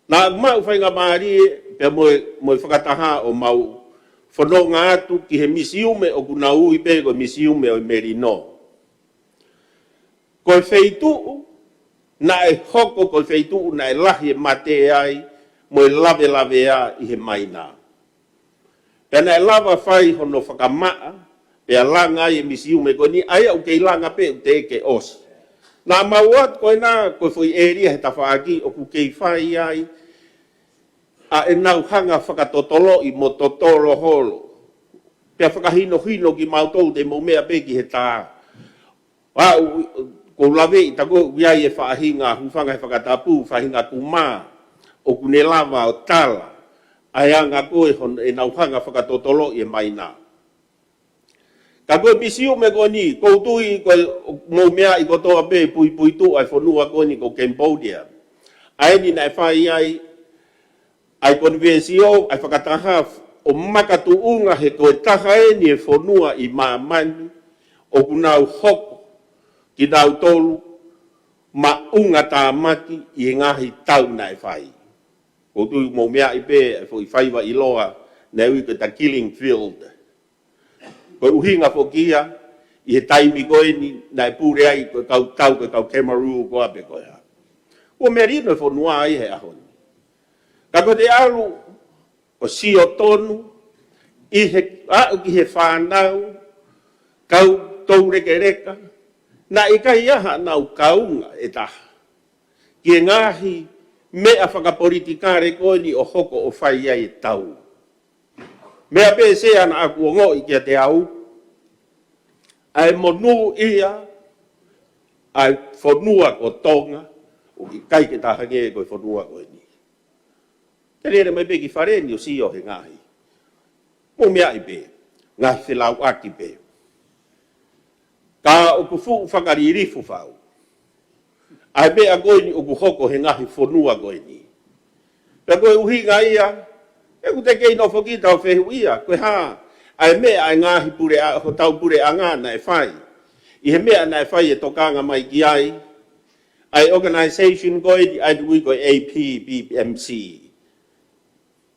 Naʻa ku maʻu faingamālie pea mo e, mo e fakataha ʻo mau fononga atu ki he misiume ʻoku nau ui pē ko e misiume ʻo e Melino. Ko e feituʻu naʻe hoko, ko e feituʻu naʻe lahi e mate ai mo e lavelavea ʻi he maina. Pea naʻe lava fai hono fakamaʻa, pea langa ai e misiume ko eni, ʻa ia ʻoku kei langa pē ʻoku teʻeki ke ʻosi. Naʻa mau ʻoatu ko ena ko e foʻi ʻēlia he tafaʻaki ʻoku kei fai ai ʻa ʻenau hanga fakatotoloʻi mo totolo holo. Pea fakahinohino kimautolu te mou meʻa pē ki he tā. Aʻu, ʻoku ou laveʻi tā ko ē ʻoku ʻi ai e faʻahinga hūfanga he fakatapu, faʻahinga kumā, ʻoku ne lava ʻo tala ʻa e anga ko ē hono ʻenau hanga fakatotoloʻi e maina. Ka ko e misiume ko eni, ʻoku ou tui ko e mou meaʻi kotoa pē puipuituʻa e fonua ko eni ko Cambodia. ʻA eni naʻe fai ai ʻa e konivēsio, ʻa e fakataha ʻo makatuʻunga he ko e taha eni e fonua ʻi māmani ʻoku nau hoko kinautolu maʻunga tāmaki ʻi he ngaahi tau naʻe fai. ʻOku ou tui mou meaʻi pē e foʻi faiva ʻiloa naʻe ui ko e The Killing Field. Ko e ʻuhinga foki ia, ʻi he taimi ko eni naʻe pule ai ko e kau tau, ko e kau Cameroon ko ā pē ko ē. Kuo melino e fonua ai he ʻaho ni. Ka ko e te ʻalu ʻo sio tonu ʻi he, aʻu ki he fānau, kau toulekeleka, naʻe ʻikai ʻaha nau kaunga ʻe taha ki he ngaahi meʻa fakapolitikale ko eni ʻo hoko ʻo fai ai e tau. Meʻa pē Sea naʻa ku ongoʻi kiate au, ʻa e monūʻia ʻa e fonua ko Tonga, ʻoku ʻikai ke tā hangē ko e fonua ko eni. Te lele mai pē ki fale ni ʻo sio he ngaahi. Mou meaʻi pē, ngaahi felauʻaki pē. Ka ʻoku fuʻu fakalilifu fau ʻa e meʻa ko eni ʻoku hoko he ngaahi fonua ko eni. Pea ko e ʻuhinga ia, ʻoku teʻeki ke nofo kita ʻo fehuʻia, ko e hā ʻa e meʻa ʻa e ngaahi pule ʻa, hotau puleʻanga naʻe fai. ʻI he meʻa naʻe fai e tokanga mai ki ai ʻa e organization ko eni ʻa e ui ko e A P P M C.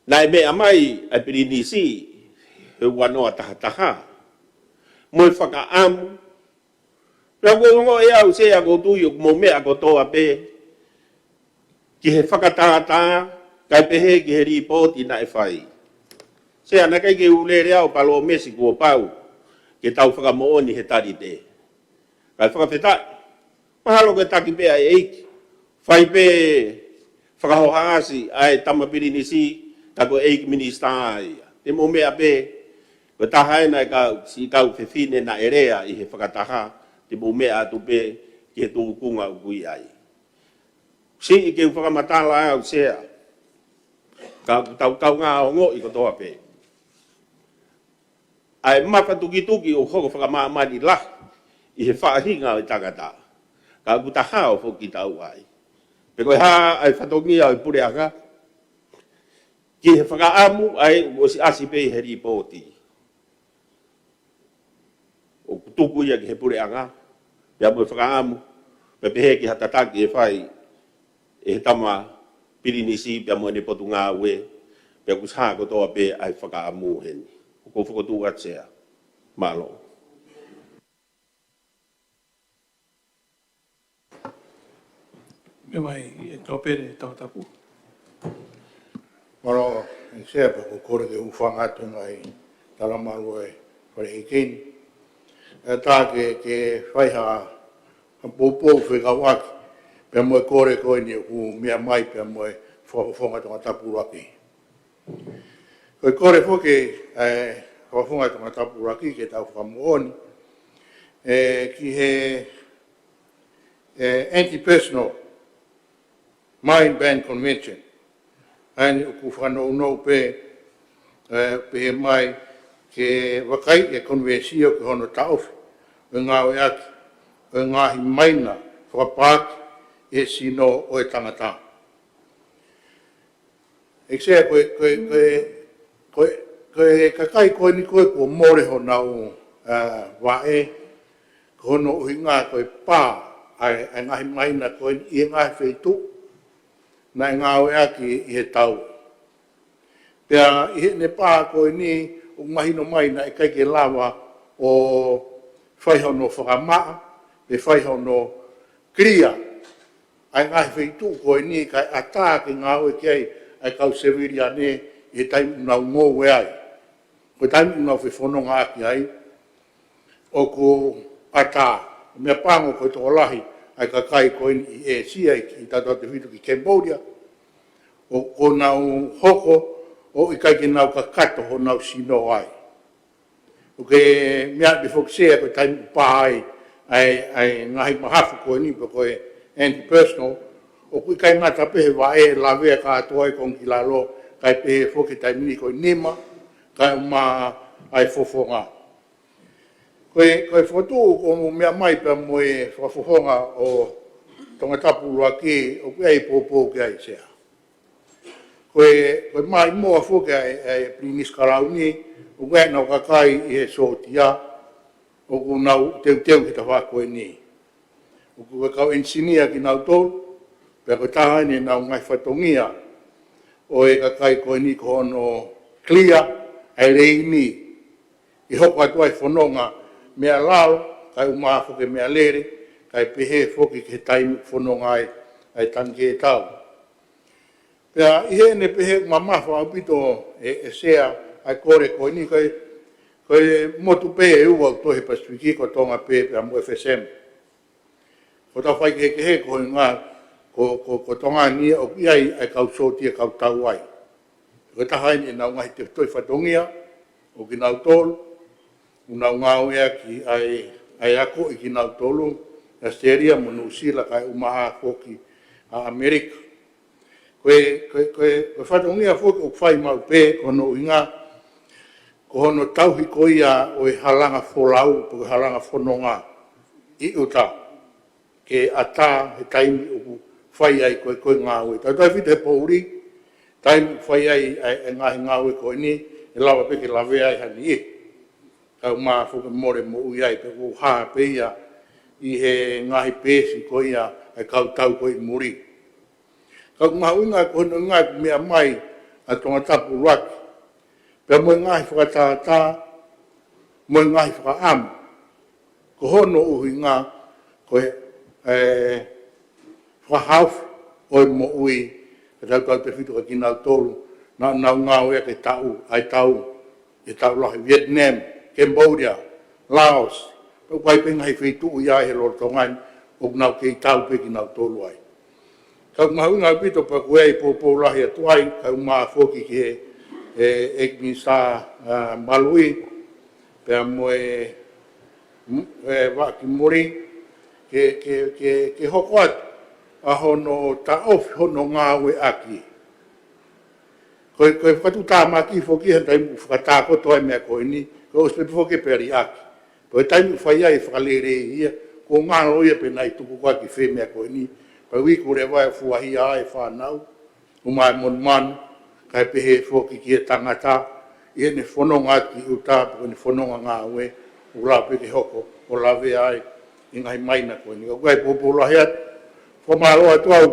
Naʻe meʻa mai ʻa e Pilinisi he ua noa taha taha mo e fakaʻamu. Pea ʻoku ou ongoʻi ʻe au Sea ʻoku ou tui ʻoku mou meʻa kotoa pē ki he fakatātā, kae pehē ki he lipooti naʻe fai. Sea naʻe ʻikai ke u lele au ʻo palōmesi kuo pau ke tau fakamoʻoni he talite. Kae fakafetaʻi. Mahalo ko e taki pē ʻa e ʻEiki. Fai pē fakahohaʻasi ʻa e tama Pilinisi, ka ko e ʻEiki Minisitā ia. Te mou meʻa pē, ko e taha ena e kau, siʻi kau fefine naʻe lea ʻi he fakataha, te mou meʻa atu pē ki he tūkunga ʻoku ʻi ai. Siʻi ke u fakamatala au Sea, ka ʻoku tau kaungā ongoʻi kotoa pē. ʻA ʻA e mafatukituki ʻoku hoko fakamāmani lahi ʻi he faʻahinga ʻo e tangata. Ka ʻoku ta hao foki kitaua ai. Pe ko e hā ʻa e fatongia ʻo e puleʻanga ki he fakaʻamu ʻa ē ʻoku ʻosi ʻasi pē he lipooti. ʻOku tuku ia ki he puleʻanga, pea mo e fakaʻamu, pea pehē ki ha tataki ʻe fai ʻe he tama pilinisi pea mo ʻene potungāue, pea ʻoku hā kotoa pē ʻa e fakaʻamu heni. ʻOku ou fokotuʻu atu, Sea. Mālō. Meʻa mai, ʻe Tōpele Tongatapu. Mālō, ʻEiki Sea, pea ʻoku ou kole ke u hūfanga atu he ngaahi talamalu ʻa e Fale ʻEiki ni. ʻE tā ke, ke fai ha, ha poupou fekauʻaki pea mo e kole ko eni ʻoku meʻa mai pea mo e Fakafofonga Tongatapu ʻUluaki. Ko e kole foki ʻa e Fakafofonga Tongatapu ʻUluaki ke tau fakamoʻoni, ē, ki he, ē, Anti-Personal Mine Ban Convention. ʻA eni ʻoku fakanounou pē, ē, pehē mai ke vakaiʻi e konivensio ki hono taʻofi ʻo e ngāueʻaki ʻo e ngaahi maina fakapaaki ʻi he sino ʻo e tangata. ʻEiki Sea, ko e, ko e, ko e, ko e, ko e kakai ko eni ko ē kuo mole honau, ā, vaʻe, ko hono ʻuhinga ko e pā ʻa e, ʻa e ngaahi maina ko eni ʻi he ngaahi feituʻu naʻe ngāueʻaki ʻi he tau. Pea ʻi heʻene pā ko eni ʻoku mahino mai naʻe ʻikai ke lava ʻo fai hono fakamaʻa, pe fai hono clear ʻa e ngaahi feituʻu ko eni kae ʻatā ke ngāue ki ai ʻa e kau seviliane ʻi he taimi ʻoku nau ngoue ai. Ko e taimi ʻoku nau fefonongaʻaki ai, ʻoku ʻatā, meʻapango ko e tokolahi ʻa e kakai ko eni ʻi ʻĒsia, ʻi, ʻi tautautefito ki Cambodia, ʻoku nau hoko ʻo ʻikai ke nau kakato honau sino ai. ʻOku ke meaʻi pē foki Sea ko e taimi ʻoku pā ai ʻa e, ʻa e ngaahi mahafu ko eni pe ko e anti-personal, ʻoku ʻikai ngata pē he vaʻe, lavea kātoa ʻi konga ki lalo, kae pehē foki taimi ni ko e nima, kae ʻumaʻā ʻa e fofonga. Ko e, ko e fokotuʻu ʻoku meʻa mai pea mo e Fakafofonga ʻo Tongatapu ʻUluaki, ʻoku ʻi ai e poupou ki ai Sea. Ko e, ko e maʻimoa foki ʻa e, ʻa e Pilinisi Kalauni, ʻoku ʻi ai ʻenau kakai ʻi he sōtia, ʻoku nau teuteu he tafaʻaki ko eni. ʻOku ʻi ai e kau enisinia kinautolu, pea ko e taha eni ʻenau ngaahi fatongia ʻo e kakai ko eni ko hono clear ʻa e leini ʻi he hoko atu ʻa e fononga meʻa lalo, kae ʻumaʻā foki e meʻa lele, kae pehē foki ki he taimi ʻoku fononga ai ʻa e tangikē tau. Pea ʻi heʻene pehē ʻoku mamafa ʻaupito ʻe, ʻe Sea ʻa e kole ko eni, ko e, ko e motu pē ʻe ua ʻoku tō he Pasifiki, ko Tonga pē pea mo e F S M. Ko ʻetau faikehekehe ko e ngaahi, ko, ko, ko Tonga ni ʻoku ʻi ai ʻa e kau sōtia, kau tau ai. Ko e taha eni ʻenau ngaahi tefitoʻi fatongia ʻo kinautolu, ʻoku nau ngāueʻaki ʻa e, ʻa e akoʻi kinautolu ʻi ʻAositelēlia mo Nuʻusila kae ʻumaʻā foki ʻa ʻAmelika. Ko e, ko e, ko e, ko e fatongia foki ʻoku fai maʻu pē, ko hono ʻuhinga, ko hono tauhi ko ia ʻo e halanga folau, pe ko e halanga fononga ʻi ʻuta, ke ʻatā he taimi ʻoku fai ai ko e, ko e ngāue. Tautautefito he poʻuli, taimi ʻoku fai ai ʻa e, ʻa e ngaahi ngāue ko eni, ʻe lava pē ke lavea ai ha niʻihi. Kae ʻumaʻā foki e mole moʻui ai, pea ʻoku hā pē ia ʻi he ngaahi peesi ko ia ʻa e kau tau ko ē ʻi muli. Ka ʻoku mahuʻinga ko hono ʻuhinga ʻoku meʻa mai ʻa Tongatapu ʻUluaki, pea mo e ngaahi fakatātā, mo e ngaahi fakaʻamu. Ko hono ʻuhinga ko e, ē, fakahaofi ʻo e moʻui, ʻa e tautautefito kia kinautolu naʻa nau ngāueʻaki e tau, ʻa e tau, ʻi he tau lahi, Vietnam, Cambodia, Laos, pea ʻoku ʻi ai pē ngaahi feituʻu ia ʻi he lolotonga ni ʻoku nau kei tau pē kinautolu ai. Ka ʻoku mahuʻinga ʻaupito pea ʻoku ʻi ai e poupou lahi atu ai, kae ʻumaʻā foki ki he, ē, ʻEiki Minisitā, ā, Maluʻi, pea mo e, m-, ē, Vaʻa ki Muli, ke, ke, ke, ke hoko atu ʻa hono taʻofi hono ngāueʻaki. Ko e, ko e fakatuʻutāmaki foki he taimi ʻoku fakatakoto ai e meʻa ko eni, ko e ʻosi pē foki pea liʻaki. Ko e taimi ʻoku fai ai e fakaleleiʻi ia, kuo ngalo ia pe naʻe tuku koā ki fē e meʻa ko eni. Pea ui ko e leva e fuahia ai e fānau, ʻumaʻā e monumanu, kae pehē foki ki he tangata, ʻi heʻene fononga atu ki ʻuta, pe ko ʻene fononga ngāue, ʻoku lava pē ke hoko ʻo lavea ai e ngaahi maina ko eni. Ka ʻoku ʻi ai e poupou lahi atu, fakamālō atu au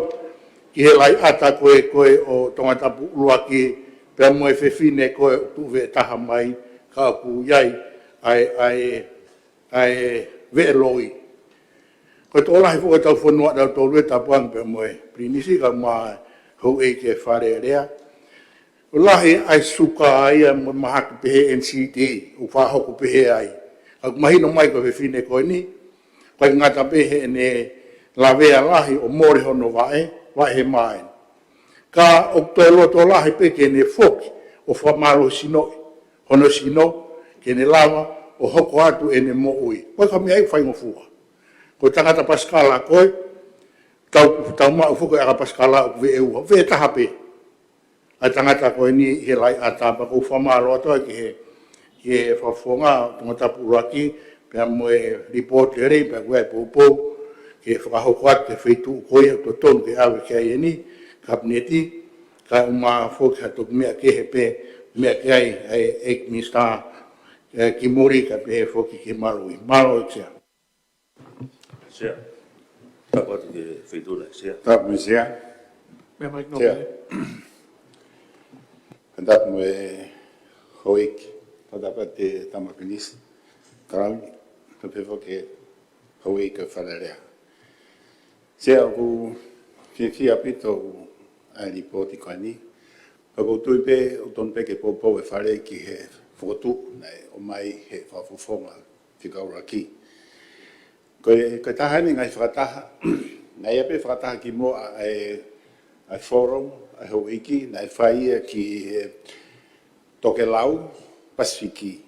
ki he laiʻata ko ē, ko ē ʻo Tongatapu ʻUluaki, pea mo e fefine ko ē ʻoku tuʻu veʻe taha mai, ka ʻoku ʻi ai ʻa e, ʻa e, ʻa e veʻe loi. Ko e tokolahi foki ʻetau fonua ʻatautolu ʻe tapu ange pea mo e Pilinisi kae ʻumaʻā e houʻeiki ʻo e Fale Alea. ʻOku lahi ʻa e suka ia mo e mahaki pehē N C D, ʻoku fakahoko pehē ai. Ka ʻoku mahino mai ko e fefine ko eni, ʻoku ʻikai ngata pē heʻene lavea lahi ʻo mole hono vaʻe, vaʻe he mā eni. Ka ʻoku toe loto lahi pē ke ne foki ʻo fakamālohisinoʻi hono sino, ke ne lava ʻo hoko atu ʻene moʻui. Ko e ka meʻa ia ʻoku faingofua. Ko e tangata pasikala ko ē, tau, tau maʻu foki e ʻaka pasikala ʻoku veʻe ua, veʻe taha pē. ʻA e tangata ko eni ʻi he laiʻata, pea ʻoku ou fakamālō atu ai ki he, ki he fakafofonga ʻo Tongatapu ʻUluaki, pea mo e lipooti lelei, pea ʻoku ʻi ai e poupou ke fakahoko atu ki he feituʻu ko ia ʻoku totonu ke ʻave ki ai eni, Kapineti, kae ʻumaʻā foki ha toki meʻa kehe pē, meʻa ki ai, ʻa e, ʻEiki Minisitā, ē, ki muli kae pehē foki ki he Mālō. Mālō, Sea. Sea. Tapu atu ki he Feituʻu na, Sea. Tapu mo e Sea. Meʻa mai ki Sea. Nōpele. Tapu mo e houʻeiki. Tapu atu ki he Tama Pilinisi. Kalauni. Tapu foki ki he houʻeiki ʻo e Fale Alea. Sea, ʻoku fiefia ʻaupito ʻa e lipooti ko eni. ʻOku ou tui pē, ʻoku totonu pē ke poupou e Fale ki he fokotuʻu naʻe ʻomai he fakafofonga fika ʻuluaki. Ko e, ko e taha eni e ngaahi fakataha, naʻe ʻi ai pē fakataha kimuʻa ʻa e, ʻa e forum, ʻa e houʻeiki, naʻe fai ia ki he tokelau Pasifiki.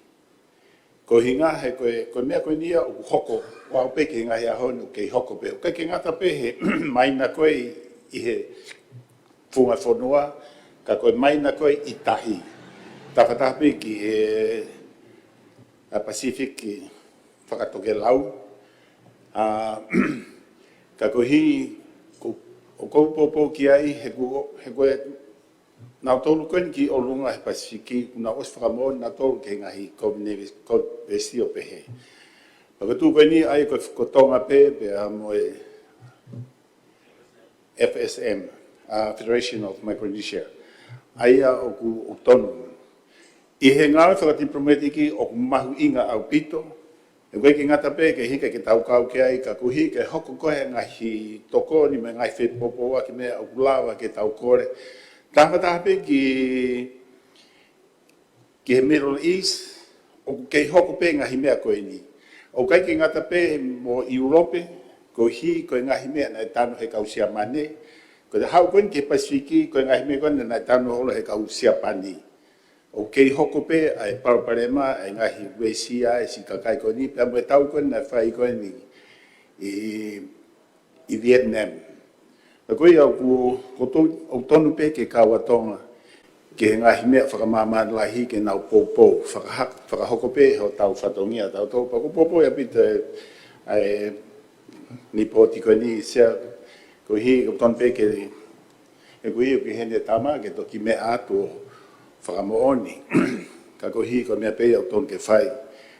Ko e ʻuhinga he ko e, ko e meʻa ko eni ia ʻoku hoko, ʻo aʻu pē ki he ngaahi ʻaho ni ʻoku kei hoko pē. ʻOku ʻikai ke ngata pē he maina ko ē ʻi he funga fonua, ka ko e maina ko ē ʻi tahi. Tafataha pē ki he, ʻa e Pasifiki fakatokelau. ʻA, ka koeʻuhi, ko, ʻoku ou poupou ki ai, he ko, he ko e nautolu ko eni ki ʻolunga he Pasifiki, kuo nau ʻosi fakamoʻoni nautolu ki he ngaahi kovi-, konisēvesi ʻo pehē. Pea ko e tuʻu ko eni ʻa ia ko e, ko Tonga pē, pea mo e F S M, ʻa, Federation of Micronesia. ʻA ia ʻoku, ʻoku tonu. ʻI he ngāue fakatipilometiki ʻoku mahuʻinga ʻaupito, ʻoku ʻikai ke ngata pē ke hika ke tau kau ki ai, ka koeʻuhi ke hoko ko ē e ngaahi tokoni mo e ngaahi fepoupouaki meʻa ʻoku lava ke tau kole. Tafataha pē ki, ki he Middle East, ʻoku kei hoko pē e ngaahi meʻa ko eni. ʻOku ʻikai ke ngata pē mo ʻIulope, koeʻuhi ko e ngaahi meʻa naʻe tanu he kau Siamane. Ko e haʻu ko eni ki he Pasifiki, ko e ngaahi meʻa ko eni naʻe tanu holo he kau Siapani. ʻOku kei hoko pē ʻa e palopalema, ʻa e ngaahi uesia, ʻa e siʻi kakai ko eni, pea mo e tau ko eni naʻe fai ko eni ʻi, ʻi Vietnam. Ka ko ia ʻoku, ʻoku to-, ʻoku tonu pē ke kau ʻa Tonga ki he ngaahi meʻa fakamāmani lahi ke nau poupou, fakaha-, fakahoko pē hotau fatongia, tau tō, pea ʻoku ou poupou ʻaupito ʻa e, ʻa e lipooti ko eni, Sea, koeʻuhi, ʻoku tonu pē ke, he koeʻuhi ʻoku ʻi heni e tama ke toki meʻa atu ʻo fakamoʻoni. Ka koeʻuhi ko e meʻa pē ia ʻoku tonu ke fai.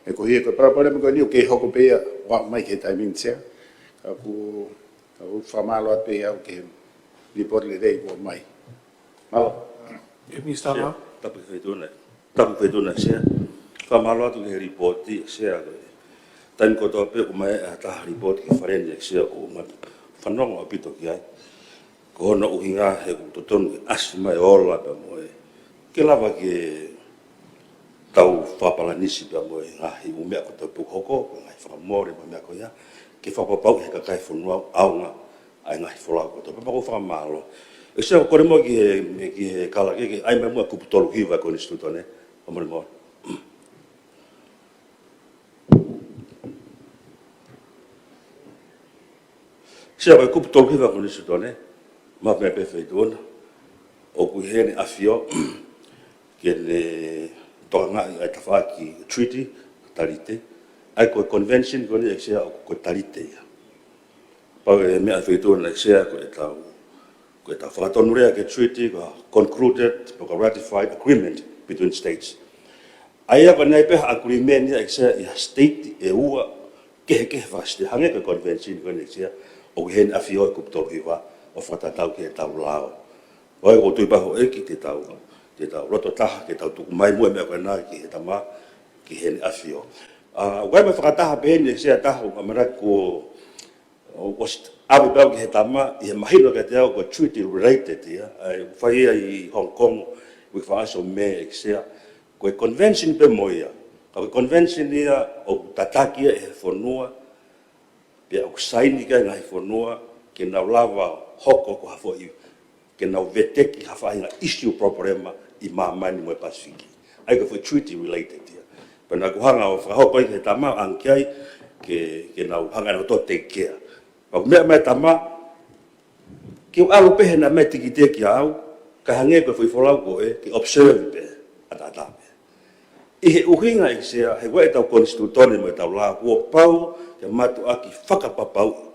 He koeʻuhi ko e palopalema ko eni ʻoku kei hoko pē ia ʻo aʻu mai ki he taimi ni, Sea. Ka ʻoku, ka ʻoku ou fakamālō atu pē au ki he lipooti lelei kuo ʻomai. Mālō. ʻE Minisitā Sea, Lau. Tapu ki he Feituʻu na. Tapu ki he Feituʻu na, Sea. Fakamālō atu ki he lipooti, Sea, ko e taimi kotoa pē ʻoku ʻomai ai ha taha lipooti ki he Fale ni, Sea, ʻoku ou fanongo ʻaupito ki ai. Ko hono ʻuhinga he ʻoku totonu ke ʻasi mai e ola pea mo e ke lava ke tau fakapalanisi pea mo e ngaahi ʻū meʻa ko ē ʻoku tau pehē ʻoku hoko, ko e ngaahi fakamole mo e meʻa ko ia, ke fakapapauʻi he kakai e fonua ʻoku ʻaonga ʻa e ngaahi folau ko ē ʻoku tau pehē. Pea ʻoku ou fakamālō. ʻE Sea, kole muʻa ki he, ki he kala ke, ke ʻai mai muʻa e kupu tolu hiva e Konisitūtone, ʻo mole mo. Sea, ko e kupu tolu hiva e Konisitūtone, maʻu mei he Feituʻu na, ʻoku ʻi heni ʻa e ʻAfio, ke ne tokangaʻi ʻa e tafaʻaki treaty, talite. ʻA ia ko e convention ko eni ʻEiki Sea ʻoku ko e talite ia. Pau e meʻa ʻa e Feituʻu na ʻEiki Sea ko ʻetau, ko ʻetau fakatonulea ki he treaty, ko e concluded, ko e ratified agreement between states. ʻA ia ko e ʻi ai pē ha agreement ia ʻEiki Sea ʻi ha state ʻe ua kehekehe fakasiteiti hangē ko e convention ko eni ʻEiki Sea, ʻoku ʻi heni ʻAfio ʻi he kupu tolu hiva ʻo fakatatau ki heʻetau lao. ʻA ia ʻoku ou tui pē houʻeiki ke tau, ke tau loto taha, ke tau tuku mai muʻa e meʻa ko ena ki he tama, ki heni ʻAfio. ʻA, ʻoku ʻi ai mo e fakataha pē heni ʻEiki Sea ʻe taha ʻoku ʻamanaki kuo, ʻosi ʻave pē au ki he tama, ʻi he mahino kiate au ko e treaty related ia, ʻa ia ʻoku fai ia ʻi Hong Kong, uike fakaʻosi ʻo Mē ʻEiki Sea, ko e convention pē mo ia. Ka ko e convention ia ʻoku tataki ia ʻe he fonua, pea ʻoku saini ki ai e ngaahi fonua, ke nau lava hoko ko ha foʻi, ke nau veteki ha faʻahinga issue, problem ʻi māmani mo e Pasifiki. ʻA ia ko e foʻi treaty related ia. Pea naʻa ku hanga ʻo fakahoko ia ki he tama, ʻoange ki ai, ke, ke nau hanga ʻe nautolu ʻo take care. Pea ʻoku meʻa mai e tama, ke u ʻalu pē he naʻe ʻomai e tikite kiate au, kae hangē ko e foʻi folau ko ē, ke observe pē, ʻataʻatā pē. ʻI he ʻuhinga ʻEiki Sea, he ʻoku ʻi ai ʻetau konisitūtone mo ʻetau lao, kuo pau ke mātuʻaki fakapapauʻi.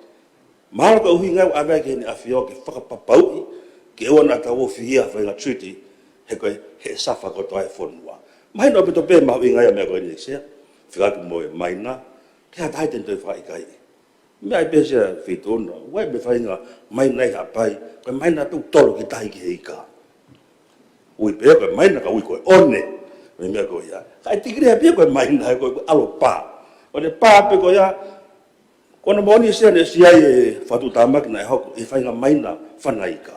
Mahalo ko e ʻuhinga ia ʻoku ʻave ai ki heni ʻAfio ke fakapapauʻi, ke ʻoua naʻa tau ofi ia he faʻahinga treaty, he ko e, he safa kotoa e fonua. Mahino ʻaupito pē mahuʻinga ia e meʻa ko eni ʻEiki Sea, fekauʻaki mo e maina, ke hatahatai te ne toe fakaʻikaiʻi. Meʻa ʻi ai pē Sea Feituʻu na, ʻoku ʻi ai pē faʻahinga maina ʻi Haʻapai, ko e maina pē ʻoku tolo ki tahi ki he ika. Ui pē ko e maina ka ui ko e ʻone, mo e meʻa ko ia. Ka e tikilea pē ko e maina, ko e ʻalu ʻo pā. ʻO ne pā pē ko ia, ko hono moʻoni Sea naʻe ʻosi ʻi ai e fakatuʻutāmaki naʻe hoko, ʻi he faʻahinga maina fana ika.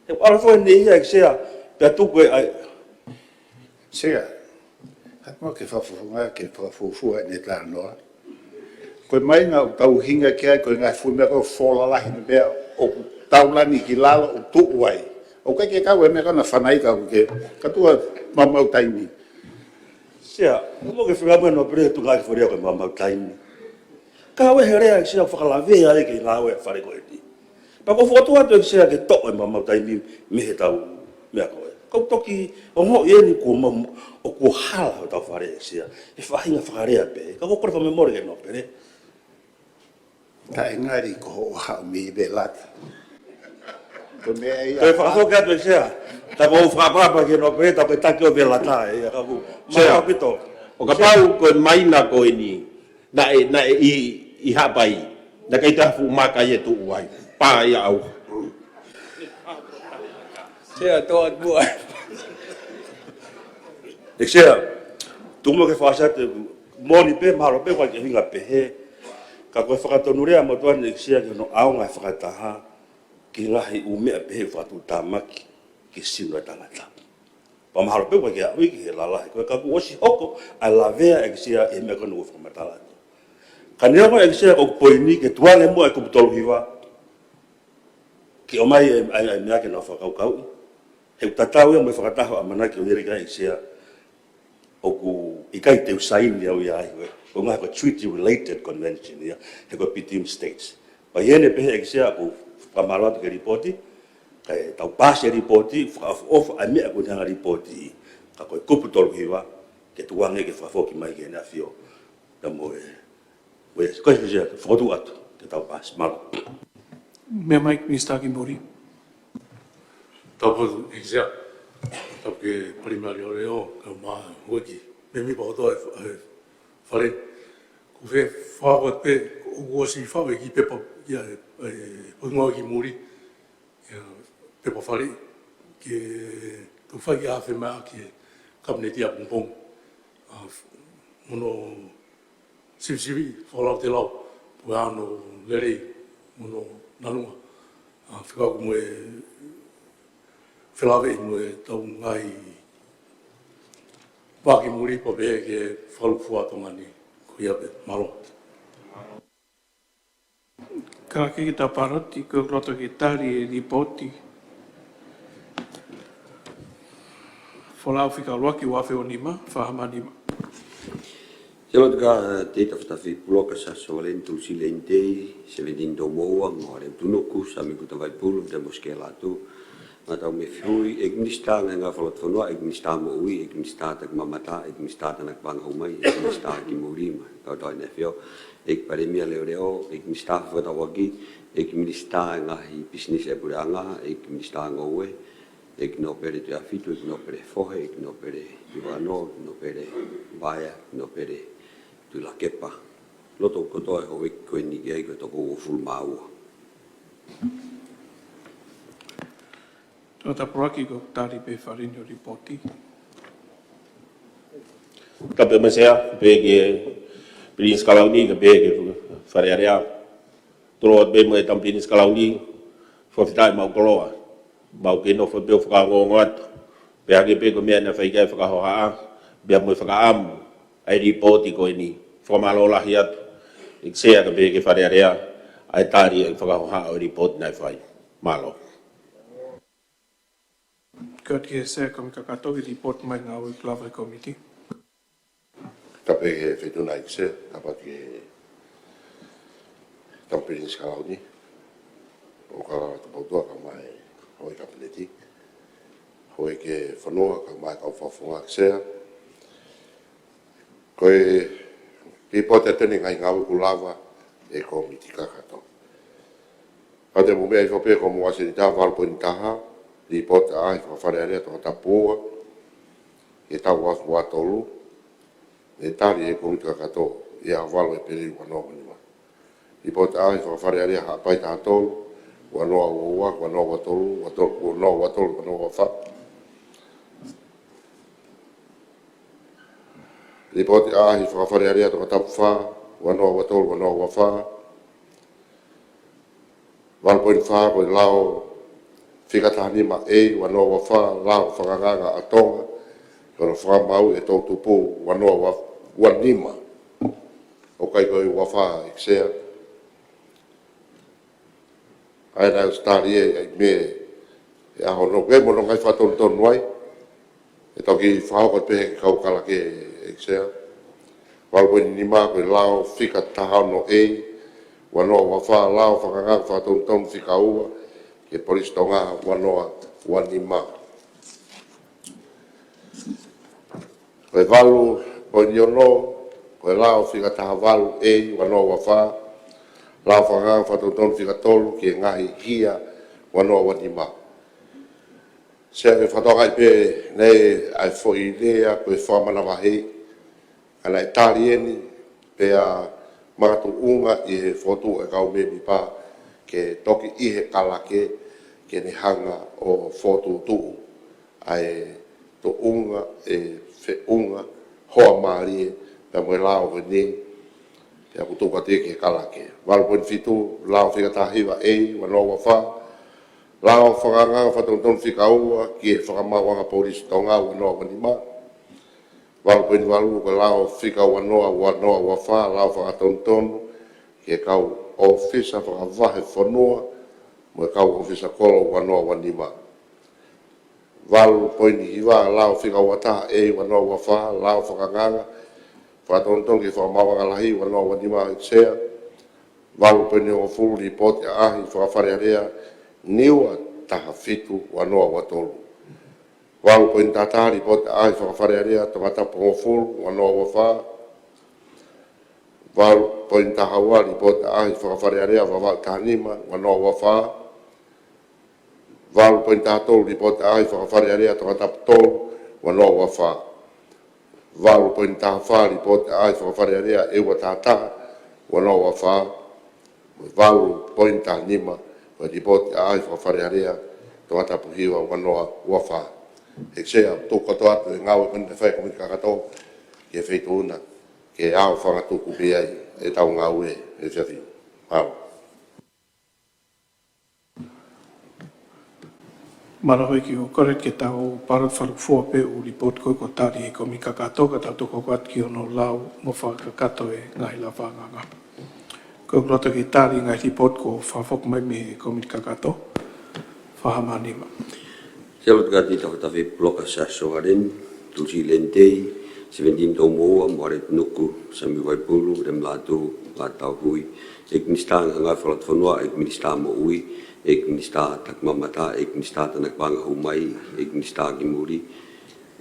He ʻoku ʻalu foki eni ia ʻEiki Sea, pea tuku e ʻai. Sea, haʻu muʻa ke fakafofonga, ke fakafuofua ʻene talanoa. Ko e maina ʻoku tau ʻuhinga ki ai, ko e ngaahi fuʻu meʻa ko e fola lahi ni pea ʻoku taulani ki lalo ʻo tuʻu ai. ʻOku ʻikai ke kau e meʻa ko ena fana ika ʻoku ke, ka tuku ā maumau taimi. Sea, ʻoku ke fika mai no pere tu ngaahi fola ko e maumau taimi. Ka ʻoku ʻi ai e lea ʻEiki Sea ʻoku fakalavea ai ki he ngāue ʻa e fale ko eni. Pea ʻoku ou fokotuʻu atu ʻEiki Sea ke toʻo e maumau taimi mei heʻetau meʻa ko ē. Ka ʻoku toki ongoʻi eni kuo mau, ʻoku hala hotau fale ʻEiki Sea. He faʻahinga fakalea pē. Ka ʻoku ou kole fakamemore ki he nōpele. Taʻengari ko hoʻo haʻu mei Velata. Ko e meʻa ia. Toe fakafoki atu ʻEiki Sea. Ta ko e fakapapa ki he nōpele, ta ko e taki ʻo Velata, ē, ka ʻoku, Sea, mālō ʻaupito. ʻO kapau ko e maina ko eni, naʻe, naʻe ʻi, ʻi Haʻapai. Naʻe ʻikai toe fuʻu maka ia ʻe tuʻu ai. Pā ia au. Sea, toʻo atu muʻa. ʻEiki Sea, tuku muʻa ke fakasate, moʻoni pē, mahalo pē, ʻoku ʻikai ke ʻuhinga pehē. Ka ko e fakatonulea motuʻa ni ʻEiki Sea ki hono ʻaonga e fakataha, ki he ngaahi ʻū meʻa pehē ʻoku fakatuʻutāmaki, ki he sino ʻo e tangata. Pea mahalo pē ʻoku ʻikai ke aʻu ia ki he lalahi ko ē ka kuo ʻosi hoko ʻa e lavea ʻEiki Sea ʻi he meʻa ko ena ʻoku ou fakamatala atu. Ka neongo ʻEiki Sea ko e poini ke tukuange muʻa e kupu tolu hiva, ke ʻomai e, ʻa e, ʻa e meʻa ke nau fakakaukauʻi. He ʻoku tatau ia mo e fakataha ʻa Manaki ʻo Ielika ʻEiki Sea, ʻoku ʻikai te u saini au ia ai, ko e, ko e ngaahi ko e treaty related convention ia, he ko e between states. Pea ʻi heʻene pehē ʻEiki Sea ʻoku fakamālō atu ki he lipooti, kae tau pasi e lipooti, fakaʻofoʻofa ʻa e meʻa ʻoku ne hanga lipooti, ka ko e kupu tolu hiva, ke tukuange ke fakafoki mai ki heni ʻAfio. Ka mo e, mo e, ko e Sea, fokotuʻu atu, ke tau pasi, mālō. Meʻa mai ki he Minisitā ki muli. Tapu atu, ʻEiki Sea. Tapu ki he Palēmia Leʻoleʻo, kae ʻumaʻā houʻeiki mēmipa kotoa ʻo e, ʻo e Fale. Ko e fie fakahoko atu pē, ʻoku ʻosi faʻu e kiʻi pepa, ia, ʻe, ʻe, ʻe, ʻe, ki muli. Ia, pepa fale, ke tau fai ʻa e femeʻa ki he Kapineti ʻapongipongi. ʻA, f-, mo hono sivisiviʻi, fakalautelau, pea mo hono lelei, mo hono nalunga. ʻA, fekauʻaki mo e felāveʻi mo ʻetau ngaahi pā ki muli pea pehē ki he fakalūkufua ʻa Tonga ni. Ko ia pē, mālō. Ka ke kita paloti, ko e loto ke tali e lipooti. Folau fika ʻuluaki ua afe ua nima, fā hama nima. Sea, loto ka, ʻa, Teita Fatafi Puloka, Sa Sovaleni, Tulusili ʻEinitei, Sevenitini Toumoua, Ngoaleu Tunuku, Sami Kuta Vaipulu, Demos Kelatu, Ngaahi Tau Mei Fehuʻi, ʻEiki Minisitā Ngaahi Ngāue Fakalotofonua, ʻEiki Minisitā Moʻui, ʻEiki Minisitā Takimamata, ʻEiki Minisitā Tānaki Paʻanga Hū Mai, ʻEiki Minisitā Kimui Lima, Tauʻatāina ʻEfio, ʻEiki Palēmia Leʻoleʻo, ʻEiki Minisitā Fakataulaʻeiki, ʻEiki Minisitā Ngaahi Pisinisi ʻa e Puleʻanga, ʻEiki Minisitā Ngoue, ʻEiki Nōpele Tuʻiʻāfitu, ʻEiki Nōpele Fohe, ʻEiki Nōpele Hiva Ono, ʻEiki Nōpele Vaea, ʻEiki Nōpele Tuʻilakepa. Loto kotoa e houʻeiki ko eni ki ai ko e toko uofulu mā ua. Tangata Polaki, ko e tali pē fale ni ʻo e lipooti. Tapu mo e Sea, pehē ki he Pilinisi Kalauni, kae pehē ki he Fale Alea. Tolo atu pē mo e Tama Pilinisi Kalauni, fakafetaʻi mo e koloa. Mau kei nofo pē ʻo fakaongoongo atu. Pea hangē pē ko e meʻa naʻe fai ki ai e fakahohaʻa, pea mo e fakaʻamu ʻa e lipooti ko eni. Fakamālō lahi atu, ʻEiki Sea, kae pehē ki he Fale Alea, ʻa e tali ʻa e fakahohaʻa ʻo e lipooti naʻe fai. Mālō. Kau ki he Sea Kōmiti Kakato, ke lipooti mai e ngāue kuo lava ʻe he kōmiti. Tapu ki he Feituʻuna ʻEiki Sea, tapu ki he Tama Pilinisi Kalauni, ʻo kau atu kimoutolu kae ʻumaʻā e houʻeiki Kapineti, houʻeiki e fonua kae ʻumaʻā e kau fakafofonga ʻEiki Sea. Ko e lipooti atu eni e ngaahi ngāue kuo lava ʻe he Kōmiti Kakato. Pea te mou meʻa hifo pē ko hoʻomou ʻasenita, valu poini taha, lipooti ʻaʻahi Fakafale Alea Tongatapu ua, ʻi he taʻu ua afe ua tolu, naʻe tali ʻe he Kōmiti Kakato ʻi he ʻaho valu ʻo ʻEpeleli ua noa ua nima. Lipooti ʻaʻahi Fakafale Alea Haʻapai taha tolu, ua noa ua ua, ua noa ua tolu, ua tolu, ua noa ua tolu, ua noa ua fā. Lipooti ʻaʻahi Fakafale Alea Tongatapu fā, ua noa ua tolu, ua noa ua fā. Valu poini fā, ko e lao fika taha nima A, ua noa ua fā, lao fakaangaanga ʻa Tonga ki hono fakamaau e toʻutupu, ua noa ua, ua nima. ʻOku ʻikai ko e ua fā, ʻEiki Sea. ʻA ia naʻe ʻosi tali ʻe, ʻa e meʻa ʻe ʻaho no ke mo no ngaahi fakatonutonu ai. ʻE toki fakahoko pē ʻe he kau kalake, ʻEiki Sea. Valu poini nima, ko e lao fika taha ono A, ua noa ua fā, lao fakaangaanga fakatonutonu fika ua ki he Polisi Tonga, ua noa ua nima. Ko e valu poini ono, ko e lao fika taha valu A, ua noa ua fā, lao fakaangaanga fakatonutonu fika tolu ki he ngaahi hia, ua noa ua nima. Sea, ʻe fakatokangaʻi pē naʻe ʻi ai e foʻi lea ko e fakamanavahē, ka naʻe tali eni pea makatuʻunga ʻi he fokotuʻu ʻa e kau mēmipa ke toki ʻi he kalake ke ne hanga ʻo fokotuʻutuʻu ʻa e tuʻunga ʻe feʻunga hoa mālie pea mo e lao ko eni, pea kuo tuku atu ia ki he kalake. Valu poini fitu, lao fika taha hiva A, ua noa ua fā, lao fakaangaanga fakatonutonu fika ua ki he Fakamaauʻanga Polisi Tonga, ua noa ua nima. Valu poini valu, ko e lao fika ua noa, ua noa ua fā, lao fakatonutonu ki he kau ʻōfisa fakavahefonua mo e kau ʻōfisa kolo, ua noa ua nima. Valu poini hiva, lao fika ua taha A, ua noa ua fā, lao fakaangaanga fakatonutonu ki he Fakamaauʻanga Lahi, ua noa ua nima, ʻEiki Sea. Valu poini hongofulu, lipooti ʻaʻahi Fakafale Alea Niua taha fitu, ua noa ua tolu. Valu poini taha taha, lipooti ʻaʻahi Fakafale Alea Tongatapu hongofulu, ua noa ua fā. Valu poini taha ua, lipooti ʻaʻahi Fakafale Alea Vavaʻu taha nima, ua noa ua fā. Valu poini taha tolu, lipooti ʻaʻahi Fakafale Alea Tongatapu tolu, ua noa ua fā. Valu poini taha fā, lipooti ʻaʻahi Fakafale Alea ʻEua taha taha, ua noa ua fā. Valu poini taha nima, ko e lipooti ʻaʻahi Fakafale Alea Tongatapu hiva, ua noa ua fā. ʻEiki Sea, tuku kotoa atu e ngāue ko eni naʻe fai ʻe he Kōmiti Kakato ki he Feituʻuna ke aofangatuku pē ai ʻetau ngāue he efiafi ni. Mālō. Mālō ʻEiki, ʻoku ou kole ke tau palōt falufoa pē ʻū lipooti ko ē kuo tali ʻe he Kōmiti Kakato, ka tau toki hoko atu ki hono lau mo fakakakato e ngaahi lea fakaangaanga. Ko e loto ke tali e ngaahi lipooti kuo fakafoki mai mei he Kōmiti Kakato, fā mā nima. Sea, lotu kāti, Tafatafe Puloka Siaosi Sovaleni, Tuʻusi Lentei, Sevenitini Toumoua, Moale Tunuku, Sami Vaipulu, Lem Lātū, Lātau Hui, ʻEiki Minisitā Ngaahi Ngāue Fakalotofonua, ʻEiki Minisitā Moʻui, ʻEiki Minisitā Takimamata, ʻEiki Minisitā Tānaki Paʻanga Hū Mai, ʻEiki Minisitā Kimuli,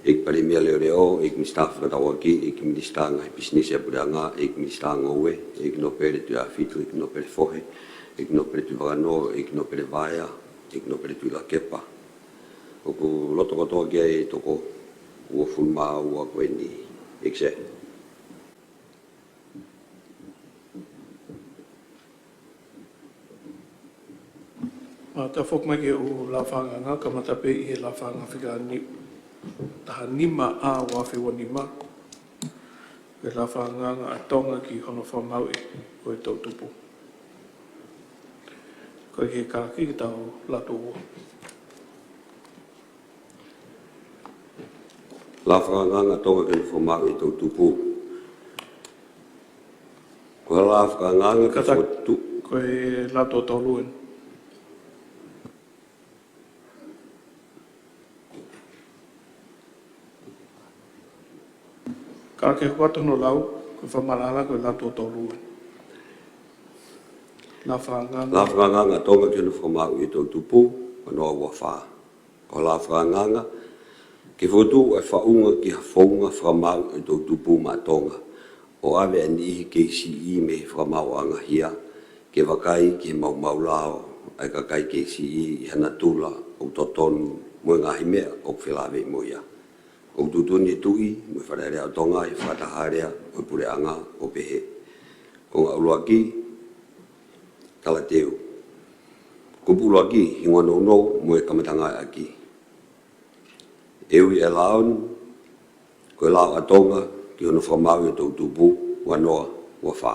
ʻEiki Palēmia Leʻoleʻo, ʻEiki Minisitā Fefakatauʻaki, ʻEiki Minisitā Ngaahi Pisinisi ʻa e Puleʻanga, ʻEiki Minisitā Ngoue, ʻEiki Nōpele Tuʻiʻāfitu, ʻEiki Nōpele Fohe, ʻEiki Nōpele Tuʻivakanō, ʻEiki Nōpele Vaea, ʻEiki Nōpele Tuʻilakepa. ʻOku loto kotoa ki ai e toko uofulu mā ua ko eni, ʻEiki Sea. Mau toe foki mai ki he ʻū lāunga fakaʻanganga, kamata pē ʻi he lāunga fika ni-, taha nima A ua afe ua nima. Ko e lāunga fakaʻanganga ʻa Tonga ki hono fakamaauʻi ʻo e toʻutupu. Ko e ke kākī ke tau lau ua. Lāunga fakaʻanganga ʻa Tonga ki hono fakamaauʻi ʻo e toʻutupu. Ko e lāunga fakaʻanganga ke Kata-, fotu. Ko e lau tolu eni. Ka ke hoko atu hono lau, ko e fakamatala ko e lau tolu eni. Lāunga fakaʻanganga. Lāunga fakaʻanganga ʻa Tonga ki hono fakamaauʻi ʻo e toʻutupu, ua noa ua fā. Ko e lāunga fakaʻanganga ke fokotuʻu e faʻunga ki ha founga fakamaau ʻo e toʻutupu maʻa Tonga, ʻo ʻave ʻa e niʻihi kei siʻi mei he fakamaauʻanga hia, ke vakai ki he maumau lao ʻa e kakai kei siʻi ʻi ha natula ʻoku totonu mo e ngaahi meʻa ʻoku felāveʻi mo ia. ʻOku tuʻutuʻuni e Tuʻi mo e Fale Alea ʻo Tonga ʻi he fakataha alea ʻo e Puleʻanga ʻo pehē. Konga ʻuluaki, talateu. Kupu ʻuluaki, hingoa nounou mo e kamataʻanga ʻaki. ʻE ui ʻa e lao ni ko e lao ʻa Tonga ki hono fakamaauʻi ʻo e toʻutupu, ua noa ua fā.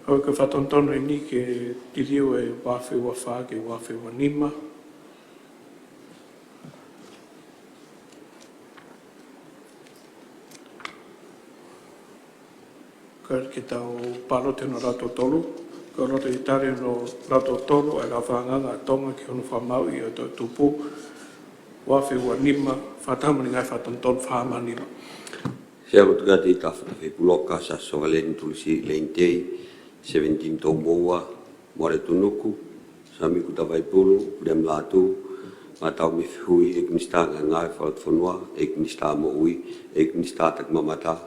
ʻOku fakatonutonu eni ke liliu e ua afe ua fā ki he ua afe ua nima. Ka ke tau pāloti hono lau tolu, ka loto i tali hono lau tolu, ʻa e lāunga fakaʻanganga ʻa Tonga ki hono fakamaauʻi ʻo e toʻutupu, ua afe ua nima, fakataha mo e ngaahi fakatonutonu fā mā nima. Sea Lotugati Tafatafe Puloka, Sa Sovaleni Tulisi Leini Tei, Sevenitini Toumoua, Moale Tunuku, Sami Kutavaipulu, Pulem Latu, Matau Mefihui, ʻEiki Minisitā Ngāue Fakalotofonua, ʻEiki Minisitā Moʻui, ʻEiki Minisitā Takimamata,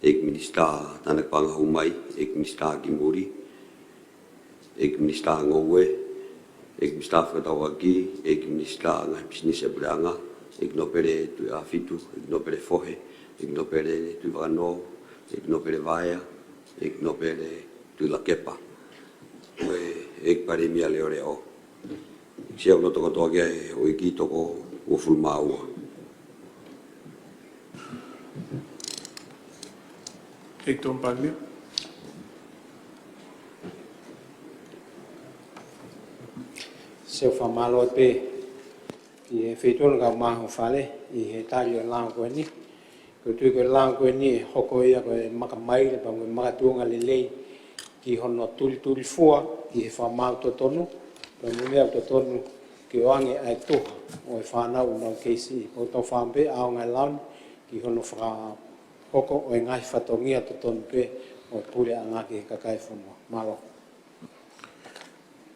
ʻEiki Minisitā Tānaki Paʻanga Hū Mai, ʻEiki Minisitā Kimuli, ʻEiki Minisitā Ngoue, ʻEiki Minisitā Fefakatauʻaki, ʻEiki Minisitā Ngaahi Pisinisi ʻa e Puleʻanga, ʻEiki Nōpele Tuʻiʻāfitu, ʻEiki Nōpele Fohe, ʻEiki Nōpele Tuʻivakanō, ʻEiki Nōpele Vaea, ʻEiki Nōpele Tuʻilakepa. Mo e ʻEiki Palēmia Leʻoleʻo. Sea, ʻoku loto kotoa ki ai ʻa e ʻEiki toko uofulu mā ua. ʻEiki Toʻomalu Palēmia. Sea, fakamālō pē ki he feituʻu ʻoku maʻu ʻe he Fale ʻi he tali ʻo e lao ko eni. ʻOku ou tui ko e lao ko eni ʻe hoko ia ko e makamaile pea mo e makatuʻunga lelei ki hono tulitulifua ʻi he fakamaau totonu, pea mo e meʻa totonu ke ʻoange ʻa e tuha ʻo e fānau ʻoku nau kei siʻi. ʻOku tau fakaʻamu pē ʻaonga e lao ni ki hono fakahoko ʻo e ngaahi fatongia totonu pē ʻo e puleʻanga ki he kakai e fonua. Mālō.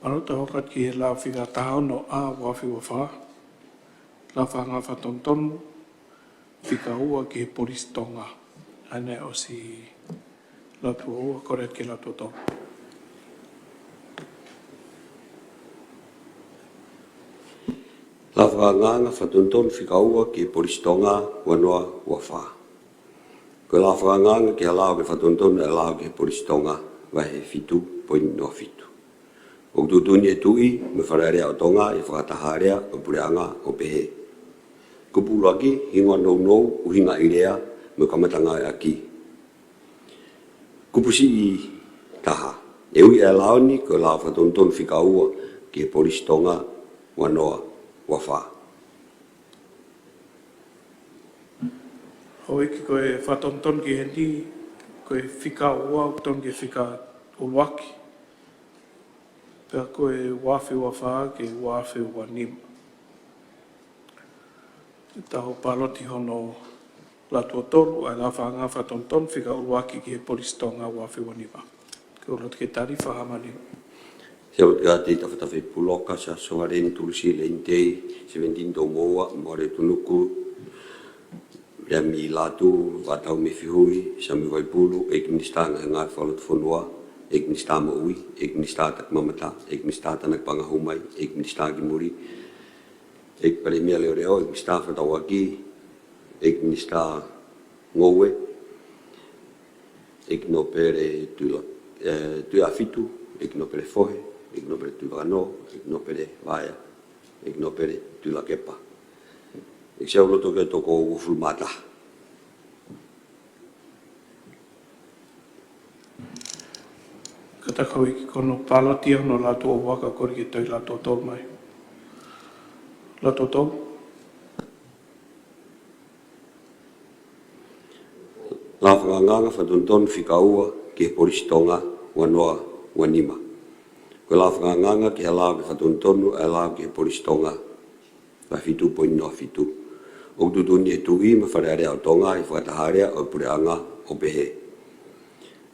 Mālō. Tau hoko atu ki he lau fika taha ono A ua afe ua fā. Lau fakaʻanganga fakatonutonu fika ua ki he Polisi Tonga. ʻA ena ʻosi lau ua, kole atu ki he lau tolu. Lau fakaʻanganga fakatonutonu fika ua ki he Polisi Tonga, ua noa ua fā. Ko e lau fakaʻanganga ki he lao ke fakatonutonu e lao ki he Polisi Tonga, vahe fitu poini noa fitu. ʻOku tuʻutuʻuni e Tuʻi mo e Fale Alea ʻo Tonga ʻi he fakataha alea ʻo e Puleʻanga ʻo pehē. Kupu ʻuluaki, hingoa nounou, ʻuhinga ʻi lea mo e kamataʻanga ʻaki. Kupu siʻi taha, ʻe ui ʻa e lao ni ko e lau fakatonutonu fika ua ki he Polisi Tonga, ua noa ua fā. ʻEiki, ko e fakatonutonu ki heni, ko e fika ua ʻoku tonu ki he fika ʻuluaki, pea ko e ua afe ua fā ki he ua afe ua nima. Tau pāloti hono lau tolu, ʻa e lau fakaʻanganga fakatonutonu fika ʻuluaki ki he Polisi Tonga ua afe ua nima. Kau lotu ke tali, Fakahaamani. Sea lotu ke tali, Tafatafe Puloka, Siaosi Sovaleni Tulisi Leinitei, Seventini Toumoua, Moale Tunuku, Viliami Lātū, Vātau Mefihui, Sami Vaipulu, ʻEiki Minisitā Ngaahi Ngāue Fakalotofonua, ʻEiki Minisitā Moʻui, ʻEiki Minisitā Takimamata, ʻEiki Minisitā Tānaki Paʻanga Hū Mai, ʻEiki Minisitā ki Muli, ʻEiki Palēmia Leʻoleʻo, ʻEiki Minisitā Fefakatauʻaki, ʻEiki Minisitā Ngoue, ʻEiki Nōpele Tuʻila-, ē, Tuʻiʻāfitu, ʻEiki Nōpele Fohe, ʻEiki Nōpele Tuʻivakanō, ʻEiki Nōpele Vaea, ʻEiki Nōpele Tuʻilakepa. ʻEiki Sea, ʻoku loto ke toko uofulu mā taha. Kātaki Houʻeiki, ko hono pāloti ia hono lau tuʻo ua, ka kole ke toe lau tuʻo tolu mai. Lau tuʻo tolu. Lau Fakaangaanga Fakatonutonu Fika Ua ki he Polisi Tonga, ua noa ua nima. Ko e lau fakaangaanga ki he lau ke fakatonutonu ʻa e lau ki he Polisi Tonga, vahe fitu poini noa fitu. ʻOku tuʻutuʻuni ʻe he Tuʻi mo e Fale Alea ʻo Tonga ʻi he fakataha alea ʻo e Puleʻanga ʻo pehē: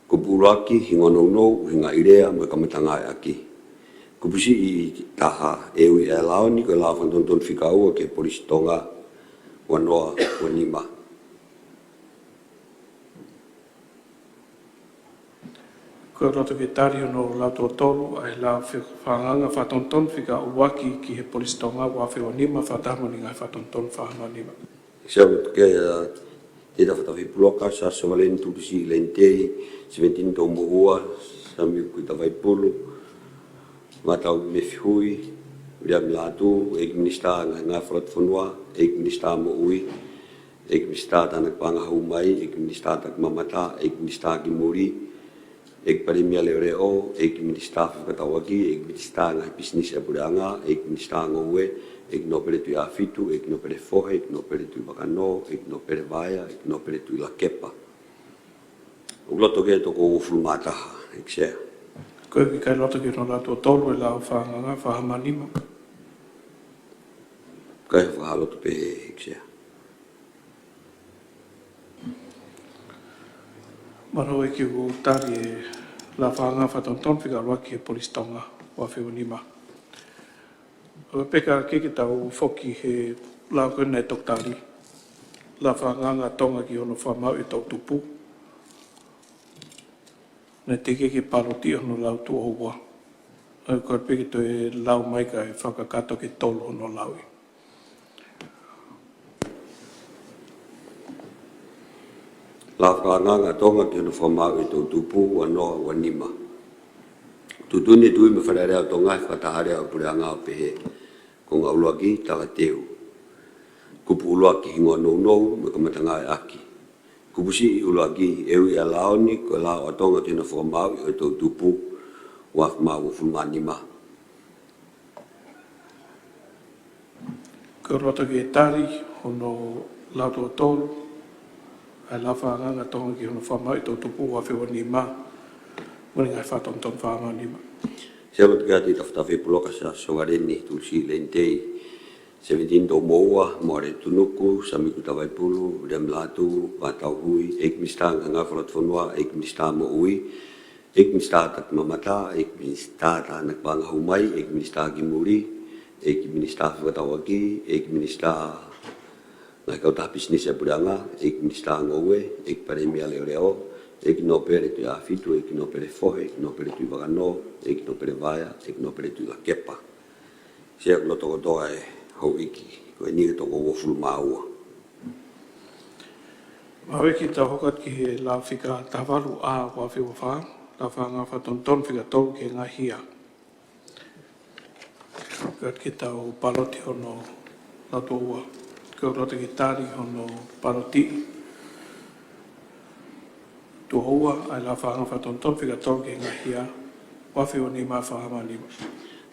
Kupu ʻuluaki, hingoa nounou, ʻuhinga ʻi lea mo e kamata ngāueʻaki. Kupu siʻi taha, ʻe ui ʻa e lau ni ko e lau Fakatonutonu Fika Ua ki he Polisi Tonga, ua noa ua nima. Kau loto ke tali hono lau tuʻo tolu ʻa e lau Fakaangaanga Fakatonutonu Fika ʻUluaki ki he Polisi Tonga, ua afe ua nima, fakataha mo e Ngaahi Fakatonutonu, Fakahaamani. Sea lotu ke, ē, Tafatafe Puloka, Siaosi Sovaleni Tulisi Leinitei, Seventini Toumoua, Sami Kuitavaipulu, Vātau Mefihui, Viliami Lātū, ʻEiki Minisitā Ngaahi Ngāue Fakalotofonua, ʻEiki Minisitā Moʻui, ʻEiki Minisitā Tānaki Paʻanga Hū Mai, ʻEiki Minisitā Takimamata, ʻEiki Minisitā ki Muli, ʻEiki Palēmia Leʻoleʻo, ʻEiki Minisitā Fefakatauʻaki, ʻEiki Minisitā Ngaahi Pisinisi ʻa e Puleʻanga, ʻEiki Minisitā Ngoue, ʻEiki Nōpele Tuʻiʻāfitu, ʻEiki Nōpele Fohe, ʻEiki Nōpele Tuʻivakanō, ʻEiki Nōpele Vaea, ʻEiki Nōpele Tuʻilakepa. ʻOku loto ke toko uofulu mā taha, ʻEiki Sea. Ko e ʻikai loto ke nau lau tuʻo tolu e lau fakaangaanga, Fakahaamani. Kae fakahā loto pē, ʻEiki Sea. Mālō ʻEiki, ʻoku tali e lau Fakaangaanga Fakatonutonu Fika ʻUluaki ki he Polisi Tonga, ua afe ua nima. ʻOku pehē ka ke tau foki he lau ko ena ʻa e toketā, lau Fakaangaanga Tonga ki hono Fakamāuʻi ʻo e Toʻutupu. Naʻe teʻeki ke pāloti hono lau tuʻo ua. ʻOku pehē ke toe lau mai kae fakakakato ki he tolu hono lauʻi. Lau Fakaangaanga Tonga ki hono Fakamāuʻi ʻo e Toʻutupu, ua noa ua nima. Tuʻutuʻuni ʻe he Tuʻi mo e Fale Alea ʻo Tonga ʻi he fakataha alea ʻo e Puleʻanga ʻo pehē: Konga ʻuluaki, talateu. Kupu ʻuluaki, hingoa nounou mo e kamata ngāueʻaki. Kupu siʻi ʻuluaki, ʻe ui ʻa e lau ni ko e lau ʻa Tonga ki hono Fakamāuʻi ʻo e Toʻutupu, ua afe mā uofulu mā nima. Kau loto ke tali hono lau tuʻo tolu ʻa e lau Fakaangaanga Tonga ki hono Fakamāuʻi ʻo e Toʻutupu, ua afe ua nima, mo e Ngaahi Fakatonutonu, Fakahaamani. Sea lotu ke tali, Tafatafe Puloka, Siaosi Sovaleni Tulisi Leinitei, Seventini Toumoua, Moale Tunuku, Sami Kuitavaipulu, Viliami Lātū, Vātau Hui, ʻEiki Minisitā Ngaahi Ngāue Fakalotofonua, ʻEiki Minisitā Moʻui, ʻEiki Minisitā Takimamata, ʻEiki Minisitā Tānaki Paʻanga Hū Mai, ʻEiki Minisitā ki Muli, ʻEiki Minisitā Fefakatauʻaki, ʻEiki Minisitā Ngaahi Kautaha Pisinisi ʻa e Puleʻanga, ʻEiki Minisitā Ngoue, ʻEiki Palēmia Leʻoleʻo, ʻEiki Nōpele Tuʻiʻāfitu, ʻEiki Nōpele Fohe, ʻEiki Nōpele Tuʻivakanō, ʻEiki Nōpele Vaea, ʻEiki Nōpele Tuʻilakepa. Sea, ʻoku loto kotoa ʻe Houʻeiki ko eni ke toko uofulu mā ua. Mālō ʻEiki, tau hoko atu ki he lau Fika taha valu A, ua afe ua fā, lau Fakaangaanga Fakatonutonu Fika Tolu ki he Ngaahi Hia. Kātaki tau pāloti hono lau tuʻo ua. Kau loto ke tali hono pāloti tuʻo ua ʻa e lau Fakaangaanga Fakatonutonu Fika Tolu ki he Ngaahi Hia, ua afe ua nima, Fakahaamani.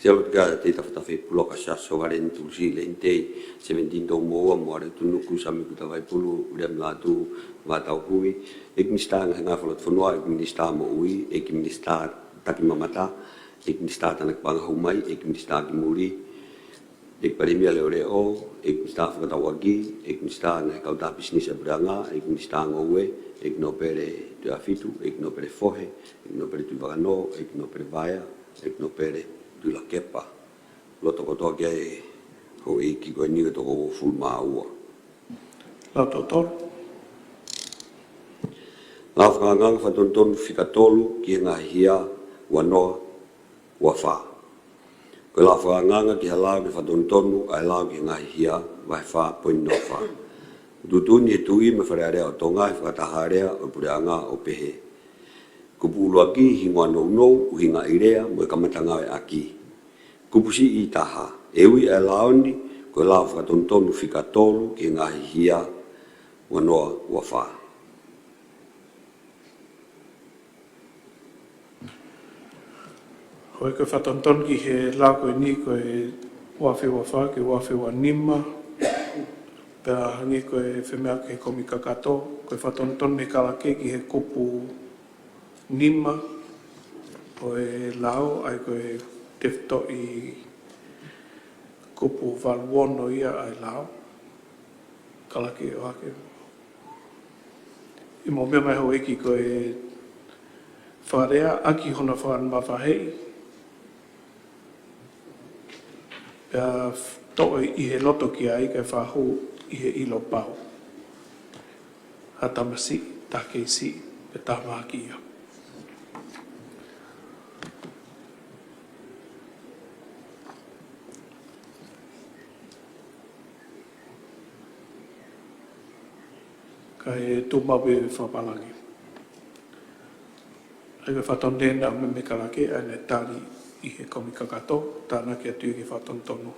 Sea lotu ke tali, Tafatafe Puloka, Siaosi Sovaleni Tulisi Leinitei, Seventini Toumoua, Moale Tunuku, Sami Kuitavaipulu, Viliami Lātū, Vātau Hui, ʻEiki Minisitā Ngaahi Ngāue Fakalotofonua, ʻEiki Minisitā Moʻui, ʻEiki Minisitā Takimamata, ʻEiki Minisitā Tānaki Paʻanga Hū Mai, ʻEiki Minisitā ki Muli, ʻEiki Palēmia Leʻoleʻo, ʻEiki Minisitā Fakatauʻaki, ʻEiki Minisitā Ngaahi Kautaha Pisinisi ʻa e Puleʻanga, ʻEiki Minisitā Ngoue, ʻEiki Nōpele Tuʻiʻāfitu, ʻEiki Nōpele Fohe, ʻEiki Nōpele Tuʻivakanō, ʻEiki Nōpele Vaea, ʻEiki Nōpele Tuʻilakepa. Loto kotoa ki ai houʻeiki ko eni ko e toko uofulu mā ua. Lau totonu. Lao fakaangaanga fakatonutonu fika tolu ki he ngaahi hia ua noa ua fā. Ko e lao fakaangaanga ki he lao ke fakatonutonu ʻa e lao ki he ngaahi hia, vahe fā poini noa fā. Tuʻutuʻuni ʻe he Tuʻi mo e Fale Alea ʻo Tonga ʻi he fakataha alea ʻo e Puleʻanga ʻo pehē: Kupu ʻuluaki, hingoa nounou, ʻuhinga ʻi lea mo e kamata ngāueʻaki. Kupu siʻi taha, ʻe ui ʻa e lao ni ko e lao fakatonutonu fika tolu ki he ngaahi hia ua noa ua fā. Houʻeiki, ko e fakatonutonu ki he lao ko eni ko e ua afe ua fā ki he ua afe ua nima. Pea hangē ko e femeʻa ki he kōmiti kakato, ko e fakatonutonu mei he kalake ki he kupu nima ʻo e lao, ʻa ia ko e tefitoʻi kupu valu ono ia ʻa e lao. Kalake ʻohake. ʻI he meʻa mai houʻeiki ko e fakalea ʻaki hono fakamavaheʻi, pea toʻo ʻi he loto ki ai kae fakahū ʻi he ʻilo pau. Ha tamasiʻi, taha kei siʻi, pe taha mahaki ia. Kae tuʻu maʻu pē fakapālangi. ʻA ia ko e fakatonutonu ena mei he kalake, ʻa ia naʻe tali ʻi he kōmiti kakato, tānaki atu ia ki he fakatonutonu.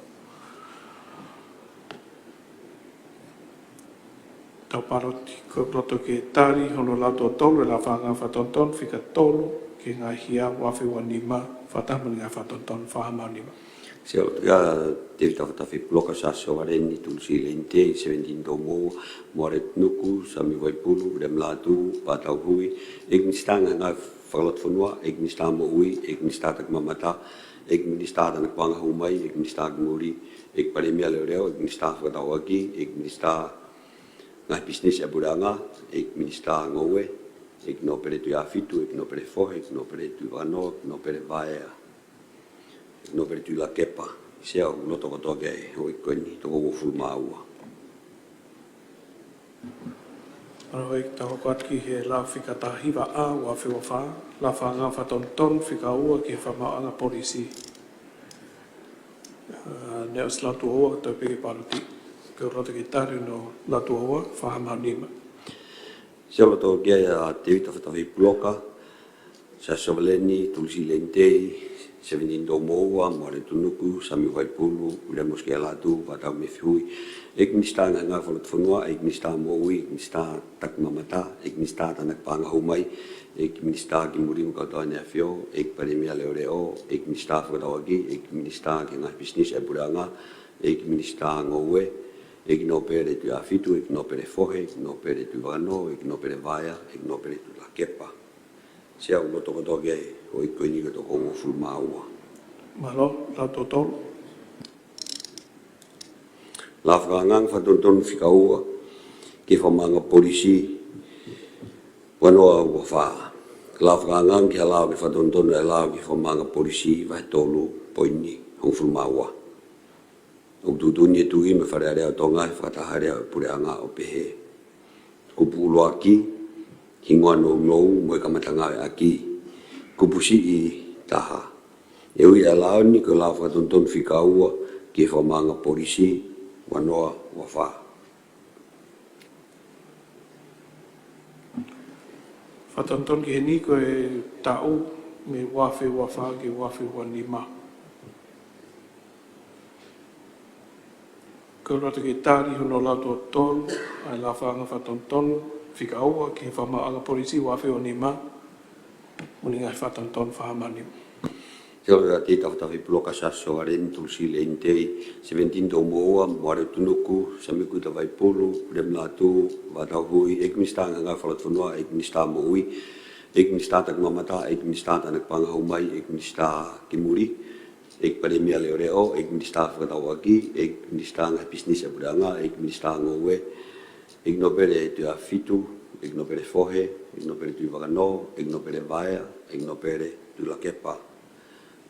Tau pāloti, ko e loto ke tali hono lau tuʻo tolu e lao fakaangaanga fakatonutonu fika tolu ki he ngaahi hia ua afe ua nima, fakataha mo e ngaahi fakatonutonu, fakahā maʻu nima. Sio, ia, Tēvita Fatafehi Puloka, Siaosi Sovaleni Tulusili Leinitei, Seventini Toumoua, Moale Tunuku, Sami Vaipulu, Lema Lātū, Vātau Hui, ʻEiki Minisitā Ngaahi Ngāue Fakalotofonua, ʻEiki Minisitā Moʻui, ʻEiki Minisitā Takimamata, ʻEiki Minisitā Tānaki Paʻanga Hou Mai, ʻEiki Minisitā Kimuli, ʻEiki Palēmia Leʻoleʻo, ʻEiki Minisitā Fakatauʻaki, ʻEiki Minisitā Ngaahi Pisinisi ʻa e Puleʻanga, ʻEiki Minisitā Ngoue, ʻEiki Nōpele Tuʻiʻāfitu, ʻEiki Nōpele Fohe, ʻEiki Nōpele Tuʻivakanō, ʻEiki Nōpele Vaea, ʻEiki Nōpele Tuʻilakepa. Sio, loto kotoa ki ai houʻeiki ko eni, toko uofulu mā ua. Alo, ʻe tau hoko atu ki he lao fika taha hiva A, ua afe ua fā, lao fakaangaanga fakatonutonu fika ua ki he fakamaauʻanga polisi. Ā, naʻe ʻosi lau tuʻo ua, toe pē ke pāloti. Ko e loto ke tali hono lau tuʻo ua, fakahā maʻu nima. Sio, loto ki ai ʻa Tēvita Fatafehi Puloka, Siaosi Sovaleni Tulusili Leinitei, Seventini Toumoua, Moale Tunuku, Sami Vaipulu, Ulia Mosi Kia Lātū, Vātau Mefi Hui, ʻEiki Minisitā Ngaahi Ngāue Fakalotofonua, ʻEiki Minisitā Moʻui, ʻEiki Minisitā Takimamata, ʻEiki Minisitā Tānaki Paʻanga Hou Mai, ʻEiki Minisitā Kimuli mo e Kau Tau ʻEne ʻAfio, ʻEiki Palēmia Leʻoleʻo, ʻEiki Minisitā Fakatauʻaki, ʻEiki Minisitā ki he Ngaahi Pisinisi ʻa e Puleʻanga, ʻEiki Minisitā Ngoue, ʻEiki Nōpele Tuʻiʻāfitu, ʻEiki Nōpele Fohe, ʻEiki Nōpele Tuʻivakanō, ʻEiki Nōpele Vaea, ʻEiki Nōpele Tuʻilakepa. Sio, loto kotoa ki ai houʻeiki ko eni, ko e toko uofulu mā ua. Mālō, lau tuʻo tolu. Lao fakaangaanga fakatonutonu fika ua ki he fakamaauʻanga polisi ua noa ua fā. Lao fakaangaanga ki he lao ke fakatonutonu e lao ki he fakamaauʻanga polisi, vahe tolu poini hongofulu mā ua. ʻOku tuʻutuʻuni ʻe he Tuʻi mo e Fale Alea ʻo Tonga ʻi he fakataha alea ʻo e Puleʻanga ʻo pehē: Kupu ʻuluaki, hingoa nounou mo e kamata ngāueʻaki. Kupu siʻi taha, ʻe ui ʻa e lao ni ko e lao fakatonutonu fika ua ki he fakamaauʻanga polisi ua noa ua fā. Fakatonutonu ki heni ko e taʻu mei he ua afe ua fā ki he ua afe ua nima. Ko e loto ke tali hono lau tuʻo tolu ʻa e lao fakaangaanga fakatonutonu fika ua ki he fakamaauʻanga polisi ua afe ua nima, mo e ngaahi fakatonutonu, fakahā maʻu nima. Sio, ʻa Tēvita Fatafehi Puloka, Siaosi Sovaleni Tulusili Leinitei, Seventini Toumoua, Moale Tunuku, Sami Kuita Vaipulu, Lema Lātū, Vātau Hui, ʻEiki Minisitā Ngaahi Ngāue Fakalotofonua, ʻEiki Minisitā Moʻui, ʻEiki Minisitā Takimamata, ʻEiki Minisitā Tānaki Paʻanga Hou Mai, ʻEiki Minisitā Kimuli, ʻEiki Palēmia Leʻoleʻo, ʻEiki Minisitā Fakatauʻaki, ʻEiki Minisitā Ngaahi Pisinisi ʻa e Puleʻanga, ʻEiki Minisitā Ngoue, ʻEiki Nōpele Tuʻiʻāfitu, ʻEiki Nōpele Fohe, ʻEiki Nōpele Tuʻivakanō, ʻEiki Nōpele Vaea, ʻEiki Nōpele Tuʻilakepa.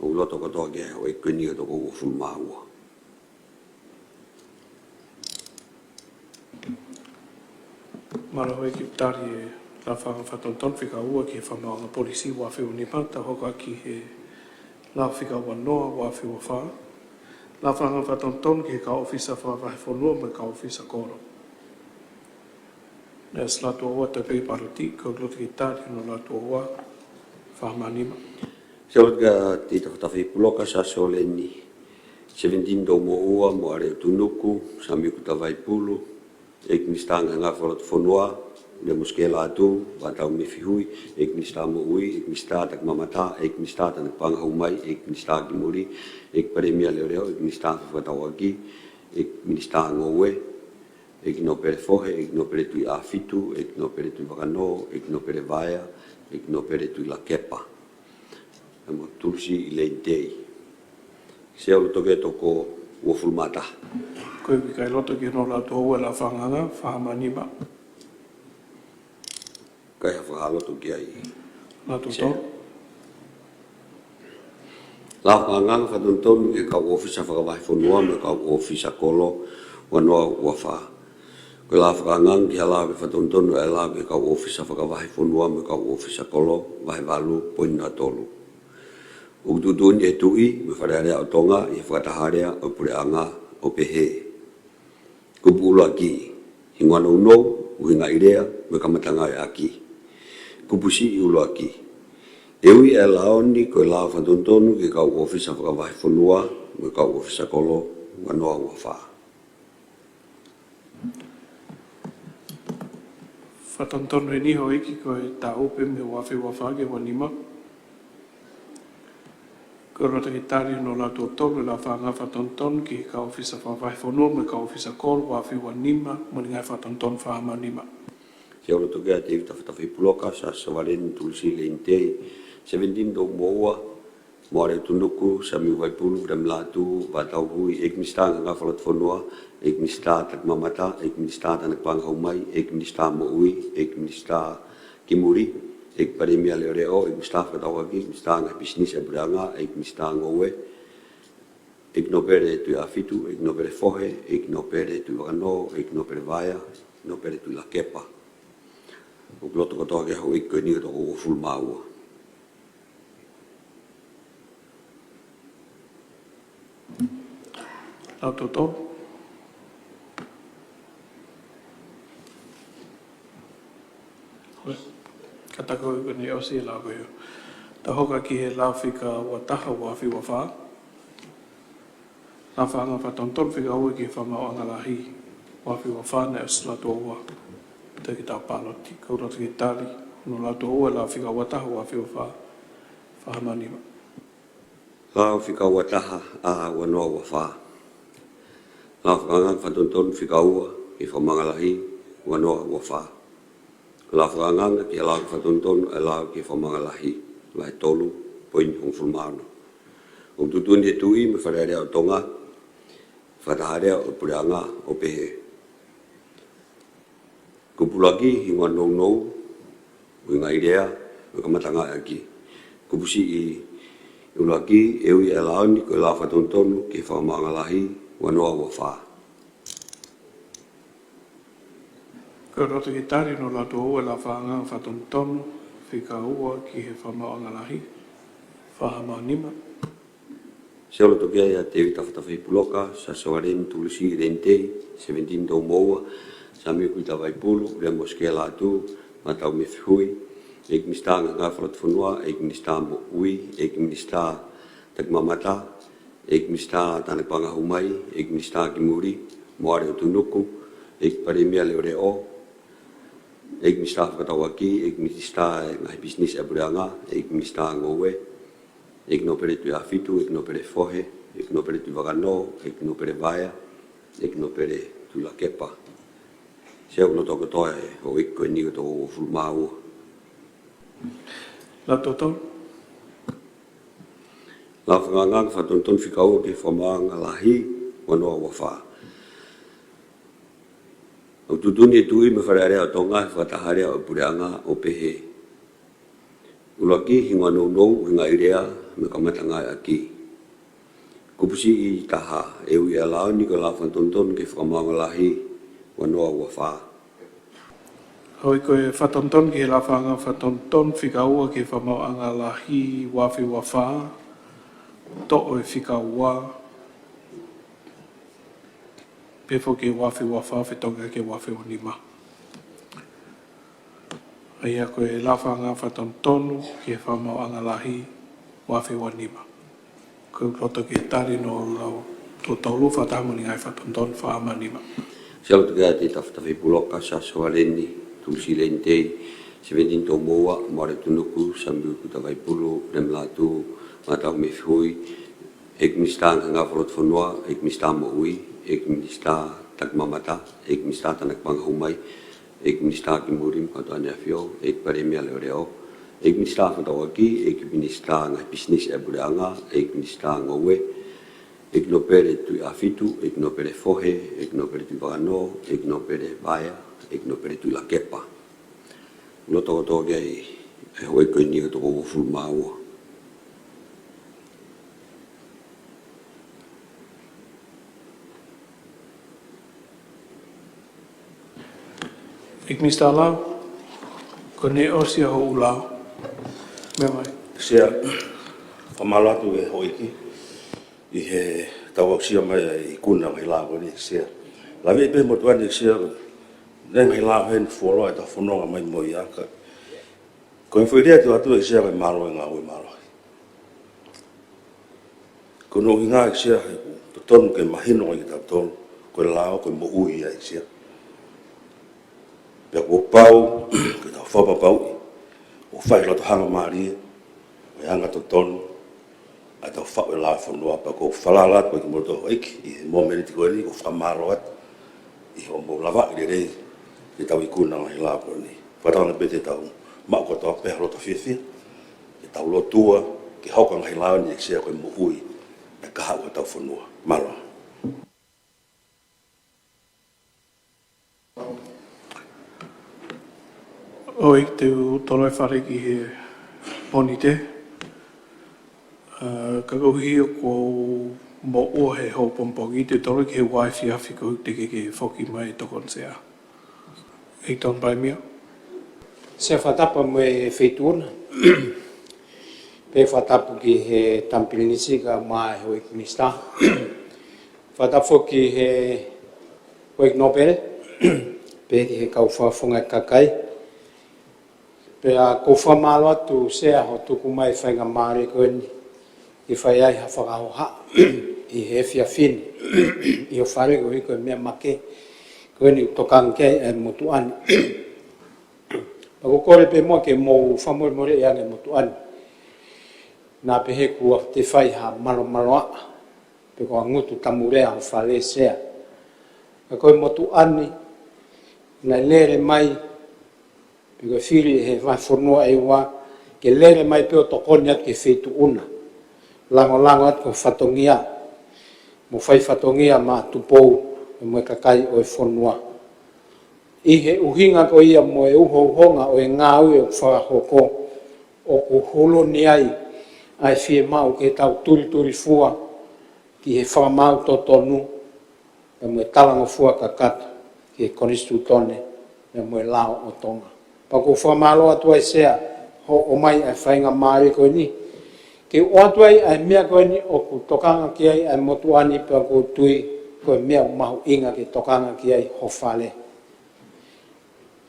ʻOku loto kotoa ki he houʻeiki ko eni ʻe toko uofulu mā ua. Mālō houʻeiki. Tali e Laufānanga Fakatonutonu fika ua ki he Fakamaauʻanga Polisi ua afe ua nima, tau hoko atu ki he Laufānanga fika ua noa ua afe ua fā. Laufānanga Fakatonutonu ki he kau ʻōfisa fakavahefonua mo e kau ʻōfisa kolo. Neʻe ʻosi lātū ua tau pē paloti, ʻoku loto ke tali hono lātū ua fā mā nima. Sio atu kia Tēvita Fatafehi Puloka, Siaosi Sovaleni Sevenitini Toumoʻua, Moʻale ʻUtunuku, Samiu Kuta Vaipulu, ʻEiki Minisitā Ngaahi Fakalotofonua, Lemo Sikelatu Vatau Mefihui, ʻEiki Minisitā Moʻui, ʻEiki Minisitā Takimamata, ʻEiki Minisitā Tanakipaʻanga Houmai, ʻEiki Minisitā Kimuli, ʻEiki Palēmia Leʻoleʻo, ʻEiki Minisitā Fakatauʻaki, ʻEiki Minisitā Ngoue, ʻEiki Nōpele Fohe, ʻEiki Nōpele Tuʻiʻāfitu, ʻEiki Nōpele Tuʻivakanō, ʻEiki Nōpele Vaea, ʻEiki Nōpele Tuʻilakepa. Mo Tulusi ʻIleinitei. Sio atu ki he toko uofulu mā taha. Ko e ʻikai loto ki hono lātū ua e laufānanga fā mā nima. ʻIkai ha fakaloto ki ai. Lātū tolu. Laufānanga Fakatonutonu ki he kau ʻōfisa fakavahefonua mo e kau ʻōfisa kolo ua noa ua fā. Ko e laufānanga ki he Laufānanga Fakatonutonu ʻa e lao ki he kau ʻōfisa fakavahefonua mo e kau ʻōfisa kolo, vahe valu poini noa tolu. ʻOku tuʻutuʻuni ʻe he Tuʻi mo e Fale Alea ʻo Tonga ʻi he fakataha alea ʻo e Puleʻanga ʻo pehē: Kupu ʻuluaki, hingoa nounou, ʻuhinga ʻi lea mo e kamataʻanga ʻo e ʻEiki. Kupu siʻi ʻuluaki, ʻe ui ʻa e lao ni ko e Laufānanga Fakatonutonu ki he kau ʻōfisa fakavahefonua mo e kau ʻōfisa kolo ua noa ua fā. Fakatonutonu heni houʻeiki ko e taʻu pē mei he ua afe ua fā ki he ua nima. Ko e loto ke tali hono lātū tolu e laufānanga fakatonutonu ki he kau ʻōfisa fakavahefonua mo e kau ʻōfisa kolo ua afe ua nima, mo e ngaahi fakatonutonu fā mā nima. Sio atu kia Tēvita Fatafehi Puloka, Siaosi Sovaleni Tulusi ʻIleinitei, Sevenitini Toumoʻua, Moʻale ʻUtunuku, Samiu Vaipulu, Filamilatu Vatau Hui, ʻEiki Minisitā Ngaahi Fakalotofonua, ʻEiki Minisitā Takimamata, ʻEiki Minisitā Tanakipaʻanga Houmai, ʻEiki Minisitā Moʻui, ʻEiki Minisitā Kimuli, ʻEiki Palēmia Leʻoleʻo, ʻEiki Minisitā Fakatauʻaki, ʻEiki Minisitā Ngaahi Pisinisi ʻa e Puleʻanga, ʻEiki Minisitā Ngoue, ʻEiki Nōpele Tuʻiʻāfitu, ʻEiki Nōpele Fohe, ʻEiki Nōpele Tuʻivakanō, ʻEiki Nōpele Vaea, ʻEiki Nōpele Tuʻilakepa. ʻOku loto kotoa ki he houʻeiki ko eni ʻe toko uofulu mā ua. Lau toto. Ka ta ko e ʻosi lau ko ia. Tau hoko ki he Laufānanga fika ua taha ua afe ua fā. Laufānanga Fakatonutonu fika ua ki he Fakamaauʻanga Lahi ua afe ua fā, neʻe ʻosi lātū ua. Te kita paloti, ʻoku loto ke tali hono lātū ua e Laufānanga fika ua taha ua afe ua fā, fā mā nima. Laufānanga fika ua taha ʻa ua noa ua fā. Laufānanga Fakatonutonu fika ua ki he Fakamaauʻanga Lahi ua noa ua fā. Laufānanga ki he Laufānanga Fakatonutonu ʻa e lao ki he Fakamaauʻanga Lahi, vahe tolu poini hongofulu mā ono. ʻOku tuʻutuʻuni ʻe he Tuʻi mo e Fale Alea ʻo Tonga, fakataha alea ʻo e Puleʻanga ʻo pehē: Kupu ʻuluaki, hingoa nounou, ʻuhinga ʻi lea mo e kamataʻanga ʻo e ʻEiki. Kupu siʻi ʻuluaki, ʻe ui ʻa e lao ni ko e Laufānanga Fakatonutonu ki he Fakamaauʻanga Lahi ua noa ua fā. Ko e loto ke tali hono lātū ua e Laufānanga Fakatonutonu fika ua ki he Fakamaauʻanga Lahi, fā mā nima. Sio atu kia Tēvita Fatafehi Puloka, Siaosi Sovaleni Tulusi ʻIleinitei, Sevenitini Toumoʻua, Samiu Kuta Vaipulu, Lemo Sikelatu Vatau Mefihui, ʻEiki Minisitā Ngaahi Fakalotofonua, ʻEiki Minisitā Moʻui, ʻEiki Minisitā Takimamata, ʻEiki Minisitā Tanakipaʻanga Houmai, ʻEiki Minisitā Kimuli, Moʻale ʻUtunuku, ʻEiki Palēmia Leʻoleʻo, ʻEiki Minisitā Fakatauʻaki, ʻEiki Minisitā Ngaahi Pisinisi ʻa e Puleʻanga, ʻEiki Minisitā Ngoue, ʻEiki Nōpele Tuʻiʻāfitu, ʻEiki Nōpele Fohe, ʻEiki Nōpele Tuʻivakanō, ʻEiki Nōpele Vaea, ʻEiki Nōpele Tuʻilakepa. Sio atu kia e houʻeiki ko eni ʻe toko uofulu mā ua. Lau toto. Lafanga Fakatonutonu Fika Ua ki he Fakamaauʻanga Lahi ua noa ua fā. ʻOku tuʻutuʻuni e Tuʻi mo e Fale Alea ʻo Tonga he fakataha lea ʻo e Puleʻanga ʻo pehē: ʻUluaki, hingoa nounou, ʻuhinga ʻi he lea mo e kamata ngāueʻaki. Kupusiʻi taha, e ui ʻa e lao ni ko e Lafanga Fakatonutonu ki he Fakamaauʻanga Lahi ua noa ua fā. Houʻeiki, ko e Fakatonutonu ki he Lafanga Fakatonutonu Fika Ua ki he Fakamaauʻanga Lahi ua afe ua fā, toʻo e fika ua, pehē foki ki he ua afe ua fā, fetongi ki he ua afe ua nima. ʻA ia ko e Lafanga Fakatonutonu ki he Fakamaauʻanga Lahi ua afe ua nima. Ko e loto ke tali ʻa e lau tuʻo tolu fakataha mo e ngaahi fakatonutonu fakaʻamanima. Sia loto ke ʻatā Tafatafa Puloka, Sasua Leni, Tulusi Leni Tei, Sevenitini Tomoua, Maore Tunuku, Samiu Kuta Vaipulu, Lem Latu, Matau Mefihui, ʻEiki Minisitā Ngaahi Ngāue Fakalotofonua, ʻEiki Minisitā Moʻui, ʻEiki Minisitā Takimamata, ʻEiki Minisitā Tānaki Paʻanga Hū Mai, ʻEiki Minisitā Kimui mo e Kau Tokoni ʻAfio, ʻEiki Palēmia Leʻoleʻo, ʻEiki Minisitā Fengāueʻaki, ʻEiki Minisitā Ngaahi Pisinisi ʻa e Puleʻanga, ʻEiki Minisitā Ngoue, ʻEiki Nōpele Tuʻiʻāfitu, ʻEiki Nōpele Fohe, ʻEiki Nōpele Tuʻivakanō, ʻEiki Nōpele Vaea, ʻEiki Nōpele Tuʻilakepa. Loto kotoa ki ai e houʻeiki ko eni ʻe toko uofulu mā ua. ʻEiki Minisitā Lao, ko ʻene ʻosi ʻa hoʻo lau, meʻa mai. Sea, fakamālō atu ki he houʻeiki ʻi heʻetau aʻusia mai ʻa e ikuna ngaahi lao ko eni, Sea. Lave pē motuʻa ni, Sea, ko e ngaahi lao heni fuoloa ʻetau fononga mai mo ia ka. Ko e foʻi lea ʻe ʻoatu, Sea, ko e mālō e ngāue mālohi. Ko hono ʻuhinga, Sea, he ʻoku totonu ke mahino ai kiate kitautolu ko e lao ko e moʻui ia, Sea. Pea kuo pau ke tau fakapapauʻi ʻoku fai loto hangamālie, ʻo e anga totonu ʻa ʻetau faʻu e lao e fonua. Pea ʻoku ou falala atu kimoutolu houʻeiki ʻi he momeniti ko eni, ʻoku ou fakamālō atu ʻi hoʻomou lavaʻi lelei ʻetau ikuna ngaahi lao ko eni. Fakatauange pē te tau maʻu kotoa pē ha loto fiefia, ke tau lotua ke hoko e ngaahi lao ni, Sea, ko e moʻui e kahaʻu ʻetau fonua. Mālō. ʻOi, te u toloi fale ki he Pōnite. ʻA, ka koeʻuhi ʻoku ou moʻua he hoʻo pongipongi, te u toloi ki he ua efiafi koeʻuhi te ke foki mai e tokoni Sea. ʻEiki Tokoni Palēmia. Sea, fakatapu mo e Feituʻuna. Pea fakatapu ki he Tama Pilinisi kae ʻumaʻā e houʻeiki Minisitā. Fakatapu foki ki he houʻeiki Nōpele, pea ki he kau fakafofonga kakai. Pea ʻoku ou fakamālō atu, Sea, hoʻo tuku mai e faingamālie ko eni ke fai ai ha fakahohaʻa ʻi he efiafi ni ʻi ho fale, koeʻuhi ko e meʻa makehe ko eni ʻoku tokanga ki ai e motuʻa ni. Pea ʻoku ou kole pē muʻa ke mou fakamolemoleʻi ange e motuʻa ni. Naʻa pehē kuo te fai ha malomaloaʻa, pe ko ha ngutu tamulea ho fale, Sea. Ka ko e motuʻa ni naʻe lele mai, pe ko e fili ʻe he vahefonua ʻe ua ke lele mai pē ʻo tokoni atu ki he Feituʻuna, langolango atu ki ho fatongia, mo fai fatongia maʻa Tupou mo e kakai ʻo e fonua. ʻI he ʻuhinga ko ia mo e uhouhonga ʻo e ngāue ʻoku fakahoko, ʻoku hulu ni ai ʻa e fiemaʻu ke tau tulitulifua ki he fakamaau totonu, pea mo e talangofua kakato ki he Konisitūtone, pea mo e lao ʻo Tonga. Pea ʻoku ou fakamālō atu ai, Sea, hoʻo ʻomai ʻa e faingamālie ko eni ke u ʻoatu ai ʻa e meʻa ko eni ʻoku tokanga ki ai ʻa e motuʻa ni, pea ʻoku ou tui ko e meʻa ʻoku mahuʻinga ke tokanga ki ai ho fale.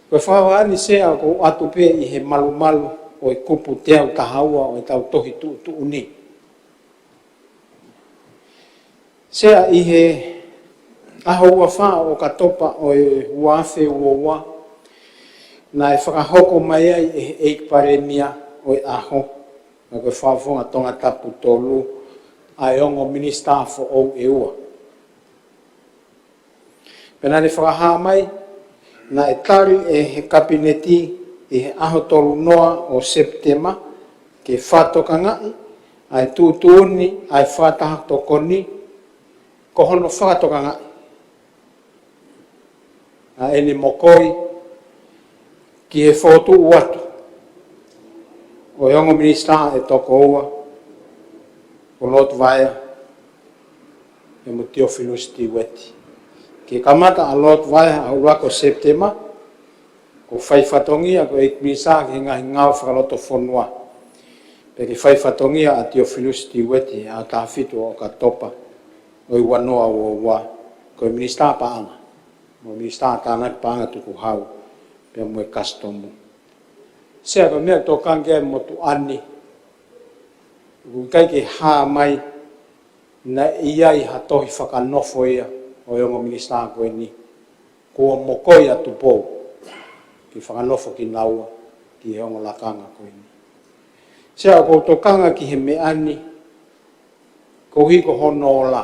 Ko e fakahohaʻa ni, Sea, ʻoku ou ʻoatu pē ʻi he malumalu ʻo e kupu teau taha ua ʻo ʻetau tohi tuʻutuʻuni. Sea, ʻi he ʻaho ua fā ʻo ʻOkatopa ʻo e ua afe ua ua, naʻe fakahoko mai ai ʻe he ʻEiki Palēmia ʻo e ʻaho, naʻe ko e Fakafofonga Tongatapu tolu, ʻa e ongo minisitā foʻou ʻe ua. Pea naʻa ne fakahā mai naʻe tali ʻe he Kapineti ʻi he ʻaho tolu noa ʻo Sepitema ke fakatokangaʻi ʻa e tuʻutuʻuni ʻa e fakataha tokoni, ko hono fakatokangaʻi ʻa ʻene mokoi ki he fokotuʻu atu ʻo e ongo minisitā ʻe toko ua, ko Lord Vaea pea mo Theophilus Tiueti. Ke kamata ʻa Lord Vaea ʻaho ʻuluaki ʻo Sepitema, ko e fai fatongia ko e ʻEiki Minisitā ki he ngaahi ngāue fakalotofonua. Pea ke fai fatongia ʻa Theophilus Tiueti he ʻaho taha fitu ʻo ʻOkatopa ʻo e ua noa ua ua, ko e Minisitā Paʻanga, mo e Minisitā Tānaki Paʻanga Tukuhau pea mo e Kasitomu. Sea, ko e meʻa ʻoku tokanga ki ai e motuʻa ni, ʻoku ʻikai ke hā mai naʻe ʻi ai ha tohi fakanofo ia ʻo e ongo minisitā ko eni kuo mokoi ʻa Tupou ke fakanofo kinaua ki he ongo lakanga ko eni. Sea, ʻoku ou tokanga ki he meʻa ni koeʻuhi ko hono ola.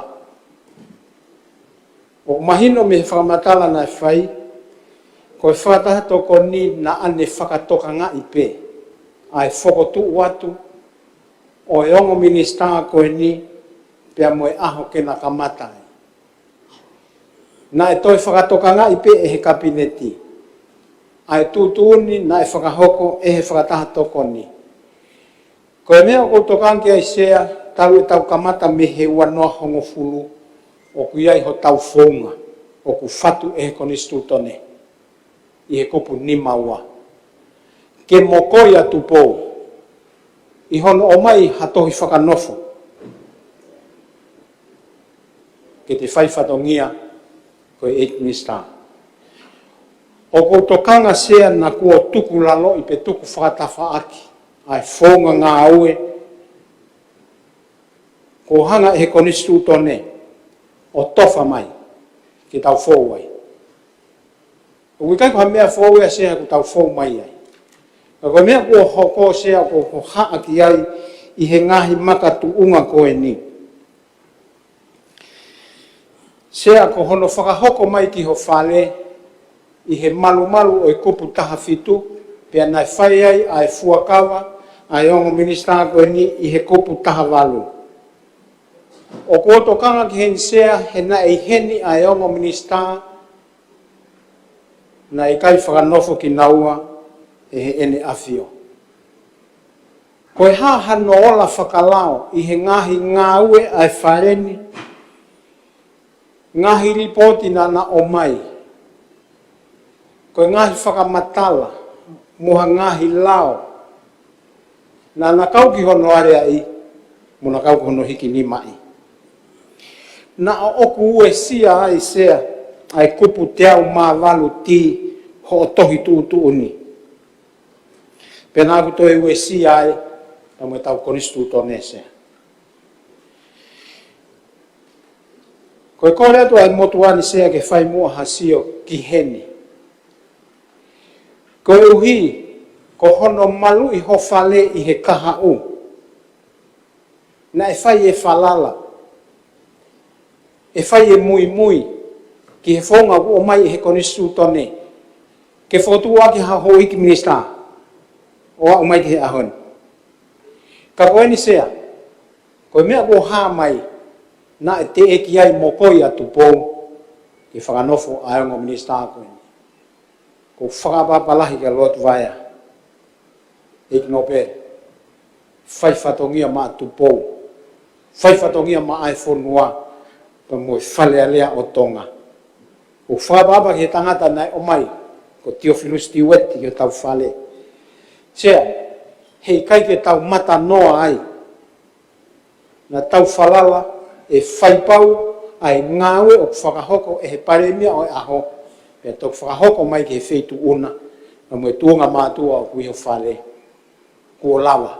ʻOku mahino mei he fakamatala naʻe fai, ko e fakataha tokoni naʻa ne fakatokangaʻi pē ʻa e fokotuʻu atu ʻo e ongo minisitā ko eni pea mo e ʻaho ke na kamata ai. Naʻe toe fakatokangaʻi pē ʻe he Kapineti ʻa e tuʻutuʻuni naʻe fakahoko ʻe he fakataha tokoni. Ko e meʻa ʻoku ou tokanga ki ai, Sea, talu ʻetau kamata mei he ua noa hongofulu, ʻoku ʻi ai hotau founga ʻoku fatu ʻe he Konisitūtone ʻi he kupu nima ua, ke mokoi ʻa Tupou ʻi hono ʻomai ha tohi fakanofo ke te fai fatongia ko e ʻEiki Minisitā. ʻOku ou tokanga, Sea, naʻa kuo tukulaloʻi pe tukufakatafaʻaki ʻa e founga ngāue kuo hanga ʻe he Konisitūtone ʻo tofa mai ke tau fou ai. ʻOku ʻikai ko ha meʻa foʻou ia, Sea, ʻoku tau fou mai ai. Ka ko e meʻa kuo hoko, Sea, ʻoku ou hohaʻa ki ai ʻi he ngaahi makatuʻunga ko eni. Sea, ko hono fakahoko mai ki ho fale ʻi he malumalu ʻo e kupu taha fitu, pea naʻe fai ai ʻa e fuakava ʻa e ongo minisitā ko eni ʻi he kupu taha valu. ʻOku ou tokanga ki heni, Sea, he naʻe ʻi heni ʻa e ongo minisitā naʻe ʻikai fakanofo kinaua ʻe Heʻene ʻAfio. Ko e hā hano ola fakalao ʻi he ngaahi ngāue ʻa e fale ni, ngaahi lipooti naʻa na ʻomai, ko e ngaahi fakamatala mo ha ngaahi lao naʻa na kau ki hono aleaʻi mo na kau ki hono hikinimaʻi? Naʻa ʻoku uesia ai, Sea, ʻa e kupu teau mā valu T hoʻo tohi tuʻutuʻuni, pea naʻa ʻoku toe uesia ai pea mo ʻetau Konisitūtone, Sea. Ko e kole atu ʻa e motuʻa ni, Sea, ke fai muʻa ha sio ki heni. Koeʻuhi ko hono maluʻi ho fale ʻi he kahaʻu, naʻe fai e falala, ʻe fai e muimui ki he founga ʻoku ʻomai ʻe he Konisitūtone ke fokotuʻu ʻaki ha houʻeiki minisitā ʻo aʻu mai ki he ʻaho ni. Ka ko eni, Sea, ko e meʻa kuo hā mai, naʻe teʻeki ai mokoi ʻa Tupou ke fakanofo ʻa e ongo minisitā ko eni. ʻOku ou fakaʻapaʻapa lahi kia Lord Vaea, ʻEiki Nōpele, fai fatongia maʻa Tupou, fai fatongia maʻa e fonua pea mo e Fale Alea ʻo Tonga. ʻOku ou fakaʻapaʻapa ki he tangata naʻe ʻomai, ko Theophilus Tiueti, ki hotau fale. Sea, heʻikai ke tau matanoa ai. Naʻa tau falala ʻe fai pau ʻa e ngāue ʻoku fakahoko ʻe he Palēmia ʻo e ʻaho, pea toki fakahoko mai ki he feituʻu na, pea mo e tuʻunga mātuʻa ʻoku ʻi ho fale. Kuo lava,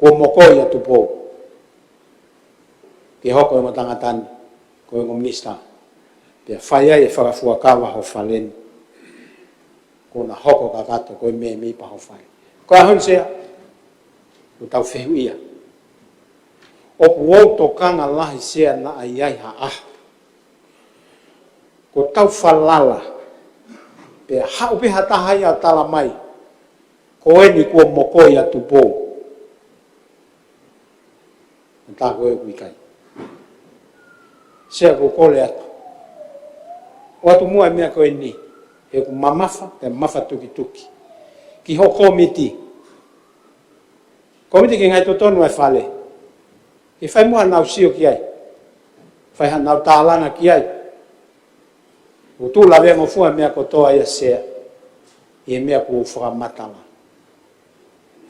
kuo mokoi ʻa Tupou ke hoko e ongo tangata ni ko e ongo minisitā, pea fai ai e fakafuakava ho fale ni. Kuo na hoko kakato ko e mēmipa ho fale. Ko e ʻaho ni, Sea, ʻoku tau fehuʻia. ʻOku ou tokanga lahi, Sea, naʻa ʻi ai ha ʻaho kuo tau falala pea haʻu pē ha taha ia ʻo tala mai, ko eni kuo mokoi ʻa Tupou. Tā ko ē ʻoku ʻikai. Sea, ʻoku ou kole atu, ʻoatu muʻa e meʻa ko eni, he ʻoku mamafa, pea mafatukituki, ki hoʻo kōmiti. Kōmiti ki he ngaahi totonu ʻa e fale, ke fai muʻa haʻanau sio ki ai, fai haʻanau tālanga ki ai. ʻOku tuʻu lavengofua e meʻa kotoa ia, Sea, ʻi he meʻa kuo u fakamatala.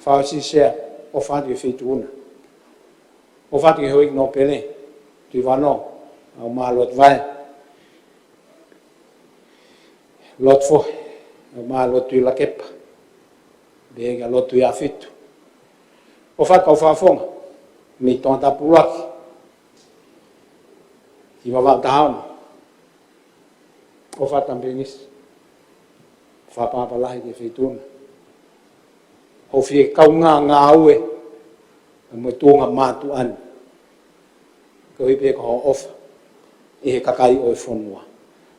Fakaʻosi, Sea, ʻofa atu ki he Feituʻuna. ʻOfa atu ki he Houʻeiki Nōpele Tuʻivano, ʻa e Mālō Tuʻivae, Lotu Fohe, ʻa e Mālō Tuʻilakepa, pehē kia Lotu Tuʻiafitu. ʻOfa atu ki he kau fakafofonga mei Tongatapu ʻUluaki ki Vavaʻu taha ono. ʻOfa atu, Tamipilingisi. Fakaʻapaʻapa lahi ki he Feituʻuna, hoʻo fie kaungā ngāue mo e tuʻunga mātuʻa ni, koeʻuhi pē ko hoʻo ʻofa ʻi he kakai ʻo e fonua.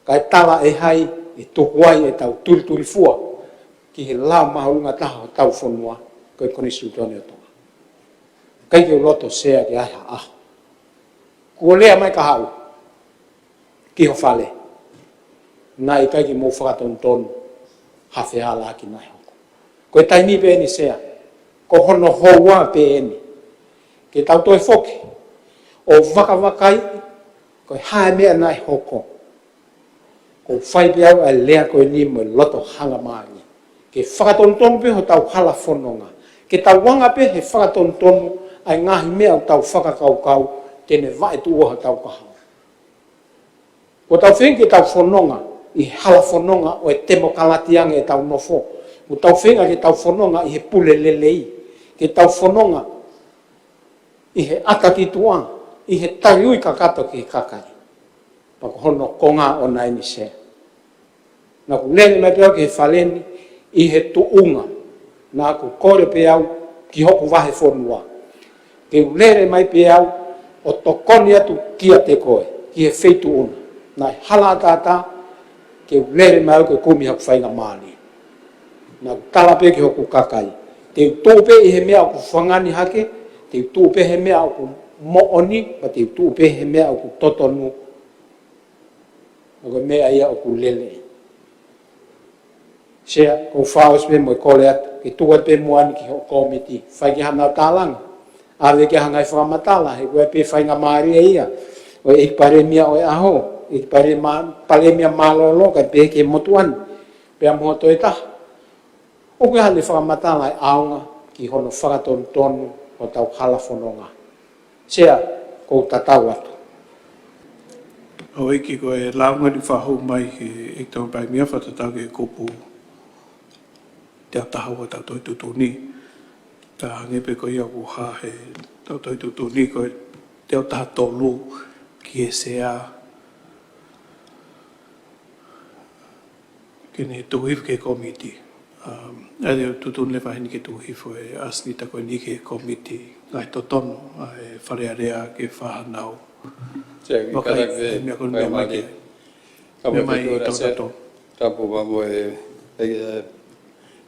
Kae tala ʻe hai ʻe tuku ai ʻetau tulitulifua ki he lao māʻolunga taha hotau fonua, ko e Konisitūtone ʻo Tonga? ʻIkai ke u loto, Sea, ke ʻi ai ha ʻaho kuo lea mai ka haʻu ki ho fale, naʻe ʻikai ke mou fakatonutonu ha fehālaaki naʻe hoko. Ko e taimi pē eni, Sea, ko hono houa pē eni ke tau toe foki ʻo vakavakai ko e hā e meʻa naʻe hoko. ʻOku ou fai pē au ʻa e lea ko eni mo e loto hangamālie, ke fakatonutonu pē hotau hala fononga, ke tau anga pē he fakatonutonu ʻa e ngaahi meʻa ʻoku tau fakakaukau te ne vaetuʻua hotau kahaʻu. Kuo tau feinga ke tau fononga ʻi he hala fononga ʻo e temokalati ange ʻetau nofo. Kuo tau feinga ke tau fononga ʻi he pule lelei, ke tau fononga ʻi he ʻata ki tuʻa, ʻi he taliui kakato ki he kakai. Pea ko hono konga ʻoʻona eni, Sea. Naʻa ku lele mai pē au ki he fale ni ʻi he tuʻunga naʻa ku kole pē au ki hoku vahefonua ke u lele mai pē au ʻo tokoni atu kiate koe, ki he Feituʻuna. Naʻe hala ʻatā ke u lele mai au ke kumi haku faingamālie. Naʻa ku tala pē ki hoku kakai, te u tuʻu pē ʻi he meʻa ʻoku fangani hake, te u tuʻu pē he meʻa ʻoku moʻoni, pea te u tuʻu pē he meʻa ʻoku totonu, ʻa ia ko e meʻa ia ʻoku lelei. Sea, ʻoku ou fakaʻosi pē mo e kole atu ke tuku atu pē muʻa ni ki hoʻo kōmiti, fai ki ai haʻanau tālanga, ʻave ki ai ha ngaahi fakamatala, he ko e pē faingamālie ia ʻo e ʻEiki Palēmia ʻo e ʻaho, ʻEiki Palēmia, Palēmia mālōlō, kae pehē ki he motuʻa ni, pea mo hoʻo toe taha, ʻoku ʻi ai haʻane fakamatala ʻe ʻaonga ki hono fakatonutonu hotau hala fononga. Sea, ʻoku ou tatau atu. Houʻeiki, ko e lāunga ni fakahū mai ʻe he ʻEiki Tongatapu Palēmia fakatatau ki he kupu teau taha ua ʻetau Tohi Tuʻutuʻuni. Ka hangē pē ko ia ʻoku hā he ʻetau Tohi Tuʻutuʻuni, ko e teau taha tolu ki he Sea ke ne tuku hifo ki he kōmiti. Um, ʻa ia ʻoku tuʻutuʻuni leva heni ke tuku hifo e ʻasenita ko eni ki he kōmiti ngaahi totonu ʻa e Fale Alea ke fai haʻanau. Sea, ʻoku ʻikai ke meʻa ko eni mai ke. Ka mo e feituʻu na, Sea, tapu mo e, e, e,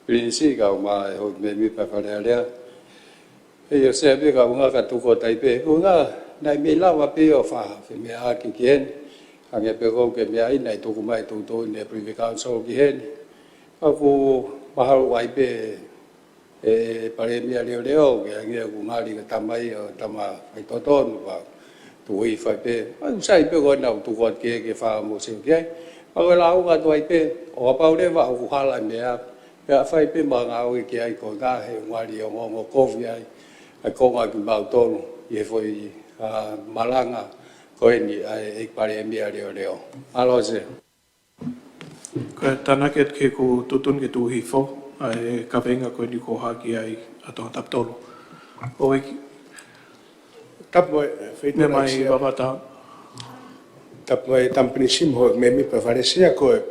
Pilinisi, kae ʻumaʻā e houʻeiki mēmipa Fale Alea. ʻIo, Sea, pea ka ʻuhinga ka tuku atu ai pē, ʻuhinga naʻe mei lava pē ʻo fai ha femeʻaʻaki ki heni. Hangē pē ko ʻeku meʻa ʻi ai, naʻe tuku mai tuʻutuʻuni ʻe he Privy Council ki heni. Ka ʻoku mahalo ʻi ai pē e Palēmia leoleo, ke hangē ʻoku ngali ka tamai ʻo tama faitotonu, pea tuku hifo ai pē. ʻOku sai pē ko ena ʻoku tuku atu ke, ke fai mo sio ki ai. Pea ko e lāunga atu ai pē, ʻo kapau leva ʻoku hala e meʻa, pea fai pē mo ngāue ki ai, ko e ngaahi, he ʻoku ngali ongoongo kovi ai ʻa e konga kimautolu ʻi he foʻi, ʻa, malanga ko eni ʻa e ʻEiki Palēmia leoleo. Mālō, Sea. Ko e tānaki atu ki he tuʻutuʻuni ke tuku hifo ʻa e kaveinga ko eni kuo hā ki ai ʻa Tongatapu tolu. Houʻeiki. Tapu mo e feituʻu na, Sea. Tapu mo e Tamipilisi mo e mēmipa Fale, Sea, ko e,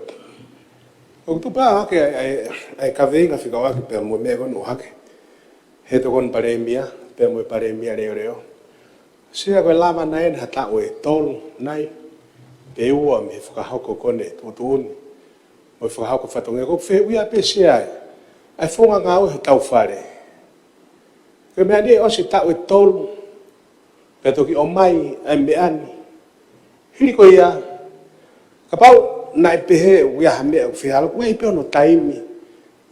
ʻoku tupu hake ʻa e, ʻa e, ʻa e kaveinga fekauʻaki pea mo e meʻa ko eni ʻoku hake he Tokoni Palēmia pea mo e Palēmia leoleo. Sea, ko e lava nai ʻeni ha taʻu ʻe tolu nai pe ua mei he fakahoko ko eni e tuʻutuʻuni mo e fakahoko fatongia, ko e fehuʻi ia pē, Sea, ʻa e founga ngāue hotau Fale. Ko e meʻa ni ʻosi taʻu ʻe tolu, Pea toki ʻomai ʻa e meʻa ni. Hili ko ia, kapau naʻe pehē ʻoku ʻi ai ha meʻa ʻoku fehālaaki, ʻoku ʻi ai pē hono taimi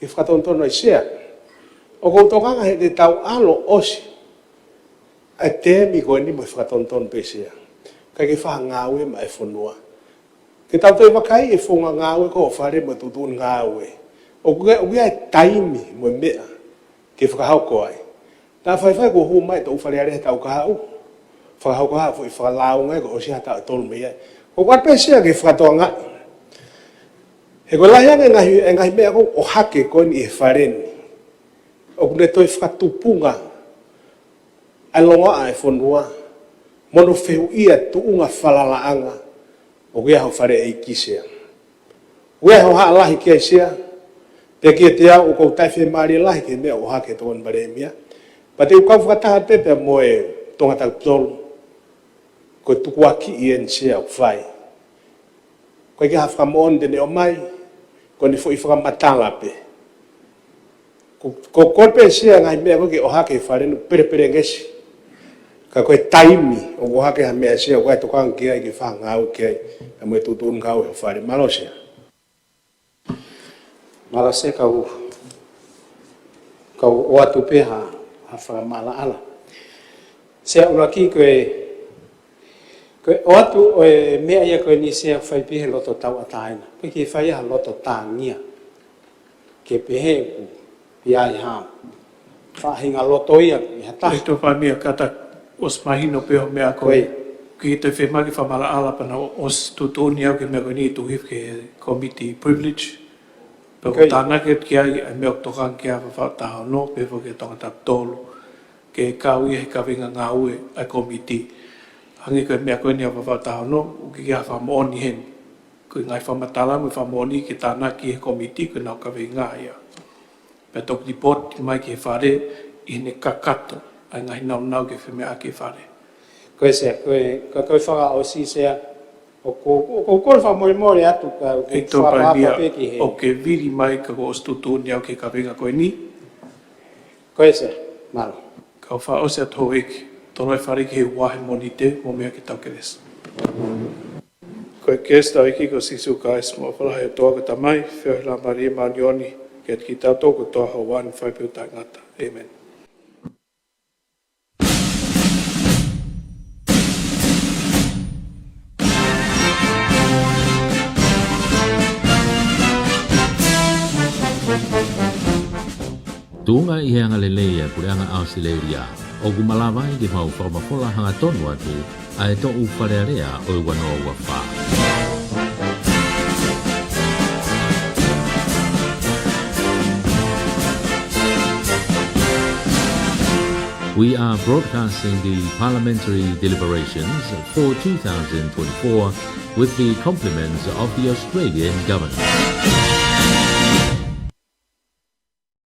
ke fakatonutonu ai Sea. ʻOku ou tokanga he te tau ʻalu ʻo ʻosi ʻa e teemi ko eni mo e fakatonutonu pē Sea, kae ke fai ha ngāue maʻa e fonua. Ke tau toe vakai e founga ngāue ko e Fale mo e tuʻutuʻuni ngāue. ʻOku ʻi ai, ʻoku ʻi ai e taimi mo e meʻa ke fakahoko ai. Naʻa faifai kuo hū mai e toʻu Fale Alea he taʻu kahaʻu. Fakahoko ha foʻi fakalāunga ia kuo ʻosi ha taʻu ʻe tolu mei ai. ʻOku ʻoatu pē Sea ke fakatokangaʻi. He ko e lahi ange e ngaahi, e ngaahi meʻa ko ē ʻohake ko eni ʻi he Fale ni, ʻoku ne toe fakatupunga ʻa e longoaʻa e fonua, mo hono fehuʻia e tuʻunga falalaʻanga ʻoku ʻi ai ho faleʻeiki Sea. ʻOku ʻi ai ho haʻa lahi ki ai Sea, pea kiate au ʻoku ou taʻefiemālie lahi ki he meʻa ʻoku ʻohake ʻe he Tokoni Palēmia. Pea te u kau fakataha pē pea mo e Tonga Tapu Tolu, ko e tukuakiʻi eni Sea ʻoku fai. ʻOku ʻikai ke ʻi ai ha fakamoʻoni te ne ʻomai, ko ʻene foʻi fakamatala pē. Ko, ko, ko e pē Sea e ngaahi meʻa ko ē ke ʻohake he Fale ni pelepelengesi. Ka ko e taimi ʻoku ʻohake ha meʻa Sea, ʻoku ʻi ai e tokanga ki ai ke fai ha ngāue ki ai, pea mo e tuʻutuʻuni ngāue ho Fale. Mālō Sea. Mālō Sea, kau, kau ʻoatu pē ha, ha fakamaʻalaʻala. Sea ʻuluaki ko e, ko e ʻoatu ʻo e meʻa ia ko eni Sea fai pē he loto tauʻatāina. Pe ke fai ha loto tāngia. Ke pehē ʻoku ʻi ai ha faʻahinga loto ia ʻi ha taha. ʻE tō fāmia kata ʻosi mahino pē ho meʻa ko ē. Ko ia. Ke toe fiemaʻu ke fakamaʻalaʻala pea naʻa ʻosi tuʻutuʻuni au ki he meʻa ko eni tuʻu hifo ki he committee privilege. Pea ko ia. Tānaki ki ai ʻa e meʻa ʻoku tokanga ki ai Vavaʻu taha ono, pea foki ki he Tonga Tapu Tolu. Ke kau ia he kaveinga ngāue ʻa e committee. Hangē ko e meʻa ko eni ʻa Vavaʻu taha ono, ʻoku ʻikai ha fakamoʻoni heni. Ko e ngaahi fakamatala mo e fakamoʻoni ke tānaki he committee ko ʻenau kaveinga ia. Pea toki lipoti mai ki he Fale ʻi heʻene kakato ʻa e ngaahi nāunau ke femeʻaʻaki e Fale. Ko ia Sea, ko e, ko e, ko e fakaʻosi Sea, ʻoku, ʻoku, ʻoku ou kole fakamolemole atu ka ʻoku ʻEiki Tokoni Palēmia, fakaʻapaʻapa pē ki he. ʻOku ke vili mai ka kuo ʻosi tuʻutuʻuni au ki he kaveinga ko eni. Ko ia Sea, mālō. Kau fakaʻosi atu houʻeiki, tolo e Fale ki he ua he Mōnite, mou meʻa ke tau kelesi. Ko e kelesi ʻa hotau ʻEiki ko Sīsū Kalaisi, mo e ʻofa lahi ʻa e ʻOtua ko e Tamai, feohi ʻa e Laumālie Māʻoniʻoni, ke ʻiate kitautolu kotoa ʻo aʻu ʻo fai pē ʻo taʻengata. ʻĒmeni. Tuʻunga ʻi he angalelei ʻa e Puleʻanga ʻAositelēlia, ʻoku malava ai ke mau fakamafola hangatonu atu ʻa e toʻu Fale Alea ʻo e ua noa ua fā. We are broadcasting the parliamentary deliberations for two thousand twenty-four with the compliments of the Australian government.